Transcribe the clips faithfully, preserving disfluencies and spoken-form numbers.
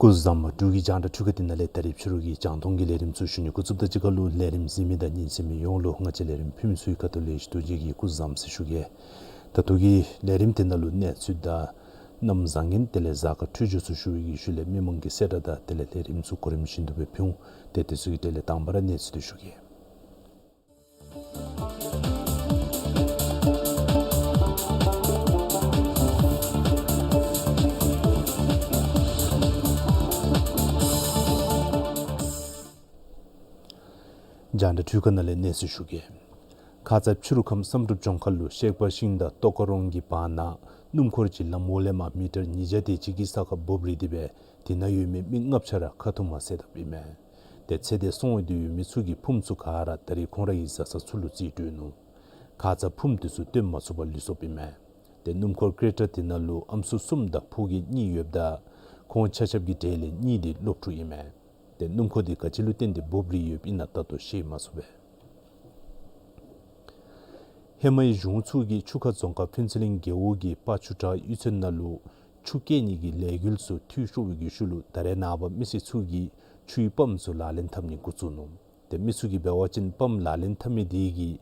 སྐུ་གཟུགས་བཟང་པོ། འབྲུག་གི་རྒྱང་བསྒྲགས་འཕྲུལ་ཁང་འདི་ནང་ལས་ད་རིས་ཕྱི་རུ་གི་རྒྱང་མཐོང་གི་ལས་རིམ་ཚུ་ཞུ་ནི་འགོ་བཙུགསཔ་ད་གཅིག་ཁར་ལུ་ལས་རིམ་གཟིགས་མི་དང་ཉན་གསན་མི་ཡོངས་ལུ་ང་བཅས་ལས་རིམ་ཕུལ་མི་ཚུ་གི་ཁ་ཐུག་ལས་ཞུ་དོ་བརྗེད་ཀྱི་སྐུ་གཟུགས་བཟང་པོ་ཟེར་ཞུ་གེ། ད་ལྟོ་གི་ལས་རིམ་འདི་ནང་ལུ་གནས་ཚུལ་དང་གནམ་བཟང་ངན་དེ་ལས་གཟའ་སྐར་འཕྲོད་སྦྱོར་ཚུ་ཞུ་བའི་གི་ཤུལ་ལས་མི་མང་གི་གསལ་བསྒྲགས་དང་དེ་ལས་ལས་རིམ་ཚུ་གོ་རིམ་བཞིན་དུ་སྦེ་ཕུལ་འོང་། ཏེ་དེ་ཚུ་གི་གྲས་ལས་དང་པ་ར་གནས་ཚུལ་འདི་ཞུ་གེ། རྒྱང་བསྒྲགས་འཕྲུལ་ཁང་ནང་ལས་གནས་ཚུལ་ཞུ་གེ། ཁ་ཙ་ཕྱི་རུ་ཁམས་བསམ་གྲུབ་ལྗོངས་མཁར་ལུ་གཤེགས་པ་ཤིང་དང་ཏོག་དཀར་རོང་གི་བར་ན་སྣུམ་འཁོར་གྱི་ལམ་འོག་ལས་མར་མི་ཊར་ཉིས་བརྒྱ་དེ་ཅིག་གི་ས་ཁར་འབོབ་རིལ་ཏེ་སྦེ་དེ་ནང་ཡོད་མི་མི་ལྔ་བཅུ་ར་ཁ་ཐུག་མ་བསད་དཔ་ཨིན་མས། ཏེ་ཚེ་འདས་སོང་སྟེ་ཡོད་མི་ཚུ་གི་ཕུངམ་ཚུ་ག་ར་ད་རིས་ཁོང་རའི་བཟའ་ཚང་ཚུ་ལུ་རྩིས་སྤྲོད་ནུག། ཁ་ཙ་ཕུངམ་དེ་ཚུ་བཏོན་མ་ཚུགས་པར་ལུས་སོཔ་ཨིན་མས། ཏེ་སྣུམ་འཁོར་ཀེ་རེ་ཊར་དེ་ནང་ལུ་ཨམ་སྲུ་གསུམ་དང་ཕོ་སྐྱེས་གཉིས་ཡོདཔ་ད་ཁོང་ཆ་ཁྱབ་ཀྱི་གྲས་ལས་གཉིས་དེ་སློབ་ཕྲུག་ཨིན་མས། ཏེ་སྣུམ་འཁོར་དེ་ག་ཅི་ལུ་བརྟེན་ཏེ་འབོབ་རིལ་ཡོདཔ་ཨིན་ན་ད་ལྟོ་ཤེས་མ་ཚུགས་པས། ཧེ་མའི་གཞུང་ཚུ་གིས་ཆུ་ཁ་རྫོང་ཁག་ཕུན་ཚོགས་གླིང་རྒེད་འོག་གི་སྤ་ཆུ་བྲག་གཡུས་ཚན་ནང་ལུ་ཆུ་སྐྱེལ་ནི་གི་ལས་འགུལ་ཚུ་འཐུས་ཤོར་བའི་གི་ཤུལ་ལུ་ད་རེས་ནངས་པ་མི་སེར་ཚུ་གིས་ཆུའི་པམཔ་ཚུ་ལག་ལེན་འཐབ་ནི་འགོ་བཙུགས་ནུག། ཏེ་མི་ཚུ་གིས་འབད་བ་ཅིན་པམཔ་ལག་ལེན་འཐབ་མི་དེ་གིས་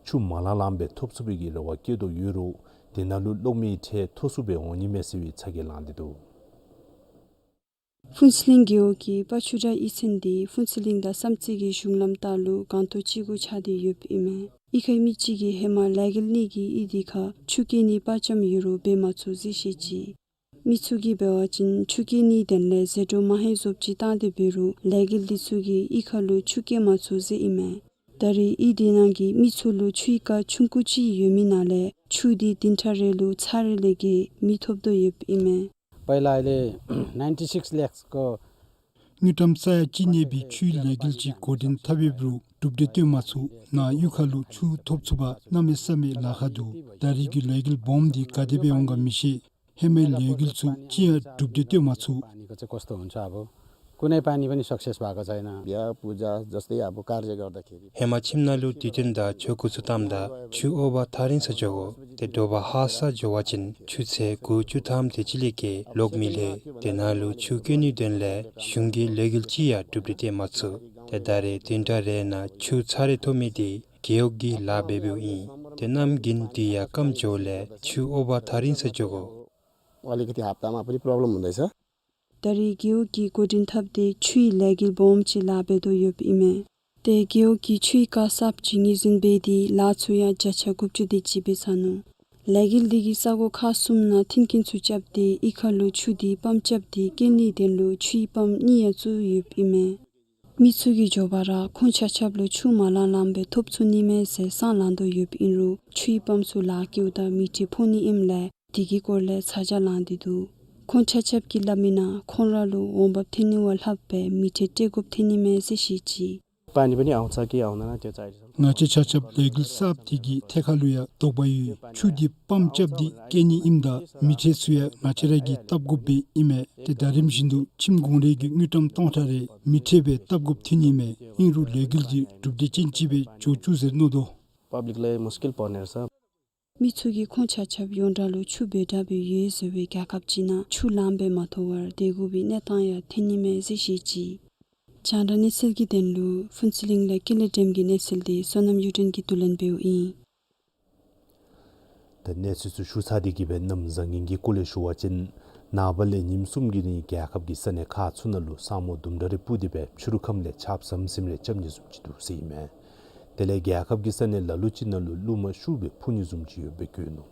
ཆུ་མ་ལང་ལངམ་སྦེ་ཐོབ་ཚུགས་པའི་གི་རེ་བ་བསྐྱེད་དོ་ཡོད་རུང་དེ་ནང་ལུ་གློག་མེའི་ཁྲལ་མཐོ་སུ་སྦེ་འོང་ནི་མས་ཟེར་བའི་ཚ་གྱང་ལངས་ཏེ་འདུག། ཕུན་ཚོགས་གླིང་རྒེད་འོག་གི་སྤ་ཆུ་བྲག་གཡུས་ཚན་དེ་ཕུན་ཚོགས་གླིང་དང་བསམ་རྩེ་གི་གཞུང་ལམ་ལྟག་ལུ་སྒང་ཏོག་གཅིག་གུ་ཆགས་ཏེ་ཡོདཔ་ཨིན་མས། གཡུས་ཁའི་མི་ཅིག་གིས་ཧེ་མ་ལས་འགུལ་གནང་མི་གི་གཡུས་དེ་ཁར་ཆུ་སྐྱེལ་ནི་པར་ཅམ་ཡོད་རུང་འབད་མ་ཚུགས་ཟེར་བཤད་ཅི། མི་ཚུ་གིས་འབད་བ་ཅིན་ཆུ་སྐྱེལ་ནིའི་དོན་ལས་ཟད་འགྲོ་མ་ཧེང་བཟོཔ་ཅིག་བཏང་སྟེ་འབད་རུང་ལས་འགུལ་འདི་ཚུ་གིས་གཡུས་ཁ་ལུ་ཆུ་སྐྱེལ་མ་ཚུགས་ཟེར་ཨིན་མས། ད་རེས་གཡུས་དེ་ནང་གི་མི་ཚུ་ལུ་ཆུའི་རྐ་ཆུང་ཀུ་ཅིག་ཡོད་མི་ནང་ལས་ཆུ་དེ་བདུན་ཕྲག་རེ་ལུ་ཚར་རེ་ལས་བརྒལ་མི་ཐོབ་དོ་ཡོདཔ་ཨིན་མས། पहिला अहिले ninety six लेक्सको དངུལ་ཀྲམ་ས་ཡ་གཅིག་གནས་པའི་ཆུའི་ལས་འགུལ་ཅིག་འགོ་འདྲེན་འཐབ་ཡོད་རུང་གྲུབ་འབྲས་བཏོན་མ་ཚུགས། ནཱ་གཡུས་ཁ་ལུ་ཆུ་ཐོབ་ཚུགས་པར་གནམ་མེད་ས་མེད་ལཱ་ཁག་འདུག། ད་རེས་ཀྱི་ལས་འགུལ་སྦོམ་འདི་ག་དེ་སྦེ་འོང་ག་མི་ཤེས། ཧེ་མའི་ལས་འགུལ་ཚུ་ཅི་ཡང་གྲུབ་འབྲས་བཏོན་མ་ཚུགས། पानीको चाहिँ कस्तो हुन्छ अब कुनै पानी पनि सक्सेस भएको छैन। बिहा पूजा जस्तै अब कार्य गर्दाखेरि ཧེ་མ་ཁྱིམ་ནང་ལུ་དུས་སྟོན་དང་ཆོ་ག་ཚུ་བཏངམ་ད་ཆུ་ཨོ་བ་ཐག་རིང་སར་འགྱོ་དགོ། ཏེ་དྲོ་པ་ཧ་སག་འགྱོ་བ་ཅིན་ཆུ་ཚོད་དགུ་བཅུ་ཐམ་དེ་ཅིག་ལས་བརྒལ་ལོག་མི་ལྷོད། དེ་ནང་ལུ་ཆུ་སྐྱེལ་ནིའི་དོན་ལས་གཞུང་གིས་ལས་འགུལ་ཅི་ཡང་གྲུབ་འབྲས་བཏོན་མ་ཚུགས། ཏེ་ད་རེས་བདུན་ཕྲག་རེ་ནང་ཆུ་ཚར་རེ་ཐོབ་མི་དེ་རྒེད་འོག་གི་ལཱ་འབད་འབདཝ་ཨིན། ཏེ་གནམ་དགུན་དུས་ཡང་སྐམ་འགྱོཝ་ལས་ཆུ་ཨོ་བ་ཐག་རིང་སར་འགྱོ་དགོ། अलिकति हप्तामा पनि प्रब्लम हुँदैछ। ད་རེས་རྒེད་འོག་གིས་འགོ་འདྲེན་འཐབ་སྟེ་ཆུའི་ལས་འགུལ་སྦོམ་ཅིག་ལཱ་འབད་དོ་ཡོདཔ་ཨིན་མས། ཏེ་རྒེད་འོག་གིས་ཆུའི་རྐ་གསརཔ་ཅིག་ངོས་འཛིན་འབད་དེ་ལཱ་ཚུ་ཡང་བརྒྱ་ཆ་དགུ་བཅུ་དེ་ཅིག་འབད་ཚར་ནུག། ལས་འགུལ་འདི་གིས་ས་གོ་ཁག་གསུམ་ནང་མཐུན་རྐྱེན་ཚུ་རྐྱབ་སྟེ་གཡུས་ཁ་ལུ་ཆུ་དེ་པམཔ་རྐྱབ་སྟེ་སྐྱེལ་ནིའི་དོན་ལུ་ཆུའི་པམཔ་གཉིས་ཡང་བཙུགས་ཡོདཔ་ཨིན་མས། མི་ཚུ་གིས་མགྱོགས་པ་ར་ཁོང་ཆ་ཁྱབ་ལུ་ཆུ་མ་ལང་ལངམ་སྦེ་ཐོབ་ཚུགས་ནི་མས་ཟེར་སེམས་ལང་དོ་ཡོདཔ་ཨིན་རུང་ཆུའི་པམཔ་ཚུ་ལཱ་བཀལཝ་ད་མི་ཊ་ཕོག་ནི་ཨིནམ་ལས་དེ་གི་སྐོར་ལས་ཚ་གྱང་ལངས་ཏེ་འདུག། ཁོང་ཆ་ཁྱབ་ཀྱིས་སླབ་མིའི་ནང་ཁོང་ར་ལུ་འོང་འབབ་ཐོན་ནི་བ་ལྷགཔ་སྦེ་མི་ཊ་སྤྲོད་དགོཔ་ཐོན་ནི་མས་ཟེར་བཤད་ཅི། पानी पनि आउँछ कि आउँदैन त्यो चाहिँ। ང་བཅས་ཆ་ཁྱབ་ལས་འགུལ་གསརཔ་དེ་གི་ཐད་ཁར་ལུ་ཡང་དོགས་པ་ཡོད། ཆུ་དེ་པམཔ་རྐྱབ་སྟེ་སྐྱེལ་ནི་ཨིནམ་ད་མི་ཊ་ཚུ་ཡང་ང་བཅས་ར་གིས་བཏབ་དགོཔ་སྦེ་ཨིན་མས། ཏེ་ད་རིམ་བཞིན་དུ་ཁྱིམ་གུང་རེ་གི་དངུལ་ཀྲམ་སྟོང་ཕྲག་རེ་མི་ཊ་སྦེ་བཏབ་དགོཔ་ཐོན་ནི་མས། ཨིན་རུང་ལས་འགུལ་འདི་གྲུབ་འབྲས་ཅན་ཅིག་སྦེ་འགྱོ་བཅུག་ཟེར་མནོ་དོ། पब्लिकलाई मुस्किल पर्ने रहेछ। མི་ཚུ་གིས་ཁོང་ཆ་ཁྱབ་ཡོངས་གྲགས་ལུ་ཆུ་འབོལ་དྲགས་སྦེ་ཡོད་ཟེར་བའི་རྒྱལ་ཁབ་ཅིག་ནང་ཆུ་ལངམ་སྦེ་མ་ཐོབ་པར་སྡོད་དགོ་པའི་གནས་སྟངས་ཡང་ཐོན་ནི་མས་ཟེར་བཤད་ཅི། རྒྱང་བསྒྲགས་གནས་ཚུལ་གྱི་དོན་ལུ་ཕུན་ཚོགས་གླིང་ལས་ཀུན་ལེགས་སྒྲོལམ་གྱི་གནས་ཚུལ་དེ་བསོད་ནམས་གཡུ་སྒྲོན་གྱིས་བསྡུ་ལེན་འབདཝ་ཨིན། ད་གནས་ཚུལ་ཚུ་ཞུ་ཚར་ཏེ་གི་སྦེ་གནམ་བཟང་ངན་གྱི་སྐོར་ལས་ཞུ་བ་ཅིན་ནངས་པ་ལས་ཉིནམ་གསུམ་གྱི་རིང་རྒྱལ་ཁབ་ཀྱི་ས་གནས་ཁག་ཚུ་ནང་ལུ་ས་སྨུག་དུམ་གྲ་རེ་སྤུབས་ཏེ་སྦེ་ཕྱི་རུ་ཁམས་ལས་ཆརཔ་ཟམ་ཟིམ་རེ་རྐྱབ་ནི་བཟུམ་ཅིག་འདུག་ཟེར་ཨིན་མས། དེ་ལས་རྒྱལ་ཁབ་ཀྱི་ས་གནས་ལ་ལུ་ཅིག་ནང་ལུ་རླུང་མ་ཤུགས་སྦེ་འཕུ་ནི་བཟུམ་ཅིག་ཡོདཔ་སྦེ་བཀོད་ནུག།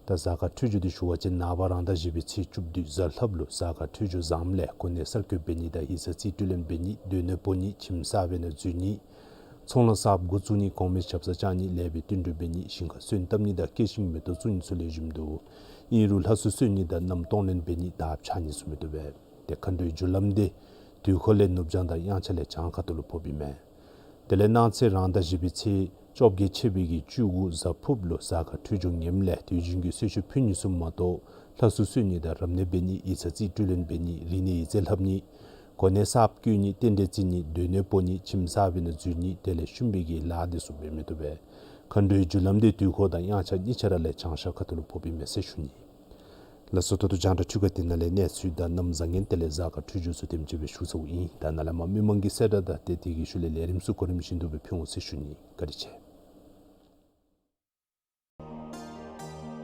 ད་གཟའ་སྐར་འཕྲོད་སྦྱོར་འདི་ཞུ་བ་ཅིན་ནངས་པ་རང་ཟླ་བཞི་པའི་ཚེས་བཅུ་བདུན་གཟའ་ལྷགཔ་ལུ་གཟའ་སྐར་འཕྲོད་སྦྱོར་བཟངམ་ལས་གོ་གནས་གསར་བསྐོ་འབད་ནི་དང་ཡིག་ཚང་རྩིས་སྤྲོད་ལེན་འབད་ནི་སྡོད་གནས་སྤོ་ནི་ཁྱིམ་གསར་པའི་ནང་འཛུལ་ནི་ཚོང་ལཱ་གསརཔ་འགོ་བཙུགས་ནི་གོང་མའི་ཞབས་སར་བཅར་ནི་ལེགས་པའི་བསྟུན་གྲོས་འབད་ནི་ཞིང་ཁ་སོན་བཏབ་ནི་དང་སྐྱེད་ཤིང་མེ་ཏོག་བཙུགས་ནི་ཚུ་ལེགས་ཤོམ་འདུག། ཨིན་རུང་ལྷ་གསོལ་གསོལ་ནི་དང་གནམ་སྟོང་ལེན་འབད་ནི་དར་ཁྱབ་ནི་ཚུ་མི་བཏུབ་པས། ཏེ་མཁའ་འགྲོའི་རྒྱུ་ལམ་འདི་དུས་འཁོར་ལས་ནུབ་བྱང་དང་དབྱངས་འཆར་ལས་བྱང་ཁ་ཐུག་ལུ་ཕོགཔ་ཨིན་མས། དེ་ལས་གནངས་ཚེ་རང་ཟླ་བཞི་པའི་ཚེས་བཅོ་བརྒྱད་ཆད་པའི་གི་བཅུ་དགུ་གཟའ་ཕུརཔ་ལུ་གཟའ་སྐར་འཕྲོད་སྦྱོར་ངནམ་ལས་དུས་རྒྱུན་གྱི་གསོལ་མཆོད་ཕུལ་ནི་ཚུ་མ་གཏོགས་ལྷ་གསོལ་གསོལ་ནི་དང་རབ་གནས་འབད་ནི་ཡིག་ཚང་རྩིས་སྤྲོད་ལེན་འབད་ནི་རིག་གནས་ཡིག་རྩིས་ལྷབ་ནི་གོ་གནས་གསརཔ་བསྐོ་ནི་རྟེན་འབྲེལ་བརྩི་ནི་སྡོད་གནས་སྤོ་ནི་ཁྱིམ་གསར་པའི་ནང་འཛུལ་ནི་དེ་ལས་ཤུལ་མའི་གི་ལཱ་འདི་ཚུ་འབད་མི་བཏུབ་པས། མཁའ་འགྲོའི་རྒྱུ་ལམ་འདི་དུས་འཁོར་དང་དབྱངས་འཆར་གཉིས་ཆ་ར་ལས་བྱང་ཤར་ཁ་ཐུག་ལུ་ཕོགཔ་ཨིན་མས་ཟེར་ཞུ་ནི། ལགས་སོ། ད་ལྟོ་རྒྱང་བསྒྲགས་ཆུ་ཁ་དེ་ནང་ལས་གནས་ཚུལ་དང་གནམ་བཟང་ངན་དེ་ལས་གཟའ་སྐར་འཕྲོད་སྦྱོར་ཚུ་དེམ་ཅིག་སྦེ་ཞུ་ཚརཝ་ཨིན། ད་ནཱ་ལས་མར་མི་མང་གི་གསལ་བསྒྲགས་དང་ཏེ་དེ་གི་ཤུལ་ལས་ལས་རིམ་ཚུ་གོ་རིམ་བཞིན་དུ་སྦེ་ཕུལ་འོང་ཟེར་ཞུ་ནི། བཀའ་དྲིན་ཆེ།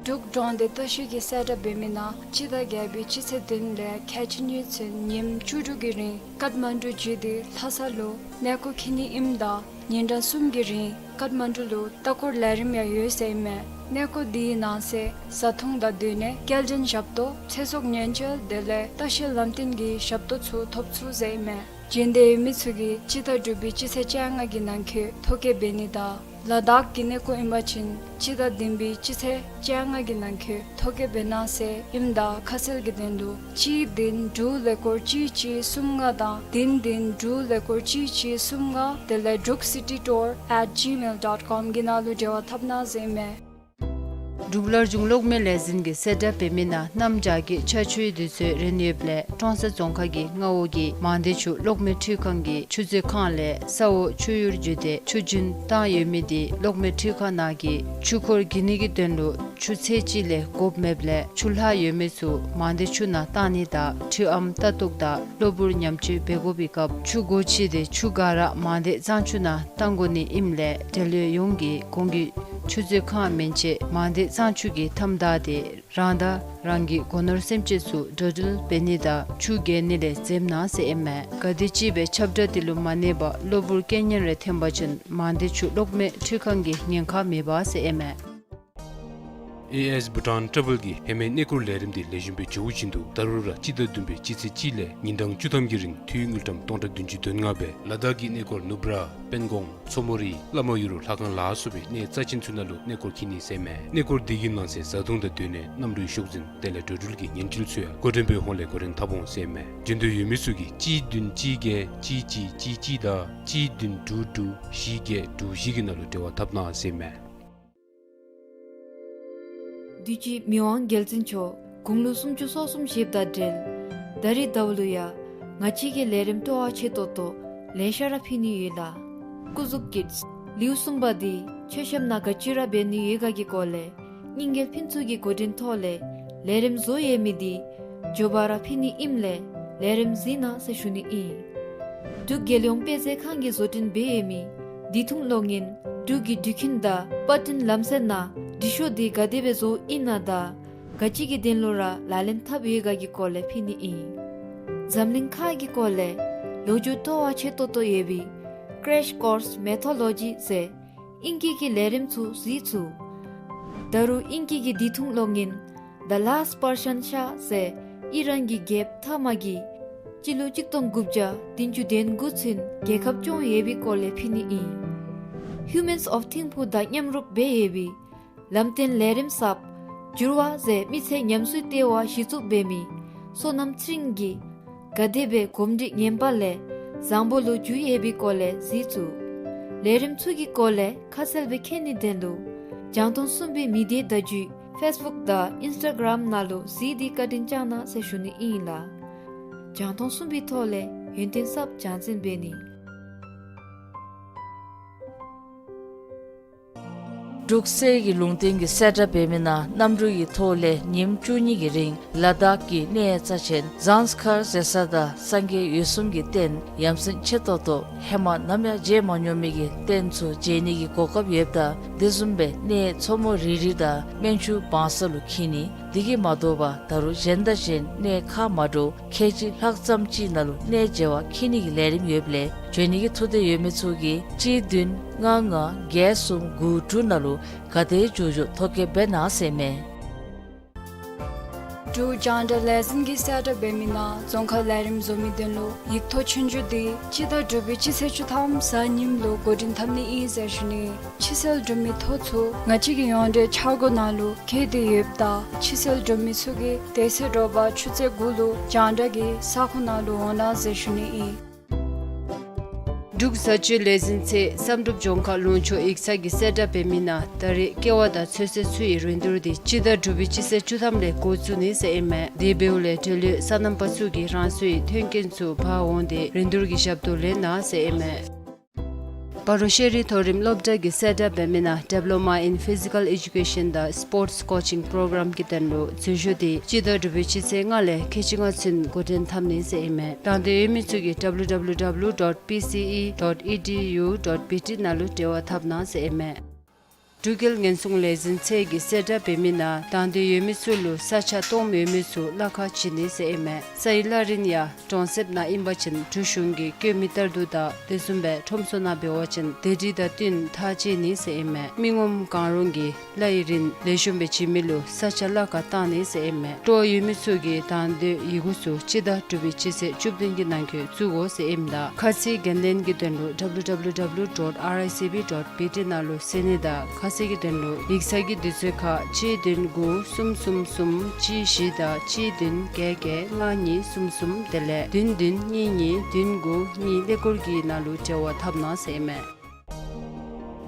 འབྲུག་འབྲོག་སྡེ་ལྟ་བཤལ་གྱིས་གསལ་བསྒྲགས་འབད་མི་ནང་སྤྱི་ཟླ་བརྒྱད་པའི་སྤྱི་ཚེས་བདུན་ལས་ཁལ་གཅིག་གཉིས་ཚུན་ཉིནམ་བཅུ་དྲུག་གི་རིང་ཀཏ་མན་ཌུ་བརྒྱུད་དེ་ལྷ་ས་ལུ་གནས་སྐོར་འཁྱིད་ནི་ཨིནམ་ད་ཉིན་གྲངས་གསུམ་གྱི་རིང་ཀཏ་མན་ཌུ་ལུ་ལྟ་སྐོར་ལས་རིམ་ཡང་ཡོད་ཟེར་ཨིན་མས། གནས་སྐོར་དེའི་ནང་གསེས་བཟའ་འཐུང་དང་སྡོད་གནས་སྐྱེལ་འདྲེན་ཞབས་ཏོག་ཚེ་སྲོག་ཉེན་བཅོལ་དེ་ལས་ལྟ་བཤལ་ལམ་སྟོན་གྱི་ཞབས་ཏོག་ཚུ་ཐོབ་ཚུགས་ཟེར་ཨིན་མས། བྱོན་འདོད་ཡོད་མི་ཚུ་གིས་སྤྱི་ཟླ་དྲུག་པའི་སྤྱི་ཚེས་བཅོ་ལྔ་གི་ནང་འཁོད་ཐོ་བཀོད་འབད་ནི་དང་ལ་དྭགས་ཀྱི་གནས་སྐོར་ཨིན་པ་ཅིན་སྤྱི་ཟླ་བདུན་པའི་སྤྱི་ཚེས་བཅོ་ལྔ་གི་ནང་འཁོད་ཐོ་བཀོད་འབད་གནང་ཟེར་ཨིནམ་ད་ཁ་གསལ་གྱི་དོན་ལུ་གཅིག་བདུན་དྲུག་ཀླད་ཀོར་གཅིག་གཅིག་གསུམ་ལྔ་དང་བདུན་བདུན་དྲུག་ཀླད་ཀོར་གཅིག་གཅིག་གསུམ་ལྔ་དེ་ལས་འབྲུག་སི་ཊི་ཊུར་ཨེཊ་ཇི་མེལ་ཌོཊ་ཀོམ་གྱི་ནང་ལུ་འབྲེལ་བ་འཐབ་གནང་ཟེར་ཨིན་མས། འབྲུག་སླར་འབྱུང་གློག་མེ་ལས་འཛིན་གྱིས་གསལ་བསྒྲགས་འབད་མི་ནང་གནམ་བྱཱར་གྱི་ཆར་ཆུའི་དུས་ཚོད་རན་ཡོདཔ་ལས་ཀྲོང་གསར་རྫོང་ཁག་གི་མངའ་འོག་གི་མང་སྡེ་ཆུ་གློག་མེ་འཕྲུལ་ཁང་གི་ཆུ་མཛོད་ཁང་ལས་ས་འོག་ཆུ་གཡུར་བརྒྱུད་དེ་ཆུ་རྒྱུན་བཏང་ཡོད་མི་དེ་གློག་མེ་འཕྲུལ་ཁང་ནང་གི་ཆུ་འཁོར་བརྒྱུད་ནི་གི་དོན་ལུ་ཆུ་ཚད་ཅིག་ལས་དགོཔ་མེདཔ་ལས་ཆུ་ལྷག་ཡོད་མི་ཚུ་མང་སྡེ་ཆུ་ནང་བཏང་ནི་དང་འཕྲུལ་ཨམ་ལྟ་རྟོག་དང་གློ་བུར་ཉམས་བཅོས་འབད་དགོ་པའི་སྐབས་ཆུ་སྒོ་ཕྱེ་སྟེ་ཆུ་ག་ར་མང་སྡེ་གཙང་ཆུ་ནང་བཏང་དགོ་ནི་ཨིནམ་ལས་འབྲེལ་ཡོད་ཡོངས་ཀྱིས་གོང་གི་ཆུ་མཛོད་ཁང་མན་ཆད་མང་སྡེ་གཙང་ཆུ་གི་མཐའམ་བདའ་སྟེ་རང་དང་རང་གི་སྒོ་ནོར་སེམས་ཅན་ཚུ་འགྲོ་འགྲུལ་འབད་ནི་དང་ཆུ་བརྒལ་ནི་ལས་འཛེམ་གནང་ཟེར་ཨིན་མས། ག་དེམ་ཅིག་སྦེ་ཁྱབ་བསྒྲགས་དེ་ལུ་མ་གནས་པར་གློ་བུར་རྐྱེན་ངན་རེ་ཐོན་པ་ཅིན་མང་སྡེ་ཆུ་གློག་མེ་འཕྲུལ་ཁང་གིས་ཉེན་ཁ་མི་འབག་ཟེར་ཨིན་མས། ཨེ་ཨེས་བྷུ་ཊཱན་ཊྲ་བེལ་གྱིས་ཧེ་མའི་གནས་སྐོར་ལས་རིམ་དེ་ལེགས་ཤོམ་སྦེ་འགྱོ་བཞིན་དུ་ད་རུང་ར་སྤྱི་ཟླ་བདུན་པའི་སྤྱི་ཚེས་གཅིག་ལས་ཉིན་གྲངས་བཅུ་ཐམ་གྱི་རིང་འཐུས་དངུལ་ཀྲམ་སྟོང་ཕྲག་བདུན་ཅུ་དོན་ལྔ་སྦེ་ལ་དྭགས་ཀྱི་གནས་སྐོར་ནུབ་ར་པེན་ཀོང་མཚོ་མོ་རི་བླ་མ་ཡུལ་ལྷ་ཁང་ལ་སོགས་པའི་གནས་རྩ་ཆེན་ཚུ་ནང་ལུ་གནས་སྐོར་འཁྱིད་ནི་ཟེར་ཨིན་མས། གནས་སྐོར་དེ་གི་ནང་གསེས་བཟའ་འཐུང་དང་སྡོད་གནས་གནམ་གྲུའི་ཤོག་འཛིན་དེ་ལས་འགྲོ་འགྲུལ་གྱི་ཉེན་སྐྱོལ་ཚུ་ཡང་འགོ་འདྲེན་པའི་ཧོངས་ལས་འགོ་འདྲེན་འཐབ་འོང་ཟེར་ཨིན་མས། བྱོན་འདོད་ཡོད་མི་ཚུ་གིས་གཅིག་བདུན་གཅིག་བརྒྱད་གཅིག་གཅིག་གཅིག་གཅིག་དང་གཅིག་བདུན་དྲུག་དྲུག་བཞི་བརྒྱད་དྲུག་བཞི་གི་ནང་ལུ་འབྲེལ་བ་འཐབ་གནང་ཟེར་ཨིན་མས། དུས་ཅི་མི་དབང་རྒྱལ་བཙུན་མཆོག་དགུང་ལོ་སུམ་ཅུ་སོ་གསུམ་བཞེསཔ་དང་འབྲེལ་ད་རིས་ཟླཝ་ལུ་ཡང་ང་བཅས་ཀྱི་ལས་རིམ་སྤྲོ་བ་ཆེ་ཏོག་ཏོ་ལེ་ཤ་ར་ཕུལ་ནི་ཡོད་ལགས། སྐུ་གཟུགས་ཀྱི་ལེའུ་གསུམ་པ་འདི་མཆོད་བཤམ་ནང་ག་ཅི་ར་འབད་ནི་ཡོད་ག་གི་སྐོར་ལས་རྙིང་རྒྱལ་ཕུན་ཚོགས་ཀྱི་འགོ་འདྲེན་ཐོག་ལས་ལས་རིམ་བཟོ་ཡོད་མི་འདི་མགྱོགས་པ་ར་ཕུལ་ནི་ཨིནམ་ལས་ལས་རིམ་གཟིགས་གནང་ཟེར་ཞུ་ནི་ཨིན། འབྲུག་རྒྱལ་ཡོངས་དཔེ་མཛོད་ཁང་གིས་བཟོ་སྐྲུན་འབད་ཡོད་མི་དུས་ཐུང་གློག་བརྙན་འབྲུག་གི་འགྲུལ་འཁྱིལ་དང་པར་སྐྲུན་ལམ་སྲོལ་ནང་འབྲི་ཤོག་འདི་ག་དེ་སྦེ་བཟོཝ་ཨིན་ན་དང་ག་ཅི་གི་དོན་ལུ་ར་ལག་ལེན་འཐབ་ཡོད་ག་གི་སྐོར་ལས་ཕུལ་ནི་ཨིན། འཛམ་གླིང་ཁག་གི་སྐོར་ལས་ལོ་རྒྱུས་སྤྲོ་བ་ཆེ་ཏོག་ཏོ་ཡོད་པའི་Crash Course Mythology ཟེར་ཨིང་སྐད་ཀྱི་ལས་རིམ་ཚུ་གཟིགས་ཚུགས། ད་རུང་ཨིང་སྐད་ཀྱི་དུས་ཐུང་གློག་བརྙན་The Last Persian Shah ཟེར་ཨི་རན་གྱི་རྒྱལཔོ་ཐ་མ་གིས་སྤྱི་ལོ་གཅིག་སྟོང་དགུ་བརྒྱ་བདུན་ཅུ་དོན་དགུ་ཚུན་རྒྱལ་ཁབ་སྐྱོང་ཡོད་པའི་སྐོར་ལས་ཕུལ་ནི་ཨིན། Humans of Thimphu དང་མཉམ་རུབ་འབད་ཡོད་པའི་ལམ་སྟོན་ལས་རིམ་གསརཔ་འགྱུར་བ་ཟེར་མི་ཚེ་ཉམས་གསོའི་ལྟེ་བ་གཞི་བཙུགས་འབད་མི་བསོད་ནམས་ཚེ་རིང་གིས་ག་དེ་སྦེ་གོམས་འདྲིས་ངན་པ་ལས་བཟང་པོ་ལུ་འགྱུར་ཡོད་པའི་སྐོར་ལས་གཟིགས་ཚུགས། ལས་རིམ་ཚུ་གི་སྐོར་ལས་ཁ་གསལ་སྦེ་མཁྱེན་ནིའི་དོན་ལུ་རྒྱང་མཐོང་གསུམ་པའི་མི་སྡེ་བརྡ་བརྒྱུད་ཕེསི་བུཀ་དང་ཨིནསི་ཊ་གརམ་ནང་ལུ་གཟིགས་ཏེ་བཀའ་དྲིན་བསྐྱང་གནང་ཟེར་ཞུ་ནི་ཨིན་ལགས། རྒྱང་མཐོང་གསུམ་པའི་ཐོག་ལས་ཡོན་ཏན་གསརཔ་སྦྱང་འཛིན་འབད་ནི། འབྲུག་གསེར་གྱི་ལུང་བསྟན་གྱིས་གསལ་བསྒྲགས་འབད་མི་ནང་གནམ་གྲུ་གི་ཐོག་ལས་ཉིནམ་བཅུ་གཉིས་ཀྱི་རིང་ལ་དྭགས་ཀྱི་གནས་རྩ་ཆེན་ཟངས་དཀར་ཟེར་ས་དང་སངས་རྒྱས་འོད་སྲུང་གི་རྟེན་ཡ་མཚན་ཆེ་ཏོག་ཏོ་ཧེ་མ་ནམ་ཡང་མཇལ་མ་མྱོང་མི་གི་རྟེན་ཚུ་མཇལ་ནི་གི་གོ་སྐབས་ཡོདཔ་ད་དེ་བཟུམ་སྦེ་གནས་མཚོ་མོ་རི་རི་དང་སྨན་ཆུ་བང་ས་ལུ་འཁྱིད་ནི། དེ་གིས་མ་དོ་བར་ད་རུང་གཞན་དང་གཞན་གནས་ཁ་མ་འདྲཝ་ཁལ་གཅིག་ལྷག་ཙམ་ཅིག་ནང་ལུ་གནས་མཇལ་བར་འཁྱིད་ནི་གི་ལས་རིམ་ཡོདཔ་ལས་འབྱོན་ནི་གི་ཐུགས་འདོད་ཡོད་མི་ཚུ་གིས་གཅིག་བདུན་ལྔ་ལྔ་བརྒྱད་གསུམ་དགུ་དྲུག་ནང་ལུ་ག་དེ་མགྱོགས་མགྱོགས་ཐོ་བཀོད་འབད་གནང་ཟེར་ཨིན་མས། འབྲུག་རྒྱང་བསྒྲགས་ལས་འཛིན་གྱིས་གསལ་བསྒྲགས་འབད་མི་ནང་རྫོང་ཁ་ལས་རིམ་བཟོ་མི་དོན་ལུ་ཡིག་ཐོག་ཆོས་རྒྱུགས་འདི་སྤྱི་ཟླ་དྲུག་པའི་སྤྱི་ཚེས་བཅུ་ཐམ་གཟའ་ཉིམ་ལུ་འགོ་འདྲེན་འཐབ་ནི་ཨིན་ཟེར་ཞུ་ནི། ཕྱིར་སེལ་གྲུབ་མི་ཐོ་ཚུ་ང་བཅས་ཀྱི་ཡོངས་འབྲེལ་འཆར་སྒོ་ནང་ལུ་བཀོད་དེ་ཡོདཔ་ད་ཕྱིར་སེལ་གྲུབ་མི་ཚུ་གིས་དེ་ཚེ་དྲོ་པ་ཆུ་ཚོད་དགུ་ལུ་རྒྱང་བསྒྲགས་ཀྱི་ས་ཁོངས་ནང་ལུ་འོང་གནང་ཟེར་ཞུ་ནི་ཨིན། འབྲུག་བཟའ་སྤྱོད་ལས་འཛིན་ཚེ་བསམ་གྲུབ་ལྗོངས་མཁར་ལུང་ཕྱོགས་ཡིག་ཚང་གིས་གསལ་བསྒྲགས་འབད་མི་ནང་ད་རེས་ཀེ་བ་དང་ཚོད་བསྲེ་ཚུ་ཡི་རིན་བསྡུར་འདི་སྤྱི་ཟླ་དྲུག་པའི་སྤྱི་ཚེས་བཅུ་ཐམ་ལས་འགོ་བཙུགས་ནི་ཟེར་ཨིན་མས། དེ་འབདཝ་ལས་འབྲེལ་ཡོད་སོ་ནམ་པ་ཚུ་གིས་རང་སོའི་མཐུན་རྐྱེན་ཚུ་འབག་འོང་སྟེ་རིན་བསྡུར་གྱི་ཞབས་ཏོག་ལེན་གནང་ཟེར་ཨིན་མས། སྤ་རོ་ཤེས་རིག་མཐོ་རིམ་སློབ་གྲྭ་གིས་གསལ་བསྒྲགས་འབད་མི་ནང་Diploma in Physical Education དང་Sports Coaching Program གི་དོན་ལུ་འཛུལ་ཞུགས་འདི་སྤྱི་ཟླ་དྲུག་པའི་སྤྱི་ཚེས་ལྔ་ལས་ཁལ་གཅིག་ལྔ་ཚུན་འགོ་འདྲེན་འཐབ་ནི་ཟེར་ཨིན་མས། དང་འདོད་ཡོད་མི་ཚུ་གིས་W W W dot P C E dot E D U dot B T ནང་ལུ་འབྲེལ་བ་འཐབ་གནང་ཟེར་ཨིན་མས། འབྲུག་རྒྱལ་ཉེན་སྲུང་ལས་འཛིན་ཚད་ཀྱིས་གསལ་བསྒྲགས་འབད་མི་ནང་དང་འདོད་ཡོད་མི་ཚུ་ལུ་ས་ཆ་སྟོངམ་ཡོད་མི་ཚུ་གླ་ཁར་བྱིན་ནི་ཟེར་ཨིན་མས། སའི་གླ་རིན་ཡང་གྲོང་གསེབ་ནང་ཨིན་པ་ཅིན་འབྲུག་གཞུང་གིས་བཀོད་མི་ལྟར་དུ་དང་དེ་བཟུམ་སྦེ་ཁྲོམ་ཚུ་ནང་འབད་བ་ཅིན་དེ་སྒྲིག་དང་བསྟུན་ཐག་བཅད་ནི་ཟེར་ཨིན་མས། མི་ངོམ་གང་རུང་གིས་གླ་ཡི་རིན་ལེགས་ཤོམ་སྦེ་བྱིན་མི་ལུ་ས་ཆ་གླ་ཁར་བཏང་ནི་ཟེར་ཨིན་མས། སྤྲོ་བ་ཡོད་མི་ཚུ་གིས་དང་འདོད་ཡི་གུ་ཚུ་སྤྱི་ཟླ་དྲུག་པའི་སྤྱི་ཚེས་བཅུ་བདུན་གྱི་ནང་འཁོད་བཙུགས་དགོ་ཟེར་ཨིནམ་ད་ཁ་ཚིག་འགན་ལེན་གྱི་དོན་ལུ W W W dot R I C B dot B T ནང་ལུ་གཟིགས་ནི་དང་ཁ་གསལ་གྱི་དོན་ལུ་ཡིག་ཚང་གི་དུས་ཚོད་ཁར་གཅིག་བདུན་དགུ་གསུམ་གསུམ་གསུམ་གཅིག་བཞི་དང་གཅིག་བདུན་བརྒྱད་བརྒྱད་ལྔ་གཉིས་གསུམ་གསུམ་དེ་ལས་བདུན་བདུན་གཉིས་གཉིས་བདུན་དགུ་གཉིས་ཀླད་ཀོར་གྱི་ནང་ལུ་འབྲེལ་བ་འཐབ་གནང་ཟེར་ཨིན་མས།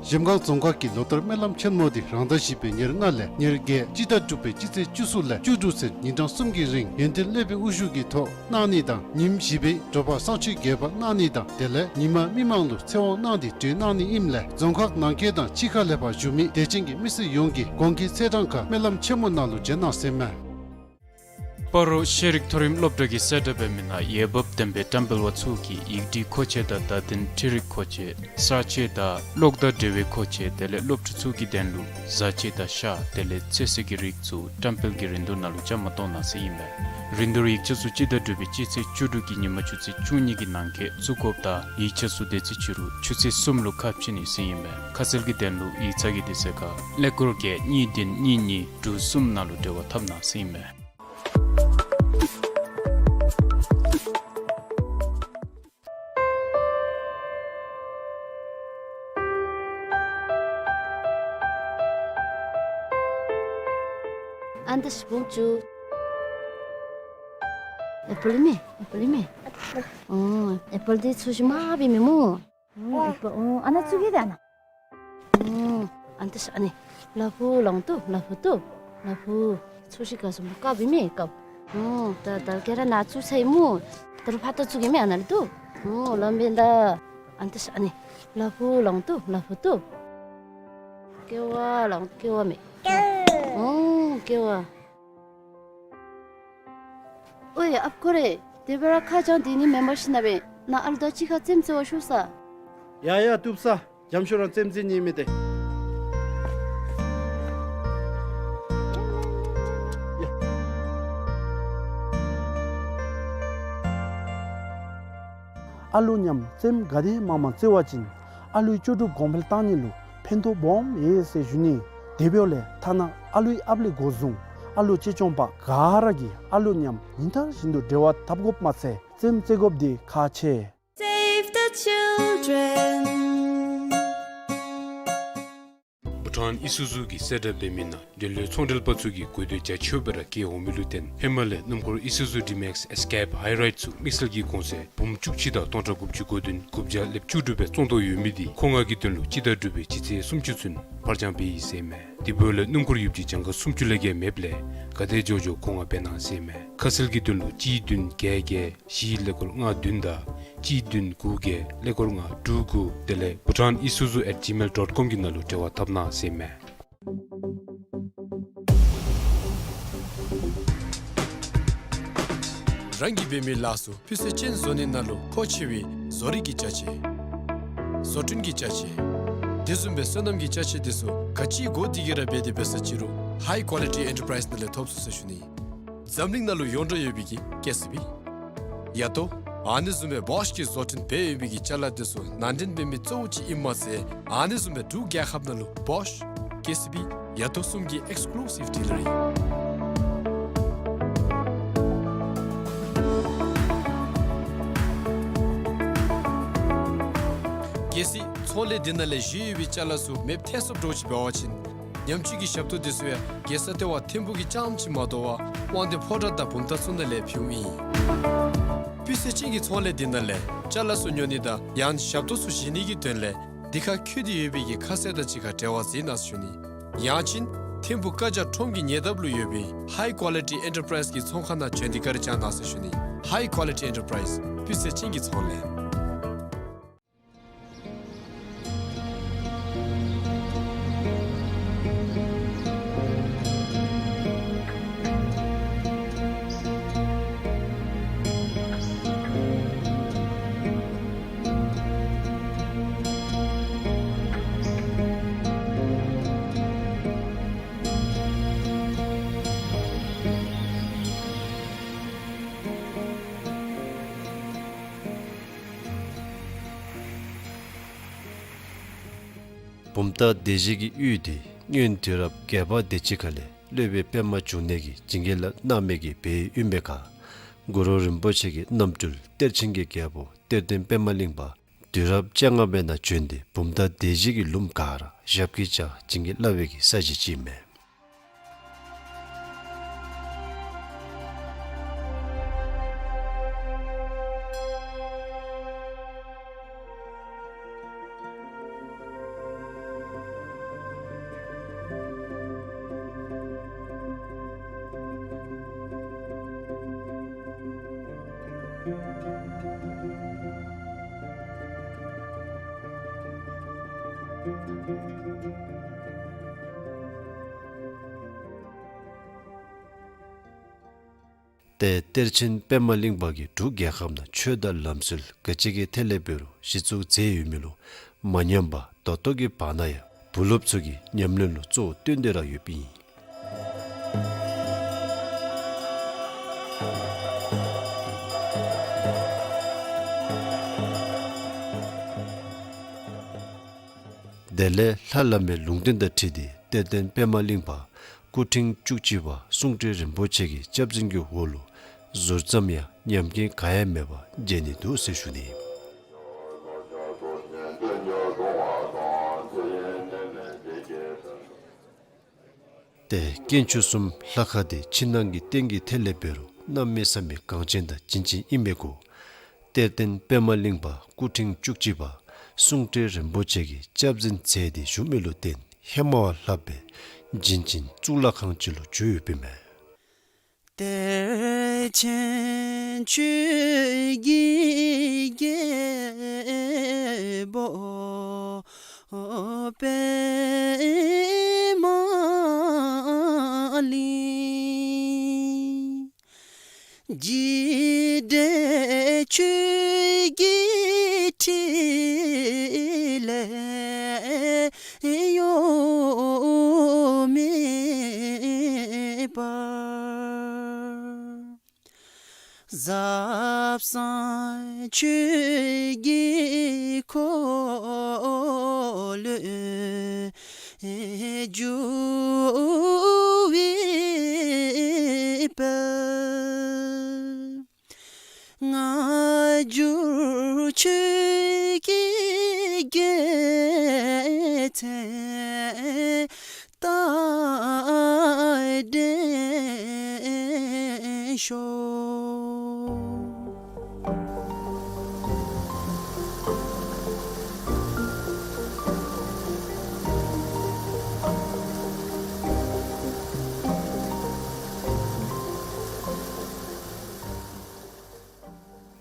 གཞལམ་སྒང་རྫོང་ཁག་གི་ལོ་ལྟར་སྨོན་ལམ་ཆེན་མོ་འདི་རང་ཟླ་བཞི་པའི་ཉེར་ལྔ་ལས་ཉེར་བརྒྱད་སྤྱི་ཟླ་དྲུག་པའི་སྤྱི་ཚེས་བཅུ་གསུམ་ལས་བཅུ་དྲུག་ཚུན་ཉིན་གྲངས་གསུམ་གྱི་རིང་ཡོན་ཏན་སློབ་དཔོན་དབུ་བཞུགས་ཀྱི་ཐོག་གནང་ནི་དང་ཉིནམ་བཞི་པའི་དྲོ་པ་བསང་མཆོད་རྒྱས་པ་གནང་ནི་དང་དེ་ལས་ཉི་མ་མི་མང་ལུ་ཚེ་དབང་གནང་སྟེ་གྲོལ་གནང་ནི་ཨིནམ་ལས་རྫོང་ཁག་ནང་འཁོད་དང་ཕྱི་ཁ་ལས་ཕར་བཞུགས་མི་དད་ཅན་གྱི་མི་སེར་ཡོངས་ཀྱིས་གོང་གི་ཚེས་གྲངས་ཁར་སྨོན་ལམ་ཆེན་མོ་ནང་ལུ་བྱོན་གནང་ཟེར་ཨིན་མས། སྤ་རོ་ཤེས་རིག་མཐོ་རིམ་སློབ་གྲྭ་གིས་གསལ་བསྒྲགས་འབད་མི་ནང་འོས་འབབ་ལྡན་པའི་བཀྲམ་སྤེལ་བ་ཚུ་གིས་ཡིག་བྲིས་མཁོ་ཆས་དང་བརྡ་དོན་འཕྲུལ་རིག་མཁོ་ཆས་གསར་ཆས་དང་གློག་དང་འབྲེལ་བའི་མཁོ་ཆས་དེ་ལས་སློབ་ཕྲུག་ཚུ་གི་དོན་ལུ་བཟའ་ཆས་དང་ཤ་དེ་ལས་ཚོད་བསྲེ་གི་རིགས་ཚུ་བཀྲམ་སྤེལ་གྱི་རིན་བསྡུར་ནང་ལུ་བཅའ་མར་གཏོགས་གནང་ཟེར་ཨིན་མས། རིན་བསྡུར་ཡིག་ཆ་ཚུ་སྤྱི་ཟླ་དྲུག་པའི་སྤྱི་ཚེས་བཅུ་དྲུག་གི་ཉིན་མ་ཆུ་ཚོད་བཅུ་གཉིས་ཀྱི་ནང་འཁོད་བཙུགས་དགོཔ་དང་ཡིག་ཆ་ཚུ་དེ་ཚེ་ཕྱི་རུ་ཆུ་ཚོད་གསུམ་ལུ་ཁ་ཕྱེ་ནི་ཟེར་ཨིན་མས། ཁ་གསལ་གྱི་དོན་ལུ་ཡིག་ཚང་གི་དུས་ཚོད་ཁར་ཀླད་ཀོར་བརྒྱད་གཉིས་བདུན་གཉིས་གཉིས་དྲུག་གསུམ་ནང་ལུ་འབྲེལ་བ་འཐབ་གནང་ཟེར་ཨིན་མས། ཨ་ནི་ད་སྤུངས་བཅུག། ཨེ་པཱལ་མས། ཨེ་པཱལ་མས། ཨོ་ཨེ་པཱལ་འདི་ཚོས་ཤིག་མ་འབད་མི་སྨོ། ཨོ་ཨེ་པཱལ། ཨོ་ཨ་ནཱ་བཙུགས་གེ་ད་ཨ་ནཱ། ཨོ་ཨ་ནི་ད་ཨ་ནི་ལ་ཕུག་ལོང་བཏུབ། ལ་ཕུག་བཏུབ། ལ་ཕུག། ཚོས་ཤིག་ག་སོང་སྨོ། དཀརཔོ་ཨིན་མས་དཀརཔོ། ཨོ་ད་ད་ཁྱོད་ར་ནཱ་བཙུགས་ཚར་ཡི་སྨོ། ད་རུང་ཕར་ད་བཙུགས་གེ་མས། ཨ་ནཱ་ལུ་བཏུབ། ཨོ་ལམ་འབདན་ད། ཨ་ནི་ད་ཨ་ནི་ལ་ཕུག་ལོང་བཏུབ། ལ་ཕུག་བཏུབ། ཀེ་བ་ལོང་ཀེ་བ་མས། ཨོ་ཀེ་བ། ཨོའི་ཨཔ་ཁོ་རེ། དེ་སྦེ་ར་ཁ་བྱང་འདི་ནི་མེན་པར་ཞིན་ན་སྦེ་ནཱ་ཨ་ལུ་དང་གཅིག་ཁར་རྩེདམོ་རྩེ་བར་ཤོག་ས། ཡ་ཡ་བཏུབ་ས། འཇམ་ཤོས་ར་རྩེདམོ་རྩེ་ནི་མས་ཏེ། ཨ་ལུ་མཉམ་རྩེདམོ་ག་དེ་མང་མང་རྩེ་བ་ཅིན་ཨ་ལུའི་ལྕོགས་གྲུབ་གོང་འཕེལ་གཏང་ནི་ལུ་ཕན་ཐོགས་སྦོམ་ཡོད་ཟེར་ཞུ་ནི། དེ་འབདཝ་ལས་ཐ་ན་ཨ་ལུའི་ཨཔ་ལས་འགོ་བཟུང་ཨ་ལུ་གཅེས་སྐྱོང་པ་ག་ར་གིས་ཨ་ལུ་མཉམ་ཉིན་ལྟར་བཞིན་དུ་འབྲེལ་བ་འཐབ་དགོཔ་མ་ཚད་རྩེདམོ་རྩེ་དགོཔ་འདི་ཁག་ཆེ། Save the children. བྷུ་ཊཱན་ཨི་སུ་ཛུ་གིས་གསལ་བསྒྲགས་འབད་མི་ནང་འབྲེལ་ཡོད་ཚོང་འབྲེལ་པ་ཚུ་གིས་དགོས་འདོད་རྒྱ་ཆེཝ་སྦེ་ར་བསྐྱེད་འོང་མི་ལུ་བརྟེན་ཧེ་མ་ལས་སྣུམ་འཁོར་ཨི་སུ་ཛུ་ཌི་མེགསི་ཨེསི་ཀེབ་ཧའི་རའིཌ་ཚུ་དམིགས་བསལ་གྱི་གོང་ཚད་འབུམ་བཅུ་གཅིག་དང་སྟོང་ཕྲག་དགུ་བཅུ་གོ་བདུན་དགུ་བརྒྱ་ལེབ་བཅུ་དྲུག་སྦེ་བཙོང་དོ་ཡོད་མི་འདི་མཁོ་མངགས་ཀྱི་དོན་ལུ་སྤྱི་ཟླ་དྲུག་པའི་སྤྱི་ཚེས་སུམ་ཅུ་ཚུན་ཕར་འགྱངས་འབད་ཡི་ཟེར་མས། དེ་འབདཝ་ལས་སྣུམ་འཁོར་ཡོདཔ་ཅིག་གྱངས་ཁ་སུམ་ཅུ་ལས་བརྒལ་མེདཔ་ལས་ག་དེ་མགྱོགས་མགྱོགས་མཁོ་མངགས་འབད་གནང་ཟེར་མས། ཁ་གསལ་གྱི་དོན་ལུ་གཅིག་བདུན་བརྒྱད་བརྒྱད་བཞི་ཀླད་ཀོར་ལྔ་བདུན་དང་གཅིག་བདུན་དགུ་བརྒྱད་ཀླད་ཀོར་ལྔ་དྲུག་དགུ་དེ་ལས་bhutan isuzu at gmail dot com གི་ནང་ལུ་འབྲེལ་བ་འཐབ་གནང་ཟེར་མས། རང་གིས་འབད་མི་ལཱ་ཚུ་སྤུས་ཚད་ཅན་བཟོ་ནི་ནང་ལུ་མཁོ་ཆེ་བའི་བཟོ་རིག་གི་ཅ་ཆས། བཟོ་སྐྲུན་གྱི་ཅ་ཆས། དེ་བཟུམ་སྦེ་སོ་ནམ་གྱི་ཅ་ཆས་དེ་ཚུ་ག་ཅི་དགོ་དེ་གིས་ར་འབད་དེ་འབད་ས་ཅི་རུང་High Quality Enterprise ནང་ལས་ཐོབ་ཚུགས་ཟེར་ཞུ་ནི། འཛམ་གླིང་ནང་ལུ་ཡོངས་གྲགས་ཡོད་པའི་གི་ཀེ་སི་བི། ཡ་ཏོ། ཨ་ནི་བཟུམ་སྦེ་བོཤ་གིས་བཟོ་སྐྲུན་འབད་ཡོད་པའི་གི་ཅ་ལ་དེ་ཚུ་ནང་འདྲེན་འབད་མི་གཙོ་བོ་ཅིག་ཨིནམ་མ་ཚད་ཨ་ནི་བཟུམ་སྦེ་འབྲུག་རྒྱལ་ཁབ་ནང་ལུ་བོཤ་ཀེ་སི་བི་ཡ་ཏོ་གསུམ་གྱི་ཨེགསི་ཀུ་ལུ་སིབ་ཌི་ལར་ཨིན། གལ་སྲིད་ཚོང་ལས་འདི་ནང་ལས་བཞེས་ཡོད་པའི་ཅ་ལ་ཚུ་མེདཔ་ཐལ་སོངམ་འདྲཝ་ཅིག་འབད་བ་ཅིན་ཉམས་བཅོས་ཀྱི་ཞབས་ཏོག་དེ་ཚུ་ཡང་རྒྱལ་ས་ལྟེ་བ་ཐིམ་ཕུག་གི་རྐྱངམ་ཅིག་མ་དོ་བར་དབང་འདུས་ཕོ་བྲང་དང་བུམ་ཐང་ཚུ་ནང་ལས་ཕུལཝ་ཨིན། སྤུས་ཚད་ཅན་གྱི་ཚོང་ལས་འདི་ནང་ལས་ཅ་ལ་ཚུ་ཉོ་ནི་དང་ཡང་ཞབས་ཏོག་ཚུ་བཞེས་ནི་གི་དོན་ལས་འདི་ཁར་བཀོད་དེ་ཡོད་པའི་གི་ཁ་གསལ་དང་གཅིག་ཁར་འབྲེལ་བ་མཛད་གནང་ཟེར་ཞུ་ནི། ཡང་ཅིན་ཐིམ་ཕུག་ཀ་ཇ་ཁྲོམ་གྱི་ཉེ་འདབས་ལུ་ཡོད་པའི་High Quality Enterprise གི་ཚོང་ཁང་ནང་བྱོན་ཏེ་བཀའ་དྲིན་བསྐྱང་གནང་ཟེར་ཞུ་ནི། High Quality Enterprise སྤུས་ཚད་ཅན་གྱི་ཚོང་ལས། བུམ་ཐང་སྡེ་བཞི་གི་ཡུལ་འདི་སྔོན་དུས་རབས་བརྒྱད་པ་དེ་ཅིག་ཁ་ལས་སློབ་དཔོན་པདྨ་འབྱུང་གནས་ཀྱིས་བྱིན་གྱིས་བརླབས་གནང་མི་གི་སྦས་ཡུལ་ཨིན་པའི་ཁར་གུ་རུ་རིན་པོ་ཆེ་གི་རྣམ་སྤྲུལ་གཏེར་ཆེན་གྱི་རྒྱལ་པོ་གཏེར་སྟོན་པདྨ་གླིང་པ་དུས་རབས་བཅོ་ལྔ་པའི་ནང་བྱོན་ཏེ་བུམ་ཐང་སྡེ་བཞི་གི་ལུངམ་ག་ར་ཞབས་ཀྱིས་བཅགས་བྱིན་གྱིས་བརླབས་པའི་གི་ས་གཞི་ཅིག་ཨིན་མས། ཏེ་གཏེར་ཆེན་པདྨ་གླིང་པ་གིས་འབྲུག་རྒྱལ་ཁབ་ནང་ཆོས་དང་ལམ་སྲོལ་ག་ཅི་གི་ཐད་ལས་འབད་རུང་གཞི་བཙུགས་མཛད་ཡོད་མི་ལུ་མ་ཉམས་པར་ད་ལྟོ་གི་བར་ན་ཡང་བུ་སློབ་ཚུ་གི་ཉམས་ལེན་ལུ་གཙོ་བོ་བཏོན་ཏེ་ར་ཡོདཔ་ཨིན། དེ་ལས་ལྷ་བླ་མའི་ལུང་བསྟན་དང་འཁྲིལ་ཏེ་གཏེར་སྟོན་པདྨ་གླིང་པ་སྐུ་ཕྲེང་བཅུ་གཅིག་པ་གསུང་སྤྲུལ་རིན་པོ་ཆེ་གི་སྐྱབས་འཛིན་གྱི་འོག་ལུ་ཟུར་ཙམ་ཡང་ཉམས་རྐྱེན་ག་ཡང་མེད་པར་མཇལ་ནི་འདུག་ཟེར་ཞུ་ནི། ཏེ་དཀོན་མཆོག་གསུམ་ལྷ་ཁང་འདི་ཕྱི་ནང་གི་རྟེན་གྱི་ཐད་ལས་འབད་རུང་གནམ་མེད་ས་མེད་འགངས་ཆེན་དང་བྱིན་ཅན་ཨིན་མི་གུ་གཏེར་སྟོན་པདྨ་གླིང་པ་སྐུ་ཕྲེང་བཅུ་གཅིག་པ་གསུང་སྤྲུལ་རིན་པོ་ཆེ་གིས་སྐྱབས་འཛིན་མཛད་དེ་བཞུགས་མི་ལུ་བརྟེན་ཧེ་མ་བ་ལྷག་པའི་བྱིན་ཅན་གཙུག་ལག་ཁང་ཅིག་ལུ་གྱུར་ཡོདཔ་ཨིན་མས། གཏེར་ཆེན་ཆོས་ཀྱི་རྒྱལ་པོ་པདྨ་གླིང་། འཇིགས་བྲལ་ཆོས་ཀྱི་ཕྲིན་ལས་གཡོ་མེད་པར། ཟབ་གསང་ཆོས་ཀྱི་འཁོར་ལོས་སྒྱུར་བའི་དཔལ། སྔ་འགྱུར་ཆོས་ཀྱི་རྒྱལ་མཚན་རྟག་བརྟན་ཤོག།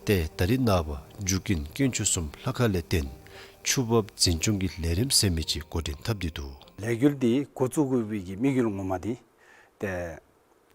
ཏེ་ད་རིས་ནངས་པ་འཇུག་ཀུན་དཀོན་མཆོག་གསུམ་ལྷ་ཁང་ལས་བརྟེན་ཆུ་འབབ་འཛིན་སྐྱོང་གི་ལས་རིམ་ཟེར་མི་ཅིག་འགོ་འདྲེན་འཐབ་སྟེ་འདུག། ལས་འགུལ་འདི་འགོ་བཙུགས་དགོ་པའི་གི་དམིགས་ཡུལ་ངོ་མ་འདི་ཏེ་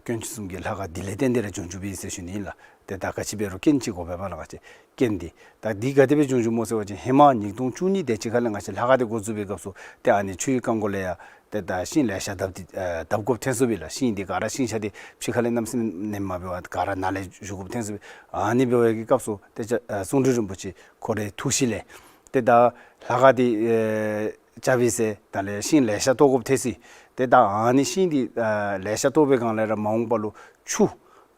དཀོན་མཆོག་གསུམ་གྱི་ལྷ་ཁང་འདི་ལས་བརྟེན་ཏེ་ར་བྱུང་བྱུངམ་ཨིན་ཟེར་ཞུ་ནི་ཨིན་ལགས། ཏེ་ད་ག་ཅི་འབད་རུང་རྐྱེན་ཅིག་དགོ་པས་པ་ལགས། ང་བཅས་རྐྱེན་འདི་ད་འདི་ག་དེ་སྦེ་བྱུང་བྱུངམ་སྨོ་ཟེར་བ་ཅིན་ཧེ་མ་ཉིས་སྟོང་བཅུ་གཉིས་དེ་ཅིག་ཁ་ལས་ང་བཅས་ལྷ་ཁང་འདི་འགོ་བཙུགས་པའི་སྐབས་སུ་ཏེ་ཨ་ནི་ཆུའི་རྐང་མགོ་ལས་ཡང་ཏེ་ད་ཤིང་ལེ་ཤ་བརྡབ་སྟེ་ཨ་བརྡབ་དགོཔ་ཐོན་སོངམ་ཨིན་ལགས། ཤིང་འདི་ག་ར་ཤིང་ཆ་འདི་ཕྱི་ཁ་ལས་གནམ་མེད་ས་མེད་མ་འབད་བར་ག་ར་ནང་ལས་བཞུ་དགོཔ་ཐོན་སོངམ་ཨིན། ཨ་ནི་འབད་བའི་གི་སྐབས་སུ་ཏེ་ཅ་ཨ་གསུང་སྤྲུལ་རིན་པོ་ཆེ་ཁོ་རའི་ཐུགས་བཞེད་ལས་ཏེ་ད་ལྷ་ཁང་འདི་ཨེ་རྐྱབ་པའི་ཚེ་ད་ལས་ཤིང་ལེ་ཤ་བཏོག་དགོཔ་ཐོན་སོངམ་ཨིན། ཏེ་ད་ཨ་ནི་ཤིང་འདི་ཨ་ལེ་ཤ་བཏོག་པའི་སྒང་ལས་ར་མ་འོངས་པ་ལུ་ཆུ་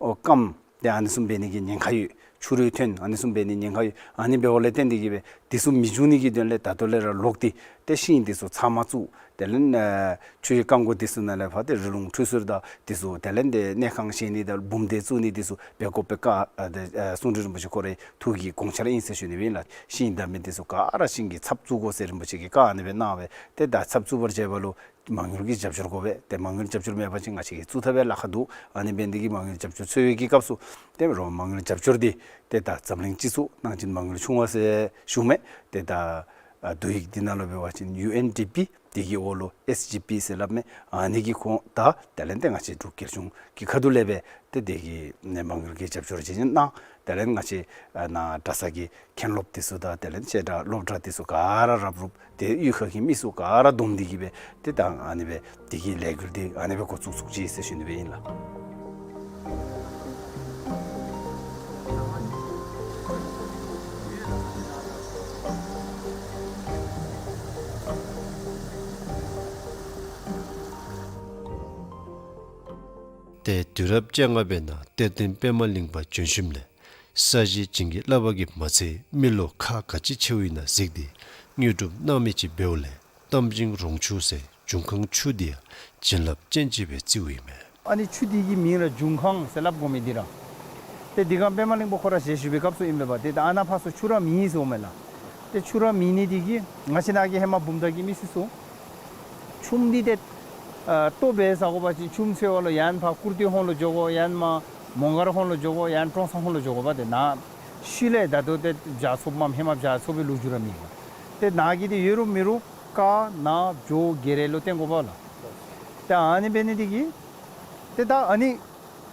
ཨོ་སྐམ་ཏེ་ཨ་ནི་བཟུམ་འབད་ནི་གི་ཉེན་ཁ་ཡོད། ཆུ་རུད་ཐོན་ཨ་ནི་བཟུམ་འབད་ནི་ཉེན་ཁ་ཡོད། ཨ་ནི་འབདཝ་ལས་བརྟེན་ཏེ་གིས་སྦེ་འདི་ཚུ་མི་འབྱུང་ནི་གི་དོན་ལས་ད་ལྟོ་ལས་ར་ལོག་སྟེ་ཏེ་ཤིང་འདི་ཚུ་ཚང་མ་བཙུགས། དེ་ལས་ཨ་ཆུའི་རྐང་མགོ་འདི་ཚུ་ནང་ལས་ཕར་ཏེ་རི་ལུང་ཁྲུས་གསོལ་དང་འདི་ཚུ་དེ་ལས་ཏེ་གནས་ཁང་བཞེངས་ནི་དང་འབུམ་སྡེ་བཙུགས་ནི་འདི་ཚུ་འབད་དགོ་པའི་བཀའ་ཨ་ཏེ་ཨ་གསུང་སྤྲུལ་རིན་པོ་ཆེ་ཁོ་རའི་ཐུགས་ཀྱི་དགོངས་འཆར་ཨིན་ཟེར་ཞུ་ནི་ཨིན་ལགས། ཤིང་བརྡབ་མི་འདི་ཚུ་ག་ར་ཤིང་གི་ཚབ་བཙུགས་དགོ་ཟེར་རིན་པོ་ཆེ་གིས་བཀའ་ཨ་ནི་སྦེ་གནང་བས། ཏེ་ད་ཚབ་བཙུགས་པར་བྱེད་པ་ལུ་མ་དངུལ་གྱི་རྒྱབ་སྐྱོར་དགོ་པས། ཏེ་མ་དངུལ་རྒྱབ་སྐྱོར་མེད་པ་ཅིན་ང་བཅས་ཀྱིས་བཙུགས་ཐབས་ཡང་ལཱ་ཁག་འདུག། ཨ་ནི་འབད་ནི་འདི་གིས་མ་དངུལ་རྒྱབ་སྐྱོར་འཚོལ་བའི་གི་སྐབས་སུ་ཏེ་རོགས་མ་དངུལ་རྒྱབ་སྐྱོར་འདི་ཏེ་ད་འཛམ་གླིང་སྤྱི་ཚོགས་གནང་སྦྱིན་མ་དངུལ་ཆུང་བ་ཟེར་ཞུཝ་མས། ཏེ་ད་ཨ་བསྡུ་ཡིག་འདི་ནང་ལུ་འབད་བ་ཅིན་ཡུ་ཨེན་ཌི་པི་འདི་གི་འོག་ལུ་ཨེས་ཇི་པི་ཟེར་སླབ་མས། ཨ་ནི་གི་ཁོངས་ད་དེ་ལས་ཏེ་ང་བཅས་འབྲུག་རྒྱལ་གཞུང་གི་ཁ་ཐུག་ལས་སྦེ་ཏེ་འདི་གི་ནི་མ་དངུལ་གྱི་རྒྱབ་སྐྱོར་ཅིག་གནང་། དེ་ལས་ང་བཅས་ཨ་ནཱ་གྲྭ་ཚང་གི་མཁན་སློབ་འདི་ཚུ་དང་དེ་ལས་བཤད་གྲྭ་སློབ་གྲྭ་འདི་ཚུ་ག་ར་རབ་རུབ་ཏེ་གཡུས་ཁ་གི་མི་ཚུ་ག་ར་བསྡོམས་ཏེ་གིས་སྦེ་ཏེ་ད་ཨ་ནི་སྦེ་འདི་གི་ལས་འགུལ་འདི་ཨ་ནི་སྦེ་འགོ་བཙུགས་བཙུགས་ཅི་ཟེར་ཞུ་ནི་སྦེ་ཨིན་ལགས། ཏེ་དུས་རབས་བཅོ་ལྔ་པའི་ནང་གཏེར་སྟོན་པདྨ་གླིང་པ་བྱོན་ཞིནམ་ལས་ས་གཞི་བྱིན་གྱིས་བརླབས་པ་གིས་མ་ཚད་མི་ལོ་ཁག་ག་ཅི་ཆེཝ་ཨིན་ན་གཟིགས་ཏེ་དངོས་གྲུབ་གནང་མི་ཅིག་འབདཝ་ལས་གཏམ་ཆེན་རོང་ཆུ་ཟེར་འབྱུང་ཁང་ཆུ་འདི་ཡང་བྱིན་རླབས་ཅན་ཅིག་སྦེ་བརྩིཝ་ཨིན་མས། ཨ་ནི་ཆུ་འདི་གི་མིང་ར་འབྱུང་ཁང་ཟེར་སླབ་དགོ་མི་འདི་ར། ཏེ་འདི་སྒང་པདྨ་གླིང་པ་ཁོ་ར་ཞལ་བཞུགས་པའི་སྐབས་སུ་ཨིན་པས་པ། ཏེ་ད་ཨ་ནཱ་ཕར་ཚུར་ཆུ་ར་མེད་ཟེརཝ་མས་ལགས། ཏེ་ཆུ་ར་མེད་ནི་འདི་གིས་ང་བཅས་ནཱ་གི་ཧེ་མ་བུམ་ཐང་གི་མི་སེར་ཚུ་ཆུམ་འདི་ཏེ་ཨ་ལྟོ་འབད་ཟ་དགོ་པ་ཅིན་ཆུམ་འཚོལ་བ་ལུ་ཡང་ཕར་ཀུར་སྟོད་ཧོང་ལུ་འགྱོ་དགོ། ཡང་མར་མོང་སྒར་ཧོང་ལུ་འགྱོ་དགོ། ཡང་ཀྲོང་གསར་ཧོང་ལུ་འགྱོ་དགོ་པ། ཏེ་ནཱ་ཤུལ་ལས་ད་ལྟོ་ཏེ་བྱ་འཚོཝ་མས། ཧེ་མ་བྱ་འཚོ་བའི་ལོ་རྒྱུས་ར་མེད་པ། ཏེ་ནཱ་གི་འདི་ཡོད་རུང་མེད་རུང་ཀ་ན་བྱོ་གེ་རེ་ལུ་བརྟེན་དགོ་པ་ལགས། ཏེ་ཨ་ནི་འབད་ནི་འདི་གིས་ཏེ་ད་ཨ་ནི་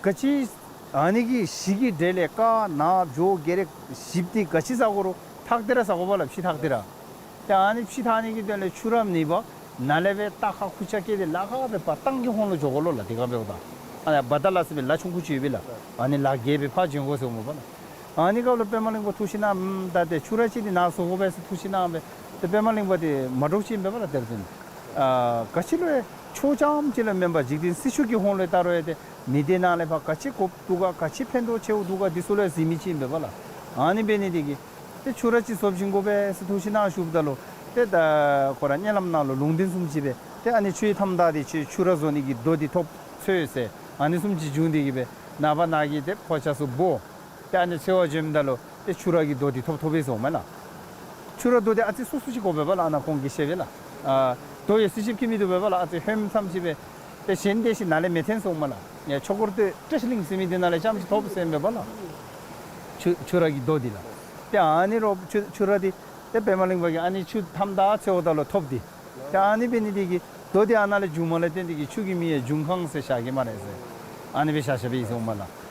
ག་ཅི་ཨ་ནི་གི་གཞི་གི་གྲས་ལས་ཀ་ན་བྱོ་གེ་རེ་བཞིཔོ་འདི་ག་ཅི་ཟ་དགོ་རུང་ཐག་འདི་ར་ཟ་དགོ་པ་ལགས། ཕྱེ་ཐག་འདི་ར། ཏེ་ཨ་ནི་ཕྱེ་ཐག་ནི་གི་དོན་ལས་ཆུ་ར་མེད་པར་ནཱ་ལས་སྦེ་རྟ་ཁ་ཁུར་ཆ་བཀལ་ཏེ་ལ་ཁ་སྦེ་ཕར་ཐང་གི་ཧོང་ལུ་འགྱོ་དགོ་ལོ་ལགས། དེ་སྒང་འབདཝ་ད་ཨ་ནི་བ་ད་ལ་ཟེར་བའི་ལ་ཆུང་ཀུ་ཅིག་ཡོད་པས་ལགས། ཨ་ནི་ལ་བརྒལ་སྦེ་ཕར་འབྱོན་དགོ་ཟེརཝ་མས་པ་ལགས། ཨ་ནི་སྐབས་ལུ་པདྨ་གླིང་པ་ཐུགས་ཞིབ་གནང་། ཨམ་ད་ཏེ་ཆུ་ར་ཅིག་འདི་ནཱ་བཟོ་དགོ་པས་ཟེར་ཐུགས་ཞིབ་གནང་སྦེ། ཏེ་པདྨ་གླིང་པ་འདི་མ་འདྲོག་ཅིག་ཨིན་པས་པ་ལགས། དེར་ཏེ་ཨ་ག་ཅི་ལུ་ཡང་ཆོས་རྐྱངམ་ཅིག་ལུ་མེན་པར་འཇིག་རྟེན་སྲིད་ཕྱོགས་ཀྱི་ཧོང་ལུ་ད་རུང་ཡང་ཏེ་མི་སྡེ་ནང་ལས་ཕར་ག་ཅི་དགོཔ་འདུག་ག་ག་ཅི་ཕན་ཐོགས་ཆེཝ་འདུག་ག་འདི་ཚུ་ལུ་ཡང་གཟིགས་མི་ཅིག་ཨིན་པས་པ་ལགས། ཨ་ནི་འབད་ནི་འདི་གིས་ཏེ་ཆུ་ར་ཅིག་བཟོ་བྱིན་དགོ་པས་ཟེར་ཐུགས་ཞིབ་གནང་ཞུཝ་ད་ལུ་ཏེ་ད་ཁོ་ར་མནལ་ལམ་ནང་ལུ་ལུང་བསྟན་བཟུམ་ཅིག་སྦེ་ཏེ་ཨ་ནི་ཆུའི་མཐའམ་བདའ་སྟེ་ཆུ་ཆུ་ར་བཟོ་ནི་གི་རྡོ་འདི་ཐོབ་འཚོལ་ཟེར་ཨ་ནི་བཟུམ་ཅིག་བྱུང་སྟེ་གིས་སྦེ་ནངས་པ་ནཱ་གི་ཏེ་ཕོ་རྒྱས་ཚུ་འབོ། ཏེ་ཨ་ནི་འཚོལ་བར་འབྱོནམ་ད་ལུ་ཏེ་ཆུ་ར་གི་རྡོ་འདི་ཐོབ་ཐོབ་པས་ཟེརཝ་མས་ལགས། ཆུ་ར་རྡོ་འདི་ཨ་ཙི་སོ་སོ་ཅིག་དགོ་པས་པ་ལགས། ཨ་ནཱ་ཁོང་གིས་བཤད་པས་ལགས། ཨ་རྡོ་ཡོད་ས་ཅིག་གི་མི་འདུག་པས་པ་ལགས། ཨ་ཙི་ཧོནམ་ཙམ་ཅིག་སྦེ་ཏེ་གཞན་དེ་ཅིག་ནཱ་ལས་མི་ཐོན་ཟེརཝ་མས་ལགས། ཡ་ཆོས་འཁོར་སྟོད་བཀྲ་ཤིས་གླིང་ཟེར་མི་འདི་ནང་ལས་རྐྱངམ་ཅིག་ཐོབ་ཟེར་ཨིན་པས་པ་ལགས། ཆུ་ཆུ་ར་གི་རྡོ་འདི་ལགས། ཏེ་ཨ་ནི་རོགས་ཆུ་ཆུ་ར་འདི་ཏེ་པདྨ་གླིང་པ་གིས་ཨ་ནི་ཆུ་མཐའམ་བདའ་འཚོལཝ་ད་ལུ་ཐོབ་སྟེ། ཏེ་ཨ་ནི་འབད་ནི་འདི་གིས་རྡོ་འདི་ཨ་ནཱ་ལས་བྱུངམ་ལས་བརྟེན་ཏེ་གིས་ཆུ་གི་མིང་ཡང་འབྱུང་ཁང་ཟེར་བཞག་གེ་སྨ་རེ་ཟེར་ཨ་ནི་སྦེ་བཞག་བཞགཔ་ཨིན་ཟེརཝ་མས་ལགས།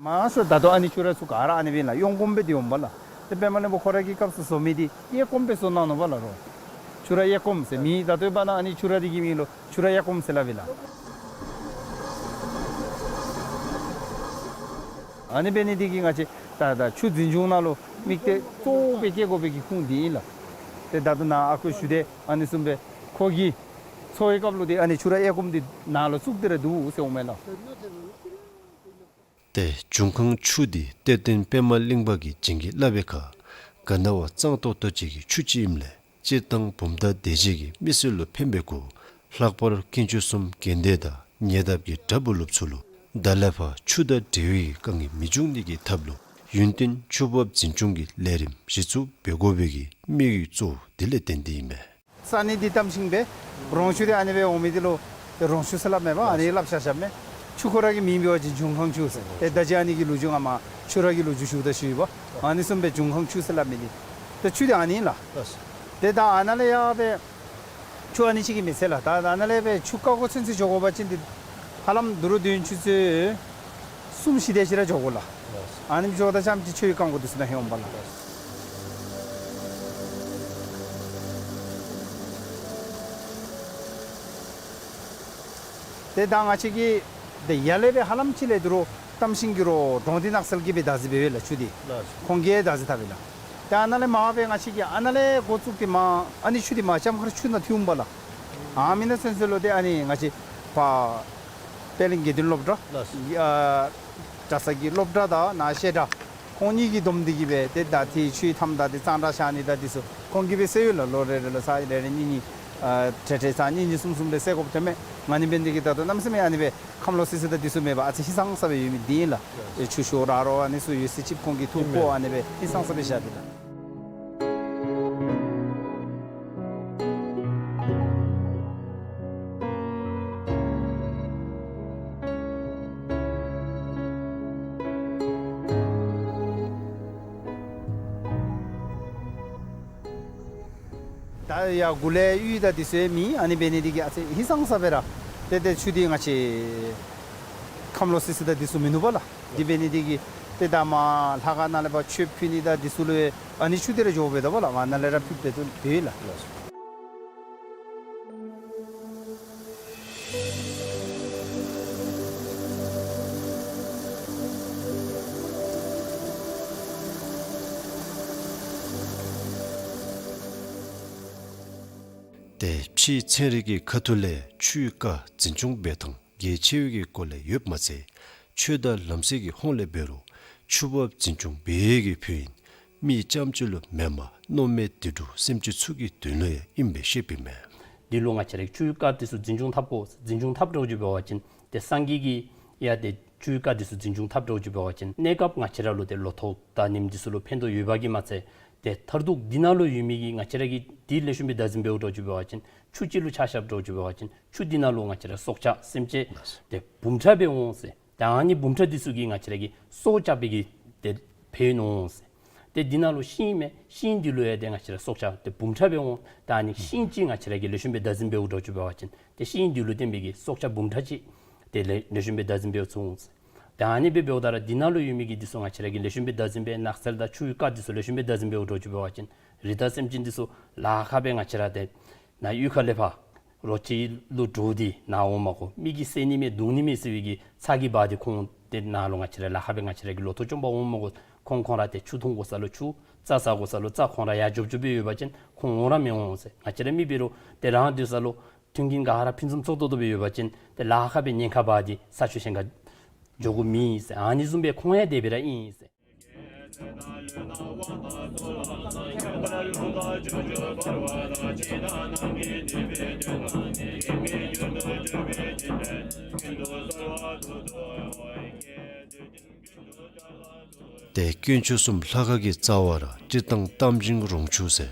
མང་ཤོས་ད་ལྟོ་ཨ་ནི་ཆུ་ར་ཚུ་ག་ར་ཨ་ནི་སྦེ་ལགས། གཡོན་སྐོརམ་སྦེ་འདི་འོངམ་པ་ལགས། ཏེ་པདྨ་གླིང་པ་ཁོ་ར་གི་སྐབས་སུ་བཟོ་མི་འདི་གཡས་སྐོརམ་སྦེ་བཟོ་གནང་ནུག་པ་ལགས་རོགས། ཆུ་ར་གཡས་སྐོརམ་ཟེར་མི་ད་ལྟོ་ཡང་ན་ཨ་ནི་ཆུ་ར་འདི་གི་མིང་ལུ་ཆུ་ར་གཡས་སྐོརམ་ཟེར་སླབ་ཨིན་ལགས། ཨ་ནི་འབད་ནི་འདི་གིས་ང་བཅས་ད་ད་ཆུ་འཛིན་སྐྱོང་ནང་ལུ་དམིགས་གཏད་གཙོ་བོ་སྦེ་བསྐྱེད་དགོ་པའི་གི་ཁུངས་འདི་ཨིན་ལགས། ཏེ་ད་ལྟོ་ནཱ་ཨ་ཁུ་ཞུ་དེ་ཨ་ནི་བཟུམ་སྦེ་ཁོ་གིས་འཚོལ་བའི་སྐབས་ལུ་ཏེ་ཨ་ནི་ཆུ་ར་གཡས་སྐོརམ་འདི་ནང་ལུ་བཙུགས་ཏེ་ར་འདུག་ཟེརཝ་མས་ལགས། ཏེ་འབྱུང་ཁང་ཆུ་འདི་གཏེར་སྟོན་པདྨ་གླིང་པ་གིས་བྱིན་གྱིས་བརླབས་པའི་ཁར་ག་ན་བ་གཙང་ཏོག་ཏོ་ཅིག་གི་ཆུ་ཅིག་ཨིནམ་ལས་སྤྱིར་བཏང་བུམ་ཐང་སྡེ་བཞི་གི་མི་སེར་ལུ་ཕན་པའི་སྐོར་ལྷག་པར་དཀོན་མཆོག་གསུམ་དགོན་སྡེ་དང་ཉེ་འདབས་ཀྱི་གྲྭ་བུ་སློབ་ཚུ་ལུ་ད་ལས་ཕར་ཆུ་དང་འབྲེལ་བའི་དཀའ་ངལ་མི་འབྱུང་ནི་གི་ཐབས་ལུ་ཡུན་བརྟན་ཆུ་འབབ་འཛིན་སྐྱོང་གི་ལས་རིམ་གཞི་བཙུགས་འབད་དགོ་པའི་གི་དམིགས་ཡུལ་གཙོ་བོ་དེ་ལས་བརྟེན་ཏེ་ཨིན་མས། ས་གནས་འདི་གཏམ་ཤིང་སྦེ་རོང་ཆུ་འདི་ཨ་ནི་སྦེ་འོང་མི་འདི་ལུ་ཏེ་རོང་ཆུ་ཟེར་སླབ་མས་པ། ཨ་ནི་སླབ་བཞག་བཞགཔ་མས། ཆུ་ཁོ་ར་གི་མིང་འབད་བ་ཅིན་འབྱུང་ཁང་ཆུ་ཟེར། ཏེ་ད་ཅི་ཨ་ནི་གི་ལོ་རྒྱུས་ང་མ་ཆུ་ར་གི་ལོ་རྒྱུས་ཞུཝ་ད་ཞུ་ཡི་པ། ཨ་ནི་བཟུམ་སྦེ་འབྱུང་ཁང་ཆུ་ཟེར་སླབ་མི་འདི་ཏེ་ཆུ་འདི་ཨ་ནི་ལགས། ཏེ་ད་ཨ་ནཱ་ལས་ཡར་སྦེ་ཆུ་ཨ་ནི་ཅིག་གིས་མི་ཚད་ལགས། ད་ད་ནཱ་ལས་སྦེ་ཆུ་བཀག་དགོ་ཚུན་ཚོད་འགྱོ་དགོ་པ་ཅིན་འདི་ཧ་ལམ་དུ་རུ་དུས་ཡུན་ཆུ་ཚོད་གསུམ་བཞི་དེ་ཅིག་ར་འགྱོ་དགོ་ལགས། ཨ་ནི་འགྱོཝ་ད་རྐྱངམ་ཅིག་ཆུ་ཡང་སྐམ་དགོ་འདུག་ཟེར་ན་ཧེ་འོང་པ་ལགས། ཏེ་ད་ང་བཅས་ཀྱིས་ཏེ་ཡར་ལས་སྦེ་ཧ་ལམ་ཅིག་ལས་དུ་རུ་གཏམ་ཤིང་གི་རོགས་གྲོང་སྡེ་ནགས་ཚལ་གྱིས་སྦེ་བདག་འཛིན་འབད་བས་ལགས་ཆུ་འདི། ལགས། ཁོང་གིས་བདག་འཛིན་འཐབ་པས་ལགས། ཏེ་ཨ་ནཱ་ལས་མར་སྦེ་ང་བཅས་ཀྱིས་ཨ་ནཱ་ལས་འགོ་བཙུགས་ཏེ་མར་ཨ་ནི་ཆུ་འདི་མར་ལྕམ་མཁར་ཆུ་ནང་ཐིམ་པས་ལགས། ཨ་མི་ནང་ཚུན་ཚོད་ལུ་ཏེ་ཨ་ནི་ང་བཅས་ཕར་པད་གླིང་དགེ་འདུན་སློབ་གྲྭ། ལགས། ཨ་གྲྭ་ཚང་གི་སློབ་གྲྭ་དང་ནཱ་བཤད་གྲྭ་ཁོང་གཉིས་ཀྱིས་བསྡོམས་ཏེ་གིས་སྦེ་ཏེ་ད་ཏེ་ཆུའི་མཐའམ་བདའ་སྟེ་གཙང་སྦྲ་བཞག་ནི་དང་འདི་ཚུ་ཁོང་གིས་སྦེ་སེལ་ཡོད་ལགས། ལོ་རེ་རེ་ལུ་ཚར་རེ་རེ་གཉིས་གཉིས་ཨ་ཏེ་ཏེ་ཚར་གཉིས་གཉིས་གསུམ་གསུམ་སྦེ་སེལ་དགོཔ་ཐོནམ་མས། ང་ནི་འབད་ནི་འདི་གིས་ད་ལྟོ་གནམ་མེད་ས་མེད་ཨ་ནི་སྦེ་ཁམས་ལོག་སི་སི་དང་འདི་ཚུ་མེད་པར་ཨ་ཙི་ཧིང་སངས་ས་སྦེ་ཡོད་མི་འདི་ཨིན་ལགས། ཨེ་ཆུ་ཤོར་ར་རོ་ཨ་ནི་ཚུ་ཡོད་ས་ཅིག་ཁོང་གིས་འཐུ་བཀོ་ཨ་ནི་སྦེ་ཧིང་སངས་ས་སྦེ་བཞག་སྟེ་ལགས། ད་ཡར་གུ་ལས་གཡུས་དང་འདི་ཚུ་ཡང་མེད། ཨ་ནི་འབད་ནི་འདི་གིས་ཨ་ཙི་ཧིང་སངས་ས་སྦེ་ར་ཏེ་ཏེ་ཆུ་འདི་ང་བཅས་ཁམས་ལོག་སི་སི་དང་འདི་ཚུ་མིན་ནུག་པ་ལགས། འདི་འབད་ནི་འདི་གིས་ཏེ་ད་མར་ལྷ་ཁང་ནང་ལས་ཕར་མཆོད་ཕུལ་ནི་དང་འདི་ཚུ་ལུ་ཡང་ཨ་ནི་ཆུ་འདི་ར་འགྱོཝ་འབདཝ་ད་པ་ལགས། ང་ནཱ་ལས་ར་ཕུལ་འབད་དོ་འབད་ལགས། ཏེ་ཕྱིའི་ཚན་རིག་གི་ཁ་ཐུག་ལས་ཆུའི་རྐ་འཛིན་སྐྱོང་འབད་ཐངས་གལ་ཆེ་བའི་གི་སྐོར་ལས་ཡོདཔ་མ་ཚད་ཆོས་དང་ལམ་སྲོལ་གྱི་ཧོངས་ལས་འབད་རུང་ཆུ་འབབ་འཛིན་སྐྱོང་འབད་ཡས་ཀྱི་ཕན་ཡོན་མི་རྐྱངམ་ཅིག་ལུ་མེན་པར་མནོ་མེད་དུད་འགྲོ་སེམས་ཅན་ཚུ་གི་དོན་ལུ་ཡང་ཨིན་པས་ཤེས་པའི་མས། འདི་ལུ་ང་བཅས་ར་ཆུའི་རྐ་འདི་ཚུ་འཛིན་སྐྱོང་འཐབ་དགོ། འཛིན་སྐྱོང་འཐབ་འགྱོ་བ་ཅིན་ཏེ་སངས་རྒྱས་ཀྱིས་ཡང་ཏེ་ཆུའི་རྐ་འདི་ཚུ་འཛིན་སྐྱོང་འཐབ་འགྱོ་བ་ཅིན་གནས་སྐབས་ང་བཅས་ར་ལུ་ཏེ་ལོ་ཐོག་དང་ཉིནམ་འདི་ཚུ་ལུ་ཕན་ཐོགས་ཡོདཔ་གིས་མ་ཚད་ཏེ་མཐར་ཐུག་འདི་ནང་ལུ་ཡོད་མི་གི་ང་བཅས་ར་གིས་འདི་ལེགས་ཤོམ་སྦེ་བདག་འཛིན་འབད་འགྱོ་བ་ཅིན་ཆུ་ཅིག་ལུ་ཆ་བཞག་འགྱོ་བ་ཅིན་ཆུ་འདི་ནང་ལུ་ང་བཅས་ར་སྲོག་ཆགས་སེམས་ཅན་ཏེ་འབུམ་ཕྲག་སྦེ་འོང་ཟེར། ཏེ་ཨ་ནི་འབུམ་ཕྲག་འདི་ཚུ་གིས་ང་བཅས་ར་གི་སྲོག་སྐྱབས་པའི་གི་ཏེ་ཕན་ཡོན་འོང་ཟེར། ཏེ་འདི་ནང་ལུ་ཤིང་མས། ཤིང་འདི་ལུ་ཡང་ཏེ་ང་བཅས་ར་སྲོག་ཆགས་ཏེ་འབུམ་ཕྲག་སྦེ་འོང་། ད་ཨ་ནི་ཤིང་ཅིག་ང་བཅས་ར་གིས་ལེགས་ཤོམ་སྦེ་བདག་འཛིན་འབད་འགྱོ་བ་ཅིན་ཏེ་ཤིང་འདི་ལུ་བརྟེན་པའི་གི་སྲོག་ཆགས་འབུམ་ཕྲག་ཅིག་ཏེ་ལེགས་ལེགས་ཤོམ་སྦེ་བདག་འཛིན་འབད་ཚུགས་འོང་ཟེར། ད་ཨ་ནི་སྦེ་འབདཝ་ད་ར་འདི་ནང་ལུ་ཡོད་མི་གི་འདི་ཚུ་ང་བཅས་ར་གིས་ལེགས་ཤོམ་སྦེ་བདག་འཛིན་འབད་ནགས་ཚལ་དང་ཆུའི་རྐ་འདི་ཚུ་ལེགས་ཤོམ་སྦེ་བདག་འཛིན་འབད་འགྱོ་བ་ཅིན་རི་དྭགས་སེམས་ཅན་འདི་ཚུ་ལཱ་ཁག་སྦེ་ང་བཅས་ར་ཏེ་ནཱ་གཡུས་ཁ་ལས་ཕར་རོ་ཁྱི་ལུ་འདྲོག་སྟེ་ནཱ་འོང་མ་དགོ། མི་གིས་བསད་ནི་མས་བརྡུང་ནི་མས་ཟེར་བའི་གི་ཚ་གྱང་འབག་སྟེ་ཁོང་ཏེ་ནཱ་ལུ་ང་བཅས་ར་ལཱ་ཁག་སྦེ་ང་བཅས་ར་གི་ལོ་ཐོག་བཅོམ་པར་འོང་མ་དགོ། ཁོང་ཁོང་ར་ཏེ་ཆུ་འཐུང་དགོ་ས་ལུ་ཆུ་རྩྭ་ཟ་དགོ་ས་ལུ་རྩྭ་ཁོང་ར་ཡར་འཇོབ་འཇོབ་སྦེ་ཡོད་པ་ཅིན་ཁོང་འོང་ར་མི་འོང་ཟེར། ང་བཅས་ར་མི་འབད་རུང་ཏེ་རང་སྡོད་ས་ལུ་མཐུན་རྐྱེན་ག་ར་ཕུན་སུམ་ཚོགས་ཏོག་ཏོ་སྦེ་ཡོད་པ་ཅིན་ཏེ་ལཱ་ཁག་སྦེ་ཉེན་ཁ་འབག་སྟེ་ས་ཆུ་གཞན་ཁར་འགྱོ་དགོཔ་མེད་ཟེར། ཨ་ནི་བཟུམ་སྦེ་ཁོང་ཡང་དེ་སྦེ་ར་ཨིན་ཟེར། ཏེ་དཀོན་མཆོག་གསུམ་ལྷ་ཁང་གི་རྩ་བར་སྤྱིར་བཏང་གཏམ་ཞིང་རོང་ཆུ་ཟེར་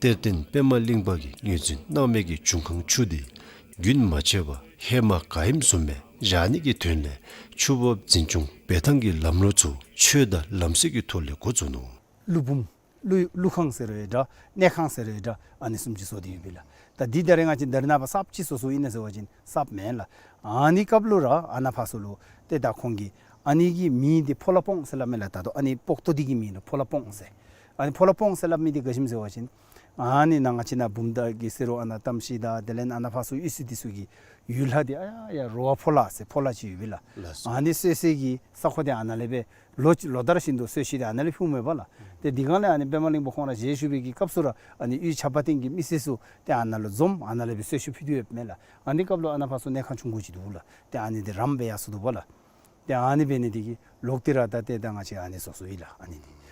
གཏེར་སྟོན་པདྨ་གླིང་པ་གིས་ངོས་འཛིན་གནང་མི་གི་འབྱུང་ཁུངས་ཆུ་འདི་རྒྱུན་མ་ཆད་པར་ཧེ་མ་ག་ཨིནམ་བཟུམ་སྦེ་བཞག་ནི་གི་དོན་ལས་ཆུ་འབབ་འཛིན་སྐྱོང་འབད་ཐངས་ཀྱི་ལམ་ལུགས་ཚུ་ཆོས་དང་ལམ་སྲོལ་གྱི་ཐོག་ལས་འགོ་བཙུགས་ནུག། ཀླུ་འབུམ། ཀླུ་ཀླུ་ཁང་ཟེར་རུང་འདྲ། གནས་ཁང་ཟེར་རུང་འདྲ། ཨ་ནི་བཟུམ་ཅིག་བཟོ་སྟེ་ཡོད་པས་ལགས། ད་འདི་ད་རེས་ང་བཅས་ད་རེས་ནངས་པ་གསརཔ་ཅིག་བཟོ་བཟོཝ་ཨིན་ན་ཟེར་བ་ཅིན་གསརཔ་མེན་ལགས། ཨ་ནི་སྐབས་ལུ་ར་ཨ་ནཱ་ཕར་ཚུ་ལུ་ཏེ་ད་ཁོང་གིས་ཨ་ནི་གི་མིང་འདི་ཕོ་ལྷ་སྤོང་ཟེར་སླབ་མས་ལགས། ད་ལྟོ་ཨ་ནི་སྤོག་ཏོ་འདི་གི་མིང་ལུ་ཕོ་ལྷ་སྤོང་ཟེར། ཨ་ནི་ཕོ་ལྷ་སྤོང་ཟེར་སླབ་མི་འདི་ག་ཅི་སྨོ་ཟེར་བ་ཅིན་ཨ་ནི་ནཱ་ང་བཅས་ནཱ་བུམ་ཐང་གི་ཟེར་རུང་ཨ་ནཱ་གཏམ་ཤེས་དང་དེ་ལས་ཨ་ནཱ་ཕར་ཚུ་གཡུས་ཚན་འདི་ཚུ་གི་ཡུལ་ལྷ་འདི་ཨ་ཡ་ཡ་རོ་བ་ཕོ་ལྷ་ཟེར་ཕོ་ལྷ་ཅིག་ཡོད་པས་ལགས། ལགས་སོ། ཨ་ནི་གསོ་སའི་གི་ས་ཁོངས་འདི་ཨ་ནཱ་ལས་སྦེ་ལོ་ལོ་ལྟར་བཞིན་དུ་གསོལ་ཚིགས་འདི་ཨ་ནཱ་ལས་ཕུལཝ་མས་པ་ལགས། ཏེ་དེ་སྒང་ལས་ཨ་ནི་པདྨ་གླིང་པ་ཁོང་ར་ཞལ་བཞུགས་པའི་གི་སྐབས་སུ་ར་ཨ་ནི་གཡུས་ཆབ་དཔལ་སྟེང་གི་མི་སེར་ཚུ་ཏེ་ཨ་ནཱ་ལུ་འཛོམས་ཨ་ནཱ་ལས་སྦེ་གསོལ་ཚིགས་ཕུལ་ཏེ་ཡོདཔ་མས་ལགས། ཨ་ནི་སྐབས་ལུ་ཨ་ནཱ་ཕར་ཚུ་གནས་ཁང་ཆུང་ཀུ་ཅིག་འདུག་ལགས། ཏེ་ཨ་ནི་འདི་རམ་སྦེ་ཡར་སོང་འདུག་པ་ལགས། ཏེ་ཨ་ནི་འབད་ནི་འདི་གིས་ལོག་སྟེ་ར་ད་ཏེ་ད་ང་བཅས་ཨ་ནི་བཟོ་བཟོཝ་ཨིན་ལགས། ཨ་ནི་འདི།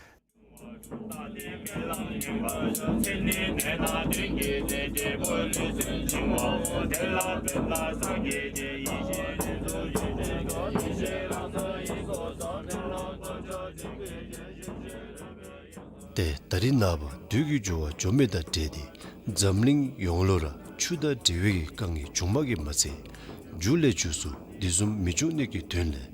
ཏེ་ད་རེས་ནངས་པ་དུས་ཀྱི་འགྱུར་བ་འགྱོ་མི་དང་འབྲེལ་ཏེ་འཛམ་གླིང་ཡོངས་ལུ་ར་ཆུ་དང་འབྲེལ་བའི་གི་དཀའ་ངལ་བྱུངམ་གིས་མ་ཚད་མཇུག་ལས་མཇུག་སུ་དེ་བཟུམ་མི་འབྱུང་ནི་གི་དོན་ལས་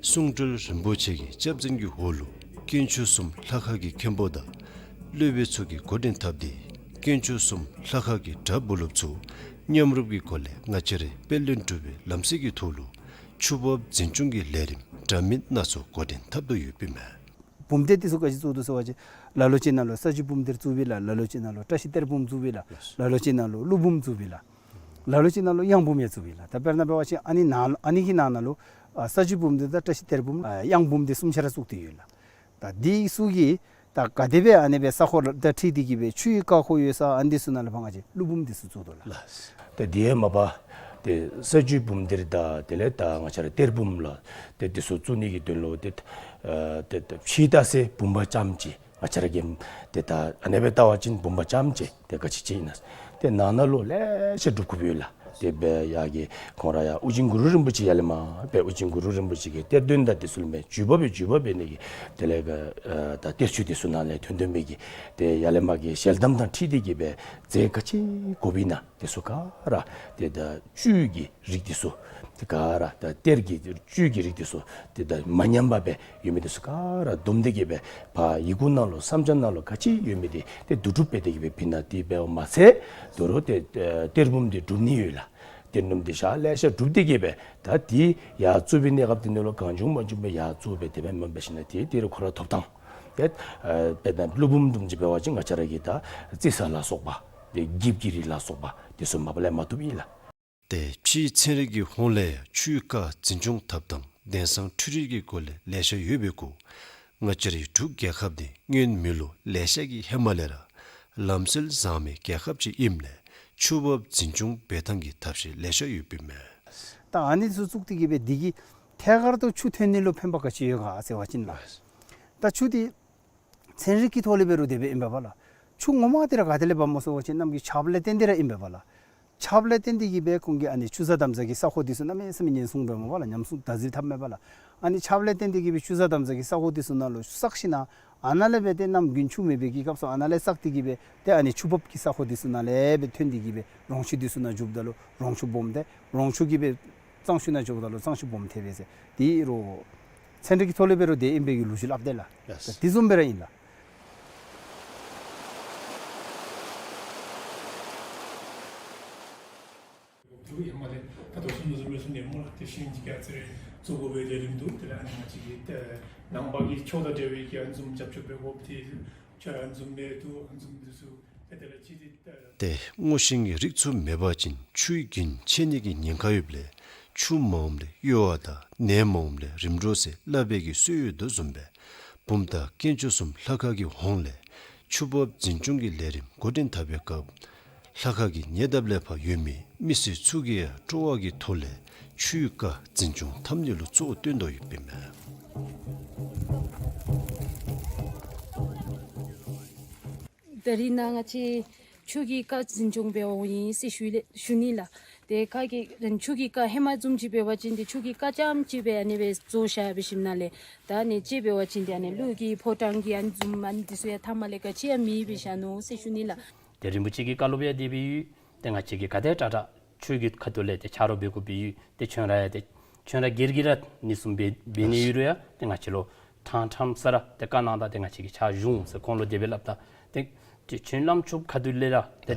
གསུང་སྤྲུལ་རིན་པོ་ཆེ་གི་སྐྱབས་འཛིན་གྱི་འོག་ལུ་དཀོན་མཆོག་གསུམ་ལྷ་ཁང་གི་མཁན་པོ་དང་སློབ་དཔོན་ཚུ་གིས་འགོ་འདྲེན་འཐབ་སྟེ་དཀོན་མཆོག་གསུམ་ལྷ་ཁང་གི་གྲྭ་བུ་སློབ་ཚུ་མཉམ་རུབ་ཀྱི་སྒོ་ལས་ང་བཅས་རའི་དཔལ་ལྡན་འབྲུག་པའི་ལམ་སྲོལ་གྱི་ཐོག་ལུ་ཆུ་འབབ་འཛིན་སྐྱོང་གི་ལས་རིམ་འདྲ་མིན་སྣ་ཚོགས་འགོ་འདྲེན་འཐབ་དོ་ཡོདཔ་ཨིན་མས། བུམ་སྡེ་འདི་ཚུ་ག་ཅི་བཙུགས་འདུག་ཟེར་བ་ཅིན་ལ་ལུ་ཅིག་ནང་ལུ་ས་བཅུད་བུམ་སྡེ་བཙུགས་པས་ལགས། ལ་ལུ་ཅིག་ནང་ལུ་བཀྲ་ཤིས་གཏེར་བུམ་བཙུགས་པས་ལགས། ལ་ལུ་ཅིག་ནང་ལུ་ཀླུ་འབུམ་བཙུགས་པས་ལགས། ལ་ལུ་ཅིག་ནང་ལུ་གཡང་འབུམ་ཡང་བཙུགས་པས་ལགས། ད་དཔེར་ན་འབད་བ་ཅིན་ཨ་ནི་ནང་ཨ་ནི་གི་ནང་ན་ལུ་ཨ་ས་བཅུད་བུམ་སྡེ་དང་བཀྲ་ཤིས་གཏེར་བུམ་ཨ་གཡང་འབུམ་སྡེ་གསུམ་ཆ་ར་བཙུགས་ཏེ་ཡོད་ལགས། ད་འདི་ཚུ་གིས་ད་ག་དེ་སྦེ་ཨ་ནི་སྦེ་ས་ཁོངས་དང་འཁྲིལ་ཏེ་གི་སྦེ་ཆུའི་རྐ་ཁོ་ཡོད་ས་ཨ་ནི་འདི་ཚུ་ནང་ལུ་ཕར་ང་བཅས་ཀླུ་འབུམ་འདི་ཚུ་བཙུགས་དོ་ལགས། ལགས། ཏེ་དེ་ཡང་མ་པ་ཏེ་ས་བཅུད་བུམ་སྡེ་དང་དེ་ལས་ད་ང་བཅས་ར་གཏེར་བུམ་ལགས། ཏེ་འདི་ཚུ་བཙུགས་ནི་གི་དོན་ལུ་ཏེ་ཨ་ཏེ་ཏེ་ཕྱི་ལྟ་ས་བུམ་པ་རྐྱངམ་ཅིག་ང་བཅས་ར་གིས་ཏེ་ད་ཨ་ནི་སྦེ་བལྟ་བ་ཅིན་བུམ་པ་རྐྱངམ་ཅིག་ཏེ་ག་ཅི་ཅིག་ཨིན་ན། ཏེ་ནང་ན་ལུ་ལེ་ཤ་སྒྲུབ་དགོཔ་ཡོད་ལགས། ཏེ་སྦེ་ཡར་གྱི་ཁོང་ར་ཡར་ཨོ་རྒྱན་གུ་རུ་རིན་པོ་ཆེ་ཡར་ལས་མར་སྦེ་ཨོ་རྒྱན་གུ་རུ་རིན་པོ་ཆེ་གི་གཏེར་སྟོན་དང་འདི་ཚུ་ལུ་མས་བརྒྱུད་པ་སྦེ་བརྒྱུད་པ་འབད་ནི་གི་དེ་ལས་ག་ཨ་ད་གཏེར་ཆོས་འདི་ཚུ་ནང་ལས་ཐོན་ཐོན་མི་གི་ཏེ་ཡར་ལས་མར་གྱི་ཞལ་གདམས་དང་འཁྲིལ་ཏེ་གི་སྦེ་རྫས་ག་ཅི་དགོཔ་ཨིན་ན་འདི་ཚུ་ག་ར་ཏེ་ད་བཅུད་ཀྱི་རིགས་འདི་ཚུ་ཏེ་ག་ར་ད་གཏེར་གྱི་བཅུད་ཀྱི་རིགས་འདི་ཚུ་ཏེ་ད་མ་ཉམས་པར་སྦེ་ཡོད་མི་འདི་ཚུ་ག་ར་བསྡོམས་ཏེ་གི་སྦེ་ཕར་ཡི་གུ་ནང་ལུ་བསམ་འཆར་ནང་ལུ་ག་ཅི་ཡོད་མི་འདི་ཏེ་བསྡུ་སྒྲུབ་འབད་དེ་གི་སྦེ་ཕུལ་ནི་འདི་འབདཝ་མ་ཚད་དོ་རུང་ཏེ་ཨ་གཏེར་བུམ་འདི་སྒྲུབ་ནི་ཡོད་ལགས། གཏེར་བུམ་འདི་ཞག་ལེ་ཤ་སྒྲུབ་སྟེ་གི་སྦེ་ད་འདི་ཡར་བཙུགས་པའི་གནས་སྐབས་འདི་ནང་ལུ་གང་བྱུང་མང་བྱུང་སྦེ་ཡར་བཙུགས་སྦེ་དེ་སྦེ་མེན་པར་ཞིནམ་ལས་ཏེ་འདི་རུ་ཁོ་ར་ཐོབ་ཐངས་ཏེ་ཨ་དཔེར་ན་ཀླུ་འབུམ་བཟུམ་ཅིག་འབད་བ་ཅིན་ང་བཅས་ར་གི་ད་རྩི་ས་ལ་སོགས་པ་ཏེ་འགྱིབ་ཀྱི་རིགས་ལ་སོགས་པ་འདི་ཚུ་མ་པ་ལས་མ་ཐོབ་ཨིན་ལགས། ཏེ་ཕྱིའི་ཚན་རིག་གི་ཧོངས་ལས་ཆུའི་རྐ་འཛིན་སྐྱོང་འཐབ་ཐངས་དེང་སང་འཕྲུལ་རིག་གི་སྒོ་ལས་ལེ་ཤ་ཡོད་པའི་གུ་ང་བཅས་རའི་འབྲུག་རྒྱལ་ཁབ་འདི་སྔོན་མི་ལོ་ལེ་ཤ་གི་ཧེ་མ་ལས་ར་ལམ་སྲོལ་བཟང་མི་རྒྱལ་ཁབ་ཅིག་ཨིནམ་ལས་ ཆུ་འབབ་འཛིན་སྐྱོང་འབད་ཐངས་ཀྱི་ཐབས་ཤེས་ལེ་ཤ་ཡོདཔ་ཨིན་མས། ད་ཨ་ནི་ཚུ་བཙུགས་ཏེ་གི་སྦེ་འདི་གིས་ཐད་ཀར་དུ་ཆུ་ཐོན་ནི་ལུ་ཕན་པ་ག་ཅི་ཡོད་ག་ཟེར་བ་ཅིན་ལགས། ད་ཆུ་འདི་ཚན་རིག་གི་ཐོག་ལས་འབད་རུང་དེ་སྦེ་ཨིན་པས་པ་ལགས། ཆུ་ངོ་མ་འདི་ར་ག་ཏེ་ལས་འབབ་སྨོ་ཟེར་བ་ཅིན་གནམ་གྱི་ཆརཔ་ལས་བརྟེན་ཏེ་ར་ཨིན་པས་པ་ལགས། ཆརཔ་ལས་བརྟེན་ཏེ་གི་སྦེ་ཁོང་གིས་ཨ་ནི་ཆུ་གཟར་འདམ་གཟར་གྱི་ས་ཁོངས་འདི་ཚུ་གནམ་མེད་ས་མེད་ཉེན་སྲུང་འབད་སྨོ་པ་ལགས། ཉམས་སྲུང་བདག་འཛིན་འཐབ་མས་པ་ལགས། ཨ་ནི་ཆརཔ་ལས་བརྟེན་ཏེ་གི་སྦེ་ཆུ་གཟར་འདམ་གཟར་གྱི་ས་ཁོངས་འདི་ཚུ་ནང་ལུ་བསགས་ཞིན་ན་ཨ་ནཱ་ལས་སྦེ་ཏེ་གནམ་དགུན་ཆུ་མེད་པའི་གི་སྐབས་སུ་ཨ་ནཱ་ལས་བསགས་ཏེ་གི་སྦེ་ཏེ་ཨ་ནི་ཆུ་འབབ་ཀྱི་ས་ཁོངས་འདི་ཚུ་ནང་ལས་སྦེ་ཐོན་ཏེ་གི་སྦེ་རོང་ཆུ་འདི་ཚུ་ནང་འཇུགཔ་ད་ལུ་རོང་ཆུ་སྦོམ་སྟེ་རོང་ཆུ་གིས་སྦེ་གཙང་ཆུ་ནང་འཇུགཔ་ད་ལུ་གཙང་ཆུ་སྦོམ་ཐལ་བས་ཟེར། དེ་རུང་ཚན་རིག་གི་ཐོག་ལས་འབད་རུང་དེ་ཨིན་པའི་གི་ལོ་རྒྱུས་སླབ་དེས་ལགས། ཡེས། དེ་བཟུམ་སྦེ་ར་ཨིན་ལགས། འདུག་ཡ་མ་ལས་ད་དོ་ཤིང་ནུ་ཟུར་མི་སུ་ནེ་མོ་ལ་དེ་ཤིང་ཅིག་ག་ཚེ་རེ་བཙུགས་དགོ་པའི་ལས་རིམ་འདུག། དེ་ལས་ཨ་ནི་ང་བཅས་ཀྱི་ནང་པ་གི་ཆོས་དང་འབྲེལ་བའི་གི་ཨ་ནི་བཟུམ་རྒྱབ་སྐྱོར་འབད་དགོཔ་དེ་ཆོས་ཨ་ནི་བཟུམ་མེད་དུ་ཨ་ནི་བཟུམ་འདི་ཚུ་དེ་དེ་ལས་ཅི་དེ་ཏེ་སྔོ་ཤིང་གི་རིགས་ཚུ་མེད་པ་ཅིན་ཆུའི་རྒྱུན་ཆད་ནི་གི་ཉེན་ཁ་ཡོདཔ་ལས་ཆུ་མ་འོངམ་ལས་གཡོ་བ་དང་ནད་མ་འོངམ་ལས་རིམ་གྲོ་ཟེར་སླབ་པའི་གི་སྲོལ་ཡོད་དོ་བཟུམ་སྦེ་བུམ་ཐང་དཀོན་མཆོག་གསུམ་ལྷ་ཁང་གི་ཧོངས་ལས་ཆུ་འབབ་འཛིན་སྐྱོང་གི་ལས་རིམ་འགོ་འདྲེན་འཐབ་པའི་སྐབས་ལྷ་ཁང་གི་ཉེ་འདབས་ལས་ཕར་ཡོད་མི་མི་སེར་ཚུ་གིས་ཡང་སྤྲོ་བ་གི་ཐོག་ལས་ཆུའི་རྐ་འཛིན་སྐྱོང་འཐབ་ནི་ལུ་གཙོ་བོ་བཏོན་དོ་ཡོདཔ་ཨིན་མས། ད་རིས་ནཱ་ང་བཅས་ཆུ་གི་རྐ་འཛིན་སྐྱོང་འབད་འོང་ཡི་ཟེར་ཞུ་ལེ་ཞུ་ནི་ལགས། ཏེ་རྐ་གི་ཆུ་གི་རྐ་ཧེ་མ་བཟུམ་ཅིག་འབད་བ་ཅིན་ཏེ་ཆུ་གི་རྐ་རྐྱངམ་ཅིག་སྦེ་ཨ་ནི་སྦེ་བཟོ་བཞག་འབད་ཞིནམ་ལས་ད་ཨ་ནི་ཅིག་འབད་བ་ཅིན་ཏེ་ཨ་ནི་ཀླུ་གི་ཕོ་བྲང་གི་ཨ་ནི་བཟུམ་ཨ་ནི་འདི་ཚུ་ཡང་མཐའ་མ་ལས་ག་ཅི་ཡང་མེདཔ་སྦེ་བཞག་ནུག་ཟེར་ཞུ་ནི་ལགས། ཏེ་རིན་པོ་ཆེ་གི་བཀའ་སློབ་ཡང་དེ་སྦེ་ཡོད། ཏེ་ང་བཅས་ཀྱིས་ག་དེ་དྲག་དྲག་ཆུ་གི་ཁ་ཐུག་ལས་ཏེ་ཆ་རོགས་འབད་དགོཔ་སྦེ་ཡོད། ཏེ་ཁྱོད་ར་ཡང་ཏེ་ཁྱོད་ར་སྒེར་གྱིས་ར་ཨ་ནི་བཟུམ་འབད་འབད་ནི་ཡོད་རུང་ཡང་ཏེ་ང་བཅས་ལུ་ཕྲང་ཕྲང་ས་ར་ཏེ་བཀའ་གནང་ད་ཏེ་ང་བཅས་ཀྱིས་ཕྱག་ཞུ་འོང་ཟེར་ཁོང་ལུ་དེ་སྦེ་སླབ་ད། ཏེ་ཏེ་ཁྱོད་བླམ་ཆོསཔ་ཁ་ཐུག་ལས་ར་ཏེ་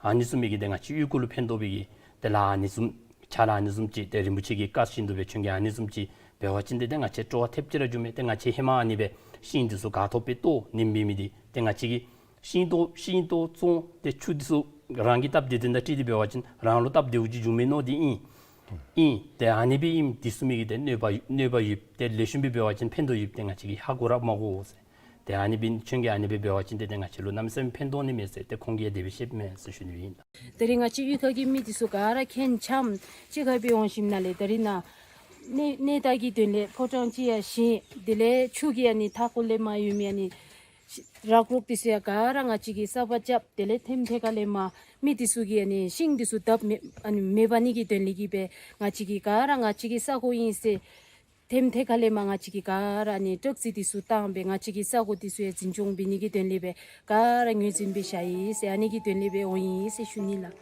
ཨ་ནི་བཟུམ་མའི་གི་ཏེ་ང་བཅས་གཡུས་སྒོ་ལུ་ཕན་ཐོགས་པའི་གི་ཏེ་ལཱ་ཨ་ནི་བཟུམ་ཕྱག་ལཱ་ཨ་ནི་བཟུམ་ཅིག་ཏེ་རིན་པོ་ཆེ་གི་བཀའ་བཞིན་དུ་སྦེ་ཁྱོད་ཀྱིས་ཨ་ནི་བཟུམ་ཅིག་འབད་བ་ཅིན་ཏེ་ཏེ་ང་བཅས་སྤྲོ་བ་ཐེབས་ཅིག་ར་འགྱོཝ་མས། ཏེ་ང་བཅས་ཧེ་མ་ཨ་ནི་སྦེ་ཤིང་འདི་ཚུ་ག་ཐོབ་སྦེ་བཏོག་ནིམ་འབད་མི་འདི་ཏེ་ང་བཅས་ཀྱིས་ཤིང་ཏོག་ཤིང་ཏོག་བཙོང་ཏེ་ཆུ་འདི་ཚུ་རང་གི་སྟབས་བདེ་དོན་དང་འཁྲིལ་ཏེ་འབད་བ་ཅིན་རང་ལུ་སྟབས་བདེཝ་ཅིག་འགྱོཝ་མས་མནོ་སྟེ་ཨིན། ཨིན། ཏེ་ཨ་ནི་སྦེ་ཨིནམ་འདི་བཟུམ་མའི་གི་ཏེ་གནོད་པ་གནོད་པ་ཡོདཔ་ཏེ་ལེགས་ཤོམ་སྦེ་འབད་བ་ཅིན་ཕན་ཐོགས་ཡོདཔ་ཏེ་ང་བཅས་ཀྱིས་ཧ་གོ་ར་མ་གོ་ཟེར། ཏེ་ཨ་ནི་སྦེ་ཁྱོད་ཀྱིས་ཨ་ནི་སྦེ་འབད་བ་ཅིན་ཏེ་ཏེ་ང་བཅས་ལུ་གནམ་མེད་ས་མེད་ཕན་ཐོགས་ནི་མས་ཟེར་ཏེ་ཁོང་གིས་དེ་སྦེ་བཤདཔ་མས་ཟེར་ཞུ་ནི་ཨིན། ད་རིས་ང་བཅས་གཡུས་ཁ་གི་མི་འདི་ཚུ་ག་ར་ཁྱེད་འཆམ་གཅིག་ཁར་སྦེ་འོང་ཞིནམ་ལས་ད་རིས་ནཱ་གནས་གནས་བདག་གི་དོན་ལས་ཕོ་བྲང་ཅིག་ཡང་བཞེངས། དེ་ལས་ཆུ་གི་ཨ་ནི་མཐའ་འཁོར་ལས་མར་ཡོད་མི་ཨ་ནི་རག་རོག་འདི་ཚུ་ཡང་ག་ར་ང་བཅས་ཀྱིས་གསརཔ་རྐྱབ། དེ་ལས་ཐེམ་ཐེ་ཁ་ལས་མར་མི་འདི་ཚུ་གིས་ཨ་ནི་ཤིང་འདི་ཚུ་བརྡབ་མེད་ཨ་ནི་མེད་པ་ནི་གི་དོན་ལས་ཀྱི་སྦེ་ང་བཅས་ཀྱིས་ག་ར་ང་བཅས་ཀྱི་ས་གོ་ཨིན་ཟེར་ཐེམ་ཐེ་ཁ་ལས་མར་ང་བཅས་ཀྱིས་ག་ར་ཨ་ནི་བསྒྲགས་རྩིས་འདི་ཚུ་བཏང་སྦེ་ང་བཅས་ཀྱི་ས་གོ་འདི་ཚུ་ཡང་འཛིན་སྐྱོང་འབད་ནི་གི་དོན་ལས་སྦེ་ག་ར་ངོས་འཛིན་འབད་བཞག་ཡི་ཟེར་ཨ་ནི་གི་དོན་ལས་སྦེ་འོང་ཡི་ཟེར་ཞུ་ནི་ལགས།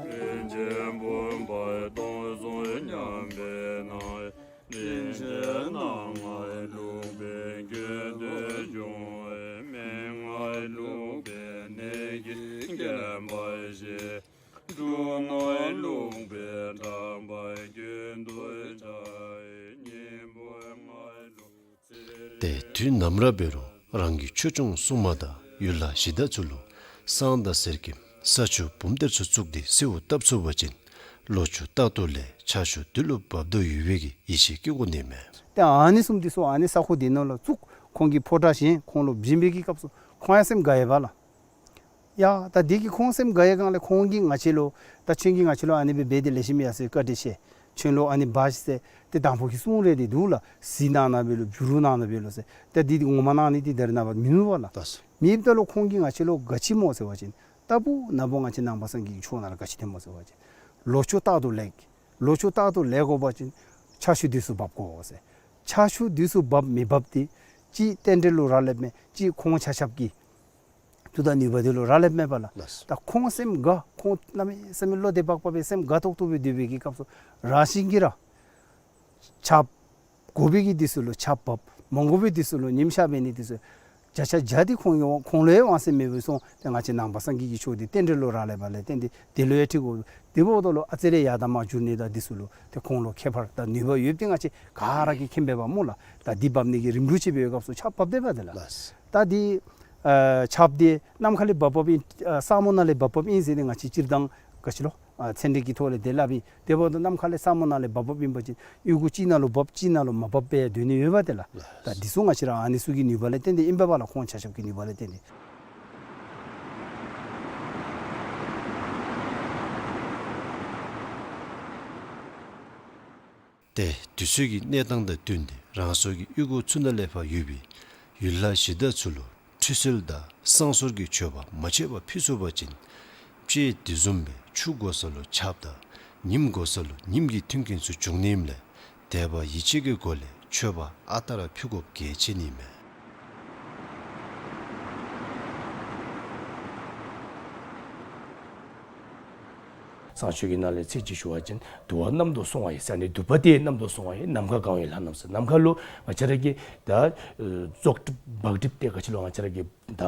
རིན་ཆེན་བུམ་པ་སྟོང་གསུམ་མཉམ་པའི་ནང་། རིན་ཆེན་སྣ་ལྔས་བླུགས་པའི་དགེ་འདུན་གཞུང་། མན་ངག་བླུགས་པའི་ནད་ཀྱིས་འགེམས་པར་བྱེད། འབྲུ་སྣ་བླུགས་པའི་དྲག་པོའི་དགེ་འདུན་གྲལ། སྙིང་པོ་ལྔས་བླུགས། ཏེ་དུས་ནམ་ར་འབད་རུང་རང་གི་ཆོས་སྐྱོང་སྲུང་མ་དང་ཡུལ་ལྷ་གཞི་བདག་ཚུ་ལུ་བསང་དང་གསེར་སྐྱེམས་ས་ཆུ་བུམ་གཏེར་ཚུ་བཙུགས་ཏེ་གསོལཝ་བཏབ་ཚུགས་པ་ཅིན་ལོ་ཕྱུགས་རྟག་ཏུ་ལེགས། ཆར་ཆུ་དུས་ལུ་འབབ་དོ་ཡོད་པའི་གི་ཡིད་ཆེས་བསྐྱེད་དགོ་ནི་མས། ཏེ་ཨ་ནི་བཟུམ་འདི་ཚུ་ཨ་ནི་ས་ཁོངས་འདི་ནང་ལུ་བཙུགས། ཁོང་གིས་ཕོ་བྲང་བཞེངས། ཁོང་ལུ་བྱིན་པའི་གི་སྐབས་སུ་ཁོང་ཡང་སེམས་དགའ་ཡི་པ་ལགས། ཡ་ད་འདི་གིས་ཁོང་སེམས་དགའ་ཡི་སྒང་ལས་ཁོང་གིས་ང་བཅས་ལུ་ད་ཁྱོད་ཀྱིས་ང་བཅས་ལུ་ཨ་ནི་སྦེ་འབད་དེ་ལེགས་ཤོམ་ཡར་སོང་ཡི། བཀའ་དྲིན་ཆེ། ཁྱོད་ལུ་ཨ་ནི་འབག་ཤིག་ཟེར་ཏེ་དང་ཕུ་གི་གསུང་རེ་འདི་འདུག་ལགས། གཟི་གནང་གནངམ་འབད་ལོ། བྱུ་རུ་གནང་གནངམ་འབད་ལོ་ཟེར། ཏེ་འདི་འདི་ངོ་མ་གནང་ནི་འདི་ད་རེས་ནངས་པ་མིན་འདུག་པ་ལགས། ལགས་སོ། མེདཔ་ད་ལུ་ཁོང་གིས་ང་བཅས་ལུ་ག་ཅི་སྨོ་ཟེར་བ་ཅིན་ལྟ་བུ་ན་བུ་ང་བཅས་ནང་པ་སངས་རྒྱས་ཀྱི་ཆོས་ནང་ལུ་ག་ཅི་ཐོནམ་སྨོ་ཟེར་བ་ཅིན་ལོ་ཕྱུགས་རྟག་ཏུ་ལེགས། ལོ་ཕྱུགས་རྟག་ཏུ་ལེགས་དགོ་པ་ཅིན་ཆར་ཆུ་དུས་སུ་འབབ་དགོ་ཟེར། ཆར་ཆུ་དུས་སུ་འབབ་མི་འབབ་འདི་གཅིག་རྟེན་འབྲེལ་ལུ་རག་ལསཔ་མས། གཅིག་ཁོང་ཆ་ཁྱབ་ཀྱི་མཐུ་དང་ནུས་པ་འདི་ལུ་རག་ལསཔ་མས་པ་ལགས། ལགས། ད་ཁོང་སེམས་དགའ། ཁོང་གནམ་མེད་ས་མེད་བློ་བདེ་བག་ཕེབས་སྦེ་སེམས་དགའ་ཏོག་ཏོ་སྦེ་སྡོད་པའི་གི་སྐབས་སུ་རང་བཞིན་གྱིས་ར་ཆརཔ་དགོ་པའི་གི་དུས་སུ་ལུ་ཆརཔ་འབབ། མ་དགོ་པའི་དུས་སུ་ལུ་ཉིམ་ཤར་འབད་ནི་དུས་སུ་བརྒྱ་ཆ་བརྒྱ་འདི་ཁོང་གི་ཁོང་ལུ་ཡང་དབང་ཤེད་མེད་པར་སོང་། ཏེ་ང་བཅས་ནང་པ་སངས་རྒྱས་ཀྱི་ཆོས་འདི་རྟེན་འབྲེལ་ལུ་རག་ལསཔ་ལས་བརྟེན་ཏེ་དེ་ལུ་ཡང་འཁྲིལ་དགོ། དེ་འབདཝ་ད་ལུ་ཨ་ཙི་རེ་ཡར་དང་མར་འགྱུར་ནི་དང་འདི་ཚུ་ལུ་ཏེ་ཁོང་ལུ་ཁྱད་པར་དང་ནུས་པ་ཡོདཔ་འདི་ང་བཅས་ག་ར་གིས་མཁྱེན་པས་པ་སྨོ་ལགས། ད་འདི་འབབ་ནི་གི་རིམ་གྲོ་ཅིག་འབད་བའི་སྐབས་སུ་ཆརཔ་འབབ་དེས་པ་ཏེ་ལགས། ལགས། ད་འདི་ ཨ་ཆརཔ་འདི་ནམ་མཁའ་ལས་འབབ་འབབ་ཨིན། ཨ་ས་སྨུག་ནང་ལས་འབབ་འབབ་ཨིན་ཟེར་ཏེ་ང་བཅས་སྤྱིར་བཏང་ག་ཅི་ལོ་ཨ་ཚན་རིག་གི་ཐོག་ལས་དེ་སླབ་ཨིན། དེ་འབདཝ་ད་ནམ་མཁའ་ལས་ས་སྨུག་ནང་ལས་འབབ་འབབ་ཨིན་པ་ཅིན་གཡུས་སྒོ་གཅིག་ནང་ལུ་འབབ་གཅིག་ནང་ལུ་མ་འབབ་པར་སྡོད་ནི་ཡོདཔ་དེ་ལགས། ད་འདི་ཚུ་ང་བཅས་ར་ཨ་ནི་ཚུ་གི་ནུས་པ་ལས་བརྟེན་ཏེ་ཨིན་པས་ལགས། ཁོང་ཆ་ཁྱབ་ཀྱི་ནུས་པ་ལས་བརྟེན་ཏེ། ཏེ་དུས་ཚོད་ཀྱི་གནས་སྟངས་དང་བསྟུན་ཏེ་རང་སོའི་གཡུས་སྒོ་ཚུ་ནང་ལས་ཕར་ཡོད་པའི་ཡུལ་ལྷ་གཞི་བདག་ཚུ་ལུ་ཁྲུས་གསོལ་དང་བསང་གསོལ་གྱི་མཆོད་པ་མ་ཆད་པར་ཕུལ་ཚུགས་པ་ཅིན་དཔྱེ་དེ་བཟུམ་སྦེ་ཆུ་དགོ་ས་ལུ་ཆརཔ་དང་ཉིམ་དགོ་ས་ལུ་ཉིམ་གྱི་མཐུན་རྐྱེན་ཚུ་འབྱུང་ནི་ཨིནམ་ལས་དད་པ་ཡིད་ཆེས་ཀྱི་སྒོ་ལས་མཆོད་པ་ཨ་རྟག་ར་ཕུལ་དགོཔ་གལ་ཆེ་ནི་མས། བསང་མཆོད་ཀྱི་ནང་ལས་ཚིག་གཅིག་ཞུ་བ་ཅིན་དུ་བ་གནམ་དུ་སོང་བ་ཡི་ཟེར་ནི་དུ་བ་དེ་གནམ་དུ་སོང་བ་ཡི་ནམ་མཁའ་གང་བའི་ལྷ་རྣམས་ཟེར། ནམ་མཁའ་ལུ་ང་བཅས་ར་གི་ད་ཨེ་བཙོག་གྲིབ་བག་གྲིབ་དེ་ག་ཅི་ལོ་ང་བཅས་ར་གི་ད་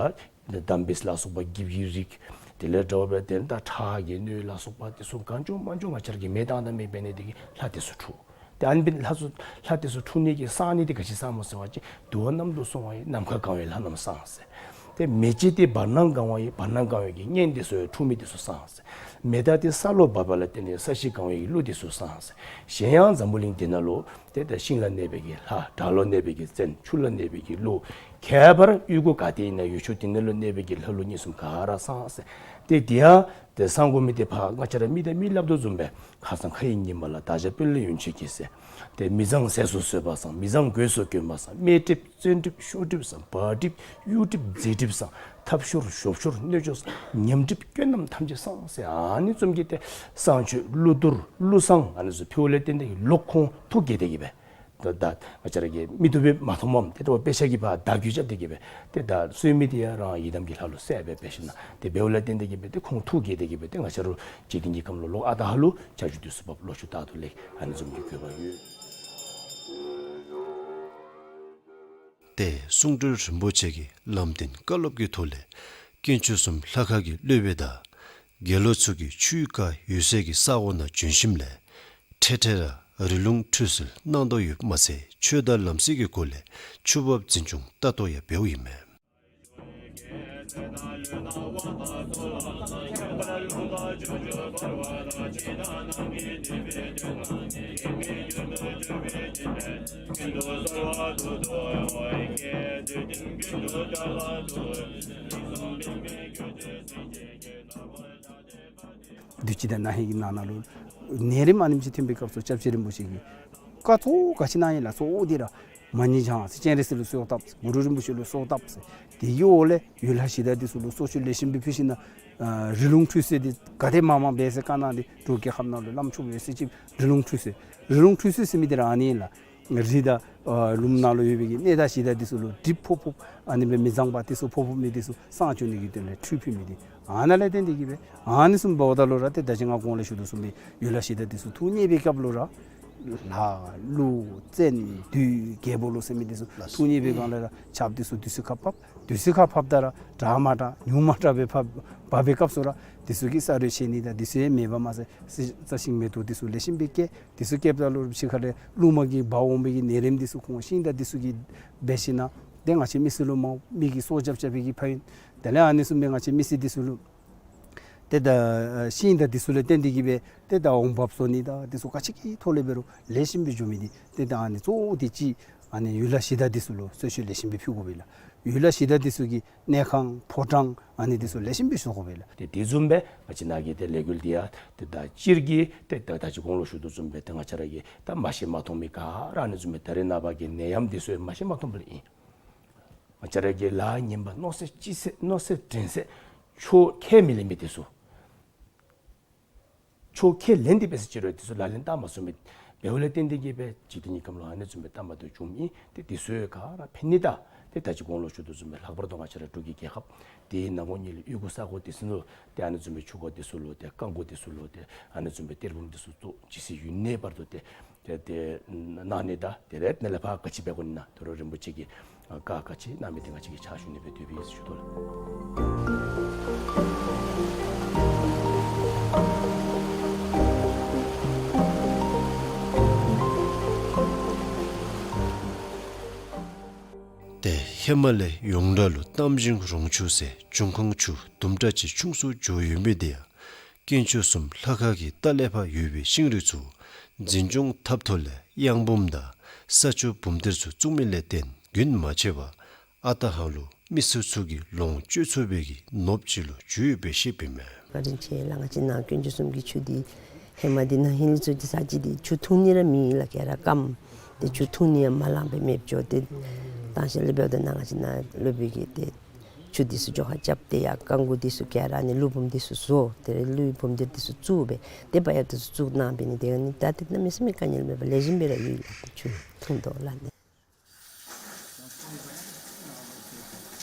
འདམ་སྦིས་ལ་སོགས་པ་འགྱིབ་ཀྱི་རིགས་དེ་ལས་འདྲ་བ་སྦེ་དེ་ད་ཁྲག་གི་སྣོད་ལ་སོགས་པ་དེ་ཚུ་གང་བྱུང་མང་བྱུང་ང་བཅས་ར་གི་མེ་བཏང་ད་མེ་འབད་ནི་དེ་གིས་ལྷ་དེ་ཚུ་འཁྲུགས། ཏེ་ཨ་ནི་འབད་ལྷ་ཚུ་ལྷ་དེ་ཚུ་འཁྲུགས་ནི་གི་བསང་ནི་དེ་ག་ཅི་བསངམ་སྨོ་ཟེར་བ་ཅིན་དུ་བ་གནམ་དུ་སོང་བ་ཡི་ནམ་མཁའ་གང་བའི་ལྷ་རྣམས་བསངས་ཟེར། ཏེ་མེ་ལྕེ་དེ་བར་སྣང་གང་བ་ཡི་བར་སྣང་གང་བའི་གི་གཉན་དེ་ཚུ་འཁྲུགས་མི་དེ་ཚུ་བསངས་ཟེར། མེ་སྟག་དེ་ས་ལུ་བབས་པ་ལ་བརྟེན་ནས་ས་གཞི་གང་བའི་གི་ཀླུ་དེ་ཚུ་བསངས་ཟེར། གཞན་ཡང་འཛམ་བུ་གླིང་འདི་ནང་ལུ་ཏེ་ད་ཤིང་ལ་གནས་པའི་གི་ལྷ། བྲག་ལུ་གནས་པའི་གི་བཙན། ཆུ་ལ་གནས་པའི་གི་ཀླུ། ཁྱད་པར་གཡུས་སྒོ་ག་ཏེ་ཨིན་ན་ཡུལ་ཕྱོགས་དེ་ནང་ལུ་གནས་པའི་གི་ལྷ་ཀླུ་གཉན་གསུམ་ག་ར་བསངས་ཟེར། ཏེ་དེ་ཡང་ཏེ་བསང་དགོ་མི་དེ་ཕར་ང་བཅས་ར་མི་དང་མི་སླབ་དོ་བཟུམ་སྦེ་ཁ་སང་ཁ་ཡི་ཉི་མ་ལ་བདག་ཅག་དཔོན་སློབ་ཡོན་མཆོད་ཀྱིས་ཟེར། ཏེ་མི་བཟང་ཟས་སུ་ཟོས་པ་བསངས། མི་བཟང་གོས་སུ་གྱོན་པ་བསངས། དམེ་གྲིབ་བཙན་གྲིབ་ཤོར་གྲིབ་བསངས། བག་གྲིབ་གཡུ་གྲིབ་རྫི་གྲིབ་བསངས། ཐབ་ཤོར་ཞོབ་ཤོར་གནོད་སྐྱོན་བསངས། ཉམས་གྲིབ་སྐྱོན་རྣམས་ཐམས་ཅད་བསངས་ཟེར། ཨ་ནི་བཟུམ་གྱི་ཏེ་བསང་མཆོད་ཀླུ་གཏོར་ཀླུ་བསངས་ཨ་ནི་ཚུ་ཕུལཝ་ལས་བརྟེན་ཏེ་ལོག་ཁོང་ཐུགས་དགྱེས་ཏེ་གི་སྦེ་ད་ད་ང་བཅས་ར་གི་མིག་ཏོ་སྦེ་མ་མཐོངམ་ཏེ་ད་དཔེ་ཆ་གི་ཕར་བརྡ་བརྒྱུད་རྐྱབ་སྟེ་གི་སྦེ་ཏེ་ད་གསོལ་མི་དེ་ཡང་རང་ཡི་དམ་གྱི་ལྷ་ལུ་གསལ་སྦེ་འབད་ཞིན་ན་ཏེ་འབདཝ་ལས་བརྟེན་ཏེ་གི་སྦེ་ཏེ་ཁོང་ཐུགས་དགྱེས་ཏེ་གི་སྦེ་ཏེ་ང་བཅས་ར་འཇིག་རྟེན་གྱི་ཁམས་ལུ་ལོག་ཨ་རྟག་ཧ་ལུ་བྱ་རྒྱུད་དེ་ཚུ་འབབ། ལོག་ཤུལ་རྟག་ཏུ་ལེགས། ཨ་ནི་བཟུམ་གྱི་དགོས་པ་ཡོད། ཏེ་གསུང་སྤྲུལ་རིན་པོ་ཆེ་གིས་ལམ་སྟོན་བཀའ་སློབ་ཀྱི་ཐོག་ལས་དཀོན་མཆོག་གསུམ་ལྷ་ཁང་གི་སློབ་དཔོན་དང་དགེ་སློང་ཚུ་གིས་ཆུའི་ཁ་ཡོད་སའི་གི་ས་གོ་ནང་བྱོན་ཞིནམ་ལས་འཕྲལ་འཕྲལ་ར་རི་ལུང་ཁྲུས་གསོལ་གནང་དོ་ཡོདཔ་མ་ཚད་ཆོས་དང་ལམ་སྲོལ་གྱི་སྒོ་ལས་ཆུ་འབབ་འཛིན་སྐྱོང་ལྟ་རྟོག་ཡང་འབདཝ་ཨིན་མས། བདུད་སྤྱི་དང་ན་ཧིང་གི་ནང་ན་ལུ་ནད་རིམས་ཨ་ནེམ་ཅིག་ཐོན་པའི་སྐབས་སུ་སྐྱབས་རྗེ་རིན་པོ་ཆེ་གིས་བཀའ་ཐོག་ག་ཅི་གནང་ཡི་ལགས། གཙོ་བོ་འདི་ར་མ་ཎི་བགྱང་ཟེར། སྤྱན་རས་གཟིགས་ལུ་གསོལཝ་བཏབ་ཟེར། གུ་རུ་རིན་པོ་ཆེ་ལུ་གསོལཝ་བཏབ་ཟེར། དེ་གི་འོག་ལས་ཡུལ་ལྷ་གཞི་བདག་འདི་ཚུ་ལུ་གསོལ་མཆོད་ལེགས་ཤོམ་སྦེ་ཕུལ་ཞིན་ན་ཨ་རི་ལུང་ཁྲུས་གསོལ་འདི་ག་དེ་མང་མང་འབད་ཟེར་བཀའ་གནང་སྟེ་འབྲུག་རྒྱལ་ཁབ་ནང་ལུ་བླམ་ཆོསཔ་ཡོད་ཚད་ཅིག་རི་ལུང་ཁྲུས་གསོལ། རི་ལུང་ཁྲུས་གསོལ་ཟེར་མི་འདི་ར་ཨ་ནི་ཨིན་ལགས། རི་དང་ཨ་ལུངམ་ནང་ལུ་ཡོད་པའི་གི་གནས་བདག་གཞི་བདག་འདི་ཚུ་ལུ་གྲིབ་ཕོག་ཕོགཔ་ཨ་ནི་སྦེ་མི་བཟང་པ་འདི་ཚུ་ཕོག་ཕོག་མི་འདི་ཚུ་བསང་བྱོན་ནི་གི་དོན་ལས་ཁྲུས་ཕུལ་མི་འདི་ཨ་ནཱ་ལས་བརྟེན་ཏེ་གི་སྦེ་ཨ་ནི་བཟུམ་འབདཝ་ད་ལུ་ར་ཏེ་ད་ཅི་ང་གོང་ལས་ཞུ་དོ་བཟུམ་སྦེ་ཡུལ་ལྷ་གཞི་བདག་འདི་ཚུ་ཐུགས་མཉེས་པའི་སྐབས་ལུ་ར་ལྷ་ཀླུ་བཙན་བདུད་རྒྱལ་པོ་ལོ་ཟེར་མི་འདི་ཚུ་ཐུགས་མཉེས་པའི་སྒང་ལས་ར་ཆརཔ་འདི་ཚུ་དུས་ཚོད་ཁར་ཕབ། དུས་ཚོད་ཁར་ཕབ་ད་ར་དྲག་མ་དྲག་ཉུང་མ་དྲག་སྦེ་ཕབ་འབབ་པའི་སྐབས་སུ་ར་འདི་ཚུ་གིས་ས་རོད་ཆད་ནི་དང་འདི་ཚུ་ཡང་མེདཔ་མ་ཚད་རྩྭ་ཤིང་མེ་ཏོག་འདི་ཚུ་ལེགས་ཤོམ་སྦེ་སྐྱེ། འདི་ཚུ་སྐྱེཝ་ད་ལུ་ཕྱི་ཁ་ལས་རླུང་མ་གིས་འབག་འོང་བའི་གི་ནད་རིམས་འདི་ཚུ་ཁོང་ཤིང་དང་འདི་ཚུ་གིས་འབད་ཞིན་ན་ཏེ་ང་བཅས་མི་སེར་ལུ་མ་མི་གི་སྲོག་སྐྱབས་རྐྱབ་པའི་གི་ཕན་ཡོན། དེ་ལས་ཨ་ནི་བཟུམ་སྦེ་ང་བཅས་མི་སེར་འདི་ཚུ་ལུ་ཏེ་ད་ཤིང་དང་འདི་ཚུ་ལས་བརྟེན་ཏེ་གི་སྦེ་ཏེ་ད་འོང་འབབ་བཟོ་ནི་དང་འདི་ཚུ་ག་ཅི་གི་ཐོག་ལས་འབད་རུང་ལེགས་ཤོམ་སྦེ་འགྱོ་མི་འདི་ཏེ་ད་ཨ་ནི་གཙོ་བོ་འདི་ཅིག་ཨ་ནི་ཡུལ་ལྷ་གཞི་བདག་འདི་ཚུ་ལུ་གསོལ་མཆོད་ལེགས་ཤོམ་སྦེ་ཕུལ་དགོ་པས་ལགས། ཡུལ་ལྷ་གཞི་བདག་འདི་ཚུ་གི་གནས་ཁང་ཕོ་བྲང་ཨ་ནི་འདི་ཚུ་ལེགས་ཤོམ་སྦེ་བཟོ་དགོ་པས་ལགས། ཏེ་དེ་བཟུམ་སྦེ་ང་བཅས་ནཱ་གི་ཏེ་ལས་འགུལ་འདི་ཡང་ཏེ་ད་སྤྱིར་གྱི་ཏེ་ད་ད་ཅི་གོང་ལུ་ཞུ་དོ་བཟུམ་སྦེ་ཏེ་ང་བཅས་ར་གི་ད་མ་ཤེས་མ་མཐོང་མི་ག་ར་ཨ་ནི་བཟུམ་སྦེ་ད་རེས་ནངས་པ་གི་ནད་ཡམས་འདི་ཚུ་མ་ཤེས་མ་མཐོང་པ་ལས་ཨིན། ང་བཅས་ར་གི་ལཱ་ངན་པ་མནོ་ཚད་ཅི་ཚད་མནོ་ཚད་དྲན་ཚད་ཆོས་ཁས་མི་ལེན་མི་འདི་ཚུ། ཆོས་ཁས་ལེན་ཏེ་འབད་ཟེར་ཅི་རུང་འདི་ཚུ་ལག་ལེན་བསྟར་མ་ཚུགས་མི་འབདཝ་ལས་བརྟེན་ཏེ་གི་སྦེ་འཇིག་རྟེན་གྱི་ཁམས་ལུ་ཨ་ནི་བཟུམ་སྦེ་བསྟར་མ་བཏུབ་བྱུངམ་ཨིན། ཏེ་འདི་ཚུ་ག་ར་ཕན་ནི་དང་ཏེ་ད་ཅི་གོང་ལུ་ཞུ་དོ་བཟུམ་སྦེ་ལྷག་པར་དུ་ང་བཅས་ར་འབྲུག་གི་རྒྱལ་ཁབ་འདི་ནང་ངོ་ཉིད་ལུ་གཡུས་སྒོ་ས་གོ་འདི་ཚུ་ནང་ལུ་ཏེ་ཨ་ནི་བཟུམ་སྦེ་ཆུ་འགོ་འདི་ཚུ་ལུ་ཏེ་རྐང་འགོ་འདི་ཚུ་ལུ་ཏེ་ཨ་ནི་བཟུམ་སྦེ་གཏེར་བུམ་འདི་ཚུ་བཙུགས་ཇི་སྲིད་ཡུན་གནས་བར་དུ་ཏེ་ཏེ་ཏེ་གནང་ནི་དང་ཏེ་རེས་ནཱ་ལས་ཕར་ག་ཅི་འབད་དགོ་ནི་ན་ད་རུང་རིན་པོ་ཆེ་གིས་ཨ་བཀའ་ག་ཅི་གནང་མི་འདི་ང་བཅས་ཀྱིས་ཕྱག་ཞུ་ནི་སྦེ་འདོད་པའི་ཞུ་དོ་ལགས། ཏེ་ ཧེ་མ་ལས་ཡོངས་གྲགས་ལུ་གཏམ་ཞིང་རོང་ཆུ་ཟེར་འབྱུང་ཁུངས་ཆུ་དུམ་གྲ་ཅིག་ཆུང་སུ་འགྱོ་ཡོད་མི་དེ་ཡང་དཀོན་མཆོག་གསུམ་ལྷ་ཁང་གི་ལྟག་ལས་ཕར་ཡོད་པའི་ཤིང་རིགས་ཚུ་འཛིན་སྐྱོང་འཐབ་ཐོག་ལས་གཡང་འབུམ་དང་ས་ཆུ་འབུམ་གཏེར་ཚུ་བཙུགས་མི་ལས་བརྟེན་རྒྱུན་མ་ཆད་པར་ཨ་རྟག་ཧ་ལུག་མི་སེར་ཚུ་གིས་ལོངས་སྤྱོད་ཚུགས་པའི་གི་ནོར་བུ་ཅིག་ལུ་གྱུར་ཡོདཔ་སྦེ་བཤདཔ་ཨིན་མས། བཀའ་དྲིན་ཆེ་ལགས། ང་བཅས་ནཱ་དཀོན་མཆོག་གསུམ་གྱི་ཆུ་འདི་ཧེ་མ་འདི་ནང་ཧིན་ལི་ཚུ་གི་ས་གཞི་འདི་ཆུ་འཐུང་ནི་ར་མེད་ལགས། ག་ར་སྐམ། ཏེ་ཆུ་འཐུང་ནི་ཡང་མ་ལང་པར་མེདཔ་འགྱོ། ཏེ་ད་ཤེས་ལེ་འབདཝ་ད་ནཱ་ང་བཅས་ནཱ་སློབ་དཔོན་གྱིས་ཏེ་ཆུ་འདི་ཚུ་འགྱོ་ཁ་རྐྱབ་སྟེ་ཡར་རྐང་མགོ་འདི་ཚུ་ག་ར་ནི་ཀླུ་འབུམ་འདི་ཚུ་བཟོ། ཏེ་ཀླུ་འབུམ་འདི་འདི་ཚུ་བཙུགས་སྦེ་ཏེ་བ་ཡ་འདི་ཚུ་བཙུགས་གནང་འབད་ནི་དེ་གིས་ནི་ད་ཏེ་གནམ་མེད་ས་མེད་དཀའ་ངལ་མེད་པར་ལེགས་ཤོམ་སྦེ་ར་ཡོད་ལགས། ཏེ་ཆུ་འཐུང་དོ་ལགས་ནི།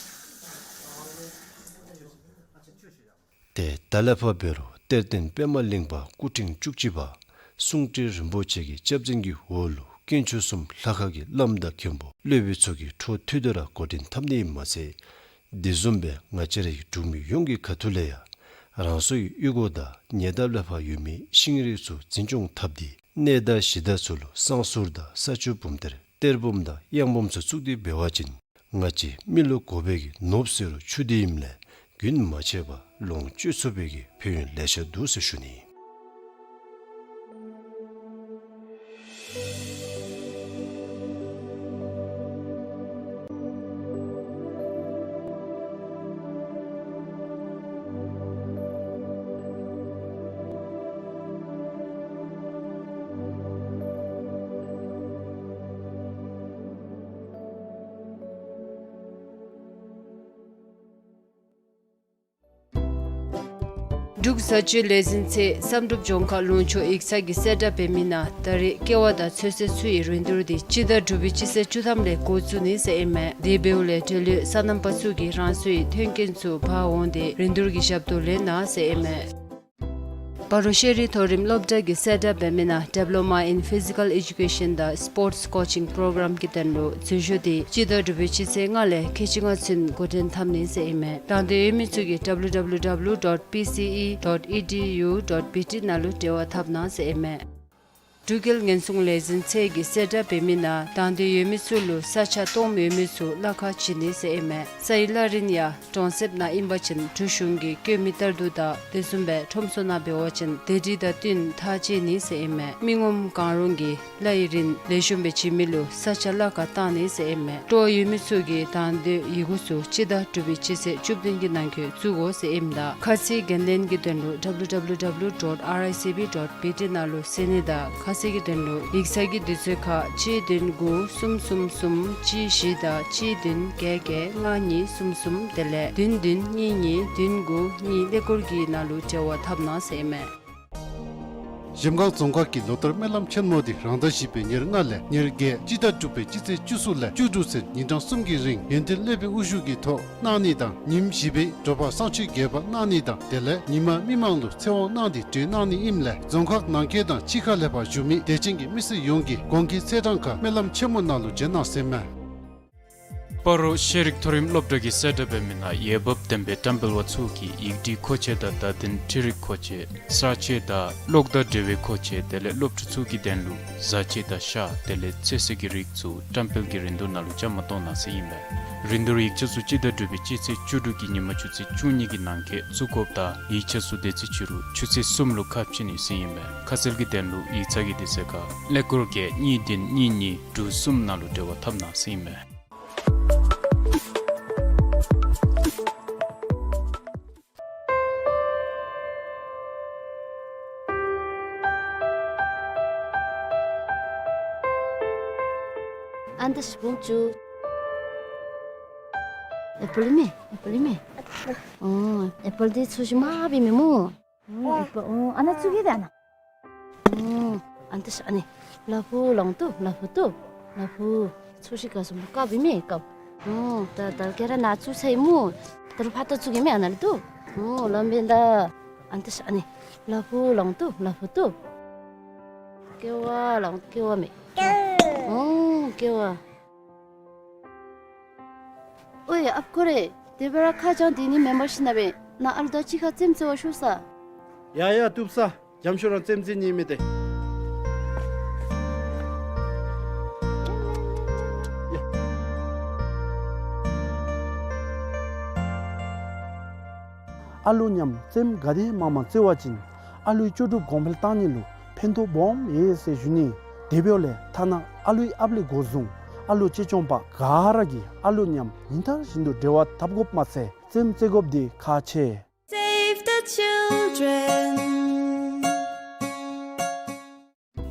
ཏེ་ད་ལས་ཕར་འབད་རུང་གཏེར་སྟོན་པདྨ་གླིང་པ་སྐུ་ཕྲེང་བཅུ་གཅིག་པ་གསུང་སྤྲུལ་རིན་པོ་ཆེ་གི་སྐྱབས་འཛིན་གྱི་འོག་ལུ་དཀོན་མཆོག་གསུམ་ལྷ་ཁང་གི་བླམ་དང་མཁན་པོ་སློབ་དཔོན་ཚུ་གིས་འཕྲོ་མཐུད་དེ་ར་འགོ་འདྲེན་འཐབ་ནི་ཨིནམ་མ་ཚད་དེ་བཟུམ་སྦེ་ང་བཅས་རའི་འབྲུག་མི་ཡོངས་ཀྱི་ཁ་ཐུག་ལས་ཡང་རང་སོའི་གཡུས་སྒོ་དང་ཉེ་འདབས་ལས་ཕར་ཡོད་མི་ཤིང་རིགས་ཚུ་འཛིན་སྐྱོང་འཐབ་སྟེ་གནས་བདག་གཞི་བདག་ཚུ་ལུ་བསང་གསུར་དང་ས་ཆུ་འབུམ་གཏེར་གཏེར་བུམ་དང་གཡང་བུམ་ཚུ་བཙུགས་ཏེ་འབད་བ་ཅིན་ང་བཅས་མི་ལུ་དགོ་པའི་གི་ནོར་བུ་ཟེར་རུང་ཆུ་འདི་ཨིནམ་ལས་རྒྱུན་མ་ཆད་པར་ལོངས་སྤྱོད་ཚུགས་པའི་གི་ཕན་ཡོན་ལེ་ཤ་འདུག་ཟེར་ཞུ་ནི། འབྲུག་བཟའ་སྤྱོད་ལས་འཛིན་ཚད་བསམ་གྲུབ་ལྗོངས་མཁར་ལུང་ཕྱོགས་ཡིག་ཚང་གིས་གསལ་བསྒྲགས་འབད་མི་ནང་ད་རེས་ཀེ་བ་དང་ཚོད་བསྲེ་ཚུ་ཡི་རིན་བསྡུར་འདི་སྤྱི་ཟླ་དྲུག་པའི་སྤྱི་ཚེས་བཅུ་ཐམ་ལས་འགོ་བཙུགས་ནི་ཟེར་ཨིན་མས། དེ་འབདཝ་ལས་འབྲེལ་ཡོད་སོ་ནམ་པ་ཚུ་གིས་རང་སོའི་མཐུན་རྐྱེན་ཚུ་འབག་འོང་སྟེ་རིན་བསྡུར་གྱི་ཞབས་ཏོག་ལེན་གནང་ཟེར་ཨིན་མས། སྤ་རོ་ཤེས་རིག་མཐོ་རིམ་སློབ་གྲྭ་གིས་གསལ་བསྒྲགས་འབད་མི་ནང་Diploma in Physical Education དང་Sports Coaching Program གི་དོན་ལུ་འཛུལ་ཞུགས་འདི་སྤྱི་ཟླ་དྲུག་པའི་སྤྱི་ཚེས་ལྔ་ལས་ཁལ་གཅིག་ལྔ་ཚུན་འགོ་འདྲེན་འཐབ་ནི་ཟེར་ཨིན་མས། དང་འདོད་ཡོད་མི་ཚུ་གིས་W W W dot P C E dot E D U dot B T ནང་ལུ་འབྲེལ་བ་འཐབ་གནང་ཟེར་ཨིན་མས། འབྲུག་རྒྱལ་ཉེན་སྲུང་ལས་འཛིན་ཚད་ཀྱིས་གསལ་བསྒྲགས་འབད་མི་ནང་དང་འདོད་ཡོད་མི་ཚུ་ལུ་ས་ཆ་སྟོངམ་ཡོད་མི་ཚུ་གླ་ཁར་བྱིན་ནི་ཟེར་ཨིན་མས། ས་ཡི་གླ་རིན་ཡང་གྲོང་གསེབ་ནང་ཨིན་པ་ཅིན་འབྲུག་གཞུང་གིས་བཀོད་མི་ལྟར་དུ་དང་དེ་བཟུམ་སྦེ་ཁྲོམ་ཚུ་ནང་འབད་བ་ཅིན་སྡེ་སྲིད་དང་བསྟུན་ཐག་བཅད་ནི་ཟེར་ཨིན་མས། མི་ངོམ་གང་རུང་གིས་གླ་ཡི་རིན་ལེགས་ཤོམ་སྦེ་བྱིན་མི་ལུ་ས་ཆ་གླ་ཁར་བཏང་ནི་ཟེར་ཨིན་མས། སྤྲོ་བ་ཡོད་མི་ཚུ་གིས་དང་འདོད་ཡི་གུ་ཚུ་སྤྱི་ཟླ་དྲུག་པའི་སྤྱི་ཚེས་བཅུ་བདུན་གྱི་ནང་འཁོད་བཙུགས་དགོ་ཟེར་ཨིནམ་ད་ཁ་གསལ་འགན་ལེན་གྱི་དོན་ལུ་W W W dot R I C B dot B T ནང་ལུ་གསན་ནི་དང་ཁ་གསལ་གྱི་དོན་ལུ་ཡིག་ཚང་གི་དུས་ཚོད་ཁར་གཅིག་བདུན་དགུ་གསུམ་གསུམ་གསུམ་གཅིག་བཞི་དང་གཅིག་བདུན་བརྒྱད་བརྒྱད་ལྔ་གཉིས་གསུམ་གསུམ་དེ་ལས་བདུན་བདུན་གཉིས་གཉིས་བདུན་དགུ་གཉིས་ཀླད་ཀོར་གྱི་ནང་ལུ་འབྲེལ་བ་འཐབ་གནང་ཟེར་ཨིན་མས། གཞལམ་སྒང་རྫོང་ཁག་གི་ལོ་ལྟར་སྨོན་ལམ་ཆེན་མོ་འདི་རང་ཟླ་བཞི་པའི་ཉེར་ལྔ་ལས་ཉེར་བརྒྱད་སྤྱི་ཟླ་དྲུག་པའི་སྤྱི་ཚེས་བཅུ་གསུམ་ལས་བཅུ་དྲུག་ཚུན་ཉིན་གྲངས་གསུམ་གྱི་རིང་ཡོན་ཏན་སློབ་དཔོན་དབུ་བཞུགས་ཀྱི་ཐོག་གནང་ནི་དང་ཉིནམ་བཞི་པའི་དྲོ་པ་བསང་མཆོད་རྒྱས་པ་གནང་ནི་དང་དེ་ལས་ཉིན་མ་མི་མང་ལུ་ཚེ་དབང་གནང་སྟེ་གྲོལ་གནང་ནི་ཨིནམ་ལས་རྫོང་ཁག་ནང་འཁོད་དང་ཕྱི་ཁ་ལས་ཕར་བཞུགས་མི་དད་ཅན་གྱི་མི་སེར་ཡོངས་ཀྱིས་གོང་གི་ཚེས་གྲངས་ཁར་སྨོན་ལམ་ཆེན་མོ་ནང་ལུ་བྱོན་གནང་ཟེར་ཨིན་མས། སྤ་རོ་ཤེས་རིག་མཐོ་རིམ་སློབ་གྲྭ་གིས་གསལ་བསྒྲགས་འབད་མི་ནང་འོས་འབབ་ལྡན་པའི་བཀྲམ་སྤེལ་བ་ཚུ་གིས་ཡིག་འབྲི་མཁོ་ཆས་དང་བརྡ་དོན་འཕྲུལ་རིག་མཁོ་ཆས་གསར་ཆས་དང་གློག་དང་འབྲེལ་བའི་མཁོ་ཆས་དེ་ལས་སློབ་ཕྲུག་ཚུ་གི་དོན་ལུ་བཟའ་ཆས་དང་ཤ་དེ་ལས་ཚོད་བསྲེ་གི་རིགས་ཚུ་བཀྲམ་སྤེལ་གྱི་རིན་བསྡུར་ནང་ལུ་བཅའ་མར་གཏོགས་གནང་ཟེར་ཨིན་མས། རིན་བསྡུར་ཡིག་ཆ་ཚུ་སྤྱི་ཟླ་དྲུག་པའི་སྤྱི་ཚེས་བཅུ་དྲུག་གི་ཉིན་མ་ཆུ་ཚོད་བཅུ་གཉིས་ཀྱི་ནང་འཁོད་བཙུགས་དགོཔ་དང་ཡིག་ཆ་ཚུ་དེ་ཚེ་ཕྱི་རུ་ཆུ་ཚོད་གསུམ་ལུ་ཁ་ཕྱེ་ནི་ཟེར་ཨིན་མས། ཁ་གསལ་གྱི་དོན་ལུ་ཡིག་ཚང་གི་དུས་ཚོད་ཁར་ཀླད་ཀོར་བརྒྱད་གཉིས་བདུན་གཉིས་གཉིས་དྲུག་གསུམ་ནང་ལུ་འབྲེལ་བ་འཐབ་གནང་ཟེར་ཨིན་མས། ཨན་ཏ་སི་བུམ་ཅུ། ཨེ་པཱལ་མེ། ཨེ་པཱལ་མེ། ཨོ། ཨེ་པཱལ་འདི་ཚོས་ཤིག་མ་བི་མེ་མོ། ཨོ། ཨེ་པཱལ། ཨོ། ཨ་ན་ཚུ་གི་དེ་ཨ་ན། ཨོ། ཨན་ཏ་ས་ཨ་ནི། ལ་ཕུག་ལོང་ཏོ། ལ་ཕུག་ཏོ། ལ་ཕུག། ཚོས་ཤིག་ག་སོང་ཀ་བི་མེ་ཀ། ཨོ། ད་ད་ག་ར་ནཱ་ཚུ་ཚེ་མོ། ད་རུང་ཕར་ད་ཚུ་གི་མེ་ཨ་ན་ལུ་ཏོ། ཨོ། ལམ་བེན་ད། ཨན་ཏ་ས་ཨ་ནི། ལ་ཕུག་ལོང་ཏོ། ལ་ཕུག་ཏོ། ཀེ་བ་ལོང་ཀེ་བ་མེ། ཨོ། ཀེ་བ། ཨོའི་ཨཔ་ཁོ་རེ། དེ་སྦེ་ར་ཁ་བྱང་དེ་ནི་མེན་པར་ཤེས་ན་སྦེ་ནཱ་ཨ་ལུ་དང་གཅིག་ཁར་རྩེདམོ་རྩེ་བར་ཤོག་ས། ཡ་ཡ་བཏུབ་ས། འཇམ་ཤོས་རང་རྩེདམོ་རྩེ་ནི་མེད་དེ། ཡ། ཨ་ལུ་མཉམ་རྩེདམོ་ག་དེ་མང་མང་རྩེ་བ་ཅིན་ཨ་ལུའི་ལྕོགས་གྲུབ་གོང་འཕེལ་གཏང་ནི་ལུ་ཕན་ཐོགས་སྦོམ་ཡོད་ཟེར་ཞུ་ནི། དེ་འབདཝ་ལས་ཐ་ན་ཨ་ལུའི་ཨཔ་ལས་འགོ་བཟུང་ཨ་ལུ་གཅེས་སྐྱོང་པ་ག་ར་གིས་ཨ་ལུ་མཉམ་ཉིན་ལྟར་བཞིན་དུ་འབྲེལ་བ་འཐབ་དགོཔ་མ་ཚད་རྩེདམོ་རྩེ་དགོཔ་འདི་ཁག་ཆེ། Save the children.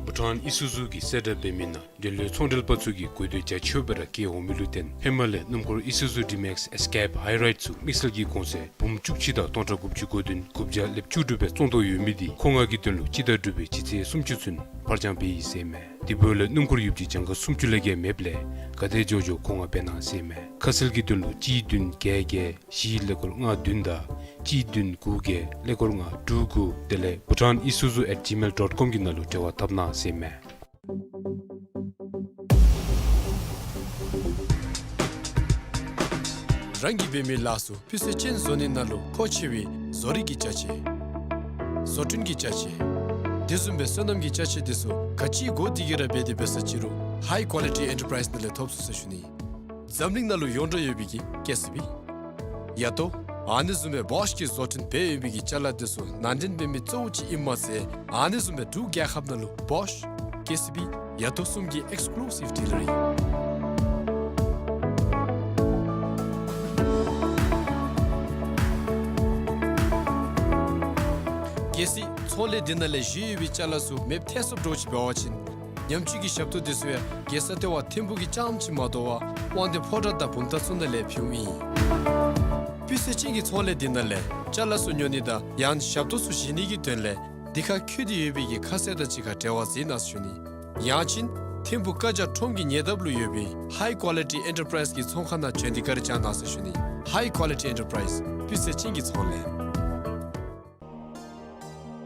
བྷུ་ཊཱན་ཨི་སུ་ཛུ་གིས་གསལ་བསྒྲགས་འབད་མི་ནང་འབྲེལ་ཡོད་ཚོང་འབྲེལ་པ་ཚུ་གིས་དགོས་འདོད་རྒྱ་ཆེཝ་སྦེ་ར་བསྐྱེད་འོང་མི་ལུ་བརྟེན་ཧེ་མ་ལས་སྣུམ་འཁོར་ཨི་སུ་ཛུ་ཌི་མེགསི་ཨེས་ཀེབ་ཧའི་རའིཌ་ཚུ་དམིགས་བསལ་གྱི་གོང་ཚད་འབུམ་བཅུ་གཅིག་དང་སྟོང་ཕྲག་དགུ་བཅུ་གོ་བདུན་དགུ་བརྒྱ་ལེབ་བཅུ་དྲུག་སྦེ་བཙོང་དོ་ཡོད་མི་འདི་ཁོ་ན་གི་དོན་ལུ་སྤྱི་ཟླ་དྲུག་པའི་སྤྱི་ཚེས་སུམ་ཅུ་ཚུན་ཕར་འགྱངས་འབད་ཡི་ཟེར་མས། དེ་འབདཝ་ལས་སྣུམ་འཁོར་ཡོདཔ་ཅིག་གྱངས་ཁ་སུམ་ཅུ་ལས་བརྒལ་མེདཔ་ལས་ག་དེ་འགྱོ་འགྱོ་ཁོ་ན་འབད་གནང་ཟེར་མས། ཁ་གསལ་གྱི་དོན་ལུ་གཅིག་བདུན་བརྒྱད་བརྒྱད་བཞི་ཀླད་ཀོར་ལྔ་བདུན་དང་གཅིག་བདུན་དགུ་བརྒྱད་ཀླད་ཀོར་ལྔ་དྲུག་དགུ་དེ་ལས་bhutan isuzu at gmail dot com གི་ནང་ལུ་འབྲེལ་བ་འཐབ་གནང་ཟེར་མས། རང་གིས་འབད་མི་ལཱ་ཚུ་སྤུས་ཚད་ཅན་བཟོ་ནི་ནང་ལུ་མཁོ་ཆེ་བའི་བཟོ་རིག་གི་ཅ་ཆས་བཟོ་སྐྲུན་གྱི་ཅ་ཆས་དེ་བཟུམ་སྦེ་སོ་ནམ་གྱི་ཅ་ཆས་དེ་ཚུ་ག་ཅི་དགོ་དེ་གིས་ར་འབད་དེ་འབད་ས་ཅི་རུང་High Quality Enterprise ནང་ལས་ཐོབ་ཚུགས་ཟེར་ཞུ་ནི། འཛམ་གླིང་ནང་ལུ་ཡོངས་གྲགས་ཡོད་པའི་གི་ཀེ་སི་བི་ཡ་ཏོ་ཨ་ནི་བཟུམ་སྦེ་བོཤ་གིས་བཟོ་སྐྲུན་འབད་ཡོད་པའི་གི་ཅ་ལ་དེ་ཚུ་ནང་འདྲེན་འབད་མི་གཙོ་བོ་ཅིག་ཨིནམ་མ་ཚད་ཨ་ནི་བཟུམ་སྦེ་འབྲུག་རྒྱལ་ཁབ་ནང་ལུ་བོཤ་ཀེ་སི་བི་ཡ་ཏོ་གསུམ་གྱི་ཨེགསི་ཀུ་ལུ་སིབ་ཌི་ལར་ཨིན། གལ་སྲིད་ཚོང་ལས་འདི་ནང་ལས་བཞེས་ཡོད་པའི་ཅ་ལ་ཚུ་མེདཔ་ཐལ་སོངམ་འདྲཝ་ཅིག་འབད་བ་ཅིན་ཉམས་བཅོས་ཀྱི་ཞབས་ཏོག་དེ་ཚུ་ཡང་རྒྱལ་ས་ལྟེ་བ་ཐིམ་ཕུག་གི་རྐྱངམ་ཅིག་མ་དོ་བར་དབང་འདུས་ཕོ་བྲང་དང་བུམ་ཐང་ཚུ་ནང་ལས་ཕུལཝ་ཨིན། སྤུས་ཚད་ཅན་གྱི་ཚོང་ལས་འདི་ནང་ལས་ཅ་ལ་ཚུ་ཉོ་ནི་དང་ཡང་ཞབས་ཏོག་ཚུ་བཞེས་ནི་གི་དོན་ལས་འདི་ཁར་བཀོད་དེ་ཡོད་པའི་གི་ཁ་གསལ་དང་གཅིག་ཁར་འབྲེལ་བ་མཛད་གནང་ཟེར་ཞུ་ནི། ཡང་ཅིན་ཐིམ་ཕུག་ཀ་ཇ་ཁྲོམ་གྱི་ཉེ་འདབས་ལུ་ཡོད་པའི་High Quality Enterprise གི་ཚོང་ཁང་ནང་བྱོན་ཏེ་བཀའ་དྲིན་བསྐྱང་གནང་ཟེར་ཞུ་ནི། High Quality Enterprise སྤུས་ཚད་ཅན་གྱི་ཚོང་ལས།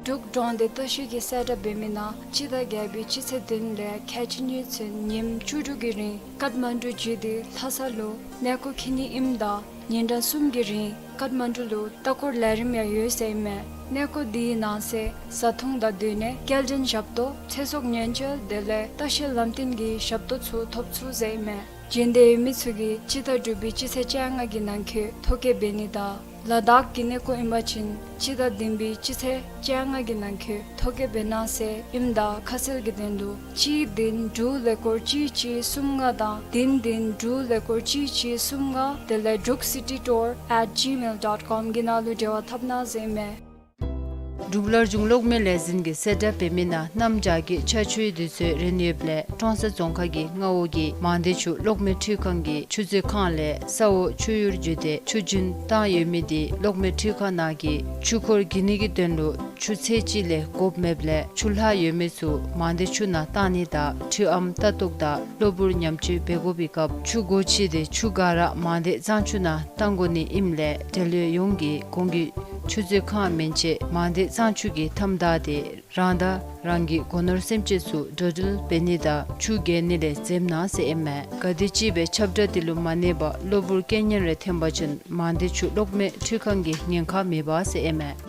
འབྲུག་འབྲོང་སྡེ་ལྟ་བཤལ་གྱིས་གསལ་བསྒྲགས་འབད་མི་ནང་སྤྱི་ཟླ་བརྒྱད་པའི་སྤྱི་ཚེས་བདུན་ལས་ཁལ་གཅིག་གཉིས་ཚུན་ཉིནམ་བཅུ་དྲུག་གི་རིང་ཀཏ་མན་ཌུ་བརྒྱུད་དེ་ལྷ་ས་ལུ་གནས་སྐོར་འཁྱིད་ནི་ཨིནམ་ད་ཉིན་གྲངས་གསུམ་གྱི་རིང་ཀཏ་མན་ཌུ་ལུ་ལྟ་སྐོར་ལས་རིམ་ཡང་ཡོད་ཟེར་ཨིན་མས། གནས་སྐོར་འདི་གི་ནང་གསེས་བཟའ་འཐུང་དང་སྡོད་གནས་སྐྱེལ་འདྲེན་ཞབས་ཏོག་ཚེ་སྲོག་ཉེན་བཅོལ་དེ་ལས་ལྟ་བཤལ་ལམ་སྟོན་གྱི་ཞབས་ཏོག་ཚུ་ཐོབ་ཚུགས་ཟེར་ཨིན་མས། འབྱོན་འདོད་ཡོད་མི་ཚུ་གིས་སྤྱི་ཟླ་དྲུག་པའི་སྤྱི་ཚེས་བཅོ་ལྔ་གི་ནང་འཁོད་ཐོ་བཀོད་འབད་ནི་དང་ལ་དྭགས་ཀྱི་གནས་སྐོར་ཨིན་པ་ཅིན་སྤྱི་ཟླ་བདུན་པའི་སྤྱི་ཚེས་བཅོ་ལྔ་གི་ནང་འཁོད་ཐོ་བཀོད་འབད་གནང་ཟེར་ཨིནམ་ད་ཁ་གསལ་གྱི་དོན་ལུ་གཅིག་བདུན་དྲུག་ཀླད་ཀོར་གཅིག་གཅིག་གསུམ་ལྔ་དང་བདུན་བདུན་དྲུག་ཀླད་ཀོར་གཅིག་གཅིག་གསུམ་ལྔ་དེ་ལས་འབྲུག་སི་ཊི་ཊུར་ཨེཊ་ཇི་མེལ་ཌོཊ་ཀོམ་གི་ནང་ལུ་འབྲེལ་བ་འཐབ་གནང་ཟེར་ཨིན་མས། འབྲུག་སླར་འབྱུང་གློག་མེ་ལས་འཛིན་གྱིས་གསལ་བསྒྲགས་འབད་མི་ནང་གནམ་བྱཱར་གྱི་ཆར་ཆུ་དུས་ཚོད་རན་ཡོདཔ་ལས་ཀྲོང་གསར་རྫོང་ཁག་གི་མངའ་འོག་གི་མང་སྡེ་ཆུ་གློག་མེ་འཕྲུལ་ཁང་གི་ཆུ་མཛོད་ཁང་ལས་ས་འོག་ཆུ་གཡུར་བརྒྱུད་དེ་ཆུ་རྒྱུན་བཏང་ཡོད་མི་དེ་གློག་མེ་འཕྲུལ་ཁང་ནང་གི་ཆུ་འཁོར་བརྒྱུད་ནི་གི་དོན་ལུ་ཆུ་ཚད་ཅིག་ལས་དགོཔ་མེདཔ་ལས་ཆུ་ལྷག་ཡོད་མི་ཚུ་མང་སྡེ་ཆུ་ནང་བཏང་ནི་དང་འཕྲུལ་ཨམ་ལྟ་རྟོག་དང་གློ་བུར་ཉམས་བཅོས་འབད་དགོ་པའི་སྐབས་ཆུ་སྒོ་ཕྱེ་སྟེ་ཆུ་ག་ར་མང་སྡེ་གཙང་ཆུ་ནང་བཏང་དགོ་ནི་ཨིནམ་ལས་འབྲེལ་ཡོད་ཡོངས་ཀྱིས་གོང་གི་ཆུ་མཛོད་ཁང་མན་ཆད་མང་སྡེ་གཙང་ཆུ་གི་མཐའམ་བདའ་སྟེ་རང་དང་རང་གི་སྒོ་ནོར་སེམས་ཅན་ཚུ་འགྲོ་འགྲུལ་འབད་ནི་དང་ཆུ་བརྒལ་ནི་ལས་འཛེམ་གནང་ཟེར་ཨིན་མས། ག་དེམ་ཅིག་སྦེ་ཁྱབ་བསྒྲགས་དེ་ལུ་མ་གནས་པར་གློ་བུར་རྐྱེན་ངན་རེ་ཐོན་པ་ཅིན་མང་སྡེ་ཆུ་གློག་མེ་འཕྲུལ་ཁང་གིས་ཉེན་ཁ་མེད་པ་ཟེར་ཨིན་མས།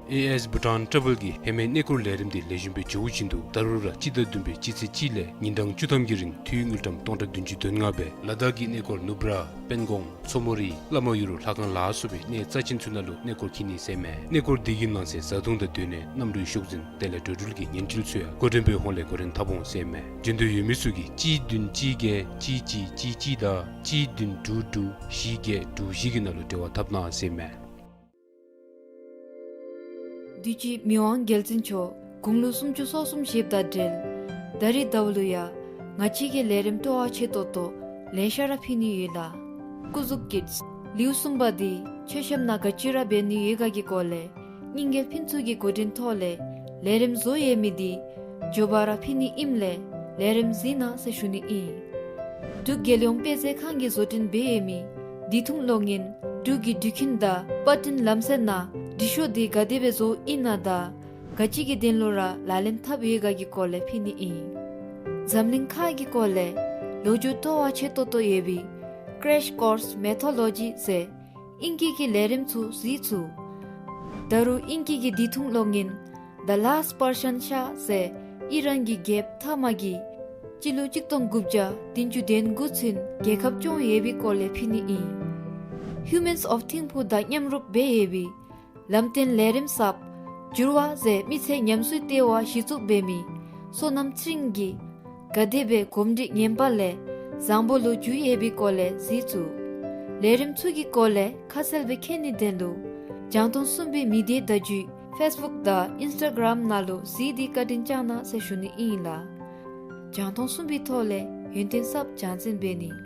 ཨེ་ཨེས་བྷུ་ཊཱན་ཊ་རེ་བཱལ་གྱིས་ཧེ་མའི་གནས་སྐོར་ལས་རིམ་དེ་ལེགས་ཤོམ་སྦེ་འགྱོ་བཞིན་དུ་ད་རུང་ར་སྤྱི་ཟླ་བདུན་པའི་སྤྱི་ཚེས་གཅིག་ལས་ཉིན་གྲངས་བཅུ་ཐམ་གྱི་རིང་འཐུས་དངུལ་ཀྲམ་སྟོང་ཕྲག་བདུན་ཅུ་དོན་ལྔ་སྦེ་ལ་དྭགས་ཀྱི་གནས་སྐོར་ནུབ་ར་པན་གོང་མཚོ་མོ་རི་བླ་མ་ཡུ་རུ་ལྷ་ཁང་ལ་སོགས་པའི་གནས་རྩ་ཆེན་ཚུ་ནང་ལུ་གནས་སྐོར་འཁྱིད་ནི་ཟེར་མས། གནས་སྐོར་འདི་གི་ནང་གསེས་བཟའ་འཐུང་དང་སྡོད་གནས་གནམ་གྲུའི་ཤོག་འཛིན་དེ་ལས་འགྲོ་འགྲུལ་གྱི་ཉེན་སྲུང་ཚུ་ཡང་འགོ་འདྲེན་པའི་ཧོང་ལས་འགོ་འདྲེན་འཐབ་འོང་ཟེར་མས། འབྱོན་འདོད་ཡོད་མི་ཚུ་གིས་གཅིག་བདུན་གཅིག་བརྒྱད་གཅིག་གཅིག་གཅིག་གཅིག་དང་གཅིག་བདུན་དྲུག་དྲུག་བཞི་བརྒྱད་དྲུག་བཞི་གི་ནང་ལུ་འབྲེལ་བ་འཐབ་གནང་ཟེར་མས། དུས་ཅི་མི་དབང་རྒྱལ་བཙུན་མཆོག་དགུང་ལོ་སུམ་ཅུ་སོ་གསུམ་བཞེསཔ་དང་འབྲེལ་ད་རིས་ཟླཝ་ལུ་ཡང་ང་བཅས་ཀྱི་ལས་རིམ་སྤྲོ་བ་ཆེ་ཏོག་ཏོ་ལེ་ཤ་ར་ཕུལ་ནི་ཡོད་ལགས། སྐུ་གཟུགས་ཀྱི་ལེའུ་གསུམ་པ་འདི་མཆོད་བཤམ་ནང་ག་ཅི་ར་འབད་ནི་ཡོད་ག་གི་སྐོར་ལས་རྙིང་རྒྱལ་ཕུན་ཚོགས་ཀྱི་འགོ་འདྲེན་ཐོག་ལས་ལས་རིམ་བཟོ་ཡོད་མི་འདི་མགྱོགས་པ་ར་ཕུལ་ནི་ཨིནམ་ལས་ལས་རིམ་གཟིགས་གནང་ཟེར་ཞུ་ནི་ཨིན། འབྲུག་རྒྱལ་ཡོངས་དཔེ་མཛོད་ཁང་གིས་བཟོ་སྐྲུན་འབད་ཡོད་མི་འདི་ཐུང་གློག་བརྙན་འབྲུག་གི་འགྲུལ་འཁྱིལ་དང་པར་སྐྲུན་ལམ་སྲོལ་ནང་འབྲི་ཤོག་འདི་ག་དེ་སྦེ་བཟོཝ་ཨིན་ན་དང་ག་ཅི་གི་དོན་ལུ་ར་ལག་ལེན་འཐབ་ཡོད་ག་གི་སྐོར་ལས་ཕུལ་ནི་ཨིན། འཛམ་གླིང་ཁག་གི་སྐོར་ལས་ལོ་རྒྱུས་སྤྲོ་བ་ཆེ་ཏོག་ཏོ་ཡོད་པའི་Crash Course Mythology ཟེར་ཨིང་སྐད་ཀྱི་ལས་རིམ་ཚུ་གཟིགས་ཚུགས། ད་རུང་ཨིང་སྐད་ཀྱི་འདི་ཐུང་གློག་བརྙན་The Last Persian Shah ཟེར་ཨི་རན་གྱི་རྒྱལཔོ་ཐ་མ་གིས་སྤྱི་ལོ་གཅིག་སྟོང་དགུ་བརྒྱ་བདུན་ཅུ་དོན་དགུ་ཚུན་རྒྱལ་ཁབ་སྐྱོང་ཡོད་པའི་སྐོར་ལས་ཕུལ་ནི་ཨིན། Humans of ཐིམ་ཕུག་དང་མཉམ་རུབ་འབད་ཡོད་པའི་ལམ་སྟོན་ལས་རིམ་གསརཔ་འགྱུར་བ་ཟེར་མི་ཚེ་ཉམས་གསོའི་ལྟེ་བ་གཞི་བཙུགས་འབད་མི་བསོད་ནམས་ཚེ་རིང་གིས་ག་དེ་སྦེ་གོམས་འདྲིས་ངན་པ་ལས་བཟང་པོ་ལུ་འགྱུར་ཡོད་པའི་སྐོར་ལས་གཟིགས་ཚུགས། ལས་རིམ་ཚུ་གི་སྐོར་ལས་ཁ་གསལ་སྦེ་མཁྱེན་ནིའི་དོན་ལུ་རྒྱང་མཐོང་གསུམ་པའི་མི་སྡེའི་བརྡ་བརྒྱུད་ཕེསི་བུཀ་དང་ཨིནསི་ཊ་གརམ་ནང་ལུ་གཟིགས་ཏེ་བཀའ་དྲིན་བསྐྱང་གནང་ཟེར་ཞུ་ནི་ཨིན་ལགས། རྒྱང་མཐོང་གསུམ་པའི་ཐོག་ལས་ཡོན་ཏན་གསརཔ་རྒྱང་སྲིང་འབད་ནི།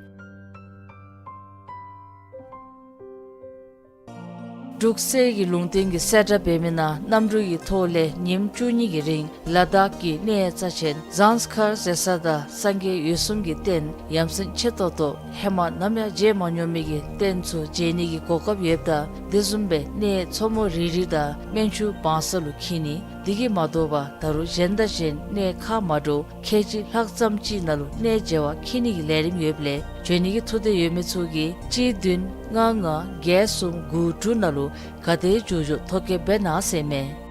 འབྲུག་གསེར་གྱི་ལུང་བསྟན་གྱི་གསལ་བསྒྲགས་འབད་མི་ནང་གནམ་གྲུ་གི་ཐོག་ལས་ཉིནམ་བཅུ་གཉིས་ཀྱི་རིང་ལ་དྭགས་ཀྱི་གནས་རྩ་ཆེན་ཟངས་དཀར་ཟེར་ས་དང་སངས་རྒྱས་འོད་སྲུང་གི་རྟེན་ཡ་མཚན་ཆེ་ཏོག་ཏོ་ཧེ་མ་ནམ་ཡང་མཇལ་མ་མྱོང་མི་གི་རྟེན་ཚུ་མཇལ་ནི་གི་གོ་སྐབས་ཡོདཔ་ད་དེ་བཟུམ་སྦེ་གནས་མཚོ་མོ་རི་རི་དང་སྨན་ཆུ་བང་ས་ལུ་འཁྱིད་ནི། དེ་གིས་མ་དོ་བར་ད་རུང་གཞན་དང་གཞན་གནས་ཁག་མ་འདྲཝ་ཁལ་གཅིག་ལྷག་ཙམ་ཅིག་ནང་ལུ་གནས་མཇལ་བར་འཁྱིད་ནི་གི་ལས་རིམ་ཡོདཔ་ལས་འབྱོན་ནི་གི་ཐུགས་འདོད་ཡོད་མི་ཚུ་གིས་གཅིག་བདུན་ལྔ་ལྔ་བརྒྱད་གསུམ་དགུ་དྲུག་ནང་ལུ་ག་དེ་མགྱོགས་མགྱོགས་ཐོ་བཀོད་འབད་གནང་ཟེར་མས།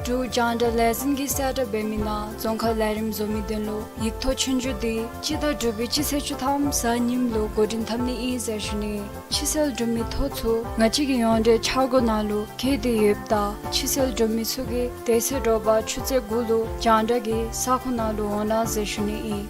འབྲུག་རྒྱང་བསྒྲགས་ལས་འཛིན་གྱིས་གསལ་བསྒྲགས་འབད་མི་ནང་རྫོང་ཁ་ལས་རིམ་བཟོ་མི་དོན་ལུ་ཡིག་ཐོག་ཆོས་རྒྱུགས་འདི་སྤྱི་ཟླ་དྲུག་པའི་སྤྱི་ཚེས་བཅུ་ཐམ་གཟའ་ཉིམ་ལུ་འགོ་འདྲེན་འཐབ་ནི་ཨིན་ཟེར་ཞུ་ནི། ཕྱི་སེལ་གྲུབ་མི་ཐོ་ཚུ་ང་བཅས་ཀྱི་ཡོངས་འབྲེལ་འཆར་སྒོ་ནང་ལུ་བཀོད་དེ་ཡོདཔ་ད་ཕྱི་སེལ་གྲུབ་མི་ཚུ་གིས་དེ་ཚེ་དྲོ་པ་ཆུ་ཚོད་དགུ་ལུ་རྒྱང་བསྒྲགས་ཀྱི་ས་ཁོངས་ནང་ལུ་འོང་གནང་ཟེར་ཞུ་ནི་ཨིན།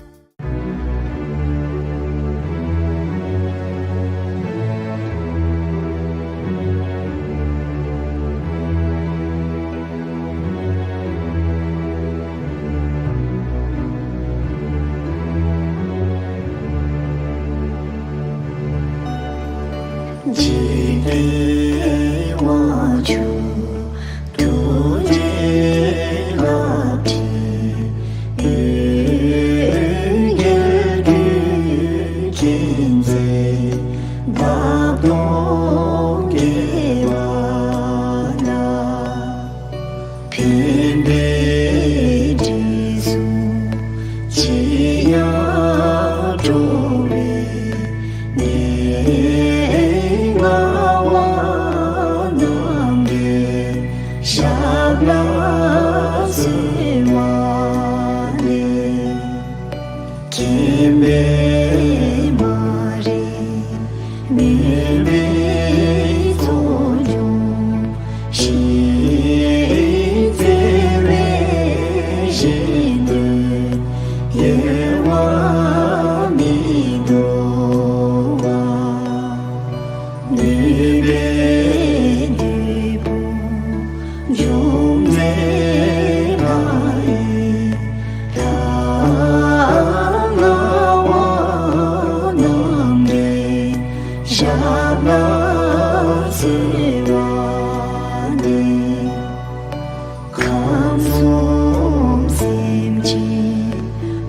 ཁམས་གསུམ་སེམས་ཅན་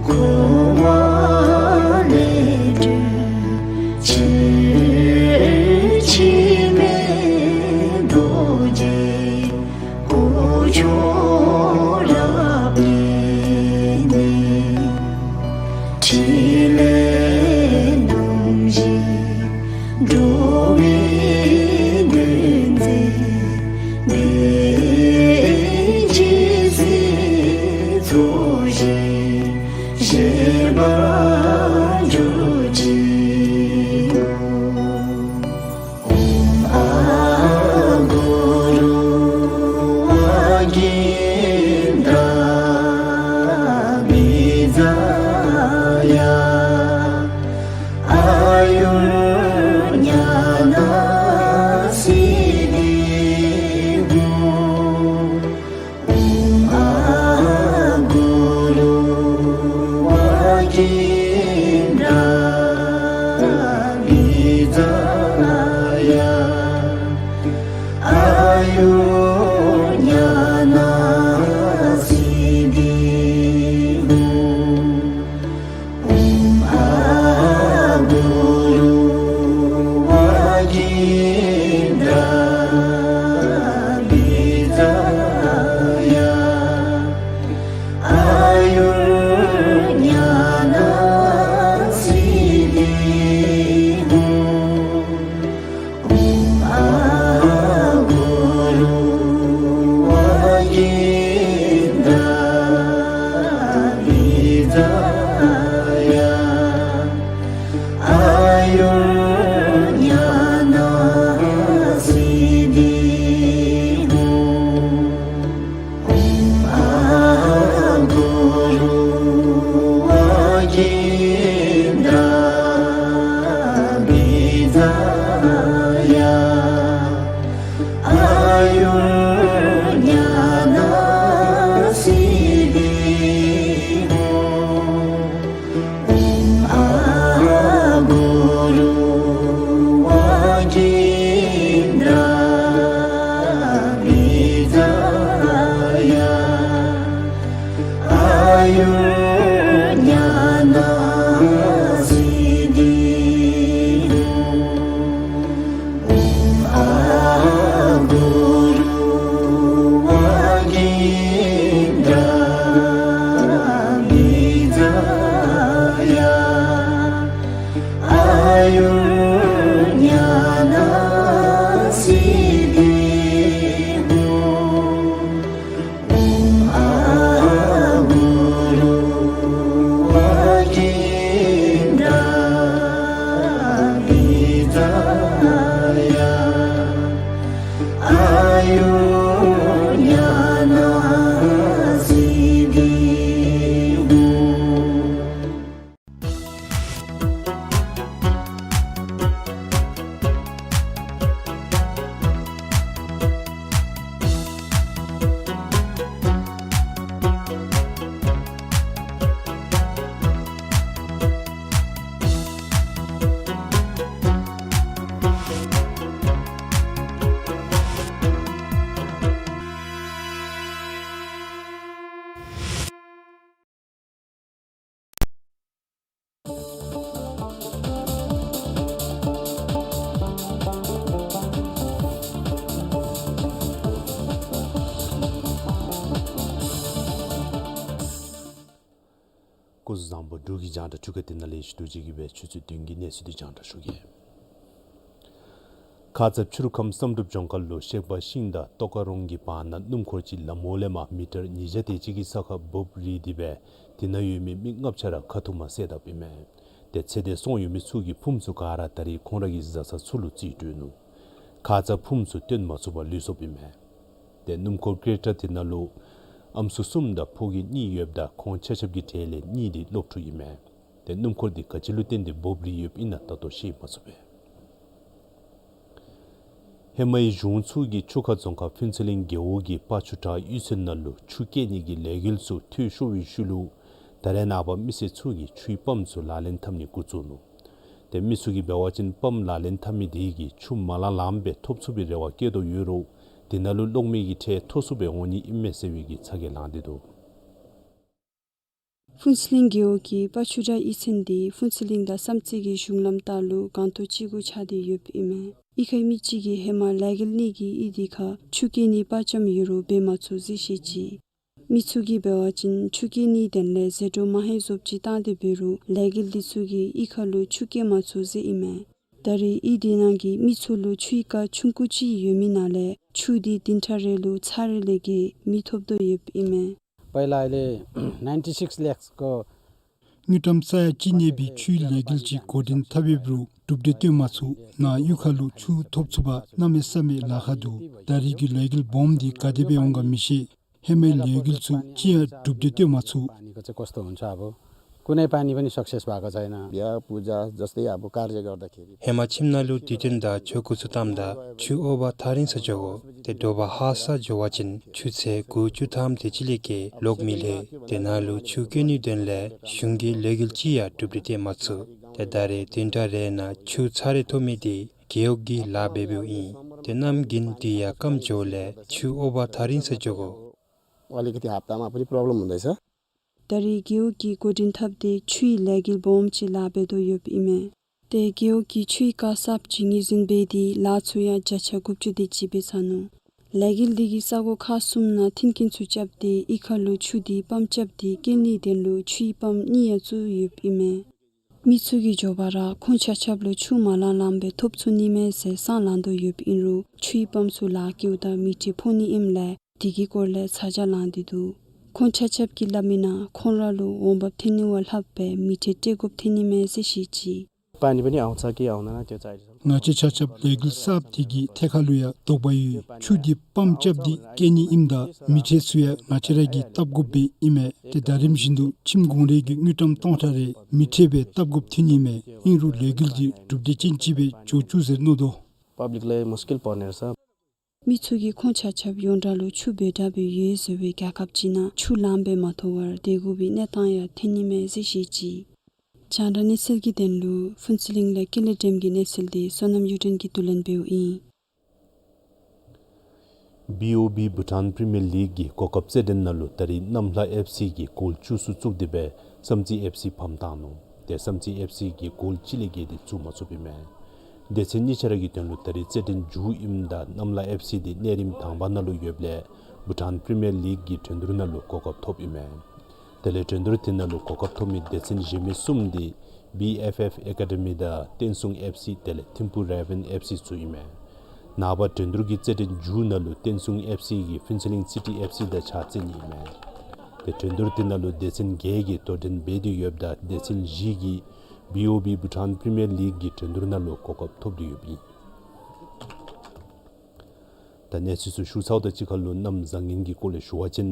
འཁོར་བ་ལས་སྒྲོལ་ཕྱིར། འཆི་མེད་རྡོ་རྗེ་སྐུ་མཆོག་རབ་བརྙེས་ནས། ཕྲིན་ལས་རྣམ་བཞི་འགྲོ་བའི་དོན་མཛད་པའི་རྒྱལ་སྲས་ཚོགས་ཞིང་གཤེགས་པར་གྱུར་ཅིག། ཨོཾ་ཨ་གུ་རུ་ཝཱ་ཀིནྟ་བི་ཛ་ཡ། ཨ་ཡུར་ཉ་ན་སིདྡྷི་ཧཱུྃ། ཨོཾ་ཨ་གུ་རུ་ཝཱ་ཀི་ སྐུ་གཟུགས་བཟང་པོ། འབྲུག་གི་རྒྱང་བསྒྲགས་ཆུ་ཁ་དེ་ནང་ལས་ཞུ་དོ་ཅིག་གི་སྦེ་ཆུ་ཚོད་བདུན་གྱི་གནས་ཚུལ་དེ་རྒྱང་བསྒྲགས་ཞུ་གེ། ཁ་ཙ་ཕྱི་རུ་ཁམས་བསམ་གྲུབ་ལྗོངས་མཁར་ལུ་གཤེགས་པ་ཤིང་དང་ཏོག་དཀར་རོང་གི་བར་ན་སྣུམ་འཁོར་ཅིག་ལམ་འོག་ལས་མར་མི་ཊར་ཉིས་བརྒྱ་དེ་ཅིག་གི་ས་ཁར་འབོབ་རིལ་ཏེ་སྦེ་དེ་ནང་ཡོད་མི་མི་ལྔ་བཅུ་ར་ཁ་ཐུག་མར་བསད་དཔ་ཨིན་མས། ཏེ་ཚེ་འདས་སོང་ཡོད་མི་ཚུ་གི་ཕུངམ་ཚུ་ག་ར་ད་རིས་ཁོང་ར་གི་བཟའ་ཚང་ཚུ་ལུ་རྩིས་སྤྲོད་ནུག། ཁ་ཙ་ཕུངམ་ཚུ་བཏོན་མ་ཚུགས་པར་ལུས་སོཔ་ཨིན་མས། ཏེ་སྣུམ་འཁོར་ཀེ་རེ་ཊར་དེ་ནང་ལུ་ཨམ་སྲུ་གསུམ་དང་ཕོ་རྒས་གཉིས་ཡོདཔ་ད་ཁོང་ཆ་ཁྱབ་ཀྱི་གྲས་ལས་གཉིས་དེ་སློབ་ཕྲུག་ཨིན་མས། ཏེ་སྣུམ་འཁོར་དེ་ག་ཅི་ལུ་བརྟེན་ཏེ་འབོབ་རིལ་ཡོདཔ་ཨིན་ན་ད་ལྟོ་ཤེས་མ་ཚུགས་པས། ཧེ་མའི་གཞུང་ཚུ་གིས་ཆུ་ཁ་རྫོང་ཁག་ཕུན་ཚོགས་གླིང་རྒེད་འོག་གི་སྤ་ཆུ་བྲག་གཡུས་ཚན་ནང་ལུ་ཆུ་སྐྱེལ་ནི་གི་ལས་འགུལ་ཚུ་འཐུས་ཤོར་བའི་ཤུལ་ལུ་ད་རེས་ནངས་པ་མི་སེར་ཚུ་གིས་ཆུའི་པམཔ་ཚུ་ལག་ལེན་འཐབ་ནི་འགོ་བཙུགས་ནུག། ཏེ་མི་ཚུ་གིས་འབད་བ་ཅིན་པམཔ་ལག་ལེན་འཐབ་མི་དེ་གིས་ཆུ་མ་ལང་ལངམ་སྦེ་ཐོབ་ཚུགས་པའི་རེ་བ་བསྐྱེད་དོ་ཡོད་རུང་དེ་ནང་ལུ་གློག་མེ་གི་ཁྲལ་མཐོ་སུ་སྦེ་འོང་ནི་ཨིན་མས་ཟེར་བའི་གི་ཚ་གྱང་ལངས་ཏེ་འདུག། ཕུན་ཚོགས་གླིང་རྒེད་འོག་གི་སྤ་ཆུ་བྲག་གཡུས་ཚན་དེ་ཕུན་ཚོགས་གླིང་དང་བསམ་རྩེ་གི་གཞུང་ལམ་ལྟག་ལུ་སྒང་ཏོག་ཅིག་གུ་ཆགས་ཏེ་ཡོདཔ་ཨིན་མས། གཡུས་ཁའི་མི་ཅིག་གིས་ཧེ་མ་ལས་འགུལ་གཉིས་ཀྱིས་གཡུས་དེ་ཁར་ཆུ་སྐྱེལ་ནི་པར་བཅམ་ཡོད་རུང་འབད་མ་ཚུགས་ཟེར་བཤད་ཅི། མི་ཚུ་གིས་འབད་བ་ཅིན་ཆུ་སྐྱེལ་ནི་དོན་ལས་ཟད་འགྲོ་མ་ཧེ་བཟོཔ་ཅིག་བཏང་སྟེ་འབད་རུང་ལས་འགུལ་འདི་ཚུ་གིས་གཡུས་ཁ་ལུ་ཆུ་སྐྱེལ་མ་ཚུགས་ཟེར་ཨིན་མས། ད་རེས་གཡུས་དེ་ནང་གི་མི་ཚུ་ལུ་ཆུའི་རྐ་ཆུང་ཀུ་ཅིག་ཡོད་མི་ནང་ལས་ཆུ་དེ་བདུན་ཕྲག་རེ་ལུ་ཚར་རེ་ལས་བརྒལ་མི་ཐོབ་དོ་ཡོདཔ་ཨིན་མས། पहिला अहिले ninety six ल्याक्सको དངུལ་ཀྲམ་ས་ཡ་གཅིག་གནས་པའི་ཆུའི་ལས་འགུལ་ཅིག་འགོ་འདྲེན་འཐབ་ཡོད་རུང་གྲུབ་འབྲས་བཏོན་མ་ཚུགས། ནཱ་གཡུས་ཁ་ལུ་ཆུ་ཐོབ་ཚུགས་པར་གནམ་མེད་ས་མེད་ལཱ་ཁག་འདུག། ད་རེས་ཀྱི་ལས་འགུལ་སྦོམ་འདི་ག་དེ་སྦེ་འོང་ག་མི་ཤེས། ཧེ་མའི་ལས་འགུལ་ཚུ་ཅི་ཡང་གྲུབ་འབྲས་བཏོན་མ་ཚུགས། पानीको चाहिँ कस्तो हुन्छ अब कुनै पानी पनि सक्सेस भएको छैन। बिहा पूजा जस्तै अब कार्य गर्दाखेरि ཧེ་མ་ཁྱིམ་ནང་ལུ་དུས་སྟོན་དང་ཆོ་ག་ཚུ་བཏངམ་ད་ཆུ་འོག་པ་ཐག་རིང་སར་འགྱོ་དགོ། ཏེ་དྲོ་པ་ཧ་སག་འགྱོ་བ་ཅིན་ཆུ་ཚོད་དགུ་བཅུ་ཐམ་དེ་ཅིག་ལས་བརྒལ་ལོག་མི་ལྷོད། ཏེ་ནཱ་ལུ་ཆུ་སྐྱེལ་ནི་དོན་ལས་གཞུང་གིས་ལས་འགུལ་ཅི་ཡང་གྲུབ་འབྲས་བཏོན་མ་ཚུགས། ཏེ་ད་རེས་བདུན་ཕྲག་རེ་ནང་ཆུ་ཚར་རེ་ཐོབ་མི་དེ་རྒེད་འོག་གི་ལཱ་འབད་འབདཝ་ཨིན། ཏེ་གནམ་དགུན་དུས་ཡར་སྐམ་འགྱོཝ་ལས་ཆུ་འོག་པ་ཐག་རིང་སར་འགྱོ་དགོ། अलिकति हप्तामा पनि प्रब्लम हुँदैछ। ད་རེས་རྒེད་འོག་གིས་འགོ་འདྲེན་འཐབ་སྟེ་ཆུའི་ལས་འགུལ་སྦོམ་ཅིག་ལཱ་འབད་དོ་ཡོདཔ་ཨིན་མས། ཏེ་རྒེད་འོག་གིས་ཆུའི་རྐ་གསརཔ་ཅིག་ངོས་འཛིན་འབད་དེ་ལཱ་ཚུ་ཡང་བརྒྱ་ཆ་དགུ་བཅུ་དེ་ཅིག་འབད་ཚར་ནུག། ལས་འགུལ་འདི་གིས་ས་གོ་ཁག་གསུམ་ནང་མཐུན་རྐྱེན་ཚུ་རྐྱབ་སྟེ་གཡུས་ཁ་ལུ་ཆུ་དེ་པམཔ་རྐྱབ་སྟེ་སྐྱེལ་ནིའི་དོན་ལུ་ཆུའི་པམཔ་གཉིས་ཡང་བཙུགས་ཡོདཔ་ཨིན་མས། མི་ཚུ་གིས་མགྱོགས་པ་ར་ཁོང་ཆ་ཁྱབ་ལུ་ཆུ་མ་ལང་ལངམ་སྦེ་ཐོབ་ཚུགས་ནི་མས་ཟེར་སང་ལང་དོ་ཡོདཔ་ཨིན་རུང་ཆུའི་པམཔ་ཚུ་ལཱ་བཀལཝ་ད་མེ་ཁྲལ་ཕོག་ནི་ཨིནམ་ལས་དེ་གི་སྐོར་ལས་ཚ་གྱང་ལངས་ཏེ་འདུག། ཁོང་ཆ་ཁྱབ་ཀྱིས་སླབ་མི་ནང་ཁོང་ར་ལུ་འོང་འབབ་ཐོན་ནི་བ་ལྷགཔ་སྦེ་མེ་ཁྲལ་སྤྲོད་དགོཔ་ཐོན་ནི་མས་ཟེར་བཤད་ཅི། पानी पनि आउँछ कि आउँदैन त्यो चाहिँ अहिलेसम्म ང་བཅས་ཆ་ཁྱབ་ལས་འགུལ་གསརཔ་དེ་གི་ཐད་ཁར་ལུ་ཡང་དོགས་པ་ཡོད། ཆུ་འདི་པམཔ་རྐྱབ་སྟེ་བསྐྱལ་ནི་ཨིནམ་ད་མི་ཁྲལ་ཚུ་ཡང་ང་བཅས་ར་གིས་བཏབ་དགོཔ་སྦེ་ཨིན་མས། ཏེ་ད་རིམ་བཞིན་དུ་ཁྱིམ་གུང་རའི་གི་དངུལ་ཀྲམ་སྟོང་ཕྲག་རེ་མི་ཁྲལ་སྦེ་བཏབ་དགོཔ་ཐོན་ནི་མས། ཨིན་རུང་ལས་འགུལ་འདི་གྲུབ་འབྲས་ཅན་ཅིག་སྦེ་འགྱོ་བཅུག་ཟེར་མནོ་དོ། Public ལུ་མུཤ་ཀིལ་འབད་ནི་རེད་ས། མི་ཚུ་གིས་ཁོང་ཆ་ཁྱབ་ཡོངས་གྲགས་ལུ་ཆུ་འབོལ་དྲགས་སྦེ་ཡོད་ཟེར་བའི་རྒྱལ་ཁབ་ཅིག་ནང་ཆུ་ལངམ་སྦེ་མ་ཐོབ་པར་སྡོད་དགོ་པའི་གནས་སྟངས་ཡང་ཐོན་ནི་མས་ཟེར་བཤད་ཅི། རྒྱང་བསྒྲགས་གནས་ཚུལ་གྱི་དོན་ལུ་ཕུན་ཚོགས་གླིང་ལས་ཀུན་ལེགས་སྒྲོལམ་གྱི་གནས་ཚུལ་དེ་བསོད་ནམས་གཡུ་སྒྲོན་གྱིས་བསྡུ་ལེན་འབདཝ་ཨིན། བི་ཨོ་བི་བྷུ་ཊཱན་པི་རི་མི་ཡར་ལིག་གི་གོ་སྐབས་རྩེད་འགྲན་ནང་ལུ་ད་རིས་གནམ་ལྷ་ཨེཕ་སི་གིས་གོལ་བཅུ་གསུམ་བཙུགས་ཏེ་སྦེ་བསམ་རྩེ་ཨེཕ་སི་ཕམ་བཏང་ནུག། ཏེ་བསམ་རྩེ་ཨེཕ་སི་གིས་གོལ་གཅིག་ལས་བརྒལ་ཏེ་བཙུགས་མ་ཚུགས་པས་མས། སྡེ་ཚན་གཉིས་ཆ་ར་གི་དོན་ལུ་ད་རིས་རྩེད་འགྲན་མཇུག་ཨིནམ་ད་གནམ་ལྷ་ཨེཕ་སི་འདི་གནས་རིམ་དང་པ་ནང་ལུ་ཡོདཔ་ལས་བྷུ་ཊཱན་པི་རི་མི་ཡར་ལིག་གི་འགྲན་བསྡུར་ནང་ལུ་གོ་སྐབས་ཐོབ་ཨིན་མས། དེ་ལས་འགྲན་བསྡུར་དེ་ནང་ལུ་གོ་སྐབས་ཐོབ་མི་སྡེ་ཚན་གཞན་མི་གསུམ་འདི་བི་ཨེཕ་ཨེཕ་ཨེ་ཀ་ཌི་མི་དང་བསྟན་སྲུང་ཨེཕ་སི་དེ་ལས་ཐིམ་ཕུ་རེ་བཱན་ཨེཕ་སི་ཚུ་ཨིན་མས། ནངས་པ་འགྲན་བསྡུར་གྱི་རྩེད་འགྲན་མཇུག་ནང་ལུ་བསྟན་སྲུང་ཨེཕ་སི་གིས་ཕུན་ཚོགས་གླིང་སི་ཊི་ཨེཕ་སི་དང་ཕྱག་རྩེད་ནི་ཨིན་མས། ཏེ་འགྲན་བསྡུར་དེ་ནང་ལུ་སྡེ་ཚན་བརྒྱད་ཀྱིས་དོ་འགྲན་འབད་དེ་ཡོདཔ་ད་སྡེ་ཚན་བཞི་གིས་བི་ཨོ་བི་བྷུ་ཊཱན་པི་རི་མི་ཡར་ལིག་གི་འགྲན་བསྡུར་ནང་ལུ་གོ་སྐབས་ཐོབ་སྟེ་ཡོདཔ་ཨིན། ད་གནས་ཚུལ་ཚུ་ཞུ་ཚརཝ་དང་གཅིག་ཁར་ལུ་གནམ་བཟང་ངན་གྱི་སྐོར་ལས་ཞུ་བ་ཅིན་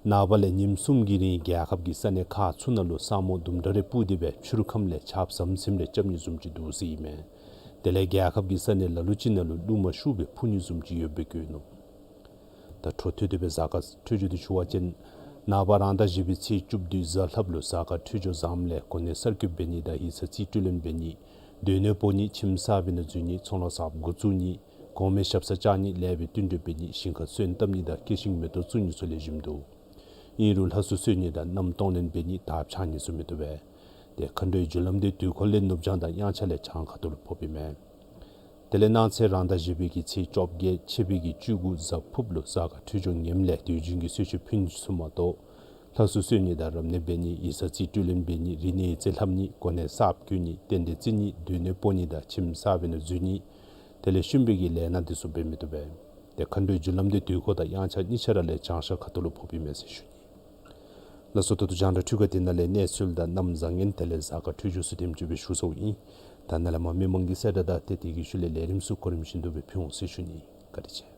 ནངས་པ་ལས་ཉིནམ་གསུམ་གྱི་རིང་རྒྱལ་ཁབ་ཀྱི་ས་གནས་ཁག་ཚུ་ནང་ལུ་ས་སྨུག་དུམ་གྲ་རེ་སྤུབས་ཏེ་སྦེ་ཕྱི་རུ་ཁམས་ལས་ཆརཔ་ཟམ་ཟིམ་རེ་རྐྱབ་ནི་བཟུམ་ཅིག་འདུག་ཟེར་ཨིན་མས། དེ་ལས་རྒྱལ་ཁབ་ཀྱི་ས་གནས་ལ་ལུ་ཅིག་ནང་ལུ་རླུང་མ་ཤུགས་སྦེ་འཕུ་ནི་བཟུམ་ཅིག་ཡོདཔ་སྦེ་བཀོད་ནུག། ད་འཕྲོ་མཐུད་དེ་སྦེ་གཟའ་སྐར་འཕྲོད་སྦྱོར་འདི་ཞུ་བ་ཅིན་ནངས་པ་རང་ཟླ་བཞི་པའི་ཚེས་བཅུ་བདུན་གཟའ་ལྷགཔ་ལུ་གཟའ་སྐར་འཕྲོད་སྦྱོར་བཟངམ་ལས་གོ་གནས་གསར་བསྐོ་འབད་ནི་དང་ཡིག་ཚང་རྩིས་སྤྲོད་ལེན་འབད་ནི། སྡོད་གནས་སྤོ་ནི། ཁྱིམ་གསར་པའི་ནང་འཛུལ་ནི། ཚོང་ལཱ་གསརཔ་འགོ་བཙུགས་ནི། གོང་མའི་ཞབས་སར་བཅར་ནི། ལས་པའི་བསྟུན་གྲོས་འབད་ནི། ཞིང་ཁར་སོན་བཏབ་ནི་དང་སྐྱེད་ཤིང་མེ་ཏོག་བཙུགས་ནི་ཚུ་ལེགས་ཤོམ་འདུག། ཨིན་རུང་ལྷ་གསོལ་གསོལ་ནི་དང་གནམ་གཏོང་ལེན་འབད་ནི་དར་འཕྱར་ནི་ཚུ་མི་བཏུབ་པས། ཏེ་མཁའ་འགྲོའི་རྒྱུ་ལམ་འདི་དུས་འཁོར་ལས་ནུབ་བྱང་དང་དབྱངས་འཆར་ལས་བྱང་ཁ་ཐུག་ལུ་ཕོགཔ་ཨིན་མས། དེ་ལས་གནངས་ཚེ་རང་ཟླ་བཞི་པའི་གི་ཚེས་བཅོ་བརྒྱད་ཕྱི་པའི་གི་བཅུ་དགུ་གཟའ་ཕུརཔ་ལུ་གཟའ་སྐར་འཕྲོད་སྦྱོར་ངནམ་ལས་དུས་རྒྱུན་གྱི་གསོལ་མཆོད་ཕུལ་ནི་ཚུ་མ་གཏོགས་ལྷ་གསོལ་གསོལ་ནི་དང་རབ་གནས་འབད་ནི། ཡིག་ཚང་རྩིས་སྤྲོད་ལེན་འབད་ནི། རིག་གནས་ཡིག་རྩིས་ལྷབ་ནི། གོ་གནས་གསརཔ་བསྐོ་ནི། རྟེན་འབྲེལ་བརྩི་ནི། སྡོད་གནས་སྤོ་ནི་དང་ཁྱིམ་གསར་པའི་ནང་འཛུལ་ནི། དེ་ལས་ཤུན་པའི་གི་ལས་སྣ་འདི་ཚུ་འབད་མི་བཏུབ་པས། ཏེ་མཁའ་འགྲོའི་རྒྱུ་ལམ་འདི་དུས་འཁོར་དང་དབྱངས་འཆར་གཉིས་ཆ་ར་ལས་བྱང་ཤར་ཁ་ཐུག་ལུ་ཕོགཔ་ཨིན་མས་ཟེར་ཞུ་ནི། ལགས་སོ། ད་ལྟོ་རྒྱང་བསྒྲགས་འཕྲུལ་ཁང་འདི་ནང་ལས་གནས་ཚུལ་དང་གནམ་བཟང་ངན་དེ་ལས་གཟའ་སྐར་འཕྲོད་སྦྱོར་ཚུ་དེམ་ཅིག་སྦེ་ཞུ་ཚརཝ་ཨིན། ད་ནཱ་ལས་མར་མི་མང་གི་གསལ་བསྒྲགས་དང་ཏེ་དེ་གི་ཤུལ་ལས་ལས་རིམ་ཚུ་གོ་རིམ་བཞིན་དུ་སྦེ་ཕུལ་འོང་ཟེར་ཞུ་ནི། བཀའ་དྲིན་ཆེ།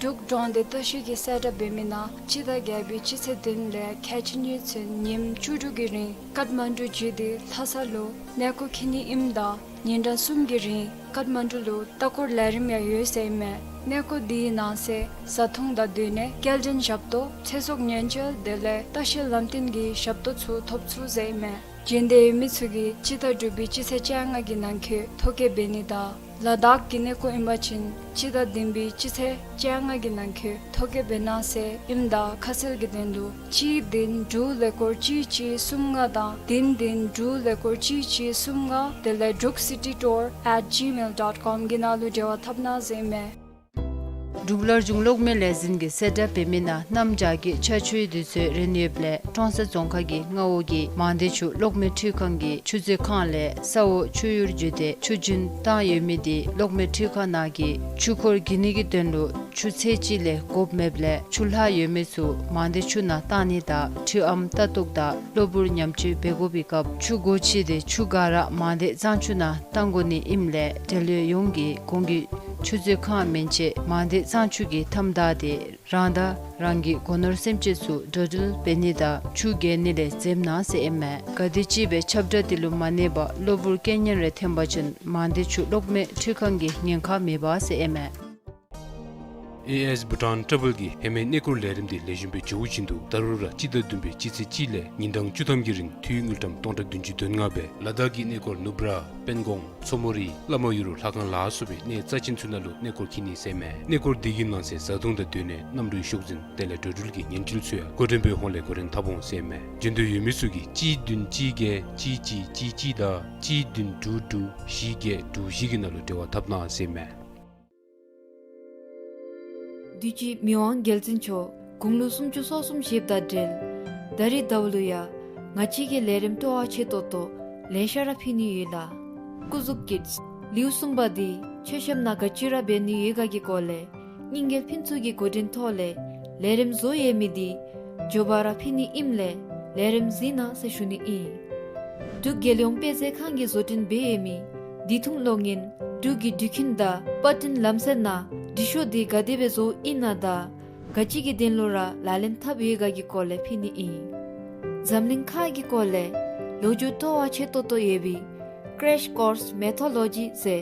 འབྲུག་འབྲོང་སྡེ་ལྟ་བཤལ་གྱིས་གསལ་བསྒྲགས་འབད་མི་ནང་སྤྱི་ཟླ་བརྒྱད་པའི་སྤྱི་ཚེས་བདུན་ལས་ཁལ་གཅིག་གཉིས་ཚུན་ཉིནམ་བཅུ་དྲུག་གི་རིང་ཀཏ་མན་ཌུ་བརྒྱུད་དེ་ལྷ་ས་ལུ་གནས་སྐོར་འཁྱིད་ནི་ཨིནམ་ད་ཉིན་གྲངས་གསུམ་གྱི་རིང་ཀཏ་མན་ཌུ་ལུ་ལྟ་སྐོར་ལས་རིམ་ཡང་ཡོད་ཟེར་ཨིན་མས། གནས་སྐོར་འདི་གི་ནང་གསེས་བཟའ་འཐུང་དང་སྡོད་གནས་སྐྱེལ་འདྲེན་ཞབས་ཏོག་ཚེ་སྲོག་ཉེན་བཅོལ་དེ་ལས་ལྟ་བཤལ་ལམ་སྟོན་གྱི་ཞབས་ཏོག་ཚུ་ཐོབ་ཚུགས་ཟེར་ཨིན་མས། བྱོན་འདོད་ཡོད་མི་ཚུ་གིས་སྤྱི་ཟླ་དྲུག་པའི་སྤྱི་ཚེས་བཅོ་ལྔ་གི་ནང་འཁོད་ཐོ་བཀོད་འབད་ནི་དང་ལ་དྭགས་ཀྱི་གནས་སྐོར་ཨིན་པ་ཅིན་སྤྱི་ཟླ་བདུན་པའི་སྤྱི་ཚེས་བཅོ་ལྔ་གི་ནང་འཁོད་ཐོ་བཀོད་འབད་གནང་ཟེར་ཨིནམ་ད་ཁ་གསལ་གྱི་དོན་ལུ་གཅིག་བདུན་དྲུག་ཀླད་ཀོར་གཅིག་གཅིག་གསུམ་ལྔ་དང་བདུན་བདུན་དྲུག་ཀླད་ཀོར་གཅིག་གཅིག་གསུམ་ལྔ་དེ་ལས་འབྲུག་སི་ཊི་ཊུར་ཨེཊ་ཇི་མེལ་ཌོཊ་ཀོམ་གྱི་ནང་ལུ་འབྲེལ་བ་འཐབ་གནང་ཟེར་ཨིན་མས། འབྲུག་སླར་འབྱུང་གློག་མེ་ལས་འཛིན་གྱིས་གསལ་བསྒྲགས་འབད་མི་ནང་གནམ་བྱཱར་གྱི་ཆར་ཆུའི་དུས་ཚོད་རན་ཡོདཔ་ལས་ཀྲོང་གསར་རྫོང་ཁག་གི་མངའ་འོག་གི་མང་སྡེ་ཆུ་གློག་མེ་འཕྲུལ་ཁང་གི་ཆུ་མཛོད་ཁང་ལས་ས་འོག་ཆུ་ཡུར་བརྒྱུད་དེ་ཆུ་རྒྱུན་བཏང་ཡོད་མི་དེ་གློག་མེ་འཕྲུལ་ཁང་ནང་གི་ཆུ་འཁོར་བརྒྱུད་ནི་གི་དོན་ལུ་ཆུ་ཚད་གཅིག་ལས་དགོཔ་མེདཔ་ལས་ཆུ་ལྷག་ཡོད་མི་ཚུ་མང་སྡེ་ཆུ་ནང་བཏང་ནི་དང་འཕྲུལ་ཨམ་ལྟ་རྟོག་དང་གློ་བུར་ཉམས་བཅོས་འབད་དགོ་པའི་སྐབས་ཆུ་སྒོ་ཕྱེ་སྟེ་ཆུ་ག་ར་མང་སྡེ་གཙང་ཆུ་ནང་བཏང་དགོ་ནི་ཨིནམ་ལས་འབྲེལ་ཡོད་ཡོངས་ཀྱིས་གོང་གི་ཆུ་མཛོད་ཁང་མན་ཆད་མང་སྡེ་གཙང་ཆུ་གི་མཐའམ་བདའ་སྟེ་ རང་དང་རང་གི་སྒོ་ནོར་སེམས་ཅན་ཚུ་འགྲོ་འགྲུལ་འབད་ནི་དང་ཆུ་བརྒལ་ནི་ལས་འཛེམ་གནང་ཟེར་ཨིན་མས། ག་དེམ་ཅིག་སྦེ་ཁྱབ་བསྒྲགས་དེ་ལུ་མ་གནས་པར་གློ་བུར་རྐྱེན་ངན་རེ་ཐོན་པ་ཅིན་མང་སྡེ་ཆུ་གློག་མེ་འཕྲུལ་ཁང་གི་ཉེན་ཁ་མེད་པ་ཟེར་ཨིན་མས། ཨེ་ཨེས་བྷུ་ཊཱན་ཊ་བཱལ་གྱིས་ཧེ་མའི་གནས་སྐོར་ལས་རིམ་དེ་ལེགས་ཤོམ་སྦེ་འགྱོ་བཞིན་དུ་ད་རུང་ར་སྤྱི་ཟླ་བདུན་པའི་སྤྱི་ཚེས་གཅིག་ལས་ཉིན་གྲངས་བཅུ་ཐམ་གྱི་རིང་དངུལ་ཀྲམ་སྟོང་ཕྲག་བདུན་ཅུ་དོན་ལྔ་སྦེ་ལ་དྭགས་ཀྱི་གནས་སྐོར་ནུབ་ར་པན་གོང་མཚོ་མོ་རི་བླ་མ་ཡུ་རུ་ལྷ་ཁང་ལ་སོགས་པའི་གནས་རྩ་ཆེན་ཚུ་ནང་ལུ་གནས་སྐོར་འཁྱིད་ནི་ཟེར་མས། གནས་སྐོར་དེ་གི་ནང་གསེས་བཟའ་འཐུང་དང་སྡོད་གནས་གནམ་གྲུའི་ཤོག་འཛིན་དེ་ལས་འགྲོ་འགྲུལ་གྱི་ཉེན་སྲུང་ཚུ་ཡང་འགོ་འདྲེན་པའི་ཧོང་ལས་འགོ་འདྲེན་འཐབ་འོང་ཟེར་མས། འབྱོན་འདོད་ཡོད་མི་ཚུ་གིས་གཅིག་བདུན་གཅིག་བརྒྱད་གཅིག་གཅིག་གཅིག་གཅིག་དང་གཅིག་བདུན་དྲུག་དྲུག་བཞི་བརྒྱད་དྲུག་བཞི་གི་ནང་ལུ་འབྲེལ་བ་འཐབ་གནང་ཟེར་མས། དུས་ཅི་མི་དབང་རྒྱལ་བཙུན་མཆོག་དགུང་ལོ་སུམ་ཅུ་སོ་གསུམ་བཞེསཔ་དང་འབྲེལ་ད་རིས་ཟླཝ་ལུ་ཡང་ང་བཅས་ཀྱི་ལས་རིམ་སྤྲོ་བ་ཆེ་ཏོག་ཏོ་ལེ་ཤ་ར་ཕུལ་ནི་ཡོད་ལགས། སྐུ་གཟུགས་ཀྱི་ལེའུ་གསུམ་པ་འདི་མཆོད་བཤམ་ནང་ག་ཅི་ར་འབད་ནི་ཡོད་ག་གི་སྐོར་ལས་རྙིང་རྒྱལ་ཕུན་ཚོགས་ཀྱི་འགོ་འདྲེན་ཐོག་ལས་ལས་རིམ་བཟོ་ཡོད་མི་འདི་མགྱོགས་པ་ར་ཕུལ་ནི་ཨིནམ་ལས་ལས་རིམ་གཟིགས་གནང་ཟེར་ཞུ་ནི་ཨིན། འབྲུག་རྒྱལ་ཡོངས་དཔེ་མཛོད་ཁང་གིས་བཟོ་སྐྲུན་འབད་ཡོད་མི་དུས་ཐུང་གློག་བརྙན་འབྲུག་གི་འགྲུལ་འཁྱིལ་དང་པར་སྐྲུན་ལམ་སྲོལ་ནང་འབྲི་ཤོག་འདི་ག་དེ་སྦེ་བཟོཝ་ཨིན་ན་དང་ག་ཅི་གི་དོན་ལུ་ར་ལག་ལེན་འཐབ་ཡོད་ག་གི་སྐོར་ལས་ཕུལ་ནི་ཨིན། འཛམ་གླིང་ཁ་གི་སྐོར་ལས་ལོ་རྒྱུས་སྤྲོ་བ་ཆེ་ཏོག་ཏོ་ཡོད་པའི་Crash Course Mythology ཟེར་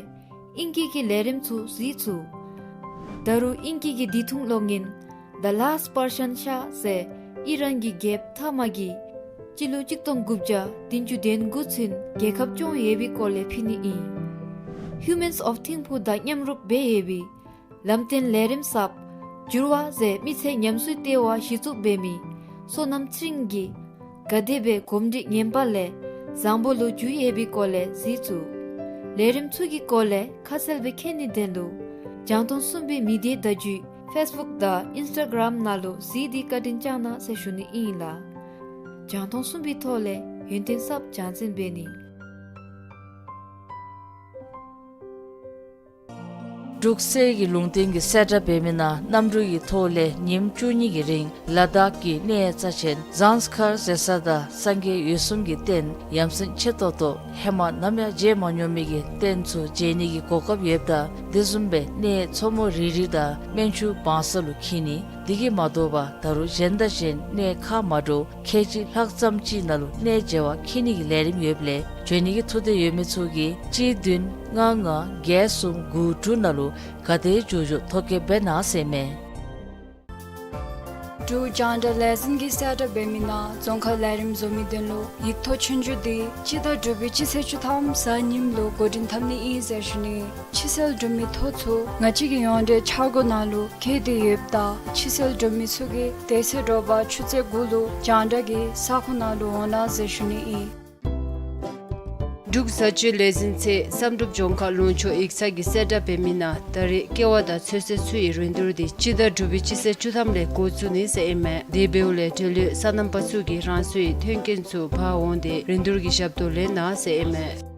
ཨིང་སྐད་ཀྱི་ལས་རིམ་ཚུ་གཟིགས་ཚུགས། ད་རུང་ཨིང་སྐད་ཀྱི་དུས་ཐུང་གློག་བརྙན་The Last Persian Shah ཟེར་ཨི་རན་གྱི་རྒྱལཔོ་ཐ་མ་གིས་སྤྱི་ལོ་གཅིག་སྟོང་དགུ་བརྒྱ་བདུན་ཅུ་དོན་དགུ་ཚུན་རྒྱལ་ཁབ་སྐྱོང་ཡོད་པའི་སྐོར་ལས་ཕུལ་ནི་ཨིན། Humans of Thimphu དང་མཉམ་རུབ་འབད་ཡོད་པའི་ལམ་སྟོན་ལས་རིམ་གསརཔ་འགྱུར་བ་ཟེར་མི་ཚེ་ཉམས་སུ་བསྟར་བར་གཞི་བཙུགས་འབད་མི་བསོད་ནམས་ཚེ་རིང་གིས་ག་དེ་སྦེ་གོམས་འདྲིས་ངན་པ་ལས་བཟང་པོ་ལུ་འགྱུར་ཡོད་པའི་སྐོར་ལས་གཟིགས་ཚུགས། ལས་རིམ་ཚུ་གི་སྐོར་ལས་ཁ་གསལ་སྦེ་མཁྱེན་ནིའི་དོན་ལུ་རྒྱང་མཐོང་གསུམ་པའི་མི་སྡེ་བརྡ་བརྒྱུད་Facebook དང་Instagram ནང་ལུ་གཟིགས་ཏེ་བཀའ་དྲིན་བསྐྱང་གནང་ཟེར་ཞུ་ནི་ཨིན་ལགས། རྒྱང་མཐོང་གསུམ་པའི་ཐོག་ལས་ཡོན་ཏན་གསརཔ་སྦྱང་འཛིན་འབད་ནི། འབྲུག་གསེར་གྱི་ལུང་བསྟན་གྱི་གསལ་བསྒྲགས་འབད་མི་ནང་གནམ་གྲུ་གི་ཐོག་ལས་ཉིནམ་བཅུ་གཉིས་ཀྱི་རིང་ལ་དྭགས་ཀྱི་གནས་རྩ་ཆེན་ཟངས་དཀར་ཟེར་ས་དང་སངས་རྒྱས་འོད་སྲུང་གི་རྟེན་ཡ་མཚན་ཆེ་ཏོག་ཏོ་ཧེ་མ་ནམ་ཡང་མཇལ་མ་མྱོང་མི་གི་རྟེན་ཚུ་མཇལ་ནི་གི་གོ་སྐབས་ཡོདཔ་ད་དེ་བཟུམ་སྦེ་གནས་མཚོ་མོ་རི་རི་དང་སྨན་ཆུ་བང་ས་ལུ་འཁྱིད་ནི། དེ་གིས་མ་དོ་བར་ད་རུང་གཞན་དང་གཞན་གནས་ཁ་མ་འདྲཝ་ཁལ་གཅིག་ལྷག་ཙམ་ཅིག་ནང་ལུ་གནས་མཇལ་བར་འཁྱིད་ནི་གི་ལས་རིམ་ཡོདཔ་ལས་འབྱོན་ནི་གི་ཐུགས་འདོད་ཡོད་མི་ཚུ་གིས་གཅིག་བདུན་ལྔ་ལྔ་བརྒྱད་གསུམ་དགུ་དྲུག་ནང་ལུ་ག་དེ་མགྱོགས་མགྱོགས་ཐོ་བཀོད་འབད་གནང་ཟེར་མས། འབྲུག་རྒྱང་བསྒྲགས་ལས་འཛིན་གྱི་གསལ་བསྒྲགས་འབད་མི་ནང་རྫོང་ཁ་ལས་རིམ་བཟོ་མི་དོན་ལུ་ཡིག་ཐོག་ཆོས་རྒྱུགས་འདི་སྤྱི་ཟླ་དྲུག་པའི་སྤྱི་ཚེས་བཅུ་ཐམ་གཟའ་ཉིམ་ལུ་འགོ་འདྲེན་འཐབ་ནི་ཨིན་ཟེར་ཞུ་ནི། ཕྱི་སེལ་གྲུབ་མི་ཐོ་ཚུ་ང་བཅས་ཀྱི་ཡོངས་འབྲེལ་འཆར་སྒོ་ནང་ལུ་བཀོད་དེ་ཡོདཔ་ད་ཕྱི་སེལ་གྲུབ་མི་ཚུ་གིས་དེ་ཚེ་དྲོ་པ་ཆུ་ཚོད་དགུ་ལུ་རྒྱང་བསྒྲགས་ཀྱི་ས་ཁོངས་ནང་ལུ་འོང་གནང་ཟེར་ཞུ་ནི་ཨིན། འབྲུག་བཟའ་སྤྱོད་ལས་འཛིན་ཚད་བསམ་གྲུབ་ལྗོངས་མཁར་ལུང་ཕྱོགས་ཡིག་ཚང་གི་གསལ་བསྒྲགས་འབད་མི་ནང་ད་རེས་ཀེ་བ་དང་ཚོད་བསྲེ་ཚུ་ཡི་རིན་བསྡུར་འདི་སྤྱི་ཟླ་དྲུག་པའི་སྤྱི་ཚེས་བཅུ་ཐམ་ལས་འགོ་བཙུགས་ནི་ཟེར་ཨིན་མས། དེ་འབདཝ་ལས་འབྲེལ་ཡོད་སོ་ནམ་པ་ཚུ་གིས་རང་སོའི་ཐོན་སྐྱེད་ཚུ་འབག་འོང་སྟེ་རིན་བསྡུར་གྱི་ཞབས་ཏོག་ལེན་གནང་ཟེར་ཨིན་མས།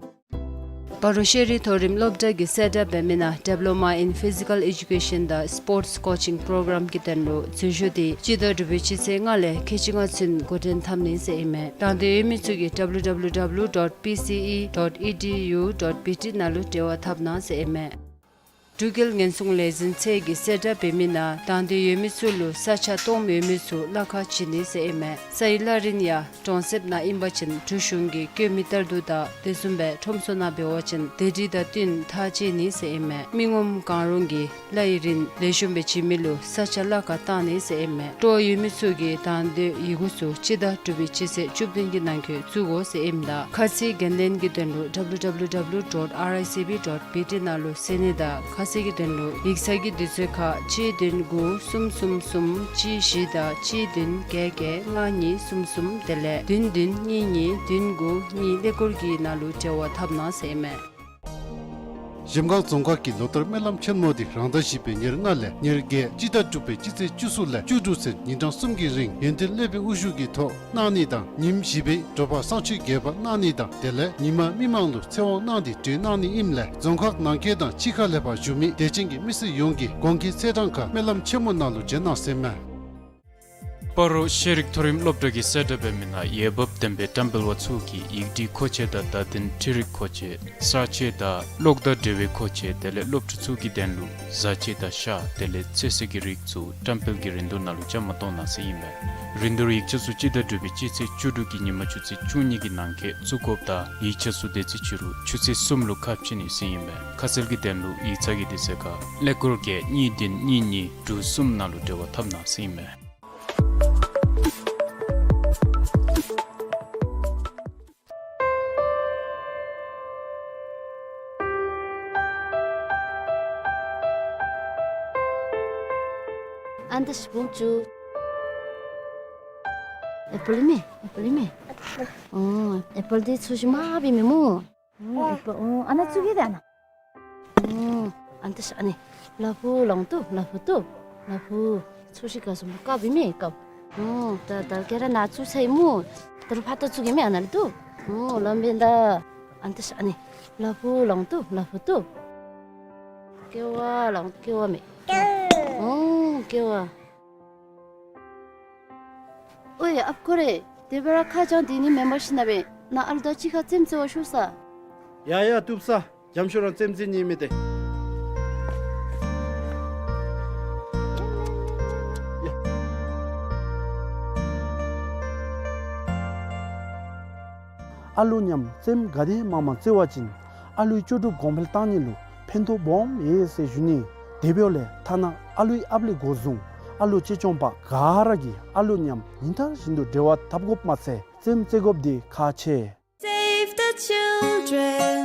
སྤ་རོ་ཤེས་རིག་མཐོ་རིམ་སློབ་གྲྭ་གི་གསལ་བསྒྲགས་འབད་མི་ནང་Diploma in Physical Education དང་Sports Coaching Program གི་དོན་ལུ་འཛུལ་ཞུགས་འདི་སྤྱི་ཟླ་དྲུག་པའི་སྤྱི་ཚེས་ལྔ་ལས་ཁལ་གཅིག་ལྔ་ཚུན་འགོ་འདྲེན་འཐབ་ནི་ཟེར་ཨིན་མས། དང་འདོད་ཡོད་མི་ཚུ་གིས་W W W dot P C E dot E D U dot B T ནང་ལུ་འབྲེལ་བ་འཐབ་གནང་ཟེར་ཨིན་མས། འབྲུག་རྒྱལ་ཉེན་སྲུང་ལས་འཛིན་ཚད་ཀྱི་གསལ་བསྒྲགས་འབད་མི་ནང་དང་འདོད་ཡོད་མི་ཚུ་ལུ་ས་ཆ་སྟོངམ་ཡོད་མི་ཚུ་གླ་ཁར་བྱིན་ནི་ཟེར་ཨིན་མས། ས་ཡི་གླ་རིན་ཡང་གྲོང་གསེབ་ནང་ཨིན་པ་ཅིན་འབྲུག་གཞུང་གིས་བཀོད་མི་ལྟར་དུ་དང་དེ་བཟུམ་སྦེ་ཁྲོམ་སོ་ནང་འབད་བ་ཅིན་དེ་སྒྲིག་དང་བསྟུན་ཐག་བཅད་ནི་ཟེར་ཨིན་མས། མི་ངོམ་གང་རུང་གིས་གླ་ཡི་རིན་ལེགས་ཤོམ་སྦེ་བྱིན་མི་ལུ་ས་ཆ་གླ་ཁར་བཏང་ནི་ཟེར་ཨིན་མས། སྤྲོ་བ་ཡོད་མི་ཚུ་གིས་དང་འདོད་ཡི་གུ་ཚུ་སྤྱི་ཟླ་དྲུག་པའི་སྤྱི་ཚེས་བཅུ་བདུན་གྱི་ནང་འཁོད་བཙུགས་དགོ་ཟེར་ཨིནམ་ད་ཁ་ཚིག་འགན་ལེན་གྱི་དོན་ལུ W W W dot R I C B dot B T ནང་ལུ་གསན་ནི་དང་ཁ་གསལ་གྱི་དོན་ལུ་ཡིག་ཚང་གི་དུས་ཚོད་ཁར་གཅིག་བདུན་དགུ་གསུམ་གསུམ་གསུམ་གཅིག་བཞི་དང་གཅིག་བདུན་བརྒྱད་བརྒྱད་ལྔ་གཉིས་གསུམ་གསུམ་དེ་ལས་བདུན་བདུན་གཉིས་གཉིས་བདུན་དགུ་གཉིས་ཀླད་ཀོར་གྱི་ནང་ལུ་འབྲེལ་བ་འཐབ་གནང་ཟེར་ཨིན་མས། གཞལམ་སྒང་རྫོང་ཁག་གི་ལོ་ལྟར་སྨོན་ལམ་ཆེན་མོ་འདི་རང་ཟླ་བཞི་པའི་ཉེར་ལྔ་ལས་ཉེར་བརྒྱད་སྤྱི་ཟླ་དྲུག་པའི་སྤྱི་ཚེས་བཅུ་གསུམ་ལས་བཅུ་དྲུག་ཚུན་ཉིན་གྲངས་གསུམ་གྱི་རིང་ཡོན་ཏན་སློབ་དཔོན་དབུ་བཞུགས་ཀྱི་ཐོག་གནང་ནི་དང་ཉིནམ་བཞི་པའི་དྲོ་པ་བསང་མཆོད་རྒྱས་པ་གནང་ནི་དང་དེ་ལས་ཉི་མ་མི་མང་ལུ་ཚེ་དབང་གནང་སྟེ་གྲོལ་གནང་ནི་ཨིནམ་ལས་རྫོང་ཁག་ནང་འཁོད་དང་ཕྱི་ཁ་ལས་ཕར་བཞུགས་མི་དད་ཅན་གྱི་མི་སེར་ཡོངས་ཀྱིས་གོང་གི་ཚེས་གྲངས་ཁར་སྨོན་ལམ་ཆེན་མོ་ནང་ལུ་བྱོན་གནང་ཟེར་ཨིན་མས། སྤ་རོ་ཤེས་རིག་མཐོ་རིམ་སློབ་གྲྭ་གི་གསལ་བསྒྲགས་འབད་མི་ནང་འོས་འབབ་ལྡན་པའི་བཀྲམ་སྤེལ་བ་ཚུ་གིས་ཡིག་བྲིས་མཁོ་ཆས་དང་བརྡ་དོན་འཕྲུལ་རིག་མཁོ་ཆས་གསར་བརྗེ་དང་གློག་དང་འབྲེལ་བའི་མཁོ་ཆས་དེ་ལས་སློབ་ཕྲུག་ཚུ་གི་དོན་ལུ་བཟའ་ཆས་དང་ཤ་དེ་ལས་ཚོད་བསྲེ་གི་རིགས་ཚུ་བཀྲམ་སྤེལ་གྱི་རིན་བསྡུར་ནང་ལུ་བཅའ་མར་གཏོགས་གནང་ཟེར་ཨིན་མས། རིན་བསྡུར་ཡིག་ཆ་ཚུ་སྤྱི་ཟླ་དྲུག་པའི་སྤྱི་ཚེས་བཅུ་དྲུག་གི་ཉིན་མ་ཆུ་ཚོད་བཅུ་གཉིས་ཀྱི་ནང་འཁོད་བཙུགས་དགོཔ་དང་ཡིག་ཆ་ཚུ་དེ་ཚེ་ཕྱི་རུ་ཆུ་ཚོད་གསུམ་ལུ་ཁ་ཕྱེ་ནི་ཟེར་ཨིན་མས། ཁ་གསལ་གྱི་དོན་ལུ་ཡིག་ཚང་གི་དུས་ཚོད་ཁར་ཀླད་ཀོར་བརྒྱད་གཉིས་བདུན་གཉིས་གཉིས་དྲུག་གསུམ་ནང་ལུ་འབྲེལ་བ་འཐབ་གནང་ཟེར་ཨིན་མས། ཨན་ཏ་ཤ་བུམ་ཅུ། ཨེ་པཱལ་མེ། ཨེ་པཱལ་མེ། ཨོ་ཨེ་པཱལ་འདི་ཚོས་ཤིག་མ་བི་མེ་མོ། ཨོ་ཨེ་པཱལ། ཨོ་ཨ་ན་ཚུ་གི་དེ་ཨ་ན། ཨོ་ཨན་ཏ་ཤ་ཨ་ནི། ལ་ཕུག་ལོང་ཏོ་ལ་ཕུག་ཏོ། ལ་ཕུག་ཚོས་ཤིག་ག་སོ་མ་ཀ་བི་མེ་ཀ། ཨོ་ད་ད་གེ་ར་ན་ཚུ་ཚའི་མོ། ད་རུ་ཕ་ཏ་ཚུ་གི་མེ་ཨ་ན་ལ་ཏོ། ཨོ་ལམ་བེན་ད། ཨན་ཏ་ཤ་ཨ་ནི། ལ་ཕུག་ལོང་ཏོ་ལ་ཕུག་ཏོ། ཀེ་བ་ལོང་ཀེ་བ་མེ། ཨོ་ཀེ་བ། ཨོའི་ཨཔ་ཀོ་རེ། དེ་སྦེ་ར་ཁ་བྱང་འདི་ནི་མེན་པར་ཤེས་ན་སྦེ་ན་ཨ་ལུ་དང་གཅིག་ཁར་རྩེདམོ་རྩེ་བར་ཞུགས་ས། ཡ་ཡ་བཏུབ་ས། འཇམ་ཤོས་རང་རྩེདམོ་རྩེ་ནི་མེད་དེ། ཡ། ཨ་ལུ་མཉམ་རྩེདམོ་ག་དེ་མང་མང་རྩེ་བ་ཅིན་ཨ་ལུའི་ལྕོགས་གྲུབ་གོང་འཕེལ་བཏང་ནི་ལུ་ཕན་ཐོགས་སྦོམ་ཡོད་ཟེར་ཞུ་ནི། དེ་འབདཝ་ལས་ཐ་ན་ཨ་ལུའི་ཨཔ་ལས་འགོ་བཟུང་ཨ་ལུ་གཅེས་སྐྱོང་པ་ག་ར་གིས་ཨ་ལུ་མཉམ་ཉིན་ལྟར་བཞིན་དུ་འབྲེལ་བ་འཐབ་དགོཔ་མ་ཚད་རྩེདམོ་རྩེ་དགོཔ་འདི་ཁག་ཆེ། Save the children.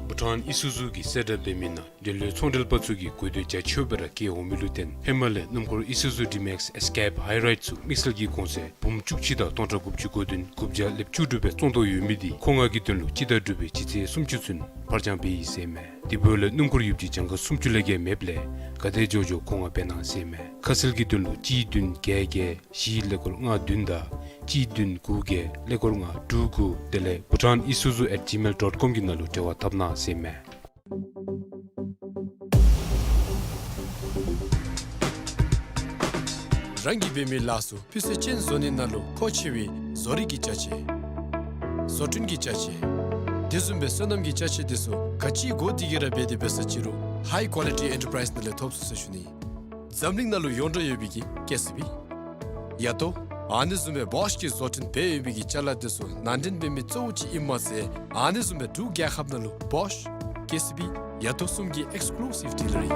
བྷུ་ཊཱན་ཨི་སུ་ཛུ་གི་གསལ་བསྒྲགས་འབད་མི་ནང་འབྲེལ་ཡོད་ཚོང་འབྲེལ་པ་ཚུ་གིས་དགོས་འདོད་རྒྱ་ཆེཝ་སྦེ་ར་བསྐྱེད་འོང་མི་ལུ་བརྟེན་ཧེ་མ་ལས་སྣུམ་འཁོར་ཨི་སུ་ཛུ་ཌི་མེགསི་ཨེས་ཀེབ་ཧའི་རའིཌ་ཚུ་དམིགས་བསལ་གྱི་གོང་ཚད་འབུམ་བཅུ་གཅིག་དང་སྟོང་ཕྲག་དགུ་བཅུ་གོ་བདུན་དགུ་བརྒྱ་ལེབ་བཅུ་དྲུག་སྦེ་བཙོང་དོ་ཡོད་མི་འདི་མཁོ་མངགས་ཀྱི་དོན་ལུ་སྤྱི་ཟླ་དྲུག་པའི་སྤྱི་ཚེས་སུམ་ཅུ་ཚུན་ཕར་འགྱངས་འབད་ཡི་ཟེར་མས། དེ་འབདཝ་ལས་སྣུམ་འཁོར་ཡོདཔ་ཅིག་གྱངས་ཁ་སུམ་ཅུ་ལས་བརྒལ་མེདཔ་ལས་ག་དེ་མགྱོགས་མགྱོགས་མཁོ་མངགས་འབད་གནང་ཟེར་མས། ཁ་གསལ་གྱི་དོན་ལུ་གཅིག་བདུན་བརྒྱད་བརྒྱད་བཞི་ཀླད་ཀོར་ལྔ་བདུན་དང་གཅིག་བདུན་དགུ་བརྒྱད་ཀླད་ཀོར་ལྔ་དྲུག་དགུ་དེ་ལས་Bhutan Isuzu at gmail dot com གི་ནང་ལུ་འབྲེལ་བ་འཐབ་གནང་ཟེར་མས། རང་གིས་འབད་མི་ལཱ་ཚུ་སྤུས་ཚད་ཅན་བཟོ་ནི་ནང་ལུ་མཁོ་ཆེ་བའི་བཟོ་རིག་གི་ཅ་ཆས། བཟོ་སྐྲུན་གྱི་ཅ་ཆས། དེ་བཟུམ་སྦེ་སོ་ནམ་གྱི་ཅ་ཆས་དེ་ཚུ་ག་ཅི་དགོ་དེ་གི་ར་འབད་དེ་འབད་ས་ཅི་རུང་High Quality Enterprise ནང་ལས་ཐོབ་ཚུགས་ཟེར་ཞུ་ནི། འཛམ་གླིང་ནང་ལུ་ཡོངས་གྲགས་ཡོད་པའི་གི་ཀེ་སི་བི། ཡ་ཏོ། ཨ་ནི་བཟུམ་སྦེ་བོཤ་གིས་བཟོ་སྐྲུན་འབད་ཡོད་པའི་གི་ཅ་ལ་དེ་ཚུ་ནང་འདྲེན་འབད་མི་གཙོ་བོ་ཅིག་ཨིནམ་མ་ཚད་ཨ་ནི་བཟུམ་སྦེ་འབྲུག་རྒྱལ་ཁབ་ནང་ལུ་བོཤ་ཀེ་སི་བི་ཡ་ཏོ་གསུམ་གྱི་ཨེགསི་ཀུ་ལུ་སིབ་ཌི་ལར་ཨིན།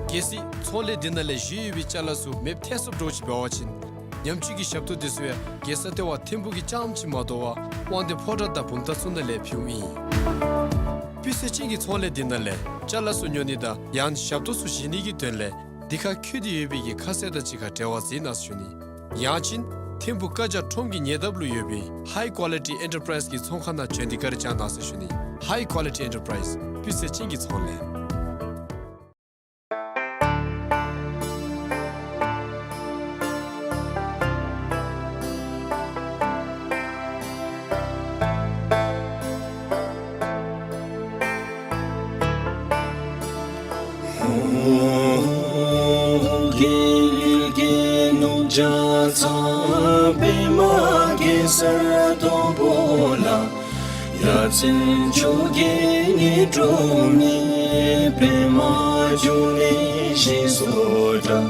གལ་སྲིད་ཚོང་ལས་འདི་ནང་ལས་བཞེས་ཡོད་པའི་ཅ་ལ་ཚུ་མེདཔ་ཐལ་སོཔ་འདྲཝ་ཅིག་འབད་བ་ཅིན་ཉམས་བཅོས་ཀྱི་ཞབས་ཏོག་དེ་ཚུ་ཡང་རྒྱལ་ས་ལྟེ་བ་ཐིམ་ཕུག་གི་རྐྱངམ་ཅིག་མ་དོ་བར་དབང་འདུས་ཕོ་བྲང་དང་བུམ་ཐང་ཚུ་ནང་ལས་ཕུལཝ་ཨིན། སྤུས་ཚད་ཅན་གྱི་ཚོང་ལས་འདི་ནང་ལས་ཅ་ལ་ཚུ་ཉོ་ནི་དང་ཡང་ཞབས་ཏོག་ཚུ་བཞེས་ནི་གི་དོན་ལས་འདི་ཁར་འཁོད་དེ་ཡོད་པའི་གི་ཁ་གསལ་དང་གཅིག་ཁར་འབྲེལ་བ་མཛད་གནང་ཟེར་ཞུ་ནི། ཡང་ཅིན་ཐིམ་ཕུག་ཀ་ཇ་ཁྲོམ་གྱི་ཉེ་འདབས་ལུ་ཡོད་པའི་High Quality Enterprise གི་ཚོང་ཁང་ནང་བྱོན་ཏེ་བཀའ་དྲིན་བསྐྱང་གནང་ཟེར་ཞུ་ནི། High Quality Enterprise སྤུས་ཚད་ཅན་གྱི་ཚོང་ལས། རྒྱལ་གྱི་ནུབ་བྱང་ཚང་པདྨ་གེ་སར་སྡོང་པོ་ལ། ཡ་མཚན་མཆོག་གི་ཉི་སྒྲོན་མེ། པདྨ་འབྱུང་གནས་ཞེས་སུ་གྲགས།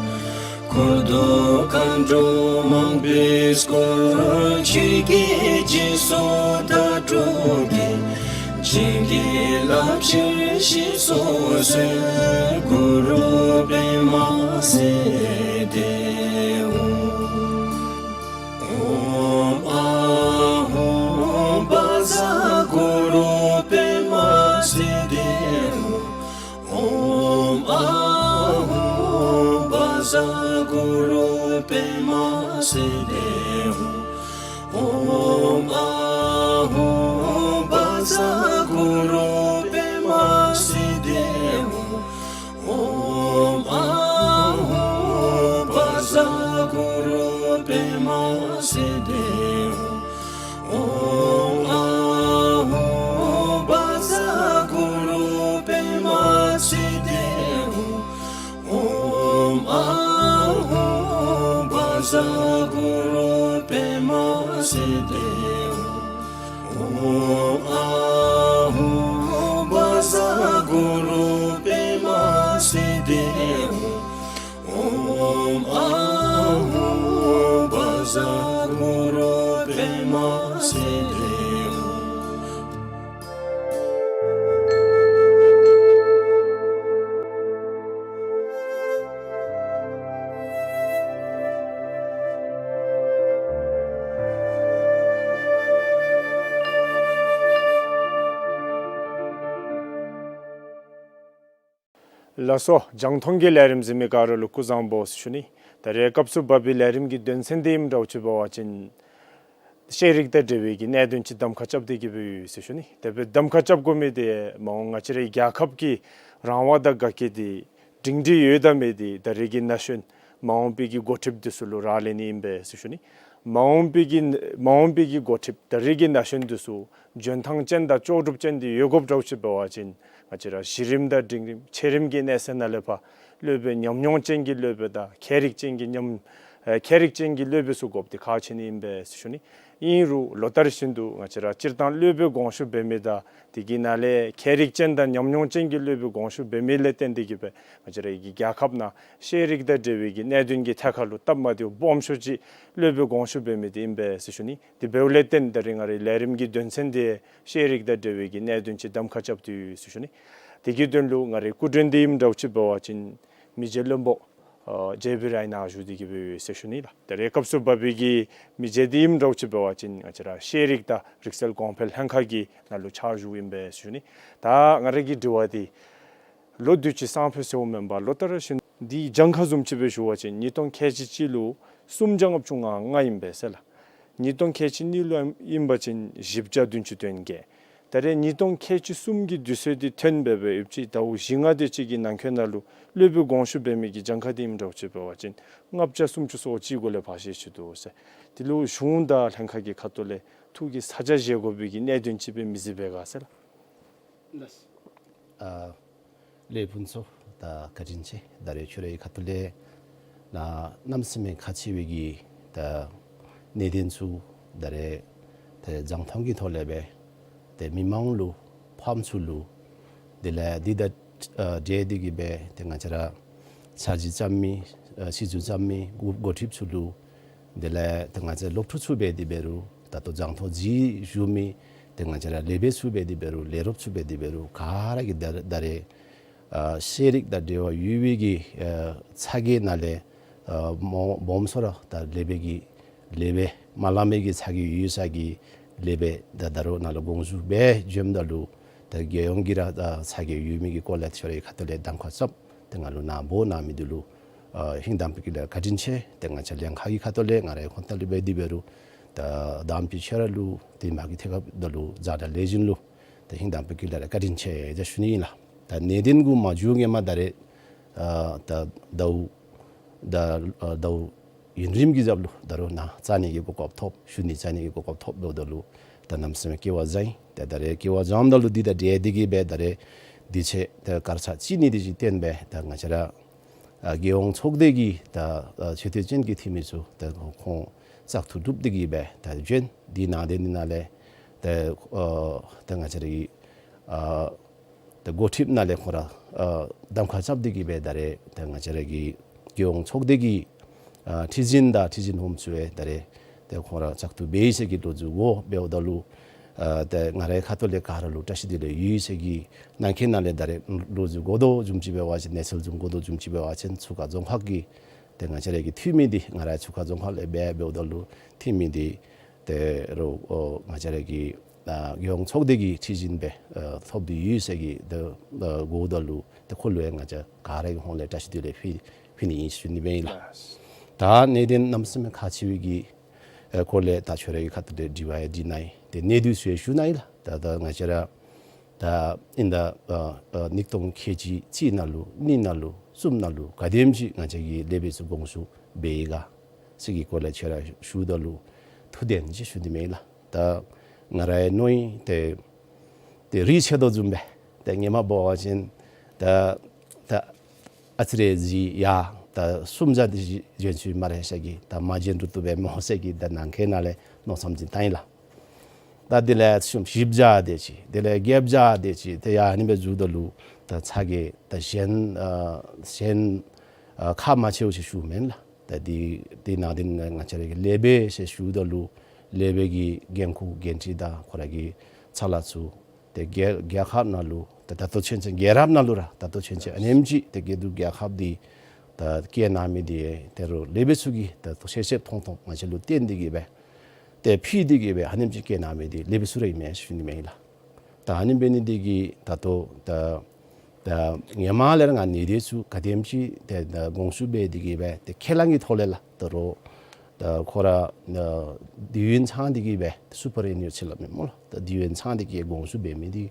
འཁོར་དང་མཁའ་འགྲོ་མང་པོས་བསྐོར། ཆོས་ཀྱི་རྗེས་སུ་བདག་སྒྲུབ་ཀྱིས། བྱིན་གྱིས་བརླབ་ཕྱིར་གཤེགས་སུ་གསོལ། གུ་རུ་པདྨ་སིདྡྷི་ཧཱུྃ། ཨོཾ་ཨཱཿཧཱུྃ་བཛྲ་གུ་རུ་པདྨ་སིདྡྷི་ཧཱུྃ། ཨོཾ་ཨཱཿཧཱུྃ་བཛྲ་གུ་རུ་པདྨ་སིདྡྷི་ཧཱུྃ། ཨོཾ་ཨཱཿཧཱུྃ་བཛྲ་གུ་རུ་པདྨ་སིདྡྷི་ཧཱུྃ། ཨོཾ་ཨཱཿཧཱུྃ་བཛྲ་གུ་རུ་པདྨ་སིདྡྷི་ཧཱུྃ། ཨོཾ་ཨཱཿཧཱུྃ་ ཨཱཿཧཱུྃ་བཛྲ་གུ་རུ་པདྨ་སིདྡྷི་ཧཱུྃ། ཨོཾ་ཨཱཿཧཱུྃ་བཛྲ་གུ་རུ་པདྨ་སིདྡྷི་ཧཱུྃ། ཨོཾ་ཨཱཿཧཱུྃ་བཛྲ་གུ་རུ་པདྨ་སིདྡྷི་ཧཱུྃ། ལགས་སོ། རྒྱང་མཐོང་གི་ལས་རིམ་གཟིགས་མི་ག་ར་ལུ་སྐུ་གཟུགས་བཟང་པོ་ཟེར་ཞུ་ནི། ད་རེས་སྐབས་སུ་བབས་པའི་ལས་རིམ་གྱི་དོན་ཚན་འདི་ཨིནམ་འདྲཝ་ཅིག་འབད་བ་ཅིན་ཤེས་རིག་དང་འབྲེལ་བའི་གི་གནད་དོན་ཅིག་གདམ་ཁ་རྐྱབ་སྟེ་གི་སྦེ་ཡོད་ཟེར་ཞུ་ནི། དེ་སྦེ་གདམ་ཁ་རྐྱབ་དགོ་མི་འདི་མ་འོངས་ང་བཅས་རའི་རྒྱལ་ཁབ་ཀྱི་རང་དབང་དང་དགའ་སྐྱིད་འདི་སྒྲིང་སྒྲི་ཡོད་དང་མེད་འདི་ད་རེས་ཀྱི་ན་གཞོན་མ་འོངས་པའི་གི་འགོ་ཁྲིདཔ་འདི་ཚུ་ལུ་རག་ལས་ནི་ཨིན་པས་ཟེར་ཞུ་ནི། མ་འོངས་པའི་གི་མ་འོངས་པའི་གི་འགོ་ཁྲིདཔ་ད་རེས་ཀྱི་ན་གཞོན་འདི་ཚུ་འཇོན་ཐངས་ཅན་དང་ལྕོགས་གྲུབ་ཅན་འདི་ཡོད་དགོཔ་འདྲཝ་ཅིག་འབད་བ་ཅིན་ང་བཅས་ར་གཞི་རིམ་དང་འབྲིང་རིམ་ཆེ་རིམ་གྱི་གནས་ཚད་ནང་ལས་ཕར་སློབ་དཔོན་ཉམས་མྱོང་ཅན་གྱི་སློབ་དཔོན་དང་མཁས་རིག་ཅན་གྱི་ཉམས་ཨེ་མཁས་རིག་ཅན་གྱི་སློབ་དཔོན་ཚུ་དགོཔ་འདི་ཁག་ཆེ་ནི་ཨིན་པས་ཟེར་ཞུ་ནི། ཨིན་རུང་ལོ་ལྟར་བཞིན་དུ་ང་བཅས་ར་སྤྱིར་བཏང་སློབ་དཔོན་དགོངས་ཞུ་འབད་མི་དང་དེ་གི་ནང་ལས་མཁས་རིག་ཅན་དང་ཉམས་མྱོང་ཅན་གྱི་སློབ་དཔོན་དགོངས་ཞུ་འབད་མི་ལས་བརྟེན་ཏེ་གི་སྦེ་ང་བཅས་ར་གི་རྒྱལ་ཁབ་ནང་ཤེས་རིག་དང་འབྲེལ་བའི་གི་གནད་དོན་གྱི་ཐད་ཁར་ལུ་སྟབས་མ་བདེཝ་སྦོམ་ཤོས་ཅིག་སློབ་དཔོན་དགོངས་ཞུ་འབད་མི་འདི་ཨིན་པས་ཟེར་ཞུ་ནི། དེ་འབདཝ་ལས་བརྟེན་ད་རེས་ང་རའི་ལས་རིམ་གྱི་དོན་ཚན་འདི་ཤེས་རིག་དང་འབྲེལ་བའི་གི་གནད་དོན་ཅིག་གདམ་ཁ་རྐྱབ་སྟེ་ཡོད་ཟེར་ཞུ་ནི། དེ་གི་དོན་ལུ་ང་རའི་སྐུ་མགྲོན་འདི་ཨིནམ་འདྲཝ་ཅིག་འབད་བ་ཅིན་མི་རྗེ་བློན་པོ་ཨ་ཇེ་བི་རའི་ནཱ་བཞུགས་ཏེ་གི་སྦེ་ཡོད་ཟེར་ཞུ་ནི་ལགས། ད་རེས་སྐབས་སུ་བབས་པའི་གི་མི་རྗེ་འདི་ཨིནམ་འདྲཝ་ཅིག་འབད་བ་ཅིན་ང་བཅས་ར་ཤེས་རིག་དང་རིག་རྩལ་གོང་འཕེལ་ལྷན་ཁག་གི་ནང་ལུ་ཕྱག་ཞུཝ་ཨིན་པས་ཟེར་ཞུ་ནི། ད་ང་རའི་གི་དྲི་བ་འདི་ལོ་དུས་ཅི་སང་ཕོད་ཟེརཝ་མེན་པར་ལོ་ལྟར་བཞིན་འདི་གྱངས་ཁ་བཟུམ་ཅིག་སྦེ་ཞུ་བ་ཅིན་ཉིས་སྟོང་ཁལ་གཅིག་གཅིག་ལུ་སུམ་བརྒྱ་ལྔ་བཅུ་ང་ལྔ་ཨིན་པས་ཟེར་ལགས། ཉིས་སྟོང་ཁལ་གཅིག་གཉིས་ལུ་ཨིན་པ་ཅིན་བཞི་བརྒྱ་བདུན་ཅུ་དོན་བརྒྱད། ད་རེས་ཉིས་སྟོང་ཁལ་གཅིག་གསུམ་གྱི་དུས་ཚོད་འདི་ཐོན་སྦེ་སྦེ་ཡོདཔ་ཅིག་ཟླཝ་བཞི་ལྔ་དེ་ཅིག་གི་ནང་འཁོད་ནང་ལུ་སློབ་དཔོན་དགོངས་ཞུ་འབད་མི་གི་གྱངས་ཁ་འདི་ཨིནམ་འདྲཝ་ཅིག་འབད་བ་ཅིན་ལྔ་བརྒྱ་སུམ་ཅུ་སོ་གཅིག་གུ་ལས་འབད་ཞིནམ་ཅིག་འདུག་ཟེར། དེ་ལུ་གཞུང་དང་ལྷན་ཁག་གི་ཁ་ཐུག་ལས་ཐུགས་ཀྱི་ཚ་གྱང་བཞེས་དགོ་པའི་གི་གནད་དོན་ཅིག་སྦེ་མི་གཟིགས་པས་ག་ཟེར་ལགས། ལགས། ཨ་ལས་ཕུན་ཚོགས་ད་བཀའ་དྲིན་ཆེ། ད་རེས་ཁྱོད་རའི་ཁ་ཐུག་ལས་ནཱ་གནམ་མེད་ས་མེད་ཁག་ཆེ་བའི་གི་ད་གནད་དོན་ཚུ་ད་རེས་ད་རྒྱང་མཐོང་གི་ཐོག་ལས་སྦེ་ཏེ་མི་མང་ལུ་ཕམ་ཚུ་ལུ་དེ་ལས་འདི་དང་ཨ་འབྲེལ་ཏེ་གི་སྦེ་ཏེ་ང་བཅས་ར་ཚར་གཅིག་བརྩམ་མི་ཨ་སྲིད་བྱུས་བརྩམ་མི་འགོ་འགོ་ཁྲིདཔ་ཚུ་ལུ་དེ་ལས་ཏེ་ང་བཅས་སློབ་ཕྲུག་ཚུ་འབད་དེ་འབད་རུང་ད་ལྟོ་རྒྱང་མཐོང་གཟིགས་བཞུགས་མི་ཏེ་ང་བཅས་ར་ལས་བྱེདཔ་ཚུ་འབད་དེ་འབད་རུང་ལས་རོགསཔ་ཚུ་འབད་དེ་འབད་རུང་ག་ར་གིས་ད་ད་རེས་ཨ་ཤེས་རིག་དང་འབྲེལ་བ་ཡོད་པའི་གི་ཨ་ཚ་གྱང་ནང་ལས་ཨ་མོ་སྦོམ་ཤོས་ར་ད་ལས་བྱེད་ཀྱི་ལས་བྱེད་མ་ལང་མི་གི་ཚ་གྱང་ཡོད་ས་གི་ལས་བྱེད་ད་ད་རུང་ནཱ་ལུ་དགོངས་ཞུ་འབད་བྱོནམ་ད་ལུ་ད་རྒྱལ་ཡོངས་ཀྱི་ར་ད་ཚ་གྱང་ཡོད་མི་གི་སྐོར་ལས་ཁྱོད་རའི་ཁ་ཐུག་ལས་གདམ་ཁ་རྐྱབ་ཏེ་ང་ལུ་ནཱ་འབོ་གནང་མི་འདི་ལུ་ཨ་ཧིང་དྭངས་པའི་དཀྱིལ་ལས་བཀའ་དྲིན་ཆེ། ཏེ་ང་བཅས་ལྷན་ཁག་གི་ཁ་ཐུག་ལས་ང་རའི་ཧོངས་ཏེ་ལུ་འབད་དེ་འབད་རུང་ད་དམ་པའི་ཆོས་ར་ལུ་ཏེ་མ་གི་ཐད་ཁར་ད་ལུ་མཛད་དང་ལས་བྱེདཔ་ལུ་ཏེ་ཧིང་དྭངས་པའི་དཀྱིལ་ལས་ར་བཀའ་དྲིན་ཆེ་ཟེར་ཞུ་ནི་ཨིན་ལགས། ད་གནད་དོན་གུ་མ་འགྱོ་སྔོན་མ་ད་རེས་ཨ་ད་ཟླཝ་ད་ཨ་ཟླཝ་ཡུན་རིངམོ་གི་རྒྱབ་ལུ་ད་རུང་ནཱ་བཅར་ནི་གི་གོ་སྐབས་ཐོབ་ཞུ་ནི་བཅར་ནི་གི་གོ་སྐབས་ཐོབ་འབདཝ་ད་ལུ་ད་གནམ་མེད་ས་མེད་སྐལ་བ་བཟང་ཡི། ད་ད་རེས་སྐལ་བ་བཟངམ་ད་ལུ་འདི་དང་འབྲེལ་ཏེ་གི་སྦེ་ད་རེས་དུས་ཚོད་ད་སྐར་ཆ་གཅིག་གཉིས་དེ་ཅིག་བཏོན་སྦེ་ད་ང་བཅས་ར་ཨ་རྒྱལ་ཡོངས་ཚོགས་སྡེ་གི་ད་ཨ་ཆེ་བསྟོད་ཅན་གྱི་འཐུས་མི་ཚུ་ད་ཁོང་བཙག་འཐུ་གྲུབ་སྟེ་གི་སྦེ་ད་བྱོན། འདི་ནང་དེ་ནི་ནང་ལས་ད་ཨ་ད་ང་བཅས་ར་གི་ཨ་ད་འགོ་ཁྲིདཔ་ནང་ལས་ཁོང་ར་ཨ་གདམ་ཁ་རྐྱབ་སྟེ་གི་སྦེ་ད་རེས་ད་ང་བཅས་ར་གི་རྒྱལ་ཡོངས་ཚོགས་སྡེ་གི་ཨ་ཁྲི་འཛིན་དང་ཁྲི་འཛིན་འོགམ་ཚུ་ཡང་ད་རེས་ད་ཁོང་ར་བཙག་འཐུ་འབད་ཡི་ཟེར་གྱི་ལོ་རྒྱུས་གོ་འབདཝ་ད་ལུ་ཨ་ད་ང་རའི་ཁ་ཐུག་ལས་ག་ར་ལུ་བཀྲ་ཤིས་བདེ་ལེགས་ཡོད་ཟེར་གྱི་ནང་འཁོད་ནང་ལས་ད་རེས་ལོ་རྒྱུས་གོ་དོ་བཟུམ་ཅིག་འབད་བ་ཅིན་གནས་ཚུལ་བཟུམ་གོ་དོ་བཟུམ་ཅིག་འབད་བ་ཅིན་ཚུར་ཁ་རྫོང་ཁག་གི་ཏེ་ང་བཅས་ར་གི་འཐུས་མི་འདི་ང་རའི་ཚུར་ཁ་རྫོང་ཁག་ལས་འབད་འབདཝ་ད་ལུ་འཐུས་མི་འདི་ཏེ་རུང་ཨོ་ང་བཅས་ར་གི་ཨ་རྒྱལ་ཡོངས་ཚོགས་སྡེ་གི་ཁྲི་འཛིན་སྦེ་ཨ་ཐོབ་སྟེ་ཡོད་ཟེར་གྱི་ཏེ་ཨ་གོཝ་ད་ལུ་ཏེ་ཁོ་ལུ་ཡང་ང་བཅས་ག་ར་གི་ཧོངས་ལས་བཀྲ་ཤིས་བདེ་ལེགས་ཕུལ་ཕུལ་ནི་ཨིན་ཞུ་ནི་སྦེ་ཨིན་ལགས། ལགས། ད་གནད་དོན་གནམ་མེད་ས་མེད་ཁག་ཆེ་བའི་གི་ཨ་སྐོར་ལས་ད་ཁྱོད་རའི་ཁ་ཐུག་ལས་དྲི་བ་ཡང་དྲི་གནང་ཡི། ཏེ་གནད་དོན་ཚུ་ཡང་ཞུ་གནང་ཡི་ལགས། ད་ད་ང་བཅས་ར་ད་ཨིན་ད་ཨ་ཨ་ཉིས་སྟོང་ཁལ་གཅིག་གཅིག་ནང་ལུ་གཉིས་ནང་ལུ་གསུམ་ནང་ལུ་ག་དེམ་ཅིག་ང་བཅས་ཀྱི་ལས་བྱེདཔ་ཚུ་དགོངས་ཞུ་འབད་ཡི་ག་ཟེར་གྱི་སྐོར་ལས་ཁྱོད་ར་ཞུཝ་ད་ལུ་ཐུགས་བདེན་ཅིག་ཞུ་ནི་མས་ལགས། ད་ང་ར་ཡང་མནོ་ཡི། ཏེ་ཏེ་རིགས་ཆད་དོ་བཟུམ་སྦེ་ཏེ་ཧེ་མ་འབད་བ་ཅིན་ད་ད་ཨ་ཙི་རེ་གཟིགས་ཡར་ ད་གསུམ་བརྒྱ་དེ་ཅིག་བྱོན་ཚུལ་སྨ་རེ་ཟེར་གི་ད་མ་བྱོན་རུང་བཏུབ་པས་སྨོ་ཟེར་གི་ད་ནང་འཁོད་ནང་ལས་མནོ་བསམ་ཅིག་བཏང་ཡི་ལགས། ད་དེ་ལས་གསུམ་བཞི་བརྒྱ་དེ་ཅིག་དེ་ལས་བརྒྱད་བརྒྱ་དེ་ཅིག་དེ་ཡང་ཨ་ནི་སྦེ་འགྱོཝ་ད་ལུ་ད་ཚ་གྱང་ད་གཞན་ཨ་གཞན་ཨ་ཁག་མ་ཆེཝ་ཅིག་ཞུཝ་མེན་ལགས། ད་དེ་དེ་ནང་དེ་ང་བཅས་ར་གི་ལེགས་པས་ཟེར་ཞུཝ་ད་ལུ་ལེགས་པས་ཀྱི་འགན་ཁུར་འགན་འཁྲི་དང་ཁོ་ར་གི་ཚ་ལ་ཚུ་ཏེ་རྒྱལ་རྒྱལ་ཁབ་ནང་ལུ་ཏེ་ད་ལྟོ་ཚུན་ཚོད་རྒྱལ་རབས་ནང་ལུ་ར་ད་ལྟོ་ཚུན་ཚོད་ཨ་ནེམ་ཅིག་ཏེ་དགེ་འདུན་རྒྱལ་ཁབ་འདི་ད་བསྐྱལ་གནང་མི་འདི་ཏེ་རོགས་ལེགས་པས་ཚུ་གིས་ད་ལྟོ་ཤེས་ཤེས་མཐོང་མཐོང་ང་བཅས་ལུ་བསྟན་ཏེ་གིས་སྦེ་ཏེ་ཕུལ་ཏེ་གིས་སྦེ་ཨ་ནེམ་ཅིག་བསྐྱལ་གནང་མི་འདི་ལེགས་པས་ཚུ་ར་ཨིན་མས་ཞུ་ནི་མས་ལགས། ད་ཨ་ནི་འབད་ནི་འདི་གིས་ད་ལྟོ་ད་ད་ཧེ་མ་ལས་ར་ང་གནས་སྡོད་ཚུ་ག་དེམ་ཅིག་ཏེ་ད་དགོངས་ཞུ་འབད་དེ་གིས་སྦེ་ཏེ་ཁས་བླངས་ཀྱི་ཐོག་ལས་ལགས། ད་རོགས་ད་ཁོ་ར་ཨ་དུས་ཡུན་ཚང་སྟེ་གིས་སྦེ་སུ་པར་ཨེ་ནུ་ཡར་ཅིག་སླབ་མས་སྨོ་ལགས། ད་དུས་ཡུན་ཚང་སྟེ་གིས་དགོངས་ཞུ་འབད་མི་འདི་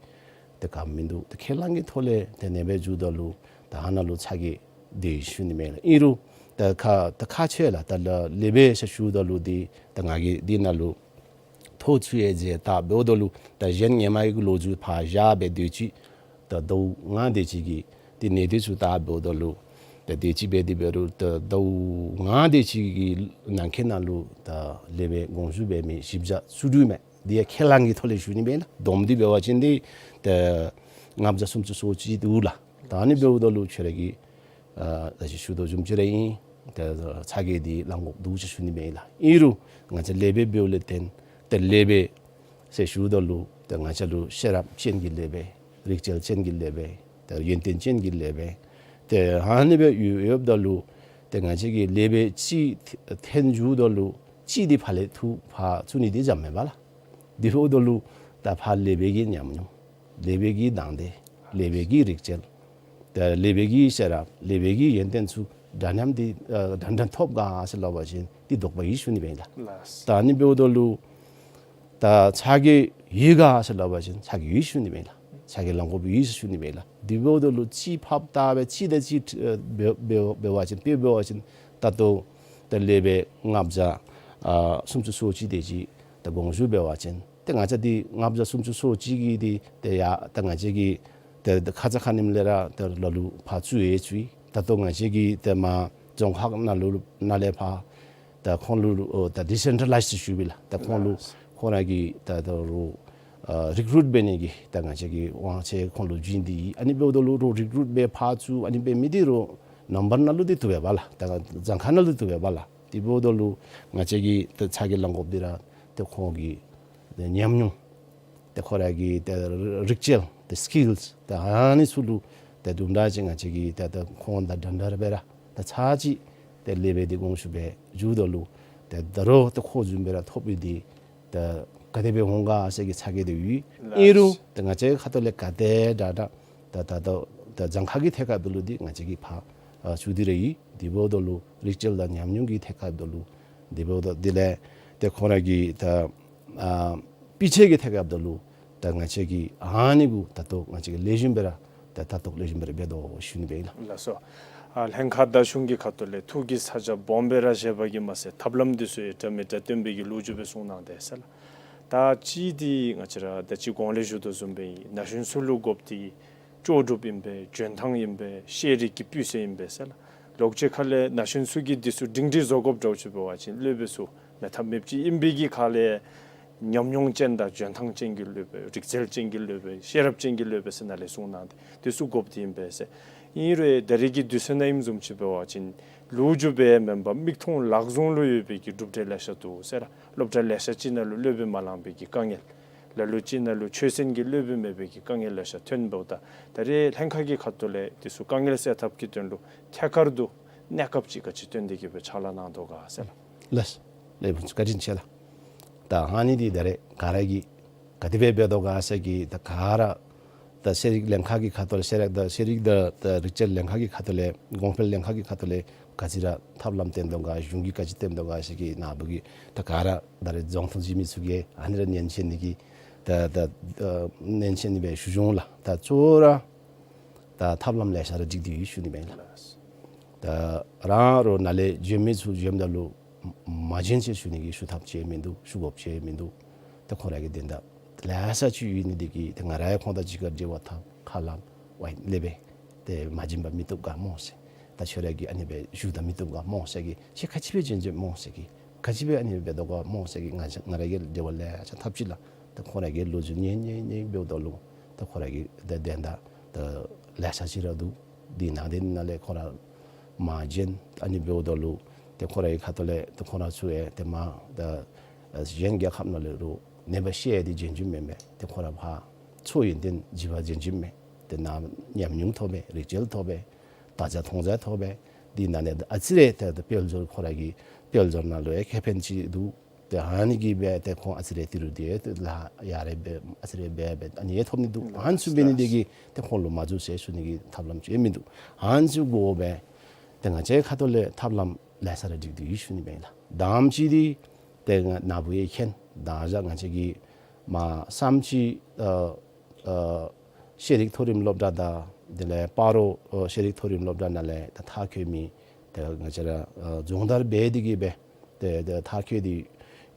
ཏེ་ག་མིན་འདུག། ཏེ་ཁས་བླངས་ཀྱི་ཐོག་ལས་ཏེ་ཨ་ནེ་སྦེ་འགྱོཝ་ད་ལུ་ད་ཨ་ནཱ་ལུ་ཚ་གྱང་འདི་ཞུ་ནི་མས་ལགས། ཨིན་རུང་ད་ཁག་ད་ཁག་ཆེ་ལགས། ད་ལ་ལེགས་པས་ཟེར་ཞུཝ་ད་ལུ་འདི་ད་ང་གིས་འདི་ནང་ལུ་ཐོག་ཚུ་ཡང་མཇལ་བལྟ་འབདཝ་ད་ལུ་ད་གཞན་ཧེ་མ་གི་ལོ་རྒྱུས་ཕར་བཞག་སྦེ་དུས་ཅི་ད་ཟླཝ་ལྔ་དེ་ཅིག་གི་ཏེ་གནས་སྡོད་ཚུ་བལྟ་འབདཝ་ད་ལུ་ད་དེ་ཅིག་འབད་དེ་འབད་རུང་ད་ཟླཝ་ལྔ་དེ་ཅིག་གི་ནང་འཁོད་ནང་ལུ་ད་ལེགས་པས་དགོངས་ཞུ་འབད་མི་བཞི་བརྒྱ་བཅུ་དྲུག་མས། འདི་ཡང་ཁས་བླངས་ཀྱི་ཐོག་ལས་ཞུ་ནི་མས་ལགས། བསྡོམས་ཏེ་འབད་བ་ཅིན་འདི་ད་ལྔ་བརྒྱ་སུམ་ཅུ་སོ་གཅིག་འདུག་ལགས། ད་ཨ་ནི་འབདཝ་ད་ལུ་ཁྱོད་ར་གིས་ཨ་ད་ཅི་ཞུ་དོ་བཟུམ་ཅིག་ར་ཨིན། ད་ཚ་གྱང་འདི་ལང་དགོཔ་འདུག་ཅེས་ཞུ་ནི་མས་ལགས། ཨིན་རུང་ང་བཅས་ལེགས་པས་འབདཝ་ལས་བརྟེན་ཏེ་ལེགས་པས་ཟེར་ཞུཝ་ད་ལུ་ཏེ་ང་བཅས་ལུ་ཤེས་རབ་ཅན་གྱི་ལེགས་པས། རིག་རྩལ་ཅན་གྱི་ལེགས་པས། ཏེ་ཡོན་ཏན་ཅན་གྱི་ལེགས་པས། ཏེ་ཨ་ནི་སྦེ་ཡོད་ཡོདཔ་ད་ལུ་ཏེ་ང་བཅས་ཀྱིས་ལེགས་པས་ཅིག་འཐོན་འགྱོཝ་ད་ལུ་ཅིག་འདི་ཕར་ལས་འཐུ་ཕར་བཙུགས་ནི་འདི་འཇམ་མས་པ་ལགས། དེ་འབདཝ་ད་ལུ་ད་ཕར་ལེགས་པའི་གི་ཉམས་མྱོང་ལེགས་པའི་གི་དང་འདོད་ལེགས་པའི་གི་རིག་རྩལ་ད་ལེགས་པའི་གི་ཤེས་རབ་ལེགས་པའི་གི་ཡོན་ཏན་ཚུ་འདྲ་མཉམ་འདི་ཨ་འདྲན་འདྲ་ཐོབ་ག་ཟེར་སླབ་པ་ཅིན་འདི་དོགས་པ་ཡོད་ཞུ་ནི་མས་ལགས། ལགས། ད་ཨ་ནི་འབདཝ་ད་ལུ་ད་ཚ་གྱང་ཡོད་ག་ཟེར་སླབ་པ་ཅིན་ཚ་གྱང་ཡོད་ཞུ་ནི་མས་ལགས། ཚ་གྱང་ལང་དགོཔ་ཡོད་ཞུ་ནི་མས་ལགས། དེ་འབདཝ་ད་ལུ་ཅིག་ཕབ་བལྟ་སྦེ་ཅིག་དང་ཅིག་ཨ་འབད་འབད་འབད་བ་ཅིན་དཔེ་འབད་བ་ཅིན་ད་ལྟོ་ད་ལེགས་པས་ལྔ་བརྒྱ་ཨ་སུམ་ཅུ་སོ་གཅིག་དེ་ཅིག་ད་དགོངས་ཞུ་འབད་བ་ཅིན་ཏེ་ང་བཅས་འདི་ལྔ་བརྒྱ་སུམ་ཅུ་སོ་གཅིག་གི་འདི་ཏེ་ཡ་ད་ང་བཅས་ཀྱིས་ཏེ་ཁ་ཙ་ཁ་ཉིནམ་ལས་ར་ཏེ་ལ་ལུ་ཕར་བཙུགས་ཡི་ཚུ་ཡི། ད་ལྟོ་ང་བཅས་ཀྱིས་ཏེ་མར་རྫོང་ཁག་ནང་ལུ་ནང་ལས་ཕར་ད་ཁོང་ལུ་ཨོ་ད་ཌི་སེན་ཊ་ལའིཛ་ཞུ་བས་ལགས། ད་ཁོང་ལུ་ལགས། ཁོང་ར་གི་ད་ད་རུང་ཨ་རི་ཀུ་རུཊ་འབད་ནི་གི་ད་ང་བཅས་ཀྱིས་དབང་ཆ་ཁོང་ལུ་བྱིན་ཏེ་ཨ་ནི་འབདཝ་ད་ལུ་རོགས་རི་ཀུ་རུཊ་འབད་ཕར་ཚུར་ཨ་ནི་འབད་མི་འདི་རོགས་ནམ་བར་ནང་ལུ་འདི་བཏུབ་པས་པ་ལགས། ད་གྱངས་ཁ་ནང་ལུ་འདི་བཏུབ་པས་པ་ལགས། དེ་འབདཝ་ད་ལུ་ང་བཅས་ཀྱིས་ད་ཚ་གྱང་ལང་དགོཔ་འདི་ར་ད་ཁོང་གི་ད་ཉམས་མྱོང་ད་ཁོ་ར་གི་ད་རིག་རྩལ་ད་སི་ཀིལསི་ད་ཨ་ནི་ཚུ་ལུ་ད་དུམ་གྲ་ཅིག་ང་བཅས་ཀྱིས་ད་ད་ཁོང་དང་འདྲན་འདྲ་སྦེ་ར་ད་ཚར་གཅིག་ད་ལེགས་པས་འདི་དགོངས་ཞུ་སྦེ་འགྱོཝ་ད་ལུ་ད་ད་རོགས་ད་ཁོ་བཟུམ་སྦེ་ར་ཐོབ་པའི་འདི་ད་ག་དེ་སྦེ་འོང་ག་ཟེར་གྱི་ཚ་གྱང་འདི་ཡོད། ལགས། ཨིན་རུང་ད་ང་བཅས་ཁ་ཐུག་ལས་ག་དེ་དྲག་དྲག་ད་ད་ད་ད་གྱངས་ཁ་གི་ཐད་ཁར་འབདཝ་ད་ལུ་འདི་ང་བཅས་ཀྱིས་ཕར་ཨ་བཙུགས་ཏེ་ར་ཡོད། དེ་འབདཝ་ད་ལུ་རིག་རྩལ་དང་ཉམས་མྱོང་གི་ཐད་ཁར་འབདཝ་ད་ལུ་དེ་འབདཝ་ད་དེ་ལས་ཏེ་ཁོང་ར་གི་ད་ཨ་སྤུས་ཚད་ཀྱི་ཐད་ཁར་འབདཝ་ད་ལུ་ད་ང་བཅས་ཀྱིས་ཨ་ནི་གུ་ད་ལྟོ་ང་བཅས་ཀྱིས་ལེགས་ཤོམ་སྦེ་ར་ད་ད་ལྟོ་ལེགས་ཤོམ་སྦེ་ར་འབད་དོ་ཞུ་ནི་སྦེ་ཨིན་ལགས། ལགས་སོ། ཨ་ལྷན་ཁག་དང་གཞུང་གི་ཁ་ཐུག་ལས་ཐུགས་ཀྱི་ས་ཆ་སྦོམ་སྦེ་ར་བཞེས་པ་གིས་མ་ཚད་ཐབས་ལམ་འདི་ཚུ་ཡང་འདྲ་མི་འདྲ་སྟོན་པའི་གི་ལོ་རྒྱུས་སྦེ་གསུངས་གནང་དེས་ལགས། ད་ཅི་འདི་ང་བཅས་ར་ད་ཅི་གོང་ལས་ཞུ་དོ་བཟུམ་སྦེ་ཨིན། ན་གཞོན་ཚུ་ལུ་དགོཔ་འདི་ལྕོགས་གྲུབ་ཨིན་པས། འཇོན་ཐང་ཨིན་པས། ཤེས་རིག་གི་སྤུས་ཚད་ཨིན་པས་ཟེར་ལགས། ལོག་ཅིག་ཁ་ལས་ན་གཞོན་ཚུ་གིས་འདི་ཚུ་སྒྲིང་སྒྲིང་བཟོ་དགོཔ་འདྲཝ་ཅིག་འབད་བ་ཅིན་སློབ་དཔོན་ཚུ་མེད་ཐབས་མེདཔ་ཅིག་ཨིན་པའི་གི་ཁ་ལས་ཉམས་མྱོང་ཅན་དང་འཇོན་ཐང་ཅན་གྱི་སློབ་དཔོན་རིག་རྩལ་ཅན་གྱི་སློབ་དཔོན་ཤེས་རབ་ཅན་གྱི་སློབ་དཔོན་ཟེར་ནཱ་ལས་གསུངས་གནང་སྟེ་འདི་ཚུ་དགོཔ་འདི་ཨིན་པས་ཟེར། ཨིན་རུང་ད་རེས་ཀྱི་དུས་ཚོད་ནང་ཨིནམ་བཟུམ་ཅིག་འབད་བ་ཅིན་ལོ་རྒྱུས་སྦེ་མེན་པར་མིག་མཐོང་ལག་བཟུང་ལུ་ཡོད་པའི་གི་གྲུབ་འབྲས་ལེ་ཤ་འདུག་ཟེར་ལགས། སློབ་གྲྭ་ལེ་ཤ་ཅིག་ནང་ལུ་སློབ་དཔོན་མ་ལང་པའི་གི་དཀའ་ངལ། ལ་ལུ་ཅིག་ནང་ལུ་ཆོས་ཚན་གྱི་སློབ་དཔོན་མེད་པའི་གི་དཀའ་ངལ་ལེ་ཤ་ཐོན་འབདཝ་ད་ད་རེས་ལྷན་ཁག་གི་ཁ་ཐུག་ལས་འདི་ཚུ་དཀའ་ངལ་སེལ་ཐབས་ཀྱི་དོན་ལུ་ཐད་ཀར་དུ་གནས་སྐབས་ཅིག་ག་ཅི་སྟོན་ཏེ་གིས་སྦེ་ཕྱག་ལཱ་གནང་དོ་ག་ཟེར་ལགས། ལགས། ལེགས་པར་བཀའ་དྲིན་ཆེ་ལགས། ད་ཨ་ནི་འདི་ད་རེས་ག་ར་གིས་ག་དེ་སྦེ་འབད་དོ་ག་ཟེར་གྱི་ད་ག་ར་ད་ཤེས་རིག་ལྷན་ཁག་གི་ཁ་ཐུག་ལས་ཤེས་རིག་ད་ཤེས་རིག་ད་ད་རིག་རྩལ་ལྷན་ཁག་གི་ཁ་ཐུག་ལས་གོང་འཕེལ་ལྷན་ཁག་གི་ཁ་ཐུག་ལས་ག་ཅི་ར་ཐབས་ལམ་སྟོན་དོ་ག་གཞུང་གིས་ག་ཅི་སྟོན་དོ་ག་ཟེར་གྱི་ནཱ་བུ་གིས་ད་ག་ར་ད་རེས་རྫོང་ཐོག་འཛིན་མི་ཚུ་གིས་ཨ་ནི་ར་ཉན་ཤེས་ནི་གི་ད་ད་ད་ཉན་ཤེས་ནི་སྦེ་ཞུ་འོང་ལགས། ད་གཙོ་བོ་ར་ད་ཐབས་ལམ་ལེ་ཤ་ར་སྒྲིག་སྟེ་ཡོད་ཞུ་ནི་སྦེ་ཨིན་ལགས། ད་རང་རོགས་ནཱ་ལས་བྱོན་མི་ཚུ་བྱོནམ་ད་ལུ་མ་བྱོན་ཟེར་ཞུ་ནི་གི་ཞུ་ཐབས་ཅིག་མིན་འདུག། ཞུ་དགོཔ་ཅིག་མིན་འདུག། ད་ཁོང་ར་གི་དོན་དག་ལེ་ཤ་ཅིག་ཡོད་ནི་འདི་གིས་ད་ང་ར་ཡང་ཁོང་དང་གཅིག་ཁར་འབྲེལ་བ་འཐབ་ཁ་སླབ་ཝའི་ལེགས་པས། ཏེ་མ་བྱོན་པར་མི་བཏུབ་ག་སྨོ་ཟེར། ད་ཁྱོད་ར་གིས་ཨ་ནི་སྦེ་ཞུ་ད་མི་བཏུབ་ག་སྨོ་ཟེར་གི། ཁྱོད་ག་ཅི་སྦེ་འབྱོན་འབྱོནམ་སྨོ་ཟེར་གི། ག་ཅི་སྦེ་ཨ་ནི་སྦེ་འབད་དོ་ག་སྨོ་ཟེར་གི། ང་ང་ར་གིས་འབྲེལ་བ་ལེ་ཤ་འཐབ་ཅི་ལགས། ད་ཁོང་ར་གིས་ལོ་རྒྱུས་ཉན་ཉན་ཉན་འབདཝ་ད་ལུ་ད་ཁོང་ར་གི་ད་དོན་དག་ད་ལེ་ཤ་ཅིག་ར་འདུག། དེ་ནང་དེ་ནང་ལས་ཁོང་ར་མ་འབྱོན། ཨ་ནི་འབདཝ་ད་ལུ་ཏེ་ཁོང་ར་གི་ཁ་ཐུག་ལས་ཏེ་ཁོང་ར་ཚུ་ཡང་ཏེ་མར་ད་གཞན་རྒྱལ་ཁབ་ནང་ལས་རུང་ནེ་བ་ཤེས་ཏེ་འབྱོན་འབྱོནམ་མས། ཏེ་ཁོང་ར་ཕར་ཚུར་ཡོན་ཏན་བྱིན་པ་འབྱོན་འབྱོནམ་མས། ཏེ་ནཱ་ཉམས་མྱོང་ཐོབ་པས། རིག་རྩལ་ཐོབ་པས། ད་ཆ་མཐོང་ཆ་ཐོབ་པས། དེ་ནང་ལས་ཨ་ཙི་རེ་ཏེ་ཏེ་དཔལ་འབྱོར་ཁོང་ར་གི་དཔལ་འབྱོར་ནང་ལུ་ཡང་ཁེ་ཕན་ཅིག་འདུག། ཏེ་ཨ་ནི་གིས་སྦེ་ཏེ་ཁོང་ཨ་ཙི་རེ་ཏི་རུ་ཏེ་ཏེ་ལཱ་ཡ་རེ་འབད་ཨ་ཙི་རེ་འབད་འབད་ཨ་ནི་ཡང་ཐོབ་ནི་འདུག། ཨ་ནི་ཚུ་འབད་ནི་དེ་གིས་ཏེ་ཁོང་ལུ་མ་འཛུལ་ཟེར་ཞུ་ནི་གི་ཐབས་ལམ་ཅིག་མིན་འདུག། ཨ་ནི་ཚུ་དགོ་པས། ཏེ་ང་བཅས་ཁ་ཐུག་ལས་ཐབས་ལམ་ལེ་ཤ་ར་སྒྲིག་སྟེ་ཡོད་ཞུ་ནི་སྦེ་ཨིན་ལགས། དང་པ་ཅིག་འདི་ཏེ་ང་ནཱ་བུ་ཡང་མཁྱེན། ད་ང་བཅས་ཀྱི་མར་བསམ་སྤྱི་ཨ་ཨ་ཤེས་རིག་མཐོ་རིམ་སློབ་གྲྭ་དང་དེ་ལས་སྤ་རོ་ཨ་ཤེས་རིག་མཐོ་རིམ་སློབ་གྲྭ་ནང་ལས་ད་མཐར་འཁྱོལ་མི་ཏེ་ང་བཅས་ར་ཨ་སྦྱོང་བརྡར་འབད་དེ་གིས་སྦེ་ཏེ་ཏེ་མཐར་འཁྱོལ་ཏེ་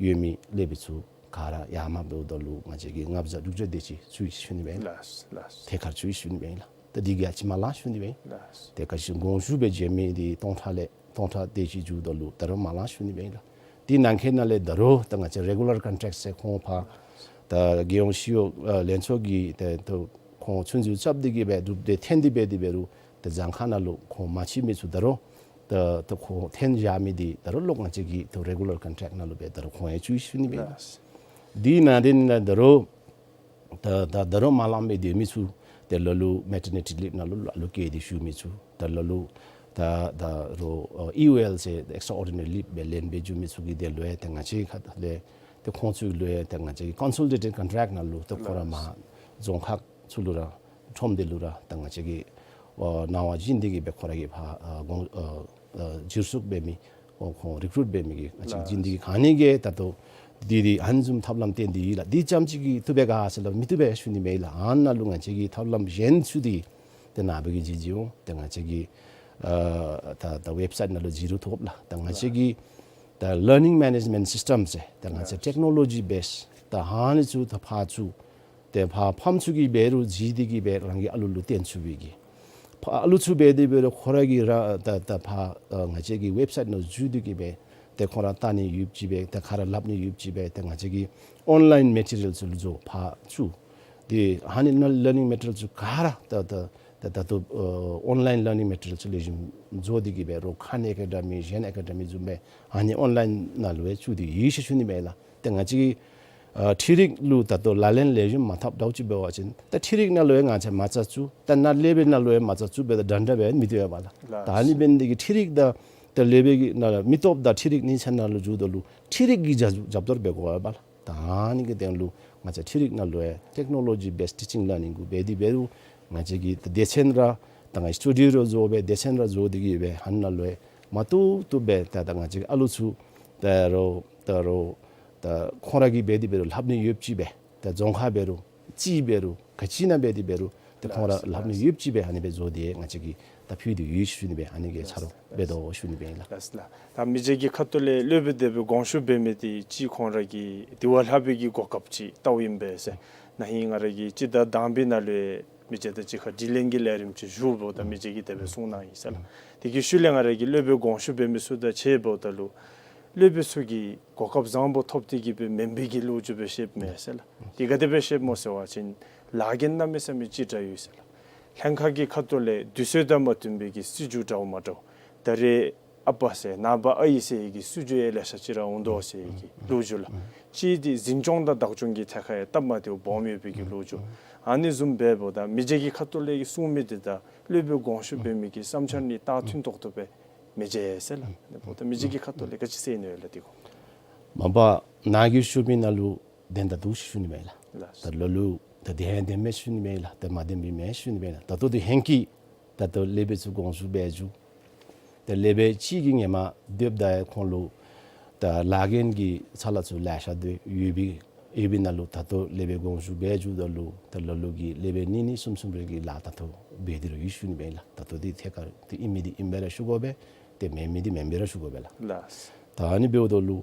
ཡོད་མི་སློབ་དཔོན་ཚུ་ག་ར་ཡར་མར་འབདཝ་ད་ལུ་ང་བཅས་ཀྱིས་ལྔ་བརྒྱ་དྲུག་བརྒྱ་དེ་ཅིག་ཚུད་ཡི་ཞུ་ནི་སྦེ་ཨིན་ལགས། ལགས། ཐད་ཀར་ཚུད་ཡི་ཞུ་ནི་སྦེ་ཨིན་ལགས། ད་དེ་གིས་ཅིག་མ་ལང་ཞུ་ནི་སྦེ་ཨིན་ལགས། ཏེ་ག་ཅི་དགོངས་ཞུ་འབད་འབྱོན་མི་འདི་སྟོང་ཕྲག་ལས་སྟོང་ཕྲག་དེ་ཅིག་འགྱོཝ་ད་ལུ་ད་རུང་མ་ལང་ཞུ་ནི་སྦེ་ཨིན་ལགས། དེ་ནང་འཁོད་ནང་ལས་ད་རུང་ད་ང་བཅས་རེ་གུ་ལར་ཀོན་ཊེཀཊ་ཟེར་ཁོང་ཕར་ད་རྒྱལ་ཡོངས་ཤེས་ཡོན་ཨ་ལྷན་ཚོགས་ཀྱིས་ཏེ་ད་ཁོང་ཚུན་ཚོད་རྐྱབ་སྟེ་གིས་སྦེ་གྲུབ་སྟེ་འཐོན་ཏེ་འབད་དེ་འབད་རུང་ཏེ་གཟའ་ཁང་ནང་ལུ་ཁོང་མ་ཅིག་མི་ཚུ་ད་རུང་ད་ད་ཁོང་འཐོན་བཞག་མི་འདི་ད་རུང་ལོག་ང་བཅས་ཀྱི་ད་རེ་གུ་ལར་ཀོན་ཊེཀཊ་ནང་ལུ་སྦེ་ད་རུང་ཁོང་ཡང་ཚུད་ཡི་ཞུ་ནི་སྦེ་ཨིན་ལགས། དེ་ནང་དེ་ནང་ད་རུང་ད་ད་ད་རུང་མ་ལང་སྦེ་སྡོད་མི་ཚུ་ཏེ་ལ་ལུ་མེ་ཊར་ནི་ཊི་ལིབ་ནང་ལུ་ལ་ལུ་བཀལ་ཏེ་བཞུགས་མི་ཚུ་ད་ལ་ལུ་ད་ད་རུང་ཨ་ཨི་ཡུ་ཨེལ་ཟེར་ཨེགསི་ཊ་ཨོར་ཌི་ན་རི་ལིབ་སྦེ་ལེན་སྦེ་བཞུགས་མི་ཚུ་གི་དོན་ལུ་ཡང་ཏེ་ང་བཅས་ཁ་ཐུག་ལས་ཏེ་ཁོང་ཚུ་ལུ་ཡང་ཏེ་ང་བཅས་ཀྱིས་ཀོན་སོ་ལི་ཌེ་ཊེཌ་ཀོན་ཊེཀཊ་ནང་ལུ་ཏེ་ཁོང་ར་མར་རྫོང་ཁག་ཚུ་ལུ་ར་ཁྲོམ་སྡེ་ལུ་ར་ད་ང་བཅས་ཀྱིས་ཨ་གནང་བ་བྱིན་ཏེ་གིས་སྦེ་ཁོང་ར་གི་ཕར་ཨ་དགོངས་ཨ་ཨ་བསྒྱུར་བཅོས་འབད་མི་ཨོ་ཁོང་རི་ཀུ་རུཊ་འབད་མི་གི་ང་བཅས་ལགས། བྱིན་ཏེ་གིས་ཨ་ནི་གིས་ད་ལྟོ་འདི་འདི་ཨ་ནི་བཟུམ་ཐབས་ལམ་བཏོན་ཏེ་ཡོད་ལགས། འདི་ཙམ་ཅིག་གིས་བཏུབ་པས་ག་ཟེར་སླབ་མི་བཏུབ་པས་ཞུ་ནི་མེད་ལགས། ཨ་ནཱ་ལུ་ང་བཅས་ཀྱིས་ཐབས་ལམ་གཞན་ཚུ་འདི་ཏེ་ནཱ་བུ་གིས་གཟིགས་གཟིགས་འོང་། ཏེ་ང་བཅས་ཀྱི་ཨ་ད་ད་ཝེབ་སའིཊ་ནང་ལུ་གཟིགས་རུང་ཐོབ་ལགས། ད་ང་བཅས་ཀྱི་ད་ལར་ནིང་མེ་ནེཇ་མེནཊ་སིསི་ཊམ་ཟེར་ད་ང་བཅས་ལགས། ཊེཀ་ནོ་ལོ་ཇི་བེསི་ད་ཨ་ནི་ཚུ་ད་ཕར་ཚུ་ཏེ་ཕར་ཕམ་ཚུ་གིས་འབད་རུང་གཟིགས་ཏེ་གིས་སྦེ་རང་གི་ཨ་ལུ་ལུ་སྟོན་ཚུགས་པའི་གི་ཕར་ཨ་ལུ་ཚུ་འབད་དེ་འབད་རུང་ཁོ་ར་གིས་ར་ད་ད་ཕར་ཨ་ང་བཅས་ཀྱི་ཝེབ་སའིཊ་ནང་འཛུལ་ཏེ་གིས་སྦེ་ཏེ་ཁོ་ར་བལྟ་ནི་ཡོདཔ་ཅིག་སྦེ་ཏེ་ག་ར་སླབ་ནི་ཡོདཔ་ཅིག་སྦེ་ཏེ་ང་བཅས་ཀྱི་ཨོན་ལའིན་མེ་ཊི་རི་ཡཱལ་ཚུ་ལུ་འགྱོ་ཕར་ཚུ་ཏེ་ཨ་ནི་ནང་ལར་ནིང་མེ་ཊི་རི་ཡཱལ་ཚུ་ག་ར་ད་ད་ད་ད་ལྟོ་ཨ་ཨོན་ལའིན་ལར་ནིང་མེ་ཊི་རི་ཡཱལ་ཚུ་ལེགས་ཤོམ་བཟོ་སྟེ་གིས་སྦེ་རོགས་ཁཱན་ཨེ་ཀ་ཌ་མི་གཞན་ཨེ་ཀ་ཌ་མི་བཟུམ་སྦེ་ཨ་ནི་ཨོན་ལའིན་ནང་ལུ་ཡང་བཙུགས་ཏེ་ཡོད་ཟེར་ཞུ་ནི་མས་ལགས། ཏེ་ང་བཅས་ཀྱིས་ཨ་འཕྲུལ་རིག་ལུ་ད་ལྟོ་ལག་ལེན་ལེགས་ཤོམ་མ་འཐབ་འདྲཝ་ཅིག་འབད་བ་ཅིན་ད་འཕྲུལ་རིག་ནང་ལུ་ཡང་ང་བཅས་མ་རྩ་བཙུགས་ད་ནཱ་སློབ་དཔོན་ནང་ལུ་ཡང་མ་རྩ་བཙུགས་སྦེ་ད་འདྲན་འདྲ་སྦེ་མི་སྡོད་པས་ལགས། ལགས། ད་ཨ་ནི་འབད་ནི་དེ་གིས་འཕྲུལ་རིག་དང་ད་སློབ་དཔོན་གྱི་ནང་ལུ་མི་སྟོབས་དང་འཕྲུལ་རིག་གཉིས་ཆ་ནང་ལུ་འགྱོཝ་ད་ལུ་འཕྲུལ་རིག་གིས་རྒྱབ་རྒྱབ་སྐྱོར་འབད་དགོ་པས་ལགས། ད་ཨ་ནི་གི་དོན་ལུ་ང་བཅས་འཕྲུལ་རིག་ནང་ལུ་ཡང་ཊེཀ་ནོ་ལོ་ཇི་བེསི་ཊི་ཊི་ཅིང་ལར་ནིང་གུ་འབད་དེ་འབད་རུང་ང་བཅས་ཀྱིས་ད་སྡེ་ཚན་ར་ད་ང་སི་ཊུ་ཌི་ཡོ་ར་བཟོ་སྦེ་སྡེ་ཚན་ར་བཟོ་སྟེ་གིས་སྦེ་ཨ་ནཱ་ལུ་ཡང་མ་བཏུབ་བཏུབ་སྦེ་ད་ད་ང་བཅས་ཀྱི་ཨ་ལུ་ཚུ་ད་རོགས་ད་རོགས་ད་ཁོང་ར་གིས་འབད་དེ་འབད་རུང་ལྷབ་ནི་ཡོདཔ་ཅིག་སྦེ་ད་རྫོང་ཁག་འབད་རུང་རྩིས་འབད་རུང་ག་ཅི་ནང་འབད་དེ་འབད་རུང་ཏེ་ཁོང་ར་ལགས་ལགས། ལྷབ་ནི་ཡོདཔ་ཅིག་སྦེ་ཨ་ནི་སྦེ་བཟོ་སྟེ་ང་བཅས་ཀྱིས་ད་ཕུལ་ཏེ་ཡོད་ཞུ་ནི་སྦེ་ཨ་ནི་གི་ལགས་ཆ་རོགས་ལགས། འབད་དོ་ཞུ་ནི་སྦེ་ཨིན་ལགས། ལགས་ལགས། ད་མི་རྗེ་གི་ཁ་ཐུག་ལས་སློབ་དཔོན་དེ་སྦེ་དགོངས་ཞུ་འབད་མི་དེ་ཅིག་ཁོང་ར་གི་དེ་བ་ལྷབ་པའི་གི་གོ་སྐབས་ཅིག་བལྟཝ་ཨིན་པས་ཟེར། ན་ཧིང་ང་ར་གིས་སྤྱི་ཟླ་དང་པའི་ནང་ལུ་མི་རྗེ་དང་གཅིག་ཁར་དྲི་ལན་གྱི་ལས་རིམ་ཅིག་ཞུཝ་ད་མི་རྗེ་གིས་དེ་སྦེ་གསུངས་གནང་ཡི་ཟེར་ལགས། དེ་གི་ཤུལ་ལས་ང་ར་གིས་སློབ་དཔོན་དགོངས་ཞུ་འབད་མི་ཚུ་དང་ཕྱད་འབདཝ་ད་ལུ་སློབ་དཔོན་ཚུ་གིས་གོ་སྐབས་བཟང་པོ་ཐོབ་སྟེ་གིས་སྦེ་མེན་པའི་གི་ལོ་རྒྱུས་སྦེ་བཤདཔ་མས་ཟེར་ལགས། དེ་ག་དེ་སྦེ་བཤདཔ་སྨོ་ཟེར་བ་ཅིན་ལཱ་འགན་གནམ་མེད་ས་མེད་ཅིག་དྲག་ཡོད་ཟེར་ལགས། ལྷན་ཁག་གི་ཁ་ཐུག་ལས་དུས་ཚོད་དང་མ་བསྟུན་པའི་གི་སྲིད་བྱུས་འདྲཝ་མ་འདྲཝ་ད་རེས་ཨ་པ་ཟེར་ནངས་པ་ཨའི་ཟེར་གྱི་སྲིད་བྱུས་ཡང་ལེ་ཤ་ཅིག་ར་འོང་དོ་ཟེར་གྱི་ལོ་རྒྱུས་ལགས། ཨུམ། གཅིག་འདི་འཛིན་སྐྱོང་དང་བདག་སྐྱོང་གི་ཐད་ཁར་ཡང་སྟབས་མ་བདེཝ་སྦོམ་ཡོད་པའི་གི་ལོ་རྒྱུས། ཨ་ནི་བཟུམ་འབདཝ་ད་མི་རྗེ་གི་ཁ་ཐུག་ལས་ཀྱི་གསུང་མི་དེ་དང་སློབ་དཔོན་དགོངས་ཞུ་འབད་མི་གི་བསམ་འཆར་གཉིས་ད་མཐུན་ཏོག་ཏོ་སྦེ་མི་མཇལ་ཟེར་ལགས། ཨ་ནི་འབདཝ་ད་མི་རྗེ་གི་ཁ་ཐུག་ལས་ག་ཅི་ཟེར་ནི་ཡོད་ལགས་དེ་གུ། མ་པ་ནཱ་གིས་ཞུ་མི་ནང་ལུ་དོན་དག་འདུག་ཞུ་ནི་མས་ལགས། ལགས། ད་ལ་ལུ་ད་དོན་དོན་མེད་ཞུ་ནི་མས་ལགས། ད་མ་དོན་མི་མེད་ཞུ་ནི་མས་ལགས། ད་ལྟོ་འདི་ཧེང་སྐལ་ད་ལྟོ་སློབ་དཔོན་ཚུ་དགོངས་ཞུ་འབད་བཅུག། ད་སློབ་དཔོན་གཅིག་གིས་ཧེ་མ་སྡོདཔ་ད་ཁོང་ལུ་ད་ལཱ་འགན་གྱི་ཚ་ལ་ཚུ་ལེ་ཤ་སྡོད་ཡོད་པའི་ཡོད་པའི་ནང་ལུ་ད་ལྟོ་སློབ་དཔོན་དགོངས་ཞུ་འབད་བཅུག་ད་ལུ་ད་ལ་ལུ་གིས་སློབ་དཔོན་གཉིས་གཉིས་གསུམ་གསུམ་རེ་གི་ལཱ་ད་ལྟོ་འབད་དེ་ར་ཡོད་ཞུ་ནི་མས་ལགས། ད་ལྟོ་འདི་ཐད་ཀར་འདི་ཨིན་མི་འདི་ཨིན་པས་ར་ཞུ་དགོ་པས། ཏེ་མེན་མི་འདི་མེན་པས་ར་ཞུ་དགོ་པས་ལགས། ལགས། ད་ཨ་ནི་འབདཝ་ད་ལུ་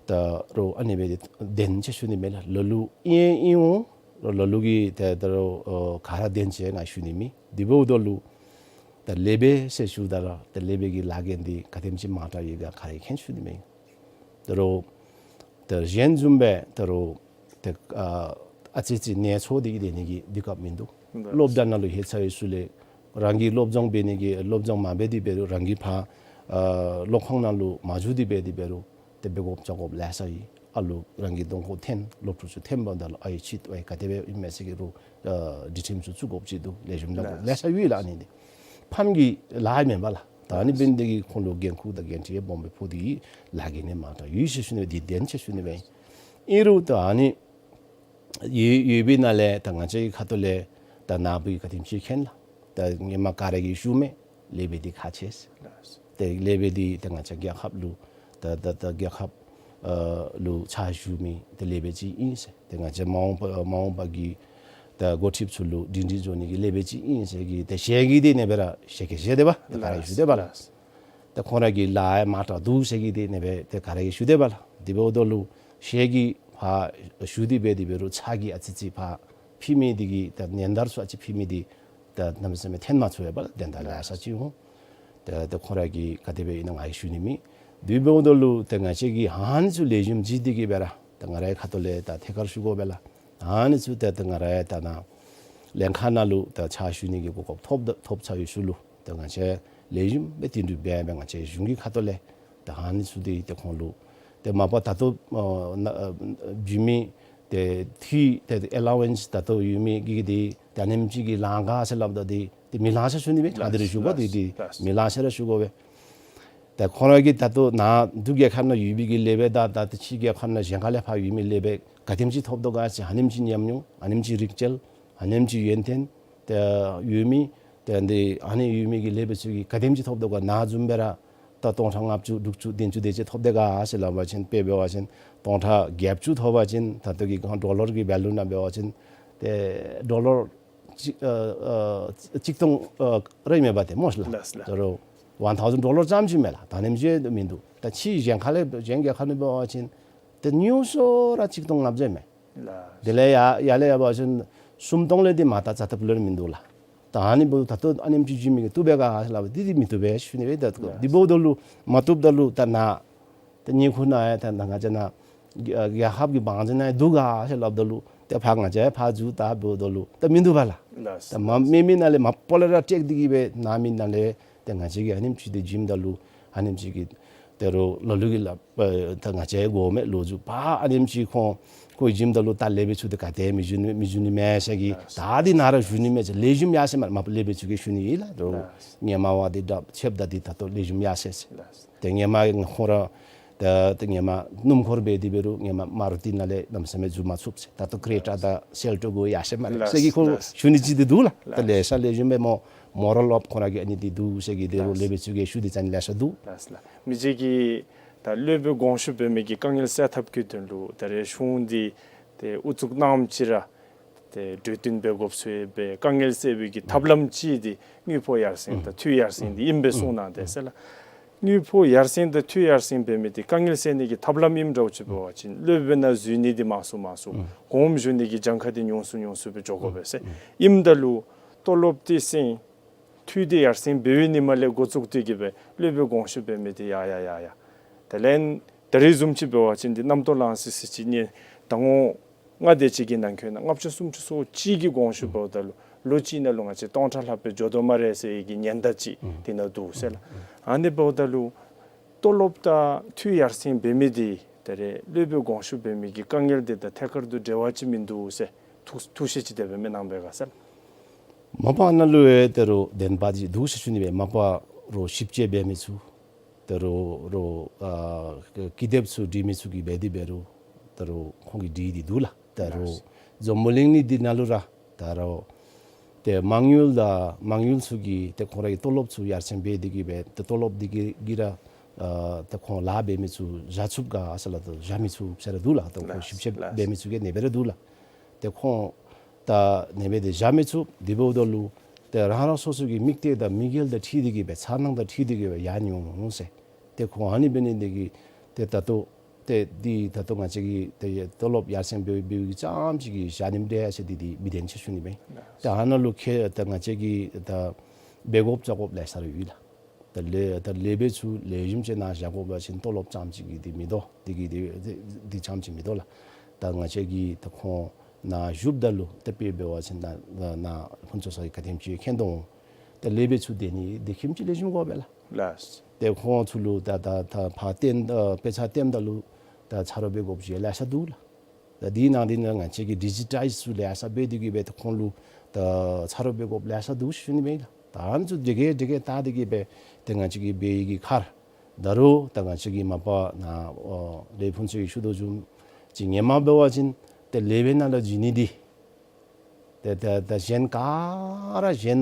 ད་རོགས་ཨ་ནི་སྦེ་འདི་དོན་ཆེ་ཞུ་ནི་མས་ལགས། ལ་ལུ་ཨིན་ཨིན་འོང་རོགས་ལ་ལུ་གིས་ད་ད་རོགས་ཨ་ག་ར་དོན་ཆེ་ང་ཞུ་ནི་མེད། དེ་འབདཝ་ད་ལུ་ ད་ལེགས་པས་ཟེར་ཞུཝ་ད་ར་ད་ལེགས་པའི་གི་ལཱ་འགན་འདི་ག་དེམ་ཅིག་མང་དྲགས་ཡོད་ག་ག་ར་གིས་མཁྱེན་ཞུ་ནི་མས། ད་རུང་ད་གཞན་བཟུམ་སྦེ་ད་རུང་ད་ཨ་ཨ་ཙི་ཅིག་ནད་ཚོར་ཏེ་གི་སྡོད་ནི་གི་དུས་སྐབས་མིན་འདུག། ལགས། སློབ་གྲྭ་ནང་ལུ་ལྷོད་ཚར་བའི་ཤུལ་ལས་རང་གིས་སློབ་སྦྱོང་འབད་ནི་གི་སློབ་སྦྱོང་མ་འབད་དེ་འབད་རུང་རང་གིས་ཕར་ཨ་སློབ་ཁང་ནང་ལུ་མ་འཛུལ་ཏེ་འབད་དེ་འབད་རུང་ཏེ་འབད་དགོཔ་བྱ་དགོཔ་ལེ་ཤ་ཡོད། ཨ་ལུ་རང་གི་གདོང་ཁར་འཐོན་སློབ་ཕྲུག་ཚུ་འཐོནམ་ད་ལུ་ཨའི་ཕྱིས་ཨའི་ག་དེ་སྦེ་ཨིན་མས་ཟེར་གྱི་རུང་ཨ་སྒྲིག་ཁྲིམས་ཚུ་བཙུགས་དགོཔ་ཅིག་འདུག། ལེགས་ཤོམ་ལཱ་དགོཔ་ལེ་ཤ་ཡོད་ལགས། ཨ་ནི་འདི་ཕམ་གྱི་ལཱ་མེན་པ་ལགས། ད་ཨ་ནི་འབད་ནི་འདི་གིས་ཁོང་ལུ་འགན་ཁུར་དང་འགན་འཁྲི་སྦོམ་སྦེ་ཕོག་སྟེ་གི་ལཱ་འགན་ནི་མང་དྲགས་ཡོད་ཟེར་ཞུ་ནི་འདི་བདེན་ཟེར་ཞུ་ནི་མས། ཨིན་རུང་ད་ཨ་ནི་ཡོད་ཡོད་པའི་ནང་ལས་ད་ང་བཅས་ཀྱི་ཁ་ཐུག་ལས་ད་ནཱ་བུ་གིས་ག་དེམ་ཅིག་མཁྱེན་ལགས། ད་ཧེ་མ་ག་ར་གིས་ཞུཝ་མས། ལེགས་པའི་འདི་ཁག་ཆེ་ཟེར། ཏེ་ལེགས་པའི་འདི་ད་ང་བཅས་རྒྱལ་ཁབ་ལུ་ད་ད་ད་རྒྱལ་ཁབ་ཨ་ལུ་ཕྱག་ཞུ་མི་ད་ལེགས་པའི་ཅིག་ཨིན་ཟེར། ཏེ་ང་བཅས་མ་འོངས་པ་མ་འོངས་པ་གི་ད་འགོ་ཁྲིདཔ་ཚུ་ལུ་སྒྲིང་སྒྲིང་འགྱོ་ནི་གི་ལེགས་པའི་ཅིག་ཨིན་ཟེར་གྱི་ཏེ་ཞལ་གྱིས་འདི་ཨ་ནེ་སྦེ་ར་ཞལ་གྱིས་བཞེས་དེས་པ། ད་ག་ར་གིས་ཞུ་དེས་པ་ལགས། ད་ཁོང་ར་གི་ལཱ་ཡང་མང་དྲགས་འདུག་ཟེར་གྱི་འདི་ཨ་ནེ་སྦེ་ཏེ་ག་ར་གིས་ཞུ་དེས་པ་ལགས། དེ་འབདཝ་ད་ལུ་ཞལ་གྱིས་ཕར་ཞུ་སྟེ་འབད་དེ་འབད་རུང་ཕྱག་གིས་ཨ་ཙི་ཅིག་ཕར་ཕུལ་མི་འདི་གིས་ད་ཉེན་བརྡ་ཚུ་ཨ་ཙི་ཕུལ་མི་འདི་ད་གནམ་མེད་ས་མེད་འཐོན་མ་ཚུགས་པས་པ་ལགས། དོན་དག་ལེ་ཤ་ཅིག་འོང་། ད་ད་ཁོང་ར་གིས་ག་དེ་སྦེ་ཨིན་ན་ང་གིས་ཞུ་ནི་མེད། དེ་འབདཝ་ད་ལུ་ད་ང་བཅས་ཀྱིས་ཨ་ནི་ཚུ་ལེགས་ཤོམ་བརྩི་སྟེ་གི་སྦེ་ར་ད་ང་རའི་ཁ་ཐུག་ལས་ད་ཐད་ཀར་ཞུ་དགོ་པས་ལགས། ཨ་ནི་ཚུ་ད་ད་ང་ར་ཡང་ད་ནཱ་ལྷན་ཁག་ནང་ལུ་ད་ཕྱག་ཞུ་ནི་གི་གོ་སྐབས་ཐོབ་ད་ཐོབ་ཚར་བའི་ཤུལ་ལུ་ད་ང་བཅས་ལེགས་ཤོམ་སྦེ་དེ་འདྲ་འབད་འབད་ང་བཅས་གཞུང་གི་ཁ་ཐུག་ལས་ད་ཨ་ནི་ཚུ་འདི་ཏེ་ཁོང་ལུ་ཏེ་མ་པ་ད་ལྟོ་ཨ་ན་ཨ་བྱིན་མི་ཏེ་འཐུས་ཏེ་ཨེ་ལ་ཝེནསི་ད་ལྟོ་ཡོད་མི་གི་འདི་ད་ཨ་ནེམ་ཅིག་གིས་ལང་ག་ཟེར་སླབ་ད་འདི་ཏེ་མི་ལང་ཟེར་ཞུ་ནི་མས། ད་འདི་རེ་ཞུ་དགོ། ཏེ་ཏེ་མི་ལང་ཟེར་ར་ཞུ་དགོ་པས། ད་ཁོང་ར་གིས་ད་ལྟོ་ནཱ་འབྲུག་རྒྱལ་ཁབ་ནང་ཡོད་པའི་གི་ལེགས་པས་དང་ད་ད་ཕྱི་རྒྱལ་ཁབ་ནང་གཞན་ཁ་ལས་ཕར་ཡོད་མི་ལེགས་པས་ག་དེམ་ཅིག་ཐོབ་དོ་ག་ཟེར་ཨ་ནེམ་ཅིག་ཉམས་མྱོང་ཨ་ནེམ་ཅིག་རིག་རྩལ་ཨ་ནེམ་ཅིག་ཡོན་ཏན་ཏེ་ཡོད་མི་ཏེ་འདི་ཨ་ནི་ཡོད་མི་གི་ལེགས་པའི་ཚུ་གིས་ག་དེམ་ཅིག་ཐོབ་དོ་ག། ནཱ་བཟུམ་སྦེ་ར་ད་སྟོང་ཕྲག་ལྔ་བཅུ་དྲུག་ཅུ་བདུན་ཅུ་དེ་ཅིག་ཐོབ་དེས་ག་ཟེར་སླབ་པ་ཅིན་དཔེ་འབད་བ་ཅིན་སྟོང་ཕྲག་བརྒྱད་ཅུ་ཐོབ་པ་ཅིན་ད་ལྟོ་གི་གང་ཌོ་ལར་གྱི་ཝེ་ལུ་ནང་འབད་བ་ཅིན་ཏེ་ཌོ་ལར་གཅིག་ཨ་ཨ་གཅིག་སྟོང་ཨ་རེ་མེན་པ་ཏེ་སྨོ་ཤིག་ལགས། ལགས་ལགས། ད་རུང་ཝན་ཐའུ་ཟེན་ཌོ་ལར་ཙམ་ཅིག་མས་ལགས། ད་ཨ་ནེམ་ཅིག་མིན་འདུག། ད་ཕྱི་གཞན་ཁ་ལས་གཞན་རྒྱལ་ཁབ་ནང་འབད་བ་ཅིན་ཏེ་ཉུང་སུ་ར་གཅིག་སྟོང་ལྔ་བརྒྱ་མས། ལགས། དེ་ལས་ཡར་ཡར་ལས་ཡར་འབད་བ་ཅིན་སུམ་སྟོང་ལས་འདི་མར་ད་བྱ་ཐབས་ལོ་རེ་མིན་འདུག་ལགས། ད་ཨ་ནི་འབདཝ་ད་ལྟོ་ཨ་ནེམ་ཅིག་བྱིན་མི་གིས་བཏུབ་པས་ག་ཟེར་སླབ་པ་འདི་འདི་མི་བཏུབ་པས་ཞུ་ནི་སྦེ། ད་ལགས། འདི་འབདཝ་ད་ལུ་མ་བཏུབ་ད་ལུ་ད་ནཱ་ད་ཉེ་ཁུ་ནཱ་ཡང་ད་ནཱ་ང་བཅས་ནཱ་རྒྱལ་ཁབ་ཀྱི་བང་མཛོད་ནང་འདུག་ག་ཟེར་སླབ་ད་ལུ་ཏེ་ཕར་ང་བཅས་ཕར་འཛུལ་ད་འབདཝ་ད་ལུ་ད་མིན་འདུག་པ་ལགས། ལགས། ད་མ་མེད་མི་ནང་ལས་མ་པ་ལས་ར་སྤྲོད་དེ་གི་སྦེ་ནཱ་མི་ནང་ལས་ཏེ་ང་བཅས་ཀྱིས་ཨ་ནེམ་ཅིག་འདི་བྱིནམ་ད་ལུ་ཨ་ནེམ་ཅིག་གིས་ད་རུང་ལ་ལུ་གིས་སླབ་ཨེ་ད་ང་བཅས་དགོ་མས། ལོག་འཛུལ་ཕར་ཨ་ནེམ་ཅིག་ཁོང་ཁོང་བྱིནམ་ད་ལུ་ད་ལེགས་པའི་ཚུ་འདི་ག་དེ་མི་བྱིན་མི་བྱིན་ནི་མས་ཟེར་གི། ལགས། ད་འདི་ནཱ་ར་ཞུ་ནི་མས་ཟེར། ལེགས་ཤོམ་ཡར་སེང་མ་མ་ལེགས་པའི་ཚུ་གིས་ཞུ་ནི་ཨིན་ལགས། ད་རུང་ལགས། ཧེ་མ་བ་འདི་ད་ཆེཝ་ད་འདི་ད་ལྟོ་ལེགས་ཤོམ་ཡར་སེང་ཟེར། ལགས། ཏེ་ཧེ་མ་ཁོང་ར་ད་ཏེ་ཧེ་མ་སྣུམ་འཁོར་འབད་དེ་འབད་རུང་ཧེ་མ་མ་རུ་ཏི་ནང་ལས་གནམ་མེད་ས་མེད་འཛུལ་མ་ཚུགས་ཟེར། ད་ལྟོ་ཀྲེ་ཊ་དང་སེལ་ཊོ་གུ་ཡར་སེང་མ་ལེགས་ཟེར་གི་ཁོང་ཞུ་ནི་ཅིག་འདི་འདུག་ལགས། ད་ལེ་ཤ་ལེགས་ཤོམ་སྦེ་མོ་མོ་རལ་ཨོཕ་ཁོང་ར་གི་ཨ་ནི་འདི་འདུག་ཟེར་གི། ད་རུང་ལེགས་པའི་ཚུ་གིས་ཞུ་སྟེ་ཙང་ལེ་ཤ་འདུག། ལགས་ལགས། མི་རྗེ་གིས་ད་སློབ་དཔོན་དགོངས་ཞུ་འབད་མི་གི་དཀའ་ངལ་སེལ་ཐབས་ཀྱི་དོན་ལུ་ད་རེས་གཞུང་འདི་ཏེ་ཨུ་ཚུགས་གནངམ་ཅིག་ར་ཏེ་གྲོས་བསྟུན་འབད་དགོཔ་ཚུ་ཡོད་པའི་དཀའ་ངལ་སེལ་བའི་གི་ཐབས་ལམ་ཅིག་འདི་དངུལ་ཕོགས་ཡར་སེང་དང་འཐུས་ཡར་སེང་འདི་ཨིནམ་སྦེ་གསུངས་གནང་དེས་ལགས། དངུལ་ཕོགས་ཡར་སེང་དང་འཐུས་ཡར་སེང་འབད་མི་འདི་དཀའ་ངལ་སེལ་ནི་གི་ཐབས་ལམ་ཨིནམ་འདྲཝ་ཅིག་འབད་བ་ཅིན་སློབ་དཔོན་ནང་འཛུལ་ནི་འདི་མང་སུ་མང་སུ་གོངམ་བཞུགས་ནི་གི་གྱངས་ཁ་འདི་ཉུང་སུ་ཉུང་སུ་སྦེ་འགྱོ་དགོ་པས་ཟེར། ཨིནམ་ད་ལུ་ཏོ་ལོབ་འདི་སེང་འཐུས་འདི་ཡར་སེང་འབད་བའི་ཉིནམ་ལས་འགོ་བཙུགས་ཏེ་གི་སྦེ་སློབ་དཔོན་དགོངས་ཞུ་འབད་མི་འདི་ཡར་ཡར་ཡར་ཡར་དེ་ལས་ད་རེས་བཟུམ་ཅིག་འབད་བ་ཅིན་འདི་རྣམ་རྟོག་ལངས་སི་སི་ཅིག་ནི་ད་ངོ་ལྔ་དེ་ཅིག་གི་ནང་འཁོད་ནང་ལྔ་བཅུ་སུམ་ཅུ་སོ་གཅིག་གིས་དགོངས་ཞུ་འབདཝ་ད་ལུ་ལོ་གཅིག་ནང་ལུ་ང་བཅས་སྟོང་ཕྲག་ལྷགཔ་སྦེ་འགྱོ་དོ་སྨ་རེ་ཟེར་བའི་གི་ཉེན་བརྡ་ཅིག་དེ་ནང་འདུག་ཟེར་ལགས། ཨ་ནི་འབདཝ་ད་ལུ་ཏོ་ལོབ་དང་འཐུས་ཡར་སེང་འབད་མི་འདི་ད་རེས་སློབ་དཔོན་དགོངས་ཞུ་འབད་མི་གི་དཀའ་ངལ་འདི་དང་ཐད་ཀར་དུ་འབྲེལ་བ་ཅིག་མིན་འདུག་ཟེར་ཐུགས་ཐུགས་བཞེད་ཅིག་དེ་སྦེ་མི་གནང་པས་ག་ཟེར། མ་པ་ནང་ལུ་ཡང་ད་རུང་བདེན་པ་ཅིག་འདུག་ཟེར་ཞུ་ནི་སྦེ། མ་པ་རོགས་ཞིབ་དཔྱད་འབད་མི་ཚུ་ད་རུང་རོགས་ཨ་ཀི་དེབ་ཚུ་འབྲི་མི་ཚུ་གིས་འབད་དེ་འབད་རུང་ད་རུང་ཁོང་གིས་འབྲི་སྟེ་འདུག་ལགས། ད་རུང་འཛམ་བུ་གླིང་ནི་འདི་ནང་ལུ་ར་ད་རུང་ཏེ་མ་དངུལ་དང་མ་དངུལ་ཚུ་གིས་ཏེ་ཁོང་ར་གི་ཏོ་ལོབ་ཚུ་ཡར་སེང་འབད་དེ་གི་སྦེ་ཏེ་ཏོ་ལོབ་འདི་གིས་གིས་ར་ཨ་ཏེ་ཁོང་ལཱ་འབད་མི་ཚུ་བཞག་ཚུགས་ག་ཟེར་སླབ་ད་བཞག་མི་ཚུགས་ཟེར་ར་འདུག་ལགས། ཏེ་ཁོང་ཞིབ་དཔྱད་འབད་མི་ཚུ་གིས་ཨ་ནེ་སྦེ་ར་འདུག་ལགས། ཏེ་ཁོང་ད་ཨ་ནེ་སྦེ་ཏེ་བཞག་མི་ཚུགས། དེ་འབདཝ་ད་ལུ་ཏེ་རང་རང་སོ་སོ་གི་དམིགས་གཏད་དང་དམིགས་ཡུལ་དང་འཁྲིལ་ཏེ་གི་སྦེ་མཚར་སྣང་དང་འཁྲིལ་ཏེ་གི་སྦེ་ཡར་འགྱོ་འོང་ཟེར། ཏེ་ཁོང་ཨ་ནི་འབད་ནི་འདི་གིས་ཏེ་ད་ལྟོ་ཏེ་འདི་ད་ལྟོ་ང་བཅས་ཀྱིས་ཏེ་ཏོ་ལོབ་ཡར་སེང་འབད་འབདཝ་གི་ཙམ་ཅིག་གིས་བཞག་ནི་འདྲས་ཟེར་འདི་འདི་མི་བདེན་ཟེར་ཞུ་ནི་སྦེ། ཏེ་ཨ་ནཱ་ལུ་ཁེ་ཏེ་ང་བཅས་ཀྱིས་ད་ འབད་དགོཔ་བཅའ་དགོཔ་ལེ་ཤ་ར་ཡོད་ལགས། ད་ལས་ད་ལས་འབད་ཚུ་ལེགས་ཤོམ་ཅིག་ནང་བཞག་དགོ་པ་ཅིན་ཏོ་ལོབ་རྐྱངམ་ཅིག་གིས་འདི་མི་དོ། འདི་གིས་འདི་འདི་འདི་རྐྱངམ་ཅིག་མི་དོ་ལགས། ད་ང་བཅས་ཀྱིས་ད་ཁོང་ནཱ་བཞུགསཔ་ད་ལུ་ཏེ་དཔེ་འབད་བ་ཅིན་ད་ནཱ་ཕུན་ཚོགས་ས་གི་ག་དེམ་ཅིག་མཁྱེན་དོ་འོང་། ད་ལས་འབད་ཚུ་དེ་ནི་དེ་ཁྱིམ་ཅིག་ལེགས་ཤོམ་དགོ་པས་ལགས། ལགས། ཏེ་ཁོང་ཚུ་ལུ་ད་ད་ད་ཕར་བཏོན་ཨ་དཔེ་ཆ་བཏོནམ་ད་ལུ་ད་ཆ་རོགས་འབད་དགོཔ་ཅིག་ལེ་ཤ་འདུག་ལགས། ད་འདི་ནང་འདི་ནང་ང་བཅས་ཀྱིས་ཌི་ཇི་ཊའིཛ་ཚུ་ལེ་ཤ་འབད་དེ་གིས་འབད་ཏེ་ཁོང་ལུ་ད་ཆ་རོགས་འབད་དགོཔ་ལེ་ཤ་འདུག་ཞུ་ནི་མས་ལགས། ད་ཨ་ནི་ཚུ་དེ་གིས་དེ་གིས་བལྟ་སྟེ་གིས་འབད་ཏེ་ང་བཅས་ཀྱིས་འབད་ཡི་གི་ཁར་ད་རུང་ད་ང་བཅས་ཀྱིས་མ་པ་ནཱ་ཨོ་ལས་ཕུན་ཚོགས་ཀྱིས་ཞུ་དོ་བཟུམ་ཅིག་ཧེ་མ་འབད་བ་ཅིན་ཏེ་ལས་འབད་ནང་ལུ་འཛུལ་ནི་འདི་ཏེ་ཏེ་ཏེ་གཞན་ག་ར་གཞན་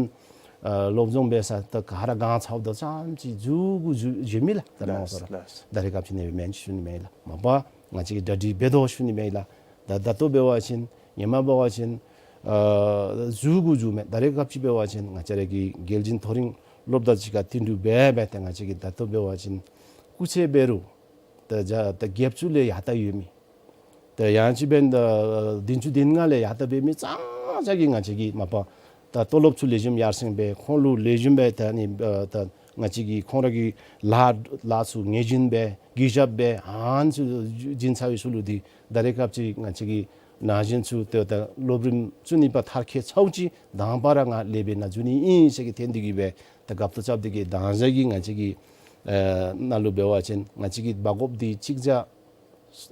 ཨ་སློབ་སྦྱོང་འབད་ས་ཏེ་ག་ར་གང་ཚ་བོ་དང་ཙམ་ཅིག་འཛུལ་དགོ་འཛུལ་འཛུལ་མི་ལགས། ད་མང་ས་ར་ལགས། ད་རེས་སྐབས་ཅིག་ནི་འབད་མེན་ཞུ་ནི་མས་ལགས། མ་པ་ང་བཅས་ཀྱིས་གྲ་སྒྲིག་འབད་དོ་ཞུ་ནི་མས་ལགས། ད་ད་ལྟོ་འབད་བ་ཅིན་ཧེ་མ་འབད་བ་ཅིན་ཨ་འཛུལ་དགོ་འཛུལ་མི་ད་རེས་སྐབས་ཅིག་འབད་བ་ཅིན་ང་བཅས་ར་གི་རྒྱལ་སྤྱིའི་མཐོ་རིམ་སློབ་གྲྭ་ཅིག་ཁར་བསྟུན་གྲོས་འབད་འབད་ཏེ་ང་བཅས་ཀྱིས་ད་ལྟོ་འབད་བ་ཅིན་སྐུགས་ཚད་འབད་རུང་ད་བརྒྱ་ད་བརྒྱད་ཅུ་ལས་ཡར་ལྟ་ཡོད་མི་ད་ཡང་ཅིན་འབདན་ད་བདུན་ཅུ་དོན་ལྔ་ལས་ཡར་ལྟ་འབད་མི་ཙང་ཙང་གིས་ང་བཅས་ཀྱིས་མ་པ་ད་ཏོ་ལོབ་ཚུ་ལེགས་ཤོམ་ཡར་སེང་འབད་ཁོང་ལུ་ལེགས་ཤོམ་འབད་ད་ནི་ཨ་ད་ང་བཅས་ཀྱིས་ཁོང་ར་གི་ལཱ་ལཱ་ཚུ་ངེས་འབྱིན་འབད་གུས་ཞབས་འབད་ཨ་ནི་ཚུ་བྱིན་ཚར་བའི་ཚུལ་ལུ་འདི་ད་རེས་སྐབས་ཅིག་ང་བཅས་ཀྱི་ན་གཞོན་ཚུ་ཏེ་ད་སློབ་རིམ་བཅུ་གཉིས་པ་མཐར་འཁྱོལ་ཚརཝ་ཅིག་དང་པ་ར་ང་ལས་འབད་ནང་འཛུལ་ནི་ཨིན་ཟེར་གྱི་ཐོན་ཏེ་གིས་འབད་ད་དགའ་ཏོག་རྐྱབ་སྟེ་གིས་དང་ཞག་གི་ང་བཅས་ཀྱི་ཨ་ནང་ལུ་འབད་བ་ཅིན་ང་བཅས་ཀྱིས་འབག་དགོཔ་འདི་གཅིག་བརྒྱ་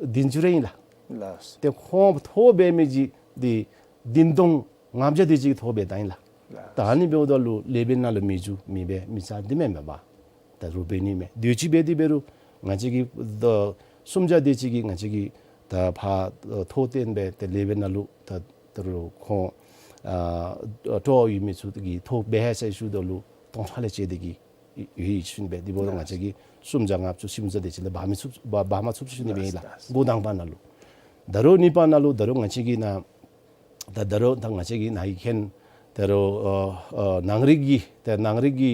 བདུན་ཅུ་རེ་ཨིན་ལགས། ལགས། ཏེ་ཁོང་ཐོ་འབད་མི་ཅིག་འདི་བདུན་སྟོང་ལྔ་བརྒྱ་དེ་ཅིག་ཐོ་འབད་ད་ཨིན་ལགས། ལགས། ད་ཨ་ནི་འབདཝ་ད་ལུ་ལས་འབད་ནང་ལུ་མི་འཛུལ་མི་འབད་མི་ཚར་འདི་མེན་མས་པ། ད་རུང་འབད་ནི་མས། དུས་ཅི་འབད་དེ་འབད་རུང་ང་བཅས་ཀྱིས་ད་སུམ་བརྒྱ་དེ་ཅིག་གིས་ང་བཅས་ཀྱིས་ད་ཕར་ཐོ་བཏོན་འབད་ཏེ་ལས་འབད་ནང་ལུ་ད་ད་རུང་ཁོང་ཨ་སྤྲོ་བ་ཡོད་མི་ཚུ་གིས་ཐོ་འབད་ཧེ་ཟེར་ཞུཝ་ད་ལུ་སྟོང་ཕྲག་ལས་བཅད་དེ་གིས་ཡོད་ཡོད་ཞུ་ནི་འབད། དེ་འབདཝ་ད་ང་བཅས་ཀྱིས་སུམ་བརྒྱ་ལྔ་བཅུ་བཞི་བཅུ་དེ་ཅིག་ལས་འབག་མི་ཚུགས་འབག་འབག་མ་ཚུགས་ཞུ་ནི་འབད་ཨིན་ལགས། འགོ་དང་པ་ནང་ལུ། ད་རུང་གཉིས་པ་ནང་ལུ་ད་རུང་ང་བཅས་ཀྱི་ནཱ་ད་ད་རུང་ད་ང་བཅས་ཀྱི་ནཱ་ཡི་མཁན་ད་རུང་ཨ་ཨ་ནང་རིག་གི་ཏེ་ནང་རིག་གི་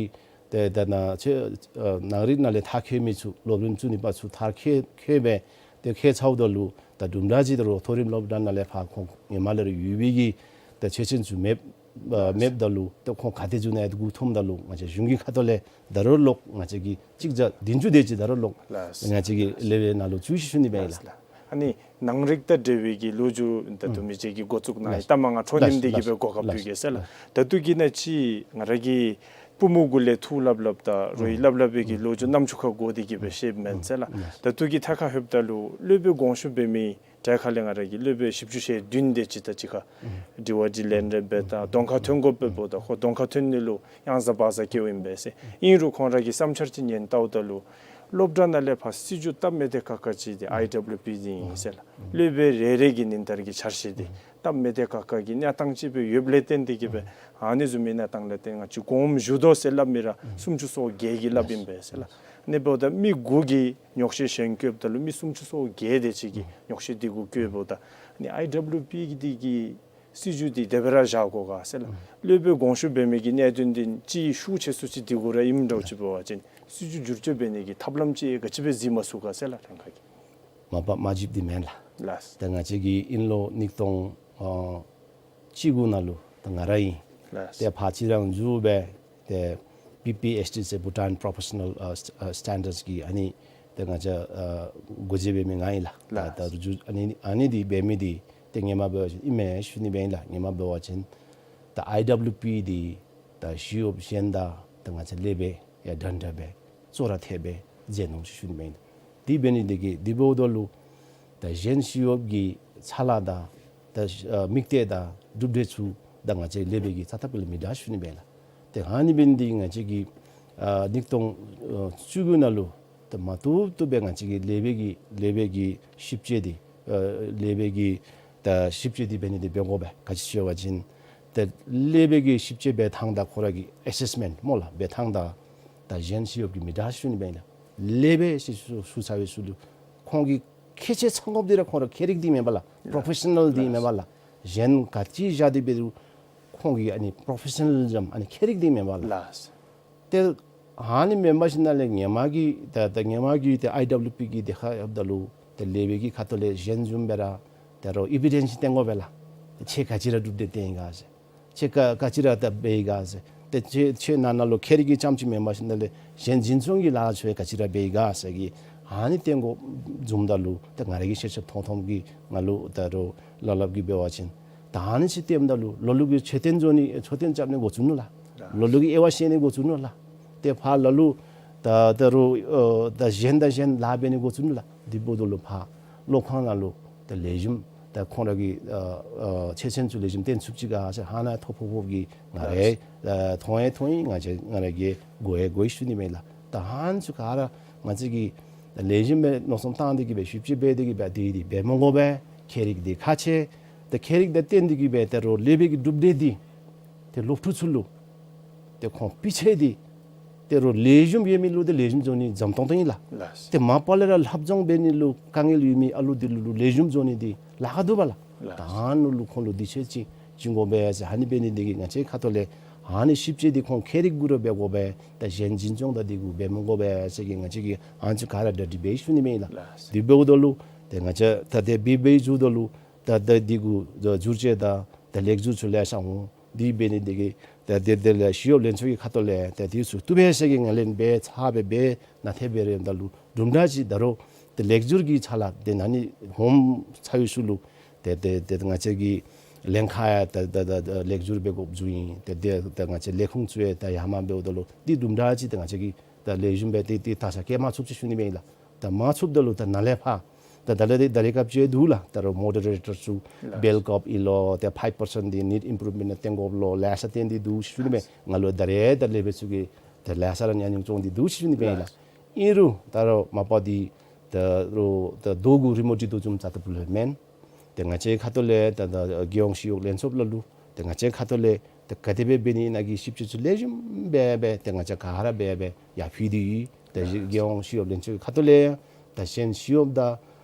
ཏེ་ཏེ་ནཱ་ཆེ་ཨ་ནང་རིག་ནང་ལས་མཐར་འཁྱོལ་མི་ཚུ་སློབ་རིམ་བཅུ་གཉིས་པ་ཚུ་མཐར་འཁྱོལ་འཁྱོལ་འབད་ཏེ་འཁྱོལ་ཚརཝ་ད་ལུ་ད་དུམ་གྲ་ཅིག་ད་རུང་མཐོ་རིམ་སློབ་གྲྭ་ནང་ལས་ཕར་ཁོང་ཧེ་མ་ལས་ར་ཡོད་པའི་གི་ཏེ་ཆོས་ཅན་ཚུ་མེདཔ་ཨ་མེདཔ་ད་ལུ་ཏེ་ཁོང་ག་དེ་འཛུལ་ནི་ཡང་འགོ་འཐོནམ་ད་ལུ་ང་བཅས་གཞུང་གི་ཁ་ཐུག་ལས་ད་རུང་ལོག་ང་བཅས་ཀྱིས་གཅིག་བརྒྱ་བདུན་ཅུ་དེ་ཅིག་ད་རུང་ལོག་ལགས། ང་བཅས་ཀྱིས་ལས་འབད་ནང་ལུ་འཛུལ་ཤིག་ཞུ་ནི་འབད་ཨིན་ལགས། ལགས། ཨ་ནི་ནང་རིག་དང་འབྲེལ་བའི་གི་ལོ་རྒྱུས་ད་དུམ་གྲ་ཅིག་གི་འགོ་བཙུགས་ནི་ལགས། ལྟ་མ་ང་ཁྲོ་ཉིམ་དེ་གིས་འབད་གོ་སྐབས་ཕུལ་གེ་ཟེར་ལགས། ལགས། ད་ལྟོ་གི་ནང་ཅིག་ང་ར་གི་པུས་མོ་གུ་ལས་ཐུགས་སླབ་སླབ་ད་རོགས་ཀྱིས་སླབ་སླབ་པའི་གི་ལོ་རྒྱུས་རྣམ་ཅོ་ཁར་གོ་སྟེ་གིས་འབད་ཤེསཔ་མེན་ཟེར་ལགས། ད་ལྟོ་གི་ཐད་ཁར་ལྷོདཔ་ད་ལུ་སློབ་དཔོན་དགོངས་ཞུ་འབད་མི་གྲལ་ཁ་ལས་ང་ར་གི་སློབ་དཔོན་བཞི་བཅུ་ཞེ་བདུན་དེ་ཅིག་ད་ཅི་ཁར་དྲི་བ་དྲིས་ལན་རེ་འབད་ད་གདོང་ཁར་ཐོན་དགོ་པས་འབདཝ་ད་ཁོ་གདོང་ཁར་ཐོན་ནི་ལུ་གཡང་ཟ་བག་ཟ་སྐྱེཝ་ཨིན་པས་ཟེར། ཨིན་རུང་ཁོང་ར་གི་བསམ་འཆར་ཅིག་ཉན་བལྟཝ་ད་ལུ་སློབ་གྲྭ་ནང་ལས་ཕར་སྲིད་བྱུས་སྟབས་མི་བདེ་ཁག་ཁ་ཅིག་འདི་ཨའི་ཌབ་ལུ་པི་འདི་ཨིན་ཟེར་ལགས། སློབ་དཔོན་རེ་རེ་གི་ཉིན་ལྟར་གྱི་འཆར་གཞི་འདི་སྟབས་མི་བདེ་ཁག་ཁ་གི་གནས་སྟངས་ཅིག་སྦེ་ཡོདཔ་ལས་བརྟེན་ཏེ་གིས་འབད་ཨ་ནི་བཟུམ་མའི་གནས་སྟངས་ལས་བརྟེན་ང་བཅས་དགོངསམ་ཞུ་དོ་ཟེར་སླབ་མི་ར་སུམ་ཅུ་སོ་བརྒྱད་ཀྱིས་སླབ་ཨིན་པས་ཟེར་ལགས། ཨ་ནི་འབདཝ་ད་མི་དགུ་གིས་ཉོགས་བཤད་གཞན་བཀོདཔ་ད་ལུ་མི་སུམ་ཅུ་སོ་བརྒྱད་དེ་ཅིག་གིས་ཉོགས་བཤད་འདི་གུ་བཀོདཔ་འབདཝ་ད་ཨ་ནི་ཨའི་ཌབ་ལུ་པི་གི་འདི་གི་སྲིད་བྱུས་འདི་དེ་སྦེ་ར་བཞག་དགོ་ག་ཟེར་ལགས། སློབ་དཔོན་དགོངས་ཞུ་འབད་མི་གི་གནད་དོན་འདི་ཅིག་ཤུགས་ཆེ་སུ་ཅིག་འདི་གུ་ར་ཨིནམ་འདྲཝ་ཅིག་འབད་བ་ཅིན་སྲིད་བྱུས་བསྒྱུར་བཅོས་འབད་ནི་གི་ཐབས་ལམ་ཅིག་ག་ཅི་སྦེ་གཟིགས་མ་ཚུགས་ག་ཟེར་ལགས་ལྷན་ཁག་གིས། མ་པ་མ་བསྒྱུརཝ་འདི་མེན་ལགས། ལགས། ད་ང་བཅས་ཀྱིས་དབྱིན་ལོ་ཉིས་སྟོང་ཨ་བཅུ་དགུ་ནང་ལུ་ད་ང་ར་ཨིན། ལགས། ཏེ་ཕར་ཅིག་རང་འཛུལ་སྦེ་ཏེ་པི་པི་ཨེཆ་ཌི་ཟེར་བྷུ་ཊཱན་པོརོ་ཕེ་ཤ་ནཱལ་ཨ་སི་ཨ་སི་ཊེན་ཌརཌསི་གི་ཨ་ནི་ཏེ་ང་བཅས་ཨ་འགོ་འབྱེད་འབད་མི་ང་ཨིན་ལགས། ལགས། ད་ད་རུང་ཨ་ནི་ཨ་ནི་འདི་འབད་མི་འདི་ཏེ་ཧེ་མ་འབད་བ་ཅིན་ཨིན་མས་ཞུ་ནི་འབད་ཨིན་ལགས། ཧེ་མ་འབད་བ་ཅིན་ད་ཨའི་ཌབ་ལུ་པི་འདི་ད་ཞི་གཡོགཔ་གཞན་དང་ད་ང་བཅས་སློབ་དཔོན་ཡང་འདྲན་འདྲ་སྦེ་གཙོ་ར་ཐེབས་སྦེ་མཛད་ནུག་ཞུ་ནི་མས། དེ་འབད་ནི་འདི་གིས་དེ་འབདཝ་ད་ལུ་ད་གཞན་ཞི་གཡོགཔ་གི་ཚ་ལ་དང་ད་ཨ་དམིགས་གཏད་དང་གྲུབ་འབྲས་ཚུ་ད་ང་བཅས་སློབ་དཔོན་གྱི་ཚ་ཐབས་ཀྱི་ལས་མི་འདྲ་ཞུ་ནི་མས་ལགས། ཏེ་ཨ་ནི་འབད་ནི་འདི་གིས་ང་བཅས་ཀྱིས་ཨ་ཉིས་སྟོང་ཨ་བཅུ་དགུ་ནང་ལུ་ད་མ་བཏུབ་བཏུབ་སྦེ་ང་བཅས་ཀྱིས་སློབ་དཔོན་གྱི་སློབ་དཔོན་གྱི་ཞིབ་དཔྱད་འདི་ཨ་སློབ་དཔོན་གྱི་ད་ཞིབ་དཔྱད་འདི་འབད་ནི་འདི་འབད་དགོ་པས། ག་ཅི་ཞུ་བ་ཅིན་ཏེ་སློབ་དཔོན་གྱི་ཞིབ་དཔྱད་འབད་ཐངས་དང་ཁོ་ར་གི་ཨེ་སེསི་མེནཊ་སྨོ་ལགས། འབད་ཐངས་དང་ད་གཞན་ཞི་གཡོགཔ་གི་མི་འདྲ་ཞུ་ནི་མས་ལགས། སློབ་དཔོན་ཞུ་ཞུ་ཞུ་ཚར་བའི་ཚུལ་ལུ་ཁོང་གི་ཁྱད་ཆོས་ཚང་དགོཔ་འདི་ར་ཁོང་ར་ཁྱད་རིག་འདི་མེན་པ་ལགས། པོརོ་ཕེ་ཤ་ནཱལ་འདི་མེན་པ་ལགས། གཞན་ག་ཅི་བཞག་སྟེ་འབད་རུང་ཁོང་གི་ཨ་ནི་པོརོ་ཕེ་ཤ་ནཱ་ལི་ཛམ་ཨ་ནི་ཁྱད་རིག་འདི་མེན་པ་ལགས། ལགས། ཏེ་ཨ་ནི་མེན་པ་ཅིན་ནཱ་ལས་ཧེ་མ་གི་ད་ད་ཧེ་མ་གི་ཏེ་ཨའི་ཌབ་ལུ་པི་གི་དེ་ཁར་ཡོདཔ་ད་ལུ་ཏེ་སློབ་དཔོན་གྱི་ཁ་ཐུག་ལས་གཞན་བཟུམ་སྦེ་ར་ད་རུང་ཨི་བི་ཌེནསི་བསྟན་དགོ་པས་ལགས། ཁྱོད་ག་ཅི་ར་གྲུབ་འབྲས་བསྟན་ཡི་ག་ཟེར། ཁྱོད་ག་ག་ཅི་ར་ད་འབད་ཡི་ག་ཟེར། ཏེ་ཁྱེད་ཁྱེད་ནང་ན་ལུ་ཁྱེད་རའི་གི་རྐྱངམ་ཅིག་མེན་པར་ཞིནམ་ལས་གཞན་འཛིན་སྐྱོང་གི་ལཱ་ཚུ་ཡང་ག་ཅི་ར་འབད་ཡི་ག་ཟེར་གི་ཨ་ནི་སྟོན་དགོཔ་བཟུམ་ད་ལུ་ཏེ་ང་རའི་གི་ཤེས་ཚད་མཐོང་མཐོངམ་གིས་ང་ལུ་ད་རུང་སླབ་སླབ་གི་འབད་བ་ཅིན་ད་ཨ་ནི་ཅིག་སྟོནམ་ད་ལུ་ལ་ལུ་གིས་མཆོད་རྟེན་བཟོ་ནི་མཆོད་རྟེན་རྐྱབ་ནི་འགོ་བཙུགས་ནུག་ལགས། ལ་ལུ་གིས་དབྱེ་བ་ཕྱེ་ནི་འགོ་བཙུགས་ནུག་ལགས། ཏེ་ཕར་ལ་ལུ་ད་ད་རུང་ཨ་ད་གཞན་དང་གཞན་ལཱ་འབད་ནི་འགོ་བཙུགས་ནུག་ལགས། དེ་འབདཝ་ད་ལུ་ཕར་སློབ་ཁང་ནང་ལུ་ད་ལེགས་ཤོམ་ད་ཁོང་ར་གི་ཨ་ཨ་མཆོད་རྟེན་ཚུ་ལེགས་ཤོམ་སྟོན་ཚུགས་ཅི་ག་ཟེར་ཧ་ནཱ་ཐོ་ཕོག་ཕོགཔ་གིས་ང་ར་ཨ་མཐོང་ཡང་མཐོང་ཡི། ང་བཅས་ང་ར་གིས་གོ་ཡང་གོ་ཡི་ཞུ་ནི་མས་ལགས། ད་ཨ་ནི་ཚུ་ག་ར་ང་བཅས་ཀྱིས་ད་ལེགས་ཤོམ་སྦེ་མནོ་བསམ་བཏང་སྟེ་གིས་སྦེ་ཞིབ་དཔྱད་འབད་དེ་གིས་སྦེ་དེ་འདི་འབད་མི་དགོ་པས། ཁྱད་རིག་འདི་ཁག་ཆེ། ད་ཁྱད་རིག་འདི་བཏོན་ཏེ་གིས་སྦེ་ད་རུང་ལས་པའི་གི་གྲུབ་འབྲས་འདི་ཏེ་སློབ་ཕྲུག་ཚུ་ལུ་ཏེ་ཁོང་སྤུས་ཚད་འདི་ད་རུང་ལེགས་ཤོམ་ཡོད་མི་ལུ་ཏེ་ལེགས་ཤོམ་བཟོ་ནི་འཛམ་ཐང་ཐང་ཨིན་ལགས། ལགས། ཏེ་མ་པ་ལས་ར་ལྷབ་སྦྱོང་འབད་ནི་ལུ་དཀའ་ངལ་ཡོད་མི་ཨ་ལུ་འདི་ལུ་ལུ་ལེགས་ཤོམ་བཟོ་ནི་འདི་ལཱ་ཁག་འདུག་པ་ལགས། ལགས། ད་ཨ་ནི་ལུ་ཁོང་ལུ་དུས་ཚོད་ཅིག་བྱིན་དགོ་པས་ཟེར་ཨ་ནི་འབད་ནི་འདི་གིས་ང་བཅས་ཁ་ཐུག་ལས་ཨ་ནི་ཞིབ་དཔྱད་འདི་ཁོང་ཁྱད་རིག་གུ་ར་འབད་དགོ་པས། ད་གཞན་འཛིན་སྐྱོང་དང་འདི་གུ་འབད་མི་དགོ་པས་ཟེར་གི་ང་བཅས་ཀྱིས་ཨ་ནི་ཚུ་ག་ར་གྲ་སྒྲིག་འབད་ཞུ་ནི་མས་ལགས། ལགས། དེ་འབདཝ་ད་ལུ་ཏེ་ང་བཅས་ད་དེ་འབད་འབད་བཅུག་ད་ལུ་ད་ད་འདི་གུ་ད་བསྒྱུར་བཅོས་དང་ད་ལེགས་བསྒྱུར་ཚུ་ལེ་ཤ་འོང་། དེ་འབད་ནི་འདི་གིས་ད་དེ་དེ་ལས་ཞི་གཡོགཔ་ལྷན་ཚོགས་ཀྱི་ཁ་ཐུག་ལས་ད་དེ་ཚུ་བཏུབ་པས་ཟེར་གི་ངོས་ལེན་འབད་ཚར་སྦེ་འབད་ནང་ཐད་འབད་རནམ་ད་ལུ་དུམ་གྲ་ཅིག་ད་རུང་ཏེ་ལེགས་བསྒྱུར་གྱི་ཕྱག་ལཱ་ཏེ་ནང་ནི་ཧོམ་ཚར་བའི་ཤུལ་ལུ་ཏེ་ཏེ་ཏེ་ང་བཅས་ཀྱི་ལྷན་ཁག་ཡང་ད་ད་ད་ད་ལེགས་བསྒྱུར་འབད་དགོཔ་བཟུམ་ཨིན། ཏེ་ཏེ་ད་ང་བཅས་ལས་ཁུངས་ཚུ་ཡང་ད་ཡར་མར་འབདཝ་ད་ལུ་ཏེ་དུམ་གྲ་ཅིག་ཏེ་ང་བཅས་ཀྱིས་ད་ལེགས་ཤོམ་སྦེ་ཏེ་ཏེ་ད་ས་སྐྱེལ་མ་ཚུགས་ཅི་ཞུ་ནི་མས་ལགས། ད་མ་ཚུགསཔ་ད་ལུ་ད་ནཱ་ལས་ཕར་ད་ད་ལས་ཏེ་ད་རེས་སྐབས་ཅིག་འདུག་ལགས། ད་རུང་མོ་ཌི་རེ་ཊར་ཚུ་ལགས། བེལ་ཀརབ་ཨིན་ལོ་ཏེ་ཕའིབ་པར་སེནཊ་འདི་ནིཌ་ཨིམ་པུརུབ་མེནཊ་ནང་བཏོན་དགོཔ་ལོ་ལེ་ཤ་བཏོན་ཏེ་འདུག་ཞུ་ནི་མས། ལགས། ང་ལུ་ད་རེས་ད་ལས་པའི་ཚུ་གིས་ད་ལེ་ཤ་ར་ཉན་ཉན་བྱུང་སྟེ་འདུག་ཞུ་ནི་མས་ལགས། ལགས། ཨིན་རུང་ད་རུང་མ་པ་འདི་ད་རུང་ད་རྡོ་གུ་རི་མོ་བྲིས་དོ་བཟུམ་རྩ་ལྟ་བུ་ལས་མེན། ཏེ་ང་བཅས་ཁ་ཐུག་ལས་ད་ད་རྒྱལ་ཡོངས་ཞི་གཡོགཔ་ལྷན་ཚོགས་ལ་ལུ་ཏེ་ང་བཅས་ཁ་ཐུག་ལས་ཏེ་ག་དེ་སྦེ་འབད་ནི་ཨིན་ན་གི་ཞིབ་དཔྱད་ཚུ་ལེགས་ཤོམ་སྦེ་སྦེ་ཏེ་ང་བཅས་ག་ར་སྦེ་སྦེ་ཡར་ཕུལ་ཏེ་ཡོད། ཏེ་རྒྱལ་ཡོངས་ཞི་གཡོགཔ་ལྷན་ཚོགས་ཁ་ཐུག་ལས་ཡང་ད་གཞན་ཞི་གཡོགཔ་དང་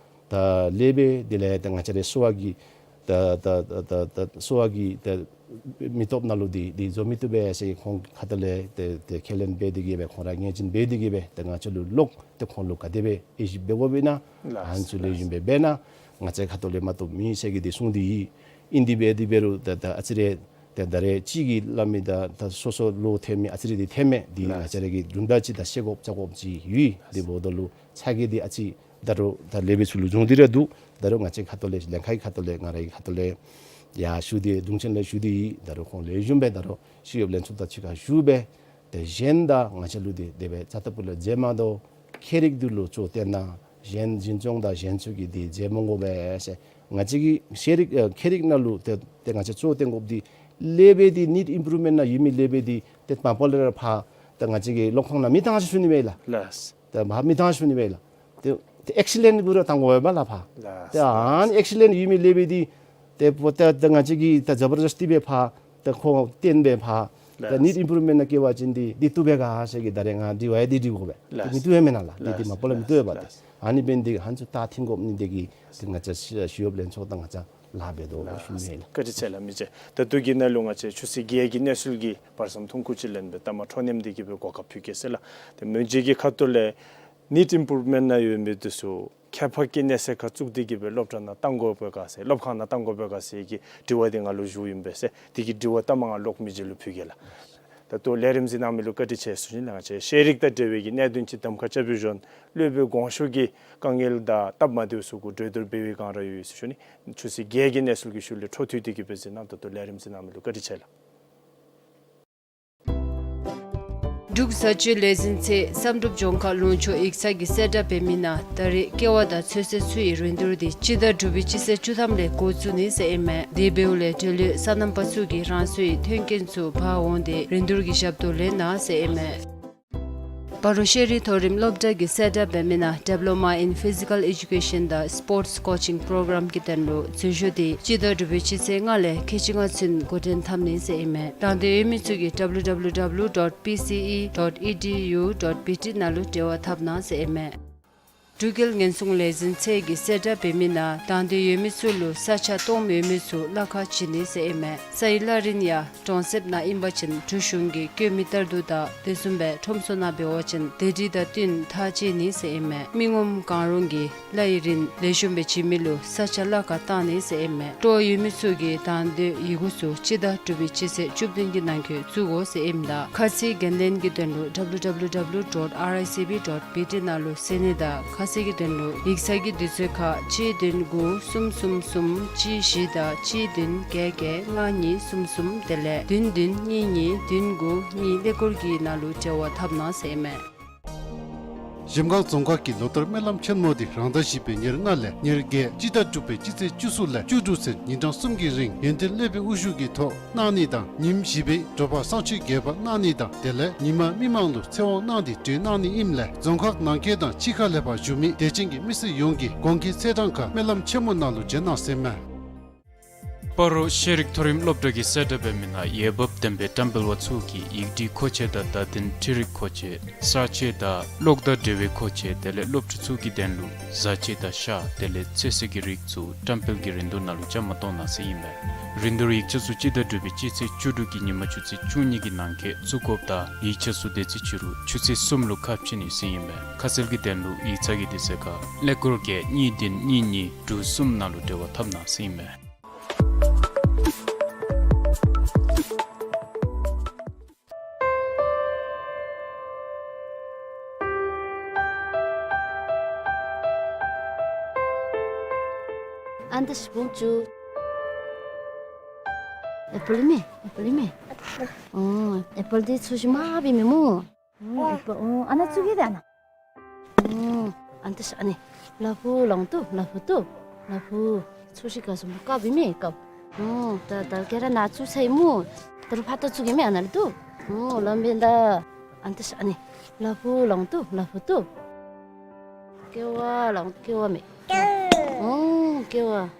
ད་ལས་པའི་དེ་ལས་ད་ང་བཅས་རའི་གསོ་བ་གི་ད་ད་ད་ད་ད་གསོ་བ་གི་ད་མི་སྟོབས་ནང་ལུ་འདི་འདི་བཟོ་མི་བཏུབ་པས་ཟེར་ཁོང་ཁ་ཐུག་ལས་ཏེ་ཏེ་ཁས་ལེན་འབད་དེ་གིས་སྦེ་ཁོང་ར་ངོས་འཛིན་འབད་དེ་གིས་སྦེ་ཏེ་ང་བཅས་ལུ་ལོག་ཏེ་ཁོང་ལུ་ག་དེ་སྦེ་དབྱེ་ཞིབ་འབད་དགོཔ་ཨིན་ན་ལགས། ཨ་ནི་ཚུ་ལེགས་ཤོམ་སྦེ་འབད་ན་ང་བཅས་ཁ་ཐུག་ལས་མ་བཏུབ་མེད་ཟེར་གི་འདི་གསུངས་ཏེ་ཡོད། ཨིན་དེ་སྦེ་དེ་འབད་རུང་ད་ད་ཨ་ཙི་རེ་ཏེ་ད་རེས་ཅིག་གིས་སླབ་མི་ད་ད་སོ་སོ་བློ་འཐད་མི་ཨ་ཙི་རེ་འདི་འཐད་མི་འདི་ལགས། ང་བཅས་ར་གིས་དུམ་གྲ་ཅིག་ད་ཤེས་དགོཔ་བཅར་དགོཔ་ཅིག་ཡོད། དེ་འབདཝ་ད་ལུ་ཚ་གྱང་འདི་ཨ་ཙི་ད་རུང་ད་ལས་པའི་ཚུ་ལུ་བྱུང་སྟེ་ར་འདུག། ད་རུང་ང་བཅས་ཁ་ཐུག་ལས་ལྷན་ཁག་གི་ཁ་ཐུག་ལས་ང་རའི་ཁ་ཐུག་ལས་ཡར་ཞུ་སྟེ་གདུང་ཆེན་ལས་ཞུ་སྟེ་ཡོད། ད་རུང་ཁོང་ལེགས་ཤོམ་སྦེ་ད་རུང་ཞི་གཡོགཔ་ལྷན་ཚོགས་དང་གཅིག་ཁར་བཞུགས་སྦེ་ཏེ་གཞན་དང་ང་བཅས་ལུ་འདི་དེ་སྦེ་རྩ་ལྟ་བུ་ལས་མཛད་མ་དོ། ཁྱད་རིག་འདི་ལུ་གཙོ་བཏོན་ན་གཞན་འཛིན་སྐྱོང་དང་གཞན་ཚུ་གིས་འདི་མཛད་མི་དགོ་པས་ཟེར། ང་བཅས་ཀྱི་ཤེས་རིག་ཨ་ཁྱད་རིག་ནང་ལུ་ཏེ་ཏེ་ང་བཅས་གཙོ་བཏོན་དགོཔ་འདི་ལས་པའི་འདི་ནིཌ་ཨིམ་པུརུབ་མེནཊ་ནང་ཡོད་མི་ལས་པའི་འདི་ཏེ་མ་པ་ལས་ར་ཕར་ཏེ་ང་བཅས་ཀྱི་སློབ་ཁང་ནང་མི་བཏང་ཟེར་ཞུ་ནི་མས་ལགས། ལགས། ཏེ་ཕར་མི་བཏང་ཞུ་ནི་མས་ལགས། ཏེ་ཏེ་ཨེག་སི་ལེནཊ་གུ་ར་བཏང་དགོ་པས་ལགས་ཕར། ལགས། ཏེ་ཨ་ནི་ཨེག་སི་ལེནཊ་ཡོད་མི་ལས་པའི་འདི་ཏེ་པོ་ཏེ་ཏེ་ང་བཅས་ཀྱིས་ཏེ་ཛ་བར་ཛསྟི་སྦེ་ཕར་ཏེ་ཁོང་བཏོན་སྦེ་ཕར་ཏེ་ལགས། ནིཌ་ཨིམ་པུརུབ་མེནཊ་ནང་བསྐྱལ་བ་ཅིན་འདི་འདི་བཏུབ་པས་ག་ཟེར་གི་ད་རེས་ང་དྲི་བ་ཡང་འདི་དྲི་དགོ་པས། ཏེ་ལགས། མི་བཏུབ་པས་མེན་ན་ལགས། འདི་ལགས། འདི་མ་པ་ལས་མི་བཏུབ་པས་པ་ཏེ། ལགས། ཨ་ནི་འབད་ནི་འདི་གིས་ཧན་ཚུ་ད་ཐིང་དགོཔ་ཨིན། འདི་གིས་ཏེ་ང་བཅས་ཞི་ཞི་གཡོགཔ་ལྷན་ཚོགས་དང་ང་བཅས་ལཱ་འབད་དོ་ཞུ་ནི་ལགས། བཀའ་དྲིན་ཆེ་ལགས། མི་རྗེ་ད་ལྟོ་གི་ནང་ལུ་ང་བཅས་ཆུ་ཚོད་བརྒྱད་ཀྱི་གནས་ཚུལ་གྱི་བར་མཚམས་ཐུང་ཀུ་ཅིག་ལེན་སྦེ་ལྟ་མ་འཕྲོ་མཉམ་འདི་གིས་སྦེ་གོ་སྐབས་ཕུལ་གེ་ཟེར་ལགས། ཏེ་མི་རྗེ་གི་ཁ་ཐུག་ལས་ནིཌ་ཨིམ་པུརུབ་མེནཊ་ནང་ཡོད་མི་འདི་ཚུ་ཁྱད་འཕགས་ཀྱི་གནས་ཚད་ཁར་བཙུགས་ཏེ་གིས་སྦེ་སློབ་གྲྭ་ནང་གཏང་དགོ་པས་ག་ཟེར་སློབ་ཁང་ནང་གཏང་དགོ་པས་ག་ཟེར་གྱི་དྲི་བ་འདི་ང་ལུ་ཞུཝ་ཨིན་པས་ཟེར། དེ་གི་དྲི་བ་ལྟ་མ་ང་ལོག་མི་རྗེ་ལུ་ཕུལ་གེ་ལགས། ད་ལྟོ་ལས་རིམ་གཟིགས་གནང་མི་ལུ་བཀའ་དྲིན་ཆེ་ཟེར་ཞུ་ནི་ལགས། ང་བཅས་ཤེས་རིག་དང་འབྲེལ་བའི་གི་གནད་དོན་ཅིག་གདམ་ཁ་རྐྱབ་པའི་ཞོར་སློབ་དཔོན་གོང་ཤོས་ཀྱི་དཀའ་ངལ་དང་སྟབས་མ་བདེཝ་ཚུ་གུ་གྲོས་བསྡུར་འབད་བའི་སྒང་ར་ཡོད་ཟེར་ཞུ་ནི། ཆུ་ཚོད་བརྒྱད་ཀྱི་གནས་ཚུལ་གྱི་ཤུལ་ལས་འཕྲོ་མཐུད་དེ་གིས་སྦེ་གཟིགས་གནང་། ད་ལྟོ་ལས་རིམ་གཟིགས་གནང་མི་ལུ་བཀའ་དྲིན་ཆེ་ལགས། འབྲུག་བཟའ་སྤྱོད་ལས་འཛིན་ཚེ་བསམ་གྲུབ་ལྗོངས་མཁར་ལུང་ཕྱོགས་ཡིག་ཚང་གིས་གསལ་བསྒྲགས་འབད་མི་ནང་ད་རེས་ཀེ་བ་དང་ཚོད་བསྲེ་ཚུ་ཡི་རིན་བསྡུར་འདི་སྤྱི་ཟླ་དྲུག་པའི་སྤྱི་ཚེས་བཅུ་ཐམ་ལས་འགོ་བཙུགས་ནི་ཟེར་ཨིན་མས། དེ་འབདཝ་ལས་འབྲེལ་ཡོད་སོ་ནམ་པ་ཚུ་གིས་རང་སོའི་མཐུན་རྐྱེན་ཚུ་འབག་འོང་སྟེ་རིན་བསྡུར་གྱི་ཞབས་ཏོག་ལེན་གནང་ཟེར་ཨིན་མས། སྤ་རོ་ཤེས་རིག་མཐོ་རིམ་སློབ་གྲྭ་གིས་གསལ་བསྒྲགས་འབད་མི་ནང་Diploma in Physical Education དང་Sports Coaching Program གི་དོན་ལུ་འཛུལ་ཞུགས་འདི་སྤྱི་ཟླ་དྲུག་པའི་སྤྱི་ཚེས་ལྔ་ལས་ཁལ་གཅིག་ལྔ་ཚུན་འགོ་འདྲེན་འཐབ་ནི་ཟེར་ཨིན་མས། དང་འདོད་ཡོད་མི་ཚུ་གིས་W W W dot P C E dot E D U dot B T ནང་ལུ་འབྲེལ་བ་འཐབ་གནང་ཟེར་ཨིན་མས། འབྲུག་རྒྱལ་ཉེན་སྲུང་ལས་འཛིན་ཚད་ཀྱིས་གསལ་བསྒྲགས་འབད་མི་ནང་དང་འདོད་ཡོད་མི་ཚུ་ལུ་ས་ཆ་སྟོངམ་ཡོད་མི་ཚུ་གླ་ཁར་བྱིན་ནི་ཟེར་ཨིན་མས། སའི་གླ་རིན་ཡང་གྲོང་གསེབ་ནང་ཨིན་པ་ཅིན་འབྲུག་གཞུང་གིបុག་མི་ལྟར་དུ་དང་དེ་བཟུམ་སྦེ་ཁྲོམ་སོ་ནང་འབད་བ་ཅིན་དེ་སྒྲིག་དང་བསྟུན་ཐག་བཅད་ནི་ཟེར་ཨིན་མས། མི་ངོམ་གང་རུང་གིས་གླའི་རིན་ལེགས་ཤོམ་སྦེ་བྱིན་མི་ལུ་ས་ཆ་གླ་ཁར་བཏང་ནི་ཟེར་ཨིན་མས། སྤྲོ་ཡོད་མི་ཚུ་གིས་དང་འདོད་ཡི་གུ་ཚུ་སྤྱི་ཟླ་དྲུག་པའི་སྤྱི་ཚེས་བཅུ་བདུན་གྱི་ནང་འཁོད་བཙུགས་དགོ་ཟེར་ཨིནམ་ད་ཁ་ཚིག་འགན་ལེན་གྱི་དོན་ལུ་W W W dot R I C B dot B T ནང་ལུ་གཟིགས་ནི་དང་ཁ་གསལ་གྱི་དོན་ལུ་ཡིག་ཚང་གི་དུས་ཚོད་ཁར་གཅིག་བདུན་དགུ་གསུམ་གསུམ་གསུམ་གཅིག་བཞི་དང་གཅིག་བདུན་བརྒྱད་བརྒྱད་ལྔ་གཉིས་གསུམ་གསུམ་དེ་ལས་བདུན་བདུན་གཉིས་གཉིས་བདུན་དགུ་གཉིས་ཀླད་ཀོར་གྱི་ནང་ལུ་འབྲེལ་བ་འཐབ་གནང་ཟེར་ཨིན་མས། གཞལམ་སྒང་རྫོང་ཁག་གི་ལོ་ལྟར་སྨོན་ལམ་ཆེན་མོ་འདི་རང་ཟླ་བཞི་པའི་ཉེར་ལྔ་ལས་ཉེར་བརྒྱད་སྤྱི་ཟླ་དྲུག་པའི་སྤྱི་ཚེས་བཅུ་གསུམ་ལས་བཅུ་དྲུག་ཚུན་ཉིན་གྲངས་གསུམ་གྱི་རིང་ཡོན་ཏན་སློབ་དཔོན་དབུ་བཞུགས་ཀྱི་ཐོག་གནང་ནི་དང་ཉིནམ་བཞི་པའི་དྲོ་པ་བསང་མཆོད་རྒྱས་པ་གནང་ནི་དང་དེ་ལས་ཉི་མ་མི་མང་ལུ་ཚེ་དབང་གནང་སྟེ་གྲོལ་གནང་ནི་ཨིནམ་ལས་རྫོང་ཁག་ནང་འཁོད་དང་ཕྱི་ཁ་ལས་ཕར་བཞུགས་མི་དད་ཅན་གྱི་མི་སེར་ཡོངས་ཀྱིས་གོང་གི་ཚེས་གྲངས་ཁར་སྨོན་ལམ་ཆེན་མོ་ནང་ལུ་བྱོན་གནང་ཟེར་ཨིན་མས། སྤ་རོ་ཤེས་རིག་མཐོ་རིམ་སློབ་གྲྭ་གིས་གསལ་བསྒྲགས་འབད་མི་ནང་འོས་འབབ་ལྡན་པའི་བཀྲམ་སྤེལ་བ་ཚུ་གིས་ཡིག་བྲིས་མཁོ་ཆས་དང་བརྡ་དོན་འཕྲུལ་རིག་མཁོ་ཆས་གསར་ཆས་དང་གློག་དང་འབྲེལ་བའི་མཁོ་ཆས་དེ་ལས་སློབ་ཕྲུག་ཚུ་གི་དོན་ལུ་བཟའ་ཆས་དང་ཤ་དེ་ལས་ཚོད་བསྲེ་གི་རིགས་ཚུ་བཀྲམ་སྤེལ་གྱི་རིན་བསྡུར་ནང་ལུ་བཅའ་མར་གཏོགས་གནང་ཟེར་ཨིན་མས། རིན་བསྡུར་ཡིག་ཆ་ཚུ་སྤྱི་ཟླ་དྲུག་པའི་སྤྱི་ཚེས་བཅུ་དྲུག་གི་ཉིན་མ་ཆུ་ཚོད་བཅུ་གཉིས་ཀྱི་ནང་འཁོད་བཙུགས་དགོཔ་དང་ཡིག་ཆ་ཚུ་དེ་ཚེ་ཕྱི་རུ་ཆུ་ཚོད་གསུམ་ལུ་ཁ་ཕྱེ་ནི་ཟེར་ཨིན་མས། ཁ་གསལ་གྱི་དོན་ལུ་ཡིག་ཚང་གི་དུས་ཚོད་ཁར་ཀླད་ཀོར་བརྒྱད་གཉིས་བདུན་གཉིས་གཉིས་དྲུག་གསུམ་ནང་ལུ་འབྲེལ་བ་འཐབ་གནང་ཟེར་ཨིན་མས། ཨན་ཏ་ཤ་བུམ་ཅུ། ཨེ་པཱལ་མེ། ཨེ་པཱལ་མེ། ཨོ་ཨེ་པཱལ་འདི་ཚོས་ཤིག་མ་འབད་མི་སྨོ། ཨོ་ཨེ་པཱལ། ཨོ་ཨ་ནཱ་བཙུགས་གེ་ད་ཨ་ནཱ། ཨོ་ཨན་ཏ་ཤ་ཨ་ནི། ལ་ཕུག་ལོང་ཏོ་ལ་ཕུག་ཏོ། ལ་ཕུག་ཚོས་ཤིག་ག་སོང་སྨོ་ཀ་འབད་མེ་ཀ། ཨོ་ད་ད་ག་ར་ནཱ་བཙུགས་ཚར་ཡི་སྨོ། ད་རུང་ཕར་ད་བཙུགས་གེ་མེ་ཨ་ནཱ་ལུ་ཏོ། ཨོ་ལམ་འབད་ད། ཨན་ཏ་ཤ་ཨ་ནི། ལ་ཕུག་ལོང་ཏོ་ལ་ཕུག་ཏོ། ཀེ་བ་ལོང་ཀེ་བ་མེ། ཨོ་ཀེ་བ།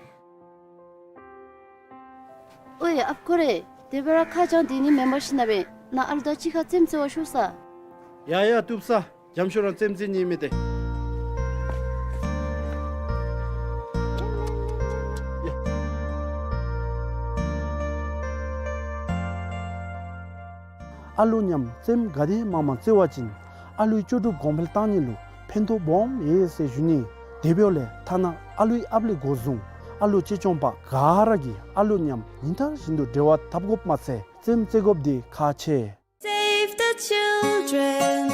ཨོའི་ཨཔ་ཁོ་རེ། དེ་སྦེ་ར་ཁ་བྱང་འདི་ནི་མེན་པར་ཞིན་ན་སྦེ་ནཱ་ཨ་ལུ་དང་གཅིག་ཁར་རྩེདམོ་རྩེ་བར་ཤོག་ས། ཡ་ཡ་བཏུབ་ས། འཇམ་ཤོས་ར་རྩེདམོ་རྩེ་ནི་མེད་དེ། ཡ། ཨ་ལུ་མཉམ་རྩེདམོ་ག་དེ་མང་མང་རྩེ་བ་ཅིན་ཨ་ལུའི་ལྕོགས་གྲུབ་གོང་འཕེལ་གཏང་ནི་ལུ་ཕན་ཐོགས་སྦོམ་ཡོད་ཟེར་ཞུ་ནི། དེ་འབདཝ་ལས་ཐ་ན་ཨ་ལུའི་ཨཔ་ལས་འགོ་བཟུང་ཨ་ལུ་གཅེས་སྐྱོང་པ་ག་ར་གིས་ཨ་ལུ་མཉམ་ཉིན་ལྟར་བཞིན་དུ་འབྲེལ་བ་འཐབ་དགོཔ་མ་ཚད་རྩེདམོ་རྩེ་དགོཔ་འདི་ཁག་ཆེ། Save the children.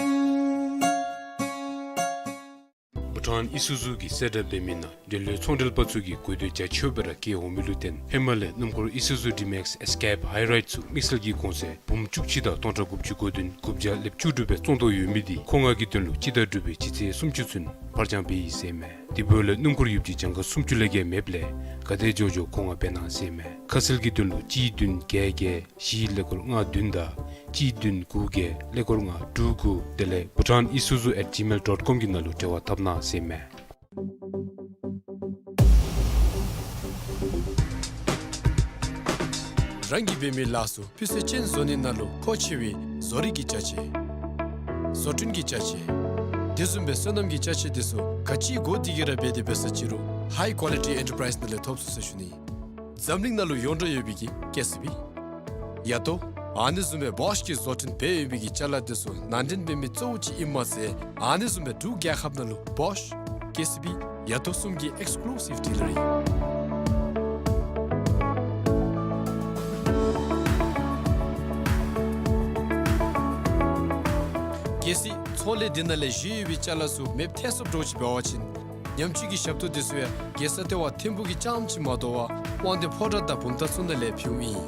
བྷུ་ཊཱན་ཨི་སུ་ཛུ་གིས་གསལ་བསྒྲགས་འབད་མི་ནང་འབྲེལ་ཡོད་ཚོང་འབྲེལ་པ་ཚུ་གིས་དགོས་འདོད་རྒྱ་ཆེཝ་སྦེ་ར་བསྐྱེད་འོང་མི་ལུ་བརྟེན་ཧེ་མ་ལས་སྣུམ་འཁོར་ཨི་སུ་ཛུ་ཌི་མེགསི་ཨེས་ཀེབ་ཧའི་རའིཌ་ཚུ་དམིགས་བསལ་གྱི་གོང་ཚད་འབུམ་བཅུ་གཅིག་དང་སྟོང་ཕྲག་དགུ་བཅུ་གོ་བདུན་དགུ་བརྒྱ་ལེབ་བཅུ་དྲུག་སྦེ་བཙོང་དོ་ཡོད་མི་འདི་ཁོ་ན་གི་དོན་ལུ་སྤྱི་ཟླ་དྲུག་པའི་སྤྱི་ཚེས་སུམ་ཅུ་ཚུན་ཕར་འགྱངས་འབད་ཡི་ཟེར་མས། དེ་འབདཝ་ལས་སྣུམ་འཁོར་ཡོདཔ་ཅིག་གྱངས་ཁ་སུམ་ཅུ་ལས་བརྒལ་མེདཔ་ལས་ག་དེ་མགྱོགས་མགྱོགས་ཁོ་ན་འབད་གནང་ཟེར་མས། ཁ་གསལ་གྱི་དོན་ལུ་གཅིག་བདུན་བརྒྱད་བརྒྱད་བཞི་ཀླད་ཀོར་ལྔ་བདུན་དང་གཅིག་བདུན་དགུ་བརྒྱད་ཀླད་ཀོར་ལྔ་དྲུག་དགུ་དེ་ལས་bhutanisuzu at gmail dot com གི་ནང་ལུ་འབྲེལ་བ་འཐབ་གནང་ཟེར་མས། རང་གིས་འབད་མི་ལཱ་ཚུ་སྤུས་ཚད་ཅན་བཟོ་ནི་ནང་ལུ་མཁོ་ཆེ་བའི་བཟོ་རིག་གི་ཅ་ཆས་བཟོ་སྐྲུན་གྱི་ཅ་ཆས་དེ་བཟུམ་སྦེ་སོ་ནམ་གྱི་ཅ་ཆས་དེ་ཚུ་ག་ཅི་དགོ་དེ་གི་ར་འབད་དེ་འབད་ས་ཅི་རུང་High Quality Enterprise ནང་ལས་ཐོབ་ཚུགས་ཟེར་ཞུ་ནི། འཛམ་གླིང་ནང་ལུ་ཡོངས་གྲགས་ཡོད་པའི་གི་ཀེ་སི་བི་ཡ་ཏོ་ཨ་ནི་བཟུམ་སྦེ་བོཤ་གིས་བཟོ་སྐྲུན་འབད་ཡོད་པའི་གི་ཅ་ལ་དེ་ཚུ་ནང་འདྲེན་འབད་མི་གཙོ་བོ་ཅིག་ཨིནམ་མ་ཚད་ཨ་ནི་བཟུམ་སྦེ་འབྲུག་རྒྱལ་ཁབ་ནང་ལུ་བོཤ་ཀེ་སི་བི་ཡ་ཏོ་གསུམ་གྱི་ཨེགསི་ཀུ་ལུ་སིབ་ཌི་ལར་ཨིན། གལ་སྲིད་ཚོང་ལས་འདི་ནང་ལས་བཞེས་ཡོད་པའི་ཅ་ལ་ཚུ་མེདཔ་ཐལ་སོངམ་འདྲཝ་ཅིག་འབད་བ་ཅིན་ཉམས་བཅོས་ཀྱི་ཞབས་ཏོག་དེ་ཚུ་ཡང་རྒྱལ་ས་ལྟེ་བ་ཐིམ་ཕུག་གི་རྐྱངམ་ཅིག་མ་དོ་བར་དབང་འདུས་ཕོ་བྲང་དང་བུམ་ཐང་ཚུ་ནང་ལས་ཕུལཝ་ཨིན།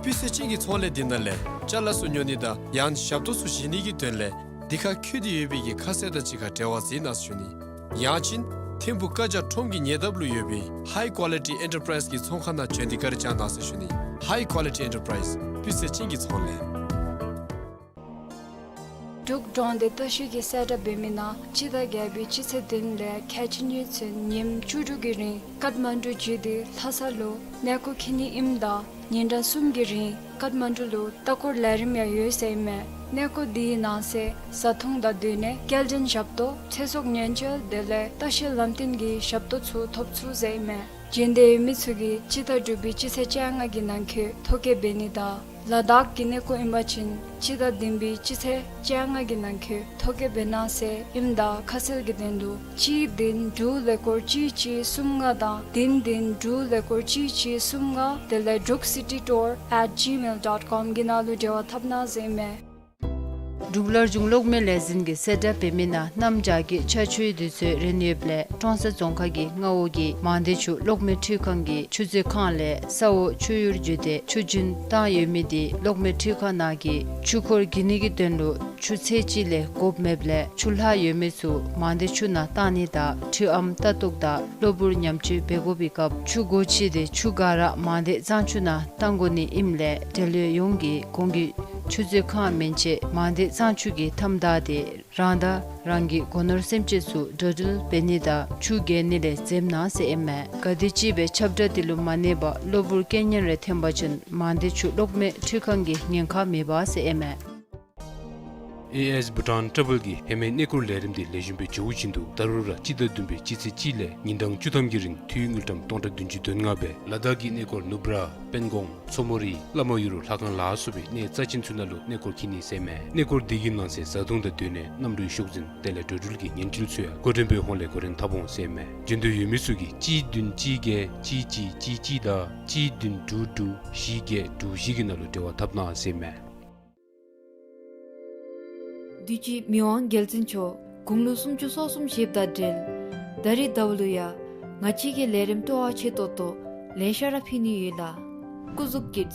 སྤུས་ཚད་ཅན་གྱི་ཚོང་ལས་འདི་ནང་ལས་ཅ་ལ་ཚུ་ཉོ་ནི་དང་ཡང་ཞབས་ཏོག་ཚུ་བཞེས་ནི་གི་དོན་ལས་འདི་ཁར་བཀོད་དེ་ཡོད་པའི་གི་ཁ་གསལ་དང་གཅིག་ཁར་འབྲེལ་བ་འཛིན་གནང་ཟེར་ཞུ་ནི། ཡང་ཅིན་ཐིམ་ཕུག་ཀ་ཇ་ཁྲོམ་གྱི་ཉེ་འདབས་ལུ་ཡོད་པའི་High Quality Enterprise གི་ཚོང་ཁང་ནང་བྱོན་ཏེ་བཀའ་དྲིན་བསྐྱང་གནང་ཟེར་ཞུ་ནི། High Quality Enterprise སྤུས་ཚད་ཅན་གྱི་ཚོང་ལས། འབྲུག་འབྲོང་སྡེ་ལྟ་བཤལ་གྱིས་གསལ་བསྒྲགས་འབད་མི་ནང་སྤྱི་ཟླ་བརྒྱད་པའི་སྤྱི་ཚེས་བདུན་ལས་ཁལ་གཅིག་གཉིས་ཚུན་ཉིནམ་བཅུ་དྲུག་གི་རིང་ཀཊ་མན་ཌུ་བརྒྱུད་དེ་ལྷ་ས་ལུ་གནས་སྐོར་འཁྱིད་ནི་ཨིནམ་ད་ཉིན་གྲངས་གསུམ་གྱི་རིང་ཀཊ་མན་ཌུ་ལུ་ལྟ་སྐོར་ལས་རིམ་ཡང་ཡོད་ཟེར་ཨིན་མས། གནས་སྐོར་འདི་ནང་གསེས་བཟའ་འཐུང་དང་སྡོད་གནས་སྐྱེལ་འདྲེན་ཞབས་ཏོག་ཚེ་སྲོག་ཉེན་བཅོལ་དེ་ལས་ལྟ་བཤལ་ལམ་སྟོན་གྱི་ཞབས་ཏོག་ཚུ་ཐོབ་ཚུགས་ཟེར་ཨིན་མས། བྱོན་འདོད་ཡོད་མི་ཚུ་གིས་སྤྱི་ཟླ་དྲུག་པའི་སྤྱི་ཚེས་བཅོ་ལྔ་གི་ནང་འཁོད་ཐོ་བཀོད་འབད་ནི་དང་ལ་དྭགས་ཀྱི་གནས་སྐོར་ཨིན་པ་ཅིན་སྤྱི་ཟླ་བདུན་པའི་སྤྱི་ཚེས་བཅོ་ལྔ་གི་ནང་འཁོད་ཐོ་བཀོད་འབད་གནང་ཟེར་ཨིནམ་ད་ཁ་གསལ་གྱི་དོན་ལུ་གཅིག་བདུན་དྲུག་ཀླད་ཀོར་གཅིག་གཅིག་གསུམ་ལྔ་དང་བདུན་བདུན་དྲུག་ཀླད་ཀོར་གཅིག་གཅིག་གསུམ་ལྔ་དེ་ལས་འབྲུག་སི་ཊི་ཊུར་ཨེཊ་ཇི་མེལ་ཌོཊ་ཀོམ་གི་ནང་ལུ་འབྲེལ་བ་འཐབ་གནང་ཟེར་ཨིན་མས། འབྲུག་སླར་འབྱུང་གློག་མེ་ལས་འཛིན་གྱིས་གསལ་བསྒྲགས་འབད་མི་ནང་གནམ་བྱཱར་གྱི་ཆར་ཆུའི་དུས་ཚོད་རན་ཡོདཔ་ལས་ཀྲོང་གསར་རྫོང་ཁག་གི་མངའ་འོག་གི་མང་སྡེ་ཆུ་གློག་མེ་འཕྲུལ་ཁང་གི་ཆུ་མཛོད་ཁང་ལས་ས་འོག་ཆུ་ཡུར་བརྒྱུད་དེ་ཆུ་རྒྱུན་བཏང་ཡོད་མི་དེ་གློག་མེ་འཕྲུལ་ཁང་ནང་གི་ཆུ་འཁོར་བརྒྱུད་ནི་གི་དོན་ལུ་ཆུ་ཚད་ཅིག་ལས་དགོཔ་མེདཔ་ལས་ཆུ་ལྷག་ཡོད་མི་ཚུ་མང་སྡེ་ཆུ་ནང་བཏང་ནི་དང་འཕྲུལ་ཨམ་ལྟ་རྟོག་དང་གློ་བུར་ཉམས་བཅོས་འབད་དགོ་པའི་སྐབས་ཆུ་སྒོ་ཕྱེ་སྟེ་ཆུ་ག་ར་མང་སྡེ་གཙང་ཆུ་ནང་བཏང་དགོ་ནི་ཨིནམ་ལས་འབྲེལ་ཡོད་ཡོངས་ཀྱིས་གོང་གི་ཆུ་མཛོད་ཁང་མན་ཆད་མང་སྡེ་གཙང་ཆུ་གིས་མཐའམ་བདའ་སྟེ་རང་དང་རང་གི་སྒོ་ནོར་སེམས་ཅན་ཚུ་འགྲོ་འགྲུལ་འབད་ནི་དང་ཆུ་བརྒལ་ནི་ལས་འཛེམ་གནང་ཟེར་ཨིན་མས། ག་དེམ་ཅིག་སྦེ་ཁྱབ་བསྒྲགས་དེ་ལུ་མ་གནས་པར་གློ་བུར་རྐྱེན་ངན་རེ་ཐོན་པ་ཅིན་མང་སྡེ་ཆུ་གློག་མེ་འཕྲུལ་ཁང་གིས་ཉེན་ཁ་མེད་པ་ཟེར་ཨིན་མས། ཨེ་ཨེས་བྷུ་ཊཱན་ཊྲ་བཱལ་གྱིས་ཧེ་མའི་གནས་སྐོར་ལས་རིམ་དེ་ལེགས་ཤོམ་སྦེ་འགྱོ་བཞིན་དུ་ད་རུང་ར་སྤྱི་ཟླ་བདུན་པའི་སྤྱི་ཚེས་གཅིག་ལས་ཉིན་གྲངས་བཅུ་ཐམ་གྱི་རིང་འཐུས་དངུལ་ཀྲམ་སྟོང་ཕྲག་བདུན་ཅུ་དོན་ལྔ་སྦེ་ལ་དྭགས་ཀྱི་གནས་སྐོར་ནུབ་ར་པེན་ཀོང་མཚོ་མོ་རི་བླ་མ་ཡུལ་ལྷ་ཁང་ལ་སོགས་པའི་གནས་རྩ་ཆེན་ཚུ་ནང་ལུ་གནས་སྐོར་འཁྱིད་ནི་ཟེར་མས། གནས་སྐོར་འདི་གི་ནང་གསེས་བཟའ་འཐུང་དང་སྡོད་གནས་གནམ་གྲུའི་ཤོག་འཛིན་དེ་ལས་འགྲོ་འགྲུལ་གྱི་ཉེན་སྒྲིག་ཚུ་ཡང་འགོ་འདྲེན་པའི་ཧོང་ལས་འགོ་འདྲེན་འཐབ་འོང་ཟེར་མས། བྱོན་འདོད་ཡོད་མི་ཚུ་གིས་གཅིག་བདུན་གཅིག་བརྒྱད་གཅིག་གཅིག་གཅིག་གཅིག་དང་གཅིག་བདུན་དྲུག་དྲུག་བཞི་བརྒྱད་དྲུག་བཞི་གི་ནང་ལུ་འབྲེལ་བ་འཐབ་གནང་ཟེར་མས། དུས་ཅི་མི་དབང་རྒྱལ་བཙུན་མཆོག་དགུང་ལོ་སུམ་ཅུ་སོ་གསུམ་བཞེསཔ་དང་འབྲེལ་ད་རིས་ཟླཝ་ལུ་ཡང་ང་བཅས་ཀྱིས་ལས་རིམ་སྤྲོ་བ་ཆེ་ཏོག་ཏོ་ལེ་ཤ་ར་ཕུལ་ནི་ཡོད་ལགས། སྐུ་གཟུགས་ཀྱི་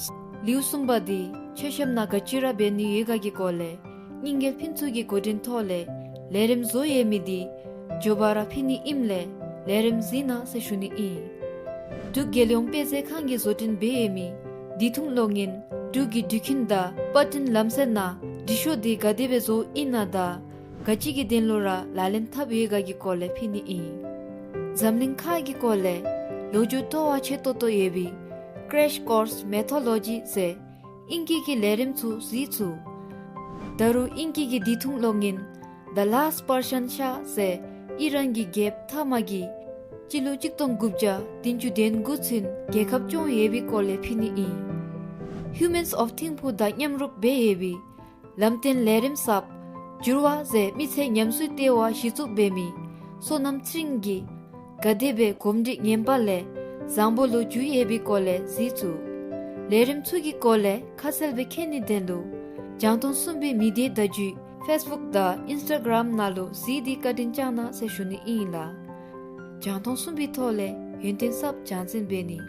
ལེའུ་གསུམ་པ་འདི་མཆོད་བཤམ་ནང་ག་ཅི་ར་འབད་ནི་ཡོད་ག་གི་སྐོར་ལས་རྙིང་རྒྱལ་ཕུན་ཚོགས་ཀྱི་འགོ་འདྲེན་ཐོག་ལས་ལས་རིམ་བཟོ་ཡོད་མི་འདི་མགྱོགས་པ་ར་ཕུལ་ནི་ཨིནམ་ལས་ལས་རིམ་གཟིགས་གནང་ཟེར་ཞུ་ནི་ཨིན། འབྲུག་རྒྱལ་ཡོངས་དཔེ་མཛོད་ཁང་གིས་བཟོ་སྐྲུན་འབད་ཡོད་མི་བདེ་ཐང་གློག་བརྙན་འབྲུག་གི་འགྲུལ་འཕྲིན་དང་པར་སྐྲུན་ལམ་སྲོལ་ནང་འབྲི་ཤོག་འདི་ག་དེ་སྦེ་བཟོཝ་ཨིན་ན་དང་ག་ཅི་གི་དོན་ལུ་ར་ལག་ལེན་འཐབ་ཡོད་ག་གི་སྐོར་ལས་ཕུལ་ནི་ཨིན། འཛམ་གླིང་ཁ་གི་སྐོར་ལས་ལོ་རྒྱུས་སྤྲོ་བ་ཆེ་ཏོག་ཏོ་ཡོད་པའི་Crash Course Mythology ཟེར་ཨིང་སྐད་ཀྱི་ལས་རིམ་ཚུ་གཟིགས་ཚུགས། ད་རུང་ཨིང་སྐད་ཀྱི་བདེ་ཐང་གློག་བརྙན་The Last Persian Shah ཟེར་ཨི་རན་གྱི་རྒྱལཔོ་ཐ་མ་གིས་སྤྱི་ལོ་གཅིག་སྟོང་དགུ་བརྒྱ་བདུན་ཅུ་དོན་དགུ་ཚུན་རྒྱལ་ཁབ་སྐྱོང་ཡོད་པའི་སྐོར་ལས་ཕུལ་ནི་ཨིན། Humans of Thimphu དང་མཉམ་རུབ་འབད་ཡོད་པའི་ལམ་སྟོན་ལས་རིམ་གསརཔ་འགྱུར་བ་ཟེར་མི་ཚེ་ཉམས་སུ་བསྟར་བར་གཞི་བཙུགས་འབད་མི་བསོད་ནམས་ཚེ་རིང་གིས་ག་དེ་སྦེ་གོམས་འདྲིས་ངན་པ་ལས་བཟང་པོ་ལུ་འགྱུར་ཡོད་པའི་སྐོར་ལས་གཟིགས་ཚུགས། ལས་རིམ་ཚུ་གི་སྐོར་ལས་ཁ་གསལ་སྦེ་མཁྱེན་ནིའི་དོན་ལུ་རྒྱང་མཐོང་གསུམ་པའི་མི་སྡེ་བརྡ་བརྒྱུད་ཕེསི་བུཀ་དང་ཨིནསི་ཊ་གརམ་ནང་ལུ་གཟིགས་ཏེ་བཀའ་དྲིན་བསྐྱང་གནང་ཟེར་ཞུ་ནི་ཨིན་ལགས། རྒྱང་མཐོང་གསུམ་པའི་ཐོག་ལས་ཡོན་ཏན་གསརཔ་སྦྱང་འཛིན་འབད་ནི།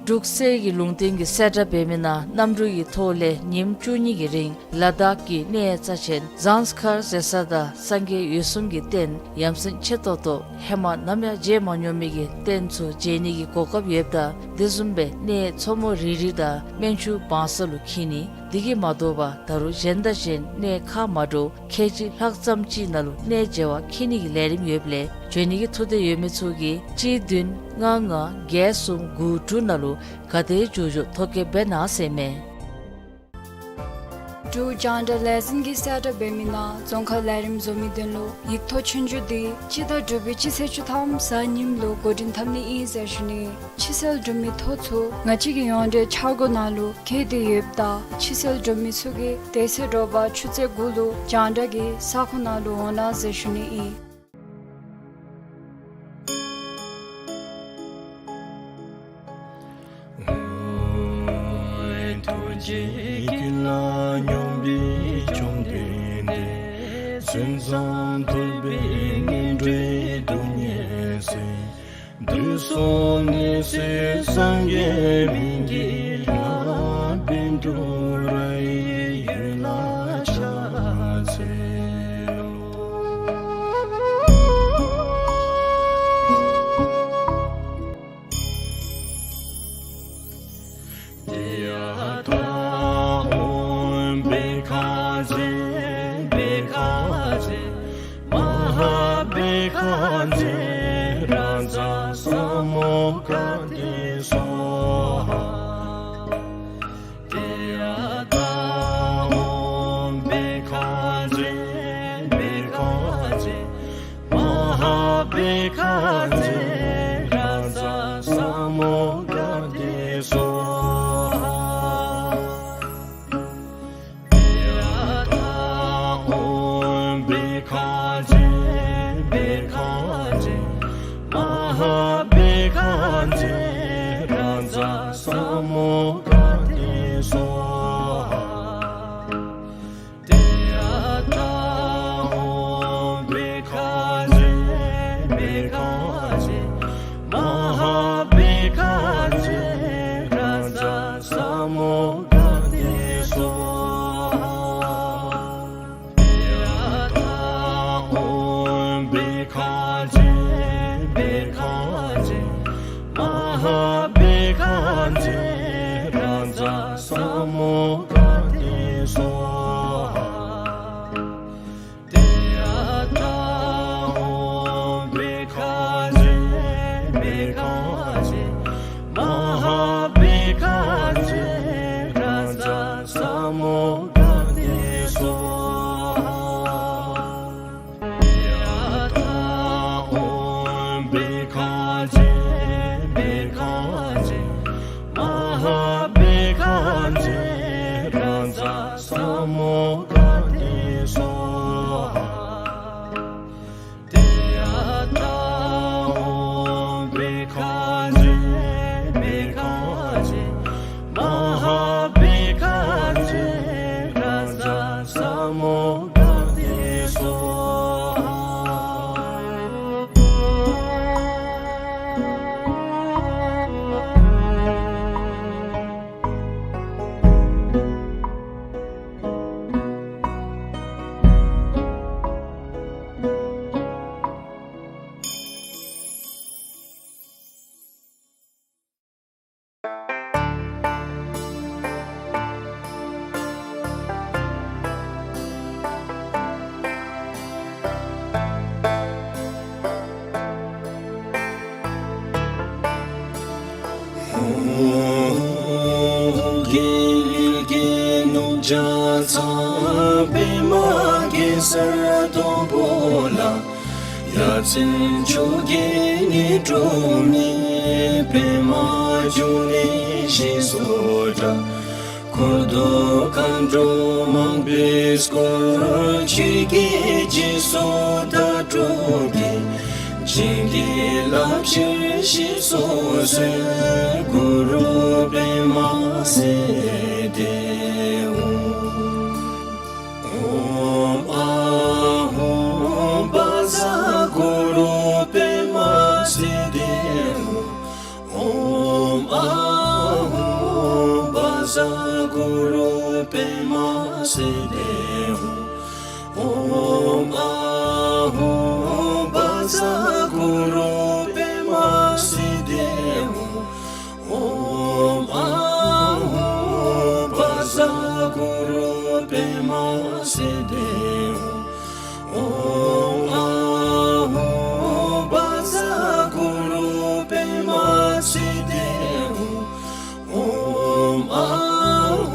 འབྲུག་གསེར་གྱི་ལུང་བསྟན་གྱིས་གསལ་བསྒྲགས་འབད་མི་ནང་གནམ་གྲུ་གི་ཐོག་ལས་ཉིནམ་བཅུ་གཉིས་ཀྱི་རིང་ལ་དྭགས་ཀྱི་གནས་རྩ་ཆེན་ཟངས་དཀར་ཟེར་ས་དང་སངས་རྒྱས་འོད་སྲུང་གི་རྟེན་ཡ་མཚན་ཆེ་ཏོག་ཏོ་ཧེ་མ་ནམ་ཡང་མཇལ་མ་མྱོང་མི་གི་རྟེན་ཚུ་མཇལ་ནི་གི་གོ་སྐབས་ཡོདཔ་ད་དེ་བཟུམ་སྦེ་གནས་མཚོ་མོ་རི་རི་དང་སྨན་ཆུ་བང་ས་ལུ་འཁྱིད་ནི། དེ་གིས་མ་དོ་བར་ད་རུང་གཞན་དང་གཞན་གནས་ཁག་མ་འདྲཝ་ཁལ་གཅིག་ལྷག་ཙམ་ཅིག་ནང་ལུ་གནས་མཇལ་བར་འཁྱིད་ནི་གི་ལས་རིམ་ཡོདཔ་ལས་འབྱོན་ནི་གི་ཐུགས་འདོད་ཡོད་མི་ཚུ་གིས་གཅིག་བདུན་ལྔ་ལྔ་བརྒྱད་གསུམ་དགུ་དྲུག་ནང་ལུ་ག་དེ་མགྱོགས་མགྱོགས་ཐོ་བཀོད་འབད་གནང་ཟེར་མས། འབྲུག་རྒྱང་བསྒྲགས་ལས་འཛིན་གྱིས་གསལ་བསྒྲགས་འབད་མི་ནང་རྫོང་ཁ་ལས་རིམ་བཟོ་མི་དོན་ལུ་ཡིག་ཐོག་ཆོས་རྒྱུགས་འདི་སྤྱི་ཟླ་དྲུག་པའི་སྤྱི་ཚེས་བཅུ་ཐམ་གཟའ་ཉིམ་ལུ་འགོ་འདྲེན་འཐབ་ནི་ཨིན་ཟེར་ཞུ་ནི། ཕྱི་སེལ་གྲུབ་མི་ཐོ་ཚུ་ང་བཅས་ཀྱི་ཡོངས་འབྲེལ་འཆར་སྒོ་ནང་ལུ་བཀོད་དེ་ཡོདཔ་ད་ཕྱི་སེལ་གྲུབ་མི་ཚུ་གིས་དེ་ཚེ་དྲོ་པ་ཆུ་ཚོད་དགུ་ལུ་རྒྱང་བསྒྲགས་ཀྱི་ས་ཁོངས་ནང་ལུ་འོང་གནང་ཟེར་ཞུ་ནི་ཨིན། ཐུགས་རྗེ་ཀུན་ལ་སྙོམས་པའི་བཅོམ་ལྡན་འདས། མཚན་ཙམ་ཐོས་པས་ངན་འགྲོའི་སྡུག་བསྔལ་སེལ། དུས་གསུམ་ནད་སེལ་སངས་རྒྱས་སྨན་གྱི་བླ། པཎ་གྲུབ་རིགས་ཀྱི་ཡུལ་ལ་ཕྱག་འཚལ་ལོ། ཡ་ཐཱ། ཨོཾ་བྷཻ་ཥ་ཛྱེ་བྷཻ་ཥ་ཛྱེ་མ་ཧཱ་བྷཻ་ཥ་ཛྱེ་རཱ་ཛ་ས་མུདྒ་ཏེ་སྭཱ་ཧཱ། བི་ཁ་ཛེ་ར་ཛ་ས་མུ་ག་དྷེ་སྭཱ་ཧཱ། ཡ་ཐཱ་ཨོཾ་བི་ཁ་ཛེ་བི་ཁ་ཛེ་མ་ཧཱ་བི་ཁ་ཛེ་ར་ཛ་ས་མུ་ག་དྷེ་སྭཱ་ཧཱ། ཏདྱ་ཐཱ་ཨོཾ་བི་ཁ་ཛེ་བི་ཁ་ཛེ་མ་ཧཱ་བི་ཁ་ཛེ་ར་ཛ་ས་མུ་ག་དྷེ་སྭཱ་ཧཱ། ཡ་ཐཱ་ཨོཾ་བི་ཁ་ཛེ་བི་ཁ་ཛེ་མ་ཧཱ་བི་ཁ་ཛེ་ར་ཛ་ས་མུ་ག་དྷེ་སྭཱ་ཧཱ། ཏདྱ་ཐཱ་ཨོཾ་བི་ཁ་ཛེ་བི་ཁ་ཛེ་མ་ཧཱ་བི་ཁ་ཛེ་ར་ཛ་ས་མུ་ག་དྷེ་སྭཱ་ཧཱ། ཡ་ཐཱ་ཨོཾ་བི་ཁ་ཛེ་བི་ཁ་ཛེ་མ་ཧཱ་བི་ཁ་ཛེ་ར་ཛ་ས་མུ་ག་དྷེ་སྭཱ་ཧཱ། ཏདྱ་ཐཱ་ཨོཾ་བི་ཁ་ཛེ་བི་ཁ་ཛེ་མ་ཧཱ་བི་ཁ་ཛེ་ར་ཛ་ས་མུ་ག་དྷེ་སྭཱ་ཧཱ། རྒྱལ་གྱི་ནུབ་བྱང་ཚང་པདྨ་གེ་སར་སྡོང་པོ་ལ། ཡ་མཚན་མཆོག་གི་དངོས་གྲུབ་སྨིན། པདྨ་འབྱུང་གནས་ཞེས་སུ་གྲགས། འཁོར་དང་མཁའ་འགྲོ་མང་པོས་བསྐོར། ཆོས་ཀྱི་རྗེས་སུ་བདག་སྒྲུབ་ཀྱིས། བྱིན་གྱིས་བརླབ་ཕྱིར་གཤེགས་སུ་གསོལ། གུ་རུ་པདྨ་སིདྡྷི་ཧཱུྃ། ཨོཾ་ཨཱཿཧཱུྃ་བཛྲ་གུ་རུ་པདྨ་སིདྡྷི་ཧཱུྃ། ཨོཾ་ཨཱཿཧཱུྃ་བཛྲ་གུ་རུ་པདྨ་སིདྡྷི་ཧཱུྃ། ཨོཾ་ཨཱཿཧཱུྃ་བཛྲ་གུ་རུ་པདྨ་སིདྡྷི་ཧཱུྃ། ཨོཾ་ཨཱཿཧཱུྃ་བཛྲ་གུ་རུ་པདྨ་སིདྡྷི་ཧཱུྃ། ཨོཾ་ཨཱཿཧཱུྃ་བཛྲ་གུ་རུ་པདྨ་སིདྡྷི་ཧཱུྃ། ཨོཾ་ཨཱཿཧཱུྃ་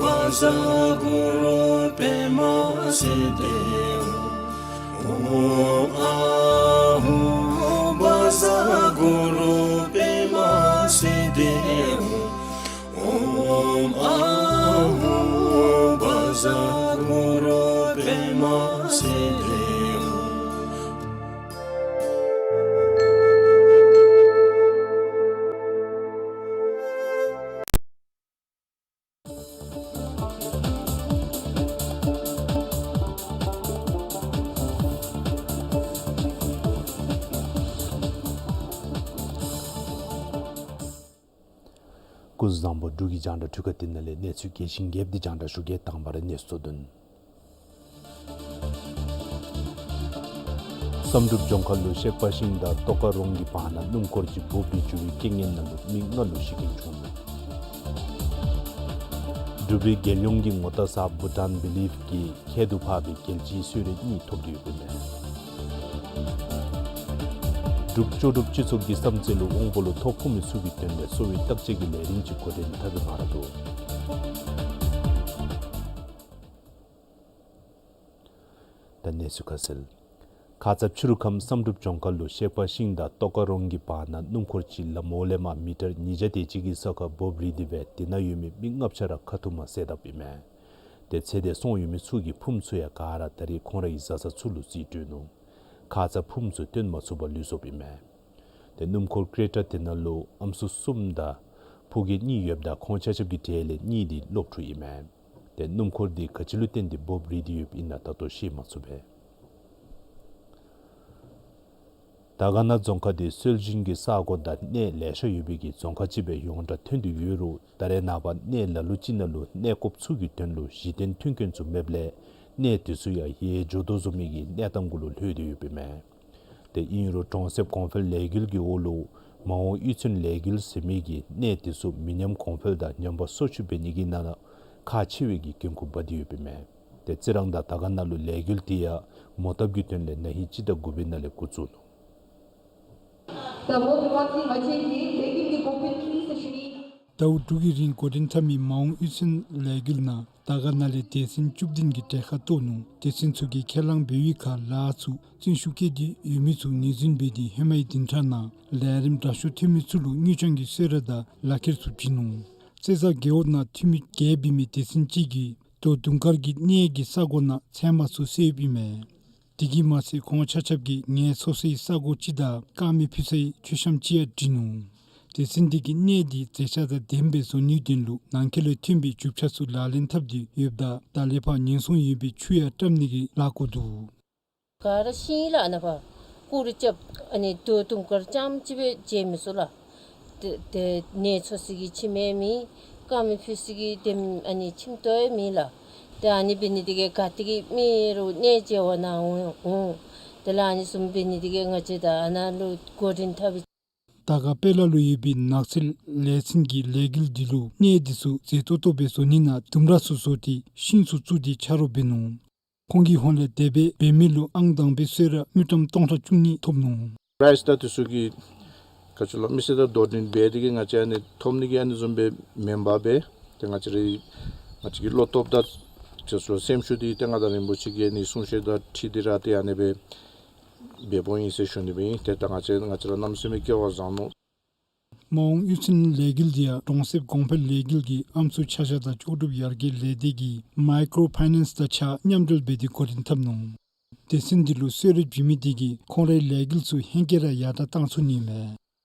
བཛྲ་གུ་རུ་པདྨ་སིདྡྷི་ཧཱུྃ། ཨོཾ་ཨཱཿཧཱུྃ་བཛྲ་གུ་རུ་པདྨ་སིདྡྷི་ཧཱུྃ། ཨོཾ་ཨཱཿཧཱུྃ་བཛྲ་གུ་རུ་པདྨ་སིདྡྷི་ཧཱུྃ། སྐུ་གཟུགས་བཟང་པོ། འབྲུག་གི་རྒྱང་བསྒྲགས་འཕྲུལ་ཁང་འདི་ནང་ལས་གནས་ཚུལ་རྒྱས་ཤིང་རྒྱསཔ་འདི་རྒྱང་བསྒྲགས་ཞུ་གེ། དང་པ་ར་གནས་ཚུལ་དོན། བསམ་གྲུབ་ལྗོངས་མཁར་ལུ་གཤེགས་པ་ཤིང་དང་ཏོག་དཀར་རོང་གི་བར་ན་སྣུམ་འཁོར་གྱི་འབོ་འབུས་རྒྱུ་བའི་རྐྱེན་ངན་ནང་ལུ་མི་ལྔ་ལུ་ཤི་རྐྱེན་བྱུང་ནུག། འབྲུག་པའི་རྒྱལ་ཡོངས་ཀྱི་ངོ་རྟགས་གསརཔ་བྷུ་ཊཱན་བི་ལིབ་ཀྱི་ཁྱད་དུ་འཕགས་པའི་རྒྱལ་སྤྱིའི་གསོལ་རས་གཉིས་ཐོབ་སྟེ་ཡོདཔ་ཨིན་མས། འབྲུག་ལྕོགས་གྲུབ་སྤྱི་ཚོགས་ཀྱི་བསམ་རྩེ་ལུ་དབང་པོ་ལུ་ཐོ་ཕོག་མི་ཚུ་གི་དོན་ལས་གསོ་བའི་བརྟག་དཔྱད་ཀྱི་ལས་རིམ་ཅིག་འགོ་འདྲེན་འཐབ་པའི་བར་དུ། ད་གནས་ཚུལ་ཁ་གསལ། ཁ་ཙ་ཕྱི་རུ་ཁམས་བསམ་གྲུབ་ལྗོངས་མཁར་ལུ་གཤེགས་པ་ཤིང་དང་ཏོག་དཀར་རོང་གི་བར་ན་སྣུམ་འཁོར་ཅིག་ལམ་འོག་ལས་མར་མི་ཊར་ཉིས་བརྒྱ་དེ་ཅིག་གི་ས་ཁར་འབོབ་རིལ་ཏེ་སྦེ་དེ་ནང་ཡོད་མི་མི་ལྔ་བཅུ་ར་ཁ་ཐུག་མར་བསད་དཔ་ཨིན་མས། ཏེ་ཚེ་འདས་སོང་ཡོད་མི་ཚུ་གི་ཕུངམ་ཚུ་ཡང་ག་ར་ད་རེས་ཁོང་རའི་བཟའ་ཚང་ཚུ་ལུ་རྩིས་སྤྲོད་ནུག། ཁ་ཙ་ཕུངམ་ཚུ་བཏོན་མ་ཚུགས་པར་ལུས་སོཔ་ཨིན་མས། ཏེ་སྣུམ་འཁོར་ཀྲེ་ཊར་དེ་ནང་ལུ་ཨམ་སྲུ་གསུམ་དང་ཕོ་སྐྱེས་གཉིས་ཡོདཔ་ད་ཁོང་ཆ་ཁྱབ་ཀྱི་གྲས་ལས་གཉིས་འདི་སློབ་ཕྲུག་ཨིན་མས། ཏེ་སྣུམ་འཁོར་འདི་ག་ཅི་ལུ་བརྟེན་ཏེ་འབོབ་རིལ་ཏེ་ཡོདཔ་ཨིན་ན་ད་ལྟོ་ཤེས་མ་ཚུགས་པས། དར་དཀར་ན་རྫོང་ཁག་འདི་སྲོལ་རྒྱུན་གྱི་ས་གོ་དང་གནས་ལེ་ཤ་ཡོད་པའི་གི་རྫོང་ཁག་ཅིག་སྦེ་ཡོངས་གྲགས་ཐོན་ཏེ་ཡོད་རུང་ད་རེས་ནངས་པ་གནས་ལ་ལུ་ཅིག་ནང་ལུ་གནས་སྐོརཔ་ཚུ་གི་དོན་ལུ་གཞི་རྟེན་མཐུན་རྐྱེན་ཚུ་མེདཔ་ལས་གནས་དེ་ཚུ་ཡང་ཡལ་འགྱོ་དོ་བཟུམ་མའི་གི་གནས་སྟངས་གུ་ལུ་ལྷོད་དེ་ཡོདཔ་ཨིན་མས། ཏེ་ཨིན་རུང་གྲོང་གསེབ་གོང་འཕེལ་ལས་འགུལ་གྱི་འོག་ལུ་མ་འོངས་གཡུས་ཚན་ལས་འགུལ་ཟེར་མི་གིས་གནས་དེ་ཚུ་མི་ཉམས་གོང་འཕེལ་དང་ཉམས་པ་སོར་ཆུད་འབད་ནི་གི་ནང་ན་ཁག་ཆེ་བའི་གི་འགན་ཁུར་འབག་སྟེ་ཡོདཔ་ཨིན་མས། ཏེ་རྩི་རང་དང་དར་དཀར་ན་ལུ་ལས་འགུལ་དེ་ཡང་མོ་བཏབ་ཀྱི་དོན་ལས་ན་ཧིང་སྤྱི་ཟླ་དགུ་པའི་ནང་ལས་འགོ་བཙུགས་ནུག། ཟླཝ་དྲུག་གི་རིང་འགོ་འདྲེན་འཐབ་མི་མ་འོངས་གཡུས་ཚན་ལས་འགུལ་ནང་དར་དཀར་ན་ལས་སྡེ་ཚན་བཅུ་བདུན་གྱི་གྲལ་ཁར་གཏོགས་ནུག། སྡེ་ཚན་ཚུ་གིས་ཁས་བླངས་འབད་བའི་ཁར་ལཱ་ཚུ་བརྩོན་ཤུགས་བསྐྱེད་དེ་ཡོད་མི་ཚུ་ངོས་འཛིན་འབད་དེ་ཧེ་མའི་བདུན་ཕྲག་ནང་ལས་རིམ་དྲག་ཤོས་ཐོན་མི་ཚུ་ལུ་དངུལ་རྐྱང་གི་གསོལ་རས་དང་ལག་ཁྱེར་ཚུ་བྲིས་ནུག། རྩེ་བཟའ་རྒེད་འོག་ནང་འཐུས་མི་བརྒྱད་འབད་མི་སྡེ་ཚན་ཅིག་གིས་རྡོ་དུང་དཀར་གྱི་གནས་ཀྱི་ས་གོ་ནང་ཚལ་མ་ཚུ་བསལཝ་ཨིན་མས། དེ་གིས་མ་ཚད་ཁོང་ཆ་ཁྱབ་ཀྱིས་ངལ་འཚོ་སའི་ས་གོ་ཅིག་དང་དཀར་མེ་ཕུལ་སའི་མཆོད་བཤམས་ཅིག་ཡང་བྲིས་ནུག། སྡེ་ཚན་དེ་གིས་གནས་འདི་མཛེས་ཆ་དང་ལྡནམ་སྦེ་བཟོ་ནིའི་དོན་ལུ་ནང་འཁོད་ལས་ཐོན་པའི་རྒྱུ་ཆ་ཚུ་ལག་ལེན་འཐབ་སྟེ་ཡོདཔ་ད་ད་ལས་ཕར་ཉེན་སྲུང་ཡོད་པའི་ཆུ་ཡང་བཀྲམ་ནི་གི་ལཱ་བཀོད་འདུག། ག་ར་ཤིང་ལགས་ཨ་ནཱ་ཕར་བསྐོར་རྐྱབ་ཨ་ནི་རྡོ་དུང་དཀར་རྐྱངམ་ཅིག་སྦེ་མཇལ་མི་ཚུགས་ལགས། ཏེ་ཏེ་ངལ་འཚོ་ས་གི་ཁྱིམ་ཡང་མེད། དཀར་མེ་ཕུལ་ས་གི་ཏེ་ཨ་ནི་ཁྱིམ་ཏོག་ཡང་མེད་ལགས། ཏེ་ཨ་ནི་འབད་ནི་དེ་གིས་ག་ཏེ་གི་མི་རུང་གནས་མཇལ་བར་ནཱ་འོང་འོང་། དེ་ལས་ཨ་ནི་བཟུམ་འབད་ནི་དེ་གིས་ང་བཅས་ད་ཨ་ནཱ་ལུ་འགོ་འདྲེན་འཐབ་ཡི། དར་དཀར་དཔལ་ལ་ལུ་ཡོད་པའི་ནགས་ཚལ་ལས་ཚན་གྱི་ལས་འགུལ་འདི་ལུ་གནས་འདི་ཚུ་མཛེས་ཏོག་ཏོ་སྦེ་བཟོ་ནི་ནང་ལྡུམ་ར་ཚུ་བཟོ་སྟེ་ཤིང་ཚུ་བཙུགས་ཏེ་ཆ་རོགས་འབད་ནུག། ཁོང་གི་ཧོངས་ལས་དེ་སྦེ་འབད་མི་ལུ་ཨང་དང་པའི་གསོལ་རས་དངུལ་ཀྲམ་སྟོང་ཕྲག་བཅུ་གཉིས་ཐོབ་ནུག། པ་རའིཛ་དང་དེ་ཚུ་གི་ག་ཅི་ལོ་མི་སེར་དང་དོ་འགྲན་འབད་དེ་གིས་ང་བཅས་ཨ་ནི་ཐོབ་ནི་གི་ཨ་ནི་བཟུམ་སྦེ་མེན་པར་སྦེ་ཏེ་ང་བཅས་རའི་ང་བཅས་ཀྱི་བློ་སྟོབས་དང་དེ་ཚུ་སེམས་ཤུགས་འདི་ཏེ་མངའ་བདག་རིན་པོ་ཆེ་གི་ཨ་ནི་གསུང་བཤད་དང་འཁྲིལ་ཏེ་ར་ཏེ་ཨ་ནི་སྦེ་འབདཝ་ཨིན་ཟེར་ཞུ་ནི་སྦེ་ཨིན། ཏེ་ད་ང་བཅས་ང་བཅས་ར་གནམ་མེད་ས་མེད་སྐལ་བ་བཟང་ནུག། མ་འོངས་གཡུས་ཚན་ལས་འགུལ་འདི་ཡང་གྲོང་གསེབ་གོང་འཕེལ་ལས་འགུལ་གྱི་ཨམ་སྲུ་ཆ་བཞག་དང་ལྕོགས་གྲུབ་ཡར་རྒྱས་ལས་སྡེ་གིས་མའི་ཀྲོ་ཕའི་ནཱནསི་དང་གཅིག་ཁར་མཉམ་འབྲེལ་འབད་དེ་འགོ་འདྲེན་འཐབ་ནུག། སྡེ་ཚན་འདི་ལུ་གསོལ་རས་བྱིན་མི་དེ་གིས་ཁོང་རའི་ལས་འགུལ་ཚུ་ཧེང་སྐལ་ར་ཡར་དྲག་བཏང་ཚུགས་ནི་མས།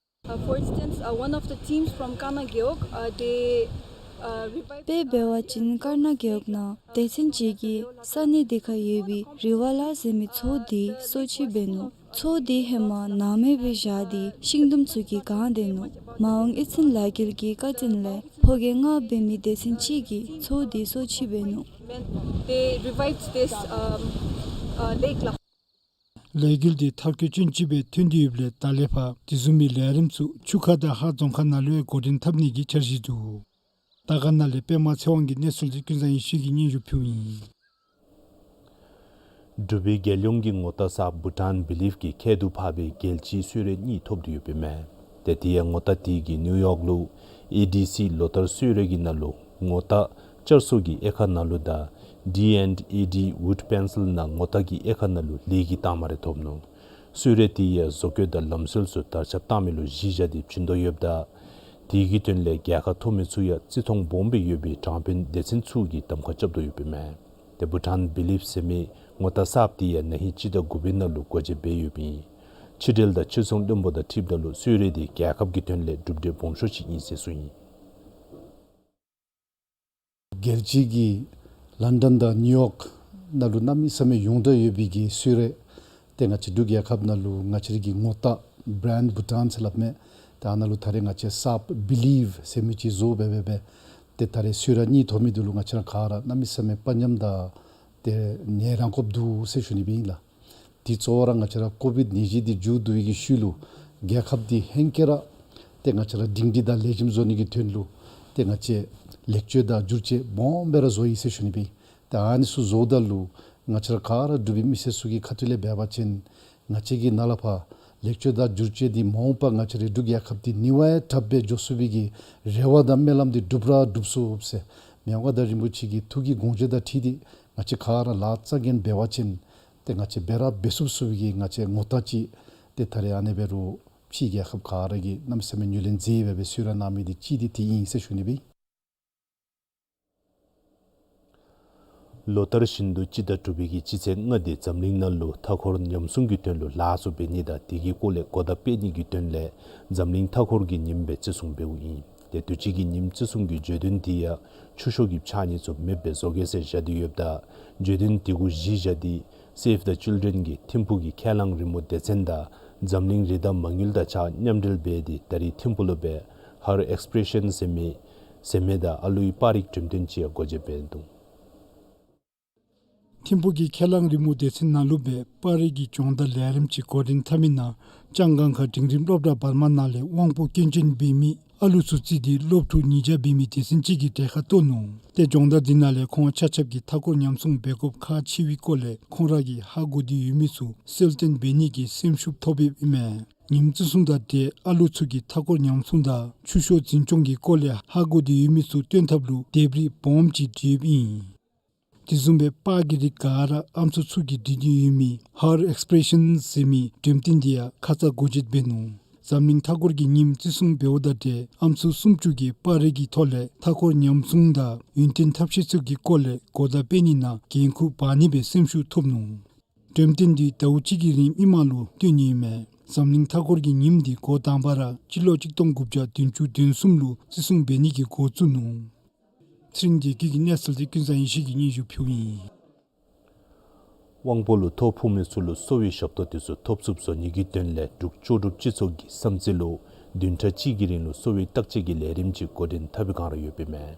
Uh, for instance, uh, one of the teams from Karna Gewog, uh, they, uh, revived དཔེ་འབད་བ་ཅིན་ཀར་ན་གེ་འོག་ནང་སྡེ་ཚན་ཅིག་གིས་ས་གནས་དེ་ཁར་ཡོད་པའི་རི་ཝ་ལ་ཟེར་མི་མཚོ་དེ་གསོ་བཅོས་འབད་ནུག། མཚོ་དེ་ཧེ་མ་ནགས་མེད་སྦེ་བཞག་སྟེ་ཤིང་དུམ་ཚུ་གིས་གང་སྟེ་ནུག། མ་འོངས་གཡུས་ཚན་ལས་འགུལ་གྱི་བཀའ་དྲིན་ལས་ཕོ་སྐྱེས་ལྔ་འབད་མི་སྡེ་ཚན་ཅིག་གིས་མཚོ་དེ་གསོ་བཅོས་འབད་ནུག། They revived this, um, uh, lake. ལས་འགུལ་དེ་མཐར་འཁྱོལ་ཅན་ཅིག་སྦེ་ཐོན་ཏེ་ཡོདཔ་ལས་ད་ལས་ཕར་དེ་བཟུམ་མའི་ལས་རིམ་ཚུ་ཆུ་ཁ་དང་ཧཱ་རྫོང་ཁག་ནང་ལུ་ཡང་འགོ་འདྲེན་འཐབ་ནི་གི་འཆར་གཞི་འདུག། དར་དཀར་ན་ལས་པདྨ་ཚེ་དབང་གི་གནས་ཚུལ་དེ་ཀུན་བཟང་ཡེ་ཤེས་ཀྱིས་སྙན་ཞུ་ཕུལཝ་ཨིན། འབྲུག་པའི་རྒྱལ་ཡོངས་ཀྱི་ངོ་རྟགས་གསརཔ་བྷུ་ཊཱན་བི་ལིབ་ཀྱིས་ཁྱད་དུ་འཕགས་པའི་རྒྱལ་སྤྱིའི་གསོལ་རས་གཉིས་ཐོབ་སྟེ་ཡོདཔ་ཨིན་མས། ཏེ་དེ་ཡང་ངོ་རྟགས་དེ་གིས་ནིའུ་ཡོག་ལུ་ཨེ་ཌི་སི་ལོ་ལྟར་གསོལ་རས་ཀྱི་ནང་ལུ་ངོ་རྟགས་བསྐྱར་གསོ་གི་དབྱེ་ཁག་ནང་ལུ་དང་ཌི་ཨེནཌ་ཨེ་ཌི་བུཌ་པེན་སིལ་ནང་ངོ་རྟགས་ཀྱི་དབྱེ་ཁག་ནང་ལུ་ལེགས་ཀྱི་རྟགས་མ་རེ་ཐོབ་ནུག། གསོལ་རས་དེ་ཡང་བཟོ་བཀོད་དང་ལམ་སྲོལ་ཚུ་དར་ཁྱབ་བཏང་མི་ལུ་གཞི་བཞག་སྟེ་བྱིན་དོ་ཡོདཔ་ད་དེ་གི་དོན་ལས་རྒྱལ་ཁ་ཐོབ་མི་ཚུ་ཡང་བརྩི་མཐོང་སྦོམ་སྦེ་ཡོད་པའི་དྲང་དཔོན་སྡེ་ཚན་ཚུ་གིས་གདམ་ཁ་རྐྱབ་དོ་ཡོདཔ་ཨིན་མས། ཏེ་བྷུ་ཊཱན་བི་ལིབ་ཟེར་མི་ངོ་རྟགས་གསརཔ་དེ་ཡང་ན་ཧིང་སྤྱི་ཟླ་དགུ་པའི་ནང་ལུ་སྒོ་འབྱེད་འབད་ཡོདཔ་ཨིན། ཕྱི་འབྲེལ་དང་ཕྱིར་ཚོང་བློན་པོ་དང་འཁྲིལཝ་ད་ལུ་གསོལ་རས་དེ་རྒྱལ་ཁབ་ཀྱི་དོན་ལས་གྲུབ་འབྲས་སྦོམ་ཤོས་ཅིག་ཨིན་ཟེར་གསུངས་ཡི། རྒྱལ་སྤྱི་གི་ལཱན་ཌཱན་དང་ནིའུ་ཡོག་ནང་ལུ་གནམ་མེད་ས་མེད་ཡོངས་གྲགས་ཡོད་པའི་གི་གསོལ་རས་ཏེ་ང་བཅས་འབྲུག་རྒྱལ་ཁབ་ནང་ལུ་ང་བཅས་རའི་གི་ངོ་རྟགས་བྷ་རེནཌ་བྷུ་ཊཱན་ཟེར་སླབ་མས། ཏེ་ཨ་ནཱ་ལུ་ད་རེས་ང་བཅས་གསརཔ་བི་ལིབ་ཟེར་མི་ཅིག་བཟོ་སྦེ་འབད་འབད་ཏེ་ད་རེས་གསོལ་རས་གཉིས་ཐོབ་མི་འདི་ལུ་ང་བཅས་ར་ག་ར་གནམ་མེད་ས་མེད་དཔའ་ཉམས་དང་ཏེ་ནི་རང་དགོཔ་འདུག་ཟེར་ཞུ་ནི་སྦེ་ཨིན་ལགས། དེ་གཙོ་བོ་ར་ང་བཅས་ར་ཀོ་བིཌ་ནད་གཞི་འདི་མཇུག་བསྡུ་བའི་གི་ཤུལ་ལུ་རྒྱལ་ཁབ་འདི་ཧེང་སྐལ་ར་ཏེ་ང་བཅས་ར་སྒྲིང་སྒྲི་དང་ལེགས་ཤོམ་བཟོ་ནི་གི་དོན་ལུ་ཏེ་ང་བཅས་ལེགས་བཅོས་དང་བསྒྱུར་བཅོས་སྦོམ་སྦེ་ར་བཟོ་ཡི་ཟེར་ཞུ་ནི་སྦེ། ཏེ་ཨ་ནི་ཚུ་བཟོཝ་ད་ལུ་ང་བཅས་ར་ག་ར་འབྲུག་པའི་མི་སེར་ཚུ་གི་ཁ་ཐུག་ལས་འབད་བ་ཅིན་ང་བཅས་ཀྱི་ནཱ་ལས་ཕར་ལེགས་བཅོས་དང་བསྒྱུར་བཅོས་འདི་མ་འོངས་པ་ང་བཅས་རའི་འབྲུག་རྒྱལ་ཁབ་འདི་ནི་བ་ཡང་དྲགཔ་སྦེ་འགྱོ་ཚུགས་པའི་གི་རེ་བ་དང་སྨོན་ལམ་འདི་འགྲུབ་ར་འགྲུབ་ཚུགས་ཟེར་མི་དབང་མངའ་བདག་རིན་པོ་ཆེ་གི་ཐུགས་ཀྱི་དགོངས་བཞེད་དང་འཁྲིལ་ཏེ་ང་བཅས་ག་ར་ལཱ་རྩ་འགེངས་འབད་བ་ཅིན་ ཏེ་ང་བཅས་འབད་ར་འབད་ཚུགས་ཚུགས་པའི་གི་ང་བཅས་ངོ་རྟགས་ཅིག་ཏེ་ད་རེས་ཨ་ནི་འབད་རུང་ཕྱི་རྒྱལ་ཁབ་ག་ར་གིས་གནམ་མེད་ས་མེད་ངོས་ལེན་མཛད་སྦེ་སྦེ་གསོལ་རས་གནང་མི་འདི་གཅིག་འདི་དེ་ཨིན་ཟེར་ཞུ་ནི་སྦེ། ལོ་ལྟར་བཞིན་དུ་སྤྱི་ཟླ་དྲུག་པའི་གི་སྤྱི་ཚེས་ལྔ་འདི་འཛམ་གླིང་ནང་ལུ་མཐའ་འཁོར་ཉམས་སྲུང་གི་དོན་ལུ་ལཱ་ཚུ་འབད་ནི་དང་དེ་གི་སྐོར་ལས་གོ་བརྡ་སྤེལ་ནི་གི་དོན་ལས་འཛམ་གླིང་མཐའ་འཁོར་གྱི་ཉིནམ་སྦེ་བརྩི་སྲུང་འབདཝ་ཨིན། ཏེ་དུས་ཅི་གི་ཉིནམ་བརྩི་སྲུང་གི་བརྗོད་དོན་འདི་ཡང་ཆུ་ཤོག་གི་ཕྱགས་སྙིགས་ཚུ་མེདཔ་སྦེ་བཟོ་དགོ་ཟེར་བཞག་སྟེ་ཡོདཔ་ད་བརྗོད་དོན་དེ་གུ་གཞི་བཞག་སྟེ་Save the Children གི་ཐིམ་ཕུག་གི་ཁས་བླངས་རི་མོ་སྡེ་ཚན་དང་འཛམ་གླིང་རི་དྭགས་མ་དངུལ་དང་གཅིག་ཁར་མཉམ་འབྲེལ་འབད་དེ་ད་རེས་ཐིམ་ཕུག་ལུ་སྦེ་Her Expression ཟེར་མི་ཟེར་མི་དང་ཨ་ལུའི་པར་རིས་འགྲེམས་སྟོན་ཅིག་ཡང་སྒོ་འབྱེད་འབད་ནུག། ཐིམ་ཕུག་གི་ཁས་བླངས་རི་མོ་སྡེ་ཚན་ནང་ལུ་སྦེ་པར་རིས་ཀྱི་སྦྱོང་བརྡར་ལས་རིམ་ཅིག་འགོ་འདྲེན་འཐབ་མི་ནང་ལྕང་སྒང་ཁ་འབྲིང་རིམ་སློབ་གྲྭ་བར་མ་ནང་ལས་དབང་པོ་སྐྱོན་ཅན་འབད་མི་ཨ་ལུ་ཚུ་བརྩིས་ཏེ་སློབ་ཕྲུག་ཉིས་བརྒྱ་འབད་མི་སྡེ་ཚན་ཅིག་གིས་གྲལ་ཁར་གཏོགས་ནུག། ཏེ་སྦྱོང་བརྡར་འདི་ནང་ལས་ཁོང་ཆ་ཁྱབ་ཀྱིས་མཐའ་འཁོར་ཉམས་སྲུང་འབད་དགོཔ་ཁག་ཆེ་བའི་སྐོར་ལས་ཁོང་ར་གིས་ཧ་གོ་སྟེ་ཡོད་མི་ཚུ་གསལ་སྟོན་འབད་ནི་གི་སེམས་ཤུགས་ཐོབ་ཡོདཔ་ཨིན་མས། ཉིནམ་བརྩི་སྲུང་དང་འབྲེལ་ཨ་ལུ་ཚུ་གིས་མཐའ་འཁོར་ཉམས་སྲུང་དང་ཆུ་ཤོག་འཛིན་སྐྱོང་གི་སྐོར་ལས་ཧ་གོ་སྟེ་ཡོད་མི་ཚུ་སྟོན་ཐབས་ལུ་ལྡེབས་རིས་སྦོམ་ཅིག་བྲིས་ཡོདཔ་ཨིན། དེ་བཟུམ་སྦེ་པར་གྱི་རིགས་ག་ར་ཨམ་སྲུ་ཚུ་གིས་བྲིས་ཏེ་ཡོད་མི་Her Expression ཟེར་མི་འགྲེམས་སྟོན་འདི་ཡང་ཁ་ཙ་སྒོ་འབྱེད་འབད་ནུག། འཛམ་གླིང་མཐའ་འཁོར་གྱི་ཉིནམ་བརྩི་སྲུང་འབདཝ་དང་འབྲེལ་ཨམ་སྲུ་སུམ་ཅུ་གིས་པར་རིས་ཀྱི་ཐོག་ལས་མཐའ་འཁོར་ཉམས་སྲུང་དང་ཡུན་བརྟན་ཐབས་ཤེས་ཚུ་གི་སྐོར་ལས་གོ་བརྡ་སྤེལ་ནི་ནང་འགན་ཁུར་འབག་ནི་སྦེ་སེམས་ཤུགས་ཐོབ་ནུག། འགྲེམས་སྟོན་འདི་ཟླཝ་གཅིག་གི་རིང་མི་མང་ལུ་སྟོན་ནི་ཨིན་མས། འཛམ་གླིང་མཐའ་འཁོར་གྱི་ཉིནམ་འདི་འགོ་དང་པ་ར་སྤྱི་ལོ་གཅིག་སྟོང་དགུ་བརྒྱ་བདུན་ཅུ་དོན་གསུམ་ལུ་བརྩི་སྲུང་འབད་ནི་གི་འགོ་བཙུགས་ནུག། ཚེ་རིང་བདེ་སྐྱིད་ཀྱིས་གནས་ཚུལ་འདི་ཀུན་བཟང་ཡེ་ཤེས་ཀྱིས་སྙན་ཞུ་ཕུལཝ་ཨིན། དབང་པོ་ལུ་ཐོ་ཕོག་མི་ཚུ་ལུ་གསོ་བའི་ཞབས་ཏོག་དེ་ཚུ་ཐོབ་ཚུགསཔ་བཟོ་ནི་གི་དོན་ལས་འབྲུག་ལྕོགས་གྲུབ་སྤྱི་ཚོགས་ཀྱི་བསམ་རྩེ་ལུ་བདུན་ཕྲག་གཅིག་གི་རིང་ལུ་གསོ་བའི་བརྟག་དཔྱད་ཀྱི་ལས་རིམ་ཅིག་འགོ་འདྲེན་འཐབ་པའི་བསྒང་ར་ཡོདཔ་ཨིན་མས།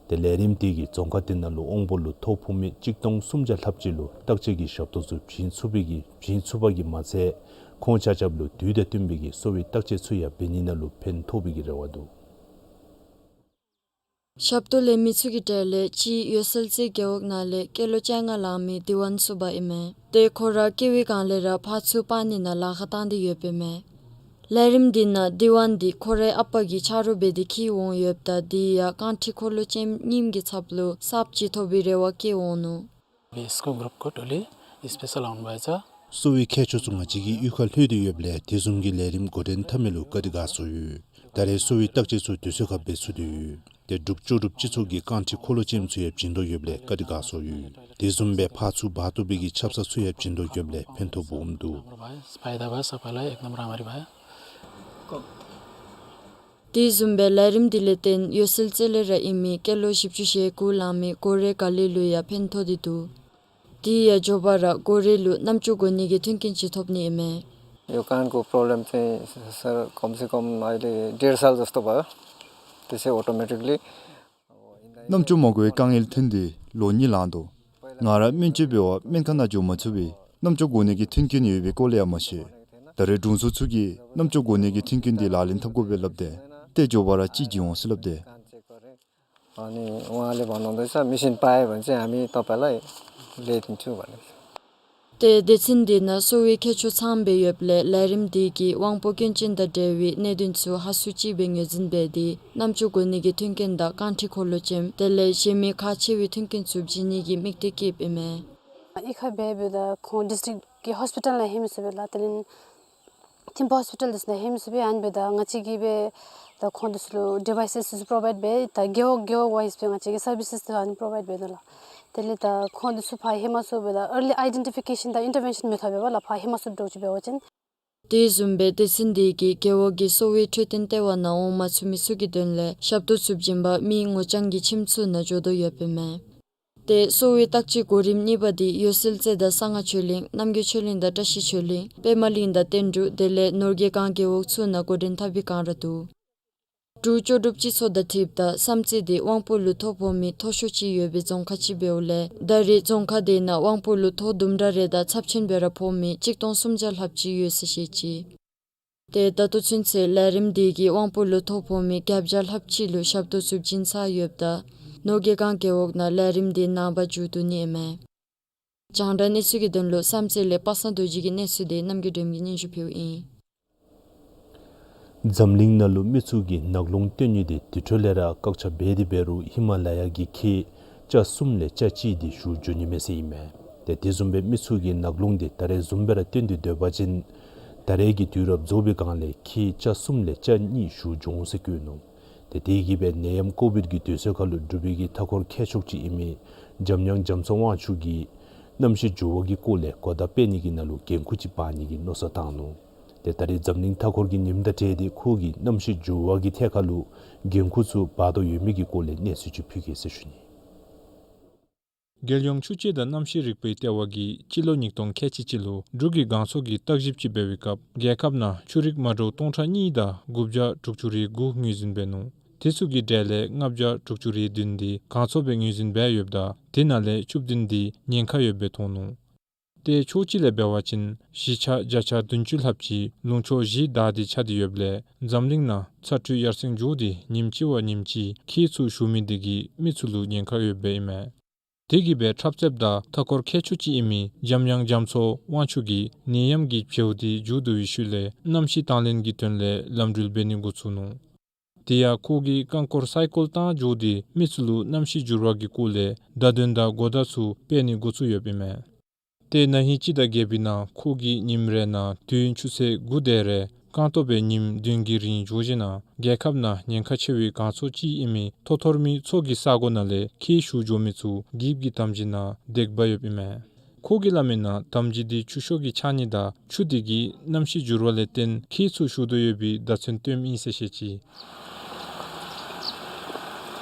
ཏེ་ལས་རིམ་དེ་གིས་རྫོང་ཁག་དེ་ནང་ལུ་དབང་པོ་ལུ་ཐོ་ཕོག་མི་གཅིག་སྟོང་སུམ་བརྒྱ་ལྷགཔ་ཅིག་ལུ་བརྟག་དཔྱད་ཀྱི་ཞབས་ཏོག་ཚུ་བྱིན་ཚུགས་པའི་གི་བྱིན་ཚུགས་པ་གིས་མ་ཚད་ཁོང་ཆ་ཁྱབ་ལུ་དུས་དང་བསྟུན་པའི་གི་གསོ་བའི་བརྟག་དཔྱད་ཚུ་ཡང་འབད་ནི་ནང་ལུ་ཕན་ཐོགས་པའི་གི་རེ་བ་འདུག། ཞབས་ཏོག་ལེན་མི་ཚུ་གི་གྲས་ལས་གཅིག་འོད་གསལ་རྩེ་རྒེད་འོག་ནང་ལས་སྐྱེས་ལོ་བཅོ་ལྔ་ལང་མི་དི་ཝན་སུ་བ་ཨིན་མས། ཏེ་ཁོ་ར་སྐྱེས་པའི་བསྒང་ལས་ར་ཕར་ཚུར་སྤར་ནི་ནང་ལཱ་ཁག་བཏང་སྟེ་ཡོདཔ་ཨིན་མས། ལས་རིམ་འདི་ནང་དི་ཝན་འདི་ཁོ་རའི་ཨ་པ་གིས་ཆ་རོགས་འབད་དེ་འཁྱིད་འོང་ཡོདཔ་ད་དེ་ཡང་རྐང་ཁྲི་འཁོར་ལོ་ཅན་གཉིས་ཀྱི་ཚབ་ལུ་གསརཔ་ཅིག་ཐོབ་པའི་རེ་བ་བསྐྱེད་འོང་ནུག། इसको ग्रुप को टोली special adviser གསོ་བའི་མཁས་མཆོག་ཚུ་ང་བཅས་ཀྱི་གཡུས་ཁར་ལྷོད་དེ་ཡོདཔ་ལས་དེ་བཟུམ་གྱི་ལས་རིམ་འགོ་འདྲེན་འཐབ་མི་ལུ་བཀའ་དྲིན་དགའ་ཚོར་ཡོད། ད་རེས་གསོ་བའི་བརྟག་དཔྱད་ཚུ་དུས་ཚོད་ཁར་འབད་ཚུགས་ཏེ་ཡོད། ཏེ་འབྲུག་ལྕོགས་གྲུབ་སྤྱི་ཚོགས་ཀྱི་རྐང་ཁྲི་འཁོར་ལོ་ཅན་ཚུ་ཡང་བྱིན་དོ་ཡོདཔ་ལས་བཀའ་དྲིན་དགའ་ཚོར་ཡོད། དེ་བཟུམ་སྦེ་ཕར་ཚུར་འབག་བཏུབ་པའི་གི་ཆབ་གསང་ཚུ་ཡང་བྱིན་དོ་ཡོདཔ་ལས་ཕན་ཐོགས་སྦོམ་འདུག། फायदा भयो सबैलाई, एकदम राम्ररी भयो। དེ་བཟུམ་སྦེ་ལས་རིམ་འདི་ལས་བརྟེན་འོད་གསལ་རྩེ་ལས་ར་ཨིན་མི་སྐྱེས་ལོ་བཞི་བཅུ་ཞེ་དགུ་ལང་མི་གོ་རེ་ག་ལི་ལུ་ཡང་ཕན་ཐོགས་ཏེ་འདུག། དེ་ཡང་མགྱོགས་པ་ར་གོ་རེ་ལུ་རྣམ་ཅོ་གོ་ནི་གི་མཐུན་རྐྱེན་ཅིག་ཐོབ་ནི་ཨིན་མས། यो कानको प्रब्लम चाहिँ सर कम से कम अहिले डेढ साल जस्तो भयो। त्यसै अटोमेटिकली རྣམ་ཅོ་མ་གོ་བའི་དཀའ་ངལ་ཐོན་ཏེ་ལོ་གཉིས་ལང་དོ། ང་ར་སྨན་བཅོས་འབད་བར་སྨན་ཁང་ནང་འགྱོ་མ་ཚུགས་པས་རྣམ་ཅོ་གོ་ནི་གི་མཐུན་རྐྱེན་ཡོད་པའི་སྐོར་ལས་ཡང་མ་ཤེས། ད་རེས་དྲུང་འཚོ་ཚུ་གིས་རྣམ་ཅོ་གོ་ནི་གི་མཐུན་རྐྱེན་འདི་ལག་ལེན་འཐབ་དགོ་པས་སླབ་སྟེ་ཏེ་མགྱོགས་པ་ར་ཅིག་བྱིན་འོང་ཟེར་སླབ་སྟེ། अनि उहाँले भन्नुहुँदैछ, मेसिन पायो भने चाहिँ हामी तपाईँलाई ल्याइदिन्छौँ भनेको छ। ཏེ་སྡེ་ཚན་འདི་ནང་གསོ་བའི་མཁས་མཆོག་ཚངམ་སྦེ་ཡོདཔ་ལས་ལས་རིམ་འདི་གིས་དབང་པོ་སྐྱོན་ཅན་དང་འབྲེལ་བའི་གནད་དོན་ཚུ་ཧ་སུ་ཅིག་སྦེ་ངོས་འཛིན་འབད་དེ་རྣམ་ཅོ་གོ་ནི་གི་མཐུན་རྐྱེན་དང་རྐང་ཁྲི་འཁོར་ལོ་ཅནམ་དེ་ལས་གཞན་མི་ཁག་ཆེ་བའི་མཐུན་རྐྱེན་ཚུ་བྱིན་ནི་གི་དམིགས་གཏད་བསྐྱེདཔ་ཨིན་མས། ཨི་ཁར་འབད་འབདཝ་ད་ཁོང་ཌིསི་ཊིཀ་གི་ཧོསི་པི་ཊལ་ནང་ལྷོད་མི་ཚུགས་པས་ལགས། དེ་ལས་ཐིམ་ཕུ་ཧོསི་པི་ཊལ་འདི་ཚུ་ནང་ལྷོད་མི་ཚུགས་པས། ཨ་ནི་འབདཝ་ད་ང་བཅས་ཀྱིས་སྦེ་ད་ཁོང་འདི་ཚུ་ལུ་ཌི་ཝའི་སེསི་འདི་ཚུ་པྲོ་བའིཌ་འབད་ད་རྒེད་འོག་རྒེད་འོག་ཝའིསི་སྦེ་ང་བཅས་ཀྱིས་སར་བི་སེསི་འདི་ཨ་ནི་པྲོ་བའིཌ་འབད་དོ་ལགས། དེ་ལས་ད་ཁོང་འདི་ཚུ་ཕར་ལྷོད་མ་ཚུགས་པས་ད་ཨར་ལི་ཨའི་ཌེན་ཊི་ཕི་ཀེ་ཤཱན་དང་ཨིན་ཊར་བེན་ཤཱན་མི་ཐོབ་པས་ལགས། ཕར་ལྷོད་མ་ཚུགསཔ་འདྲཝ་ཅིག་འབད་བ་ཅིན། དེ་བཟུམ་སྦེ་སྡེ་ཚན་འདི་གིས་རྒེད་འོག་གི་གསོ་བའི་འཕྲོད་བསྟེན་ལྟེ་བ་ནང་འོང་མ་ཚུགས་མི་ཚུ་གི་དོན་ལས་ཞབས་ཏོག་ཚུ་བྱིན་པར་མི་ངོ་རྐྱང་གི་ཁྱིམ་ཚུ་ནང་འགྱོ་དོ་ཡོདཔ་ཨིན་མས། ཏེ་གསོ་བའི་བརྟག་དཔྱད་གོ་རིམ་གཉིས་པ་འདི་འོད་གསལ་རྩེ་དང་གསང་སྔགས་ཆོས་གླིང་རྣམ་རྒྱལ་ཆོས་གླིང་དང་བཀྲ་ཤིས་ཆོས་གླིང་པདྨ་གླིང་དང་བསྟན་འབྲུག་དེ་ལས་ནོར་རྒྱས་སྒང་རྒེད་འོག་ཚུ་ནང་འགོ་འདྲེན་འཐབ་པའི་བསྒང་ར་འདུག། འབྲུག་ལྕོགས་གྲུབ་སྤྱི་ཚོགས་དང་འཁྲིལཝ་ད་བསམ་རྩེ་འདི་དབང་པོ་ལུ་ཐོ་ཕོག་མི་མཐོ་ཤོས་ཅིག་ཡོད་པའི་རྫོང་ཁག་ཅིག་འབདཝ་ལས་ད་རེས་རྫོང་ཁག་དེ་ནང་དབང་པོ་ལུ་ཐོ་དུམ་གྲ་རེ་དང་ཚབས་ཆེན་སྦེ་ར་ཕོག་མི་གཅིག་སྟོང་སུམ་བརྒྱ་ལྷགཔ་ཅིག་ཡོད་ཟེར་བཤད་ཅི། ཏེ་ད་ལྟོ་ཚུན་ཚོད་ལས་རིམ་འདི་གིས་དབང་པོ་ལུ་ཐོ་ཕོག་མི་བརྒྱད་བརྒྱ་ལྷགཔ་ཅིག་ལུ་ཞབས་ཏོག་ཚུ་བྱིན་ཚར་ཡོདཔ་ད་ནོར་རྒྱས་སྒང་རྒེད་འོག་ནང་ལས་རིམ་འདི་ནངས་པ་མཇུག་བསྡུ་ནི་ཨིན་མས། རྒྱང་བསྒྲགས་གནས་ཚུལ་གྱི་དོན་ལུ་བསམ་རྩེ་ལས་པ་སངས་རྡོ་རྗེ་གི་གནས་ཚུལ་འདི་རྣམ་རྒྱལ་སྒྲོལ་མ་གིས་སྙན་ཞུ་ཕུལཝ་ཨིན། འཛམ་གླིང་ནང་ལུ་མི་ཚུ་གིས་ནག་རླུང་བཏོན་ནི་འདི་དེ་འཕྲོ་ལས་ར་བཀག་ཆ་འབད་དེ་འབད་རུང་ཧི་མ་ལ་ཡ་གི་ཁྱི་ཆ་གསུམ་ལས་ཆ་གཅིག་འདི་ཞུ་འགྱོ་ནི་མས་ཟེར་ཨིན་མས། ཏེ་དེ་བཟུམ་སྦེ་མི་ཚུ་གི་ནག་རླུང་འདི་ད་རེས་བཟུམ་སྦེ་ར་བཏོན་ཏེ་སྡོད་པ་ཅིན་ད་རེས་ཀྱི་དུས་རབས་རྫོགས་པའི་སྒང་ལས་ཁྱི་ཆ་གསུམ་ལས་ཆ་གཉིས་ཞུ་འགྱོ་འོང་ཟེར་བཀོད་ནུག། ཏེ་དེ་གིས་སྦེ་ནད་ཡམས་ཀོ་བིཌ་ཀྱི་དུས་ཚོད་ཁར་ལུ་འབྲུག་པའི་གི་མཐའ་འཁོར་ཁྱད་ཆོས་ཅིག་ཨིན་མི་འཇམ་དབྱངས་རྒྱ་མཚོ་དབང་ཕྱུག་གིས་གནམ་གཤིས་འགྱུར་བ་གི་སྐོར་ལས་གོ་བརྡ་སྤེལ་ནི་གི་ནང་ལུ་འགན་ཁུར་ཅིག་འབག་ནི་གི་མནོ་བསམ་བཏང་ནུག། ཏེ་ད་རེས་འཛམ་གླིང་མཐའ་འཁོར་གྱི་ཉིནམ་དང་འབྲེལ་ཏེ་ཁོ་གིས་གནམ་གཤིས་འགྱུར་བ་གི་ཐད་ཁར་ལུ་འགན་ཁུར་ཚུ་འབག་དོ་ཡོད་མི་གི་སྐོར་ལས་གནས་ཚུལ་ཅིག་ཕུལ་གེ་ཟེར་ཞུ་ནི། རྒྱལ་ཡོངས་ཆུ་དཔྱད་དང་གནམ་གཤིས་རིག་པའི་ལྟེ་བ་གིས་སྤྱི་ལོ་ཉིས་སྟོང་ཁལ་གཅིག་གཅིག་ལུ་འབྲུག་གི་གངས་མཚོ་གི་བརྟག་ཞིབ་ཅིག་འབད་བའི་སྐབས་རྒྱལ་ཁབ་ནང་ཆུ་རིགས་མ་འདྲཝ་སྟོང་ཕྲག་གཉིས་དང་དགུ་བརྒྱ་དྲུག་ཅུ་རེ་དགུ་ངོས་འཛིན་འབད་ནུག། དེ་ཚུ་གི་གྲས་ལས་ལྔ་བརྒྱ་དྲུག་ཅུ་རེ་བདུན་འདི་གངས་མཚོ་སྦེ་ངོས་འཛིན་འབད་ཡོདཔ་ད་དེ་ནང་ལས་བཅུ་བདུན་འདི་ཉེན་ཁ་ཡོདཔ་སྦེ་མཐོང་ནུག། ཏེ་ཕྱོགས་གཅིག་ལས་འབད་བ་ཅིན་གཞིས་ཆགས་བརྒྱ་ཆ་བདུན་ཅུ་ལྷགཔ་ཅིག་ལུང་ཕྱོགས་བཞི་བདའ་སྟེ་ཆགས་ཏེ་ཡོདཔ་ལས་འཛམ་གླིང་ནང་ཚ་དྲོད་ཡར་སེང་འགྱོ་སྟེ་ཉིནམ་གཅིག་བ་ཉིནམ་གཅིག་ཁྱི་ཚུ་ཞུ་མི་དེ་གིས་མི་ཚུ་ལུ་ཉེན་ཁ་ཡོདཔ་སྦེ་ཨིན་མས། དེ་གིས་སྦེ་འཁྲབ་རྩེདཔ་དང་མཐའ་འཁོར་ཁྱད་ཆོས་ཅིག་ཨིན་མི་འཇམ་དབྱངས་རྒྱ་མཚོ་དབང་ཕྱུག་གིས་ནད་ཡམས་ཀྱི་བྱེལཝ་འདི་མཇུག་བསྡུ་བའི་ཤུལ་ལས་གནམ་གཤིས་དང་ལེན་གྱི་དོན་ལས་ལམ་འགྲུལ་འབད་ནི་འགོ་བཙུགས་ནུག། དེ་ཡང་ཁོ་གིས་རྐང་འཁོར་སའི་ཀོལ་བཏང་འགྱོ་སྟེ་མི་ཚུ་ལུ་གནམ་གཤིས་འགྱུར་བ་གི་སྐོར་ལས་བརྡ་དོན་དང་གོ་བརྡ་ཚུ་སྤེལ་ནི་འགོ་བཙུགས་ཡོདཔ་ཨིན་མས། ཏེ་ན་ཧིང་སྤྱི་ཟླ་བརྒྱད་པའི་ནང་ཁོ་གིས་ཉིནམ་རེ་ནང་དུས་ཡུན་ཆུ་ཚོད་དགུ་དེ་རེ་རྐང་སྟོང་སྦེ་ཉིནམ་བདུན་གྱི་རིང་འགྱོ་ཞིནམ་ལས་རྒྱལ་ཁབ་ནང་ཉེན་ཁ་ཆེ་བའི་གངས་མཚོ་ཅིག་ཨིན་མི་ཐོ་ཐོར་མི་མཚོ་གི་ས་གོ་ནང་ལས་ཁྱི་ཞུ་འགྱོ་མི་ཚུ་འགྱིབ་ཀྱི་དམ་སྦྱིས་ནང་འདེགས་འབག་ཡོདཔ་ཨིན་མས། ཁོ་གིས་སླབ་མིའི་ནང་དམ་སྦྱིས་འདི་ཆུ་ཤོག་གི་ཆགས་ནི་དང་ཆུ་དེ་གིས་གནམ་གཤིས་འགྱུར་བ་ལས་བརྟེན་ཁྱི་ཚུ་ཞུ་དོ་ཡོད་པའི་བརྡ་མཚོན་སྟོནམ་ཨིན་ཟེར་བཤད་ཅི།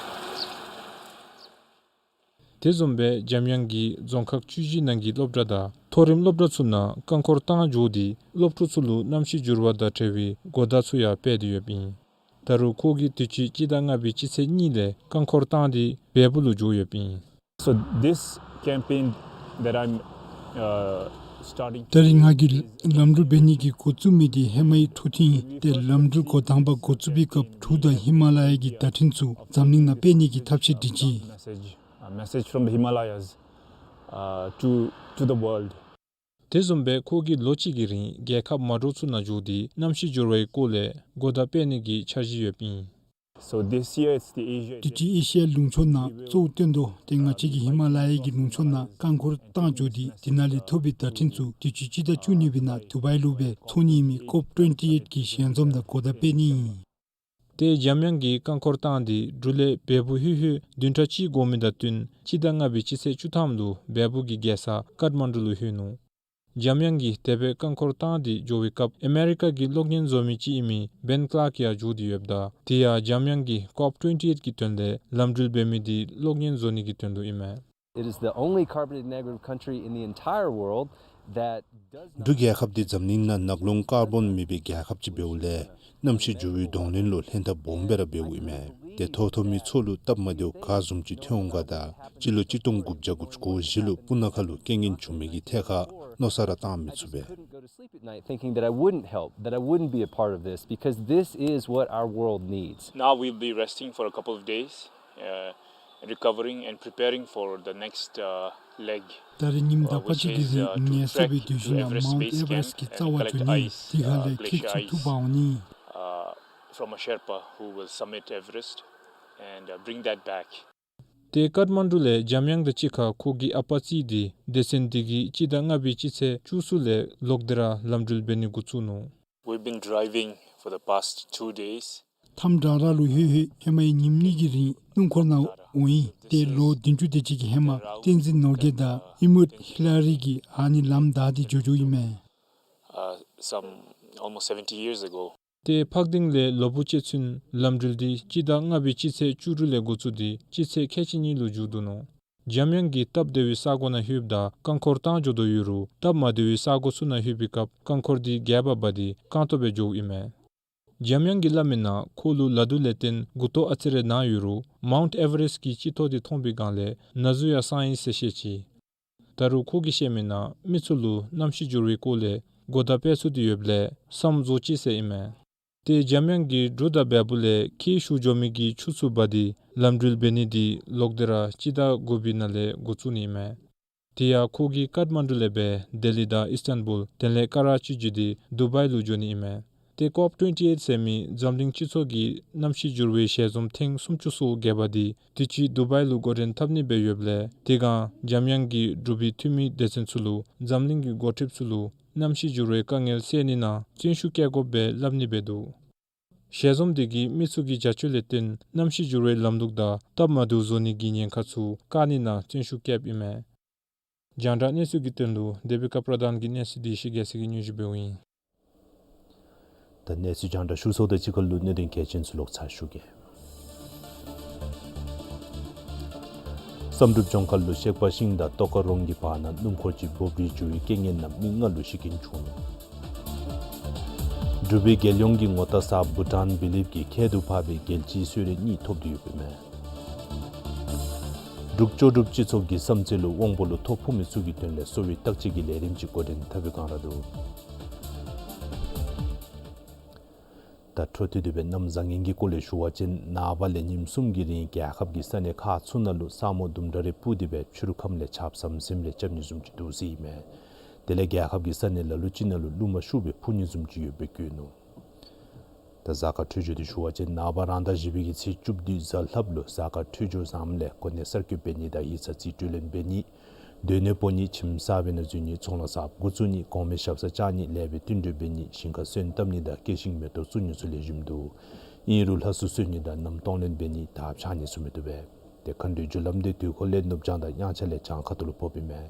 དེ་བཟུམ་སྦེ་འཇམ་དབྱངས་ཀྱིས་རྫོང་ཁག་བཅུ་བཞི་ནང་གི་སློབ་གྲྭ་དང་མཐོ་རིམ་སློབ་གྲྭ་ཚུ་ནང་རྐང་འཁོར་བཏང་འགྱོ་སྟེ་སློབ་ཕྲུག་ཚུ་ལུ་གནམ་གཤིས་འགྱུར་བ་དང་འབྲེལ་བའི་གོ་བརྡ་ཚུ་ཡང་སྤེལ་ཏེ་ཡོདཔ་ཨིན། ད་རུང་ཁོ་གིས་དུས་ཅི་སྤྱི་ཟླ་ལྔ་པའི་སྤྱི་ཚེས་གཉིས་ལས་རྐང་འཁོར་བཏང་སྟེ་བལ་པོ་ལུ་འགྱོ་ཡོདཔ་ཨིན། So this campaign that I'm, uh, starting ད་རིས་ང་གིས་ལམ་འགྲུལ་འབད་ནི་གི་འགོ་བཙུགས་མི་འདི་ཧེ་མའི་ཐུགས་ཐིང་ཏེ་ལམ་འགྲུལ་འགོ་དང་པ་འགོ་བཙུགས་པའི་སྐབས་འབྲུག་དང་ཧི་མ་ལ་ཡ་གི་བརྡ་འཕྲིན་ཚུ་འཛམ་གླིང་ནང་སྤེལ་ནི་གི་ཐབས་ཤེས་སྒྲིག་ཅི། Message, a message from the Himalayas, uh, to, to the world. དེ་བཟུམ་སྦེ་ཁོ་གིས་ལོ་གཅིག་གི་རིང་རྒྱལ་ཁབ་མ་འདྲཝ་ཚུ་ནང་འགྱོ་སྟེ་གནམ་གཤིས་འགྱུར་བའི་སྐོར་ལས་གོ་བརྡ་སྤེལ་ནི་གི་འཆར་གཞི་ཡོདཔ་ཨིན། So this year it's the Asia དུས་ཅི་ཨེ་ཤི་ཡ་ལུང་ཕྱོགས་ནང་གཙོ་བོ་བཏོན་དོ། ཏེ་ང་བཅས་ཀྱིས་ཧི་མ་ལ་ཡ་གི་ལུང་ཕྱོགས་ནང་རྐང་འཁོར་བཏང་འགྱོ་སྟེ་དེ་ནང་ལས་ཐོབ་པའི་བརྡ་འཕྲིན་ཚུ་དུས་ཅི་སྤྱི་ཟླ་བཅུ་གཉིས་པའི་ནང་དུ་བའི་ལུ་སྦེ་ཚོགས་ནི་ཨིན་མི་ཀོབ་ཊུན་ཊི་ཨེཊ་གི་ཞལ་འཛོམས་དང་གོ་བརྡ་སྤེལ་ནི་ཨིན། ཏེ་འཇམ་དབྱངས་ཀྱིས་རྐང་འཁོར་བཏང་སྟེ་འབྲུག་ལས་བལ་པོ་ལྷོད་ལྷོད་བདུན་ཕྲག་གཅིག་འགོར་མི་དང་བསྟུན་སྤྱི་ཟླ་ལྔ་པའི་སྤྱི་ཚེས་བཅུ་ཐམ་ལུ་བལ་པོ་གི་རྒྱལ་ས་ཀཏ་མན་ཌུ་ལུ་ལྷོད་ནུག། འཇམ་དབྱངས་ཀྱིས་དེ་སྦེ་རྐང་འཁོར་བཏང་སྟེ་འགྱོ་བའི་སྐབས་ཨ་མེ་རི་ཀ་གི་གློག་བརྙན་བཟོ་མི་ཅིག་ཨིན་མི་བེན་ཀླརཀ་ཡང་འགྱོ་སྟེ་ཡོདཔ་ད་དེ་ཡང་འཇམ་དབྱངས་ཀྱིས་ཀོབ་ཊུན་ཊི་ཨེཊ་གི་དོན་ལས་ལམ་འགྲུལ་འབད་མི་འདི་གློག་བརྙན་བཟོ་ནི་གི་དོན་ལུ་ཨིན་མས། It is the only carbon negative country in the entire world that འབྲུག་རྒྱལ་ཁབ་འདི་འཛམ་གླིང་ནང་ནག་རླུང་ཀར་བོན་མེད་པའི་རྒྱལ་ཁབ་ཅིག་འབདཝ་ལས་གནམ་གཤིས་འགྱུར་བའི་གདོང་ལེན་ལུ་ལྷན་ཐབས་སྦོམ་སྦེ་ར་འབདཝ་ཨིན་མས། ཏེ་ཐོ་ཐོ་མི་ཚུ་ལུ་སྟབས་མ་བདེཝ་ག་བཟུམ་ཅིག་ཐོན་འོང་ག་དང་སྤྱི་ལོ་གཅིག་སྟོང་དགུ་བརྒྱ་དགུ་བཅུ་གོ་བཞི་ལུ་སྤུ་ན་ཁ་ལུ་རྐྱེན་ངན་བྱུང་མི་གི་ཐད་ཁར་མནོ་བསམ་ར་བཏང་མི་ཚུགས་པས། Couldn't go to sleep at night thinking that I wouldn't help, that I wouldn't be a part of this, because this is what our world needs. Now we'll be resting for a couple of days, uh, recovering and preparing for the next, uh, leg, ད་རེས་ཉིནམ་དག་པ་ཅིག་གི་རིང་ངལ་གསོ་སྦེ་སྡོད་ཞིནམ་ལས་མའུནཊ་ཨེ་ཝ་རེསཊ་གི་རྩ་བར་འགྱོ་ནི། དེ་ཁར་ལས་ཁྱེག་ཚུ་འཐུ་འབག་འོང་ནི། Uh, from a Sherpa who will summit Everest and, uh, bring that back. ཏེ་ཀཏ་མན་ཌུ་ལས་འཇམ་དབྱངས་དང་གཅིག་ཁར་ཁོ་གི་ཨ་པ་རྩིས་ཏེ་སྡེ་ཚན་དེ་གིས་སྤྱི་ཟླ་ལྔ་པའི་སྤྱི་ཚེས་བཅུ་གསུམ་ལས་ལོག་སྟེ་ར་ལམ་འགྲུལ་འབད་ནི་འགོ་བཙུགས་ནུག། We've been driving for the past two days. མཐའམ་ཌར་ལུ་ལྷོད་ལྷོད་ཧེ་མའི་ཉིནམ་གཉིས་ཀྱི་རིང་སྣུམ་འཁོར་ནང་འོང་ཡི། ཏེ་ལོ་བདུན་ཅུ་དེ་ཅིག་གི་ཧེ་མ་བསྟན་འཛིན་ནོར་རྒྱས་དང་ཧེལ་མུཊ་ཧི་ལ་རི་གིས་ཨ་ནི་ལམ་བདའ་སྟེ་འགྱོ་འགྱོཝ་ཨིན་མས། Uh, some almost seventy years ago. ཏེ་ཕག་གདེང་ལས་ལོ་བུ་ཅིག་ཚུན་ལམ་འགྲུལ་འདི་སྤྱི་ཟླ་ལྔ་པའི་སྤྱི་ཚེས་བཅུ་དྲུག་ལས་འགོ་བཙུགས་ཏེ་སྤྱི་ཚེས་ཁལ་གཅིག་གཉིས་ལུ་མཇུག་བསྡུ་ནུག། འཇམ་དབྱངས་ཀྱིས་སྟབས་བདེ་བའི་ས་གོ་ནང་ལྷོདཔ་ད་རྐང་འཁོར་བཏང་འགྱོ་དོ་ཡོད་རུང་སྟབས་མ་བདེ་བའི་ས་གོ་ཚུ་ནང་ལྷོད་པའི་སྐབས་རྐང་འཁོར་འདི་རྒྱབ་པ་འབག་སྟེ་རྐང་སྟོང་སྦེ་འགྱོཝ་ཨིན་མས། འཇམ་དབྱངས་ཀྱིས་སླབ་མིའི་ནང་ཁོ་ལུ་ལ་དུག་ལས་བརྟེན་མགུ་ཏོ་ཨ་ཙི་རེ་ན་ཡོད་རུང་མའུནཊ་ཨེ་ཝ་རེསཊ་གི་སྤྱི་ཏོག་འདི་མཐོང་པའི་སྒང་ལས་ན་ཟུག་ཡང་སངས་ཡི་ཟེར་བཤད་ཅི། ད་རུང་ཁོ་གིས་བཤད་མིའི་ནང་མི་ཚུ་ལུ་གནམ་གཤིས་འགྱུར་བའི་སྐོར་ལས་གོ་བརྡ་སྤེལ་ཚུགས་ཏེ་ཡོདཔ་ལས་བསམ་བཟོ་ཅི་ཟེར་ཨིན་མས། ཏེ་འཇམ་དབྱངས་ཀྱིས་འབྲུག་དང་བལ་པོ་ལས་ཁྱི་ཞུ་འགྱོ་མི་གི་ཆུ་ཚུ་འབག་སྟེ་ལམ་འགྲུལ་འབད་ནི་འདི་ལོག་སྟེ་ར་སྤྱི་ཟླ་དགུ་པའི་ནང་ལས་འགོ་བཙུགས་ནི་ཨིན་མས། དེ་ཡང་ཁོ་གིས་ཀཏ་མན་ཌུ་ལས་སྦེ་ལྡི་ལི་དང་ཨིསི་ཊན་བུལ་དེ་ལས་ཀ་ར་ཅི་བརྒྱུད་དེ་དུ་བའི་ལུ་འགྱོ་ནི་ཨིན་མས། ཏེ་ཀོབ་ཊུ་ཝེན་ཊི་ཨེཊ་ཟེར་མི་འཛམ་གླིང་སྤྱི་ཚོགས་ཀྱི་གནམ་གཤིས་འགྱུར་བའི་ཞལ་འཛོམས་ཐེངས་སུམ་ཅུ་སོ་བརྒྱད་པ་འདི་དུས་ཅི་དུ་བཱའི་ལུ་འགོ་འདྲེན་འཐབ་ནི་སྦེ་ཡོདཔ་ལས་དེ་སྒང་འཇམ་དབྱངས་ཀྱི་འབྲུག་པའི་འཐུས་མི་སྡེ་ཚན་ཚུ་ལུ་འཛམ་གླིང་གི་འགོ་ཁྲིདཔ་ཚུ་ལུ་གནམ་གཤིས་འགྱུར་བའི་དཀའ་ངལ་སེལ་ནི་ནང་བརྩོན་ཤུགས་བསྐྱེད་དགོཔ་སྦེ་སླབ་ནི་སྦེ་འདུག། ཞལ་འཛོམས་འདི་གིས་མི་ཚུ་གི་བྱ་སྤྱོད་ལས་བརྟེན་གནམ་གཤིས་འགྱུར་བའི་ལམ་ལུགས་དང་སྟབས་མ་བདེཝ་བཟོ་ནི་གི་ཉེན་ཁ་ཚུ་བཀག་ནི་ནང་བརྩོན་ཤུགས་བསྐྱེདཔ་ཨིན་མས། རྒྱང་བསྒྲགས་གནས་ཚུལ་གྱི་དོན་ལུ་དེ་བི་ཀ་པྲ་དཱན་གྱི་གནས་ཚུལ་འདི་ཤེས་རྒྱ་སི་གིས་སྙན་ཞུ་འབདཝ་ཨིན། ད་གནས་ཚུལ་རྒྱང་བསྒྲགས་ཞུ་ཚརཝ་དང་གཅིག་ཁར་ལུ་གནད་དོན་གལ་ཆེན་ཚུ་ལོག་ཚར་ཞུ་གེ། བསམ་གྲུབ་ལྗོངས་མཁར་ལུ་གཤེགས་པ་ཤིང་དང་ཏོག་དཀར་རོང་གི་བར་ན་སྣུམ་འཁོར་ཅིག་སྦོམ་རིལ་འགྱོ་བའི་རྐྱེན་ངན་ནང་མི་ལྔ་ལུ་ཤི་རྐྱེན་བྱུང་ནུག། འབྲུག་པའི་རྒྱལ་ཡོངས་ཀྱི་ངོ་རྟགས་གསརཔ་བྷུ་ཊཱན་བི་ལིབ་ཀྱིས་ཁྱད་དུ་འཕགས་པའི་རྒྱལ་སྤྱིའི་གསོལ་རས་གཉིས་ཐོབ་སྟེ་ཡོདཔ་ཨིན་མས། འབྲུག་ལྕོགས་གྲུབ་སྤྱི་ཚོགས་ཀྱི་བསམ་རྩེ་ལུ་དབང་པོ་ལུ་ཐོ་ཕོག་མི་ཚུ་གི་དོན་ལས་གསོ་བའི་བརྟག་དཔྱད་ཀྱི་ལས་རིམ་ཅིག་འགོ་འདྲེན་འཐབ་པའི་བསྒང་ར་འདུག། ད་འཕྲོ་མཐུད་དེ་སྦེ་གནམ་བཟང་ངན་གྱི་སྐོར་ལས་ཞུ་བ་ཅིན་ནངས་པ་ལས་ཉིནམ་གསུམ་གྱི་རིང་རྒྱལ་ཁབ་ཀྱི་ས་གནས་ཁག་ཚུ་ནང་ལུ་ས་སྨུག་དུམ་གྲ་རེ་སྤུབས་ཏེ་སྦེ་ཕྱི་རུ་ཁམས་ལས་ཆརཔ་ཟམ་ཟིམ་རེ་རྐྱབ་ནི་བཟུམ་ཅིག་འདུག་ཟེར་ཨིན་མས། དེ་ལས་རྒྱལ་ཁབ་ཀྱི་ས་གནས་ལ་ལུ་ཅིག་ནང་ལུ་རླུང་མ་ཤུགས་སྦེ་འཕུ་ནི་བཟུམ་ཅིག་ཡོདཔ་སྦེ་བཀོད་ནུག། ད་གཟའ་སྐར་འཕྲོད་སྦྱོར་འདི་ཞུ་བ་ཅིན་ནངས་པ་རང་ཟླ་བཞི་པའི་གི་ཚེས་བཅུ་བདུན་གཟའ་ལྷགཔ་ལུ་གཟའ་སྐར་འཕྲོད་སྦྱོར་བཟངམ་ལས་གོ་གནས་གསར་བསྐོ་འབད་ནི་དང་ཡིག་ཚང་རྩིས་སྤྲོད་ལེན་འབད་ནི། སྡོད་གནས་སྤོ་ནི། ཁྱིམ་གསརཔ་ནང་འཛུལ་ནི། ཚོང་ལཱ་གསརཔ་འགོ་བཙུགས་ནི། གོང་མའི་ཞབས་སར་བཅར་ནི། ལེགས་པའི་བསྟུན་གྲོས་འབད་ནི། ཞིང་ཁར་སོན་བཏབ་ནི་དང་སྐྱེད་ཤིང་མེ་ཏོག་བཙུགས་ནི་ཚུ་ལེགས་ཤོམ་འདུག། ཨིན་རུང་ལྷ་གསོལ་གསོལ་ནི་དང་ནམ་གཏོང་ལེན་འབད་ནི་དར་འཕྱར་ནི་ཚུ་མི་བཏུབ་པས། ཏེ་མཁའ་འགྲོའི་རྒྱུ་ལམ་འདི་དུས་འཁོར་ལས་ནུབ་བྱང་དང་དབྱངས་འཆར་ལས་བྱང་ཁ་ཐུག་ལུ་ཕོགཔ་ཨིན་མས།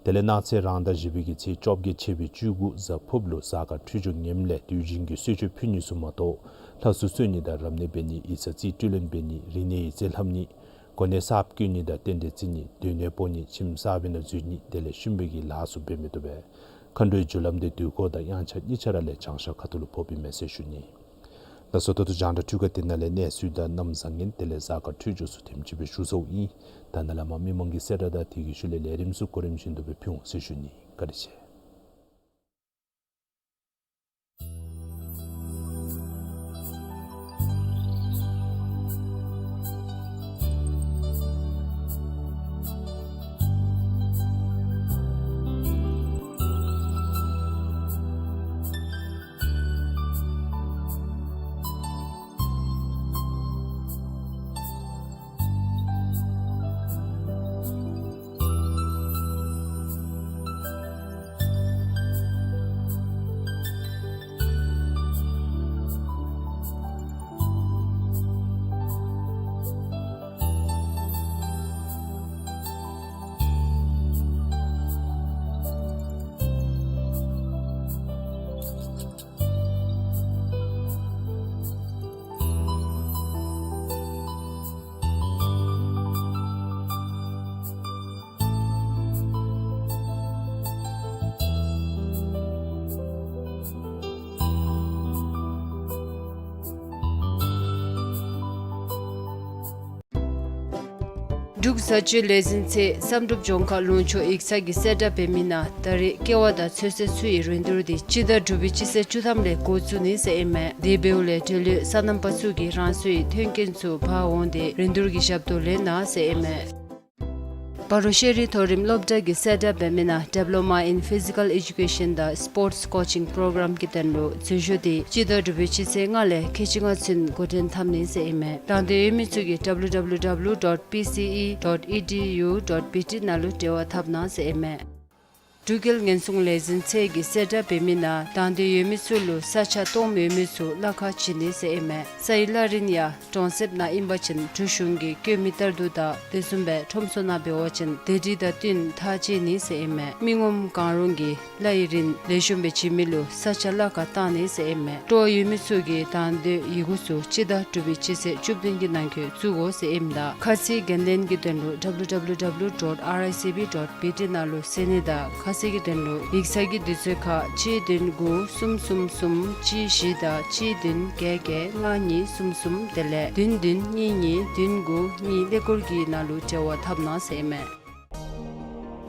དེ་ལས་གནངས་ཚེ་རང་ཟླ་བཞི་པའི་གི་ཚེས་བཅོ་བརྒྱད་ཆེ་བའི་བཅུ་དགུ་གཟའ་ཕུརཔ་ལུ་གཟའ་སྐར་འཕྲོད་སྦྱོར་ངནམ་ལས་དུས་རྒྱུན་གྱི་གསོལ་མཆོད་ཕུལ་ནི་ཚུ་མ་གཏོགས་ལྷ་གསོལ་གསོལ་ནི་དང་རབ་གནས་འབད་ནི། ཡིག་ཚང་རྩིས་སྤྲོད་ལེན་འབད་ནི། རིག་གནས་ཡིག་རྩིས་ལྷབ་ནི། གོ་གནས་གསརཔ་བསྐོ་ནི་དང་རྟེན་འབྲེལ་བརྩི་ནི། སྡོད་གནས་སྤོ་ནི། ཁྱིམ་གསརཔ་ནང་འཛུལ་ནི། དེ་ལས་ཤུལ་མའི་གི་ལཱ་ཚུ་འབད་མི་བཏུབ་པས། མཁའ་འགྲོའི་རྒྱུ་ལམ་འདི་དུས་འཁོར་དང་དབྱངས་འཆར་གཉིས་ཆ་ར་ལས་བྱང་ཤར་ཁ་ཐུག་ལུ་ཕོགཔ་ཨིན་མས་ཟེར་ཞུ་ནི། ལགས་སོ། ད་ལྟོ་རྒྱང་བསྒྲགས་འཕྲུལ་ཁང་འདི་ནང་ལས་གནས་ཚུལ་དང་གནམ་བཟང་ངན་དེ་ལས་གཟའ་སྐར་འཕྲོད་སྦྱོར་ཚུ་དེམ་ཅིག་སྦེ་ཞུ་ཚརཝ་ཨིན། ད་ནཱ་ལས་མར་མི་མང་གི་གསལ་བསྒྲགས་དང་དེ་གི་ཤུལ་ལས་ལས་རིམ་ཚུ་གོ་རིམ་བཞིན་དུ་སྦེ་ཕུལ་འོང་ཟེར་ཞུ་ནི། བཀའ་དྲིན་ཆེ། འབྲུག་བཟའ་སྤྱོད་ལས་འཛིན་ཚད་བསམ་གྲུབ་ལྗོངས་མཁར་ལུང་ཕྱོགས་ཡིག་ཚང་གིས་གསལ་བསྒྲགས་འབད་མི་ནང་ད་རེས་ཀེ་བ་དང་ཚོད་བསྲེ་ཚུ་ཡི་རིན་བསྡུར་འདི་སྤྱི་ཟླ་དྲུག་པའི་སྤྱི་ཚེས་བཅུ་ཐམ་ལས་འགོ་བཙུགས་ནི་ཟེར་ཨིན་མས། དེ་འབདཝ་ལས་འབྲེལ་ཡོད་སོ་ནམ་པ་ཚུ་གིས་རང་སོའི་མཐུན་རྐྱེན་ཚུ་འབག་འོང་སྟེ་རིན་བསྡུར་གྱི་ཞབས་ཏོག་ལེན་གནང་ཟེར་ཨིན་མས། སྤ་རོ་ཤེས་རིག་མཐོ་རིམ་སློབ་གྲྭ་གིས་གསལ་བསྒྲགས་འབད་མི་ནང་Diploma in Physical Education དང་Sports Coaching Program གི་དོན་ལུ་འཛུལ་ཞུགས་འདི་སྤྱི་ཟླ་དྲུག་པའི་སྤྱི་ཚེས་ལྔ་ལས་ཁལ་གཅིག་ལྔ་ཚུན་འགོ་འདྲེན་འཐབ་ནི་ཟེར་ཨིན་མས། དང་འདོད་ཡོད་མི་ཚུ་གིས་W W W dot P C E dot E D U dot B T ནང་ལུ་འབྲེལ་བ་འཐབ་གནང་ཟེར་ཨིན་མས། འབྲུག་རྒྱལ་ཉེན་སྲུང་ལས་འཛིན་ཚད་ཀྱིས་གསལ་བསྒྲགས་འབད་མི་ནང་དང་འདོད་ཡོད་མི་ཚུ་ལུ་ས་ཆ་སྟོངམ་ཡོད་མི་ཚུ་གླ་ཁར་བྱིན་ནི་ཟེར་ཨིན་མས། སའི་གླ་རིན་ཡང་གྲོང་གསེབ་ནང་ཨིན་པ་ཅིན་འབྲུག་གཞུང་གིས་བཀོད་མི་ལྟར་དུ་དང་དེ་བཟུམ་སྦེ་ཁྲོམ་ཚུ་ནང་འབད་བ་ཅིན་སྡེ་སྲིད་དང་བསྟུན་ཐག་བཅད་ནི་ཟེར་ཨིན་མས། མི་ངོམ་གང་རུང་གིས་གླ་ཡི་རིན་ལེགས་ཤོམ་སྦེ་བྱིན་མི་ལུ་ས་ཆ་གླ་ཁར་བཏང་ནི་ཟེར་ཨིན་མས། སྤྲོ་བ་ཡོད་མི་ཚུ་གིས་དང་འདོད་ཡི་གུ་ཚུ་སྤྱི་ཟླ་དྲུག་པའི་སྤྱི་ཚེས་བཅུ་བདུན་གྱི་ནང་འཁོད་བཙུགས་དགོ་ཟེར་ཨིནམ་ད་ཁ་གསལ་འགན་ལེན་གྱི་དོན་ལུ་W W W dot R I C B dot B T ནང་ལུ་གསན་ནི་དང་ཁ་གསལ་གྱི་དོན་ལུ་ཡིག་ཚང་གི་དུས་ཚོད་ཁར་གཅིག་བདུན་དགུ་གསུམ་གསུམ་གསུམ་གཅིག་བཞི་དང་གཅིག་བདུན་བརྒྱད་བརྒྱད་ལྔ་གཉིས་གསུམ་གསུམ་དེ་ལས་བདུན་བདུན་གཉིས་གཉིས་བདུན་དགུ་གཉིས་ཀླད་ཀོར་གྱི་ནང་ལུ་འབྲེལ་བ་འཐབ་གནང་ཟེར་ཨིན་མས།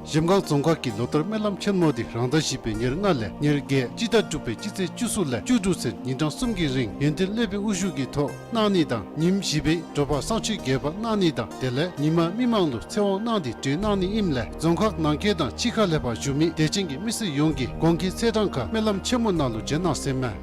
གཞལམ་སྒང་རྫོང་ཁག་གི་ལོ་ལྟར་སྨོན་ལམ་ཆེན་མོ་འདི་རང་ཟླ་བཞི་པའི་ཉེར་ལྔ་ལས་ཉེར་བརྒྱད་སྤྱི་ཟླ་དྲུག་པའི་སྤྱི་ཚེས་བཅུ་གསུམ་ལས་བཅུ་དྲུག་ཚུན་ཉིན་གྲངས་གསུམ་གྱི་རིང་ཡོན་ཏན་སློབ་དཔོན་དབུ་བཞུགས་ཀྱི་ཐོག་གནང་ནི་དང་ཉིནམ་བཞི་པའི་དྲོ་པ་བསང་མཆོད་རྒྱས་པ་གནང་ནི་དང་དེ་ལས་ཉིན་མ་མི་མང་ལུ་ཚེ་དབང་གནང་སྟེ་གྲོལ་གནང་ནི་ཨིནམ་ལས་རྫོང་ཁག་ནང་འཁོད་དང་ཕྱི་ཁ་ལས་ཕར་བཞུགས་མི་དད་ཅན་གྱི་མི་སེར་ཡོངས་ཀྱིས་གོང་གི་ཚེས་གྲངས་ཁར་སྨོན་ལམ་ཆེན་མོ་ནང་ལུ་བྱོན་གནང་ཟེར་ཨིན་མས།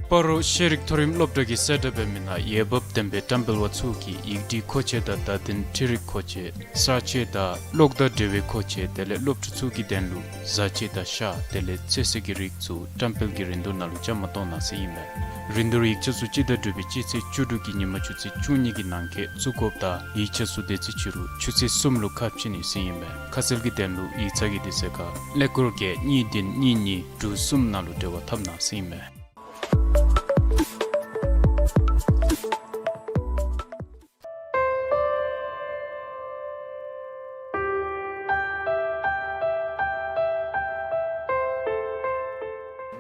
སྤ་རོ་ཤེས་རིག་མཐོ་རིམ་སློབ་གྲྭ་གིས་གསལ་བསྒྲགས་འབད་མི་ནང་འོས་འབབ་ལྡན་པའི་བཀྲམ་སྤེལ་བ་ཚུ་གིས་ཡིག་འབྲི་མཁོ་ཆས་དང་བརྡ་དོན་འཕྲིན་རིག་མཁོ་ཆས་གསར་ཆས་དང་གློག་དང་འབྲེལ་བའི་མཁོ་ཆས་དེ་ལས་སློབ་ཕྲུག་ཚུ་གི་དོན་ལུ་བཟའ་ཆས་དང་ཤ་དེ་ལས་ཚོད་བསྲེ་གི་རིགས་ཚུ་བཀྲམ་སྤེལ་གྱི་རིན་བསྡུར་ནང་ལུ་བཅའ་མར་གཏོགས་གནང་ཟེར་ཨིན་མས། རིན་བསྡུར་ཡིག་ཆ་ཚུ་སྤྱི་ཟླ་དྲུག་པའི་སྤྱི་ཚེས་བཅུ་དྲུག་གི་ཉིན་མ་ཆུ་ཚོད་བཅུ་གཉིས་ཀྱི་ནང་འཁོད་བཙུགས་དགོཔ་དང་ཡིག་ཆ་ཚུ་དེ་ཚེ་ཕྱི་རུ་ཆུ་ཚོད་གསུམ་ལུ་ཁ་ཕྱེ་ནི་ཟེར་ཨིན་མས། ཁ་གསལ་གྱི་དོན་ལུ་ཡིག་ཚང་གི་དུས་ཚོད་ཁར་ཀླད་ཀོར་བརྒྱད་གཉིས་བདུན་གཉིས་གཉིས་དྲུག་གསུམ་ནང་ལུ་འབྲེལ་བ་འཐབ་གནང་ཟེར་ཨིན་མས།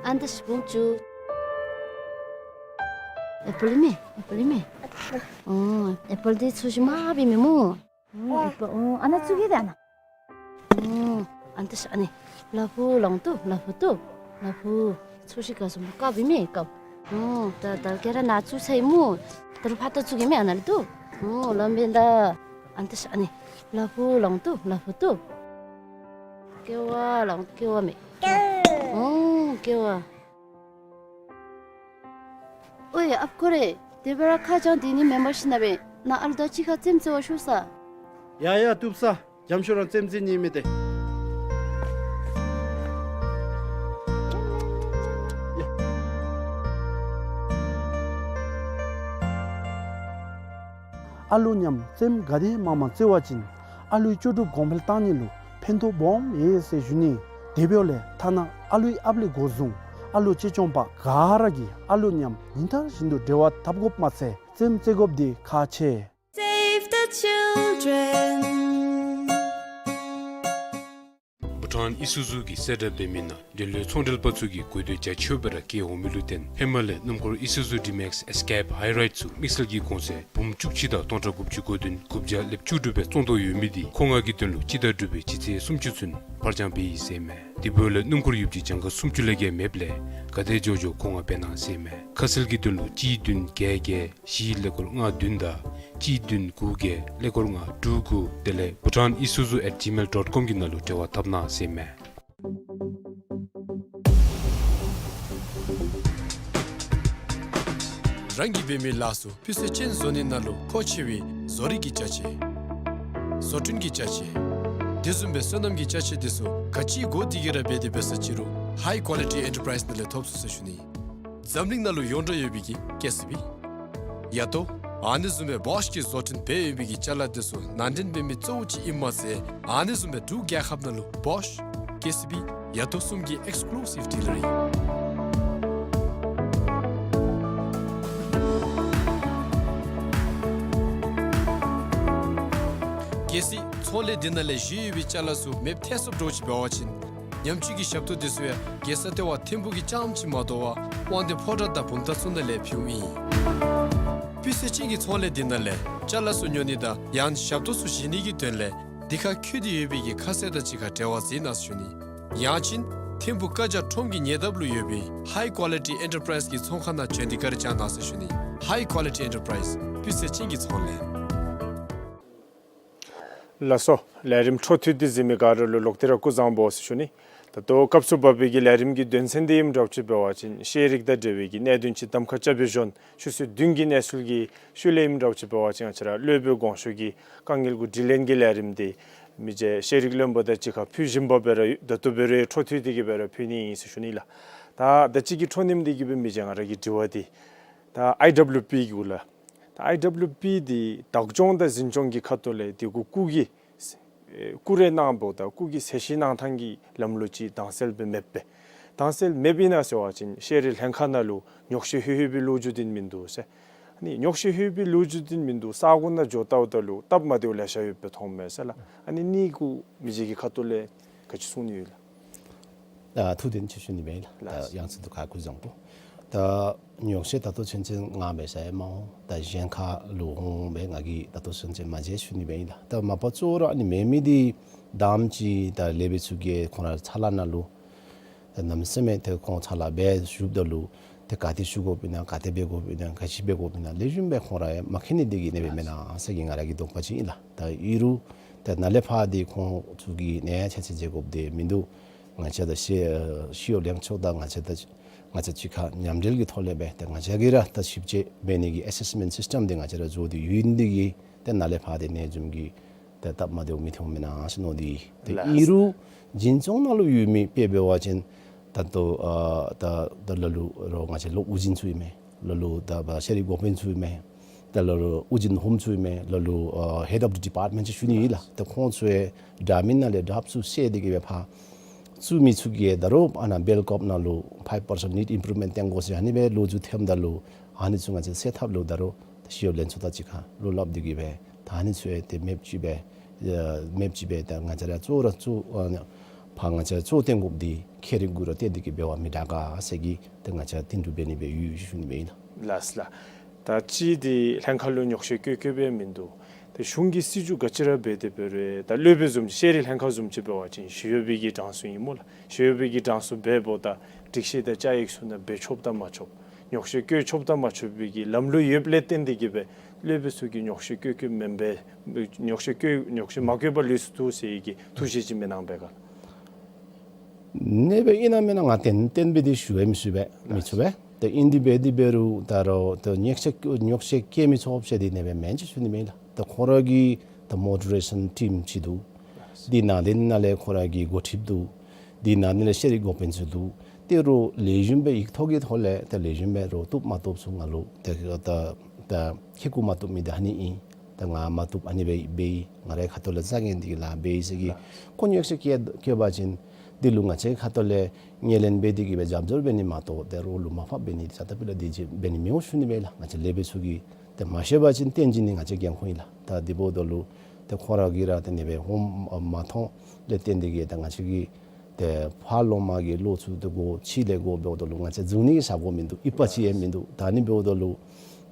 ཨན་ཏ་ཤ་བུམ་ཅུ། ཨེ་པཱལ་མེ། ཨེ་པཱལ་མེ། ཨོ་ཨེ་པཱལ་འདི་ཚོས་ཤིག་མ་བི་མེ་མོ། ཨོ་ཨེ་པཱལ། ཨོ་ཨ་ནཱ་བཙུགས་གེ་ད་ཨ་ནཱ། ཨོ་ཨན་ཏ་ཤ་ཨ་ནི། ལ་ཕུག་ལོང་ཏོ་ལ་ཕུག་ཏོ། ལ་ཕུག་ཚོས་ཤིག་ག་སོ་མ་ཀ་བི་མེ་ཀ། ཨོ་ད་ད་གེ་ར་ནཱ་བཙུགས་ཚར་ཡི་མོ། ད་རུང་ཕར་ད་བཙུགས་གེ་མེ་ཨ་ནཱ་ལུ་ཏོ། ཨོ་ལམ་བེན་ད། ཨན་ཏ་ཤ་ཨ་ནི། ལ་ཕུག་ལོང་ཏོ་ལ་ཕུག་ཏོ། ཀེ་བ་ལོང་ཀེ་བ་མེ། ཨོ་ཀེ་བ། ཨོའེ་ཨཔ་ཁོ་རེ། དེ་སྦེ་ར་ཁ་བྱང་འདི་ནི་མེན་པར་ཤེས་ན་སྦེ་ནཱ་ཨ་ལུ་དང་གཅིག་ཁར་རྩེདམོ་རྩེ་བར་ཤོག་ས། ཡ་ཡ་བཏུབ་ས། འཇམ་ཤོས་རང་རྩེདམོ་རྩེ་ནི་མེད་དེ། ཡ། ཨ་ལུ་མཉམ་རྩེདམོ་ག་དེ་མང་མང་རྩེ་བ་ཅིན་ཨ་ལུའི་ལྕོགས་གྲུབ་གོང་འཕེལ་གཏང་ནི་ལུ་ཕན་ཐོགས་སྦོམ་ཡོད་ཟེར་ཞུ་ནི། དེ་འབདཝ་ལས་ཐ་ན་ཨ་ལུའི་ཨཔ་ལས་འགོ་བཟུང་ཨ་ལུ་གཅེས་སྐྱོང་པ་ག་ར་གིས་ཨ་ལུ་མཉམ་ཉིན་ལྟར་བཞིན་དུ་འབྲེལ་བ་འཐབ་དགོཔ་མ་ཚད་རྩེདམོ་རྩེ་དགོཔ་འདི་ཁག་ཆེ། Save the children. བྷུ་ཊཱན་ཨི་སུ་ཛུ་གིས་གསལ་བསྒྲགས་འབད་མི་ནང་འབྲེལ་ཡོད་ཚོང་འབྲེལ་པ་ཚུ་གིས་དགོས་འདོད་རྒྱ་ཆེཝ་སྦེ་ར་བསྐྱེད་འོང་མི་ལུ་བརྟེན་ཧེ་མ་ལས་སྣུམ་འཁོར་ཨི་སུ་ཛུ་ཌི་མེགསི་ཨེས་ཀེབ་ཧའི་རའིཌ་ཚུ་དམིགས་བསལ་གྱི་གོང་ཚད་འབུམ་བཅུ་གཅིག་དང་སྟོང་ཕྲག་དགུ་བཅུ་གོ་བདུན་དགུ་བརྒྱ་ལེབ་བཅུ་དྲུག་སྦེ་བཙོང་དོ་ཡོད་མི་འདི་ཁོང་ང་གི་དོན་ལུ་སྤྱི་ཟླ་དྲུག་པའི་སྤྱི་ཚེས་སུམ་ཅུ་ཚུན་ཕར་འགྱངས་འབད་ཡི་ཟེར་མས། དེ་འབདཝ་ལས་སྣུམ་འཁོར་ཡོདཔ་ཅིག་གྱངས་ཁ་སུམ་ཅུ་ལས་བརྒལ་མེདཔ་ལས་ག་དེ་མགྱོགས་མགྱོགས་ཁོང་ང་འབད་གནང་ཟེར་མས། ཁ་གསལ་གྱི་དོན་ལུ་གཅིག་བདུན་བརྒྱད་བརྒྱད་བཞི་ཀླད་ཀོར་ལྔ་བདུན་དང་གཅིག་བདུན་དགུ་བརྒྱད་ཀླད་ཀོར་ལྔ་དྲུག་དགུ་དེ་ལས་Bhutan Isuzu at gmail dot com གི་ནང་ལུ་འབྲེལ་བ་འཐབ་གནང་ཟེར་མས། རང་གིས་འབད་མི་ལཱ་ཚུ་སྤུས་ཚད་ཅན་བཟོ་ནི་ནང་ལུ་མཁོ་ཆེ་བའི་བཟོ་རིག་གི་ཅ་ཆས། བཟོ་སྐྲུན་གྱི་ཅ་ཆས། དེ་བཟུམ་སྦེ་སོ་ནམ་གྱི་ཅ་ཆས་དེ་ཚུ་ག་ཅི་དགོ་དེ་གི་ར་འབད་དེ་འབད་ས་ཅི་རུང་High Quality Enterprise ནང་ལས་ཐོབ་ཚུགས་ཟེར་ཞུ་ནི། འཛམ་གླིང་ནང་ལུ་ཡོངས་གྲགས་ཡོད་པའི་གི་ཀེ་སི་བི། ཡ་ཏོ། ཨ་ནི་བཟུམ་སྦེ་བོཤ་གིས་བཟོ་སྐྲུན་འབད་ཡོད་པའི་གི་ཅ་ལ་དེ་ཚུ་ནང་འདྲེན་འབད་མི་གཙོ་བོ་ཅིག་ཨིནམ་མ་ཚད་ཨ་ནི་བཟུམ་སྦེ་འབྲུག་རྒྱལ་ཁབ་ནང་ལུ་བོཤ་ཀེ་སི་བི་ཡ་ཏོ་གསུམ་གྱི་ཨེགསི་ཀུ་ལུ་སིབ་ཌི་ལར་ཨིན། གལ་སྲིད་ཚོང་ལས་འདི་ནང་ལས་བཞེས་ཡོད་པའི་ཅ་ལ་ཚུ་མེདཔ་ཐལ་སོཔ་འདྲཝ་ཅིག་འབད་བ་ཅིན་ཉམས་བཅོས་ཀྱི་ཞབས་ཏོག་དེ་ཚུ་ཡང་རྒྱལ་ས་ལྟེ་བ་ཐིམ་ཕུག་གི་རྐྱངམ་ཅིག་མ་དོ་བར་དབང་འདུས་ཕོ་བྲང་དང་བུམ་ཐང་ཚུ་ནང་ལས་ཕུལཝ་ཨིན། སྤུས་ཚད་ཅན་གྱི་ཚོང་ལས་འདི་ནང་ལས་ཅ་ལ་ཚུ་ཉོ་ནི་དང་ཡང་ཞབས་ཏོག་ཚུ་བཞེས་ནི་གི་དོན་ལས་འདི་ཁར་འཁོད་དེ་ཡོད་པའི་གི་ཁ་གསལ་དང་གཅིག་ཁར་འབྲེལ་བ་མཛད་གནང་ཟེར་ཞུ་ནི། ཡང་ཅིན་ཐིམ་ཕུག་ཀ་ཇ་ཁྲོམ་གྱི་ཉེ་འདབས་ལུ་ཡོད་པའི་High Quality Enterprise གི་ཚོང་ཁང་ནང་བྱོན་ཏེ་བཀའ་དྲིན་བསྐྱང་གནང་ཟེར་ཞུ་ནི། High Quality Enterprise སྤུས་ཚད་ཅན་གྱི་ཚོང་ལས། ལགས་སོ། ལས་རིམ་འཕྲོ་མཐུད་དེ་གཟིགས་མི་ག་ར་ལུ་ལོག་སྟེ་ར་སྐུ་གཟུགས་བཟང་པོ་ཟེར་ཞུ་ནི། ད་ལྟོ་སྐབས་སུ་བབས་པའི་གི་ལས་རིམ་གྱི་དོན་ཚན་འདི་ཨིནམ་འདྲཝ་ཅིག་འབད་བ་ཅིན་ཤེས་རིག་དང་འབྲེལ་བའི་གི་གནད་དོན་ཅིག་གདམ་ཁ་རྐྱབ་སྦེ་བྱོན། ཆུ་ཚོད་བདུན་གྱི་གནས་ཚུལ་གྱི་ཤུལ་ལས་ཨིནམ་འདྲཝ་ཅིག་འབད་བ་ཅིན་ང་བཅས་ར་སློབ་དཔོན་གོང་ཞུ་གི་དཀའ་ངལ་གུ་དྲིས་ལན་གྱི་ལས་རིམ་འདི་མི་རྗེ་ཤེས་རིག་བློན་པོ་དང་གཅིག་ཁར་ཕུལ་བཞིན་པ་སྦེ་ར་ད་ལྟོ་འབད་རུང་འཕྲོ་མཐུད་དེ་གི་སྦེ་ར་ཕུལ་ནི་ཨིན་ཟེར་ཞུ་ནི་ལགས། ད་ད་ཅི་གི་འཕྲོ་མཐུད་དེ་གི་སྦེ་མི་རྗེ་ང་ར་གི་དྲི་བ་འདི་ད་ཨའི་ཌབ་ལུ་པི་གུ་ལགས། ད་ཨའི་ཌབ་ལུ་པི་འདི་བདག་སྐྱོང་དང་འཛིན་སྐྱོང་གི་ཁ་ཐུག་ལས་འདི་གུ་སྐུགས་ཀྱི་ཨེ་སྐུགས་རེ་གནང་བ་དང་སྐུགས་ཀྱི་ཟད་བཤིག་གནང་ཐངས་ཀྱི་ལམ་ལུགས་ཅིག་དྭངས་གསལ་སྦེ་མེད་པས། དྭངས་གསལ་མེདཔ་ཨིན་ན་ཟེར་བ་ཅིན་ཤེས་རིག་ལྷན་ཁག་ནང་ལུ་ཉོགས་བཤད་ལྷོད་ལྷོད་པའི་ལོ་རྒྱུས་འདི་མིན་འདུག་ཟེར། ཨ་ནི་ཉོགས་བཤད་ལྷོད་པའི་ལོ་རྒྱུས་འདི་མིན་འདུག། ས་གོ་ནང་འགྱོ་བལྟཝ་ད་ལུ་སྟབས་མ་བདེཝ་ལེ་ཤ་ཡོདཔ་སྦེ་མཐོངམ་མས་ཟེར་ལགས། ཨ་ནི་འདི་གུ་མི་རྗེ་གི་ཁ་ཐུག་ལས་ག་ཅི་གསུང་ནི་ཡོད་ལགས། ཨ་ཐུགས་བདེན་ཅིག་ཞུ་ནི་མས་ལགས། ལགས། ད་ཡང་སྲིད་དུ་ག་སྐུ་གཟུགས་བཟང་པོ། ད་ཉོགས་བཤད་ད་ལྟོ་ཚུན་ཚོད་ང་མེད་ས་ཡང་མ་འོང་། ད་གཞན་ཁ་ལུ་འོང་སྦེ་ང་གིས་ད་ལྟོ་ཚུན་ཚོད་མ་མཇལ་ཞུ་ནི་མས་ལགས། ད་མ་པ་གཙོ་བོ་ར་ཨ་ནི་མེད་མི་འདི་དམ་ཅིག་ད་ལས་པའི་ཚུ་གིས་ཁོང་ར་ཚ་ལ་ནང་ལུ་ད་གནམ་མེད་ས་མེད་ཏེ་ཁོང་ཚ་ལ་སྦེ་བཞུགསཔ་ད་ལུ་ཏེ་ག་ཏེ་བཞུགས་དགོཔ་ཨིན་ན་ག་ཏེ་འབད་དགོཔ་ཨིན་ན་ག་ཅི་འབད་དགོཔ་ཨིན་ན་ལེགས་ཤོམ་སྦེ་ཁོང་ར་ཡང་མ་མཁྱེན་ནི་འདི་གིས་ཨ་ནེ་སྦེ་མེན་ན་ཟེར་གྱི་ང་ར་གི་དོགས་པ་ཅིག་ཨིན་ལགས། ད་ཨིན་རུང་ད་ནཱ་ལས་ཕར་འདི་ཁོང་ཚུ་གིས་ནཱ་ཡང་ཆ་ཚང་མཇལ་དགོཔ་འདི་མིན་འདུག། ང་བཅས་ད་ཤེས་ཤེས་ཡོན་ལྷན་ཚོགས་དང་ང་བཅས་ད་ ང་བཅས་གཅིག་ཁར་མཉམ་འབྲེལ་གྱི་ཐོག་ལས་སྦེ་ཏེ་ང་བཅས་ཀྱིས་ར་ད་ཞིབ་དཔྱད་འབད་ནི་གི་ཨེ་སེསི་མེནཊ་སིསི་ཊམ་འདི་ང་བཅས་ར་བཟོ་སྟེ་ཡོད་ནི་འདི་གིས་ཏེ་ནཱ་ལས་ཕར་ཏེ་ནད་འབྱུང་གི་ཏེ་སྟབས་མ་བདེཝ་མི་ཐོན་མེན་ན་ཟེར་མནོ་སྟེ། ཏེ་ལགས། ཨིན་རུང་འཛིན་སྐྱོང་ནང་ལུ་ཡོད་མི་དཔེ་འབད་བ་ཅིན་ད་ལྟོ་ཨ་ད་ད་ལ་ལུ་རོགས་ང་བཅས་ལོག་དབུ་འཛིན་ཚུ་ཨིན་མས། ལ་ལུ་ད་བ་ཤེས་རིག་འགོ་དཔོན་ཚུ་ཨིན་མས། ད་ལ་ལུ་དབུ་འཛིན་ཧོམ་ཚུ་ཨིན་མས། ལ་ལུ་ཨ་ཧེཌ་ཨོཕ་ཌི་ཌི་པརཊ་མེནཊ་ཅིག་ཞུ་ནི་ཨིན་ལགས། ད་ཁོང་ཚུ་ཡང་འདྲ་མིན་ནང་ལས་དྲགཔ་ཚུ་བསལ་ཏེ་གི་སྦེ་ཕར་བཙུགས་མི་ཚུ་གིས་ད་རུང་ཨ་ནཱ་བེལ་ཀོབ་ནང་ལུ་ཕའིབ་པར་སེནཊ་ནིཌ་ཨིམ་པུརུབ་མེནཊ་བཏོན་དགོ་ཟེར་ཨ་ནི་སྦེ་ལོ་རྒྱུས་ཐོནམ་ད་ལུ་ཨ་ནི་ཚུ་ང་བཅས་སེལ་ཐབས་ལུ་ད་རུང་ད་ཞི་གཡོག་ལྷན་ཚོགས་དང་གཅིག་ཁར་བློ་སླབ་སྟེ་གི་སྦེ་ད་ཨ་ནི་ཚུ་ཡང་ཏེ་མེདཔ་ཅིག་སྦེ་ཨ་མེདཔ་ཅིག་སྦེ་ད་ང་བཅས་ར་གཙོ་ར་གཙོ་ཨ་ཕར་ང་བཅས་གཙོ་བཏོན་དགོཔ་འདི་ཁྱད་རིག་གུ་ར་བརྟེན་ཏེ་གི་འབདཝ་མི་འདྲ་ག་ཟེར་གྱི་ཏེ་ང་བཅས་བསྟུན་གྲོས་འབད་ནི་སྦེ་ཡོད་ཞུ་ནི་སྦེ་ཨིན་ལགས། ལགས་ལགས། ད་ཅི་འདི་ལྷན་ཁག་ལུ་ཉོགས་བཤད་བཀོད་བཀོདཔ་ཡང་མིན་འདུག། ད་གཞུང་གི་སྲིད་བྱུས་ག་ཅི་ར་འབད་དེ་འབད་རུང་ད་སློབ་དཔོན་བཟུམ་ཅིག་ཤེས་རིག་ལྷན་ཁག་བཟུམ་ཅིག་འབད་བ་ཅིན་ཞི་གཡོགཔ་གི་གྲངས་སུ་ཨིན་སྨོ་ལགས། ཞི་གཡོགཔ་གི་གྲངས་སུ་འབདཝ་ད་སྒྲིག་གཞི་དང་བཅའ་ཡིག་ཚུ་ནང་འབད་ཆོགཔ་དང་མ་ཆོགཔ་ཉོགས་བཤད་བཀོད་ཆོགཔ་དང་མ་ཆོག་པའི་གི་ལམ་ལུགས་ཡོདཔ་ལས་བརྟེན་ཏེ་གི་སྦེ་སློབ་དཔོན་ཚུ་གིས་ཉོགས་བཤད་བཀོད་བཀོདཔ་མེན་པས། ཉོགས་བཤད་བཀོད་ཉོགས་བཤད་མ་བཀོད་པར་ལུས་སུ་བཅུག་ཟེར་བའི་གི་ཐུགས་བཞེད་ཅིག་མི་གནང་པས་ག། ཨ་ནེ་སྦེ་ཨིན་ན་མེན་ན་ང་གཏན་གཏན་སྦེ་འདི་ཞུ་བ་མི་ཚུགས་པས། མི་ཚུགས་པས། ཏེ་ཨིན་དེ་འབད་དེ་འབད་རུང་ད་རུང་ཏེ་ཉོགས་བཤད་ཉོགས་བཤད་བཀོད་མི་ཚུགས་ཟེར་འདི་ཨ་ནེ་སྦེ་མེན་ཅིག་ཞུ་ནི་མེན་ལགས། ཏེ་ཁོང་ར་གི་ཏེ་མོ་ཌི་རེ་ཤཱན་ཊིམ་ཅིག་འདུག། འདི་ནང་འདི་ནང་ལས་ཁོང་ར་གི་འགོ་ཁྲིདཔ་འདུག། འདི་ནང་འདི་ལས་ཤེས་རིག་འགོ་དཔོན་ཚུ་འདུག། ཏེ་རོགས་ལེགས་ཤོམ་སྦེ་ཡིག་ཐོག་གི་ཐོག་ལས་ཏེ་ལེགས་ཤོམ་སྦེ་རོགས་བཏུབ་མ་བཏུབ་ཚུ་ང་ལུ་ཏེ་ད་ད་ཁེ་ཀོ་མ་བཏུབ་མི་འདི་ཨ་ནི་ཨིན། ད་ང་མ་བཏུབ་ཨ་ནི་སྦེ་འབད་ཡི། ང་རའི་ཁ་ཐུག་ལས་རྩ་འགེངས་ཏེ་གི་ལཱ་འབད་ཡི་ཟེར་གི་ཁོང་ཉོགས་བཤད་བཀོད་བཀོད་པ་ཅིན་འདི་ལུ་ང་བཅས་ཁ་ཐུག་ལས་ངོས་ལེན་འབད་དེ་གི་སྦེ་རྒྱབ་སྐྱོར་འབད་ནི་མ་གཏོགས་ཏེ་རོགས་ལུ་མར་ཕབ་འབད་ནི་འདི་ད་ལྟ་བུ་ལས་འདི་ཅིག་འབད་ནི་མི་འོང་ཞུ་ནི་སྦེ་ལགས། ང་བཅས་སློབ་དཔོན་ཚུ་གིས་ཏེ་མ་ཤེས་པ་ཅིན་བསྟན་བཅོས་ནི་ང་བཅས་འགན་ཁུར་ཨིན་ལགས། ད་འདི་འབདཝ་ད་ལུ་ཏེ་ཁོང་ར་གིས་ར་ཏེ་ཨ་ནེ་སྦེ་ཧོམ་མ་མཐོང་ལས་བརྟེན་ཏེ་གི་ད་ང་བཅས་ཀྱི་ཏེ་ཕར་ལོག་མར་གྱི་ལོག་ཚུ་ཏེ་དགོ་ཕྱི་ལས་དགོ་འབདཝ་ད་ལུ་ང་བཅས་འཛུལ་ནི་གི་ས་གོ་མིན་འདུག། ཡིབ་པ་ཅིག་ཡང་མིན་འདུག། ད་ཨ་ནི་འབདཝ་ད་ལུ་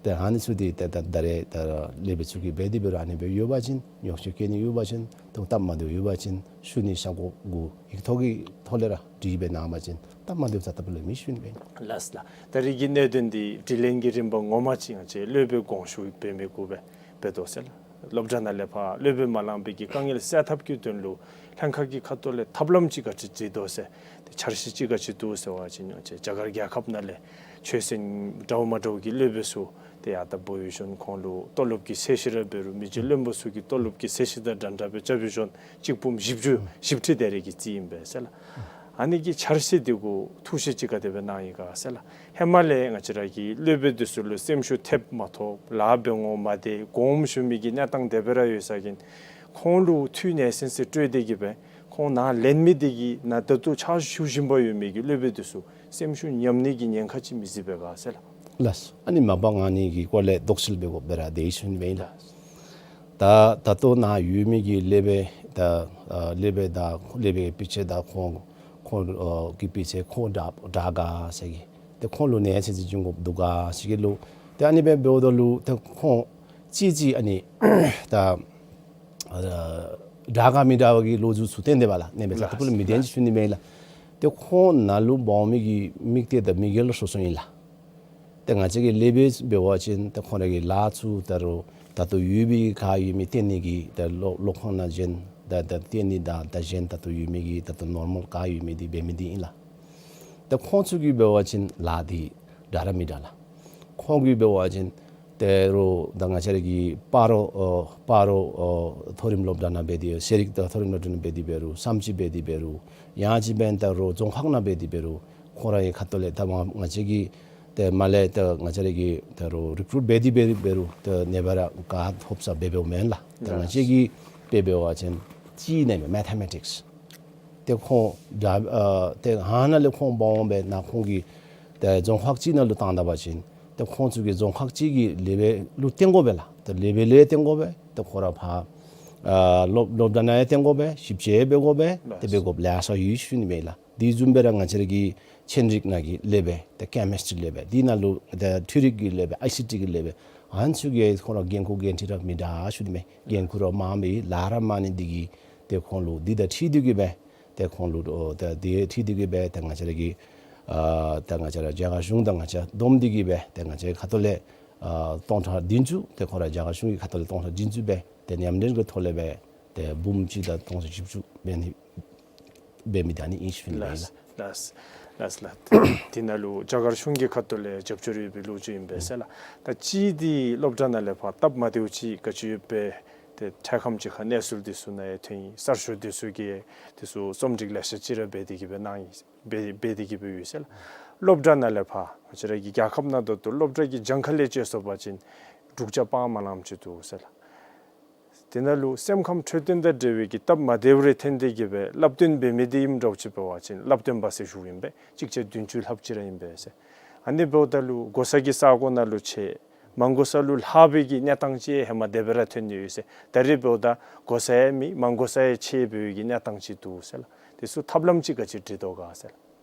ཏེ་ཨ་ནི་ཚུ་འདི་ཏེ་ད་ད་རེས་ད་སློབ་དཔོན་ཚུ་གིས་འབད་དེ་འབད་རུང་ཨ་ནི་སྦེ་ཡོད་པ་ཅིན་ཉོགས་བཤད་བཀོད་ནི་ཡོད་པ་ཅིན་ཏེ་སྟབས་མ་བདེཝ་ཡོད་པ་ཅིན་ཞུ་ནི་ས་གོ་གུ་ཡིག་ཐོག་གི་ཐོག་ལས་ར་བྲིས་སྦེ་གནང་བ་ཅིན་སྟབས་མ་བདེཝ་ད་ལྟ་བུ་ལས་མེད་ཞུ་ནི་སྦེ་ཨིན། ལགས་ལགས། ད་རིས་ཀྱི་གནད་དོན་འདི་དྲི་ལན་གྱི་རིམ་པ་ངོ་མ་ཅིག་ང་བཅས་སློབ་དཔོན་དགོངས་ཞུ་འབད་མི་གུ་སྦེ་འབད་དོ་ཟེར་ལགས། སློབ་གྲྭ་ནང་ལས་ཕར་སློབ་དཔོན་མ་ལང་པའི་གི་དཀའ་ངལ་སེལ་ཐབས་ཀྱི་དོན་ལུ་ལྷན་ཁག་གི་ཁ་ཐུག་ལས་ཐབས་ལམ་ཅིག་ག་ཅི་བརྩི་དོ་ཟེར། ཏེ་འཆར་གཞི་ཅིག་ག་ཅི་འདུག་ཟེར་བ་ཅིན་ང་བཅས་རྒྱ་གར་རྒྱལ་ཁབ་ནང་ལས་ཆོས་སེམས་འདྲཝ་མ་འདྲཝ་གི་སློབ་དཔོན་ཚུ་ཏེ་ཡར་ད་འབོ་བའི་ཤུལ་ཁོང་ལུ་ཏོ་ལོབ་ཀྱི་ཚད་གཞི་ར་འབད་རུང་མི་རྗེ་བློན་པོ་ཚུ་གི་ཏོ་ལོབ་ཀྱི་ཚད་གཞི་དང་འདྲན་འདྲ་སྦེ་རྐྱབ་པའི་ཤུལ་གཅིག་འབུམ་བཞི་བཅུ་བཞི་ཁྲི་དེ་རེ་གི་རྩིས་ཨིན་པས་ཟེར་ལགས། ཨ་ནི་གི་འཆར་གཞི་འདི་གུ་ཐུགས་བཞེད་ཅིག་ག་དེ་སྦེ་གནང་ཡི་ག་ཟེར་ལགས། ཧེ་མ་ལས་ང་བཅས་ར་གི་སློབ་དཔོན་འདི་ཚུ་ལུ་སེམས་ཤུགས་ཐེབས་མ་ཐོབ་ལཱ་འབད་འོང་མ་བདེ་དགོངསམ་ཞུ་མི་གི་གནས་སྟངས་དེ་སྦེ་ར་ཡོད་ས་ཅིན་ཁོང་ལུ་འཐུས་ནན་སེམས་སུ་སྤྲོད་དེ་གི་སྦེ་ཁོང་ནཱ་ལེན་མི་འདི་གི་ནང་ད་ལྟོ་ཕྱག་ཞུ་བཞིན་པ་ཡོད་མི་གི་སློབ་དཔོན་འདི་ཚུ་སེམས་ཤུགས་ཉམས་ནི་གི་ཉེན་ཁ་ཅིག་མི་གཟིགས་པས་ག་ཟེར་ལགས། ལགས། ཨ་ནི་མ་པ་ང་ཨ་ནི་གི་སྐོར་ལས་དོགས་སེལ་འབད་དགོཔ་སྦེ་ར་དེ་ཞུ་ནི་སྦེ་ཨིན་ལགས། ད་ད་ལྟོ་ནཱ་ཡོད་མི་གི་སློབ་དཔོན་ད་ཨ་སློབ་དཔོན་དང་སློབ་དཔོན་གྱི་སྤུས་ཚད་དང་ཁོང་ཁོང་ཨ་གི་སྤུས་ཚད་ཁོང་འདྲ་འདྲ་ག་ཟེར་གི་ཏེ་ཁོང་ལུ་ནན་སེམས་ཅིག་འབྱུང་དགོཔ་འདུག་ག་ཟེར་གི་ལུ་ཏེ་ཨ་ནི་སྦེ་འབདཝ་ད་ལུ་ཏེ་ཁོང་གཅིག་གཅིག་ཨ་ནི་ད་ཨ་འདྲ་ག་མི་འདྲ་བ་གི་ལོ་རྒྱུས་ཚུ་བཏོན་དེས་པ་ལགས། ཨ་ནི་སྦེ་ལགས་ལགས། ད་ལྟ་བུ་ལུ་མི་བདེན་ཅིག་ཞུ་ནི་མེད་ལགས། ཏེ་ཁོང་ནང་ལུ་འབག་འོང་མི་གི་དམིགས་གཏད་དང་དམིགས་ཡུལ་སོ་སོ་ཨིན་ལགས། ཏེ་ང་བཅས་ཀྱི་སློབ་དཔོན་འབད་བ་ཅིན་ཏེ་ཁོང་ར་གི་ལཱ་ཚུ་ད་རུང་ད་ལྟོ་ཡོད་པའི་ག་ཡོད་མི་བཏོན་ནི་གི་ད་ལོ་ལོ་ཁོང་ནང་གཞན་ད་ད་བཏོན་ནི་དང་ད་གཞན་ད་ལྟོ་ཡོད་མི་གི་ད་ལྟོ་ནོར་མཱལ་ག་ཡོད་མི་འདི་འབད་མི་འདི་ཨིན་ལགས། ཏེ་ཁོང་ཚུ་གིས་འབད་བ་ཅིན་ལཱ་འདི་འདྲ་ར་མི་འདྲ་ལགས། ཁོང་གིས་འབད་བ་ཅིན་ཏེ་རོགས་ད་ང་བཅས་ར་གི་སྤ་རོ་ཨ་སྤ་རོ་ཨ་མཐོ་རིམ་སློབ་གྲྭ་ནང་འབད་དེ་ཤེས་རིག་དང་མཐོ་རིམ་སློབ་གྲྭ་ནང་འབད་དེ་འབད་རུང་བསམ་སྤྱི་འབད་དེ་འབད་རུང་ཡང་ཅིན་འབདན་ད་རོགས་རྫོང་ཁག་ནང་འབད་དེ་འབད་རུང་ཁོང་ར་གི་ཁ་ཐུག་ལས་ད་མ་ང་བཅས་ཀྱིས་ཏེ་མར་ལས་ད་ང་བཅས་ར་གིས་ད་རོགས་རི་ཀུ་རུཊ་འབད་དེ་འབད་དེ་འབད་རུང་ད་ཨ་ནེ་སྦེ་ར་ག་ཐོབ་ས་འབད་འབདཝ་མེན་ལགས། ད་ང་བཅས་ཀྱིས་དཔེ་འབད་བ་ཅིན་ཅིག་ཨིན་མས་མེ་ཐ་མེ་ཊིཀསི། ཏེ་ཁོང་ད་ཨ་ཏེ་ཧ་ནཱ་ལས་ཁོང་འབག་འོང་སྦེ་ནཱ་ཁོང་གི་ཏེ་རྫོང་ཁག་ཅིག་ནང་ལུ་བཏང་ད་པ་ཅིན་ཏེ་ཁོང་ཚུ་གིས་རྫོང་ཁག་ཅིག་གི་ལེ་བེལ་ལུ་བཏོན་དགོ་པས་ལགས། ཏེ་ལེ་བེལ་ལུ་ཡང་བཏོན་དགོ་པས། ཏེ་ཁོ་ར་ཕར་ཨ་སློབ་སློབ་གྲྭ་ནང་ཡང་བཏོན་དགོ་པས། ཞིབ་དཔྱད་འབད་དགོ་པས། ཏེ་འབད་དགོཔ་ལེ་ཤ་ཡོད་ཞུ་ནི་མས་ལགས། དེ་བཟུམ་སྦེ་ར་ང་བཅས་ར་གི་ཚན་རིག་ནང་གི་ལེ་བེལ་ཏེ་ཀེ་མིསི་ཊི་ལེ་བེལ་དེ་ནང་ལུ་ཏེ་འཕྲུལ་རིག་གི་ལེ་བེལ་ཨའི་སི་ཊི་གི་ལེ་བེལ་ཨ་ནི་ཚུ་གི་ཁོང་ར་འགན་ཁུར་འགན་འཁྲི་ར་མི་འདྲ་ཞུ་ནི་མས། འགན་ཁུར་ར་མང་མི་ལཱ་ར་མང་ནི་འདི་གིས་ཏེ་ཁོང་ལུ་འདི་དང་འཁྲིལ་ཏེ་གི་སྦེ་ཏེ་ཁོང་ལུ་ཨོ་ཏེ་འདི་འཁྲིལ་ཏེ་གི་སྦེ་ཏེ་ང་བཅས་ར་གི་ཨ་ཏེ་ང་བཅས་ར་རྒྱ་གར་གཞུང་དང་ང་བཅས་བསྡོམས་ཏེ་གི་སྦེ་ཏེ་ང་བཅས་ཁ་ཐུག་ལས་ཨ་སྟོང་ཕྲག་བདུན་ཅུ་ཏེ་ཁོང་ར་རྒྱ་གར་གཞུང་གི་ཁ་ཐུག་ལས་སྟོང་ཕྲག་བདུན་ཅུ་སྦེ་ཏེ་མཉམ་འབྲེལ་གྱི་ཐོག་ལས་སྦེ་ཏེ་འབུམ་གཅིག་དང་སྟོང་ཕྲག་བཞི་བཅུ་འབད་ནི་འབད་མི་ད་ཨ་ནི་ཨིན་ཞུ་ནི་ལགས། ལགས། ལགས། ལགས་ལགས། དེ་ནང་ལུ་རྒྱ་གར་གཞུང་གི་ཁ་ཐུག་ལས་རྒྱབ་སྐྱོར་ཡོད་པའི་ལོ་རྒྱུས་ཨིན་པས་ཟེར་ལགས། ད་ཅི་འདི་སློབ་གྲྭ་ནང་ལས་ཕར་སྟབས་མ་བདེཝ་ཅིག་ག་ཅི་ཡོདཔ་སྦེ་ཏེ་འཕྲལ་ཁམས་ཅིག་ཁར་གནས་ཚུལ་འདི་ཚུ་ནང་ཡང་ཐོན་ཡི། གསར་ཤོག་འདི་ཚུ་གིས་འདི་ཚུ་རྩོམ་སྒྲིག་ལེ་ཤ་ཅིག་ར་འབད་དེ་གི་སྦེ་གནང་ཡི། འབད་འབད་དེ་གི་སྦེ་ཡོད་ཟེར་ལགས། སློབ་གྲྭ་ནང་ལས་ཕར་ང་བཅས་ར་གི་རྒྱལ་ཁབ་ནང་ད་ལྟོ་སློབ་གྲྭ་གི་གྱངས་ཁ་ལས་དཔྱད་སོང་པ་ཅིན་དྲུག་བརྒྱ་སྤང་མ་ལངམ་ཅིག་འདུག་ཟེར་ལགས། དེ་ནང་ལུ་སེམས་ཁམས་འཕྲོད་བསྟེན་དང་འབྲེལ་བའི་གི་སྟབས་མ་བདེཝ་རེ་ཐོན་ཏེ་གི་སྦེ་བསླབ་སྟོན་འབད་མི་འདི་ཨིནམ་འདྲཝ་ཅིག་འབད་བ་ཅིན་བསླབ་སྟོན་པ་ཟེར་ཞུཝ་ཨིན་པས། གཅིག་བརྒྱ་བདུན་ཅུ་ལྷགཔ་ཅིག་ར་ཨིན་པས་ཟེར། ཨ་ནི་འབདཝ་ད་ལུ་གོ་ས་གི་ས་གོ་ནང་ལུ་ཆེ་མ་དགོ་ས་ལུ་ལྷག་པའི་གི་གནས་སྟངས་ཅིག་ཧེ་མ་དེ་སྦེ་ར་ཐོན་ནི་ཡོད་ཟེར། ད་རེས་འབདཝ་ད་དགོ་ས་ཡང་མེད་མ་དགོ་ས་ཡང་ཆེ་འབད་བའི་གི་གནས་སྟངས་ཅིག་འདུག་ཟེར་ལགས། དེ་ཚུ་ཐབས་ལམ་ཅིག་ག་ཅི་སྒྲིག་དོ་ག་ཟེར་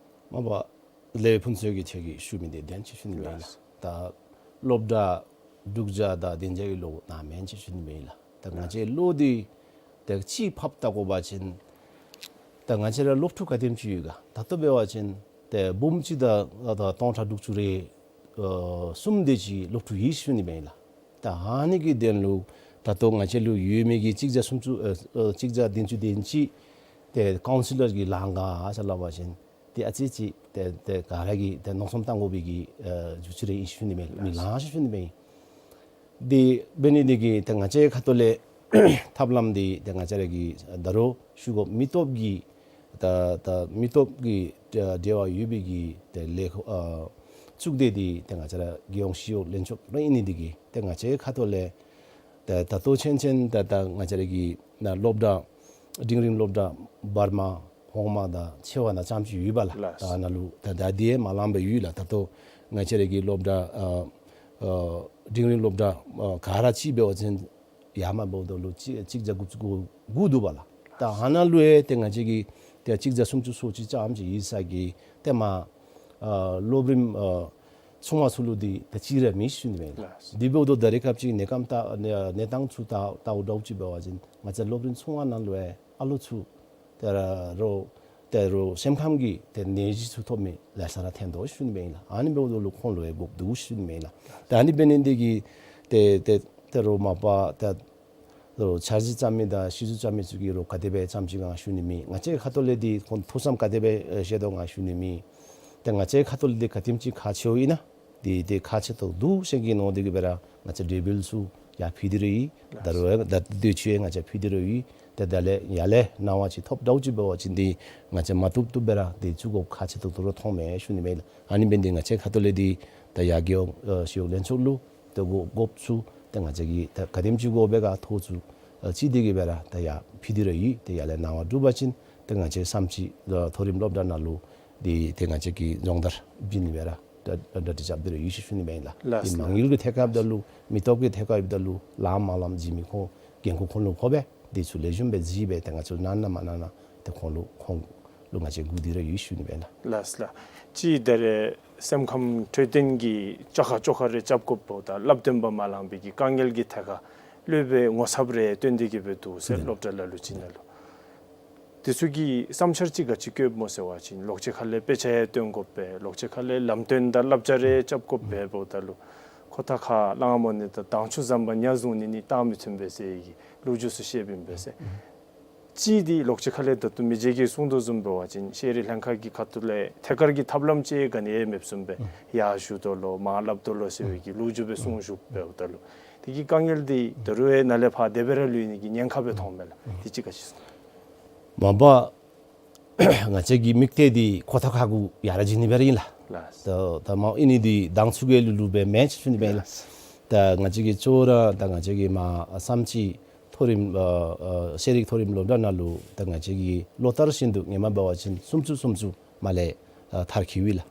ལགས། མ་པ་ལས་ཕུན་ཚོགས་ཀྱིས་ཁྱོད་ཀྱིས་ཞུ་མི་འདི་བདེན་ཅིག་ཞུ་ནི་མེན་ལགས། ལགས། ད་སློབ་གྲྭ་དྲུག་བརྒྱ་དང་བདུན་བརྒྱ་གི་ལོག་ནཱ་མེན་ཅིག་ཞུ་ནི་མེན་ལགས། ད་ང་བཅས་ལོ་འདི་ད་ཅིག་ཕབ་བལྟ་དགོ་པ་ཅིན་ད་ང་བཅས་ར་སློབ་ཕྲུག་ག་དེམ་ཅིག་ཡོད་ག། ད་ལྟོ་འབད་བ་ཅིན་ད་འབུམ་གཅིག་དང་ད་སྟོང་ཕྲག་དྲུག་ཅུ་རེ་ཨ་གསུམ་དེ་ཅིག་སློབ་ཕྲུག་ཡོད་ཞུ་ནི་མེན་ལགས། ད་ཨ་ནི་གི་དོན་ལུ་ད་ལྟོ་ང་བཅས་ལུ་ཡོད་མི་གི་གཅིག་བརྒྱ་སུམ་ཅུ་ཨ་ཨ་གཅིག་བརྒྱ་བདུན་ཅུ་དེ་ཅིག་ཏེ་ཀའུན་སི་ལར་གྱི་ལང་ག་ཟེར་སླབ་པ་ཅིན་ཏེ་ཨ་ཙི་ཅིག་ཏེ་ཏེ་ག་ར་གིས་ཏེ་མནོ་བསམ་བཏང་དགོ་པའི་གི་ཨ་འགྱུར་ཅིག་རེ་ཨིན་ཞུ་ནི་མེན་ལགས། མི་ལང་ཞུ་ནི་མེན། དེ་འབད་ནི་འདི་གིས་ཏེ་ང་བཅས་ཁ་ཐུག་ལས་ཐབས་ལམ་འདི་ཏེ་ང་བཅས་ར་གིས་ད་རུང་ཞུ་དགོ། མི་སྟོབས་ཀྱི་ད་ད་མི་སྟོབས་ཀྱི་འབྲེལ་བ་ཡོད་པའི་གི་ཏེ་ལས་ཁུངས་ཨ་གཙུག་སྡེ་འདི་ཏེ་ང་བཅས་ར་རྒྱལ་ཡོངས་སྤྱི་ཡོངས་ལྷན་ཚོགས་ར་ཨིན་ནི་འདི་གིས་ཏེ་ང་བཅས་ཁ་ཐུག་ལས་ད་ད་ལྟོ་ཆེན་ཆེན་ད་ད་ང་བཅས་ར་གི་ནཱ་སློབ་གྲྭ་འབྲིང་རིམ་སློབ་གྲྭ་བར་མ་ཧོང་མ་དང་ཆེ་བ་ནང་ཙམ་ཅིག་ཡོད་པ་ལགས། ལགས། ད་ནཱ་ལུ་ད་ད་འདི་ཡང་མ་ལངམ་སྦེ་ཡོད་ལགས། ད་ལྟོ་ང་བཅས་ར་གི་སློབ་གྲྭ་ཨ་ཨ་འབྲིང་རིམ་སློབ་གྲྭ་ཨ་ག་ར་ཅིག་འབད་བ་ཅིན་ཡར་མར་འབདཝ་ད་ལུ་གཅིག་གཅིག་བརྒྱ་དགུ་བཅུ་གོ་དགུ་འདུག་པ་ལགས། ད་ཨ་ནཱ་ལུ་ཡང་ཏེ་ང་བཅས་ཀྱིས་ཏེ་གཅིག་བརྒྱ་སུམ་ཅུ་སོ་གཅིག་ཙམ་ཅིག་ཡོད་ས་གི་ཏེ་མ་ཨ་སློབ་རིམ་ཨ་ཆུང་བ་ཚུ་ལུ་འདི་ད་ཅིག་ར་མེད་ཞུ་ནི་མེན་ལགས། ལགས། དེ་འབདཝ་ད་ད་རེས་སྐབས་ཅིག་གནས་སྐབས་ད་གནས་གནས་སྟངས་ཚུ་ད་ལྟཝ་འདྲཝ་ཅིག་འབད་བ་ཅིན་ང་བཅས་སློབ་རིམ་ཆུང་བ་ནང་ལུ་ཡང་ཨ་ལོ་ཚུ་ད་རུང་ད་རུང་སེམས་ཁམས་ཀྱི་ཏེ་ནད་གཞི་ཚུ་ཐོབ་མི་ལེ་ཤ་ར་ཐོན་དོ་ཞུ་ནི་མེན་ལགས། ཨ་ནི་འབདཝ་ད་ལུ་ཁོང་ལུ་ཡང་དགོཔ་འདུག་ཞུ་ནི་མེན་ལགས། ད་ཨ་ནི་འབད་ནི་འདི་གིས་ཏེ་ཏེ་ད་རུང་མ་པ་ད་རུང་འཆར་གཞི་བརྩམ་མི་དང་གཞི་བཙུགས་བརྩམ་མི་ཚུ་གིས་རུང་ག་དེ་སྦེ་བརྩམ་ཅི་ག་ཞུ་ནི་མེད། ང་བཅས་ཁ་ཐུག་ལས་འདི་ཁོང་ཐུགས་བསམ་ག་དེ་སྦེ་བཞེས་དོ་ག་ཞུ་ནི་མེད། ཏེ་ང་བཅས་ཁ་ཐུག་ལས་འདི་ག་དེམ་ཅིག་ཁག་ཆེཝ་ཨིན་ན་འདི་འདི་ཁག་ཆེ་ཏོག་ཏོ་ཟེར་གྱི་མནོ་སྟེ་གི་སྦེ་ར་ང་བཅས་འབྲས་བུ་ཚུ་ཡར་ཕུལ་ཏེ་ར་ཡོད། ད་རུང་ད་དུས་ཚོད་ཡང་ང་བཅས་ཕུལ་ཏེ་ར་ཡོད། ཏེ་ད་ལས་ཡར་ལས་གནང་བ་ཅིག་ཐོབ་འདྲཝ་ཅིག་འབད་བ་ཅིན་འདི་ང་བཅས་མ་བཏུབ་བཏུབ་སྦེ་ར་འདི་བཙུགས་དགོཔ་ཁག་ཆེ་ཏོག་ཏོ་ར་མཐོངམ་མས་ཞུ་ནི་མེན་ལགས། ཨ་ནི་འབད་ནི་འདི་ང་བཅས་ཁ་ཐུག་ལས་འདི་ད་ཡར་རྒྱལ་ཡོངས་ཨ་སྤྱི་ཡོངས་ལྷན་ཚོགས་ལུ་ཏེ་དགོ་དགོཔ་ཚུ་ཏེ་ང་བཅས་ཀྱིས་ད་ག་དེམ་ཅིག་དགོ་པའི་ཁར་ཐོག་ཚུ་ཨ་ཅིག་འདི་གིས་སྦེ་ར་ད་ཡར་ཕུལ་ཏེ་ར་ཡོད། ཏེ་ཡར་ལས་གནང་བ་གྲུབ་པ་ཅིན་ཏེ་ང་བཅས་བསམ་སྤྱི་ཨ་མཐོ་རིམ་སློབ་གྲྭ་ནང་ལུ་འདི་ཏེ་ང་བཅས་ཀྱིས་སྦྱོང་བརྡར་བྱིན་ནི་སྦེ་ར་ད་གྲ་སྒྲིག་རྐྱབ་སྟེ་ར་ཡོད་ཞུ་ནི་མེན་ལགས། ལགས་འདི་སོ། མ་དངུལ་གྱི་ཐད་ཁར་འབདཝ་ད་ལུ་མི་སྟོབས་ཀྱི་ཐད་ཁར་འབདཝ་ད་ལུ་ལངམ་མ་ལངམ་བྱིན་མི་ཁོང་འགན་ཁུར་ཁོང་ལུ་ཕོག་པས། འདི་ཚུ་ལེགས་ཤོམ་སྦེ་གཟིགས་སྦེ་ཏེ་ང་བཅས་ལུ་གནང་གནངམ་མ་གནང་གནངམ་ཏེ་ཁོང་ལུ་ཁོང་ལུ་ང་བཅས་སྒུག་སྟེ་ར་ཡོད་ཞུ་ནི་མེན་ལགས། ལགས་ལགས། ཅིག་ད་རེས་སེམས་ཁམས་འཕྲོད་བསྟེན་གྱི་བཅའ་ཁ་བཅོ་ཁ་རེ་རྐྱབ་དགོཔ་འབདཝ་ད་བསླབ་སྟོན་པ་མ་ལངམ་པའི་གི་དཀའ་ངལ་གྱི་ཐད་ཁར་སློབ་དཔོན་ངོ་ཚབ་རེ་བཏོན་ཏེ་གི་སྦེ་འདུག་ཟེར། ཨིན། སློབ་གྲྭ་ལ་ལུ་ཅིག་ནང་ལུ། དེ་ཚུ་གི་བསམ་འཆར་ཅིག་ག་ཅི་བཀོདཔ་སྨོ་ཟེར་བ་ཅིན་ལོག་སྤྱོད་ཁ་ལས་དཔེ་ཆ་ཡང་སྟོན་དགོ་པས། ལོག་སྤྱོད་ཁ་ལས་ལམ་སྟོན་དང་བསླབ་བྱ་རེ་རྐྱབ་དགོ་པས། འབདཝ་ད་ལུ་ཁོ་ཐག་ཁ་ལངམ་འོང་ནི་དང་དྭངས་ཆུ་ཟམ་པ་ཉ་བཟུང་ནི་ནི་རྟགས་མི་མཐུན་པས་ཟེར་གྱི་ལོ་རྒྱུས་ཚུ་བཤདཔ་ཨིན་པས་ཟེར། ཅིག་འདི་ལོག་སྤྱོད་ཁ་ལས་ད་ལྟོ་མི་རྗེ་གིས་གསུང་དོ་བཟུམ་འབད་བ་ཅིན་ཤེས་རིག་ལྷན་ཁག་གི་ཁ་ཐུག་ལས་ཐད་ཀར་གྱི་ཐབས་ལམ་ཅིག་ག་ནི་ཡང་མེདཔ་བཟུམ་སྦེ་ཡར་ཞུ་དོ་ལོ་མར་སླབ་དོ་ལོ་ཟེར་བའི་གི་ལོ་རྒྱུས་སྦེ་གསུང་བཞུགས། འབདཝ་ད་ལུ་དེ་གི་དཀའ་ངལ་འདི་ད་རུང་ཡང་ནཱ་ལས་ཕར་དེ་སྦེ་ར་ལུས་ནི་གི་ཉེན་ཁ་སྦེ་མཐོངམ་མས་ལགས། དེ་ཅིག་ག་ཅི་གསུང་། མ་པ་ང་བཅས་ཀྱི་དམིགས་གཏད་འདི་ཁོ་ཐག་ཁ་གུ་ཡར་ར་བྱིན་ནི་སྦེ་ར་ཨིན་ལགས། ལགས། ད་ད་མ་ཨིན་ནི་འདི་དྭངས་ཆུ་གི་ལུ་ལུ་སྦེ་མེན་ཞུ་ནི་སྦེ་ཨིན་ལགས། ལགས། ད་ང་བཅས་ཀྱི་ཅོག་ར་ད་ང་བཅས་ཀྱི་མ་བསམ་སྤྱི་མཐོ་རིམ་ཨ་ཨ་ཤེས་རིག་མཐོ་རིམ་སློབ་གྲྭ་ནང་ལུ་ད་ང་བཅས་ཀྱི་ལོ་ལྟར་བཞིན་དུ་ཧེ་མ་འབད་བ་ཅིན་སུམ་ཅུ་སུམ་ཅུ་མ་ལས་ཨ་མཐར་འཁྱོལ་བས་ལགས།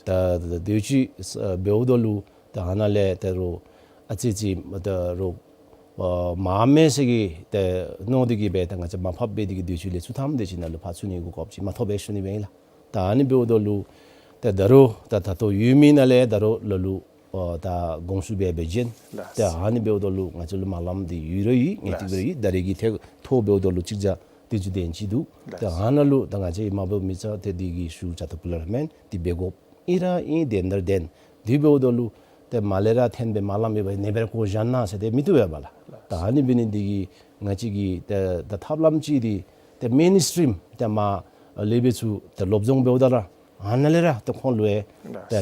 ལགས། ད་ད་དུས་ཅི་ཨ་འབདཝ་ད་ལུ་ད་ཨ་ནཱ་ལས་ད་རུང་ཨ་ཙི་ཅིག་ད་རུང་ཨ་མ་མེད་ཟེར་གྱི་ཏེ་མནོ་སྟེ་གི་སྦེ་ད་ང་བཅས་མར་ཕབ་སྦེ་དེ་གི་དུས་ཚོད་ལས་ཚུར་ཐམ་དེ་ཅིག་ནང་ལུ་ཕར་ཚུར་ནི་གོ་སྐབས་ཅིག་མ་ཐོབ་པས་ཞུ་ནི་སྦེ་ཨིན་ལགས། ད་ཨ་ནི་འབདཝ་ད་ལུ་ཏེ་ད་རུང་ད་ད་ལྟོ་ཡོད་མི་ནང་ལས་ད་རུང་ལ་ལུ་ཨ་ད་དགོངས་ཞུ་འབད་འབད་བྱིན། ལགས། ཏེ་ཨ་ནི་འབདཝ་ད་ལུ་ང་བཅས་ལུ་མ་ལངམ་འདི་ཡོད་ར་ཡོད། ངེས་ཏིག་སྦེ་ར་ཡོད། ད་རེས་ཀྱི་ཐད་ཐོག་འབདཝ་ད་ལུ་གཅིག་བརྒྱ་བདུན་ཅུ་དེ་ཅིག་འདུག། ལགས། ཏེ་ཨ་ནཱ་ལུ་ད་ང་བཅས་མ་འབད་མི་ཚུ་ཏེ་དེ་གི་ཞུ་བྱ་ཐོབ་ལ་མེན། དེ་འབད་དགོཔ་ཨིན་ར་ཨིན། བདེན་ར་བདེན། དེ་འབདཝ་ད་ལུ་ཏེ་མ་ལས་ར་ཐོན་སྦེ་མ་ལངམ་སྦེ་ཨ་ནི་སྦེ་ར་བཀོ་བཞག་ན་ཟེར་ཏེ་མི་བཏུབ་པས་ལགས། ད་ཨ་ནི་འབད་ནི་འདི་གིས་ང་བཅས་ཀྱི་ཏེ་ད་ཐབས་ལམ་ཅིག་འདི་ཏེ་མེན་སི་ཊིམ་ཏེ་མ་ ཨ་སློབ་དཔོན་ཚུ་ད་སློབ་སྦྱོང་འབདཝ་ད་ར་ཨ་ནཱ་ལས་ར་ད་ཁོང་ལུ་ཡང་ད་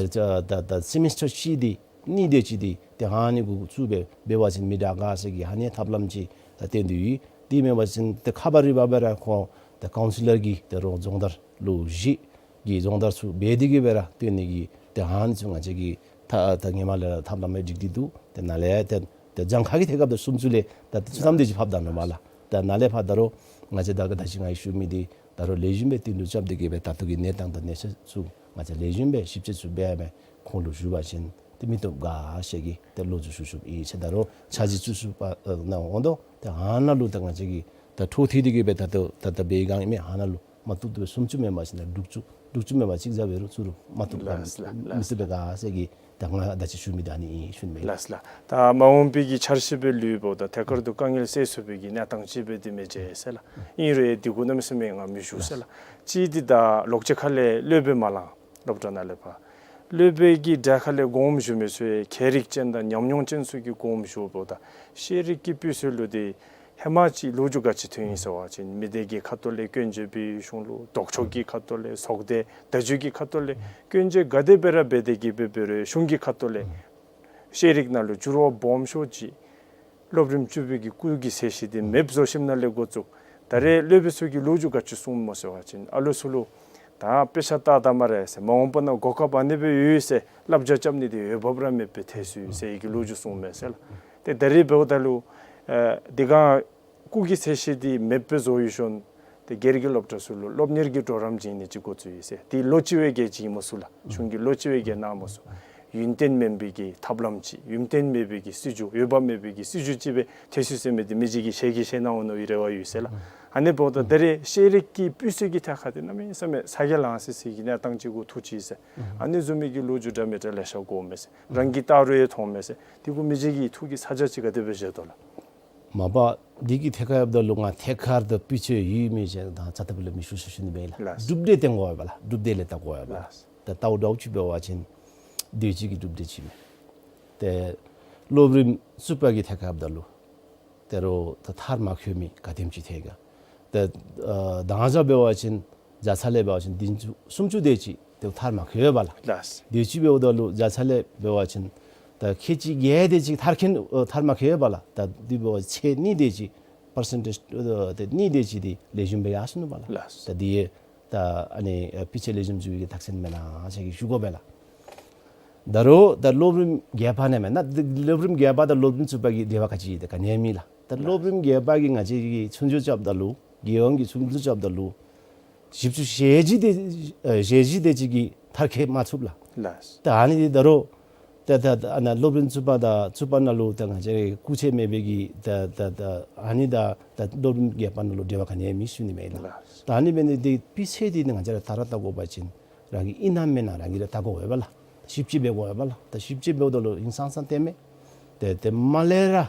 ད་ད་སེ་མི་སི་ཊར་གཅིག་དེ་གཉིས་དེ་ཅིག་དེ་ཏེ་ཨ་ནི་གུ་བཙུགས་སྦེ་འབད་བ་ཅིན་མི་དྲག་ག་ཟེར་གྱི་ཨ་ནི་ཐབས་ལམ་ཅིག་ད་བཏོན་ཏེ་ཡོད། དེ་མེན་པ་ཅིན་ཏེ་ཁ་པར་རི་བ་སྦེ་ར་ཁོང་ད་ཀའུན་སི་ལར་གྱི་ད་རོགས་སྦྱོང་བརྡར་ལོ་བཞི་གི་སྦྱོང་བརྡར་ཚུ་འབད་དེ་གི་སྦེ་ར་སྟོན་ནི་གི་ཏེ་ཨ་ནི་ཚུ་ང་བཅས་ཀྱིས་ད་ད་ཧེ་མ་ལས་ར་ཐབས་ལམ་སྒྲིག་སྟེ་འདུག། ཏེ་ནཱ་ལས་ཏེ་ཏེ་གྱངས་ཁ་གི་ཐད་ཁར་ད་སུམ་ཅུ་ལས་ད་ཚུ་ཐམ་དེ་ཅིག་ཕབ་ད་ནུག་པ་ལགས། ད་ནཱ་ལས་ཕར་ད་རུང་ང་བཅས་ད་ག་ད་ཅི་ང་གིས་ཞུ་མི་འདི་ད་རུང་ལེགས་ཤོམ་སྦེ་བསྟུན་གྲོས་རྐྱབ་སྟེ་གི་སྦེ་ད་ལྟོ་གི་གནས་སྟངས་དང་གནས་ཚུལ་ཚུ་ང་བཅས་ལེགས་ཤོམ་སྦེ་ཞིབ་དཔྱད་ཚུ་འབད་སྦེ་ཁོང་ལུ་ཞུ་བ་ཅིན་ཏེ་མི་སྟོབས་དགའ་ཟེར་གྱི་ཏེ་ལོ་རྒྱུས་ཞུ་ཞུཝ་ཨིན་ཟེར། ད་རུང་འཆར་གཞི་བཙུགས་ཞུ་བ་ཨ་ནང་འོང་དོ། ཏེ་ཨ་ནཱ་ལུ་ད་ང་བཅས་ཀྱིས་ད་འཕྲོ་མཐུད་དེ་གི་སྦེ་ད་ལྟོ་ད་ལྟོ་འབད་བའི་སྒང་ཨིན་མས། ཨ་ནཱ་ལུ་མ་བཏུབ་བཏུབ་སུམ་ཅུ་མེན་པ་ཅིན་ད་དྲུག་ཅུ་དྲུག་ཅུ་མེན་པ་ཅིག་ཟེར་འབད་རུང་ཚུ་རུང་མ་བཏུབ་ལགས་ལགས་ལགས། མི་སྟོབས་དགའ་ཟེར་གྱི་ད་ང་ད་ཅི་ཞུ་མི་ད་ཨ་ནི་ཨིན་ཞུ་ནི་མས། ལགས་ལགས། ད་མ་འོངས་པའི་གི་འཆར་གཞི་སྦེ་ལུས་འབདཝ་ད་ཐད་ཀར་དུ་དཀའ་ངལ་སེལ་ཚུགས་པའི་གི་གནས་སྟངས་ཅིག་སྦེ་འདི་མི་མཇལ་ཟེར་ལགས། ཨིན་རུང་འདི་གུ་གནམ་མེད་ས་མེད་ང་མི་ཞུ་ཟེར་ལགས། གཅིག་འདི་ད་ལོགས་གཅིག་ཁ་ལས་སློབ་དཔོན་མ་ལང་སློབ་གྲྭ་ནང་ལས་ཕར་སློབ་དཔོན་གྱི་གྲལ་ཁ་ལས་དགོངསམ་ཞུ་མི་ཚུ་ཡང་མཁས་རིག་ཅན་དང་ཉམས་མྱོང་ཅན་ཚུ་གིས་དགོངསམ་ཞུཝ་འབདཝ་ད་ཤེས་རིག་གི་སྤུས་ཚད་ལུ་འདི་ཧེ་མ་ཅིག་ལོ་རྒྱུས་ག་ཅི་ཐོན་ཡི་ཟེར་བ་ཅིན་མི་སྡེ་གི་ཁ་ཐུག་ལས་སྐྱོན་བརྗོད་འབད་གཞུང་ལུ། ལྡོག་ཕྱོགས་ཀྱི་ཁ་ཐུག་ལས་ཚོགས་སྡེ་བརྡ་བརྒྱུད་ཀྱི་ཁ་ཐུག་ལས་སྐྱོན་བརྗོད་ག་དེ་སྦེ་ར་འབད་དེ་གི་སྦེ་འབད་རུང་གཞུང་གི་ཁ་ཐུག་ལས་ཤེས་རིག་ནང་ལུ་འགྱུར་བ་སྦོམ་ཤོས་ཅིག་སློབ་རིམ་བཅུ་པའི་གི་སྐུལ་གྱི་ཚད་གཞི་འདི་མེདཔ་བཟོ་ཞིནམ་ལས་འགོ་བཙུགས། ད་རེས་སློབ་དཔོན་ཚུ་གིས་ལོ་རྒྱུས་ག་ཅི་གསུངམ་སྨོ་ཟེར་བ་ཅིན་ཨ་ལོ་ཚུ་ལུ་ད་དཔེ་ཆ་ལྟ་ད་སྨ་རེ་ཟེར། མ་འོངས་པ་ནང་གོ་སྐབས་ཨ་ནི་སྦེ་ཡོད་ཟེར་བསླབ་བྱ་རྐྱབ་ནི་འདི་འོས་འབབ་ར་མེདཔ་སྦེ་ཐལ་སོ་ཡི་ཟེར་གྱི་ལོ་རྒྱུས་གསུངམ་མས་ཟེར་ལགས། ཏེ་ད་རེས་འབདཝ་ད་ལུ་ཨ་འདི་ག་སྐུལ་གྱི་ཚད་གཞི་འདི་མེདཔ་སྦེ་བཟོ་ཡི་ཤོང་། ཏེ་སྒེར་གྱི་སློབ་གྲྭ་ཚུ་ལུ་སློབ་གཉེར་གྱི་གྲོགས་རམ་བྱིན་ནི་ཅིག་འགོ་བཙུགས་ཡི་ཟེར། ཏེ་ལོ་གཅིག་བའི་གི་བྱིན་མི་ཚུགས་ལགས། གཞུང་གིས་ལོ་གཅིག་བའི་གི་གནང་མི་ཚུགས། ཡུན་བརྟན་མེན་པའི་གི་ཐབས་ལམ་ཅིག་ཡུན་བརྟན་མེད་པའི་གི་སྲིད་བྱུས་འོས་འབབ་མེད་པའི་གི་སྲིད་བྱུས་ཅིག་སྦེ་ཐལ་སོ་ཡི་ཟེར་མི་འདི་མི་རྗེ་གིས་ཞལ་གྱིས་བཞེས་གནང་འོང་མནོ་བའི་རེ་བ་ཡོད་ཟེར་ལགས། ཨ་ནི་འབདཝ་ད་ད་རེས་ཤེས་རིག་གི་སྤུས་ཚད་ཀྱི་ཐད་ཁར་འདི་གནམ་མེད་ས་མེད་ཚ་གྱང་ལང་སི་སི་གི་གནས་སྟངས་ཅིག་གུ་ཐུག་ཅི་ཟེར། ཨ་ནི་བཟུམ་མའི་གི་ལོ་རྒྱུས་འདྲ་མི་འདྲ་ལེ་ཤ་གོཝ་མས་ཟེར། རང་གིས་བལྟ་རུང་ཡང་མཐོངམ་མས་ཟེར། འདི་གུ་མི་རྗེ་གིས་ཐུགས་ཀྱི་ཚ་གྱང་ཅིག་ག་དེ་སྦེ་བཞེས་དོ་ལགས། མ་པ་འདི་གི་ཐད་ཁར་འབདཝ་ད་ལུ་ང་ཐད་ཀར་དུ་སྤུས་ཚད་ཡོད་མེད་ཅིག་ད་རྩ་ལྟ་བུ་ལས་མི་ཞུ་ཟེར་ཞུ་ནི་མས་ལགས། ལགས། གྲུབ་འབྲས་བསྟན་དགོ་པས་ལགས། གྲུབ་འབྲས་ལས་བལྟ་དགོ་པས་ལགས། ལགས། ད་ལྟཝ་ད་ཅིག་འབད་བ་ཅིན་དུས་ཅི་གི་གྲུབ་འབྲས་ཅིག་མས། ཏེ་སློབ་རིམ་བཅུ་པ་གི་ཐད་ཁར་འབདཝ་ད་ལུ་ད་རུང་ད་མཐར་མ་འཁྱོལ་མི་ག་དེམ་ཅིག་ཐོན་ག། ད་ཨ་ད་ང་བཅས་འབད་བ་ཅིན་བརྒྱ་ཆ་ལས་འབད་བ་ཅིན་བདུན་ཅུ་སུམ་ཅུ་དེ་ཅིག་ཏེ་མཐར་མ་འཁྱོལ་བས་ལགས། ལགས། དུས་ཅི་འབདཝ་ད་ལུ་བརྒྱ་ཆ་ལས་འབད་བ་ཅིན་ད་ཁལ་གཅིག་བརྒྱད་དེ་ཅིག་མཐར་འཁྱོལ་ཨ་མཐར་མ་འཁྱོལ་བས་ལགས། ད་དེ་འབད་བ་ཚད་གཉིས་དེ་ཅིག་པར་སེན་ཊེཇ་ཨ་དེ་གཉིས་དེ་ཅིག་འདི་ལེགས་ཤོམ་སྦེ་ཡར་སོང་ནུག་པ་ལགས། ལགས། ད་འདི་ཡང་ད་ཨ་ནི་ཨ་སྤུས་ཚད་ལེགས་ཤོམ་ཅིག་གི་རྟགས་མཚན་མེན་ན་ཟེར་གྱི་ཞུ་དགོ་པས་ལགས། ད་རུང་ད་སློབ་རིམ་བརྒྱད་པ་ནང་མེན་ན། ད་སློབ་རིམ་བརྒྱད་པ་དང་སློབ་རིམ་བཅུ་པ་གི་འབྲེལ་བ་ག་ཅི་ཡོད་ག་ནི་མེད་ལགས། ད་སློབ་རིམ་བརྒྱད་པ་གི་ང་བཅས་ཀྱིས་ཚུན་ཚོད་རྐྱབ་ད་ལུ་རྒྱལ་ཡོངས་ཀྱི་ཚུན་ཚོད་རྐྱབ་ད་ལུ་བཞི་བཅུ་ཞེ་བཞི་དེ་ཨ་ཞེ་བཞི་དེ་ཅིག་གིས་མཐར་འཁྱོལ་མ་ཚུགས་ལགས། ལགས། ད་ཨ་ནི་འདི་ད་རུང་ད་ད་ད་ཨ་ནཱ་སློབ་རིམ་བཅུ་པ་དང་བཅུ་པ་ནང་ལུ་ད་ང་བཅས་ར་སྐུགས་ཚད་མེད་པའི་གི་ད་ད་ད་ཨ་ནི་དང་ད་སློབ་རིམ་བརྒྱད་པ་ནང་ལུ་འབྲེལ་བ་ག་ནི་མེད་ཞུ་ནི་མས་ལགས། ལགས། ད་ཨ་ནི་འབད་ནི་འདི་སྤུས་ཚད་འདི་ང་བཅས་ར་ད་ར་བལྟ་དགོ་པ་ཅིན་རང་གིས་ཨིན་ན་མེན་ན་རང་གིས་ར་བལྟ་དགོ་པས་ལགས། ཞིབ་དཔྱད་འབད་དགོ་པས་ལགས། ད་ཞིབ་དཔྱད་འབདཝ་ད་ལུ་ཧིང་སངས་ས་སྟོནམ་མས། ཏེ་ཏེ་མར་ལས་ར་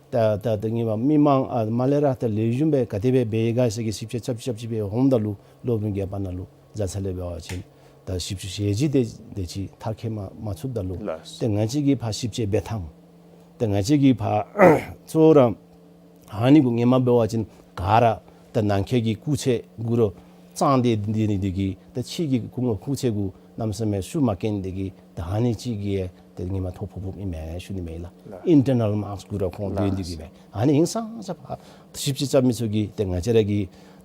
ད་ད་ད་ངེས་པ་མི་མང་ཨ་མར་ལས་ར་ད་ལེགས་ཤོམ་སྦེ་ག་དེ་སྦེ་འབད་ཡི་ག་ཟེར་གྱི་ཞིབ་དཔྱད་རྐྱབ་རྐྱབ་ཅིག་འབད་འོངམ་ད་ལུ་སློབ་རིམ་བརྒྱད་པ་ནང་ལུ་བརྒྱ་ཆ་ལས་འབད་བ་ཅིན་ད་བཞི་བཅུ་ཞེ་བཞི་དེ་དེ་ཅིག་མཐར་འཁྱོལ་མ་མ་ཚུགསཔ་ད་ལུ། ལགས། ཏེ་ང་བཅས་ཀྱིས་ཕར་ཞིབ་དཔྱད་འབད་ཐངས་ཏེ་ང་བཅས་ཀྱིས་ཕར་གཙོ་བོ་ར་ཨ་ནི་གུ་ངེས་མ་འབད་བ་ཅིན་ག་ར་ད་ནང་འཁོད་ཀྱི་སྐུགས་ཚད་གུ་ར་གཙང་སྟེ་འདི་ནི་འདི་གིས་ད་ཕྱི་གི་སྐུ་ངོ་སྐུགས་ཚད་གུ་གནམ་མེད་ས་མེད་ཤུགས་མ་བསྐྱེད་ནི་འདི་གིས་ད་ཨ་ནི་ཅིག་གིས་ད་ངེས་མ་ཐོ་ཕོག་ཕོགཔ་ཨིན་མས་ཞུ་ནི་མས་ལགས། ལགས། ཨིན་ཊར་ནཱལ་མཱརཀསི་གུ་ར་ཁོང་ལགས། སྟོན་ཏེ་གི་མས། ཨ་ནི་ཧིང་སངས་ས་ཕར་ཞིབ་དཔྱད་རྐྱབ་མི་ཚུ་གིས་ཏེ་ང་བཅས་ར་གི་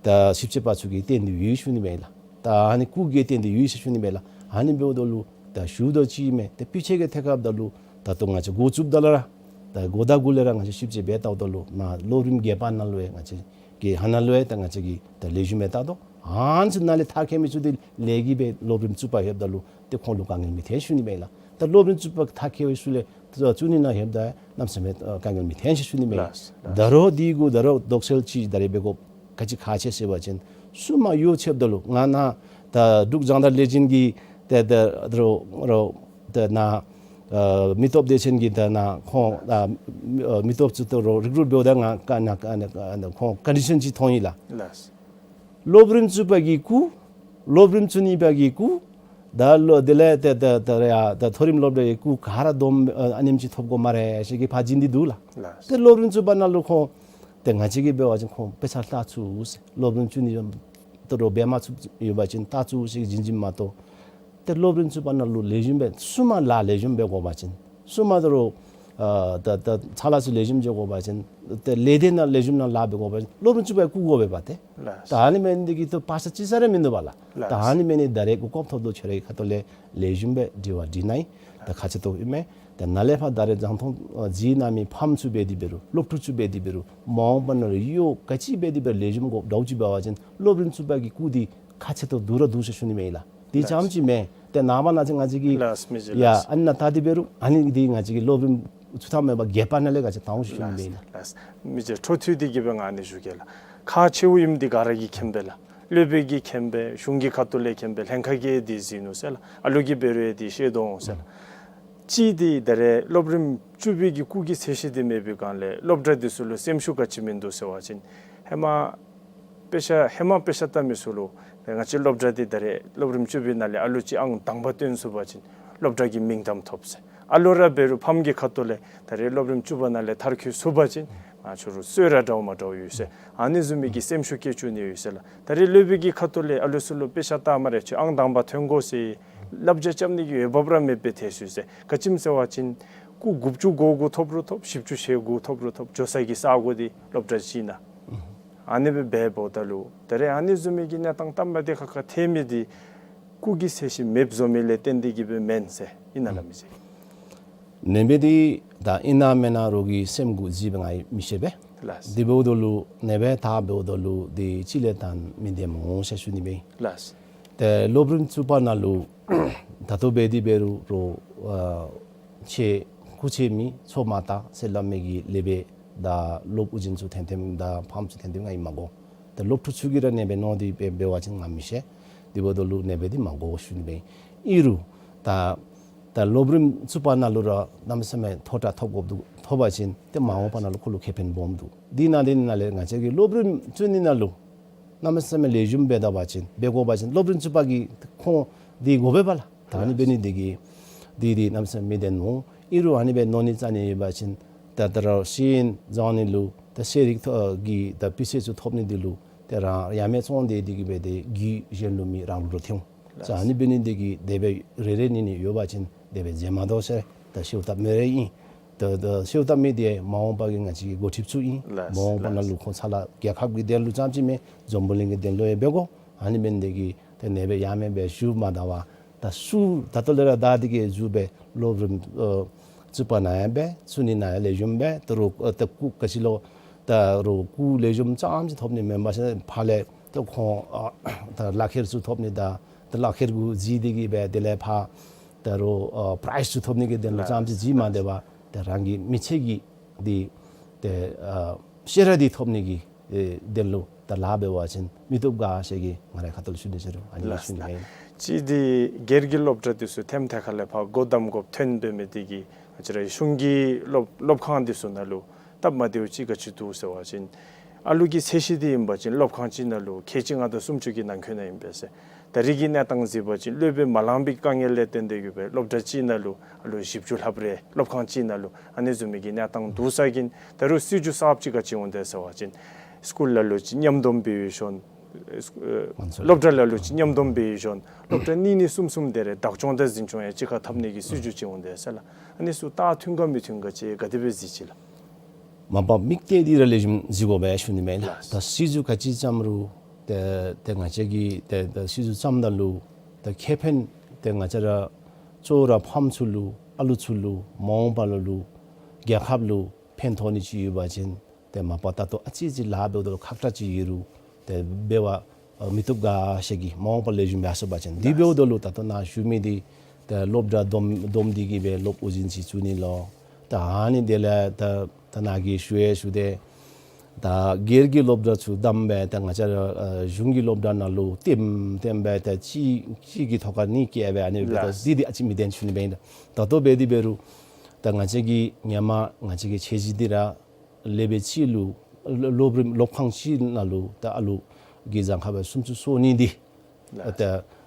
ད་ཞིབ་དཔྱད་པ་ཚུ་གིས་སྟོན་ཏེ་ཡོད་ཞུ་ནི་མས་ལགས། ད་ཨ་ནི་སྐུགས་ཀྱིས་བརྟེན་ཏེ་ཡོད་ཟེར་ཞུ་ནི་མས་ལགས། ཨ་ནི་འབདཝ་ད་ལུ་ད་ཞུཝ་ད་ཅིག་མས། ད་སྤུས་ཚད་ཀྱི་ཐད་ཁར་འབདཝ་ད་ལུ་ད་ལྟོ་ང་བཅས་འགོ་བཙུགསཔ་ད་ལས་ར་ད་འགོ་དང་འགོ་ལས་ར་ང་བཅས་ཞིབ་དཔྱད་འབད་བལྟཝ་ད་ལུ་ནཱ་སློབ་རིམ་བརྒྱད་པ་ནང་ལུ་ཡང་ང་བཅས་ཀྱིས་ཨ་ནཱ་ལུ་ཡང་ད་ང་བཅས་ཀྱིས་ད་ལེགས་ཤོམ་སྦེ་བལྟ་དོ། ཨ་ནི་ཚུ་ནང་ལས་མཐར་འཁྱོལ་མི་ཚུ་འདི་ལས་ཀྱིས་སྦེ་སློབ་རིམ་བཅུ་པ་ལྷོདཔ་ད་ལུ་ཏེ་ཁོང་ལུ་དཀའ་ངལ་མི་ཐོན་ཞུ་ནི་མས་ལགས། ད་སློབ་རིམ་བཅུ་པ་མཐར་འཁྱོལ་བའི་ཤུལ་ལས་བཅུ་གཉིས་ནང་ལྷོདཔ་ད་གནམ་མེད་ས་མེད་དཀའ་ངལ་མི་ཐོན་ཞུ་ནི་མས། ལགས། ད་རུང་འདི་གུ་ད་རུང་དོགས་སེལ་ཅིག་ད་རེས་འབད་དགོཔ་ག་ཅི་ཁག་ཆེ་ཟེར་བ་ཅིན་སྲུང་མ་ཡོ་ཆེབ་ད་ལུ་ང་ནཱ་ད་འབྲུག་སྦྱང་བརྡར་ལས་འཛིན་གྱི་ད་ད་རོགས་རོགས་ད་ནཱ་ཨ་མི་སྟོབས་སྡེ་ཚན་གྱི་ད་ནཱ་ཁོང་ཨ་མི་ཨ་མི་སྟོབས་ཚུ་ད་རུང་རི་ཀུ་རུཊ་འབདཝ་ད་ང་ཀ་ནཱ་ཀ་ནཱ་ཀ་ནཱ་ཁོང་ཀོན་ཌི་ཤཱན་ཅིག་མཐོང་ཡི་ལགས། ལགས། སློབ་རིམ་བཅུ་པ་གི་སྐུགས། སློབ་རིམ་བཅུ་གཉིས་པ་གི་སྐུགས། ད་ལོ་དེ་ལས་ད་ད་ད་རེས་ཡ་ད་མཐོ་རིམ་སློབ་གྲྭའི་སྐུགས་ག་ར་བསྡོམས་ཨ་ཨ་ནེམ་ཅིག་ཐོབ་དགོ་སྨ་རེ་ཟེར་གྱི་ཕར་བྱིན་ཏེ་འདུག་ལགས། ལགས། ཏེ་སློབ་རིམ་བཅུ་པ་ནང་ལུ་ཁོང་ཏེ་ང་བཅས་ཀྱིས་འབད་བ་ཅིན་ཁོང་དཔེ་ཆ་ལྟ་ཚུགས་ཟེར། སློབ་རིམ་བཅུ་གཉིས་ ད་རུང་འབད་མ་ཚུགསཔ་ཡོད་པ་ཅིན་ད་ཚུ་ཞིག་བྱིན་བྱིནམ་མ་གཏོགས། ཏེ་སློབ་རིམ་བཅུ་པ་ནང་ལུ་ལེགས་ཤོམ་སྦེ་ཚུན་མ་ལཱ་ལེགས་ཤོམ་འབད་དགོ་པ་ཅིན། ཚུན་མ་ད་རུང་ཨ་ད་ད་ཚ་ལ་ཚུ་ལེགས་ཤོམ་འབད་དགོ་པ་ཅིན། ཏེ་ལས་སྡེ་ནང་ལེགས་ཤོམ་ནང་ལཱ་འབད་དགོ་པ་ཅིན་སློབ་རིམ་བཅུ་པ་བཀུག་དགོ་པས་པ་ཏེ། ལགས། ད་ཨ་ནི་མེན་འདི་གིས་ཏེ་བར་ཆད་ཅིག་ས་ར་མིན་འདུག་པ་ལགས། ལགས། ད་ཨ་ནི་མེན་ནི་ད་རེས་གོ་སྐབས་ཐོབ་དོ་ཁྱོད་རའི་ཁ་ཐུག་ལས་ལེགས་ཤོམ་སྦེ་དྲི་བ་དྲིས་ནི་ཨིན། ད་ཁག་ཆེ་ཏོག་ཨིན་མས། ད་ནཱ་ལས་ཕར་ད་རེས་རྒྱང་མཐོང་ཨ་གཟིགས་གནང་མི་ཕམ་ཚུ་འབད་དེ་འབད་རུང་སློབ་ཕྲུག་ཚུ་འབད་དེ་འབད་རུང་མ་འོངས་པ་ནང་ལུ་ཡོད་ག་ཅི་འབད་དེ་འབད་རུང་ལེགས་ཤོམ་དགོཔ་འདྲཝ་ཅིག་འབད་བ་ཅིན་སློབ་རིམ་བཅུ་པ་གི་སྐུགས་འདི་ཁག་ཆེ་ཏོག་འདུག་ར་འདུག་ཟེར་ཞུ་ནི་མས་ལགས། དེ་ཙམ་ཅིག་མེན། ཏེ་ནངས་པ་གནངས་ཚེ་ང་བཅས་ཀྱི་ལགས་མི་རྗེ་ཡ་ལགས། ཨ་ནི་ནང་ད་དེ་འབད་རུང་ཨ་ནི་འདི་ང་བཅས་ཀྱི་སློབ་རིམ་བཅུ་ཐམ་མེད་པར་བརྒྱད་པ་ནང་ལས་ག་ཅི་དང་པ་ཞུ་ནི་མས་ལགས། ལགས་ལགས། མི་རྗེ་འཕྲོ་མཐུད་དེ་གིས་སྦེ་ང་ཨ་ནི་ཞུ་གེ་ལགས། ཁག་ཆེཝ་ཨིནམ་འདི་ག་ར་གིས་མཁྱེན་པས་ལགས། སློབ་དཔོན་གྱིས་མཁྱེན་པས། གཞུང་གི་ཁ་ཐུག་ལས་མཁྱེན་པས། ལྷན་ཁག་གིས་འདི་གཟིགས་ནུག་ཟེར་ལགས། ཨ་ལུ་གིས་འབད་རུང་འདི་ཤེས་དོ་འོང་ཟེར་ལགས། གཅིག་འདི་ད་རེས་སློབ་རིམ་བཅུ་པའི་གི་སྐུགས་ཀྱི་ཚད་གཞི་འདི་མེད་པའི་སྒང་ལས་སློབ་གྲྭ་འདི་ཚུ་ལུ་སེམས་ཤུགས་ག་ཅི་མིན་འདུག་ཟེར་བ་ཅིན་ཧེ་མ་དཔེ་ཆ་ཧེ་མ་དཔེ་ཆ་ལྟ་མི་ཚུ་ལུ་ང་བཅས་སློབ་གྲྭ་འདི་ད་རེས་སློབ་རིམ་བཅུ་པའི་ནང་ལས་ཨ་ལུ་ཅིག་ཨང་དང་པ་ཐོན་ཚུགས་པ་ཅིན་སློབ་གྲྭ་གི་མིང་གཏམ་ཐོབ་ཟེར། ཨ་ལུ་ར་འབད་རུང་ཕམ་གྱི་ཁ་ཐུག་ལས་ད་རེས་སློབ་རིམ་བཅུ་པ་ནང་ལས་མཐར་འཁྱོལ་ཚུགས་པ་ཅིན་ང་ཁྱོད་ར་གསོལ་རས་འདྲཝ་མ་འདྲཝ་ཡོད་ཟེར། ཨ་ནི་བཟུམ་མའི་གི་སེམས་ཤུགས་བསྐྱེད་བཅུག་ནི་ཡོད་ཟེར་ལགས། ད་རེས་སློབ་དཔོན་གྱི་ཁ་ཐུག་ལས་ཨ་ལུ་ཚུ་ལུ་དཔེ་ཆ་ལྟ་སྨ་རེ་ཁྱོད་ཨང་དང་པ་ཐོན་དགོ་ཟེར་བསླབ་བྱ་རྐྱབ་ནི་གི་འོས་འབབ་ར་མེདཔ་སྦེ་ཐལ་སོང་ཟེར། ག་ཅི་སྨོ་ཟེར་བ་ཅིན་སྐུགས་དགུ་བཅུ་གོ་དགུ་ཐོབ་རུང་ཐོབ། བཞི་བཅུ་ཞེ་དགུ་ཐོབ་རུང་ཐོབ། འགྱོ་ས་གི་ས་གོ་འདི་སློབ་གྲྭ་ཅིག་ནང་ཨ་ནི་སྦེ་འབདཝ་ད་ལུ་ད་རེས་ཨ་ནི་བཟུམ་མའི་གི་གནས་སྟངས་སྟབས་མ་བདེ་ཁག་ཁ་ཐལ་མི་འདི་སྐུགས་ཀྱི་ཚད་གཞི་མེདཔ་བཟོ་མི་ལས་བརྟེན་ཏེ་གིས་སྦེ་མེན་ཟེར་ཨིན་ན་ལགས་མི་རྗེ། ཨུམ། ཨ་ནི་སྦེ་འདི་ད་ཨིན་ན་མེན་ན་རོགས་ཀྱི་སེམས་འགུག་ཅིག་སྦེ་ང་མི་ཤེས་པས། ལགས། དེ་འབདཝ་ད་ལུ་ཨ་ནི་སྦེ་ད་འབདཝ་ད་ལུ་འདི་གཅིག་ལས་ད་མི་བདེན་སྨོ་ཟེར་ཞུ་ནི་མས། ལགས། ཏེ་སློབ་རིམ་བཅུ་པ་ནང་ལུ་ད་ལྟོ་འབད་དེ་འབད་རུང་རོགས་ཨ་ཆེ་སྐུགས་ཆེ་མི་ཚོད་མ་བལྟ་ཟེར་སླབ་མི་གི་ལས་འབད་ད་སློབ་ཨོ་རྒྱན་ཚུ་ཐོན་ཐོནམ་དང་ཕམ་ཚུ་ཐོན་ཐོནམ་ང་ཨིནམ་གོ། ཏེ་སློབ་ཕྲུག་ཚུ་གིས་ར་ཨ་ནི་སྦེ་མནོ་སྟེ་འབད་འབད་བ་ཅིན་ང་མི་ཤེས། དེ་འབདཝ་ད་ལུ་ཨ་ནི་སྦེ་འདི་མ་གོ་ཞུ་ནི་མས། ཨིན་རུང་ད་ད་སློབ་རིམ་བཅུ་པ་ནང་ལུ་ར་གནམ་མེད་ས་མེད་མཐོ་དྲགས་ཐོབ་དགོཔ་འདུག། ཐོབ་པ་ཅིན་ཏེ་མ་འོངས་པ་ནང་ལུ་ཁོ་ལུ་ཁེ་ཕན་སྦོམ་འདུག། འདི་ནང་འདི་ནང་ལས་ང་བཅས་ཀྱིས་སློབ་རིམ་བཅུ་གཉིས་ནང་ལུ་གནམ་མེད་ས་མེད་ལེགས་ཤོམ་འབད་ད་པ་ཅིན་འབད་དགོ་པ་ཅིན་སློབ་རིམ་བཅུ་པ་གི་ཁོང་འདི་དགོ་པས་པ་ལགས། ད་ཨ་ནི་འབད་ནི་འདི་གིས་འདི་འདི་གནམ་མེད་ས་མེད་མི་བདེན་སྨོ། ཨིན་རུང་ཨ་ནི་སྦེ་མནོ་ནི་རྩ་ནི་ཡོད་པ་ཅིན་ད་ད་རུང་ཤེས་ཡོན་སྦྱང་ནི་ལུ་ད་ཤེས་རིག་ཐོ་གི་ད་སྤུས་ཚད་ཚུ་ཐོབ་ནི་འདི་ལུ་ཏེ་རང་ཡང་མེད་ཚོང་འདི་འདི་གིས་འབད་དེ་རྒྱུ་གཞན་ལུ་མི་རང་ལུ་རོགས་ཐོན། ལགས། ཨ་ནི་འབད་ནི་འདི་གིས་དེ་སྦེ་རེ་རེ་གཉིས་གཉིས་ཡོད་པ་ཅིན་དེ་སྦེ་མཛད་མ་དོ་ཟེར་ད་ཤེས་བཏབ་མི་རེ་ཨིན། ད་ད་ཤེས་བཏབ་མི་འདི་མ་འོངས་པ་གི་ང་བཅས་ཀྱི་འགོ་ཁྲིདཔ་ཚུ་ཨིན། ལགས། མ་འོངས་པ་ནང་ལུ་ཁོང་ཚ་ལ་རྒྱལ་ཁབ་ཀྱི་དོན་ལུ་ཙམ་ཅིག་མེན་འཛམ་བུ་གླིང་གི་དོན་ལུ་ཡང་འབད་དགོ། ཨ་ནི་འབད་ནི་འདི་གིས་ཏེ་ཨ་ནི་སྦེ་ཡང་མེན་སྦེ་ཞུ་མ་ད་བར་ད་ཚུ་ད་ལྟོ་ལས་ར་ད་འདི་གི་བཟུམ་སྦེ་སློབ་རིམ་ཨ་བཅུ་པ་ནང་ཡང་འབད་བཅུ་གཉིས་ནང་ཡང་ལེགས་ཤོམ་འབད་ད་རུང་ཨ་ད་སྐུགས་ག་ཅི་ལོ་ད་རུང་སྐུགས་ལེགས་ཤོམ་ཙམ་ཅིག་ཐོབ་ནི་མེན་པར་ཕར་ལས་ད་ཁོང་ཨ་ད་ལག་ཁྱེར་ཚུ་ཐོབ་ནི་དང་ད་ལག་ཁྱེར་གུ་གཟིགས་ཏེ་གིས་འབད་དེ་ལས་ཕར་ད་རུང་ཨ་པ་རའིཛ་ཚུ་ཐོབ་ནི་གི་དོན་ལུ་ཙམ་ཅིག་གཟིགས་མ་སྡོད་པར་ད་རང་གི་མི་ཚེ་གི་འདི་ཏེ་ཨ་ཤེས་རབ་འདི་ཐོབ་ནི་གི་ཨེ་དོན་ལུ་ད་ལཱ་འབད་བ་ཅིན་མི་བཏུབ་ག་ཟེར་གི་ང་རའི་ཁ་ཐུག་ལས་ཞུ་ནི་ཟེར་རུང་ཨ་ནི་ལགས། ཞུ་ནི་ཨིན། གཅིག་འདི་སྒེར་གྱི་སློབ་གྲྭ་འདི་ཚུ་ཐེམ་ཐེ་ཁ་ལས་ཕར་སྒོ་བསྡམ་དགོཔ་ཐོན་འབད་མི་འདི་གིས་ང་བཅས་ར་གཞུང་གི་སློབ་སློབ་ཁང་འདི་ཚུ་ནང་ལུ་སྟབས་མ་བདེཝ་ཅིག་ག་ཅི་འདུག་ཟེར་བ་ཅིན་ཨ་ལུ་གི་ཚད་གཞི་འདི་ཨིན་པ་ཅིན་སློབ་ཁང་གཅིག་ནང་ལུ་ཁལ་གཅིག་ལྔ་བརྒྱ་སུམ་ཅུ་གི་ནང་འཁོད་ནང་ཨིན་པས་ཟེར། ད་རེས་ཀྱི་གནས་སྟངས་གཟིགས་པ་ཅིན་སློབ་དཔོན་མ་ལང་པའི་དཀའ་ངལ་ལས་བརྟེན་ཏེ་གིས་འབད་སློབ་གྲྭ་གཅིག་ནང་ལུ་ཨ་ལུ་བཞི་བཅུ་ལྷགཔ་རེ་སློབ་ཁང་གཅིག་ནང་ལུ་ཨ་ནི་བཟུམ་མའི་གི་གནས་སྟངས་འདུག་ས་གིས་ད་རུང་སྲིད་བྱུས་གསརཔ་ཅིག་ག་ཅི་འོང་དེ་ཟེར་བ་ཅིན་སི་ཀུལ་ལ་ལུ་ཅིག་མཉམ་སྡོམ་འབད་ཡོད་ཤོང་། ཨེ་སི་ཨེ་ང་ཚོ་སློབ་གྲྭ་ལ་ལུ་ཅིག་མཉམ་སྡོམ་འབད་ཡོད་ཤོང་། སློབ་གྲྭ་གཉིས་གཉིས་གསུམ་གསུམ་དེ་རེ་བདག་སྐྱོང་དང་འཛིན་སྐྱོང་ཡང་གཅིག་ཁར་འཐབ་ནི་གི་སྲིད་བྱུས་ཅིག་འོང་དེ་ཟེར་ལགས། ཨ་ནི་ཚུ་ད་མཐུན་ག་མི་མཐུན་ག་ཅིག་ག་དེ་སྦེ་གཟིགས་ཅི་ལགས། མ་པ་དམིགས་གཏད་འདི་ར་ལེགས་ཤོམ་གཟིགས་དགོ་པས་ཞུ་ནི་མས་ལགས། ལགས། ད་སྲིད་བྱུས་ག་ཅི་བརྩམ་རུང་ཏེ་ཏེ་ང་བཅས་ཀྱིས་ཏེ་ཏེ་སྲིད་བྱུས་བརྩམ་ད་ལུ་ཏེ་ཁེ་ཕན་ཏེ་ང་བཅས་ར་གཙོ་བོ་ར་ཕམ་ཚུ་ལུ་ཨ་ལུ་ཚུ་ལུ་མ་འོངས་པ་ལུ་ལུ་རྒྱལ་ཁབ་ལུ་ཕན་ཐོགས་ནི་ཅིག་ཡོད་པ་ཅིན་ཏེ་མ་པ་ད་ལྟོ་ཨ་ཙི་ཅིག་ལཱ་འབདཝ་ད་ལུ་ཁག་ཏྲག་ཅིག་ཡོད་རུང་ཏེ་འབད་བ་ཨ་མི་བཏུབ་ག་ཟེར་གི་མ་འོངས་པ་ལེགས་ཤོམ་འབད་ཚུགས་པ་ཅིན། དེ་འབདཝ་ད་ལུ་ད་ལྟོ་ནཱ་ཞུ་མི་འདི་ཏེ་སློབ་གྲྭ་བསྡོམས་བསྡོམས་ཏེ་གིས་འབད་སློབ་ཨོ་རྒྱན་ཅིག་བཙུགས་ནི་ལོ། ད་ཨ་ནི་དེ་ལས་ད་ད་ནཱ་གིས་ཞུ་ཡང་ཞུ་སྟེ་ད་སྒེར་གྱི་སློབ་གྲྭ་ཚུ་བསྡམས་སྦེ་ད་ང་བཅས་ར་ཨ་གཞུང་གི་སློབ་གྲྭ་ནང་ལུ་ལྟེམ་ལྟེམ་སྦེ་ད་གཅིག་གཅིག་གི་ཐོག་ཁར་གཉིས་བཀལ་སྦེ་ཨ་ནི་སྦེ་ད་ལགས། འདི་འདི་ཨ་ཙི་མི་བདེན་ཞུ་ནི་མས། ད་ལྟོ་འབད་དེ་འབད་རུང་ད་ང་བཅས་ཀྱི་ཧེ་མ་ང་བཅས་ཀྱི་ཚད་གཞི་འདི་ར་སློབ་དཔོན་གཅིག་ལུ་སློབ་རིམ་སློབ་ཁང་གཅིག་ནང་ལུ་ད་ཨ་ལུ་གི་གྱངས་ཁ་སྦེ་སུམ་ཅུ་སོ་གཉིས་འདི་ལགས། ད་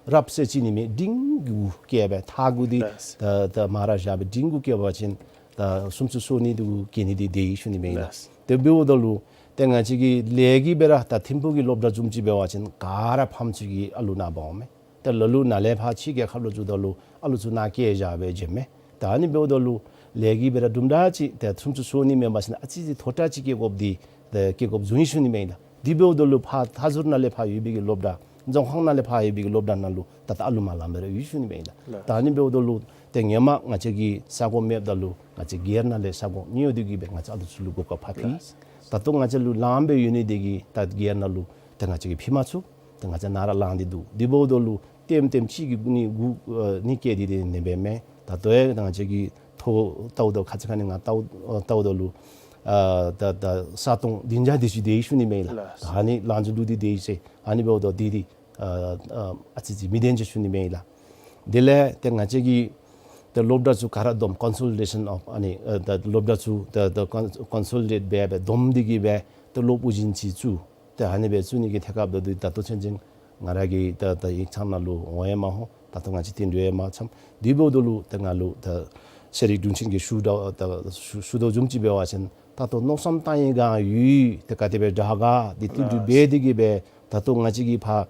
རབ་གསལ་ཅིག་ནི་མེད། འབྲིང་གུ་བཀལ་སྦེ་མཐའ་གུ་འདི་ལགས། ད་ད་མར་བཞག་སྦེ་འབྲིང་གུ་བཀལ་བ་ཅིན་ད་སུམ་ཅུ་སོ་གཉིས་འདི་གུ་བཀལ་ནི་འདི་དེ་ཨིན་ཞུ་ནི་མས་ལགས། ལགས། དེ་འབདཝ་ད་ལུ་ ཏེ་ང་བཅས་ཀྱི་ལས་ཀྱི་སྦེ་ར་ད་ཐིམ་ཕུག་གི་སློབ་གྲྭ་བཟུམ་ཅིག་འབད་བ་ཅིན་ག་ར་ཕམ་ཚུ་གི་ཨ་ལུ་ནཱ་འབག་འོང་མས། ཏེ་ལ་ལུ་ནཱ་ལས་ཕར་ཕྱི་རྒྱལ་ཁབ་ལུ་འགྱོཝ་ད་ལུ་ཨ་ལུ་ཚུ་ནཱ་སྐྱེལ་བཞག་སྦེ་བྱིནམ་མས། ད་ཨ་ནི་འབདཝ་ད་ལུ་ལས་ཀྱི་སྦེ་ར་དུམ་གྲ་ཅིག་ཏེ་ཚུན་ཚོད་སོང་ནི་མེན་པར་ཞིན་ཨ་ཙི་ཅིག་མཐོ་དྲགས་ཅིག་སྐྱེལ་དགོཔ་འདི་ཏེ་སྐྱེལ་དགོཔ་བཟུམ་ཨིན་ཞུ་ནི་མས་ལགས། དེ་འབདཝ་ད་ལུ་ཕར་མཐའ་ཟུར་ནང་ལས་ཕར་ཡོད་པའི་གི་སློབ་གྲྭ་རྫོང་ཁག་ནང་ལས་ཕར་ཡོད་པའི་གི་སློབ་གྲྭ་ནང་ལུ་ད་ལྟོ་ཨ་ལུ་མ་ལང་སྦེ་ར་ཡོད་ཞུ་ནི་མས་ལགས། ལགས། ད་ཨ་ནི་འབདཝ་ད་ལུ་ཏེ་ཧེ་མ་ང་བཅས་ཀྱི་ས་གོ་མེདཔ་ད་ལུ་ང་བཅས་སྒེར་ནང་ལས་ས་གོ་ཉོ་སྟེ་གི་སྦེ་ང་བཅས་ཨ་ལུ་ཚུ་ལུ་གོ་སྐབས་ཕར་ཕུལ། ལགས། ད་ལྟོ་ང་བཅས་ལུ་ལངམ་སྦེ་ཡོད་ནི་དེ་གིས་ད་སྒེར་ནང་ལུ་ཏེ་ང་བཅས་ཀྱིས་ཕུལ་མ་ཚུགས། ཏེ་ང་བཅས་ནཱ་ར་ལང་སྟེ་འདུག། དེ་འབདཝ་ད་ལུ་ལྟདམོ་ལྟདམོ་ཅིག་གི་ནི་གུ་ཨ་ནི་བཀལ་ཏེ་དེ་ནི་འབདཝ་མས། ད་ལྟོ་ཡང་ད་ང་བཅས་ཀྱིས་ཐོ་བལྟཝ་ད་ཁ་ཙ་ཁ་ཉིནམ་ང་བལྟཝ་ཨ་བལྟཝ་ད་ལུ་ཨ་ད་ད་ས་སྟོང་བདུན་བརྒྱ་དེ་ཅིག་སྡོད་ཡི་ཞུ་ནི་མས་ལགས། ལགས། ད་ཨ་ནི་ལང་ཚུ་ལུ་དེ་སྡོད་ཡི་ཟེར། ཨ་ནི་འབདཝ་ད་དེ་དེ་ཨ་ཨ་ཨ་ཙི་ཅིག་མི་བདེན་ཟེར་ཞུ་ནི་མས་ལགས། དེ་ལས་ཏེ་ང་བཅས་ཀྱིས་ཏེ་སློབ་གྲྭ་ཚུ་ག་ར་བསྡོམས་ཀོན་སོ་ལི་ཌེ་ཤཱན་ཨོཕ་ཨ་ནི་ཨ་ད་སློབ་གྲྭ་ཚུ་ད་ད་ཀོན་ཀོན་སོ་ལི་ཌེཊ་འབད་སྦེ་བསྡོམས་ཏེ་གི་སྦེ་ཏེ་སློབ་དབུ་འཛིན་ཅིག་བཙུགས། ཏེ་ཨ་ནི་སྦེ་བཙུགས་ནི་གི་ཐད་ཁར་འབདཝ་ད་ད་ལྟོ་ཚུན་ཚོད་ང་ར་གིས་ད་ད་ཡིག་ཚང་ནང་ལུ་འོང་ཡང་མ་འོང་། ད་ལྟོ་ང་བཅས་བསྟུན་གྲོས་ཡང་མ་འཚམས། དེ་འབདཝ་ད་ལུ་ཏེ་ང་ལུ་ད་ཤེས་རིག་དྲུང་ཆེན་གྱིས་ཞུ་དོ་ད་ཞུ་ཞུ་དོ་བཟུམ་ཅིག་འབད་བ་ཅིན་ད་ལྟོ་མནོ་བསམ་བཏང་ནི་ག་ཡོད། ཏེ་ག་དེ་སྦེ་དྲག་ག་དེ་བསྟུན་གྲོས་འབད་དེ་གི་སྦེ་ད་ལྟོ་ང་བཅས་ཀྱིས་ཕར་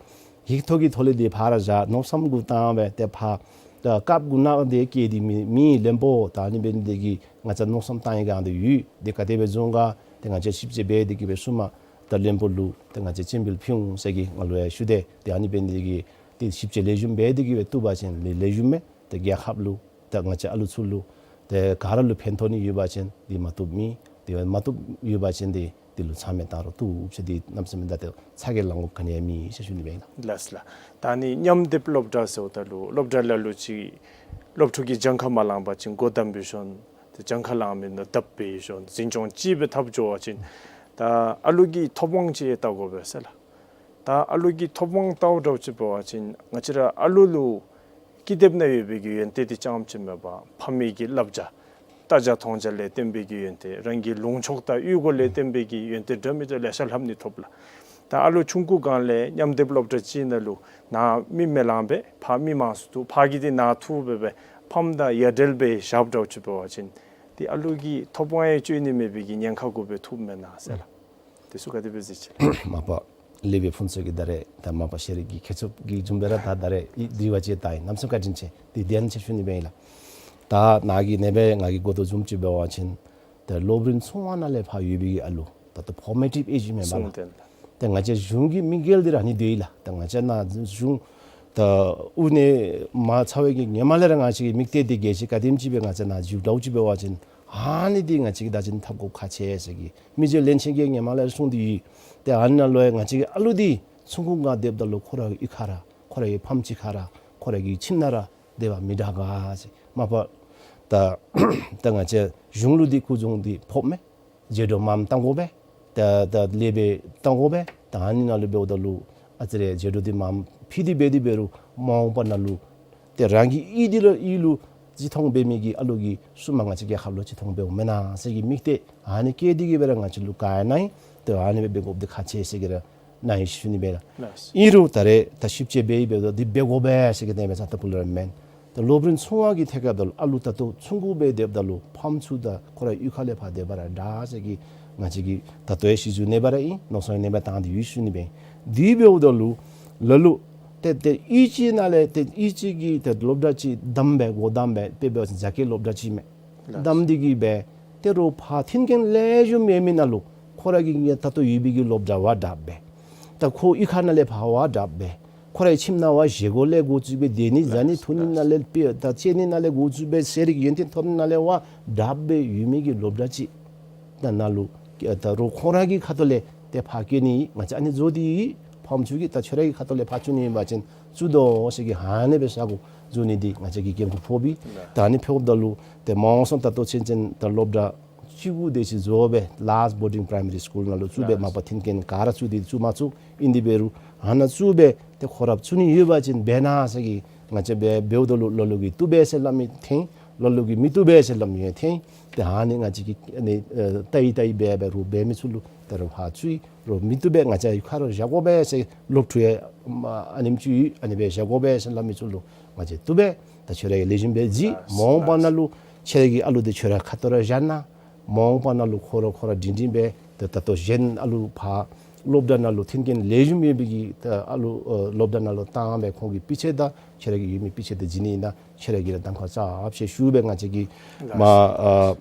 ཡིག་ཐོག་གི་ཐོག་ལས་དེ་ཕར་ར་བཞག། མནོ་བསམ་གུ་བཏང་སྦེ་ཏེ་ཕར་ད་སྐབས་གུ་ནང་དེ་བསྐྱལ་ཏེ་མི་མི་བློན་པོ་ད་ཨ་ནི་འབད་ནི་དེ་གིས་ང་བཅས་མནོ་བསམ་བཏང་ནི་ག་དེ་ཡོད། དེ་ག་དེ་སྦེ་བཟོ་ག་ཏེ་ང་བཅས་ཞིབ་དཔྱད་འབད་དེ་གི་སྦེ་ཚུན་མ་ད་བློན་པོ་ལུ་ཏེ་ང་བཅས་སྤྱན་འབུལ་ཕུལ་འོང་ཟེར་གི་ང་ལུ་ཡང་ཞུ་དེས། ཏེ་ཨ་ནི་འབད་ནི་དེ་གིས་ཏེ་ཞིབ་དཔྱད་ལེགས་ཤོམ་འབད་དེ་གི་སྦེ་བཏུབ་པ་ཅིན་ལེགས་ལེགས་ཤོམ་མས། ཏེ་རྒྱལ་ཁབ་ལུ་ད་ང་བཅས་ཨ་ལུ་ཚུ་ལུ་ཏེ་ག་ར་ལུ་ཕན་ཐོགས་ནི་ཡོད་པ་ཅིན་དེ་མ་བཏུབ་མེད། དེ་མ་བཏུབ་ཡོད་པ་ཅིན་དེ་དེ་ལུ་ཚང་མས་བཏང་རུང་བཏུབ་ཟེར། དེ་གནམ་མེད་ས་མེད་ད་ཏེ་ཚ་གྱང་ལང་དགོཔ་ག་ནི་ཡང་མེད་ཟེར་ཞུ་ནི་མས་ལགས། ལགས་ལགས། ད་ནི་མཉམ་སྡེབ་སློབ་གྲྭ་ཟེརཝ་ད་ལུ་སློབ་གྲྭ་ལ་ལུ་ཅིག་སློབ་ཕྲུག་གིས་གྱངས་ཁ་མ་ལང་པ་ཅིན་སྒོ་བསྡམ་སྦེ་ཞོན། ཏེ་གྱངས་ཁ་ལང་མི་ནང་བརྡབ་སྦེ་ཞོན། འཛིན་སྐྱོང་ཅིག་སྦེ་འཐབ་འགྱོ་བ་ཅིན་ད་ཨ་ལུ་གི་ཐོབ་དབང་ཅིག་ཡང་བལྟ་དགོ་པས་ཟེར་ལགས། ད་ཨ་ལུ་གི་ཐོབ་དབང་བལྟཝ་འདྲཝ་ཅིག་འབད་བ་ཅིན་ང་བཅས་ར་ཨ་ལུ་ལུ་ཀི་དེབ་ནང་ཡོད་པའི་གི་ཡོན་ཏན་དེ་རྐྱངམ་ཅིག་མེན་པར་ཕ་མའི་གི་བསླབ་བྱ་ལྟ་བྱ་མཐོང་བྱ་ལས་བརྟེན་པའི་གི་ཡོན་ཏན་རང་གི་ལུང་ཕྱོགས་དང་གཡུས་སྒོ་ལས་བརྟེན་པའི་གི་ཡོན་ཏན་འདྲ་མིན་འདྲ་ལེ་ཤ་ལྷབ་ནི་ཐོབ་ལགས། ད་ཨ་ལུ་ཆུང་ཀུ་སྒང་ལས་མཉམ་སྡེབ་སློབ་གྲྭ་ཅིག་ནང་ལུ་ནཱ་མི་མི་ལང་པས། ཕར་མི་མང་སུ་འདུག། ཕར་གི་དེ་ནཱ་འཐུ་སྦེ་སྦེ་ཕམ་དང་ཡ་བྲལ་སྦེ་བཞགཔ་འདྲཝ་ཅིག་འབད་བ་ཅིན་ཏེ་ཨ་ལུ་གི་ཐོབ་དབང་ཡང་སྤྱོད་ནི་མེད་པའི་གི་ཉེན་ཁ་གུ་སྦེ་ཐུགཔ་མེན་ན་ཟེར་ལགས། དེ་ཚུ་ག་དེ་སྦེ་གཟིགས་ཅི་ལགས། མ་པ་ལེགས་པའི་ཕུན་ཚོགས་ཀྱིས་ད་རེས་ད་མ་པ་ཤེས་རིག་གི་མཁས་མཆོག་གིས་བཟུམ་སྦེ་ར་ད་ད་རེས་ཨི་དྲི་བ་ཅིག་བཏང་ཡི། གནམ་མེད་ས་མེད་བཀའ་དྲིན་ཆེ། དེ་བདེན་ཆེ་ཞུ་ནི་མས་ལགས། ད་ནཱ་གི་ནེ་སྦེ་ང་གིས་གོ་དོ་བཟུམ་ཅིག་འབད་བ་ཅིན་ད་སློབ་རིམ་ཆུང་བ་ནང་ལས་ཕར་ཡོད་པའི་གི་ཨ་ལུ་ད་ལྟོ་ཕོར་མེ་ཊིབ་ཨེཇ་མེན་པ་ལགས། ད་ང་བཅས་གཞུང་གི་དམིགས་ཡུལ་འདི་ར་ཨ་ནི་འདི་ལགས། ད་ང་བཅས་ནཱ་གཞུང་ད་དབུ་ནས་མར་ཚར་བའི་གི་ཧེ་མ་ལས་ར་ང་བཅས་ཀྱི་དམིགས་གཏད་འདི་གལ་ཆེ། ག་དེམ་ཅིག་སྦེ་ང་བཅས་ནཱ་འཛུལ་འགྱོཝ་ཅིག་འབད་བ་ཅིན་ཨ་ནི་འདི་ང་བཅས་ཀྱིས་བདག་འཛིན་འཐབ་དགོཔ་ཁག་ཆེ་ཟེར་གི་མི་རྗེ་བློན་ཆེན་གྱིས་ཧེ་མ་ལས་ར་གསུངས་ཏེ་ཡོད། ཏེ་ཨ་ནཱ་ལུ་ཡང་ང་བཅས་ཀྱི་ཨ་ལུ་འདི་ཆུང་ཀུ་སྒང་སྡོདཔ་ད་ལུ་ཁོ་ར་གི་གཡུས་ཁར་ར་ཁོ་ར་གི་ཕམ་ཅིག་ཁར་ར་ཁོ་ར་གི་ཁྱིམ་ནང་ར་སྡོད་པ་མི་དྲག་ག་ཟེར། མ་པ་ད་ད་ང་བཅས་གཞུང་ལུ་འདི་སྐུ་གཞུང་འདི་ཕོགཔ་མས། བྱེ་བྲག་མངམ་བཏང་དགོ་པས། ད་ད་ལས་འབད་བཏང་དགོ་པས། ད་ཨ་ནི་ནང་ལུ་འབདཝ་ད་ལུ་ཨ་ཙི་རེ་བྱེ་བྲག་འདི་མངམ་ཕུལ་ཏེ་འབད་དེ་འབད་རུང་མ་འོངས་པ་ནང་ལུ་ཏེ་རང་གི་གཡུས་འདི་ལུ་གཡུས་ལུ་ཅིག་མཐོང་འབད་མི་གི་ཨ་ལུ་གིས་ཚུར་མ་ང་བཅས་རྒྱལ་ཁབ་ལུ་ཅིག་མཐོང་འབདཝ་མེན་ན་ཟེར་གི་དམིགས་གཏད་ཨ་ནི་བསྐྱེད་དེ་གི་སྦེ་ར་ང་བཅས་ལུ་བཀའ་ཡང་གནང་ཡི། ཏེ་ཨ་ནི་སྦེ་འབད་དགོཔ་འདི་ཁག་ཆེ་ཟེར་གི་ར་གནང་ཡི་ཞུ་ནི་མས་ལགས། ལགས། ཨིན་རུང་ད་རེས་ད་ཞིབ་དཔྱད་འབད་ཡི། འབདཝ་ད་འདི་འབད་དགོ་པས་ཟེར་གི་དེ་སྦེ་ཚར་ལྟ་བུ་ལས་ར་མེན། ད་སློབ་རིམ་ཆུང་བ་གི་ཐད་ཁར་ད་ཨ་ལུ་ད་ལྟོ་ཆུང་ཀུ་སྦེ་སྡོདཔ་ད་ལུ་ཕམ་ཚུ་དང་ཁོ་ར་གཡུས་ཁ་ལས་ཕར་སྡོད་པ་ར་དྲག་ཟེར་གི་ང་བཅས་ཀྱིས་ད་ལྟོ་ཡང་ཞིབ་འཇུག་ནེ་སྦེ་ར་ཨིན། མནོ་བསམ་ནེ་སྦེ་བཏང་སྟེ་ཡོད་ཞུ་ནི་མས། དེ་འབདཝ་ད་ལུ་ལ་ལུ་ཏེ་ཏེ་གཡུས་ཅིག་ནང་ལས་ཏེ་གཡུས་ཅིག་གི་ཏེ་སློབ་གྲྭ་ཅིག་བདམས་སྦེ་སྒོ་བདམས་སྦེ་དཔེ་འབད་བ་ཅིན་རྒྱ་སྐད་སློབ་གྲྭ་ཅིག་མས། ལགས། བདམས་ཏེ་གི་སྦེ་ཏེ་རོགས་ཕར་མཐུན་རྐྱེན་ལེགས་ཤོམ་མེད་མི་ནང་ལུ་ཁོ་ར་གི་ད་ལྟོ་ཡོད་པའི་གི་སློབ་གྲྭ་བ་དྲགཔ་སྦེ་ད་ཁོ་གཡུས་ཁ་ནང་ལས་ཕར་བ་དྲགཔ་སྦེ་ཁོ་རའི་ཁྱིམ་ནང་བ་བཞེས་སྒོ་ལས་འགོ་བཙུགས་སྦེ་སྡོད་ནི་བཟའ་ནི་འཐུང་ནི་ནང་ལས་སྤེ་ད་སྤྱོད་ནི་ནང་ལས་འགོ་བཙུགས་སྦེ་ཤེས་རིག་ཡོན་ཏན་ཐོབ་ནི་ནང་ལས་བ་དྲགཔ་སྦེ་ཡོད་མི་གི་སློབ་གྲྭ་ཅིག་ད་ནང་ལུ་ད་རོགས་ཁོང་ར་གི་ཁ་ཐུག་ལས་ཏེ་ཕར་བསྐྱལ་ནི་ང་བཅས་ཨ་ནི་བཟོ་སྟེ་ཕམ་ཚུ་གིས་ད་ཁྱོད་ར་གི་ཁ་ཐུག་ལས་ཕར་བཙུགས་ནི་ཨིན་པ་ཅིན་བཙུགས་དོ་ཟེར་གི་ཨ་ནི་སྦེ་ས་གོ་བཟོ་ནི་འདི་ང་བཅས་ཀྱིས་འགན་ཁུར་ཕོག་པས། ད་ཨ་ནི་ཕོགཔ་ད་ལུ་ཏེ་མ་འོངས་ད་ལྟོ་ཚུན་ཚོད་ད་སློབ་གྲྭ་བཅུ་དགུ་དེ་ཅིག་བཟོ་སྦེ་ལཱསཊ་བོར་ཌིང་པ་རའི་མ་རི་སི་ཀུལ་ནང་ལུ་བཙུགས་སྦེ་མ་པ་མཐུན་རྐྱེན་ག་ར་བཙུགས་ཏེ་བཙུགས་མ་ཚུགས། ཨིན་དེ་འབད་རུང་ཨ་ནཱ་བཙུགས་སྦེ་ཏེ་ཁོ་ར་བཙུགས་ནི་ཡོད་པ་ཅིན་འབད་གནང་ཟེར་གི་ང་བཅས་འབད་འབདཝ་ད་ལུ་ལ་ལུ་གིས་བཏུབ་པས་ཟེར་སླབ་མི་ཐོན། ལ་ལུ་གིས་མི་བཏུབ་པས་ཟེར་སླབ་མི་ཡང་ཐོན། ཏེ་ཨ་ནི་ང་བཅས་ཀྱིས་ཨ་ནི་ཨེ་ལྟ་ཡི་ལྟ་ཡི་འབད་འབད་རོགས་འབད་མི་ཚུ་ལུ་ད་རུང་ཕར་བཙུགས་རོགས་མི་བཏུབ་པས་ང་བཅས་ཡུལ་ཁར་ར་བཞག་དགོ་པས་ཟེར་སློབ་ཕྲུག་ཡང་ཨ་ནེམ་ཅིག་ཡོད། ཨ་ནི་སྦེ་བཞག་དགོ་པས་ཟེར་སླབ་མི་ཚུ་ལུ་ང་བཅས་བཏུབ་པས། ད་ཁྱོད་ར་གིས་ལེགས་ཤོམ་སྦེ་གཟིགས། ལགས། མ་འོངས་པ་ནང་ལུ་ཁྱོད་ར་གི་ཨ་ལུ་འདི་ཁྱོད་ར་ཁ་ཐུག་ར་བཞག་གནང་། མ་འོངས་པ་ནང་ལུ་ཁོ་ར་ཁོ་ར་སྒྲིང་སྒྲིང་སྦེ་ ད་ད་ལྟོ་གཞན་ཨ་ལུ་ཕར་སློབ་གྲྭ་ནང་ལུ་མཐུན་རྐྱེན་ལེགས་ཤོམ་ཡོད་པའི་གི་ད་ཨ་ལུ་ཨ་སློབ་གྲྭ་ནང་ལུ་བཏང་སྦེ་ཁོང་གི་སྤུས་ཚད་དང་ཁྱེད་ར་གི་ཡོད་མི་སྤུས་ཚད་དེ་བརྩི་ནི་ཨིན་ན་ཁྱེད་ར་གིས་ར་གདམ་ཁ་རྐྱབ་ཤེས་ཞུ་སྦེ་ང་བཅས་ཀྱིས་མར་ཨ་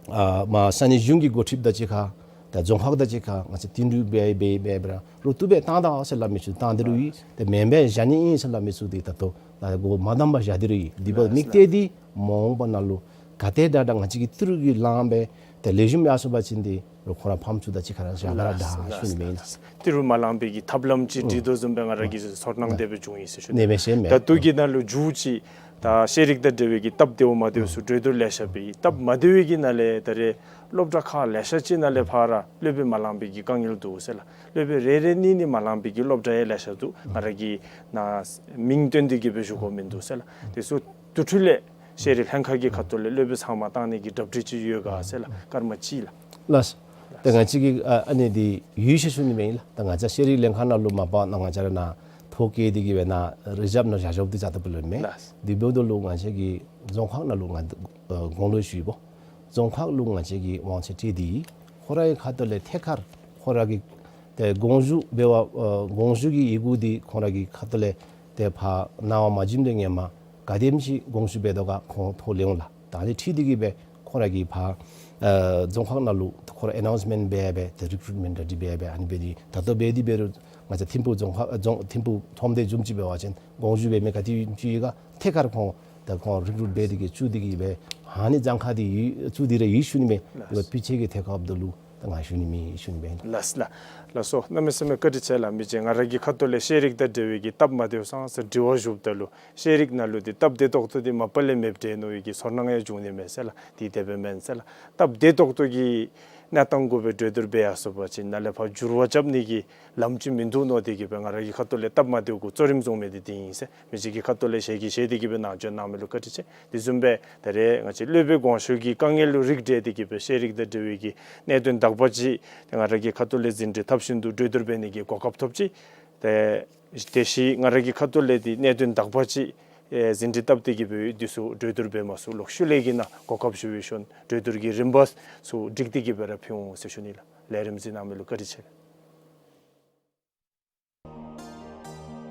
ཨ་མར་ས་གནས་གཞུང་གི་འགོ་ཁྲིདཔ་དང་གཅིག་ཁར་ད་རྫོང་ཁག་དང་གཅིག་ཁར་ང་བཅས་བསྟུན་གྲོས་འབད་འབད་འབད་འབད་ར་ལོག་བཏུབ་སྦེ་བཏང་ད་ཟེར་སླབ་མི་ཚུ་བཏང་སྟེ་ར་ཡོད། ཏེ་མེན་པར་བཞག་ནི་ཨིན་ཟེར་སླབ་མི་ཚུ་འདི་ད་ལྟོ་ད་འགོ་མ་དམ་པར་བཞག་སྟེ་ར་ཡོད། དེ་འབདཝ་ད་དམིགས་གཏད་འདི་མ་འོངས་པ་ནང་ལུ་ག་དེ་དྲག་དྲག་ང་བཅས་ཀྱིས་ཏི་རུ་གིས་ལངམ་སྦེ་ཏེ་ལེགས་ཤོམ་ཡར་སོང་པ་ཅིན་འདི་རོགས་ཁོང་ར་ཕམ་ཚུ་དང་གཅིག་ཁར་བཞག་ག་ར་དྲག་ཞུ་ནི་མས། ཏི་རུ་མ་ལངམ་པའི་གི་ཐབས་ལམ་ཅིག་སྒྲིག་དོ་བཟུམ་སྦེ་ང་ར་གིས་ཚོར་སྣང་དེ་སྦེ་བྱུང་ཡི་ཟེར་ཞུ་ནི། ནེ་མེ་ཤེས་མེ། ད་ལྟོ་གི་ནང་ལུ་མཇུག་ཅིག་ད་ཤེས་རིག་དང་འབྲེལ་བའི་གི་སྟབས་བདེཝ་མ་བདེཝ་ཚུ་གྲོས་བསྡུར་ལེ་ཤ་འབད་ཡི། སྟབས་མ་བདེ་བའི་གི་ནང་ལས་ད་རེས་སློབ་གྲྭ་ཁག་ལེ་ཤ་ཅིག་ནང་ལས་ཕར་ར་སློབ་དཔོན་མ་ལང་པའི་གི་དཀའ་ངལ་འདུག་ཟེར་ལགས། སློབ་དཔོན་རེ་རེ་གཉིས་གཉིས་མ་ལང་པའི་གི་སློབ་གྲྭ་ཡང་ལེ་ཤ་འདུག། ང་ར་གིས་ནཱ་མིང་བཏོན་ཏེ་གི་སྦེ་ཞུ་དགོཔ་མིན་འདུག་ཟེར་ལགས། དེ་ཚུ་དེ་འཕྲོ་ལས་ཤེས་རིག་ལྷན་ཁག་གི་ཁ་ཐུག་ལས་སློབ་དཔོན་ཚང་མ་བཏང་ནི་གི་གྲ་སྒྲིག་ཅིག་ཡོད་ག་ཟེར་ལགས། སྐར་མ་གཅིག་ལགས། ལགས། ད་ང་བཅས་ཀྱིས་ཨ་ཨ་ནི་འདི་ཡོད་ཟེར་ཞུ་ནི་མེན་ལགས། ད་ང་བཅས་ཤེས་རིག་ལྷན་ཁག་ནང་ལུ་མ་པ་ནཱ་ང་བཅས་ར་ནཱ་ཐོ་བཀོད་དེ་གི་སྦེ་ནཱ་རི་ཛབ་ནང་བཞག་བཞགཔ་འདི་བཞག་ད་པ་ལོ་མེན། ལགས། དེ་འབདཝ་ད་ལུ་ང་བཅས་ཀྱི་རྫོང་ཁག་ནང་ལུ་ང་ཨ་དགུང་ལོ་ཞུ་བོ། རྫོང་ཁག་ལུ་ང་བཅས་ཀྱིས་དབང་ཆ་སྤྲོད་དེ་ཁོང་རའི་ཁ་ཐུག་ལས་ཐད་ཀར་ཁོང་ར་གི་ཏེ་དགོངས་ཞུ་འབད་བ་ཨ་དགོངས་ཞུ་གི་ཡི་གུ་འདི་ཁོང་ར་གི་ཁ་ཐུག་ལས་ཏེ་ཕར་གནང་བ་མ་བྱིནམ་ད་ཧེ་མ་ག་དེམ་ཅིག་དགོངས་ཞུ་འབད་དོ་ག་ཁོང་ཐོ་ལེན་འོང་ལགས། ད་ཨ་ནི་འཁྲིལ་ཏེ་གི་སྦེ་ཁོང་ར་གིས་ཕར་ཨ་རྫོང་ཁག་ནང་ལུ་ཁོང་ར་ཨེ་ནའུནསི་མེནཊ་འབད་འབད་ཏེ་རི་ཀུ་རུཊ་མེནཊ་འདི་འབད་འབད་ཨ་ནི་འབད་དེ་ད་ལྟོ་འབད་དེ་འབད་རུང་ང་བཅས་ཐིམ་ཕུག་རྫོང་ཁག་ཨ་རྫོང་ཐིམ་ཕུག་ཁྲོམ་སྡེ་བཟུམ་ཅིག་འབད་བ་ཅིན་དགོངས་ཞུ་འབད་མི་ག་དེ་ཅིག་ཡོད་ག་ཐད་ཀར་ཁོང་ད་ཁོང་རི་ཀུ་རུཊ་འབད་དེ་གི་བཙུགས་ཏེ་གི་སྦེ་ཨ་ནི་གྱངས་ཁ་འདི་ཡོད་བཙུགས་ཏེ་ར་ཡོད་ཞུ་ནི་མས། ལགས། སྤུས་ཚད་ཀྱི་ཐད་ཁར་འབདཝ་ད་ལུ་ད་ང་ཞུ་ནི་མེད་ཞུ་ནི་མས། ལགས་ལགས། ལགས་སོ། གནམ་མེད་ས་མེད་བཀའ་དྲིན་ཆེ་ལགས། མི་རྗེ་ང་ར་གི་ཁ་ཐུག་ལས་ཤེས་རིག་དང་འབྲེལ་བའི་གི་སྟབས་མ་བདེཝ་ཚང་ས་དྲི་བ་ཞུཝ་ད་ལུ་ཤེས་རིག་ནང་ལུ་འདི་སྟབས་བདེ་ཏོག་ཏོ་འདི་མ་པ་ལས་མེདཔ་འདྲས་མནོ་བའི་གི་ཚོར་སྣང་ཡང་བྱུང་ནི་མས་ཟེར་ལགས། འདི་དེ་སྦེ་མེན་ཟེར་ལགས། སྟབས་བདེ་ཏོག་ཏོ་གི་གནས་སྟངས་གུ་སྦེ་གྲོས་བསྡུར་འབད་ཡར་སོང་པ་ཅིན་ནཱ་ལས་ཕར་འགྱུར་བ་རྐྱབ་ནི་གི་ལམ་ཅིག་མིན་འདུག་མནོ་སྟེ་གི་སྦེ་ང་ར་གི་ཁ་ཐུག་ལས་སྟབས་མ་བདེཝ་གུ་གཙོ་རིམ་བཟུང་མི་འདི་འདི་ཨིན་ཟེར་མི་རྗེ་གི་ཁ་ཐུག་ལས་ཞལ་གྱིས་བཞེས་ཏེ་གི་སྦེ་ནཱ་བྱོན་གནང་མི་ལུ་བཀའ་དྲིན་ཆེ། དེ་བཟུམ་སྦེ་ད་རེས་ང་བཅས་སློབ་དཔོན་དགོངས་ཞུ་གི་དཀའ་ངལ་ལུ་རིགས་བསྒྲེས་ཏེ་གི་སྦེ་ཤེས་རིག་དང་འབྲེལ་བའི་གི་གནད་དོན་དག་པ་ཅིག་ཏེ་ང་ར་གི་ཁ་ཐུག་ལས་ཟིན་བྲིས་བཏབ་བཞིན་དུ་གྲོས་བསྡུར་འབད་ནི་གི་གོ་སྐབས་ཐོབ་ཅི། ཏེ་དེ་ཤུལ་ང་ར་གི་ཁ་ཐུག་ལས་འདི་གནད་དོན་དག་པ་ཅིག་ཨེ་ཟིན་བྲིས་བཏབ་སྟེ་གི་སྦེ་འདི་ཚུ་གྲོས་བསྡུར་འབད་མ་ཚུགས་ལོག་ཤུལ་ལས་ཀྱི་ནང་གོ་སྐབས་ཞུ་བའི་ཤུལ་གྲོས་བསྡུར་གྱི་རིམ་པ་ཚུ་བསྒྲིགས་ཏེ་གི་སྦེ་ར་ཕུལ་འོང་ཟེར་ཞུ་ནི་ལགས། ལས་རིམ་གཟིགས་གནང་མི་ལུ་བཀའ་དྲིན་ཆེ།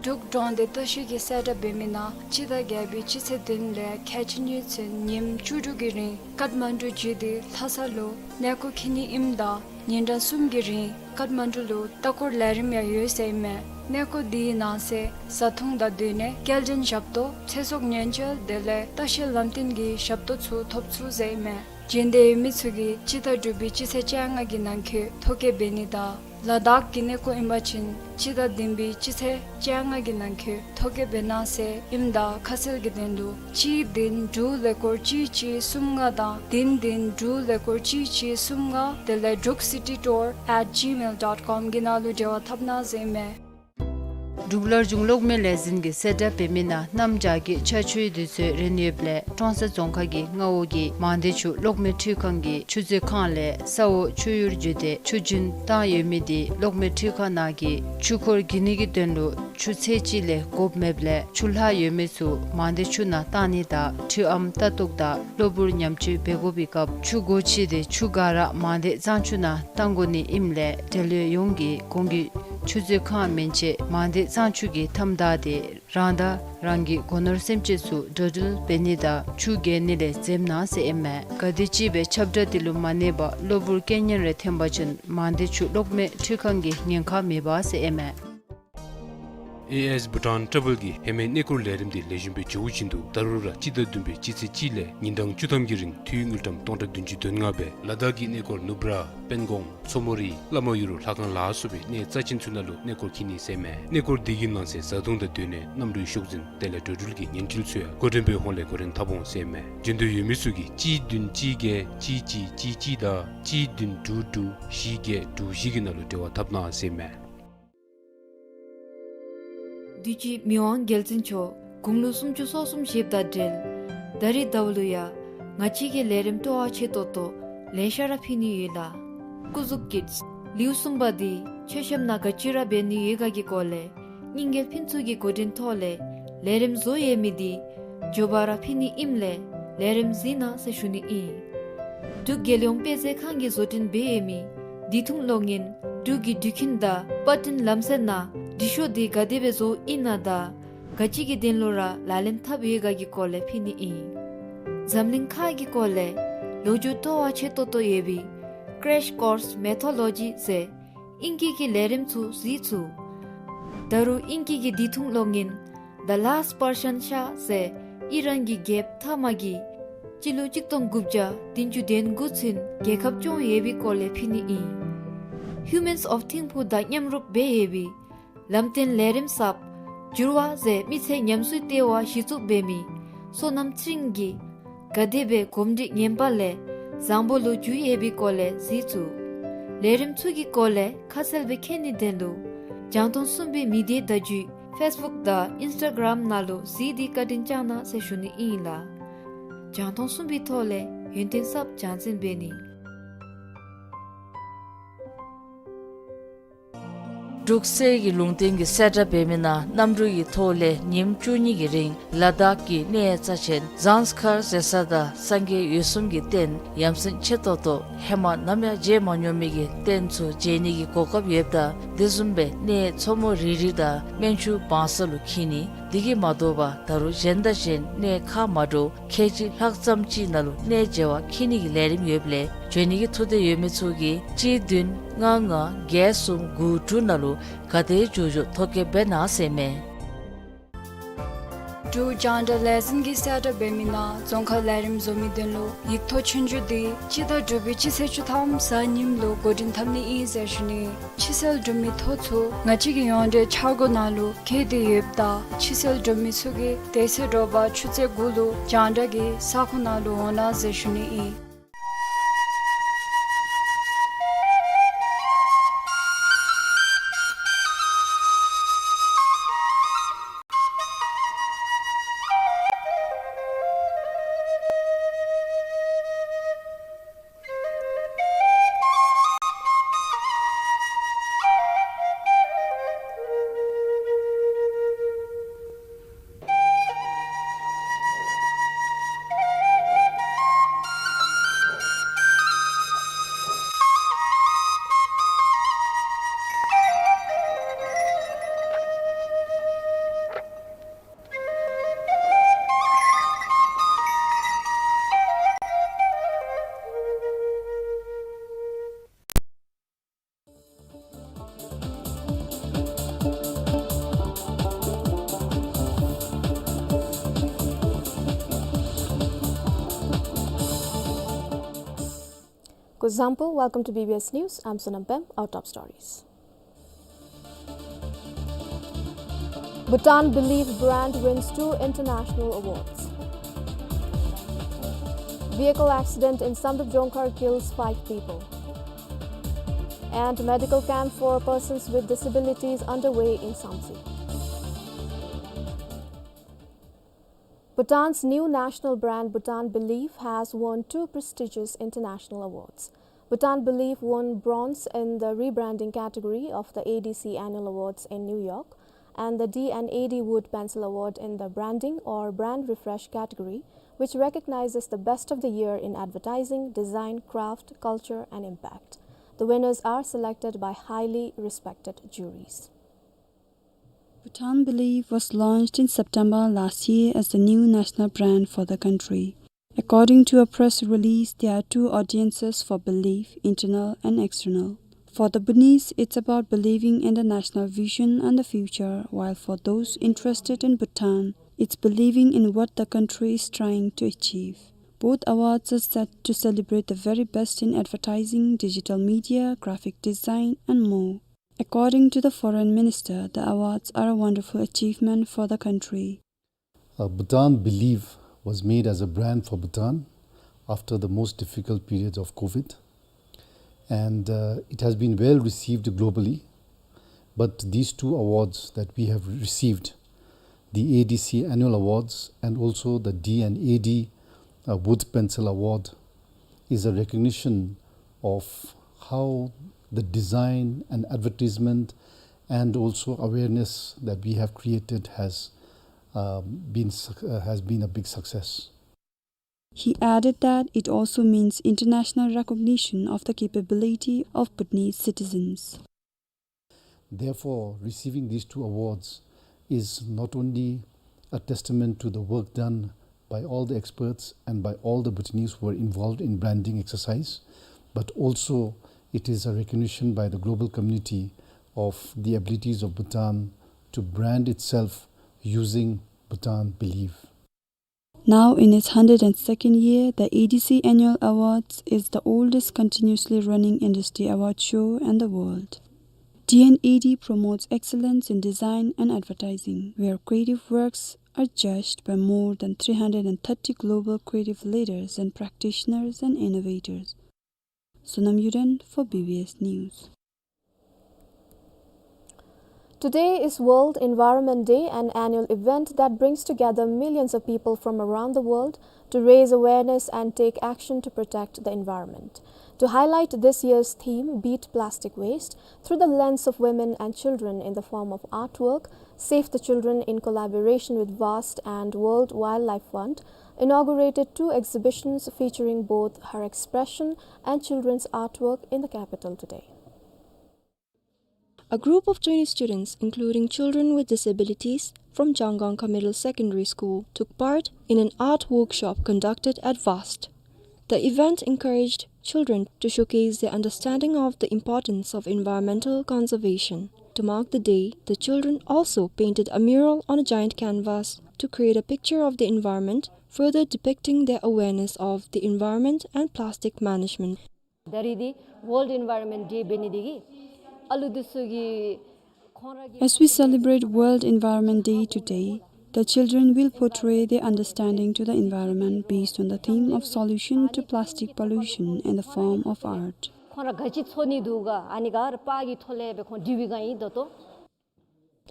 འབྲུག་འབྲོང་སྡེ་ལྟ་བཤལ་གྱི་གསལ་བསྒྲགས་འབད་མི་ནང་སྤྱི་ཟླ་བརྒྱད་པའི་སྤྱི་ཚེས་བདུན་ལས་ཁལ་གཅིག་གཉིས་ཚུན་ཉིནམ་བཅུ་དྲུག་གི་རིང་ཀཊ་མན་ཌུ་བརྒྱུད་དེ་ལྷ་ས་ལུ་གནས་སྐོར་འཁྱིད་ནི་ཨིནམ་ད་ཉིན་གྲངས་གསུམ་གྱི་རིང་ཀཊ་མན་ཌུ་ལུ་ལྟ་སྐོར་ལས་རིམ་ཡང་ཡོད་ཟེར་ཨིན་མས། གནས་སྐོར་འདིའི་ནང་གསེས་བཟའ་འཐུང་དང་སྡོད་གནས་སྐྱེལ་འདྲེན་ཞབས་ཏོག་ཚེ་སྲོག་ཉེན་བཅོལ་དེ་ལས་ལྟ་བཤལ་ལམ་སྟོན་གྱི་ཞབས་ཏོག་ཚུ་ཐོབ་ཚུགས་ཟེར་ཨིན་མས། འབྱོན་འདོད་ཡོད་མི་ཚུ་གིས་སྤྱི་ཟླ་དྲུག་པའི་སྤྱི་ཚེས་བཅོ་ལྔ་གི་ནང་འཁོད་ཐོ་བཀོད་འབད་ནི་དང་ལ་དྭགས་ཀྱི་གནས་སྐོར་ཨིན་པ་ཅིན་སྤྱི་ཟླ་བདུན་པའི་སྤྱི་ཚེས་བཅོ་ལྔ་གི་ནང་འཁོད་ཐོ་བཀོད་འབད་གནང་ཟེར་ཨིནམ་ད་ཁ་གསལ་གྱི་དོན་ལུ་གཅིག་བདུན་དྲུག་ཀླད་ཀོར་གཅིག་གཅིག་གསུམ་ལྔ་དང་བདུན་བདུན་དྲུག་ཀླད་ཀོར་གཅིག་གཅིག་གསུམ་ལྔ་དེ་ལས་འབྲུག་སི་ཊི་ཊུར་ཨེཊ་ཇི་མེལ་ཌོཊ་ཀོམ་གི་ནང་ལུ་འབྲེལ་བ་འཐབ་གནང་ཟེར་ཨིན་མས། འབྲུག་སླར་འབྱུང་གློག་མེ་ལས་འཛིན་གྱི་གསལ་བསྒྲགས་འབད་མི་ནང་གནམ་བྱཱར་གྱི་ཆར་ཆུའི་དུས་ཚོད་རན་ཡོདཔ་ལས་ཀྲོང་གསར་རྫོང་ཁག་གི་མངའ་འོག་གི་མང་སྡེ་ཆུ་གློག་མེ་འཕྲུལ་ཁང་གི་ཆུ་མཛོད་ཁང་ལས་ས་འོག་ཆུ་གཡུར་བརྒྱུད་དེ་ཆུ་རྒྱུན་བཏང་ཡོད་མི་དེ་གློག་མེ་འཕྲུལ་ཁང་ནང་གི་ཆུ་འཁོར་བརྒྱུད་ནི་གི་དོན་ལུ་ཆུ་ཚད་ཅིག་ལས་དགོཔ་མེདཔ་ལས་ཆུ་ལྷག་ཡོད་མི་ཚུ་མང་སྡེ་ཆུ་ནང་བཏང་ནི་དང་འཕྲུལ་ཨམ་ལྟ་རྟོག་དང་གློ་བུར་ཉམས་བཅོས་འབད་དགོ་པའི་སྐབས་ཆུ་སྒོ་ཕྱེ་སྟེ་ཆུ་ག་ར་མང་སྡེ་གཙང་ཆུ་ནང་བཏང་དགོ་ནི་ཨིནམ་ལས་འབྲེལ་ཡོད་ཡོངས་ཀྱིས་གོང་གི་ཆུ་མཛོད་ཁང་མན་ཆད་མང་སྡེ་གཙང་ཆུ་གི་མཐའམ་བདའ་སྟེ་རང་དང་རང་གི་སྒོ་ནོར་སེམས་ཅན་ཚུ་འགྲོ་འགྲུལ་འབད་ནི་དང་ཆུ་བརྒལ་ནི་ལས་འཛེམ་གནང་ཟེར་ཨིན་མས། ག་དེམ་ཅིག་སྦེ་ཁྱབ་བསྒྲགས་དེ་ལུ་མ་གནས་པར་གློ་བུར་རྐྱེན་ངན་རེ་ཐོན་པ་ཅིན་མང་སྡེ་ཆུ་གློག་མེ་འཕྲུལ་ཁང་གིས་ཉེན་ཁ་མེད་པ་ཟེར་ཨིན་མས། ཨེ་ཨེས་བྷུ་ཊཱན་ཊྲ་ཝེལ་གྱི་ཧེ་མའི་གནས་སྐོར་ལས་རིམ་དེ་ལེགས་ཤོམ་སྦེ་འགྱོ་བཞིན་འདུག། ད་རུང་ར་སྤྱི་ཟླ་བདུན་པའི་སྤྱི་ཚེས་གཅིག་ལས་ཉིན་གྲངས་བཅུ་ཐམ་གྱི་རིང་འཐུས་དངུལ་ཀྲམ་སྟོང་ཕྲག་བདུན་ཅུ་དོན་ལྔ་སྦེ་ལ་དྭགས་ཀྱི་གནས་སྐོར་ནུབ་ར་པེན་ཀོང་མཚོ་མོ་རི་བླ་མ་ཡུ་རུ་ལྷ་ཁང་ལ་སོགས་པའི་གནས་རྩ་ཆེན་ཚུ་ནང་ལུ་གནས་སྐོར་འཁྱིད་ནི་ཟེར་མས། གནས་སྐོར་འདི་གི་ནང་གསེས་བཟའ་འཐུང་དང་སྡོད་གནས་གནམ་གྲུའི་ཤོག་འཛིན་དེ་ལས་འགྲོ་འགྲུལ་གྱི་ཉེན་སྐྱིལ་ཚུ་ཡང་འགོ་འདྲེན་པའི་ཧོངས་ལས་འགོ་འདྲེན་འཐབ་འོང་ཟེར་མས། འབྱོན་འདོད་ཡོད་མི་ཚུ་གིས་གཅིག་བདུན་གཅིག་བརྒྱད་གཅིག་གཅིག་གཅིག་གཅིག་དང་གཅིག་བདུན་དྲུག་དྲུག་བཞི་བརྒྱད་དྲུག་བཞི་གི་ནང་ལུ་འབྲེལ་བ་འཐབ་གནང་ཟེར་མས། དུས་ཅི་མི་དབང་རྒྱལ་བཙུན་མཆོག་དགུང་ལོ་སུམ་ཅུ་སོ་གསུམ་བཞེསཔ་དང་འབྲེལ་ད་རིས་ཟླཝ་ལུ་ཡང་ང་བཅས་ཀྱི་ལས་རིམ་སྤྲོ་བ་ཆེ་ཏོག་ཏོ་ལེ་ཤ་ར་ཕུལ་ནི་ཡོད་ལགས། སྐུ་གཟུགས་ཀྱི་ལེའུ་གསུམ་པ་འདི་མཆོད་བཤམ་ནང་ག་ཅི་ར་འབད་ནི་ཡོད་ག་གི་སྐོར་ལས་རྙིང་རྒྱལ་ཕུན་ཚོགས་ཀྱི་འགོ་འདྲེན་ཐོག་ལས་ལས་རིམ་བཟོ་ཡོད་མི་འདི་མགྱོགས་པ་ར་ཕུལ་ནི་ཨིནམ་ལས་ལས་རིམ་གཟིགས་གནང་ཟེར་ཞུ་ནི་ཨིན། འབྲུག་རྒྱལ་ཡོངས་དཔེ་མཛོད་ཁང་གིས་བཟོ་སྐྲུན་འབད་ཡོད་མི་ དིང་ཐུང་གློག་བརྙན་འབྲུག་གི་དུས་ཁྱིམ་དང་པར་སྐྲུན་ལམ་སྲོལ་ནང་འབྲི་ཤོག་འདི་ག་དེ་སྦེ་བཟོཝ་ཨིན་ན་དང་ག་ཅི་གི་དོན་ལུ་ར་ལག་ལེན་འཐབ་ཡོད་ག་གི་སྐོར་ལས་ཕུལ་ནི་ཨིན། འཛམ་གླིང་ཁག་གི་སྐོར་ལས་ལོ་རྒྱུས་སྤྲོ་བ་ཆེ་ཏོག་ཏོ་ཡོད་པའི་Crash Course Mythology ཟེར་ཨིང་སྐད་ཀྱི་ལས་རིམ་ཚུ་གཟིགས་ཚུགས། ད་རུང་ཨིང་སྐད་ཀྱི་དིང་ཐུང་གློག་བརྙན་The Last Persian Shah ཟེར་ཨི་རན་གྱི་རྒྱལཔོ་ཐ་མ་གིས་སྤྱི་ལོ་གཅིག་སྟོང་དགུ་བརྒྱ་བདུན་ཅུ་དོན་དགུ་ཚུན་རྒྱལ་ཁབ་སྐྱོང་ཡོད་པའི་སྐོར་ལས་ཕུལ་ནི་ཨིན། Humans of Thimphu དང་མཉམ་རུབ་འབད་ཡོད་པའི་ལམ་སྟོན་ལས་རིམ་གསརཔ་འགྱུར་བ་ཟེར་མི་ཚེ་ཉམས་གསོའི་ལྟེ་བ་གཞི་བཙུགས་འབད་མི་བསོད་ནམས་ཚེ་རིང་གིས་ག་དེ་སྦེ་གོམས་འདྲིས་ངན་པ་ལས་བཟང་པོ་ལུ་འགྱུར་ཡོད་པའི་སྐོར་ལས་གཟིགས་ཚུགས། ལས་རིམ་ཚུ་གི་སྐོར་ལས་ཁ་གསལ་སྦེ་མཁྱེན་ནིའི་དོན་ལུ་རྒྱང་མཐོང་གསུམ་པའི་མི་སྡེ་བརྡ་བརྒྱུད་Facebook དང་Instagram ནང་ལུ་གཟིགས་ཏེ་བཀའ་དྲིན་བསྐྱང་གནང་ཟེར་ཞུ་ནི་ཨིན་ལགས། རྒྱང་མཐོང་གསུམ་པའི་ཐོག་ལས་ཡོན་ཏན་གསརཔ་རྒྱང་སྲིང་འབད་ནི། འབྲུག་གསེར་གྱི་ལུང་བསྟན་གྱི་གསལ་བསྒྲགས་འབད་མི་ནང་གནམ་གྲུ་གི་ཐོག་ལས་ཉིནམ་བཅུ་གཉིས་ཀྱི་རིང་ལ་དྭགས་ཀྱི་གནས་རྩ་ཆེན་ཟངས་དཀར་ཟེར་ས་དང་སངས་རྒྱས་འོད་སྲུང་གི་རྟེན་ཡ་མཚན་ཆེ་ཏོག་ཏོ་ཧེ་མ་ནམ་ཡང་མཇལ་མ་མྱོང་མི་གི་རྟེན་ཚུ་མཇལ་ནི་གི་གོ་སྐབས་ཡོདཔ་ད་དེ་བཟུམ་སྦེ་གནས་མཚོ་མོ་རིལ་རི་དང་སྨན་ཆུ་བང་ས་ལུ་འཁྱིད་ནི། དེ་གིས་མ་དོ་བར་ད་རུང་གཞན་དང་གཞན་གནས་ཁག་མ་འདྲཝ་ཁལ་གཅིག་ལྷག་ཙམ་ཅིག་ནང་ལུ་གནས་མཇལ་བར་འཁྱིད་ནི་གི་ལས་རིམ་ཡོདཔ་ལས་འབྱོན་ནི་གི་ཐུགས་འདོད་ཡོད་མི་ཚུ་གིས་གཅིག་བདུན་ལྔ་ལྔ་བརྒྱད་གསུམ་དགུ་དྲུག་ནང་ལུ་ག་དེ་མགྱོགས་མགྱོགས་ཐོ་བཀོད་འབད་གནང་ཟེར་མས། འབྲུག་རྒྱང་བསྒྲགས་ལས་འཛིན་གྱི་གསལ་བསྒྲགས་འབད་མི་ནང་རྫོང་ཁ་ལས་རིམ་བཟོ་མི་དོན་ལུ་ཡིག་ཐོག་ཆོས་རྒྱུགས་འདི་སྤྱི་ཟླ་དྲུག་པའི་སྤྱི་ཚེས་བཅུ་ཐམ་གཟའ་ཉིམ་ལུ་འགོ་འདྲེན་འཐབ་ནི་ཨིན་ཟེར་ཞུ་ནི། ཕྱིར་སེལ་གྲུབ་མི་ཐོ་ཚུ་ང་བཅས་ཀྱི་ཡོངས་འབྲེལ་འཆར་སྒོ་ནང་ལུ་བཀོད་དེ་ཡོདཔ་ད་ཕྱིར་སེལ་གྲུབ་མི་ཚུ་གིས་དེ་ཚེ་དྲོ་པ་ཆུ་ཚོད་དགུ་ལུ་རྒྱང་བསྒྲགས་ཀྱི་ས་ཁོངས་ནང་ལུ་འོང་གནང་ཟེར་ཞུ་ནི་ཨིན། Kuzuzangpo, welcome to B B S News. I'm Sonam Pem. Our top stories. Bhutan Believe brand wins two international awards. Vehicle accident in Samdrup Jongkhar kills five people. And medical camp for persons with disabilities underway in Samtse. Bhutan's new national brand, Bhutan Believe, has won two prestigious international awards. Bhutan Believe won bronze in the rebranding category of the A D C Annual Awards in New York and the D and A D Wood Pencil Award in the branding or brand refresh category, which recognizes the best of the year in advertising, design, craft, culture, and impact. The winners are selected by highly respected juries. Bhutan Believe was launched in September last year as the new national brand for the country. According to a press release, there are two audiences for Believe, internal and external. For the Bhutanese, it's about believing in the national vision and the future, while for those interested in Bhutan, it's believing in what the country is trying to achieve. Both awards are set to celebrate the very best in advertising, digital media, graphic design, and more. According to the foreign minister, the awards are a wonderful achievement for the country. Uh, Bhutan Believe was made as a brand for Bhutan after the most difficult periods of COVID. And, uh, it has been well received globally. But these two awards that we have received, the A D C Annual Awards and also the D and A D, uh, Wood Pencil Award, is a recognition of how the design and advertisement and also awareness that we have created has, um, been suc-, uh, has been a big success. He added that it also means international recognition of the capability of Bhutanese citizens. Therefore, receiving these two awards is not only a testament to the work done by all the experts and by all the Bhutanese who were involved in branding exercise, but also it is a recognition by the global community of the abilities of Bhutan to brand itself using Bhutan belief. Now in its hundred and second year, the A D C Annual Awards is the oldest continuously running industry award show in the world. D N A D promotes excellence in design and advertising, where creative works are judged by more than three hundred and thirty global creative leaders and practitioners and innovators. Sonam Yuden for B B S News. Today is World Environment Day, an annual event that brings together millions of people from around the world to raise awareness and take action to protect the environment. To highlight this year's theme, Beat Plastic Waste, through the lens of women and children in the form of artwork, Save the Children, in collaboration with VAST and World Wildlife Fund, inaugurated two exhibitions featuring both her expression and children's artwork in the capital today. A group of twenty students, including children with disabilities, from Jangangka Middle Secondary School took part in an art workshop conducted at VAST. The event encouraged children to showcase their understanding of the importance of environmental conservation. To mark the day, the children also painted a mural on a giant canvas to create a picture of the environment, further depicting their awareness of the environment and plastic management. ད་རེས་འདི་World Environment Day འབད་ནི་འདི་གིས་ཨ་ལུ་འདི་ཚུ་གིས་ཁོང་ར་གི As we celebrate World Environment Day today, the children will portray their understanding to the environment based on the theme of solution to plastic pollution in the form of art. ཁོང་ར་ག་ཅི་འཚོལ་ནི་འདུག་ག་ཨ་ནི་ག་ར་པར་གྱི་ཐོག་ལས་སྦེ་ཁོང་འབྲི་བའི་སྒང་ཨིན་ད་ལྟོ།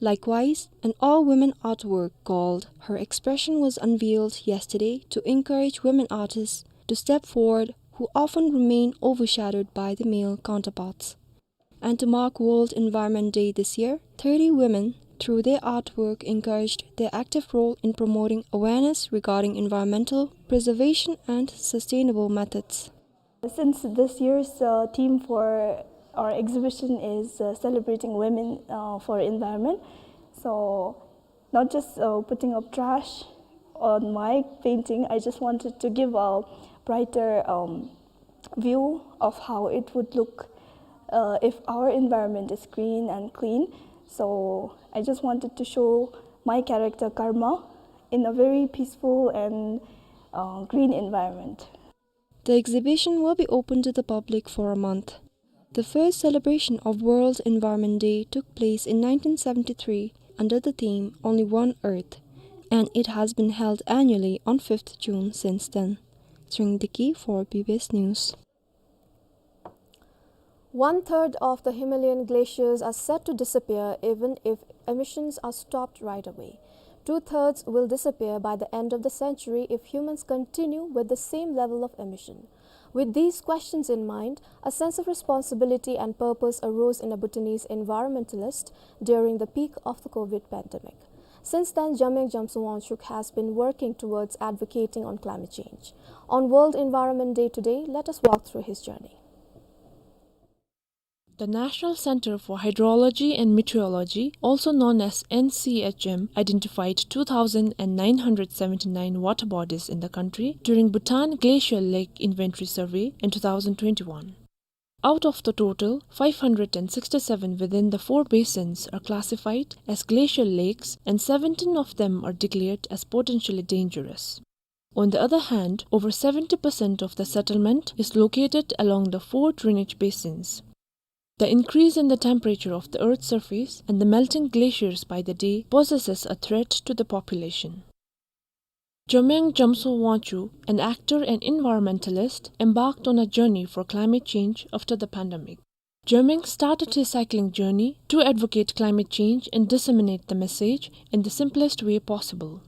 Likewise, an all-women artwork called Her Expression was unveiled yesterday to encourage women artists to step forward who often remain overshadowed by their male counterparts. And to mark World Environment Day this year, thirty women, through their artwork, encouraged their active role in promoting awareness regarding environmental preservation and sustainable methods. Since this year's, uh, theme for our exhibition is, uh, celebrating women, uh, for environment, so not just, uh, putting up trash on my painting, I just wanted to give a brighter, um, view of how it would look, uh, if our environment is green and clean. So I just wanted to show my character Karma in a very peaceful and, uh, green environment. The exhibition will be open to the public for a month. The first celebration of World Environment Day took place in nineteen seventy-three under the theme Only One Earth, and it has been held annually on fifth June since then. Tshering Deki for B B S News. One-third of the Himalayan glaciers are set to disappear even if emissions are stopped right away. Two-thirds will disappear by the end of the century if humans continue with the same level of emission. With these questions in mind, a sense of responsibility and purpose arose in a Bhutanese environmentalist during the peak of the COVID pandemic. Since then, Jamyang Jamso Wangchuk has been working towards advocating on climate change. On World Environment Day today, let us walk through his journey. The National Center for Hydrology and Meteorology, also known as N C H M, identified two thousand nine hundred seventy-nine water bodies in the country during Bhutan Glacial Lake Inventory Survey in two thousand twenty-one. Out of the total, five hundred sixty-seven within the four basins are classified as glacial lakes, and seventeen of them are declared as potentially dangerous. On the other hand, over seventy percent of the settlement is located along the four drainage basins. The increase in the temperature of the Earth's surface and the melting glaciers by the day poses a threat to the population. Jamyang Jamso Wangchuk, an actor and environmentalist, embarked on a journey for climate change after the pandemic. Jamyang started his cycling journey to advocate climate change and disseminate the message in the simplest way possible.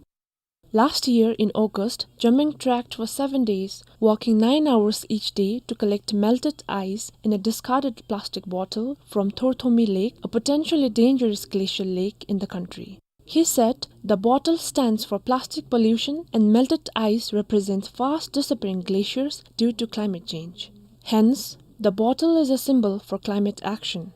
Last year in August, Jamyang trekked for seven days, walking nine hours each day to collect melted ice in a discarded plastic bottle from Thorthomi Lake, a potentially dangerous glacial lake in the country. He said the bottle stands for plastic pollution and melted ice represents fast disappearing glaciers due to climate change. Hence, the bottle is a symbol for climate action.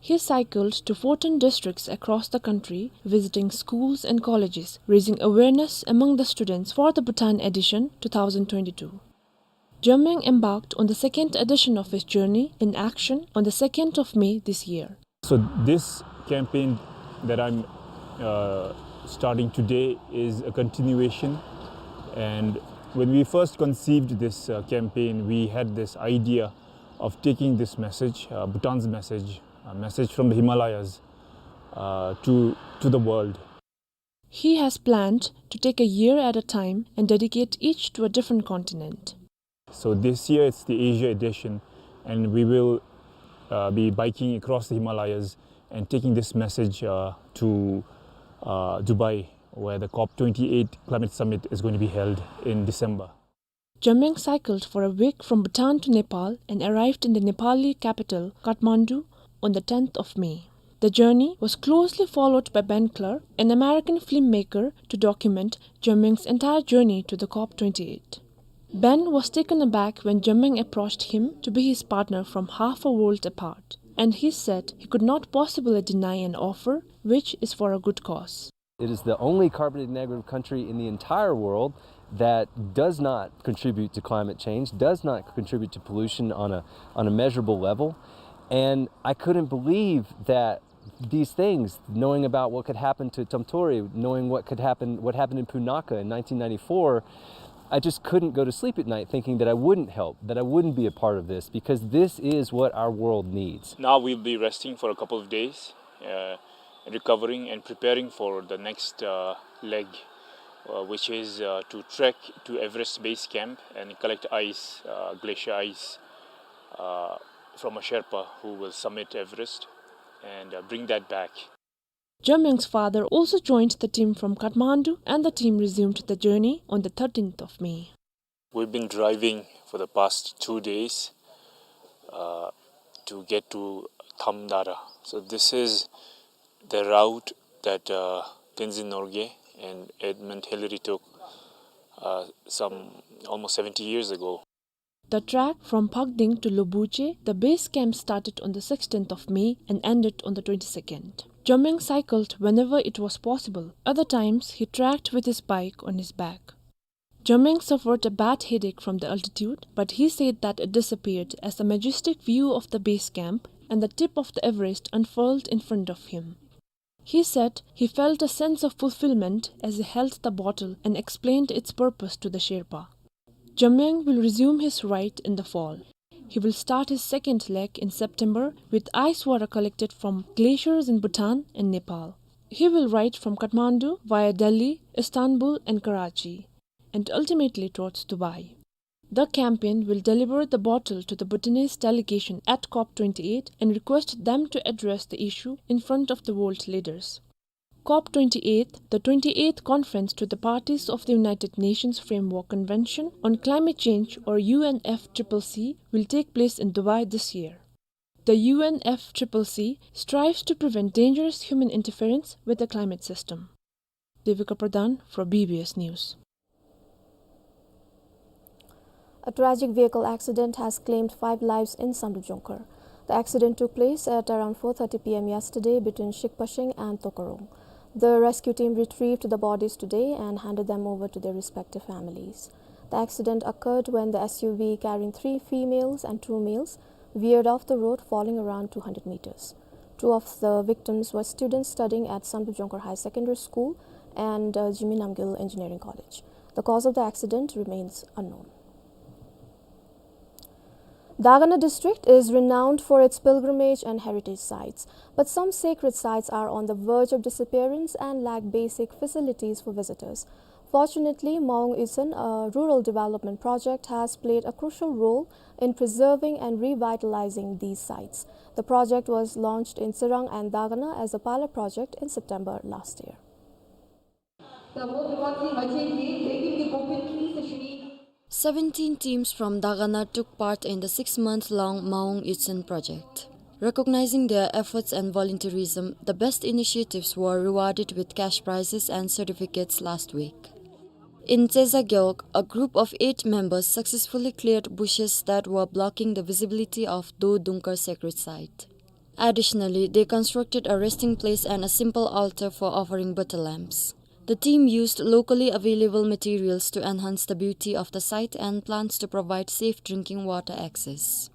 He cycled to fourteen districts across the country, visiting schools and colleges, raising awareness among the students for the Bhutan Edition two thousand twenty-two. Jamyang embarked on the second edition of his journey in action on the second of May this year. So this campaign that I'm, uh, starting today is a continuation. And when we first conceived this, uh, campaign, we had this idea of taking this message, uh, Bhutan's message, a message from the Himalayas, uh, to, to the world. He has planned to take a year at a time and dedicate each to a different continent. So this year it's the Asia edition, and we will, uh, be biking across the Himalayas and taking this message, uh, to, uh, Dubai, where the COP twenty-eight climate summit is going to be held in December. Jamyang cycled for a week from Bhutan to Nepal and arrived in the Nepali capital, Kathmandu, on the tenth of May. The journey was closely followed by Ben Clark, an American filmmaker, to document Jamyang's entire journey to the COP twenty-eight. Ben was taken aback when Jamyang approached him to be his partner from half a world apart, and he said he could not possibly deny an offer which is for a good cause. It is the only carbon negative country in the entire world that does not contribute to climate change, does not contribute to pollution on a, on a measurable level. And I couldn't believe that these things, knowing about what could happen to Tomtori, knowing what could happen, what happened in Punakha in nineteen ninety-four, I just couldn't go to sleep at night thinking that I wouldn't help, that I wouldn't be a part of this, because this is what our world needs. Now we'll be resting for a couple of days, uh, recovering and preparing for the next, uh, leg, uh, which is, uh, to trek to Everest Base Camp and collect ice, uh, glacier ice, uh, from a Sherpa who will summit Everest and, uh, bring that back. Jamyang's father also joined the team from Kathmandu, and the team resumed the journey on the thirteenth of May. We've been driving for the past two days, uh, to get to Thamdara. So this is the route that, uh, Tenzin Norgay and Edmund Hillary took, uh, some almost seventy years ago. The trek from Phakding to Lobuche, the base camp, started on the sixteenth of May and ended on the twenty-second. Jamyang cycled whenever it was possible. Other times, he trekked with his bike on his back. Jamyang suffered a bad headache from the altitude, but he said that it disappeared as the majestic view of the base camp and the tip of the Everest unfurled in front of him. He said he felt a sense of fulfillment as he held the bottle and explained its purpose to the Sherpa. Jamyang will resume his ride in the fall. He will start his second leg in September with ice water collected from glaciers in Bhutan and Nepal. He will ride from Kathmandu via Delhi, Istanbul and Karachi, and ultimately towards Dubai. The campaign will deliver the bottle to the Bhutanese delegation at COP twenty-eight and request them to address the issue in front of the world leaders. COP twenty-eight, the twenty-eighth Conference to the Parties of the United Nations Framework Convention on Climate Change, or U N F C C C, will take place in Dubai this year. The U N F C C C strives to prevent dangerous human interference with the climate system. Devika Pradhan for B B S News. A tragic vehicle accident has claimed five lives in Samdrup Jongkhar. The accident took place at around four thirty P M yesterday between Shikpashing and Tokarong. The rescue team retrieved the bodies today and handed them over to their respective families. The accident occurred when the S U V carrying three females and two males veered off the road, falling around two hundred meters. Two of the victims were students studying at Samdrup Jongkhar High Secondary School and, uh, Jigme Namgyel Engineering College. The cause of the accident remains unknown. Dagana district is renowned for its pilgrimage and heritage sites, but some sacred sites are on the verge of disappearance and lack basic facilities for visitors. Fortunately, Maung Yutsen, a rural development project, has played a crucial role in preserving and revitalizing these sites. The project was launched in Tsirang and Dagana as a pilot project in September last year. Seventeen teams from Dagana took part in the six-month-long Maung Yutsen project. Recognizing their efforts and volunteerism, the best initiatives were rewarded with cash prizes and certificates last week. In Tseza Gewog, a group of eight members successfully cleared bushes that were blocking the visibility of Do Dungkar sacred site. Additionally, they constructed a resting place and a simple altar for offering butter lamps. The team used locally available materials to enhance the beauty of the site and plans to provide safe drinking water access.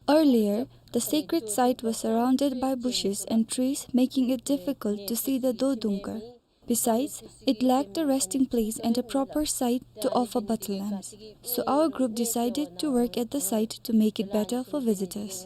Earlier, the sacred site was surrounded by bushes and trees, making it difficult to see the Do Dungkar. Besides, it lacked a resting place and a proper site to offer butter lamps. So our group decided to work at the site to make it better for visitors.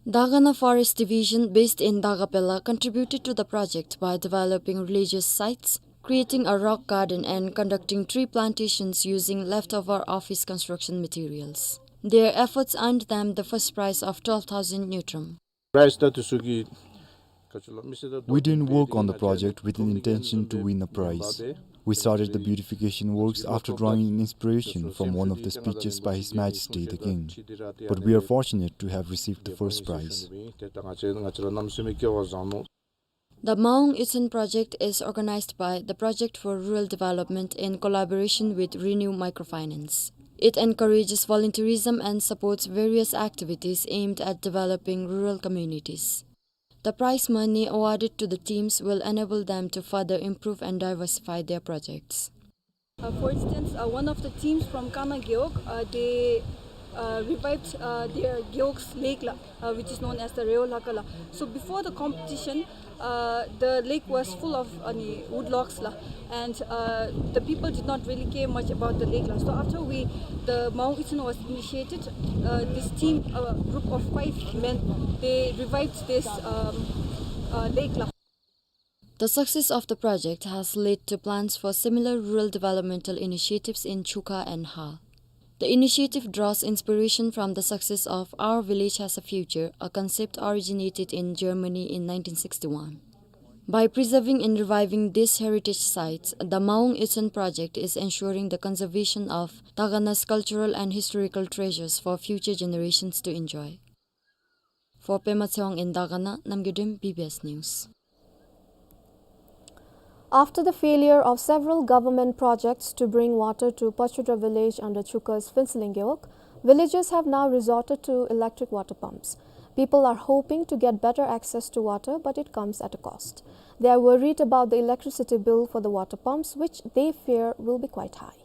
Dagana Forest Division, based in Dagapela, contributed to the project by developing religious sites, creating a rock garden, and conducting tree plantations using leftover office construction materials. Their efforts earned them the first prize of twelve thousand ngultrum. Prize ta tusuki We didn't work on the project with an intention to win a prize. We started the beautification works after drawing inspiration from one of the speeches by His Majesty the King. But we are fortunate to have received the first prize. The Maung Ichin project is organized by the Project for Rural Development in collaboration with Renew Microfinance. It encourages volunteerism and supports various activities aimed at developing rural communities. The prize money awarded to the teams will enable them to further improve and diversify their projects. Uh, for instance, uh, one of the teams from Kana Gewog, uh, they, uh, revived, uh, their Gewog's lake la, uh, which is known as the Reo Laka la. So before the competition, uh, the lake was full of, uh, wood logs la, and, uh, the people did not really care much about the lake la. So after we, the Maung Ichin was initiated, uh, this team, a group of five men, they revived this, um, uh, lake la. The success of the project has led to plans for similar rural developmental initiatives in Chuka and Ha. The initiative draws inspiration from the success of Our Village Has a Future, a concept originated in Germany in nineteen sixty-one. By preserving and reviving these heritage sites, the Maung Ichin project is ensuring the conservation of Dagana's cultural and historical treasures for future generations to enjoy. For Pema Tshewang in Dagana, Namgay Drim, B B S News. After the failure of several government projects to bring water to Pachudra village under Chuka's Phuentsholing Gewog, villagers have now resorted to electric water pumps. People are hoping to get better access to water, but it comes at a cost. They are worried about the electricity bill for the water pumps, which they fear will be quite high.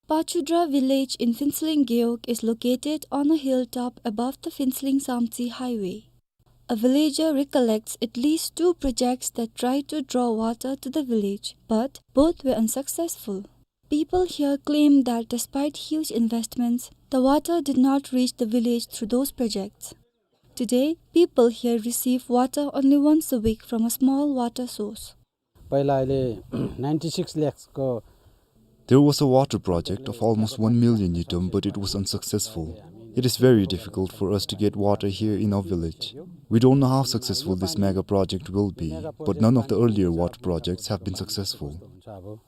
Pachudra village in Phuentsholing Gewog is located on a hilltop above the Phuentsholing Samtse highway. A villager recollects at least two projects that tried to draw water to the village, but both were unsuccessful. People here claim that despite huge investments, the water did not reach the village through those projects. Today, people here receive water only once a week from a small water source. पहिला अहिले ninety six lakhs को There was a water project of almost one million ngultrum, but it was unsuccessful. It is very difficult for us to get water here in our village. We don't know how successful this mega project will be, but none of the earlier water projects have been successful. हुन्छ। अब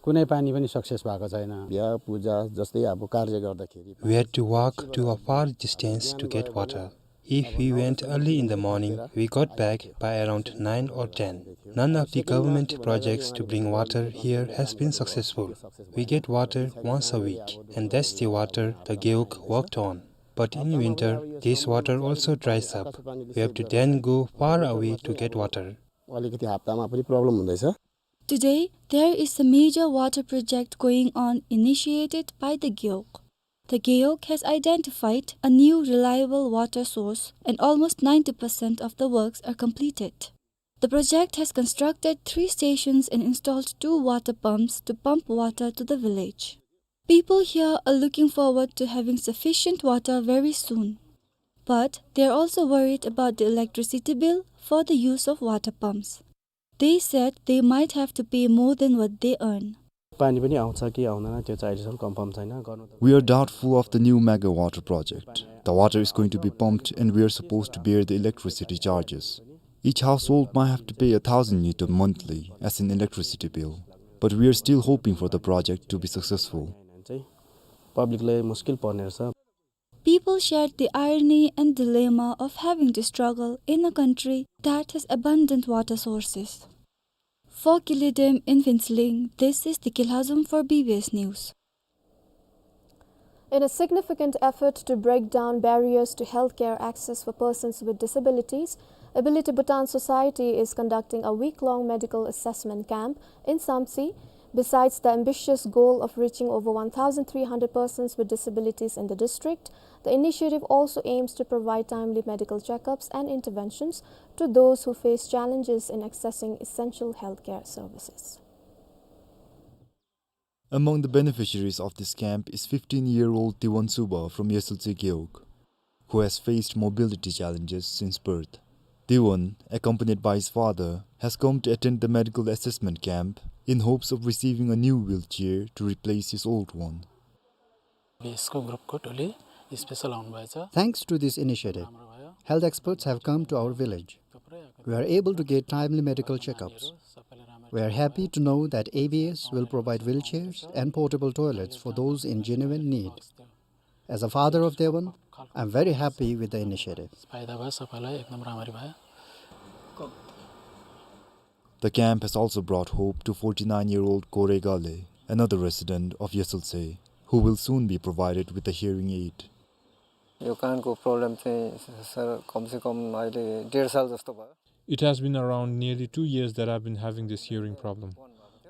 कुनै पानी पनि सक्सेस भएको छैन। बिहा पूजा जस्तै अब कार्य गर्दाखेरि We had to walk to a far distance to get water. If we went early in the morning, we got back by around nine or ten. None of the government projects to bring water here has been successful. We get water once a week, and that's the water the Gewog worked on. But in winter, this water also dries up. We have to then go far away to get water. अलिकति हप्तामा पनि प्रब्लम हुँदैछ। Today, there is a major water project going on initiated by the Gewog. The Gewog has identified a new reliable water source and almost ninety percent of the works are completed. The project has constructed three stations and installed two water pumps to pump water to the village. People here are looking forward to having sufficient water very soon. But they are also worried about the electricity bill for the use of water pumps. They said they might have to pay more than what they earn. पानी पनि आउँछ कि आउँदैन, त्यो चाहिँ अहिलेसम्म कन्फर्म छैन। गर्नु त We are doubtful of the new mega water project. The water is going to be pumped and we are supposed to bear the electricity charges. Each household might have to pay a thousand ngultrum monthly as an electricity bill. But we are still hoping for the project to be successful. चाहिँ पब्लिकलाई मुस्किल पर्ने रहेछ। People shared the irony and dilemma of having to struggle in a country that has abundant water sources. For Kilidem in Phuentsholing, this is Tiki Lhazom for B B S News. In a significant effort to break down barriers to healthcare access for persons with disabilities, Ability Bhutan Society is conducting a week-long medical assessment camp in Samtse. Besides the ambitious goal of reaching over one thousand three hundred persons with disabilities in the district, the initiative also aims to provide timely medical checkups and interventions to those who face challenges in accessing essential healthcare services. Among the beneficiaries of this camp is fifteen-year-old Tiwon Suba from Yesweltse Gewog, who has faced mobility challenges since birth. Tiwon, accompanied by his father, has come to attend the medical assessment camp in hopes of receiving a new wheelchair to replace his old one. यसको ग्रुपको टोली स्पेसल आउनुभएछ। Thanks to this initiative, राम्रो भयो। Health experts have come to our village. We are able to get timely medical checkups. We are happy to know that A B S will provide wheelchairs and portable toilets for those in genuine need. As a father of Tiwon, I'm very happy with the initiative. फाइदा भयो, सबैलाई एकदम राम्ररी भयो। The camp has also brought hope to forty-nine-year-old Kore Gale, another resident of Yesweltse, who will soon be provided with a hearing aid. यो कानको प्रब्लम चाहिँ सर कमसेकम अहिले डेढ साल जस्तो भयो। It has been around nearly two years that I've been having this hearing problem.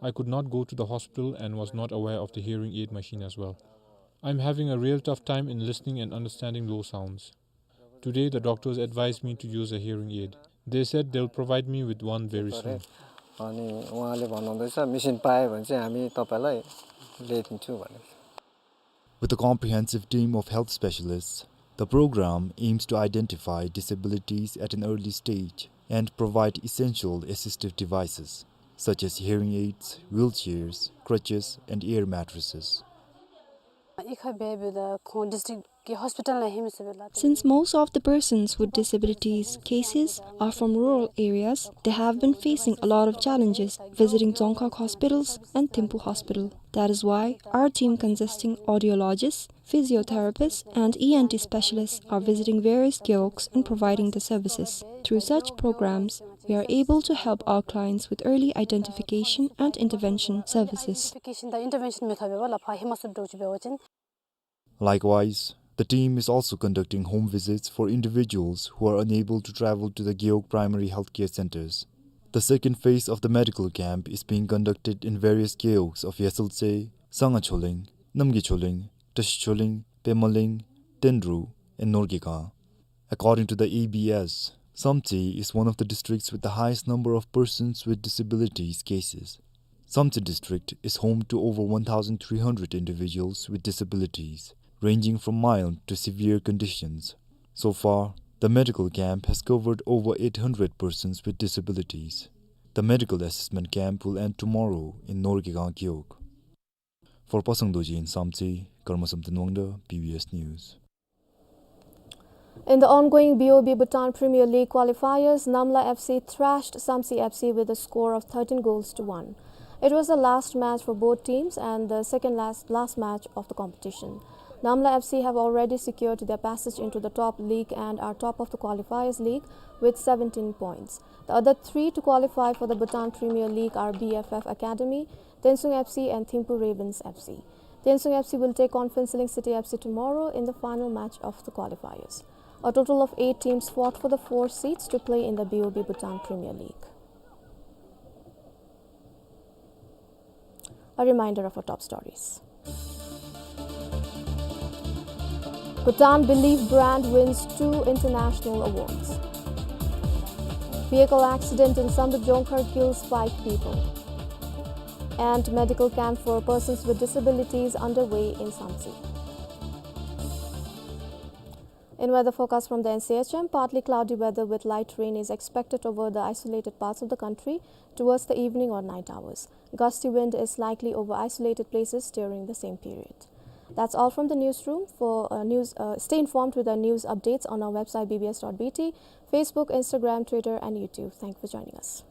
I could not go to the hospital and was not aware of the hearing aid machine as well. I'm having a real tough time in listening and understanding low sounds. Today, the doctors advised me to use a hearing aid. They said they'll provide me with one very soon. अनि उहाँले भन्नुहुँदैछ, मेसिन पायो भने चाहिँ हामी तपाईँलाई ल्याइदिन्छौँ भनेको छ। With a comprehensive team of health specialists, the program aims to identify disabilities at an early stage and provide essential assistive devices, such as hearing aids, wheelchairs, crutches, and air mattresses. Since most of the persons with disabilities cases are from rural areas, they have been facing a lot of challenges visiting Dzongkhag hospitals and Thimphu Hospital. That is why our team, consisting audiologists, physiotherapists, and E N T specialists, are visiting various gewogs and providing the services. Through such programs, we are able to help our clients with early identification and intervention services. Likewise, the team is also conducting home visits for individuals who are unable to travel to the gewog primary healthcare centers. The second phase of the medical camp is being conducted in various gewogs of Yesweltse, Sangha Choling, Namgay Choling, Tashi Choling, Pemaling, Tenru, and Norgay Kang. According to the A B S, Samtse is one of the districts with the highest number of persons with disabilities cases. Samtse district is home to over one thousand three hundred individuals with disabilities, ranging from mild to severe conditions. So far, the medical camp has covered over eight hundred persons with disabilities. The medical assessment camp will end tomorrow in Norgay Kang gewog. For Pasang Dorji in Samtse, Karma Samten Wangda, B B S News. In the ongoing B O B Bhutan Premier League qualifiers, Namla F C thrashed Samtse F C with a score of thirteen goals to one. It was the last match for both teams and the second last, last match of the competition. Namla F C have already secured their passage into the top league and are top of the qualifiers league with seventeen points. The other three to qualify for the Bhutan Premier League are B F F Academy, Tensung F C and Thimphu Ravens F C. Tensung F C will take on Phuentsholing City F C tomorrow in the final match of the qualifiers. A total of eight teams fought for the four seats to play in the B O B Bhutan Premier League. A reminder of our top stories. Bhutan Believe brand wins two international awards. Vehicle accident in Samdrup Jongkhar kills five people. And medical camp for persons with disabilities underway in Samtse. In weather forecast from the N C H M, partly cloudy weather with light rain is expected over the isolated parts of the country towards the evening or night hours. Gusty wind is likely over isolated places during the same period. That's all from the newsroom. For, uh, news, uh, stay informed with our news updates on our website B B S dot B T, Facebook, Instagram, Twitter, and YouTube. Thank you for joining us.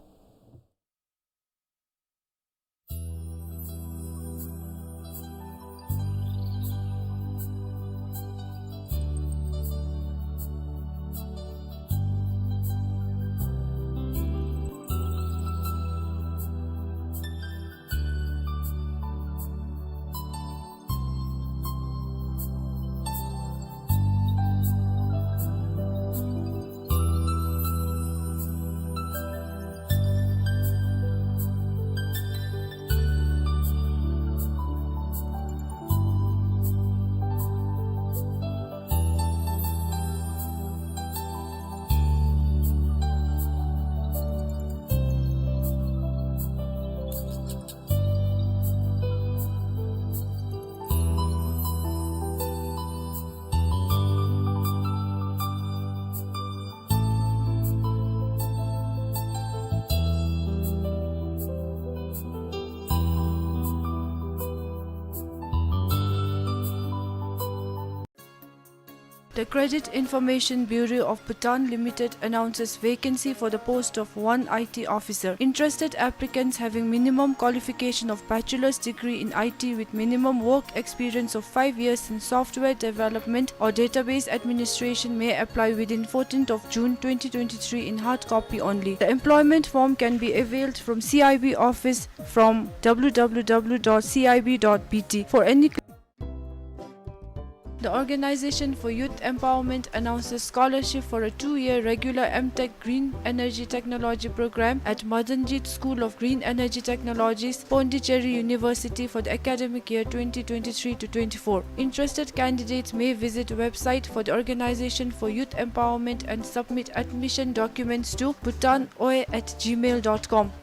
The Credit Information Bureau of Bhutan Limited announces vacancy for the post of one I T officer. Interested applicants having minimum qualification of bachelor's degree in I T with minimum work experience of five years in software development or database administration may apply within fourteenth of June twenty twenty-three in hard copy only. The employment form can be availed from C I B office from W W W dot C I B dot B T. For any The Organization for Youth Empowerment announces scholarship for a two-year regular M Tech Green Energy Technology program at Madanjit School of Green Energy Technologies, Pondicherry University for the academic year twenty twenty-three to twenty-four. Interested candidates may visit website for the Organization for Youth Empowerment and submit admission documents to bhutanoe at gmail dot com.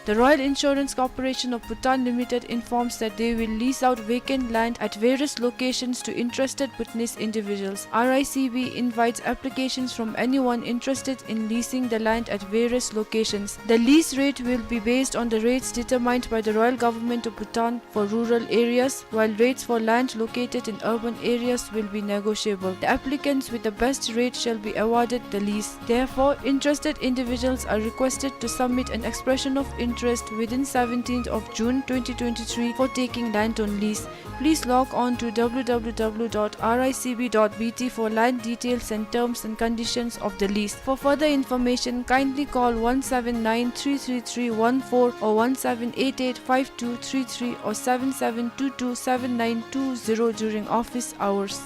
The Royal Insurance Corporation of Bhutan Limited informs that they will lease out vacant land at various locations to interested Bhutanese individuals. R I C B invites applications from anyone interested in leasing the land at various locations. The lease rate will be based on the rates determined by the Royal Government of Bhutan for rural areas, while rates for land located in urban areas will be negotiable. The applicants with the best rate shall be awarded the lease. Therefore, interested individuals are requested to submit an expression of interest within seventeenth of June twenty twenty-three for taking land on lease. Please log on to W W W dot R I C B dot B T for land details and terms and conditions of the lease. For further information, kindly call one seven nine three three three one four or one seven eight eight five two three three or seven seven two two seven nine two zero during office hours.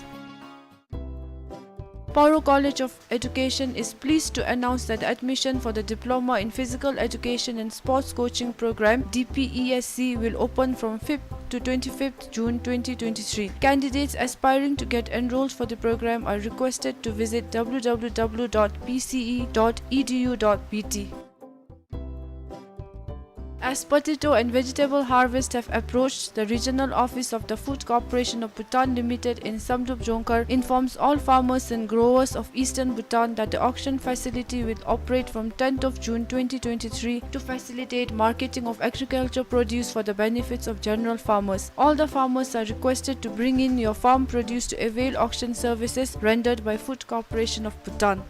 Paro College of Education is pleased to announce that admission for the Diploma in Physical Education and Sports Coaching Program, D P E S C, will open from fifth to twenty-fifth June twenty twenty-three. Candidates aspiring to get enrolled for the program are requested to visit W W W dot P C E dot E D U dot B T. As potato and vegetable harvest have approached, the regional office of the Food Corporation of Bhutan Limited in Samdrup Jongkhar informs all farmers and growers of eastern Bhutan that the auction facility will operate from tenth of June twenty twenty-three to facilitate marketing of agriculture produce for the benefits of general farmers. All the farmers are requested to bring in your farm produce to avail auction services rendered by Food Corporation of Bhutan.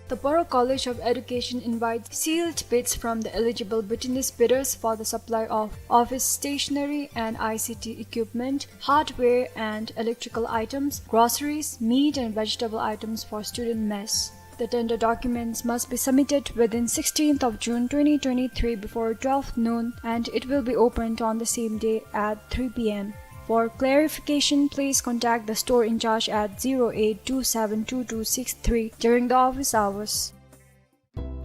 The Paro College of Education invites sealed bids from the eligible Bhutanese bidders for the supply of office stationery and I C T equipment, hardware and electrical items, groceries, meat and vegetable items for student mess. The tender documents must be submitted within sixteenth of June twenty twenty-three before twelve noon, and it will be opened on the same day at three P M. For clarification, please contact the store in charge at zero eight two seven two two six three during the office hours.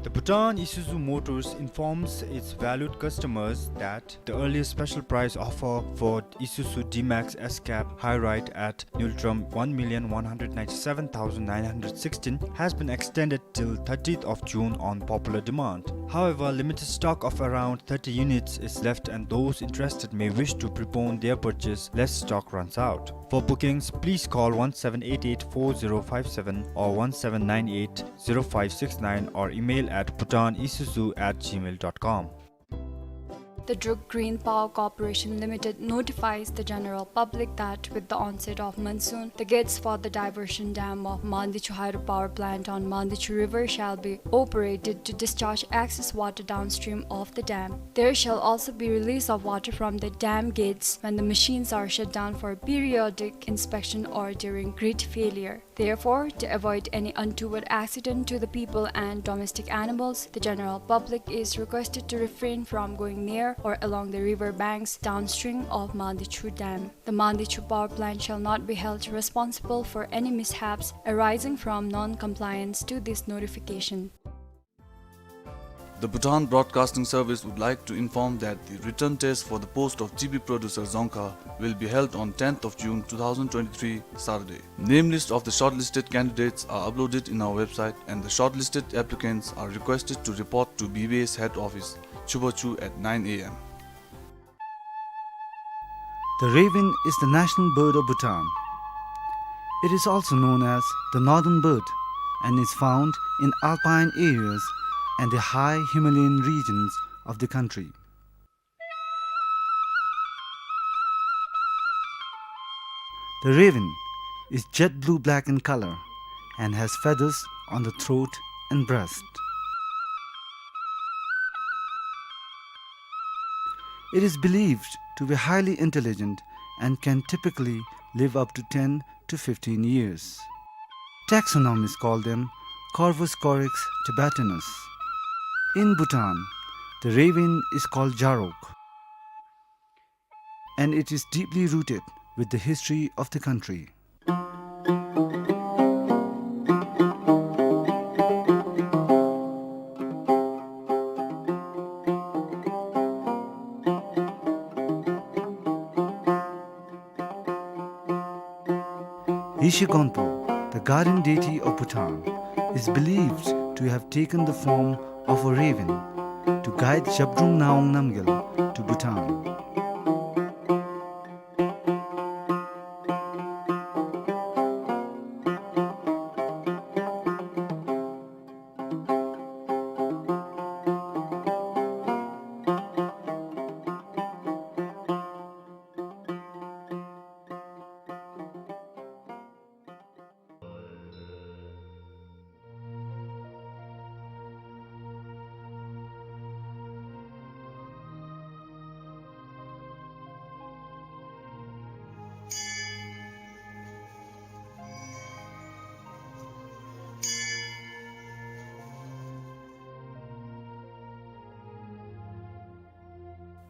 The Bhutan Isuzu Motors informs its valued customers that the earliest special price offer for Isuzu D-Max S-Cab High Ride at Ngultrum one million one hundred ninety-seven thousand nine hundred sixteen has been extended till thirtieth of June on popular demand. However, limited stock of around thirty units is left, and those interested may wish to prepone their purchase lest stock runs out. For bookings, please call one seven eight eight four zero five seven or one seven nine eight zero five six nine or email at bhutanisuzu at gmail dot com. The Druk Green Power Corporation Limited notifies the general public that with the onset of monsoon, the gates for the diversion dam of Mandichu Hydro Power Plant on Mandichu River shall be operated to discharge excess water downstream of the dam. There shall also be release of water from the dam gates when the machines are shut down for periodic inspection or during grid failure. Therefore, to avoid any untoward accident to the people and domestic animals, the general public is requested to refrain from going near or along the river banks downstream of Mandichu Dam. The Mandichu Power Plant shall not be held responsible for any mishaps arising from non-compliance to this notification. The Bhutan Broadcasting Service would like to inform that the written test for the post of T V producer Dzongkha will be held on tenth of June two thousand twenty-three, Saturday. Name list of the shortlisted candidates are uploaded in our website, and the shortlisted applicants are requested to report to B B S head office, Chubachu, at nine A M. The raven is the national bird of Bhutan. It is also known as the northern bird and is found in alpine areas and the high Himalayan regions of the country. The raven is jet blue-black in color and has feathers on the throat and breast. It is believed to be highly intelligent and can typically live up to ten to fifteen years. Taxonomists call them Corvus corax tibetanus. In Bhutan, the raven is called Jarok, and it is deeply rooted with the history of the country. Yeshe Gonpo, the guardian deity of Bhutan, is believed to have taken the form of a raven to guide Zhabdrung Ngawang Namgyal to Bhutan.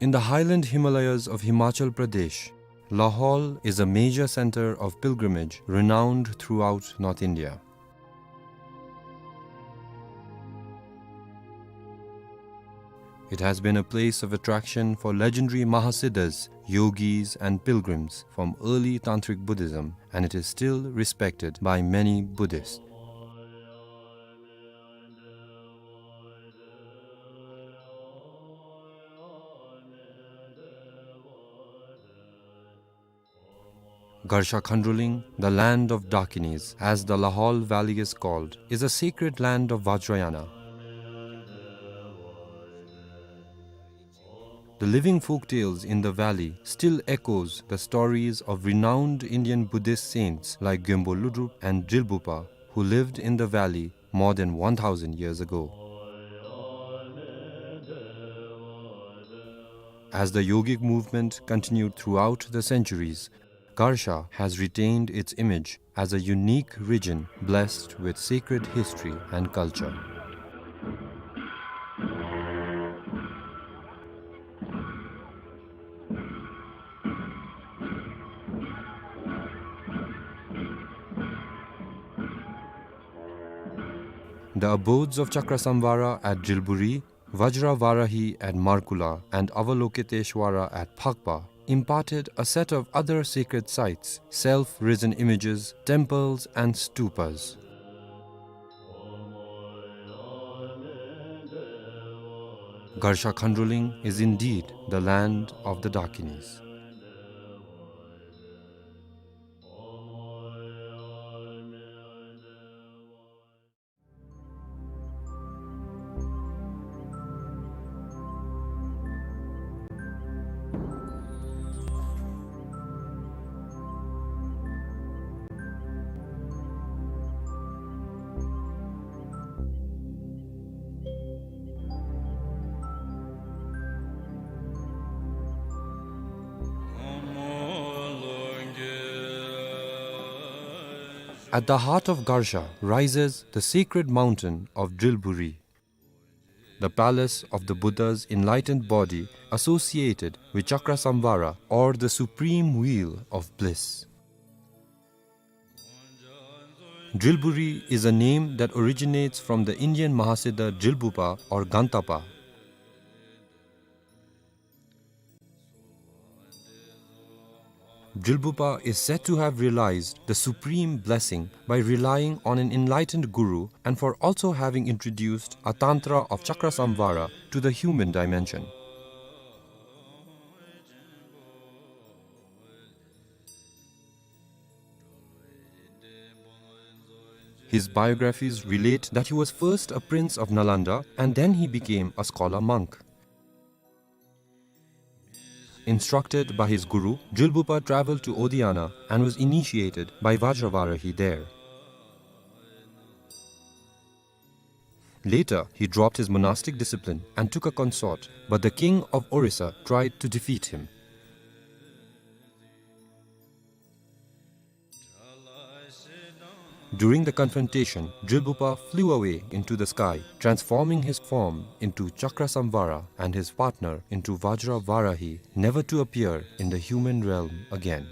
In the highland Himalayas of Himachal Pradesh, Lahaul is a major center of pilgrimage renowned throughout North India. It has been a place of attraction for legendary Mahasiddhas, yogis, and pilgrims from early Tantric Buddhism, and it is still respected by many Buddhists. Garsha Khandroling, the land of Dakinis, as the Lahaul Valley is called, is a sacred land of Vajrayana. The living folk tales in the valley still echoes the stories of renowned Indian Buddhist saints like Gyönpo Lodrop and Drilbhupa, who lived in the valley more than one thousand years ago. As the yogic movement continued throughout the centuries, Garsha has retained its image as a unique region blessed with sacred history and culture. The abodes of Chakrasamvara at Drilburi, Vajra Varahi at Markula, and Avalokiteshvara at Phakpa imparted a set of other sacred sites, self-risen images, temples, and stupas. Garsha Khandroling is indeed the land of the Dakinis. At the heart of Garsha rises the sacred mountain of Drilburi, the palace of the Buddha's enlightened body associated with Chakrasamvara, or the supreme wheel of bliss. Drilburi is a name that originates from the Indian Mahasiddha Drilbhupa or Gantapa. Drilbhupa is said to have realized the supreme blessing by relying on an enlightened guru and for also having introduced a tantra of Chakrasamvara to the human dimension. His biographies relate that he was first a prince of Nalanda and then he became a scholar monk. Instructed by his guru, Jilbupa traveled to Odiyana and was initiated by Vajravarahi there. Later, he dropped his monastic discipline and took a consort, but the king of Orissa tried to defeat him. During the confrontation, Jilbupa flew away into the sky, transforming his form into Chakrasamvara and his partner into Vajravarahi, never to appear in the human realm again.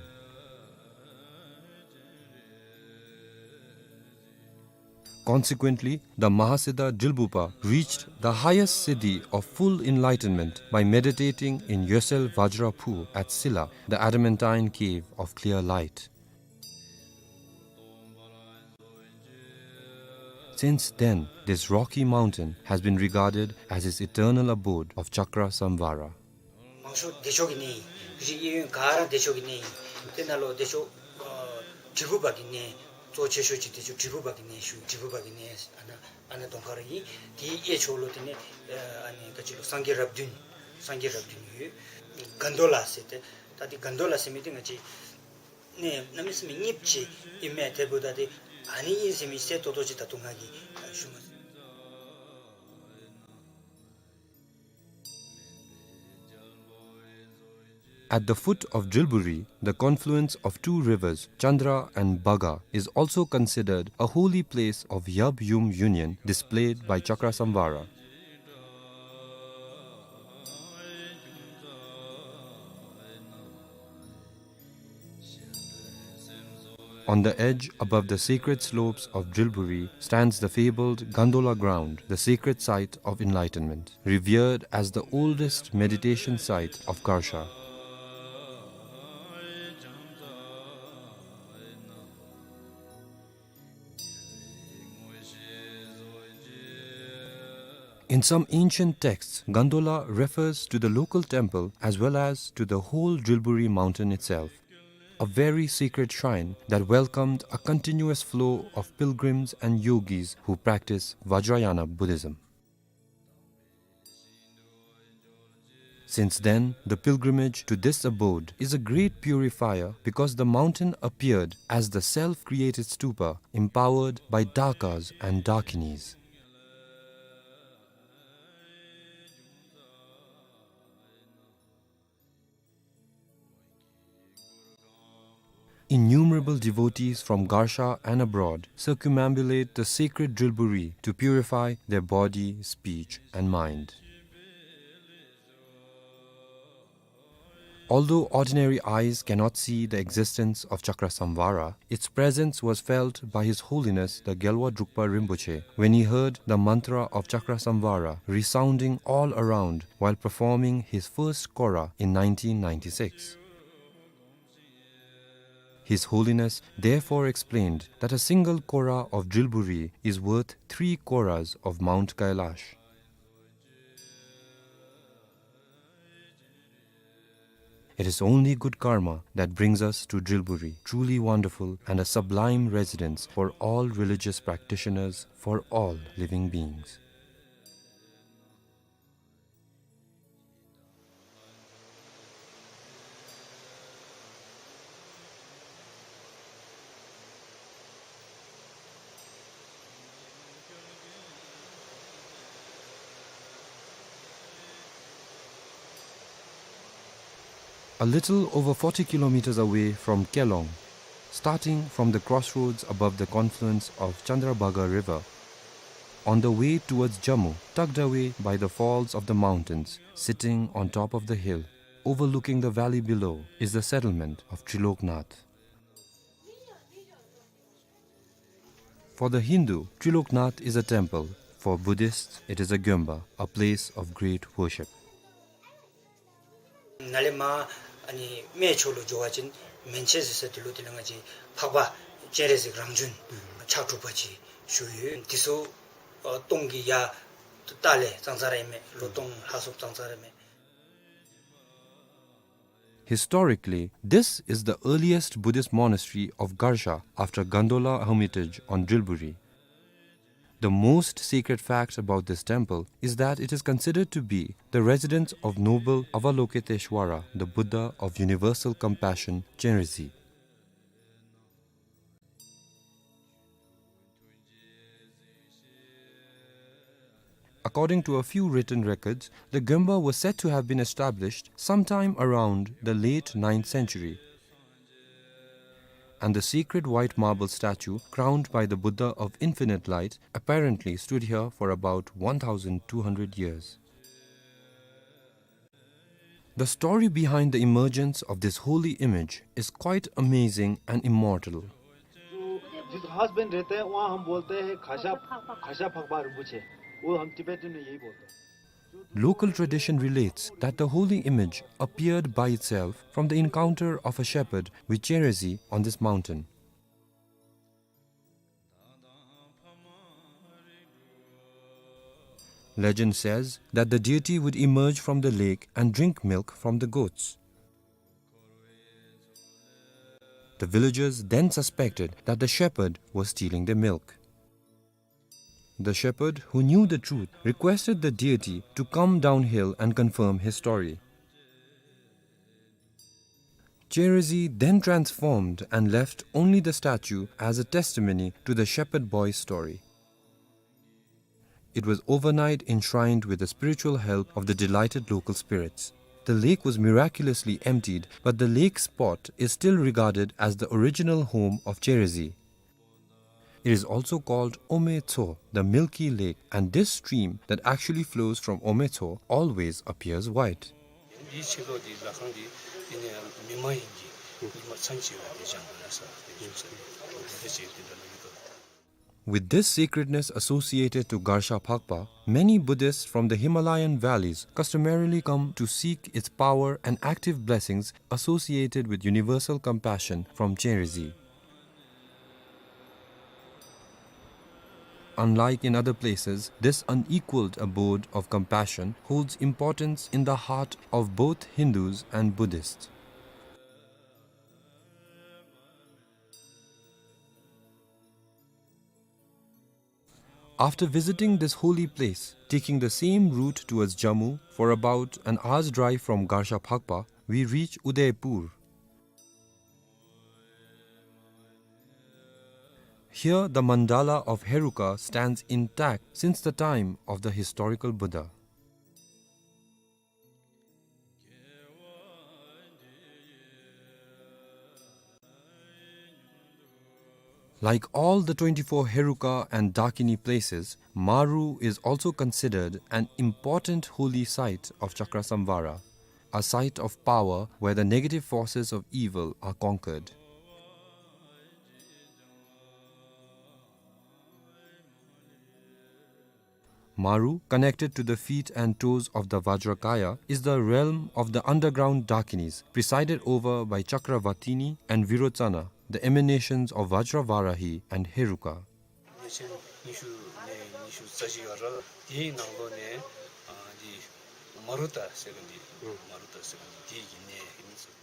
Consequently, the Mahasiddha Jilbupa reached the highest siddhi of full enlightenment by meditating in Yosel Vajra Phu at Silla, the adamantine cave of clear light. Since then, this rocky mountain has been regarded as his eternal abode of Chakrasamvara. མང་ཤོས་བདེ་མཆོག་གི་གནས་ཨིན། རིགས་གཡས་གཡོན་ག་ར་བདེ་མཆོག་གི་གནས་ཨིན། དེ་ནང་ལུ་བདེ་མཆོག་ཨ་དྲིལ་བུ་པ་གི་གནས་གཙོ་ཆེ་ཤོས་ཅིག་བདེ་མཆོག་དྲིལ་བུ་པ་གི་གནས་ཞུ་དྲིལ་བུ་པ་གི་གནས་ཨ་ནཱ་ཨ་ནཱ་གདོང་ཁར་ཨིན། དེའི་གཡས་ཕྱོགས་ལུ་དེ་ནི་ཨ་ནི་ག་ཅི་ལོ་སངས་རྒྱས་རབས་བདུན་སངས་རྒྱས་རབས་བདུན་ཡོད། གན་དྷོ་ལ་ཟེར་ཏེ་ད་དེ་གན་དྷོ་ལ་ཟེར་མི་དེ་ང་བཅས་གནས་གནམ་མེད་ས་མེད་རྙིངམ་ཅིག་ཨིན་མས། དེ་འབདཝ་ད་དེ་ཨ་ནི་ཨིན་ཟེར་མི་གསལ་ཏོག་ཏོ་ཅིག་ད་ལྟོ་ང་གིས་ཞུ་མ་ཚུགས། At the foot of Jilburi, the confluence of two rivers, Chandra and Bhaga, is also considered a holy place of Yab Yum union displayed by Chakrasamvara. On the edge, above the sacred slopes of Jilburi, stands the fabled Gandola ground, the sacred site of enlightenment, revered as the oldest meditation site of Garsha. In some ancient texts, Gandola refers to the local temple as well as to the whole Jilburi mountain itself, a very sacred shrine that welcomed a continuous flow of pilgrims and yogis who practice Vajrayana Buddhism. Since then, the pilgrimage to this abode is a great purifier because the mountain appeared as the self-created stupa empowered by Dakas and Dakinis. Innumerable devotees from Garsha and abroad circumambulate the sacred Jilburi to purify their body, speech, and mind. Although ordinary eyes cannot see the existence of Chakrasamvara, its presence was felt by His Holiness the Gyalwa Drukpa Rinpoche when he heard the mantra of Chakrasamvara resounding all around while performing his first kora in nineteen ninety-six. His Holiness therefore explained that a single kora of Jilburi is worth three koras of Mount Kailash. It is only good karma that brings us to Jilburi, truly wonderful and a sublime residence for all religious practitioners, for all living beings. A little over forty kilometers away from Kelong, starting from the crossroads above the confluence of Chandrabhaga River, on the way towards Jammu, tucked away by the falls of the mountains, sitting on top of the hill, overlooking the valley below, is the settlement of Triloknath. For the Hindu, Triloknath is a temple. For Buddhists, it is a gyomba, a place of great worship. ནཱ་ལས་མར་ཨ་ནི་སྨད་ཕྱོགས་ལུ་འགྱོ་བ་ཅིན་མན་ཆད་ཟེར་ས་དེ་ལུ་དེ་ལུ་ང་བཅས་འཕགས་པ་སྤྱན་རས་གཟིགས་རང་བྱོན་ཕྱག་དྲུག་པ་ཅིག་བཞུགས་ཡོད། དེ་ཚུ་ཨ་སྟོང་གི་ཡར་ལྟག་ལས་ཙང་ཙང་ར་ཨིན་མས། ལོ་སྟོང་ལྷག་སུ་ཙང་ཙང་ར་ཨིན་མས། Historically, this is the earliest Buddhist monastery of Garsha after Gandola Hermitage on Jilburi. The most sacred fact about this temple is that it is considered to be the residence of noble Avalokiteshvara, the Buddha of universal compassion, Chenrezig. According to a few written records, the Gönpa was said to have been established sometime around the late ninth century, and the sacred white marble statue crowned by the Buddha of Infinite Light apparently stood here for about one thousand two hundred years. The story behind the emergence of this holy image is quite amazing and immortal. जो जिस खास बन रहते हैं, वहाँ हम बोलते हैं घासा, घासा फकबा रिम्पोछे। वो हम तिब्बतियों में यही बोलते हैं। Local tradition relates that the holy image appeared by itself from the encounter of a shepherd with Chenrezig on this mountain. Legend says that the deity would emerge from the lake and drink milk from the goats. The villagers then suspected that the shepherd was stealing their milk. The shepherd, who knew the truth, requested the deity to come downhill and confirm his story. Chenrezig then transformed and left only the statue as a testimony to the shepherd boy's story. It was overnight enshrined with the spiritual help of the delighted local spirits. The lake was miraculously emptied, but the lake spot is still regarded as the original home of Chenrezig. It is also called Ometso, the milky lake, and this stream that actually flows from Ometso always appears white. འདིའི་ཕྱི་ལོགས་འདི་ལྷ་ཁང་འདི་དེ་ནས་མི་མ་ཡིན་གྱི་ཉི་མ་མཚན་ཆེ་བ་འདི་བཞེངས་པ་རེད་ཟེར། དེ་འདྲ་ཞིག་དེ་འདྲ་ལ་ཡོད་དོ། With this sacredness associated to Garsha Phakpa, many Buddhists from the Himalayan valleys customarily come to seek its power and active blessings associated with universal compassion from Chenrezig. Unlike in other places, this unequaled abode of compassion holds importance in the heart of both Hindus and Buddhists. After visiting this holy place, taking the same route towards Jammu for about an hour's drive from Garsha Phakpa, we reach Udaipur. Here, the mandala of Heruka stands intact since the time of the historical Buddha. Like all the twenty-four Heruka and Dakini places, Maru is also considered an important holy site of Chakrasamvara, a site of power where the negative forces of evil are conquered. Maru, connected to the feet and toes of the Vajrakaya, is the realm of the underground Dakinis, presided over by Chakravatini and Virochana, the emanations of Vajravarahi and Heruka. ཉིས་སྟོང་ཉི་ཤུ་ནས་ཉི་ཤུ་རྩ་གཅིག་བར་དེའི་ནང་ལོགས་ནས་ཨ་འདི་མ་རུ་ཏ་ཟེར་མཁན་འདི་མ་རུ་ཏ་ཟེར་མཁན་འདི་དེའི་གི་གནས་ཨིན་ཟེར།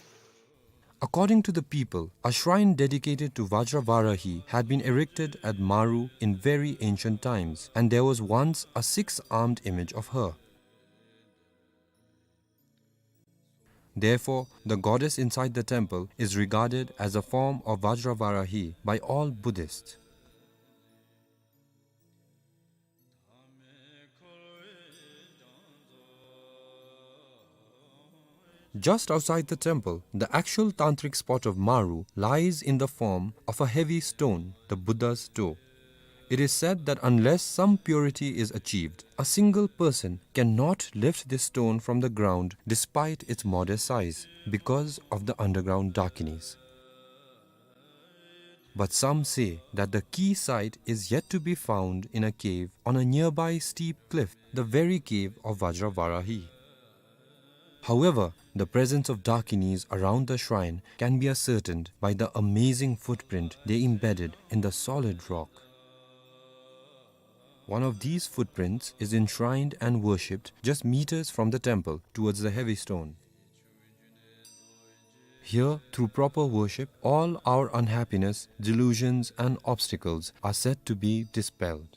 According to the people, a shrine dedicated to Vajravarahi had been erected at Maru in very ancient times, and there was once a six-armed image of her. Therefore, the goddess inside the temple is regarded as a form of Vajravarahi by all Buddhists. Just outside the temple, the actual tantric spot of Maru lies in the form of a heavy stone, the Buddha's toe. It is said that unless some purity is achieved, a single person cannot lift this stone from the ground despite its modest size, because of the underground Dakinis. But some say that the key site is yet to be found in a cave on a nearby steep cliff, the very cave of Vajravarahi. However, the presence of Dakinis around the shrine can be ascertained by the amazing footprint they embedded in the solid rock. One of these footprints is enshrined and worshipped just meters from the temple towards the heavy stone. Here, through proper worship, all our unhappiness, delusions, and obstacles are said to be dispelled.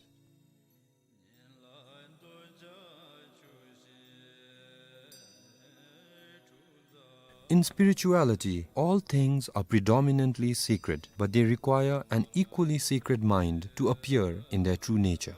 In spirituality, all things are predominantly sacred, but they require an equally sacred mind to appear in their true nature.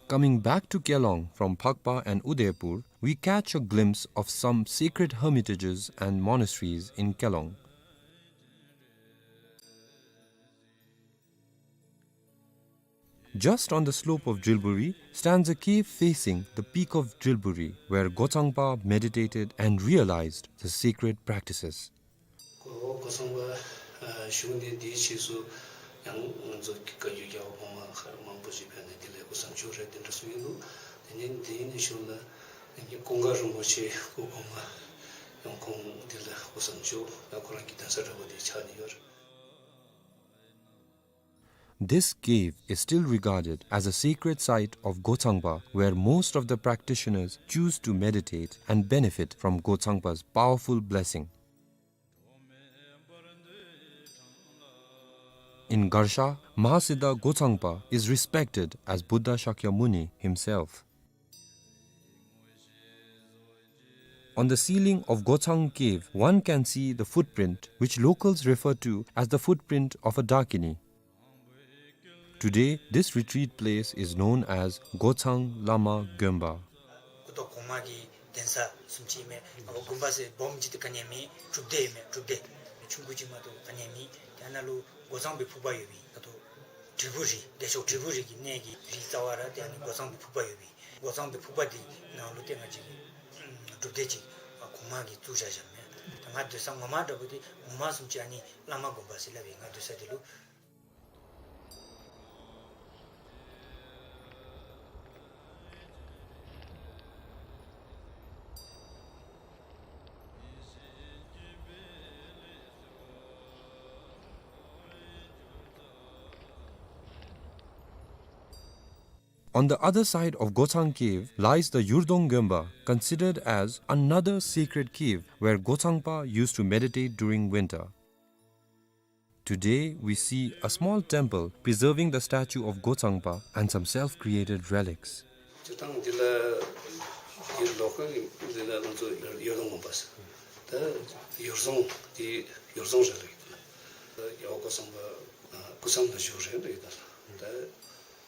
Coming back to Kelong from Phakpa and Udaipur, we catch a glimpse of some sacred hermitages and monasteries in Kelong. Just on the slope of Drilburi stands a cave facing the peak of Drilburi, where Gochangpa meditated and realized the sacred practices. གོ་གོ་ཚང་པ་ཨ་བཞུགས་གནས་འདིའི་ཕྱིས་སུ་ཡང་ང་ཚོ་བཀའ་བརྒྱུད་རྒྱལ་བ་གོང་མ་མཁས་པ་མང་པོ་ཞིག་ཕེབས་ནས་འདི་ལས་སྐུ་གསུང་བྱོན་རེད་དེ་འདྲ་གསུང་གི་འདུག། དེ་ནས་འདི་ནས་ཞུ་ན་ཀུན་དགའ་རིན་པོ་ཆེ་སྐུ་གོང་མ་ཡང་ཁོང་འདི་ལ་སྐུ་གསུང་བྱོན་ཡང་ཁོ་རང་གི་གདན་ས་འདྲ་པོ་འདི་ཆགས་ནས་ཡོད། This cave is still regarded as a sacred site of Gochangpa, where most of the practitioners choose to meditate and benefit from Gochangpa's powerful blessing. In Garsha, Mahasiddha Gochangpa is respected as Buddha Shakyamuni himself. On the ceiling of Gochang Cave, one can see the footprint, which locals refer to as the footprint of a Dakini. Today, this retreat place is known as Gochang Lama Gonpa. སྐུ་ཐོག་གོང་མ་གི་གདན་ས་བཟུམ་ཅིག་མས། ཨ་དགོན་པ་ཟེར་སྦོམ་ཅིག་དེ་ག་ནི་ཡང་མེད། སྒྲུབ་སྡེ་མས། སྒྲུབ་སྡེ་ཆུང་ཀུ་ཅིག་མ་གཏོགས་ག་ནི་ཡང་མེད། དེ་ནང་ལུ་སྒོ་གཙང་པའི་ཕུག་པ་ཡོད་པས། ད་ལྟོ་དྲིལ་བུ་རི་བདེ་མཆོག་དྲིལ་བུ་རི་གི་གནས་ཀྱི་རིའི་རྩ་བར་དེ་ནི་སྒོ་གཙང་པའི་ཕུག་པ་ཡོད་པས། སྒོ་གཙང་པའི་ཕུག་པ་འདི་ནང་ལུ་ཏེ་ང་བཅས་ཀྱི་སྒྲུབ་སྡེ་ཅིག་གོང་མ་གིས་བཙུགས་བཞག་བཞགཔ་མས། ད་ང་སྡོད་ས་ངོ་མ་འདྲ་པོ་འདི་ངོ་མ་བཟུམ་ཅིག་ཨ་ནི་བླ་མ་དགོན་པ་ཟེར་སླབ་པས། ང་སྡོད་ས་འདི་ལུ། On the other side of Gochang Cave lies the Yurdong Gonpa, considered as another sacred cave where Gochangpa used to meditate during winter. Today, we see a small temple preserving the statue of Gochangpa and some self-created relics. སྤྱིར་བཏང་འདི་ལ་འདི་ལོ་ཀལ་འདི་ལ་ང་ཚོ་ཡོར་དོང་དགོན་པ་ཟེར། ད་ཡོར་རྫོང་འདི་ཡོར་རྫོང་རེད་ལབ་ཀྱི་འདུག། རྒྱལ་བ་སྐུ་གསུམ་པ་སྐུ་མཚམས་ལ་བཞུགས་རེད་ལབ་ཀྱི་འདུག། ད་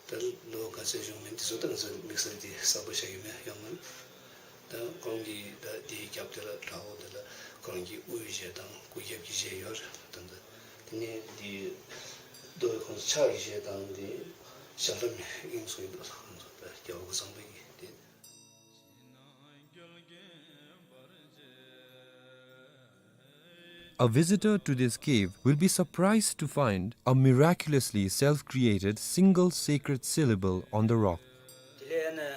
ད་ལོ་ག་ཚོད་བཞུགས་མིན་འདི་ཚོ་ད་ང་ཚོ་དམིགས་བསལ་འདི་གསལ་པོ་ཤར་ཡོད་མེད་ཡོད་མ་རེད། ད་ཁོང་གི་ད་འདིའི་རྒྱབ་དེ་ལ་བྲག་འོག་དེ་ལ་ཁོང་གི་དབུའི་གཞས་དང་སྐུ་རྒྱབ་ཀྱི་གཞས་ཡོད་རེད། ད་ད་དེ་ནས་འདི་རྡོའི་ཁོང་ཕྱག་གི་གཞས་དང་འདི་ཞབས་བྲོ་མའི་དབྱིངས་སུ་ཡིན་འདུག། ད་རྒྱལ་བ་སྐུ་གསུམ་པའི་གི་འདི། A visitor to this cave will be surprised to find a miraculously self-created single sacred syllable on the rock. དེ་ལས་ནི་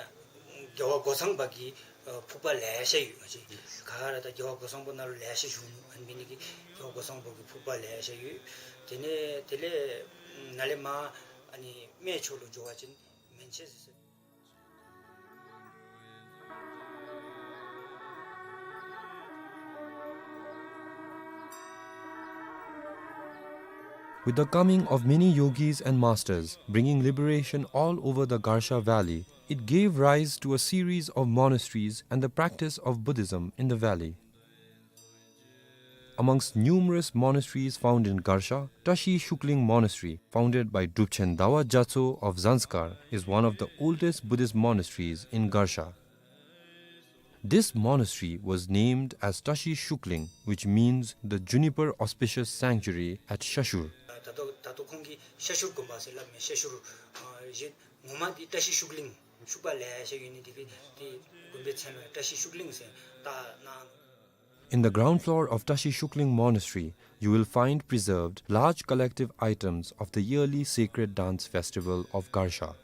རྒྱལ་བ་སྒོ་གཙང་པ་གི་ཕུག་པ་ལེ་ཤ་ཡོད། ང་བཅས་ག་ར་ད་རྒྱལ་བ་སྒོ་གཙང་པ་ནང་ལུ་ལེ་ཤ་བཞུགས་ནུག། ཨ་ནི་འབད་ནི་གིས་རྒྱལ་བ་སྒོ་གཙང་པ་གི་ཕུག་པ་ལེ་ཤ་ཡོད། དེ་ནས་དེ་ལས་ནཱ་ལས་མར་ཨ་ནི་སྨད་ཕྱོགས་ལུ་འགྱོ་བ་ཅིན་མན་ཆད་ཟེར། With the coming of many yogis and masters bringing liberation all over the Garsha Valley, it gave rise to a series of monasteries and the practice of Buddhism in the valley. Amongst numerous monasteries found in Garsha, Tashi Shukling Monastery, founded by Drupchen Dawa Gyatso of Zanskar, is one of the oldest Buddhist monasteries in Garsha. This monastery was named as Tashi Shukling, which means the juniper auspicious sanctuary at Shashur. ད་ལྟོ་ད་ལྟོ་ཁོང་གིས་ཤ་ཤུར་དགོན་པ་ཟེར་སླབ་མས། ཤ་ཤུར་ཨ་གཞན་ངོ་མ་འདི་བཀྲ་ཤིས་ཤུགས་གླིང་ཤུག་པ་ལེ་ཤ་ཡོད་ནི་དེ་གིས་དེ་དགོན་པའི་མཚན་ལ་བཀྲ་ཤིས་ཤུགས་གླིང་ཟེར་བཏགས་གནང་། In the ground floor of Tashi Shukling Monastery, you will find preserved large collective items of the yearly sacred dance festival of Garsha.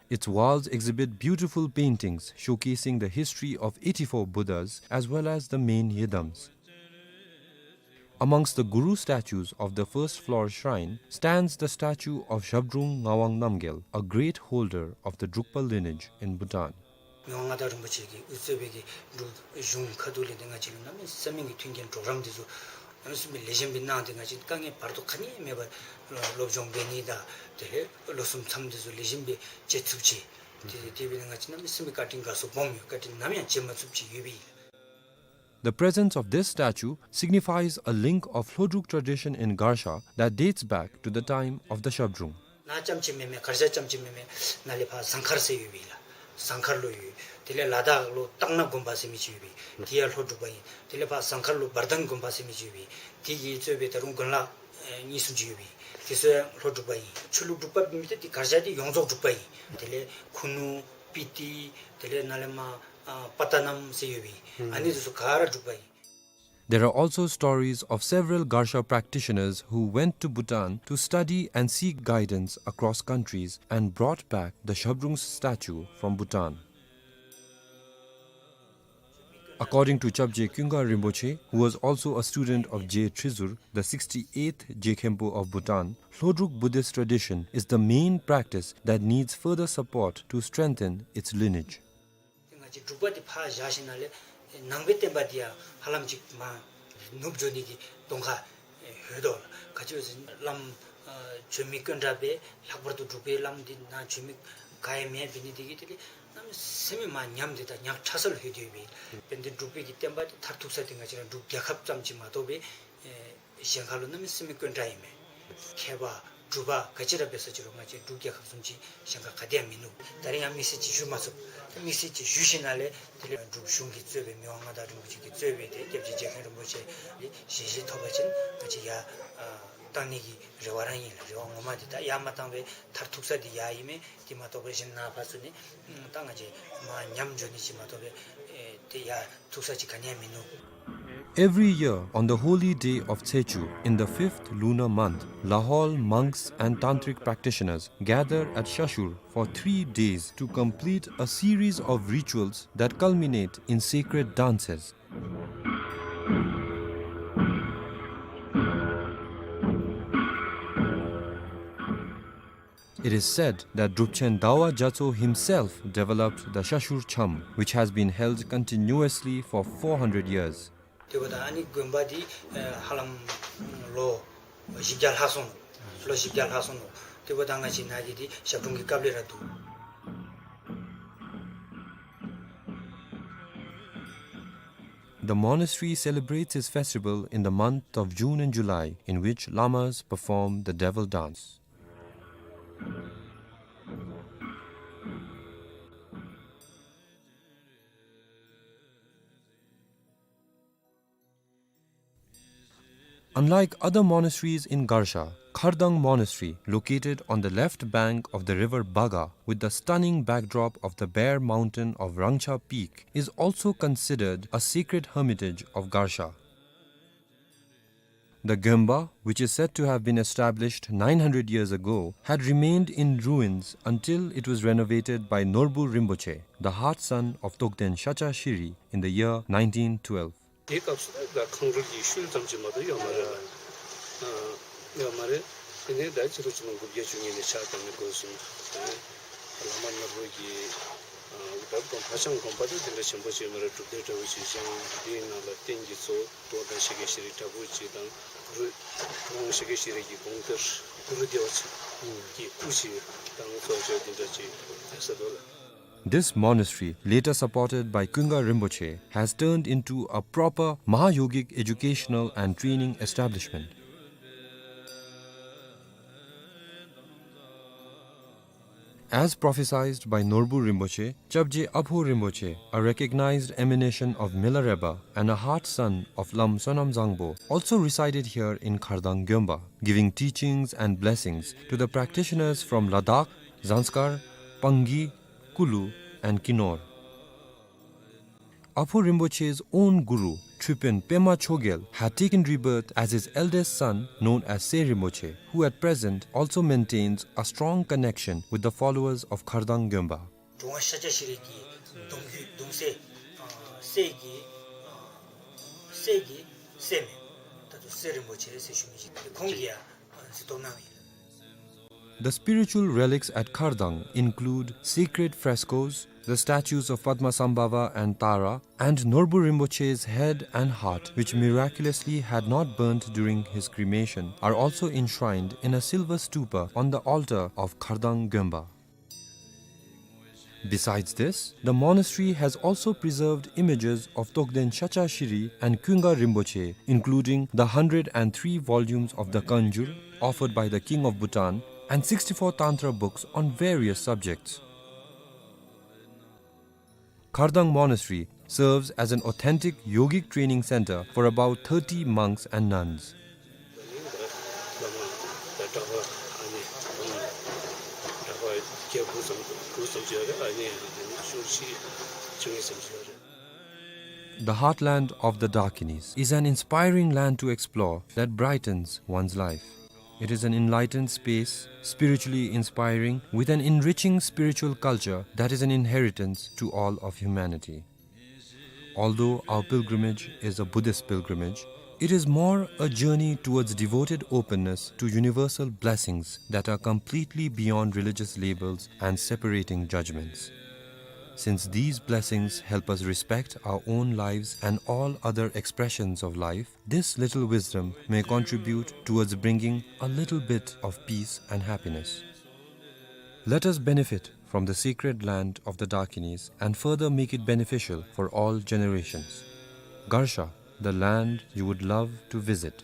Its walls exhibit beautiful paintings showcasing the history of eighty-four Buddhas as well as the main yidams. Amongst the Guru statues of the first floor shrine stands the statue of Zhabdrung Ngawang Namgyal, a great holder of the Drukpa lineage in Bhutan. མི་དབང་མངའ་བདག་རིན་པོ་ཆེ་གིས་དབུ་གཙོས་པའི་གི་འབྲུག་གཞུང་ཁ་ཐུག་ལས་ཏེ་ང་བཅས་ལུ་གནམ་མེད་ས་མེད་ཀྱི་མཐུན་རྐྱེན་གྲོགས་རམ་འདི་ཚུ་ གནམ་མེད་ས་མེད་ལེགས་ཤོམ་སྦེ་གནང་སྟེ་ང་བཅས་དཀའ་ངལ་བར་དོ་ག་ནི་མེད་པར་སློབ་སྦྱོང་འབད་ནི་དང་དེ་ལས་ལོ་གསུམ་མཚམས་དེ་ཚུ་ལེགས་ཤོམ་སྦེ་བཅད་ཚུགསཔ་ཅིག། དེ་དེ་འབད་ནི་ང་བཅས་གནམ་མེད་ས་མེད་བཀའ་དྲིན་དགའ་ཚོར་སྦོམ་ཡོད། བཀའ་དྲིན་ནམ་ཡང་བརྗེད་མ་ཚུགསཔ་ཅིག་ཡོད་པའི་ཨིན་ལགས། The presence of this statue signifies a link of Lhodruk tradition in Garsha that dates back to the time of the Shabdrung. ནཱ་རྐྱངམ་ཅིག་མེན་མས། གར་ཞ་རྐྱངམ་ཅིག་མེན་མས། ནཱ་ལས་ཕར་ཟངས་དཀར་ཟེར་ཡོད་པའི་ལགས། ཟངས་དཀར་ལུ་ཡོད། དེ་ལས་ལ་དྭགས་ལུ་སྟག་སྣ་དགོན་པ་ཟེར་མི་ཅིག་ཡོད་པའི་དེ་ཡང་ལྷོ་འབྲུག་པ་ཨིན། དེ་ལས་ཕར་ཟངས་དཀར་ལུ་འབར་ལྡང་དགོན་པ་ཟེར་མི་ཅིག་ཡོད་པའི་དེ་གིས་གཙོས་པའི་ད་རུང་དགོན་ལག་ཨེ་གཉིས་གསུམ་ཅིག་ཡོད་པའི་དེ་ཚུ་ཡང་ལྷོ་འབྲུག་པ་ཨིན། ཆོས་ལུགས་འབྲུག་པ་མེན་ཏེ་དེ་གར་ཞ་དེ་ཡོངས་རྫོགས་འབྲུག་པ་ཨིན། དེ་ལས་ཁུ་ནུ་སྤི་ཏི་དེ་ལས་ནཱ་ལས་མར་ཨ་པ་ཏ་ནམ་ཟེར་ཡོད་པའི་ཨ་ནི་དེ་ཚུ་ག་ར་འབྲུག་པ་ཨིན། There are also stories of several Garsha practitioners who went to Bhutan to study and seek guidance across countries and brought back the Shabdrung's statue from Bhutan. According to Chapje Kyunga Rinpoche, who was also a student of Je Trizur, the sixty-eighth Je Khenpo of Bhutan, Lhodruk Buddhist tradition is the main practice that needs further support to strengthen its lineage. ཏེ་ང་བཅས་འབྲུག་པ་འདི་ཕར་བཞག་ཞིནམ་ལས་ནང་པའི་བསྟན་པ་འདི་ཡང་ཧ་ལམ་ཅིག་མར་ནུབ་འགྱོ་ནི་གི་གདོང་ཁར་ཡོད་དོ་ལགས། ག་ཅི་སྦེ་ཟེར་བླམ་ཨ་བྱོན་མི་དཀོན་དྲགས་སྦེ་ལྷག་པར་དུ་འབྲུག་པའི་བླམ་འདི་ནཱ་བྱོན་མི་ག་ཡང་མེདཔ་འབད་ནི་འདི་གིས་དེ་ལས་གནམ་མེད་ས་མེད་མར་ཉམས་ཏེ་ད་ཉག་ཕྲ་ས་ལུ་ལྷོད་དེ་ཡོད་པས། དཔལ་ལྡན་འབྲུག་པའི་གི་བསྟན་པ་འདི་མཐར་ཐུག་ས་འདི་ང་བཅས་ར་འབྲུག་རྒྱལ་ཁབ་ཙམ་ཅིག་མ་གཏོགས་སྦེ་ཨེ་གཞན་ཁ་ལུ་གནམ་མེད་ས་མེད་དཀོན་དྲགས་ཨིན་མས། མཁས་པ་འབྲུག་པ་ག་ཅི་ར་འབད་ས་ཅི་རུང་ང་བཅས་འབྲུག་རྒྱལ་ཁབ་བཟུམ་ཅིག་གཞན་ཁར་ག་ཏེ་ཡང་མིན་ནུག། ད་རིས་ཡང་དམིགས་བསལ་ཅིག་ཞུ་མ་ཚུགས། དམིགས་བསལ་ཅིག་ཞུ་ཞིནམ་ལས་དེ་ལས་འབྲུག་གཞུང་གིས་གཙོས་པའི་མི་དབང་མངའ་བདག་རིན་པོ་ཆེ་གིས་གཙོས་པའི་དེ་སྐྱབས་རྗེ་རྗེ་མཁན་རིན་པོ་ཆེ་ལས་ཞལ་བཞེས་ཐོབ་པ་ཅིན་ང་བཅས་ཡར་ཨ་བཏང་ནི་གི་རེ་བ་ར་ཨིན་ལགས། རེ་བ་ངོ་མ་འདི་ད་ཡར་མ་བཏང་བས་མཐར་ཐུག་ས་འདི་ཡར་ཨིན་མས། དེ་མ་གཏོགས་སྦེ་གཞན་ནཱ་ཕར་ཚུར་ནི་ད་ང་བཅས་མར་ཉམས་འགྱོ་ནི་ཅིག་མ་གཏོགས་སྦེ་ཨེ་དེ་ཡར་ཐུག་ས་ཅིག་ག་ནི་ཡང་མིན་ནུག། Every year, on the holy day of Tsechu, in the fifth lunar month, Lahaul monks and tantric practitioners gather at Shashur for three days to complete a series of rituals that culminate in sacred dances. It is said that Drupchen Dawa Gyatso himself developed the Shashur Cham, which has been held continuously for four hundred years. དེ་འབདཝ་ད་ཨ་ནི་དགོན་པ་འདི་ཨེ་ཧ་ལམ་ལོ་བཞི་བརྒྱ་ལྷག་སོང་ནུག། ལོ་བཞི་བརྒྱ་ལྷག་སོང་ནུག། དེ་འབདཝ་ད་ང་བཅས་ནཱ་གི་འདི་ཞབས་དྲུང་གི་སྐབས་ལས་ར་འདུག། The monastery celebrates its festival in the month of June and July, in which lamas perform the devil dance. Unlike other monasteries in Garsha, Khardang Monastery, located on the left bank of the river Baga with the stunning backdrop of the bare mountain of Rangcha Peak, is also considered a sacred hermitage of Garsha. The Gyönba, which is said to have been established nine hundred years ago, had remained in ruins until it was renovated by Norbu Rinpoche, the heart son of Tokden Shacha Shiri, in the year nineteen twelve. དེའི་སྐབས་སུ་ད་ཁང་རུལ་གྱི་ཤུལ་ཙམ་ཅིག་མ་གཏོགས་ཡོད་མ་རེད་ལགས། ཨ་ཡོད་མ་རེད། དེ་ནས་ད་ཕྱི་ལོ་ཆིག་སྟོང་དགུ་བརྒྱ་བཅུ་གཉིས་ནས་ཕྱག་བཏབ་ནས་འགོ་བཟུང་། དེ་ནས་བླ་མ་ནོར་བུ་གིས་ཨ་ད་དགོན་ཕར་ཤང་དགོན་པ་དེ་དེ་འདྲ་ཆེན་པོ་ཅིག་ཡོད་མ་རེད། སྒྲུབ་སྡེ་འདྲ་བོ་ཅིག་བཞེངས། དེའི་ནང་ལ་རྟེན་གྱི་གཙོ་བོ་རྡོ་དང་ཤཱཀྱ་ཤྲཱི་འདྲ་བོ་ཅིག་དང་གུ་རུ་ཁོང་ཤཱཀྱ་ཤྲཱི་གི་དགོངས་གཏེར་གུ་རུ་བདེ་བ་ཅན་གྱི་སྐུ་ཅིག་དང་གཙོ་བྱས་དེ་འདྲ་ཅིག་ཡོད་ས་འདུག་ལགས། This monastery, later supported by Kunga Rinpoche, has turned into a proper Mahayogic educational and training establishment. As prophesied by Norbu Rinpoche, Chapje Apho Rinpoche, a recognized emanation of Milarepa and a heart son of Lam Sonam Zangpo, also resided here in Khardang Gyönba, giving teachings and blessings to the practitioners from Ladakh, Zanskar, Pangi, Kulu, and Kinor. Apho Rinpoche's own guru, Tripin Pema Chogyal, had taken rebirth as his eldest son, known as Se Rinpoche, who at present also maintains a strong connection with the followers of Khardang Gyönba. དྲུང་པ་ཤཱཀྱ་ཤྲཱི་གི་གདུང་རྒྱུད་གདུང་སྲས་ཨ་སྲས་ཀྱི་ཨ་སྲས་ཀྱི་སྲས་མོ་ད་ལྟོ་སྲས་རིན་པོ་ཆེ་ཟེར་ཞུ་མི་ཅིག་ཁོང་གིས་ཡང་གཟིགས་རྟོག་གནང་ཡི་ལགས། The spiritual relics at Khardang include sacred frescoes, the statues of Padmasambhava and Tara, and Norbu Rinpoche's head and heart, which miraculously had not burnt during his cremation, are also enshrined in a silver stupa on the altar of Khardang Gönpa. Besides this, the monastery has also preserved images of Togden Shacha Shiri and Kunga Rinpoche, including the hundred and three volumes of the Kanjur offered by the King of Bhutan and sixty-four Tantra books on various subjects. Khardang Monastery serves as an authentic yogic training center for about thirty monks and nuns. The heartland of the Dakinis is an inspiring land to explore that brightens one's life. It is an enlightened space, spiritually inspiring, with an enriching spiritual culture that is an inheritance to all of humanity. Although our pilgrimage is a Buddhist pilgrimage, it is more a journey towards devoted openness to universal blessings that are completely beyond religious labels and separating judgments. Since these blessings help us respect our own lives and all other expressions of life, this little wisdom may contribute towards bringing a little bit of peace and happiness. Let us benefit from the sacred land of the Dakinis and further make it beneficial for all generations. Garsha, the land you would love to visit.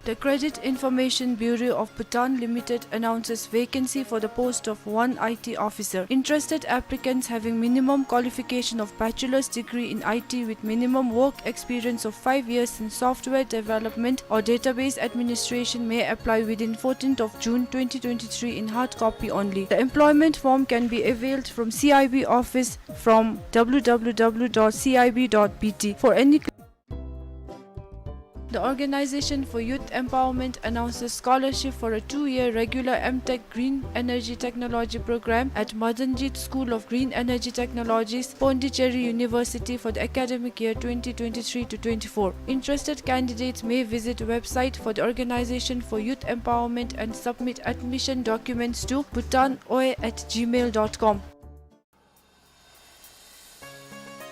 The Credit Information Bureau of Bhutan Limited announces vacancy for the post of one I T officer. Interested applicants having minimum qualification of bachelor's degree in I T with minimum work experience of five years in software development or database administration may apply within fourteenth of June twenty twenty-three in hard copy only. The employment form can be availed from C I B office from W W W dot C I B dot B T. For any The Organization for Youth Empowerment announces scholarship for a two-year regular M Tech Green Energy Technology program at Madanjit School of Green Energy Technologies, Pondicherry University for the academic year twenty twenty-three to twenty-four. Interested candidates may visit website for the Organization for Youth Empowerment and submit admission documents to bhutan oi at gmail dot com.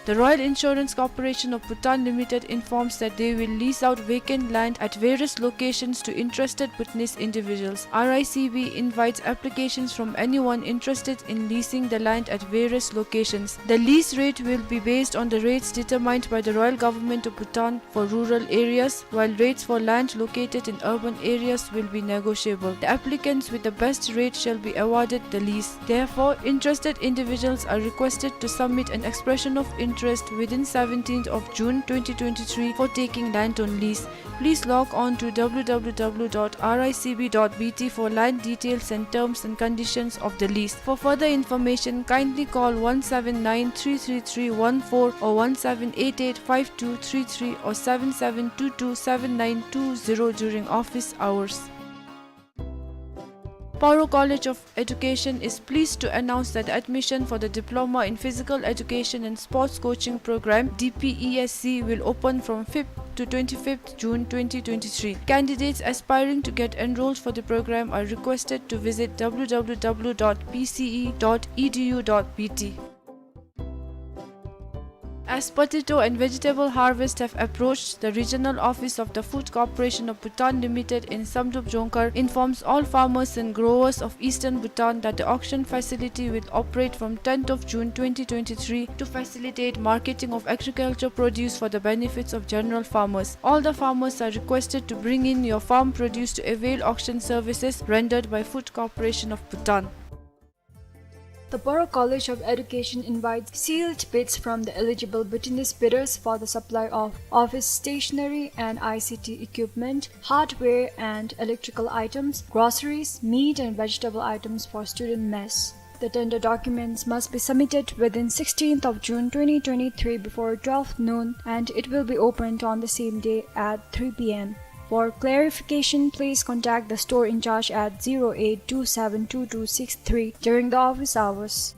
The Royal Insurance Corporation of Bhutan Limited informs that they will lease out vacant land at various locations to interested Bhutanese individuals. R I C B invites applications from anyone interested in leasing the land at various locations. The lease rate will be based on the rates determined by the Royal Government of Bhutan for rural areas, while rates for land located in urban areas will be negotiable. The applicants with the best rate shall be awarded the lease. Therefore, interested individuals are requested to submit an expression of interest within seventeenth of June twenty twenty-three for taking land on lease. Please log on to W W W dot R I C B dot B T for land details and terms and conditions of the lease. For further information, kindly call one seven nine three three three one four or one seven eight eight five two three three or seven seven two two seven nine two zero during office hours. Paro College of Education is pleased to announce that admission for the Diploma in Physical Education and Sports Coaching Program, D P E S C, will open from fifth to twenty-fifth June twenty twenty-three. Candidates aspiring to get enrolled for the program are requested to visit W W W dot P C E dot E D U dot B T. As potato and vegetable harvest have approached, the regional office of the Food Corporation of Bhutan Limited in Samdrup Jongkhar informs all farmers and growers of eastern Bhutan that the auction facility will operate from tenth of June twenty twenty-three to facilitate marketing of agriculture produce for the benefits of general farmers. All the farmers are requested to bring in your farm produce to avail auction services rendered by Food Corporation of Bhutan. The Paro College of Education invites sealed bids from the eligible Bhutanese bidders for the supply of office stationery and I C T equipment, hardware and electrical items, groceries, meat and vegetable items for student mess. The tender documents must be submitted within sixteenth of June twenty twenty-three before twelve noon, and it will be opened on the same day at three p m. For clarification, please contact the store in charge at zero eight two seven two two six three during the office hours.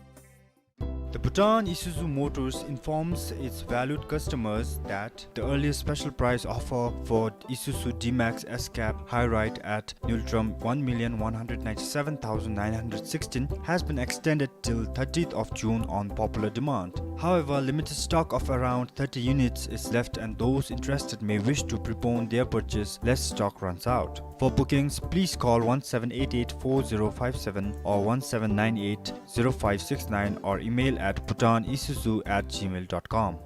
The Bhutan Isuzu Motors informs its valued customers that the earliest special price offer for Isuzu D-Max S-Cab High Ride at Ngultrum one million one hundred ninety-seven thousand nine hundred sixteen has been extended till thirtieth of June on popular demand. However, limited stock of around thirty units is left, and those interested may wish to prepone their purchase lest stock runs out. For bookings, please call one seven eight eight four zero five seven or one seven nine eight zero five six nine or email at bhutanisuzu at gmail dot com.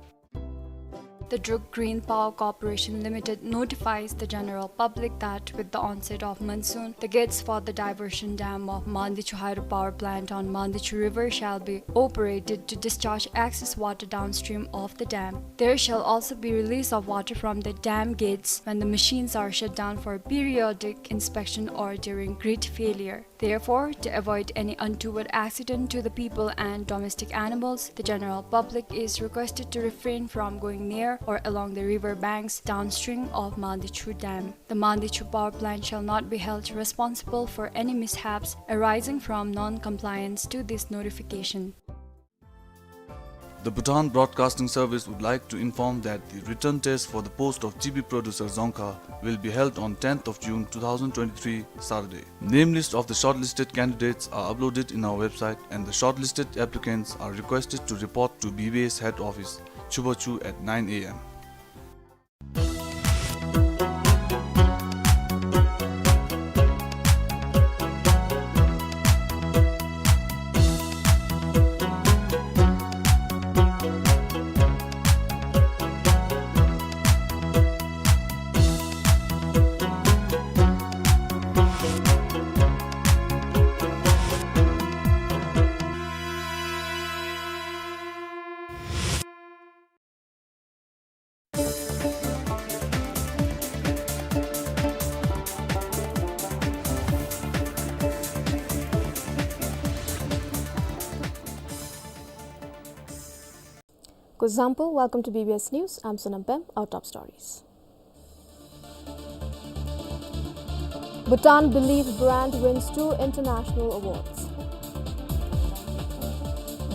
The Druk Green Power Corporation Limited notifies the general public that with the onset of monsoon, the gates for the diversion dam of Mandichu Hydro Power Plant on Mandichu River shall be operated to discharge excess water downstream of the dam. There shall also be release of water from the dam gates when the machines are shut down for periodic inspection or during grid failure. Therefore, to avoid any untoward accident to the people and domestic animals, the general public is requested to refrain from going near or along the river banks downstream of Mandichu Dam. The Mandichu Power Plant shall not be held responsible for any mishaps arising from non-compliance to this notification. The Bhutan Broadcasting Service would like to inform that the written test for the post of G B producer Dzongkha will be held on tenth of June two thousand twenty-three, Saturday. Name list of the shortlisted candidates are uploaded in our website, and the shortlisted applicants are requested to report to B B S head office, Chubachu, at nine a m. Kuzuzangpo, welcome to B B S News. I'm Sonam Pem. Our top stories. Bhutan Believe brand wins two international awards.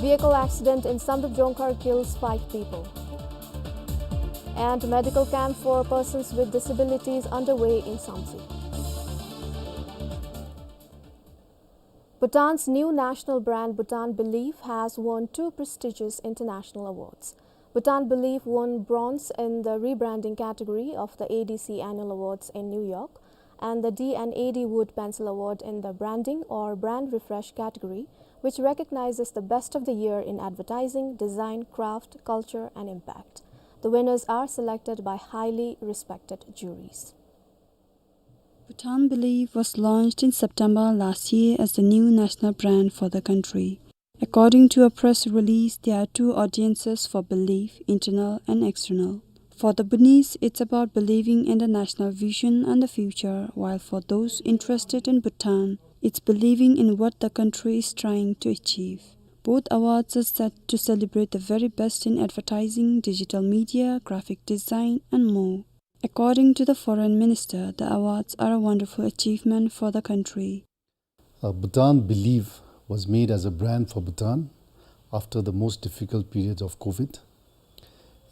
Vehicle accident in Samdrup Jongkhar kills five people. And medical camp for persons with disabilities underway in Samtse. Bhutan's new national brand, Bhutan Believe, has won two prestigious international awards. Bhutan Believe won bronze in the rebranding category of the A D C Annual Awards in New York and the D and A D Wood Pencil Award in the branding or brand refresh category, which recognizes the best of the year in advertising, design, craft, culture, and impact. The winners are selected by highly respected juries. Bhutan Believe was launched in September last year as the new national brand for the country. According to a press release, there are two audiences for Believe, internal and external. For the Bhutanese, it's about believing in the national vision and the future, while for those interested in Bhutan, it's believing in what the country is trying to achieve. Both awards are set to celebrate the very best in advertising, digital media, graphic design, and more. According to the foreign minister, the awards are a wonderful achievement for the country. Uh, Bhutan Believe was made as a brand for Bhutan after the most difficult period of COVID,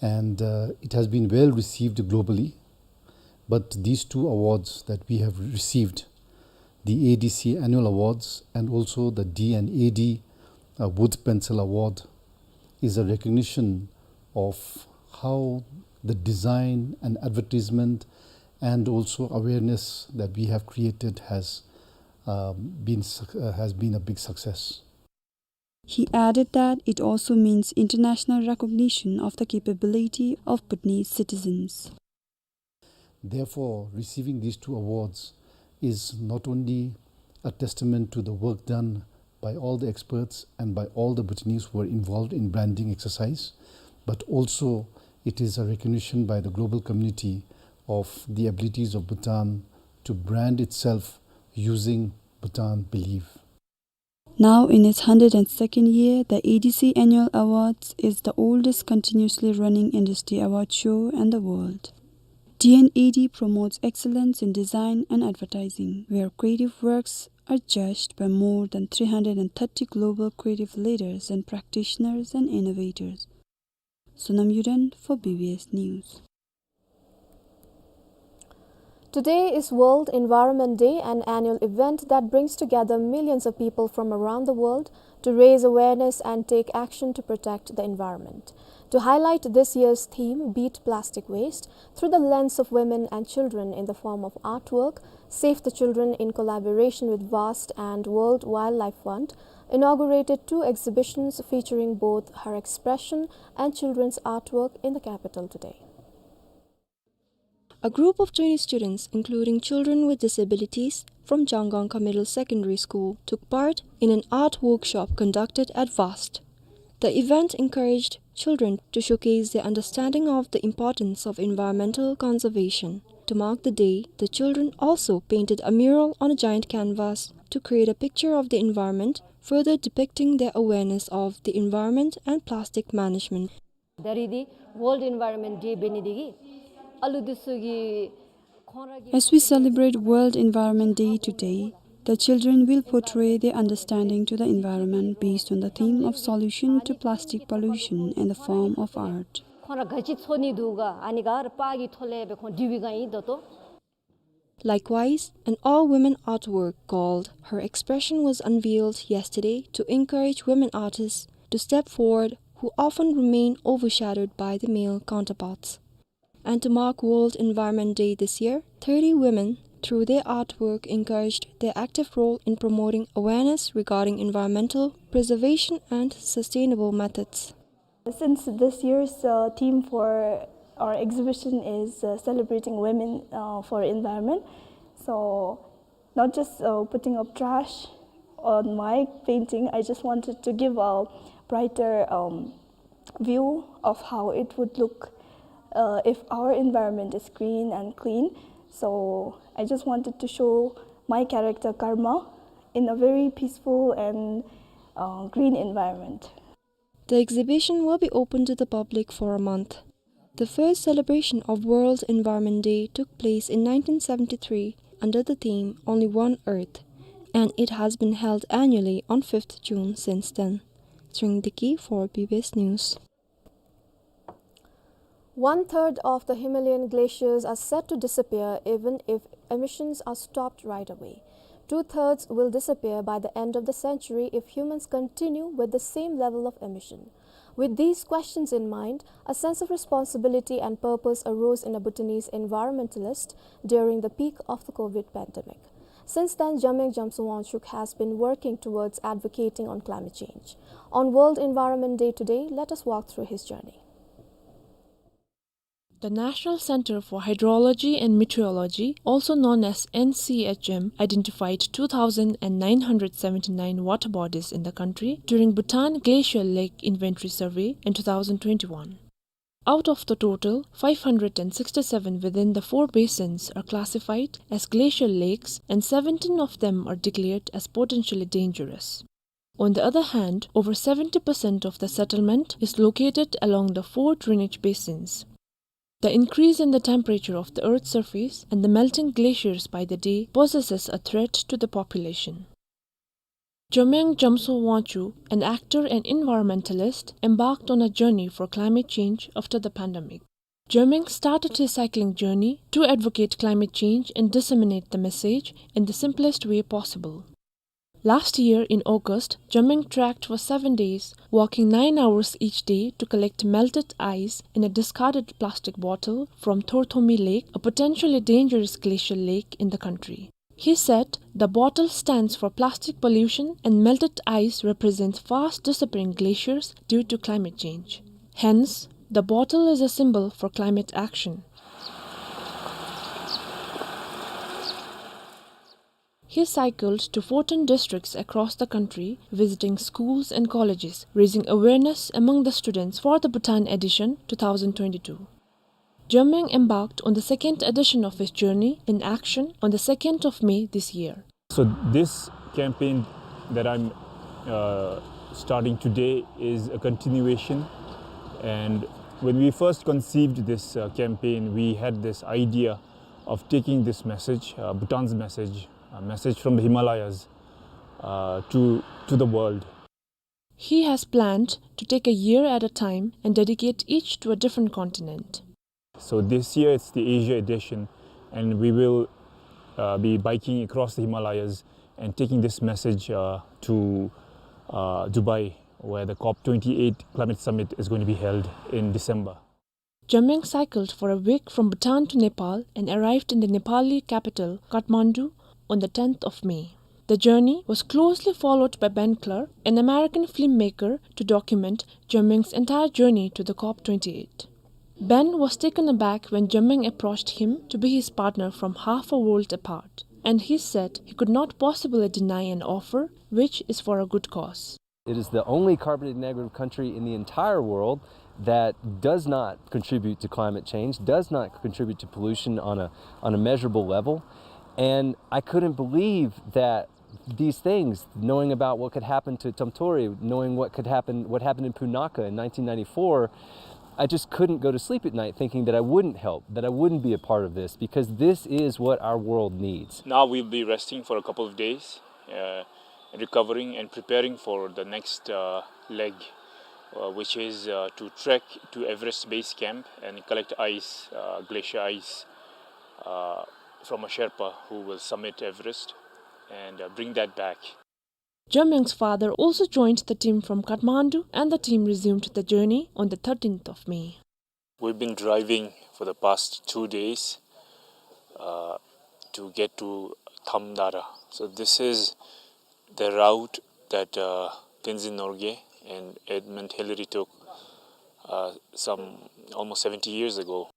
and, uh, it has been well received globally. But these two awards that we have received, the A D C Annual Awards and also the D and A D, uh, Wood Pencil Award, is a recognition of how the design and advertisement and also awareness that we have created has, um, been suc-, uh, has been a big success. He added that it also means international recognition of the capability of Bhutanese citizens. Therefore, receiving these two awards is not only a testament to the work done by all the experts and by all the Bhutanese who were involved in branding exercise, but also it is a recognition by the global community of the abilities of Bhutan to brand itself using Bhutan Believe. Now in its hundred and second year, the A D C Annual Awards is the oldest continuously running industry award show in the world. T N A D promotes excellence in design and advertising, where creative works are judged by more than three hundred and thirty global creative leaders and practitioners and innovators. Sonam Yuden for B B S News. Today is World Environment Day, an annual event that brings together millions of people from around the world to raise awareness and take action to protect the environment. To highlight this year's theme, Beat Plastic Waste, through the lens of women and children in the form of artwork, Save the Children, in collaboration with VAST and World Wildlife Fund, inaugurated two exhibitions featuring both her expression and children's artwork in the capital today. A group of twenty students, including children with disabilities, from Jangangka Middle Secondary School took part in an art workshop conducted at VAST. The event encouraged children to showcase their understanding of the importance of environmental conservation. To mark the day, the children also painted a mural on a giant canvas to create a picture of the environment, further depicting their awareness of the environment and plastic management. ད་རེས་འདི་World Environment Day འབད་ནི་འདི་གིས་ཨ་ལུ་འདི་ཚུ་གིས་ཁོང་ར་གི As we celebrate World Environment Day today, the children will portray their understanding to the environment based on the theme of solution to plastic pollution in the form of art. ཁོང་ར་ག་ཅི་འཚོལ་ནི་འདུག་ག། ཨ་ནི་ག་ར་པར་གྱི་ཐོག་ལས་སྦེ་ཁོང་འབྲི་བའི་སྒང་ཨིན་ད་ལྟོ། Likewise, an all-women artwork called Her Expression was unveiled yesterday to encourage women artists to step forward who often remain overshadowed by their male counterparts. And to mark World Environment Day this year, thirty women, through their artwork, encouraged their active role in promoting awareness regarding environmental preservation and sustainable methods. Since this year's, uh, theme for our exhibition is, uh, celebrating women, uh, for environment, so not just, uh, putting up trash on my painting, I just wanted to give a brighter, um, view of how it would look, uh, if our environment is green and clean. So I just wanted to show my character Karma in a very peaceful and, uh, green environment. The exhibition will be open to the public for a month. The first celebration of World Environment Day took place in nineteen seventy-three under the theme Only One Earth, and it has been held annually on fifth June since then. Tshering Deki for B B S News. One-third of the Himalayan glaciers are set to disappear even if emissions are stopped right away. Two-thirds will disappear by the end of the century if humans continue with the same level of emission. With these questions in mind, a sense of responsibility and purpose arose in a Bhutanese environmentalist during the peak of the COVID pandemic. Since then, Jamyang Jamso Wangchuk has been working towards advocating on climate change. On World Environment Day today, let us walk through his journey. The National Center for Hydrology and Meteorology, also known as N C H M, identified two thousand nine hundred seventy-nine water bodies in the country during Bhutan Glacial Lake Inventory Survey in two thousand twenty-one. Out of the total, five hundred and sixty-seven within the four basins are classified as glacial lakes, and seventeen of them are declared as potentially dangerous. On the other hand, over seventy percent of the settlement is located along the four drainage basins. The increase in the temperature of the Earth's surface and the melting glaciers by the day poses a threat to the population. Jamyang Jamso Wangchuk, an actor and environmentalist, embarked on a journey for climate change after the pandemic. Jamyang started his cycling journey to advocate climate change and disseminate the message in the simplest way possible. Last year in August, Jamyang trekked for seven days, walking nine hours each day to collect melted ice in a discarded plastic bottle from Thorthomi Lake, a potentially dangerous glacial lake in the country. He said the bottle stands for plastic pollution and melted ice represents fast disappearing glaciers due to climate change. Hence, the bottle is a symbol for climate action. He cycled to fourteen districts across the country, visiting schools and colleges, raising awareness among the students for the Bhutan Edition two thousand twenty-two. Jamyang embarked on the second edition of his journey in action on the second of May this year. So this campaign that I'm Uh, starting today is a continuation. And when we first conceived this, uh, campaign, we had this idea of taking this message, uh, Bhutan's message, a message from the Himalayas, uh, to, to the world. He has planned to take a year at a time and dedicate each to a different continent. So this year it's the Asia edition, and we will, uh, be biking across the Himalayas and taking this message, uh, to, uh, Dubai, where the COP twenty-eight climate summit is going to be held in December. Jamyang cycled for a week from Bhutan to Nepal and arrived in the Nepali capital, Kathmandu, on the tenth of May. The journey was closely followed by Ben Clark, an American filmmaker, to document Jamyang's entire journey to the COP twenty-eight. Ben was taken aback when Jamyang approached him to be his partner from half a world apart, and he said he could not possibly deny an offer which is for a good cause. It is the only carbon negative country in the entire world that does not contribute to climate change, does not contribute to pollution on a, on a measurable level. And I couldn't believe that these things, knowing about what could happen to Tomtori, knowing what could happen, what happened in Punakha in nineteen ninety-four, I just couldn't go to sleep at night thinking that I wouldn't help, that I wouldn't be a part of this, because this is what our world needs. Now we'll be resting for a couple of days, uh, recovering and preparing for the next, uh, leg, uh, which is, uh, to trek to Everest Base Camp and collect ice, uh, glacier ice, uh, from a Sherpa who will summit Everest and, uh, bring that back. Jamyang's father also joined the team from Kathmandu, and the team resumed the journey on the thirteenth of May. We've been driving for the past two days, uh, to get to Thamdara. So this is the route that, uh, Tenzin Norgay and Edmund Hillary took, uh, some almost seventy years ago.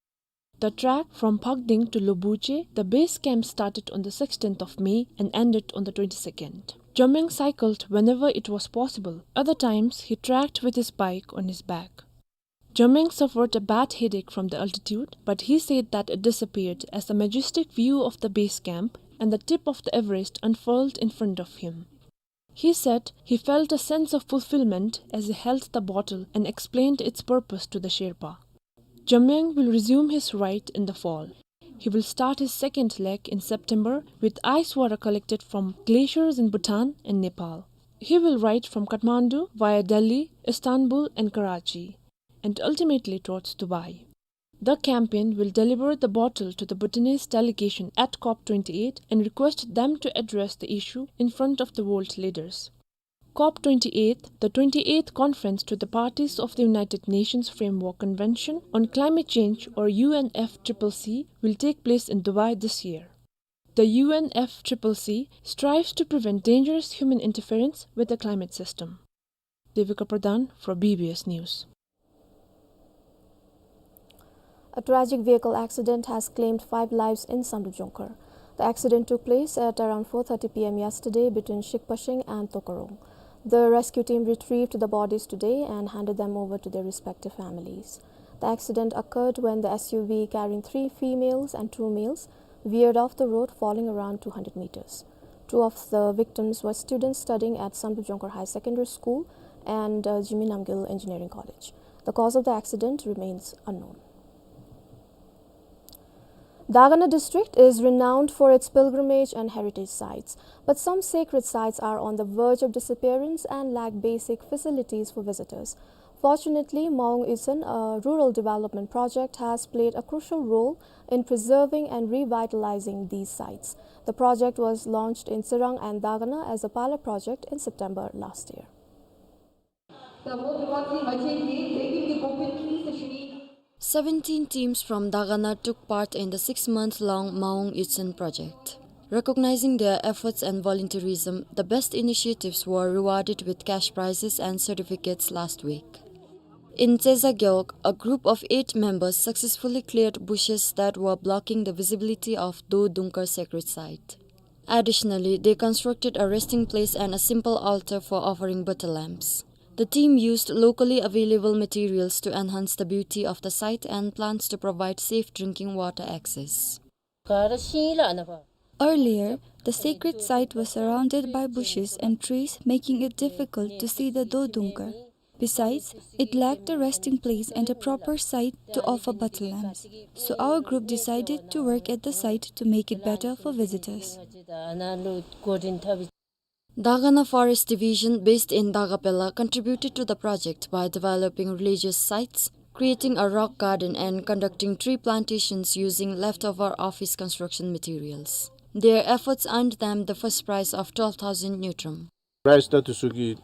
The trek from Phakding to Lobuje, the base camp, started on the sixteenth of May and ended on the twenty-second. Jamyang cycled whenever it was possible. Other times, he trekked with his bike on his back. Jamyang suffered a bad headache from the altitude, but he said that it disappeared as the majestic view of the base camp and the tip of the Everest unfurled in front of him. He said he felt a sense of fulfillment as he held the bottle and explained its purpose to the Sherpa. Jamyang will resume his ride in the fall. He will start his second leg in September with ice water collected from glaciers in Bhutan and Nepal. He will ride from Kathmandu via Delhi, Istanbul, and Karachi, and ultimately towards Dubai. The campaign will deliver the bottle to the Bhutanese delegation at COP twenty-eight and request them to address the issue in front of the world leaders. COP twenty-eight, the twenty-eighth conference to the parties of the United Nations Framework Convention on Climate Change, or U N F C C C, will take place in Dubai this year. The U N F C C C strives to prevent dangerous human interference with the climate system. Devika Pradhan for B B S News. A tragic vehicle accident has claimed five lives in Samdrup Jongkhar. The accident took place at around four thirty P M yesterday between Shikpashing and Tokarong. The rescue team retrieved the bodies today and handed them over to their respective families. The accident occurred when the S U V carrying three females and two males veered off the road, falling around two hundred meters. Two of the victims were students studying at Samdrup Jongkhar High Secondary School and, uh, Jigme Namgyel Engineering College. The cause of the accident remains unknown. Dagana district is renowned for its pilgrimage and heritage sites, but some sacred sites are on the verge of disappearance and lack basic facilities for visitors. Fortunately, Maung Utsen, a rural development project, has played a crucial role in preserving and revitalizing these sites. The project was launched in Tsirang and Dagana as a pilot project in September last year. Seventeen teams from Dagana took part in the six-month-long Maung Utsen project. Recognizing their efforts and volunteerism, the best initiatives were rewarded with cash prizes and certificates last week. In Tseza Gewog, a group of eight members successfully cleared bushes that were blocking the visibility of Do Dungkar sacred site. Additionally, they constructed a resting place and a simple altar for offering butter lamps. The team used locally available materials to enhance the beauty of the site and plans to provide safe drinking water access. Kara sila na ba. Earlier, the sacred site was surrounded by bushes and trees, making it difficult to see the Dodungkar. Besides, it lacked a resting place and a proper site to offer butter lamps. So our group decided to work at the site to make it better for visitors. Dagana Forest Division, based in Dagapela, contributed to the project by developing religious sites, creating a rock garden, and conducting tree plantations using leftover office construction materials. Their efforts earned them the first prize of twelve thousand ngultrum. Prize ta tusuki.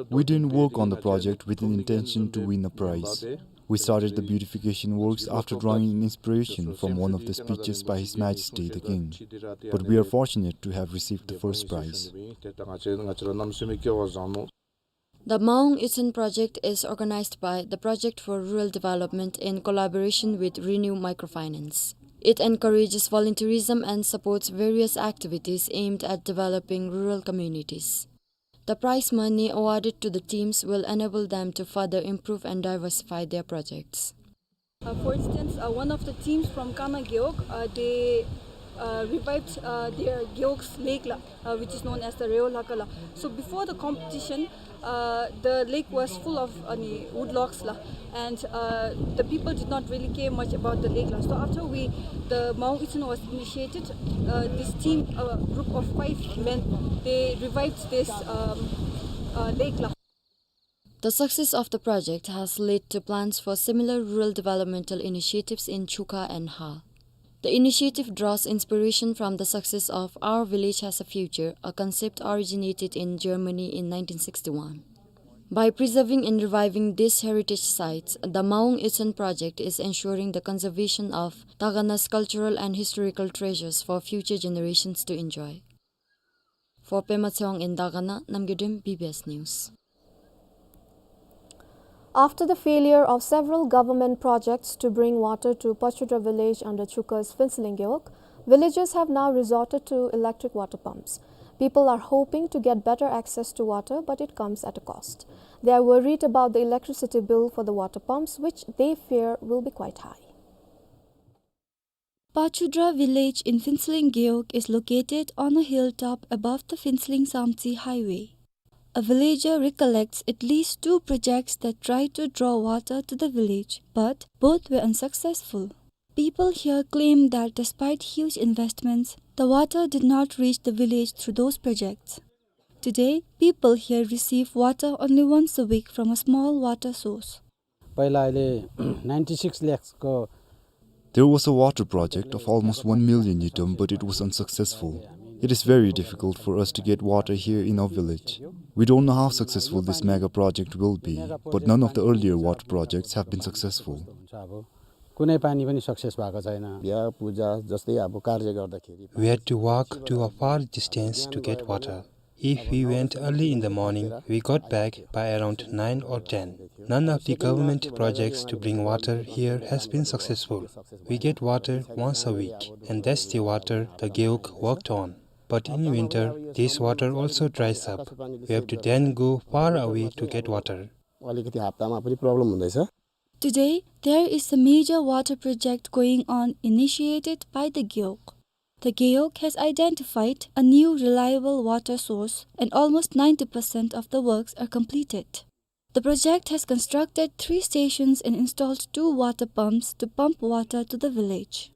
We didn't work on the project with an intention to win a prize. We started the beautification works after drawing inspiration from one of the speeches by His Majesty the King. But we are fortunate to have received the first prize. The Maung Itsum project is organized by the Project for Rural Development in collaboration with Renew Microfinance. It encourages volunteerism and supports various activities aimed at developing rural communities. The prize money awarded to the teams will enable them to further improve and diversify their projects. Uh, for instance, uh, one of the teams from Kana Gewog, uh, they, uh, revived, uh, their Gewog's lake la, uh, which is known as the Reo Laka la. So before the competition, uh, the lake was full of, uh, wood logs la, and, uh, the people did not really care much about the lake la. So after we, the Maung Itsum was initiated, uh, this team, a group of five men, they revived this, um, uh, lake la. The success of the project has led to plans for similar rural developmental initiatives in Chuka and Ha. The initiative draws inspiration from the success of Our Village Has a Future, a concept originated in Germany in nineteen sixty-one. By preserving and reviving these heritage sites, the Maung Itsum project is ensuring the conservation of Dagana's cultural and historical treasures for future generations to enjoy. For Pema Tshewang in Dagana, Namgay Drim, B B S News. After the failure of several government projects to bring water to Pachudra village under Chuka's Phuentsholing Gewog, villagers have now resorted to electric water pumps. People are hoping to get better access to water, but it comes at a cost. They are worried about the electricity bill for the water pumps, which they fear will be quite high. Pachudra village in Phuentsholing Gewog is located on a hilltop above the Phuentsholing Samtse highway. A villager recollects at least two projects that tried to draw water to the village, but both were unsuccessful. People here claim that despite huge investments, the water did not reach the village through those projects. Today, people here receive water only once a week from a small water source. पहिला अहिले ninety six lakhs को There was a water project of almost one million ngultrum, but it was unsuccessful. It is very difficult for us to get water here in our village. We don't know how successful this mega project will be, but none of the earlier water projects have been successful. हुन्छ अब कुनै पानी पनि सक्सेस भएको छैन। बिहा पूजा जस्तै अब कार्य गर्दाखेरि We had to walk to a far distance to get water. If we went early in the morning, we got back by around nine or ten. None of the government projects to bring water here has been successful. We get water once a week, and that's the water the Gewog worked on. But in winter, this water also dries up. We have to then go far away to get water. अलिकति हप्तामा पनि प्रब्लम हुँदैछ। Today, there is a major water project going on initiated by the Gewog. The Gewog has identified a new reliable water source and almost ninety percent of the works are completed. The project has constructed three stations and installed two water pumps to pump water to the village.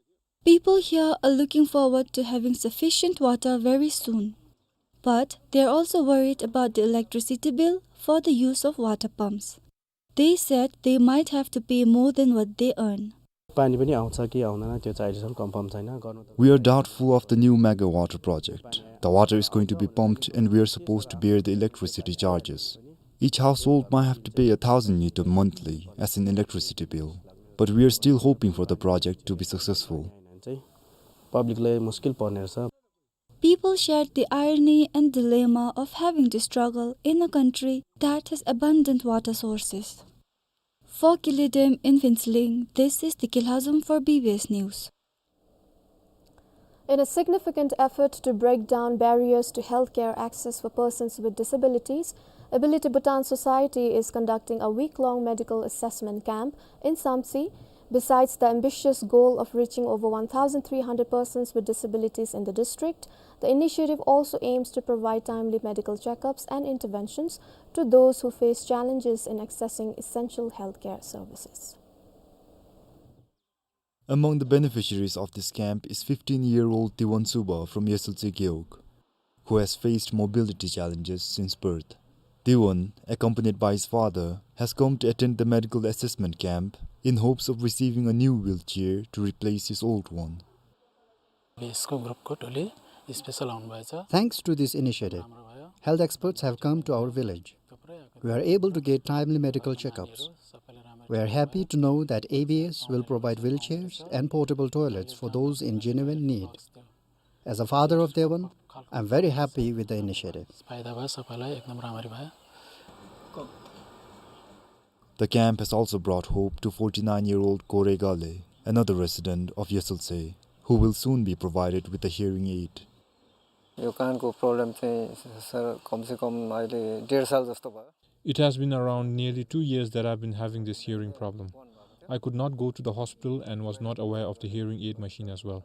People here are looking forward to having sufficient water very soon. But they are also worried about the electricity bill for the use of water pumps. They said they might have to pay more than what they earn. पानी पनि आउँछ कि आउँदैन, त्यो चाहिँ अहिलेसम्म कन्फर्म छैन। गर्नु त We are doubtful of the new mega water project. The water is going to be pumped and we are supposed to bear the electricity charges. Each household might have to pay a thousand ngultrum monthly as an electricity bill. But we are still hoping for the project to be successful. चाहिँ पब्लिकलाई मुस्किल पर्ने रहेछ। People shared the irony and dilemma of having to struggle in a country that has abundant water sources. For Kilidem in Phuentsholing, this is Diki Lhazom for B B S News. In a significant effort to break down barriers to healthcare access for persons with disabilities, Ability Bhutan Society is conducting a week-long medical assessment camp in Samtse Besides the ambitious goal of reaching over one thousand three hundred persons with disabilities in the district, the initiative also aims to provide timely medical checkups and interventions to those who face challenges in accessing essential healthcare services. Among the beneficiaries of this camp is fifteen-year-old Tiwan Suba from Yasaltse Gewog, who has faced mobility challenges since birth. Tiwan, accompanied by his father, has come to attend the medical assessment camp in hopes of receiving a new wheelchair to replace his old one. यसको ग्रुपको टोली स्पेसल आउनुभएछ। Thanks to this initiative, health experts have come to our village. We are able to get timely medical checkups. We are happy to know that A B S will provide wheelchairs and portable toilets for those in genuine need. As a father of Tiwan, I'm very happy with the initiative. फाइदा भयो, सबैलाई एकदम राम्ररी भयो। The camp has also brought hope to forty-nine-year-old Kore Gale, another resident of Yasaltse, who will soon be provided with a hearing aid. यो कानको प्रब्लम चाहिँ सर कमसेकम अहिले डेढ साल जस्तो भयो। It has been around nearly two years that I've been having this hearing problem. I could not go to the hospital and was not aware of the hearing aid machine as well.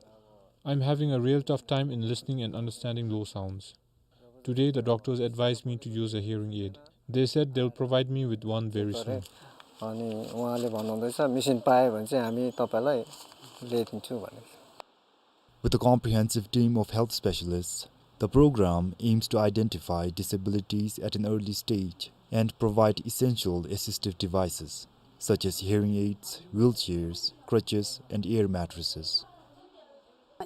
I'm having a real tough time in listening and understanding low sounds. Today, the doctors advised me to use a hearing aid. They said they'll provide me with one very soon. अनि उहाँले भन्नुहुँदैछ, मेसिन पायो भने चाहिँ हामी तपाईँलाई ल्याइदिन्छौँ भनेको छ। With a comprehensive team of health specialists, the program aims to identify disabilities at an early stage and provide essential assistive devices, such as hearing aids, wheelchairs, crutches, and air mattresses.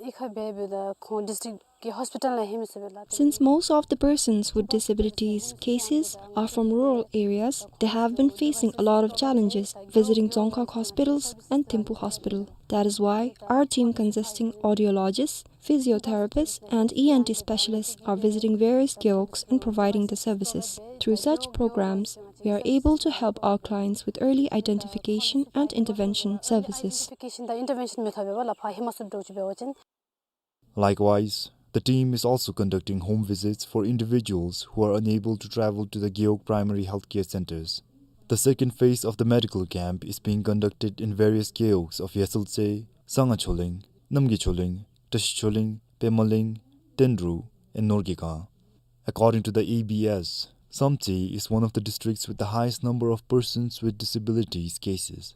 यी खा बेबे द खों डिस्ट्रिक्ट कि हस्पिटल नहीं मिसे बेला। Since most of the persons with disabilities cases are from rural areas, they have been facing a lot of challenges visiting Dzongkhag hospitals and Thimphu Hospital. That is why our team consisting audiologists, physiotherapists, and E N T specialists are visiting various gewogs and providing the services. Through such programs, we are able to help our clients with early identification and intervention services. Identification the intervention method बेबे ला फा हिमा सुट डोची बेबे चाहिँ। Likewise, the team is also conducting home visits for individuals who are unable to travel to the Gewog primary healthcare centers. The second phase of the medical camp is being conducted in various gewogs of Yasaltse, Sangha Choling, Namgay Choling, Tashi Choling, Pemaling, Tenru, and Norgay Kang. According to the A B S, Samtse is one of the districts with the highest number of persons with disabilities cases.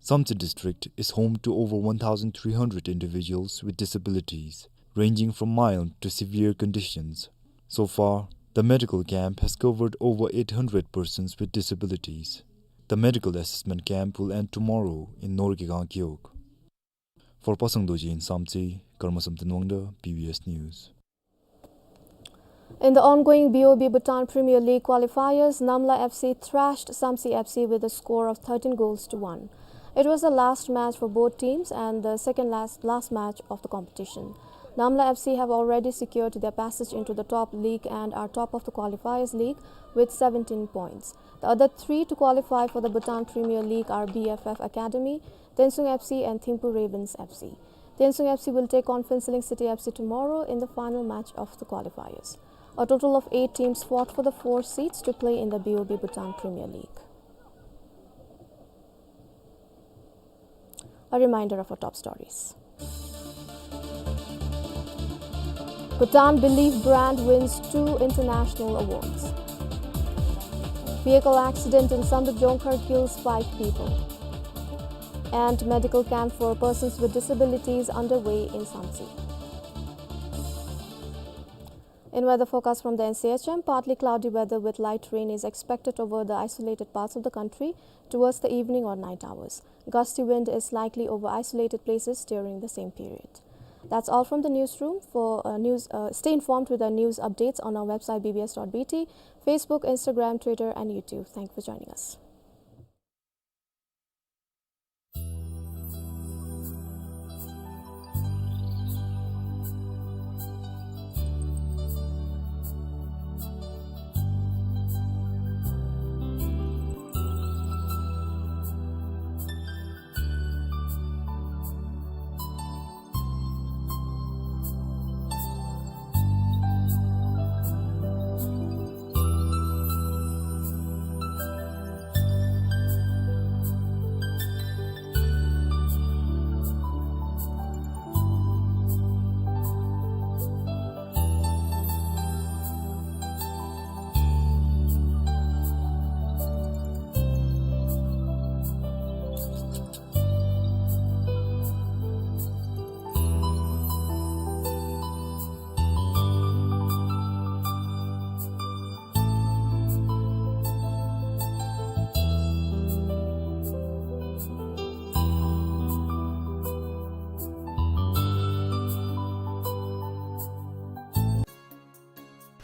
Samtse district is home to over one thousand three hundred individuals with disabilities, ranging from mild to severe conditions. So far, the medical camp has covered over eight hundred persons with disabilities. The medical assessment camp will end tomorrow in Norgay Kang Gewog. For Pasang Dorji in Samtse, Karmasam Tanwangda, B B S News. In the ongoing B O B Bhutan Premier League qualifiers, Namla F C thrashed Samtse F C with a score of thirteen goals to one. It was the last match for both teams and the second last, last match of the competition. Namla F C have already secured their passage into the top league and are top of the qualifiers league with seventeen points. The other three to qualify for the Bhutan Premier League are B F F Academy, Tensung F C and Thimphu Ravens F C. Tensung F C will take on Phuentsholing City F C tomorrow in the final match of the qualifiers. A total of eight teams fought for the four seats to play in the B O B Bhutan Premier League. A reminder of our top stories. Bhutan Believe brand wins two international awards. Vehicle accident in Samdrup Jongkhar kills five people. And medical camp for persons with disabilities underway in Samtse. In weather forecast from the N C H M, partly cloudy weather with light rain is expected over the isolated parts of the country towards the evening or night hours. Gusty wind is likely over isolated places during the same period. That's all from the newsroom. For, uh, news, uh, stay informed with our news updates on our website B B S dot B T, Facebook, Instagram, Twitter, and YouTube. Thank you for joining us.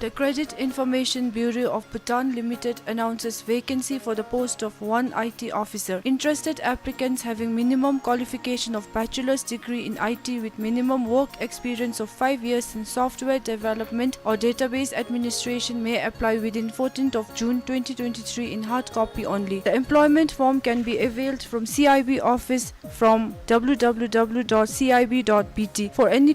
The Credit Information Bureau of Bhutan Limited announces vacancy for the post of one I T officer. Interested applicants having minimum qualification of bachelor's degree in I T with minimum work experience of five years in software development or database administration may apply within fourteenth of June twenty twenty-three in hard copy only. The employment form can be availed from C I B office from W W W dot C I B dot B T. For any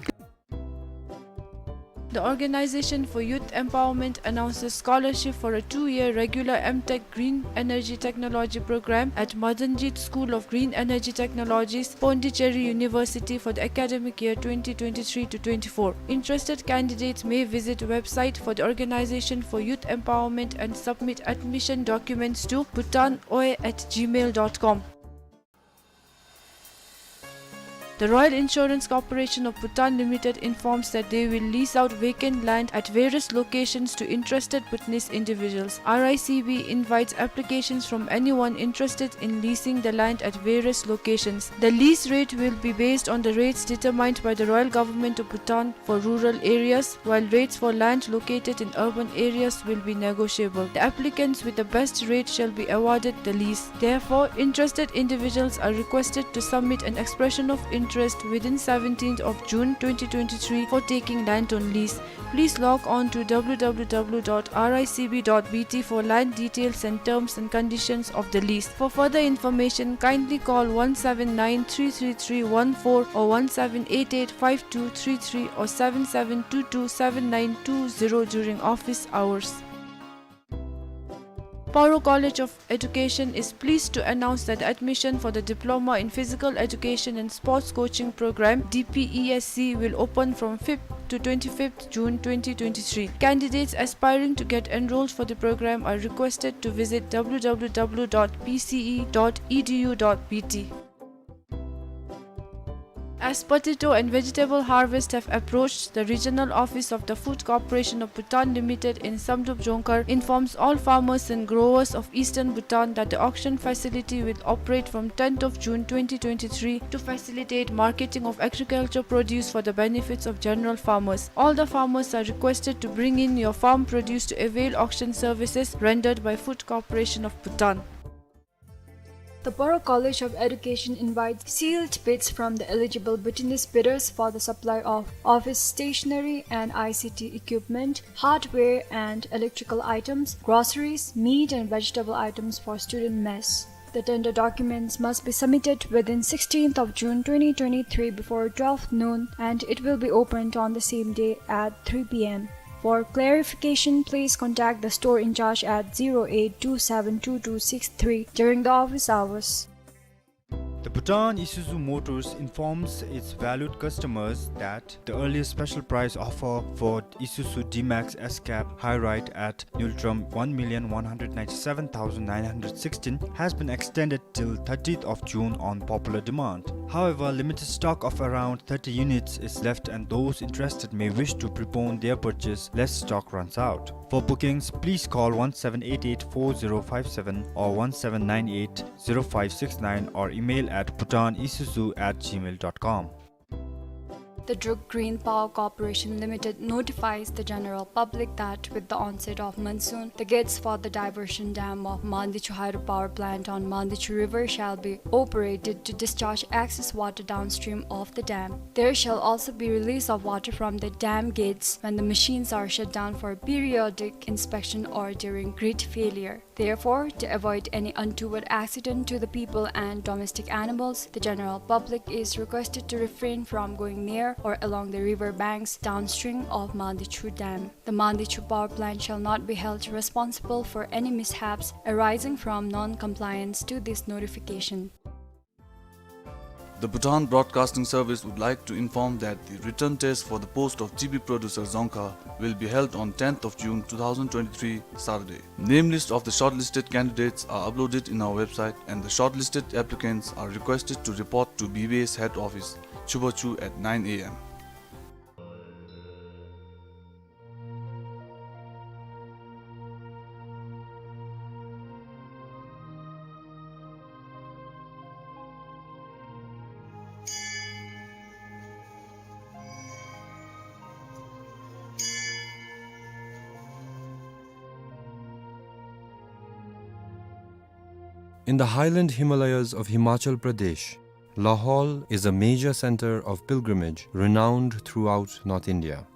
The Organization for Youth Empowerment announces scholarship for a two-year regular M Tech Green Energy Technology program at Madanjit School of Green Energy Technologies, Pondicherry University for the academic year twenty twenty-three to twenty-four. Interested candidates may visit website for the Organization for Youth Empowerment and submit admission documents to bhutanoe at gmail dot com. The Royal Insurance Corporation of Bhutan Limited informs that they will lease out vacant land at various locations to interested Bhutanese individuals. R I C B invites applications from anyone interested in leasing the land at various locations. The lease rate will be based on the rates determined by the Royal Government of Bhutan for rural areas, while rates for land located in urban areas will be negotiable. The applicants with the best rate shall be awarded the lease. Therefore, interested individuals are requested to submit an expression of interest within seventeenth of June twenty twenty-three for taking land on lease. Please log on to W W W dot R I C B dot B T for land details and terms and conditions of the lease. For further information, kindly call one seven nine three three three one four or one seven eight eight five two three three or seven seven two two seven nine two zero during office hours. Paro College of Education is pleased to announce that admission for the Diploma in Physical Education and Sports Coaching Program, D P E S C, will open from fifth to twenty-fifth June twenty twenty-three. Candidates aspiring to get enrolled for the program are requested to visit W W W dot P C E dot E D U dot B T. As potato and vegetable harvest have approached, the regional office of the Food Corporation of Bhutan Limited in Samdrup Jongkhar informs all farmers and growers of eastern Bhutan that the auction facility will operate from tenth of June twenty twenty-three to facilitate marketing of agriculture produce for the benefits of general farmers. All the farmers are requested to bring in your farm produce to avail auction services rendered by Food Corporation of Bhutan. The Paro College of Education invites sealed bids from the eligible Bhutanese bidders for the supply of office stationery and I C T equipment, hardware and electrical items, groceries, meat and vegetable items for student mess. The tender documents must be submitted within sixteenth of June twenty twenty-three before twelve noon, and it will be opened on the same day at three P M. For clarification, please contact the store in charge at zero eight two seven two two six three during the office hours. The Bhutan Isuzu Motors informs its valued customers that the earliest special price offer for Isuzu D-Max S-Cab High Ride at Ngultrum one million one hundred ninety-seven thousand nine hundred sixteen has been extended till thirtieth of June on popular demand. However, limited stock of around thirty units is left, and those interested may wish to prepone their purchase lest stock runs out. For bookings, please call one seven eight eight four zero five seven or one seven nine eight zero five six nine or email at bhutanisuzu at gmail dot com. The Druk Green Power Corporation Limited notifies the general public that with the onset of monsoon, the gates for the diversion dam of Mandichu Hydropower Plant on Mandichu River shall be operated to discharge excess water downstream of the dam. There shall also be release of water from the dam gates when the machines are shut down for periodic inspection or during grid failure. Therefore, to avoid any untoward accident to the people and domestic animals, the general public is requested to refrain from going near or along the river banks downstream of Mandichu Dam. The Mandichu Power Plant shall not be held responsible for any mishaps arising from non-compliance to this notification. The Bhutan Broadcasting Service would like to inform that the written test for the post of T V producer Dzongkha will be held on tenth of June two thousand twenty-three, Saturday. Name list of the shortlisted candidates are uploaded in our website, and the shortlisted applicants are requested to report to B B S head office, Chubachu, at nine A M. In the highland Himalayas of Himachal Pradesh, Lahaul is a major center of pilgrimage renowned throughout North India.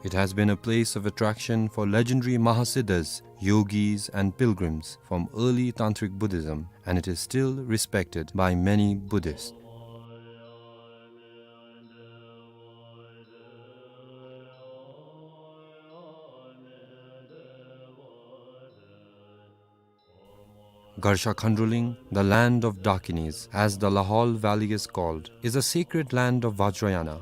It has been a place of attraction for legendary Mahasiddhas, yogis, and pilgrims from early Tantric Buddhism, and it is still respected by many Buddhists. Garsha Khandroling, the land of Dakinis, as the Lahaul Valley is called, is a sacred land of Vajrayana.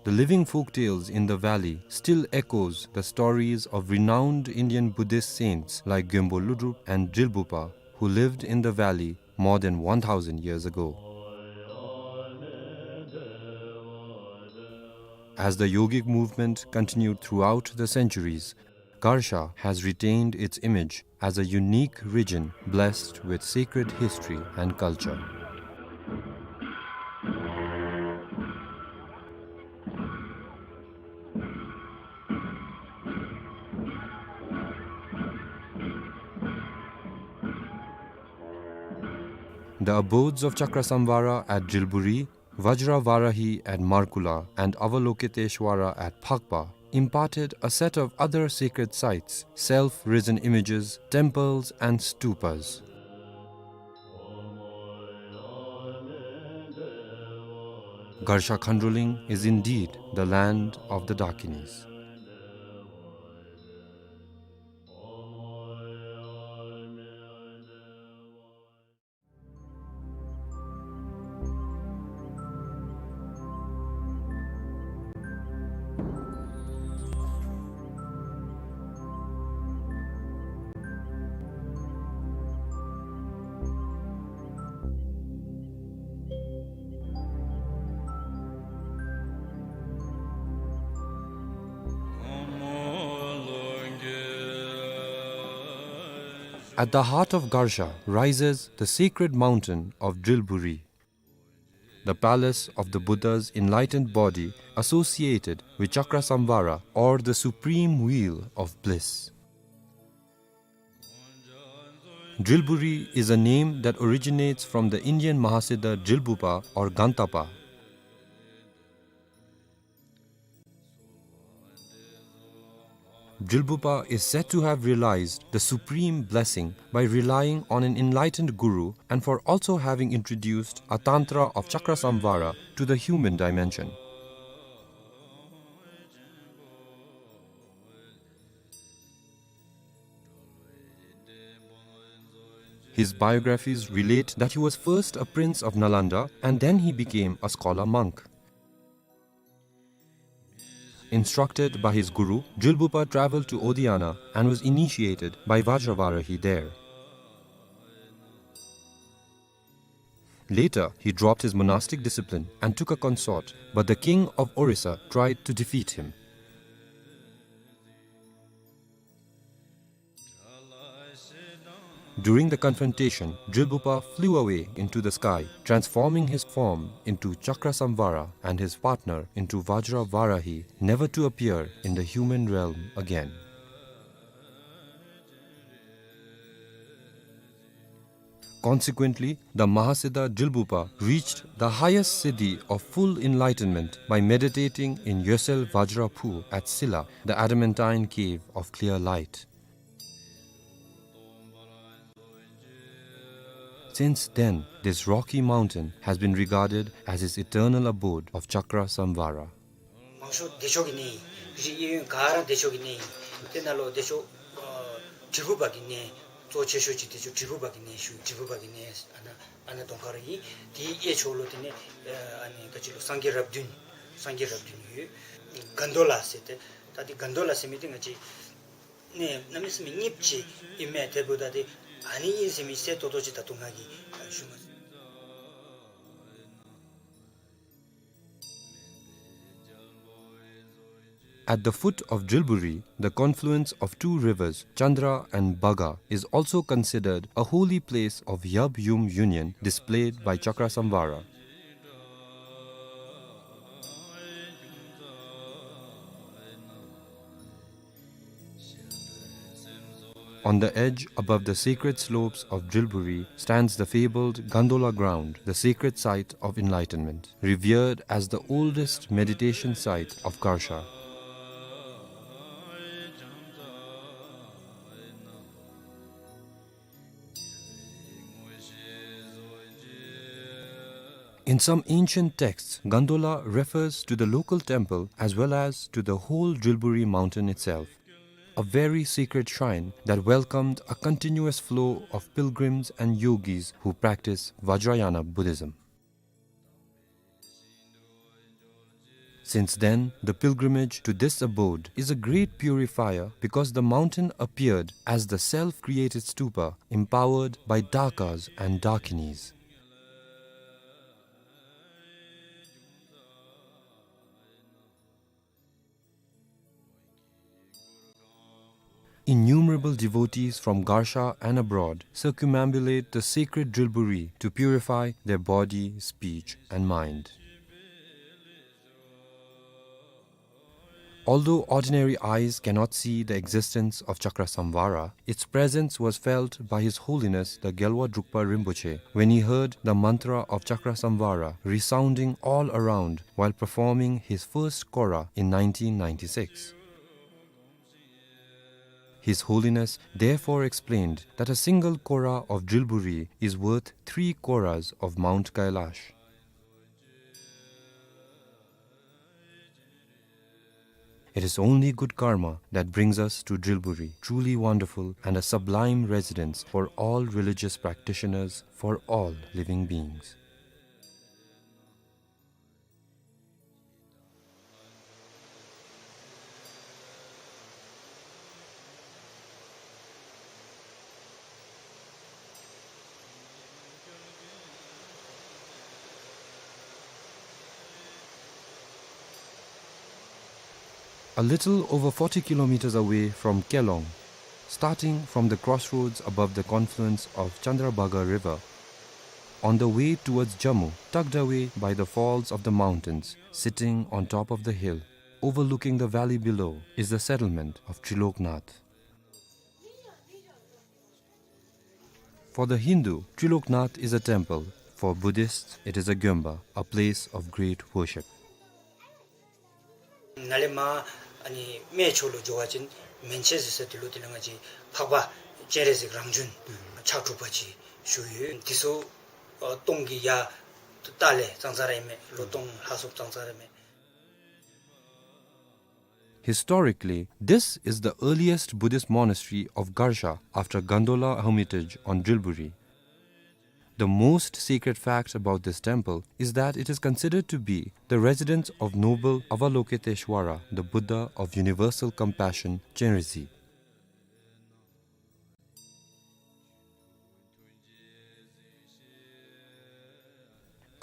The living folk tales in the valley still echoes the stories of renowned Indian Buddhist saints like Gyönpo Lodrop and Drilbupa, who lived in the valley more than one thousand years ago. As the yogic movement continued throughout the centuries, Garsha has retained its image as a unique region blessed with sacred history and culture. The abodes of Chakrasamvara at Drilburi, Vajra Varahi at Markula, and Avalokiteshvara at Phakpa imparted a set of other sacred sites, self-risen images, temples, and stupas. Garsha Khandroling is indeed the land of the Dakinis. At the heart of Garsha rises the sacred mountain of Drilburi, the palace of the Buddha's enlightened body associated with Chakrasamvara, or the supreme wheel of bliss. Drilburi is a name that originates from the Indian Mahasiddha Drilbupa or Gantapa. Drilbupa is said to have realized the supreme blessing by relying on an enlightened guru and for also having introduced a tantra of Chakrasamvara to the human dimension. His biographies relate that he was first a prince of Nalanda and then he became a scholar monk. Instructed by his guru, Drilbupa traveled to Odiyana and was initiated by Vajravarahi there. Later, he dropped his monastic discipline and took a consort, but the king of Orissa tried to defeat him. During the confrontation, Drilbupa flew away into the sky, transforming his form into Chakrasamvara and his partner into Vajravarahi, never to appear in the human realm again. Consequently, the Mahasiddha Drilbupa reached the highest siddhi of full enlightenment by meditating in Yosel Vajra Phu at Silla, the adamantine cave of clear light. Since then, this rocky mountain has been regarded as his eternal abode of Chakrasamvara. མང་ཤོས་བདེ་མཆོག་གི་གནས་ཨིན། རིགས་གཡས་གཡོན་ག་ར་བདེ་མཆོག་གི་གནས་ཨིན། དེ་ནང་ལུ་བདེ་མཆོག་ཨ་དྲིལ་བུ་པ་གི་གནས་གཙོ་ཆེ་ཤོས་ཅིག་བདེ་མཆོག་དྲིལ་བུ་པ་གི་གནས་ཞུ། དྲིལ་བུ་པ་གི་གནས་ཨ་ནཱ་ཨ་ནཱ་གདོང་ཁར་ཨིན། དེའི་གཡས་ཕྱོགས་ལུ་དེ་ནས་ཨ་ནི་ག་ཅི་ལོ་སངས་རྒྱས་རབས་བདུན་སངས་རྒྱས་རབས་བདུན་ཡོད། གན་དྷོ་ལ་ཟེར་ཏེ་ད་དེ་གན་དྷོ་ལ་ཟེར་མི་དེ་ང་བཅས་གནས་གནམ་མེད་ས་མེད་རྙིངམ་ཅིག་ཨིན་མས། དེ་འབདཝ་ད་དེ་ཨ་ནི་ཨིན་ཟེར་མི་གསལ་ཏོག་ཏོ་ཅིག་ད་ལྟོ་ང་གིས་ཞུ་མ་ཚུགས། At the foot of Drilburi, the confluence of two rivers, Chandra and Bhaga, is also considered a holy place of Yab Yum union displayed by Chakrasamvara. On the edge, above the sacred slopes of Drilburi, stands the fabled Gandola ground, the sacred site of enlightenment, revered as the oldest meditation site of Garsha. In some ancient texts, Gandola refers to the local temple as well as to the whole Drilburi mountain itself, a very sacred shrine that welcomed a continuous flow of pilgrims and yogis who practice Vajrayana Buddhism. Since then, the pilgrimage to this abode is a great purifier because the mountain appeared as the self-created stupa empowered by Dakas and Dakinis. Innumerable devotees from Garsha and abroad circumambulate the sacred Drilburi to purify their body, speech, and mind. Although ordinary eyes cannot see the existence of Chakrasamvara, its presence was felt by His Holiness the Gyalwa Drukpa Rinpoche when he heard the mantra of Chakrasamvara resounding all around while performing his first kora in nineteen ninety-six. His Holiness therefore explained that a single kora of Drilburi is worth three koras of Mount Kailash. It is only good karma that brings us to Drilburi, truly wonderful and a sublime residence for all religious practitioners, for all living beings. A little over forty kilometers away from Kelong, starting from the crossroads above the confluence of Chandrabhaga River, on the way towards Jammu, tucked away by the falls of the mountains, sitting on top of the hill, overlooking the valley below, is the settlement of Triloknath. For the Hindu, Triloknath is a temple. For Buddhists, it is a gyomba, a place of great worship. ནཱ་ལས་མར་ཨ་ནི་སྨད་ཕྱོགས་ལུ་འགྱོ་བ་ཅིན་མན་ཆད་ཟེར་ས་དེ་ལུ་དེ་ལས་ང་བཅས་འཕགས་པ་སྤྱན་རས་གཟིགས་རང་བྱོན་ཕྱག་དྲུག་པ་ཅིག་བཞུགས་ཡོད། དེ་ཚུ་ཨ་སྟོང་གི་ཡ་ཏ་ལས་ཙང་ཙ་ར་ཨིན་མས། ལོ་སྟོང་ལྷག་སོངམ་ཙང་ཙ་ར་ཨིན་མས། Historically, this is the earliest Buddhist monastery of Garsha after Gondola Hermitage on Drilburi. The most sacred fact about this temple is that it is considered to be the residence of noble Avalokiteshvara, the Buddha of universal compassion, Chenrezig.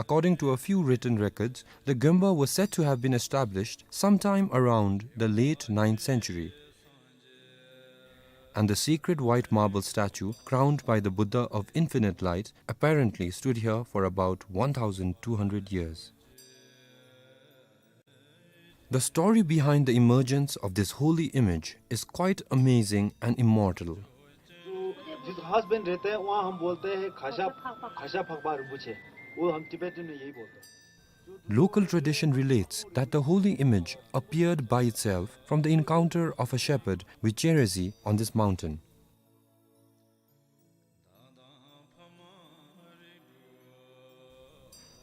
According to a few written records, the gyomba was said to have been established sometime around the late ninth century. And the sacred white marble statue crowned by the Buddha of Infinite Light apparently stood here for about one thousand two hundred years. The story behind the emergence of this holy image is quite amazing and immortal. जो जिस खास बन रहते हैं, वहाँ हम बोलते हैं खासा, खासा फकबा रिंपोछे। वो हम Tibetan में यही बोलते हैं। Local tradition relates that the holy image appeared by itself from the encounter of a shepherd with Chenrezig on this mountain.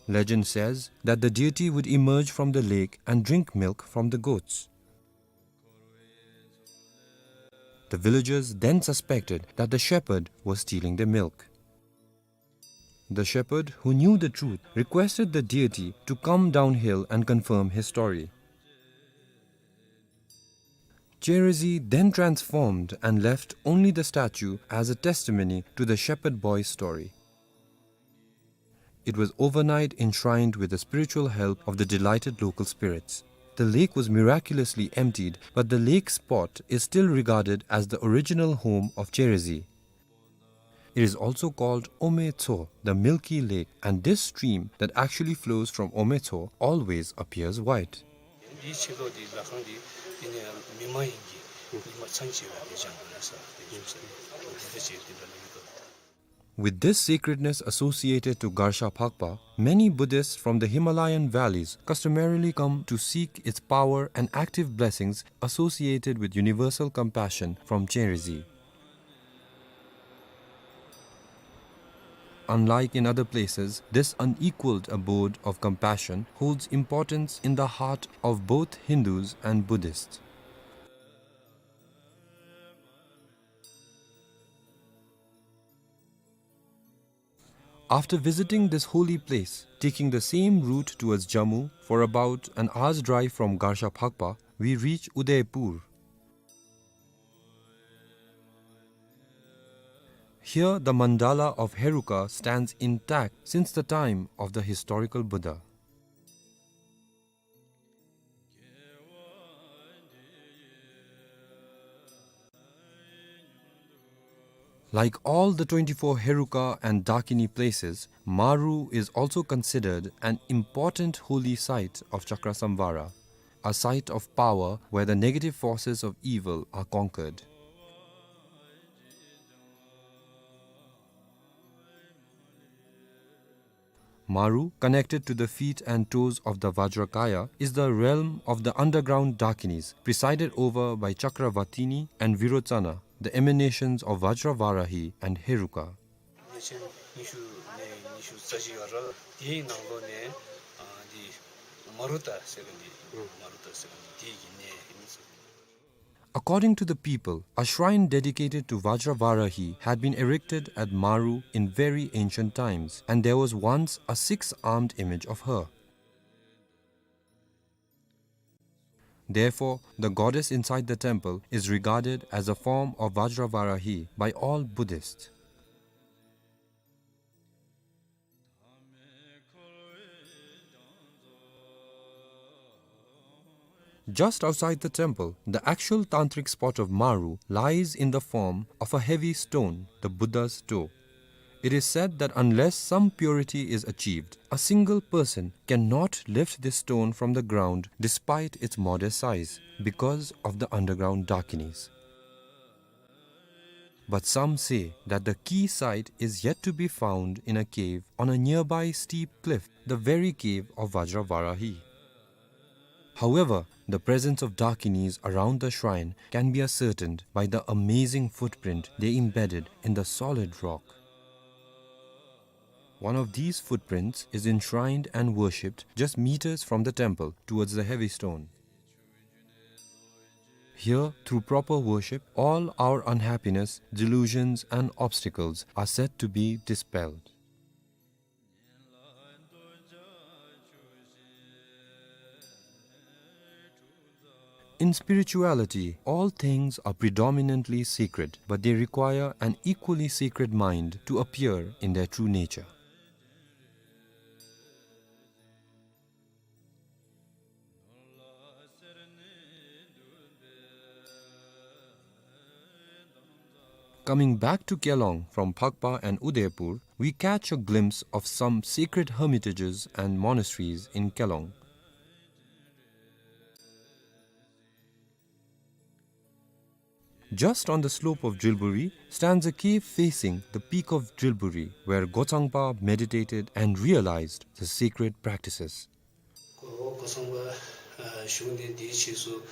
Legend says that the deity would emerge from the lake and drink milk from the goats. The villagers then suspected that the shepherd was stealing their milk. The shepherd, who knew the truth, requested the deity to come downhill and confirm his story. Chenrezig then transformed and left only the statue as a testimony to the shepherd boy's story. It was overnight enshrined with the spiritual help of the delighted local spirits. The lake was miraculously emptied, but the lake spot is still regarded as the original home of Chenrezig. It is also called Ome Tso, the milky lake, and this stream that actually flows from Ome Tso always appears white. འདིའི་ཕྱི་ལོགས་འདི་ལྷ་ཁང་འདི་འདི་ནི་མི་མ་ཡིན་གྱི་ ཉི་མ་ཚན་ཅིག་ལ་དེ་སྦྱང་དགོ་ན་ས་དེ་ཡིན་ཟེར། དེ་འདྲ་ཅིག་དེ་འདྲ་ལུས་འདུག། With this sacredness associated to Garsha Phakpa, many Buddhists from the Himalayan valleys customarily come to seek its power and active blessings associated with universal compassion from Chenrezig. Unlike in other places, this unequaled abode of compassion holds importance in the heart of both Hindus and Buddhists. After visiting this holy place, taking the same route towards Jammu for about an hour's drive from Garsha Phakpa, we reach Udaipur. Here, the mandala of Heruka stands intact since the time of the historical Buddha. Like all the twenty-four Heruka and Dakini places, Maru is also considered an important holy site of Chakrasamvara, a site of power where the negative forces of evil are conquered. Maru, connected to the feet and toes of the Vajrakaya, is the realm of the underground Dakinis, presided over by Chakravatini and Virochana, the emanations of Vajravarahi and Heruka. ཉིས་སྟོང་ཉི་ཤུ་ནས་ཉི་ཤུ་རྩ་གཅིག་བར་དེའི་ནང་ལོགས་ནས་ཨ་འདི་མ་རུ་ཏ་ཟེར་མཁན་འདི་མ་རུ་ཏ་ཟེར་མཁན་འདི་དེའི་གི་གནས་ཨིན་ཟེར། According to the people, a shrine dedicated to Vajravarahi had been erected at Maru in very ancient times, and there was once a six-armed image of her. Therefore, the goddess inside the temple is regarded as a form of Vajravarahi by all Buddhists. Just outside the temple, the actual tantric spot of Maru lies in the form of a heavy stone, the Buddha's toe. It is said that unless some purity is achieved, a single person cannot lift this stone from the ground despite its modest size, because of the underground Dakinis. But some say that the key site is yet to be found in a cave on a nearby steep cliff, the very cave of Vajravarahi. However, the presence of Dakinis around the shrine can be ascertained by the amazing footprint they embedded in the solid rock. One of these footprints is enshrined and worshipped just meters from the temple towards the heavy stone. Here, through proper worship, all our unhappiness, delusions, and obstacles are said to be dispelled. In spirituality, all things are predominantly sacred, but they require an equally sacred mind to appear in their true nature. Coming back to Kelong from Phakpa and Udaipur, we catch a glimpse of some sacred hermitages and monasteries in Kelong. Just on the slope of Drilburi stands a cave facing the peak of Drilburi, where Gochangpa meditated and realized the sacred practices. ཁོ་གོ་ཚང་པ་ཨ་བཞུགས་ནས་དེའི་རྗེས་སུ་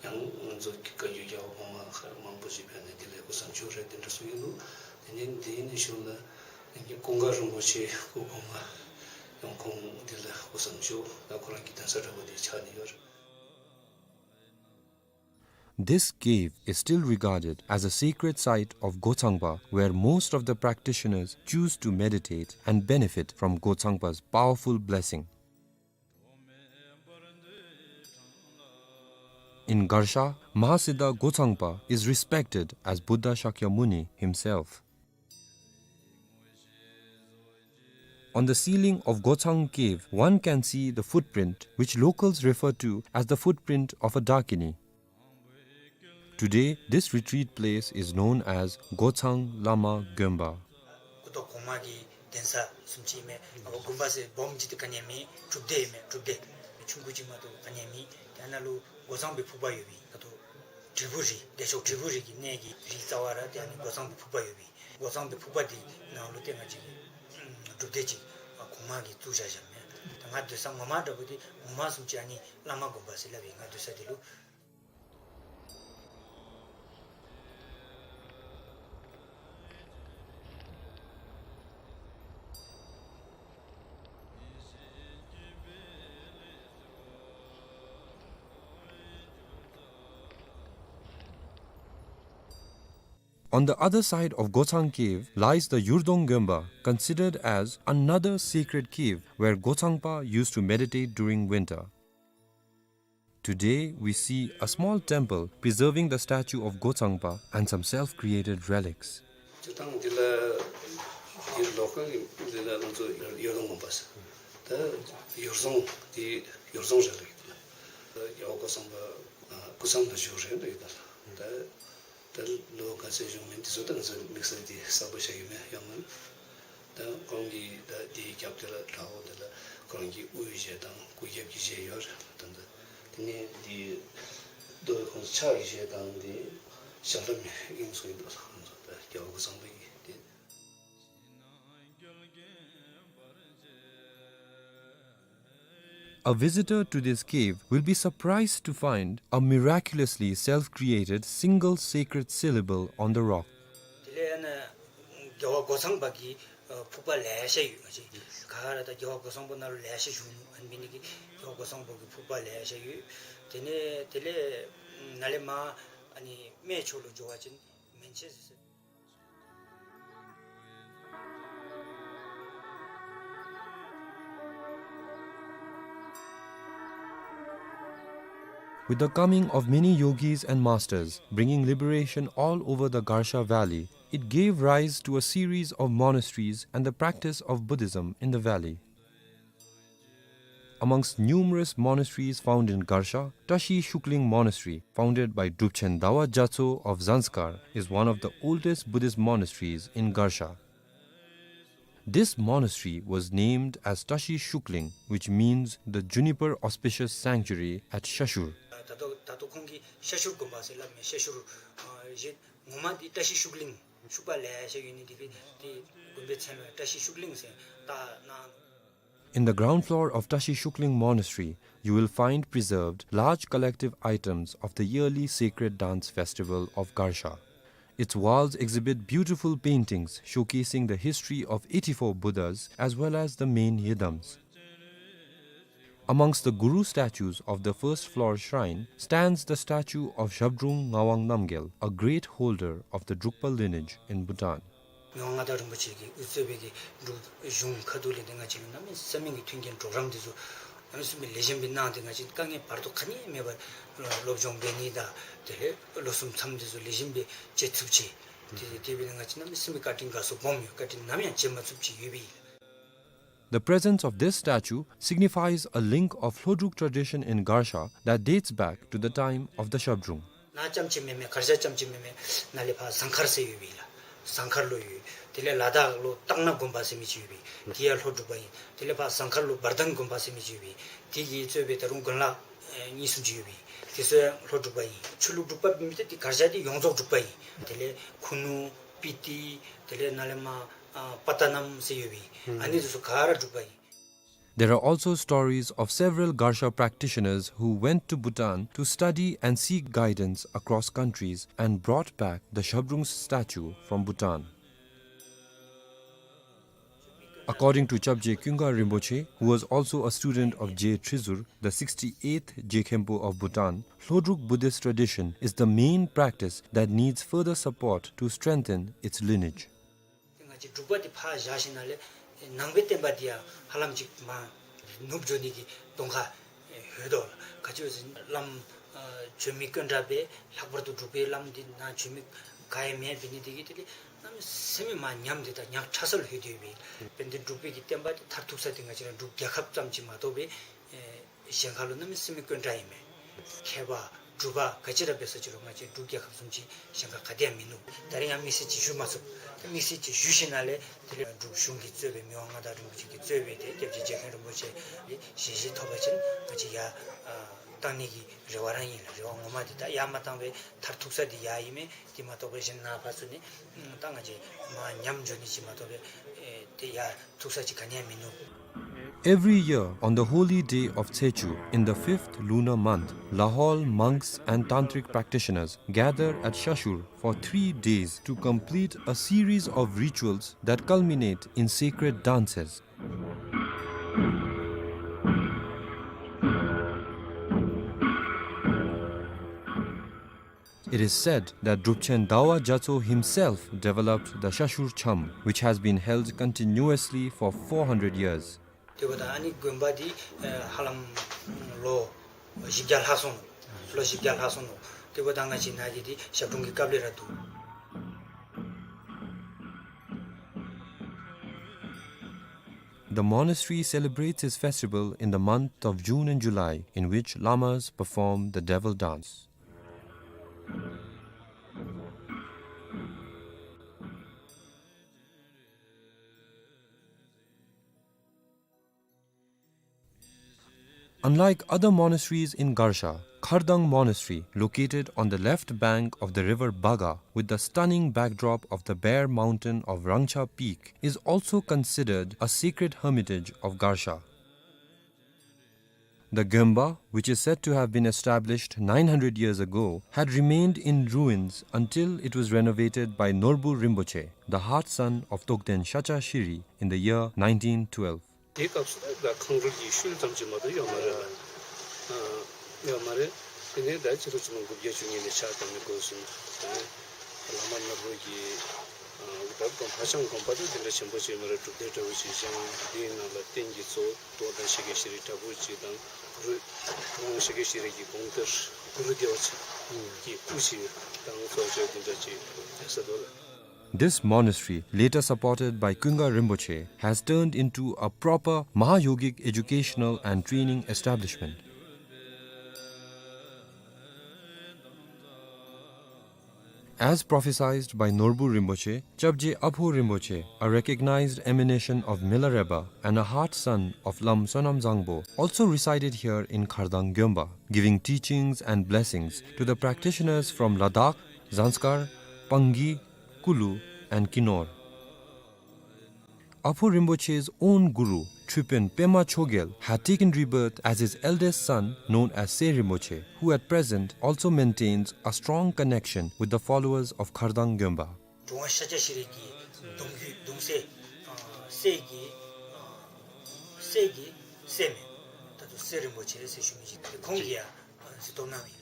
ཡང་ང་ཚོ་བཀའ་བརྒྱུད་རྒྱལ་བ་གོང་མ་མཁར་མང་པོ་ཅིག་ཕེབས་ནས་དེ་ལས་སྐུ་མཚམས་འཇོག་རེད་དེ་འདྲ་གསུངས་ཡོད་འདུག། དེ་ནས་དེའི་ནས་ཞུ་ན་ཡང་ཀུན་དགའ་རིན་པོ་ཆེ་སྐུ་གོང་མ་ཡང་ཁོང་དེ་ལས་སྐུ་མཚམས་འཇོག་ད་ཁོ་རང་གི་གདན་ས་འདྲ་པོ་དེ་ཆགས་ནས་ཡོད་རེད། This cave is still regarded as a sacred site of Gochangpa, where most of the practitioners choose to meditate and benefit from Gochangpa's powerful blessing. In Garsha, Mahasiddha Gochangpa is respected as Buddha Shakyamuni himself. On the ceiling of Gochang Cave, one can see the footprint which locals refer to as the footprint of a Dakini. Today, this retreat place is known as Gochang Lama Gonpa. སྐུ་ཐོག་གོང་མ་གི་གདན་ས་བཟུམ་ཅིག་མས། ཨ་དགོན་པ་ཟེར་སྦོམ་ཅིག་ཏུ་ག་ནི་ཡང་མེད། གྲུབ་སྡེ་མས། གྲུབ་སྡེ་ཆུང་ཀུ་ཅིག་མ་གཏོགས་ག་ནི་ཡང་མེད། དེ་ནང་ལུ་སྒོ་མཚམས་པའི་ཕུག་པ་ཡོད་པས། ད་ལྟོ་ དྲིལ་བུ་རི་བདེ་མཆོག་དྲིལ་བུ་རི་གི་གནས་ཀྱི་རི་རྩ་བར་ཏེ་ཨ་ནི་སྒོ་ཚང་པའི་ཕུག་པ་ཡོད་པས། སྒོ་ཚང་པའི་ཕུག་པ་འདི་ནང་ལུ་ཏེ་ང་བཅས་ཀྱི་སྒྲུབ་སྡེ་ཅིག་གོང་མ་གིས་བཙུགས་བཞག་བཞགཔ་མས། ད་ང་སྡོད་ས་ངོ་མ་འདྲ་པོ་འདི་ངོ་མ་བཟུམ་ཅིག་ཨ་ནི་བླ་མ་དགོན་པ་ཟེར་སླབ་ཨིན། ང་སྡོད་ས་འདི་ལུ། On the other side of Gochang Cave lies the Yurdong Gemba, considered as another sacred cave where Gochangpa used to meditate during winter. Today, we see a small temple preserving the statue of Gochangpa and some self-created relics. སྤྱིར་བཏང་འདི་ལུ་འདི་ལོ་ཁ་གི་འདི་ལུ་ང་བཅས་ཡུར་རྫོང་དགོན་པ་ཟེར། ད་ཡུར་རྫོང་འདི་ཡུར་རྫོང་རེད་ལགས། ད་རྒྱལ་བ་སྐུ་གསུམ་པ་སྐུ་མཚམས་ལ་བཞུགས་རེད་ལགས། ད་ད་ལོ་ག་ཚོད་བཞུགས་མིན་འདི་ཚུ་ད་ང་བཅས་དམིགས་བསལ་འདི་གསལ་པོ་ཤེས་ཀྱི་མེད། ཡང་མིན་ད་ཁོང་གིས་ད་འདི་རྒྱབ་དེ་ལ་བྲག་འོག་དེ་ལ་ཁོང་གི་དབུའི་གཞས་དང་སྐུ་རྒྱབ་ཀྱི་གཞས་ཡོད་རེད། ད་ད་དེ་ནས་འདི་རྡོ་ཁོང་ཕྱག་གི་གཞས་དང་འདི་ཞབས་ལྷམ་ཨིན་ཚུལ་ཨིན་འདུག་ལགས། ད་རྒྱལ་བ་སྐུ་གསུམ་པ་གི་འདི། A visitor to this cave will be surprised to find a miraculously self-created single sacred syllable on the rock. དེ་ལས་ཨ་ནི་རྒྱལ་བ་སྒོ་ཚང་པ་གི་ཕུག་པ་ལེ་ཤ་ཡོད། ང་བཅས་ག་ར་ད་རྒྱལ་བ་སྒོ་ཚང་པ་ནང་ལུ་ལེ་ཤ་བཞུགས་ནུག། ཨ་ནི་འབད་ནི་གིས་རྒྱལ་བ་སྒོ་ཚང་པ་གི་ཕུག་པ་ལེ་ཤ་ཡོད། དེ་ནས་དེ་ལས་ནཱ་ལས་མར་ཨ་ནི་སྨད་ཕྱོགས་ལུ་འགྱོ་བ་ཅིན་མན་ཆད་ཟེར། With the coming of many yogis and masters bringing liberation all over the Garsha Valley, it gave rise to a series of monasteries and the practice of Buddhism in the valley. Amongst numerous monasteries found in Garsha, Tashi Shukling Monastery, founded by Drupchen Dawa Gyatso of Zanskar, is one of the oldest Buddhist monasteries in Garsha. This monastery was named as Tashi Shukling, which means the juniper auspicious sanctuary at Shashur. ད་ལྟོ་ད་ལྟོ་ཁོང་གིས་ཤ་ཤུར་དགོན་པ་ཟེར་སླབ་མས། ཤ་ཤུར་ཨ་གཞན་ངོ་མ་འདི་བཀྲ་ཤིས་ཤུག་གླིང་ཤུག་པ་ལེ་ཤ་ཡོད་ནི་འདི་གིས་འདི་དགོན་པའི་མཚན་ལུ་བཀྲ་ཤིས་ཤུག་གླིང་ཟེར་བཏགས་གནང་། In the ground floor of Tashi Shukling Monastery, you will find preserved large collective items of the yearly sacred dance festival of Garsha. Its walls exhibit beautiful paintings showcasing the history of eighty-four Buddhas as well as the main yidams. Amongst the Guru statues of the first floor shrine stands the statue of Zhabdrung Ngawang Namgyel, a great holder of the Drukpa lineage in Bhutan. མི་དབང་མངའ་བདག་རིན་པོ་ཆེ་གིས་དབུ་གཙོས་པའི་གི་འབྲུག་གཞུང་ཁ་ཐུག་ལས་ཏེ་ང་བཅས་ལུ་གནམ་མེད་ས་མེད་ཀྱི་མཐུན་རྐྱེན་གྲོགས་རམ་འདི་ཚུ་གནམ་མེད་ས་མེད་ལེགས་ཤོམ་སྦེ་གནང་སྟེ་ང་བཅས་དཀའ་ངལ་བར་དོ་ག་ནི་མེད་པར་སློབ་སྦྱོང་འབད་ནི་དང་དེ་ལས་ལོ་གསུམ་མཚམས་འདི་ཚུ་ལེགས་ཤོམ་སྦེ་བཅད་ཚུགསཔ་ཅིག། དེ་དེ་འབད་ནི་ང་བཅས་གནམ་མེད་ས་མེད་བཀའ་དྲིན་དགའ་ཚོར་སྦོམ་ཡོད། བཀའ་དྲིན་ནམ་ཡང་བརྗེད་མ་ཚུགསཔ་ཅིག་ཡོད་པས། The presence of this statue signifies a link of Hlodruk tradition in Garsha that dates back to the time of the Zhabdrung. ནཱ་རྐྱངམ་ཅིག་མེན་མས། གར་ཞ་རྐྱངམ་ཅིག་མེན་མས། ནཱ་ལས་ཕར་ཟངས་མཁར་ཟེར་ཡོད་པས་ལགས། ཟངས་མཁར་ལུ་ཡོད། དེ་ལས་ལ་དྭགས་ལུ་སྟག་སྣ་དགོན་པ་ཟེར་མི་ཅིག་ཡོད་པས། དེ་ཡང་ལྷོ་འབྲུག་པ་ཨིན། དེ་ལས་ཕར་ཟངས་མཁར་ལུ་བར་ལྡན་དགོན་པ་ཟེར་མི་ཅིག་ཡོད་པས། དེ་གིས་གཙོས་པའི་ད་རུང་དགོན་ལག་ཨེ་གཉིས་གསུམ་ཅིག་ཡོད་པས། དེ་ཚུ་ཡང་ལྷོ་འབྲུག་པ་ཨིན། ཆོས་ལུགས་འབྲུག་པ་མེན་ཏེ་དེ་གར་ཞ་དེ་ཡོངས་རྫོགས་འབྲུག་པ་ཨིན། དེ་ལས་ཁུ་ནུ་སྤི་ཏི་དེ་ལས་ནཱ་ལས་མར་ཨ་པ་ཏ་ནམ་ཟེར་ཡོད་པས། ཨ་ནི་དེ་ཚུ་ག་ར་འབྲུག་པ་ཨིན། There are also stories of several Garsha practitioners who went to Bhutan to study and seek guidance across countries and brought back the Zhabdrung's statue from Bhutan. According to Chapje Kyunga Rinpoche, who was also a student of Je Trizur, the sixty-eighth Je Khenpo of Bhutan, Hlodruk Buddhist tradition is the main practice that needs further support to strengthen its lineage. ཏེ་ང་བཅས་འབྲུག་པ་འདི་ཕར་བཞག་ཞིནམ་ལས་ནང་པའི་བསྟན་པ་འདི་ཡང་ཧ་ལམ་ཅིག་མར་ནུབ་འགྱོ་ནི་གི་གདོང་ཁ་ཡོད་དོ་ལགས། ག་ཅི་སྦེ་ཟེར་བླམ་ཨ་བྱོན་མི་དཀོན་དྲགས་སྦེ་ལྷག་པར་དུ་འབྲུག་པའི་བླམ་འདི་ནཱ་བྱོན་མི་ག་ཡང་མེདཔ་འབད་ནི་འདི་གིས་དེ་ལས་གནམ་མེད་ས་མེད་མར་ཉམས་ཏེ་ད་ཉག་ཕྲ་ས་ལུ་ལྷོད་དེ་ཡོད་པས། དཔེར་ན་འབྲུག་པའི་གི་བསྟན་པ་འདི་མཐར་ཐུག་ས་འདི་ང་བཅས་ར་འབྲུག་རྒྱལ་ཁབ་ཙམ་ཅིག་མ་གཏོགས་སྦེ་ཨེ་གཞན་ཁ་ལུ་གནམ་མེད་ས་མེད་དཀོན་དྲགས་ཨིན་མས། མཁས་པ་འབྲུག་པ་ག་ཅི་ར་འབད་ས་ཅི་རུང་ང་བཅས་འབྲུག་རྒྱལ་ཁབ་བཟུམ་ཅིག་གཞན་ཁ་ག་ཏེ་ཡང་མིན་ནུག། ད་རིས་ཡང་དམིགས་བསལ་ཅིག་ཞུ་མ་ཚུགས། དམིགས་བསལ་ཅིག་ཞུ་ཞིནམ་ལས་དེ་ལས་འབྲུག་གཞུང་གིས་གཙོས་པའི་མི་དབང་མངའ་བདག་རིན་པོ་ཆེ་གིས་གཙོས་པའི་ཏེ་སྐྱབས་རྗེ་རྗེ་མཁན་རིན་པོ་ཆེ་གི་ཞལ་བཞེས་ཐོབ་པ་ཅིན་ང་བཅས་ཡར་ཨ་ བཏང་ནི་གི་རེ་བ་རང་ཨིན་ལགས། རེ་བ་ངོ་མ་འདི་ད་ཡར་མ་བཏང་པའི་མཐར་ཐུག་ས་འདི་ཡར་ཨིན་མས། དེ་མ་གཏོགས་པའི་གཞན་ནཱ་ཕར་ཚུར་ནི་ད་ང་བཅས་མར་ཉམས་འགྱོ་ནི་ཅིག་མ་གཏོགས་པའི་ཨེ་དེ་ཡར་ཐུག་ས་ཅིག་ག་ནི་ཡང་མིན་ནུག། Every year, on the holy day of Tsechu, in the fifth lunar month, Lahaul monks and tantric practitioners gather at Shashur for three days to complete a series of rituals that culminate in sacred dances. It is said that Drupchen Dawa Gyatso himself developed the Shashur Cham, which has been held continuously for four hundred years. དེ་འབདཝ་ད་ཨ་ནི་དགོན་པ་འདི་ཧ་ལམ་ལོ་བཞི་བརྒྱ་ལྷག་སོང་ནུག། ལོ་བཞི་བརྒྱ་ལྷག་སོང་ནུག། དེ་འབདཝ་ད་ང་བཅས་ནཱ་གི་འདི་ཞབས་དྲུང་གི་སྐབས་ལས་ར་འདུག། The monastery celebrates its festival in the month of June and July, in which lamas perform the devil dance. Unlike other monasteries in Garsha, Khardang Monastery, located on the left bank of the river Baga, with the stunning backdrop of the bare mountain of Rangcha Peak, is also considered a sacred hermitage of Garsha. The Gyomba, which is said to have been established nine hundred years ago, had remained in ruins until it was renovated by Norbu Rinpoche, the heart son of Togden Shacha Shiri, in the year nineteen twelve. དེའི་སྐབས་སུ་ད་ཁང་རུལ་གྱི་ཤུལ་ཙམ་ཅིག་མ་གཏོགས་ཡོད་མ་རེད། ཨ་ཡོད་མ་རེད། དེ་ནས་ད་ཕྱི་རུ་ཕྱི་ལོ་དགུ་བརྒྱ་བཅུ་གཉིས་ནས་ཕྱག་བཏབ་ནས་འགོ་བཟུང་། དེ་ནས་བླ་མ་ནོར་བུ་གིས་ཨ་ད་དགོན་ཕ་ཤང་དགོན་པ་དེ་དེ་འདྲ་ཆེན་པོ་ཅིག་མ་རེད། སྒྲུབ་སྡེ་འདྲ་བོ་ཅིག་བཞེངས། དེའི་ནང་ལ་རྟེན་གྱི་གཙོ་བོ་རྡོ་དང་ཤེལ་གྱི་ཤེལ་རི་འདྲ་བོ་ཅིག་དང་གུ་རུ་ཁོང་ཤེལ་གྱི་ཤེལ་རི་གི་གོང་དེར་གུ་རུ་བདེ་བ་ཆེན་གྱི་སྐུ་ཅིག་དང་གཙོ་བོ་དེ་འདྲ་ཅིག་ཡོད་ས་འདུག་ལགས། This monastery, later supported by Kunga Rinpoche, has turned into a proper Mahayogic educational and training establishment. As prophesied by Norbu Rinpoche, Chapje Apho Rinpoche, a recognized emanation of Milarepa and a heart son of Lam Sonam Zangpo, also resided here in Khardang Gyomba, giving teachings and blessings to the practitioners from Ladakh, Zanskar, Pangi, Kulu, and Kinor. Apho Rinpoche's own guru, Tripin Pema Chogyal, had taken rebirth as his eldest son, known as Se Rinpoche, who at present also maintains a strong connection with the followers of Khardang Gyomba. དྲུང་པ་ཤཱཀྱ་ཤྲཱི་གི་གདུང་བརྒྱུད་གདུང་སྲས་ཨ་སྲས་ཀྱི་ཨ་སྲས་ཀྱི་སྲས་མོ་ད་ལྟོ་སེ་རིན་པོ་ཆེ་ཟེར་ཞུ་མི་ཅིག་ཁོང་གིས་ཡང་གཟིགས་རྟོག་གནང་ཡོད།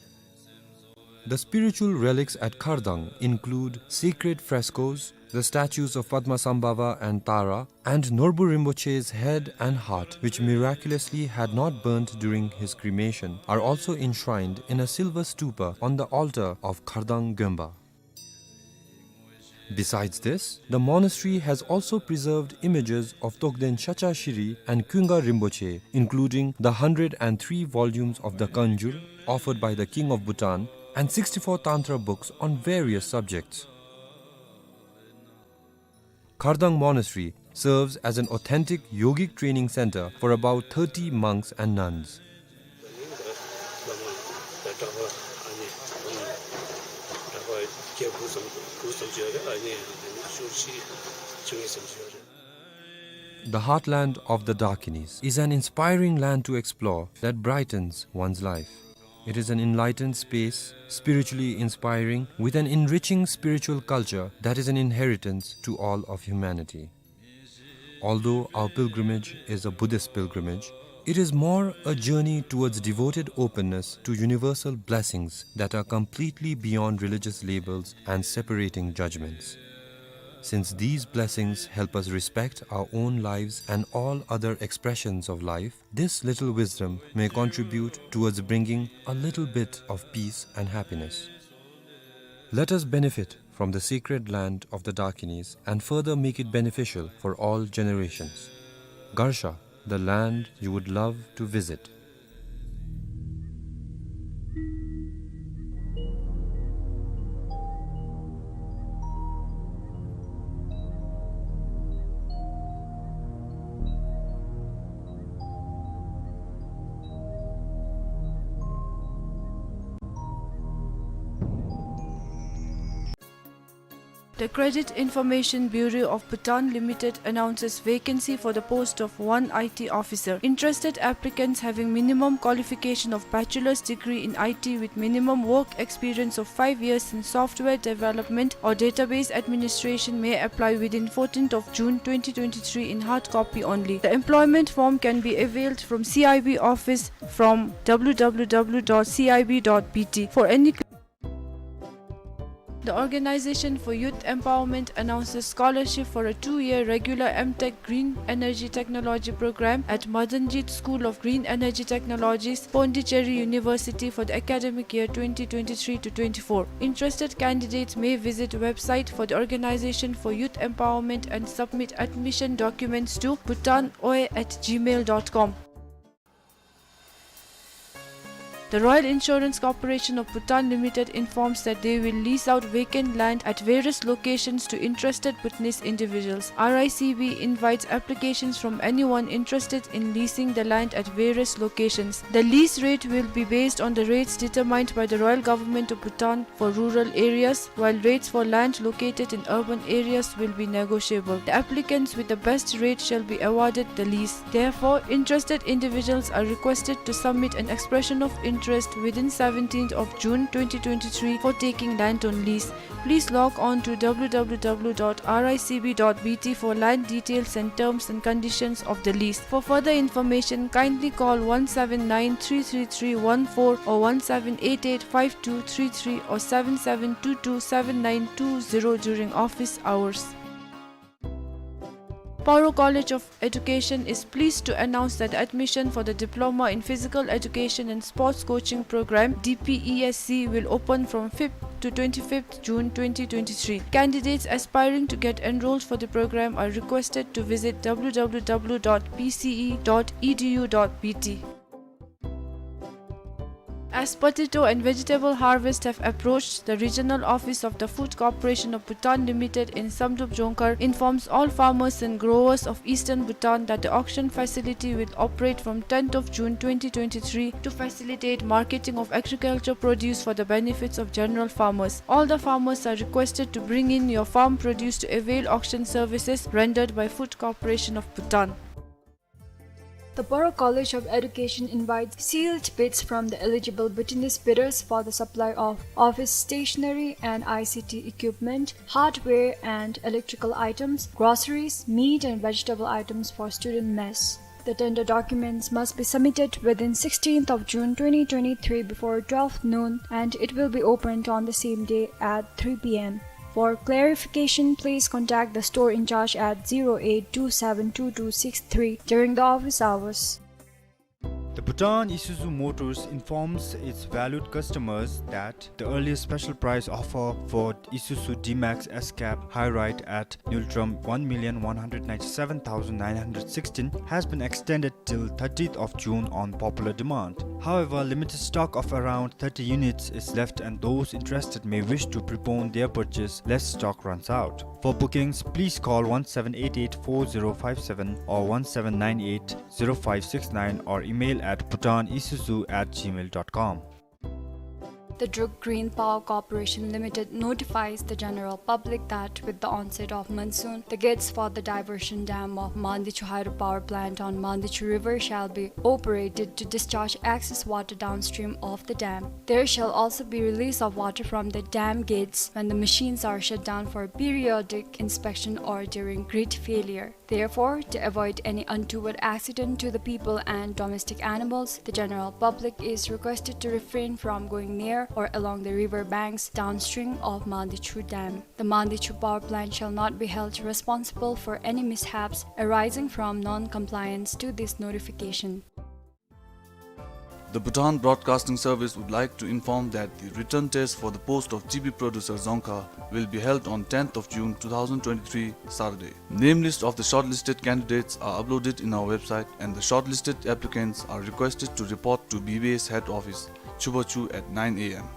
The spiritual relics at Khardang include sacred frescoes, the statues of Padmasambhava and Tara, and Norbu Rinpoche's head and heart, which miraculously had not burnt during his cremation, are also enshrined in a silver stupa on the altar of Khardang Gyomba. Besides this, the monastery has also preserved images of Togden Shacha Shiri and Kunga Rinpoche, including the hundred and three volumes of the Kanjur offered by the King of Bhutan and sixty-four Tantra books on various subjects. Khardang Monastery serves as an authentic yogic training center for about thirty monks and nuns. The heartland of the Dakinis is an inspiring land to explore that brightens one's life. It is an enlightened space, spiritually inspiring, with an enriching spiritual culture that is an inheritance to all of humanity. Although our pilgrimage is a Buddhist pilgrimage, it is more a journey towards devoted openness to universal blessings that are completely beyond religious labels and separating judgments. Since these blessings help us respect our own lives and all other expressions of life, this little wisdom may contribute towards bringing a little bit of peace and happiness. Let us benefit from the sacred land of the Dakinis and further make it beneficial for all generations. Garsha, the land you would love to visit. The Credit Information Bureau of Bhutan Limited announces vacancy for the post of one I T officer. Interested applicants having minimum qualification of bachelor's degree in I T with minimum work experience of five years in software development or database administration may apply within fourteenth of June twenty twenty-three in hard copy only. The employment form can be availed from C I B office from W W W dot C I B dot B T. For any The Organization for Youth Empowerment announces scholarship for a two-year regular M Tech Green Energy Technology program at Madanjit School of Green Energy Technologies, Pondicherry University for the academic year twenty twenty-three to twenty-four. Interested candidates may visit website for the Organization for Youth Empowerment and submit admission documents to bhutan O A at gmail dot com. The Royal Insurance Corporation of Bhutan Limited informs that they will lease out vacant land at various locations to interested Bhutanese individuals. R I C B invites applications from anyone interested in leasing the land at various locations. The lease rate will be based on the rates determined by the Royal Government of Bhutan for rural areas, while rates for land located in urban areas will be negotiable. The applicants with the best rate shall be awarded the lease. Therefore, interested individuals are requested to submit an expression of interest within seventeenth of June twenty twenty-three for taking land on lease. Please log on to W W W dot R I C B dot B T for land details and terms and conditions of the lease. For further information, kindly call one seven nine three three three one four or one seven eight eight five two three three or seven seven two two seven nine two zero during office hours. Paro College of Education is pleased to announce that admission for the Diploma in Physical Education and Sports Coaching Program, D P E S C, will open from fifth to twenty-fifth June twenty twenty-three. Candidates aspiring to get enrolled for the program are requested to visit W W W dot P C E dot E D U dot B T. As potato and vegetable harvest have approached, the regional office of the Food Corporation of Bhutan Limited in Samdrup Jongkhar informs all farmers and growers of eastern Bhutan that the auction facility will operate from tenth of June twenty twenty-three to facilitate marketing of agriculture produce for the benefits of general farmers. All the farmers are requested to bring in your farm produce to avail auction services rendered by Food Corporation of Bhutan. The Paro College of Education invites sealed bids from the eligible Bhutanese bidders for the supply of office stationery and I C T equipment, hardware and electrical items, groceries, meat and vegetable items for student mess. The tender documents must be submitted within sixteenth of June twenty twenty-three before twelve noon, and it will be opened on the same day at three P M. For clarification, please contact the store in charge at zero eight two seven two two six three during the office hours. The Bhutan Isuzu Motors informs its valued customers that the earliest special price offer for Isuzu D-Max S-Cab High Ride at Ngultrum one million one hundred ninety-seven thousand nine hundred sixteen has been extended till thirtieth of June on popular demand. However, limited stock of around thirty units is left, and those interested may wish to prepone their purchase lest stock runs out. For bookings, please call one seven eight eight four zero five seven or one seven nine eight zero five six nine or email at bhutanisuzu at gmail dot com. The Druk Green Power Corporation Limited notifies the general public that with the onset of monsoon, the gates for the diversion dam of Mandichu Hydro Power Plant on Mandichu River shall be operated to discharge excess water downstream of the dam. There shall also be release of water from the dam gates when the machines are shut down for periodic inspection or during grid failure. Therefore, to avoid any untoward accident to the people and domestic animals, the general public is requested to refrain from going near or along the river banks downstream of Mandichu Dam. The Mandichu Power Plant shall not be held responsible for any mishaps arising from non-compliance to this notification. The Bhutan Broadcasting Service would like to inform that the written test for the post of T V producer Dzongkha will be held on tenth of June two thousand twenty-three, Saturday. Name list of the shortlisted candidates are uploaded in our website, and the shortlisted applicants are requested to report to B B S head office, Chubachu, at nine A M.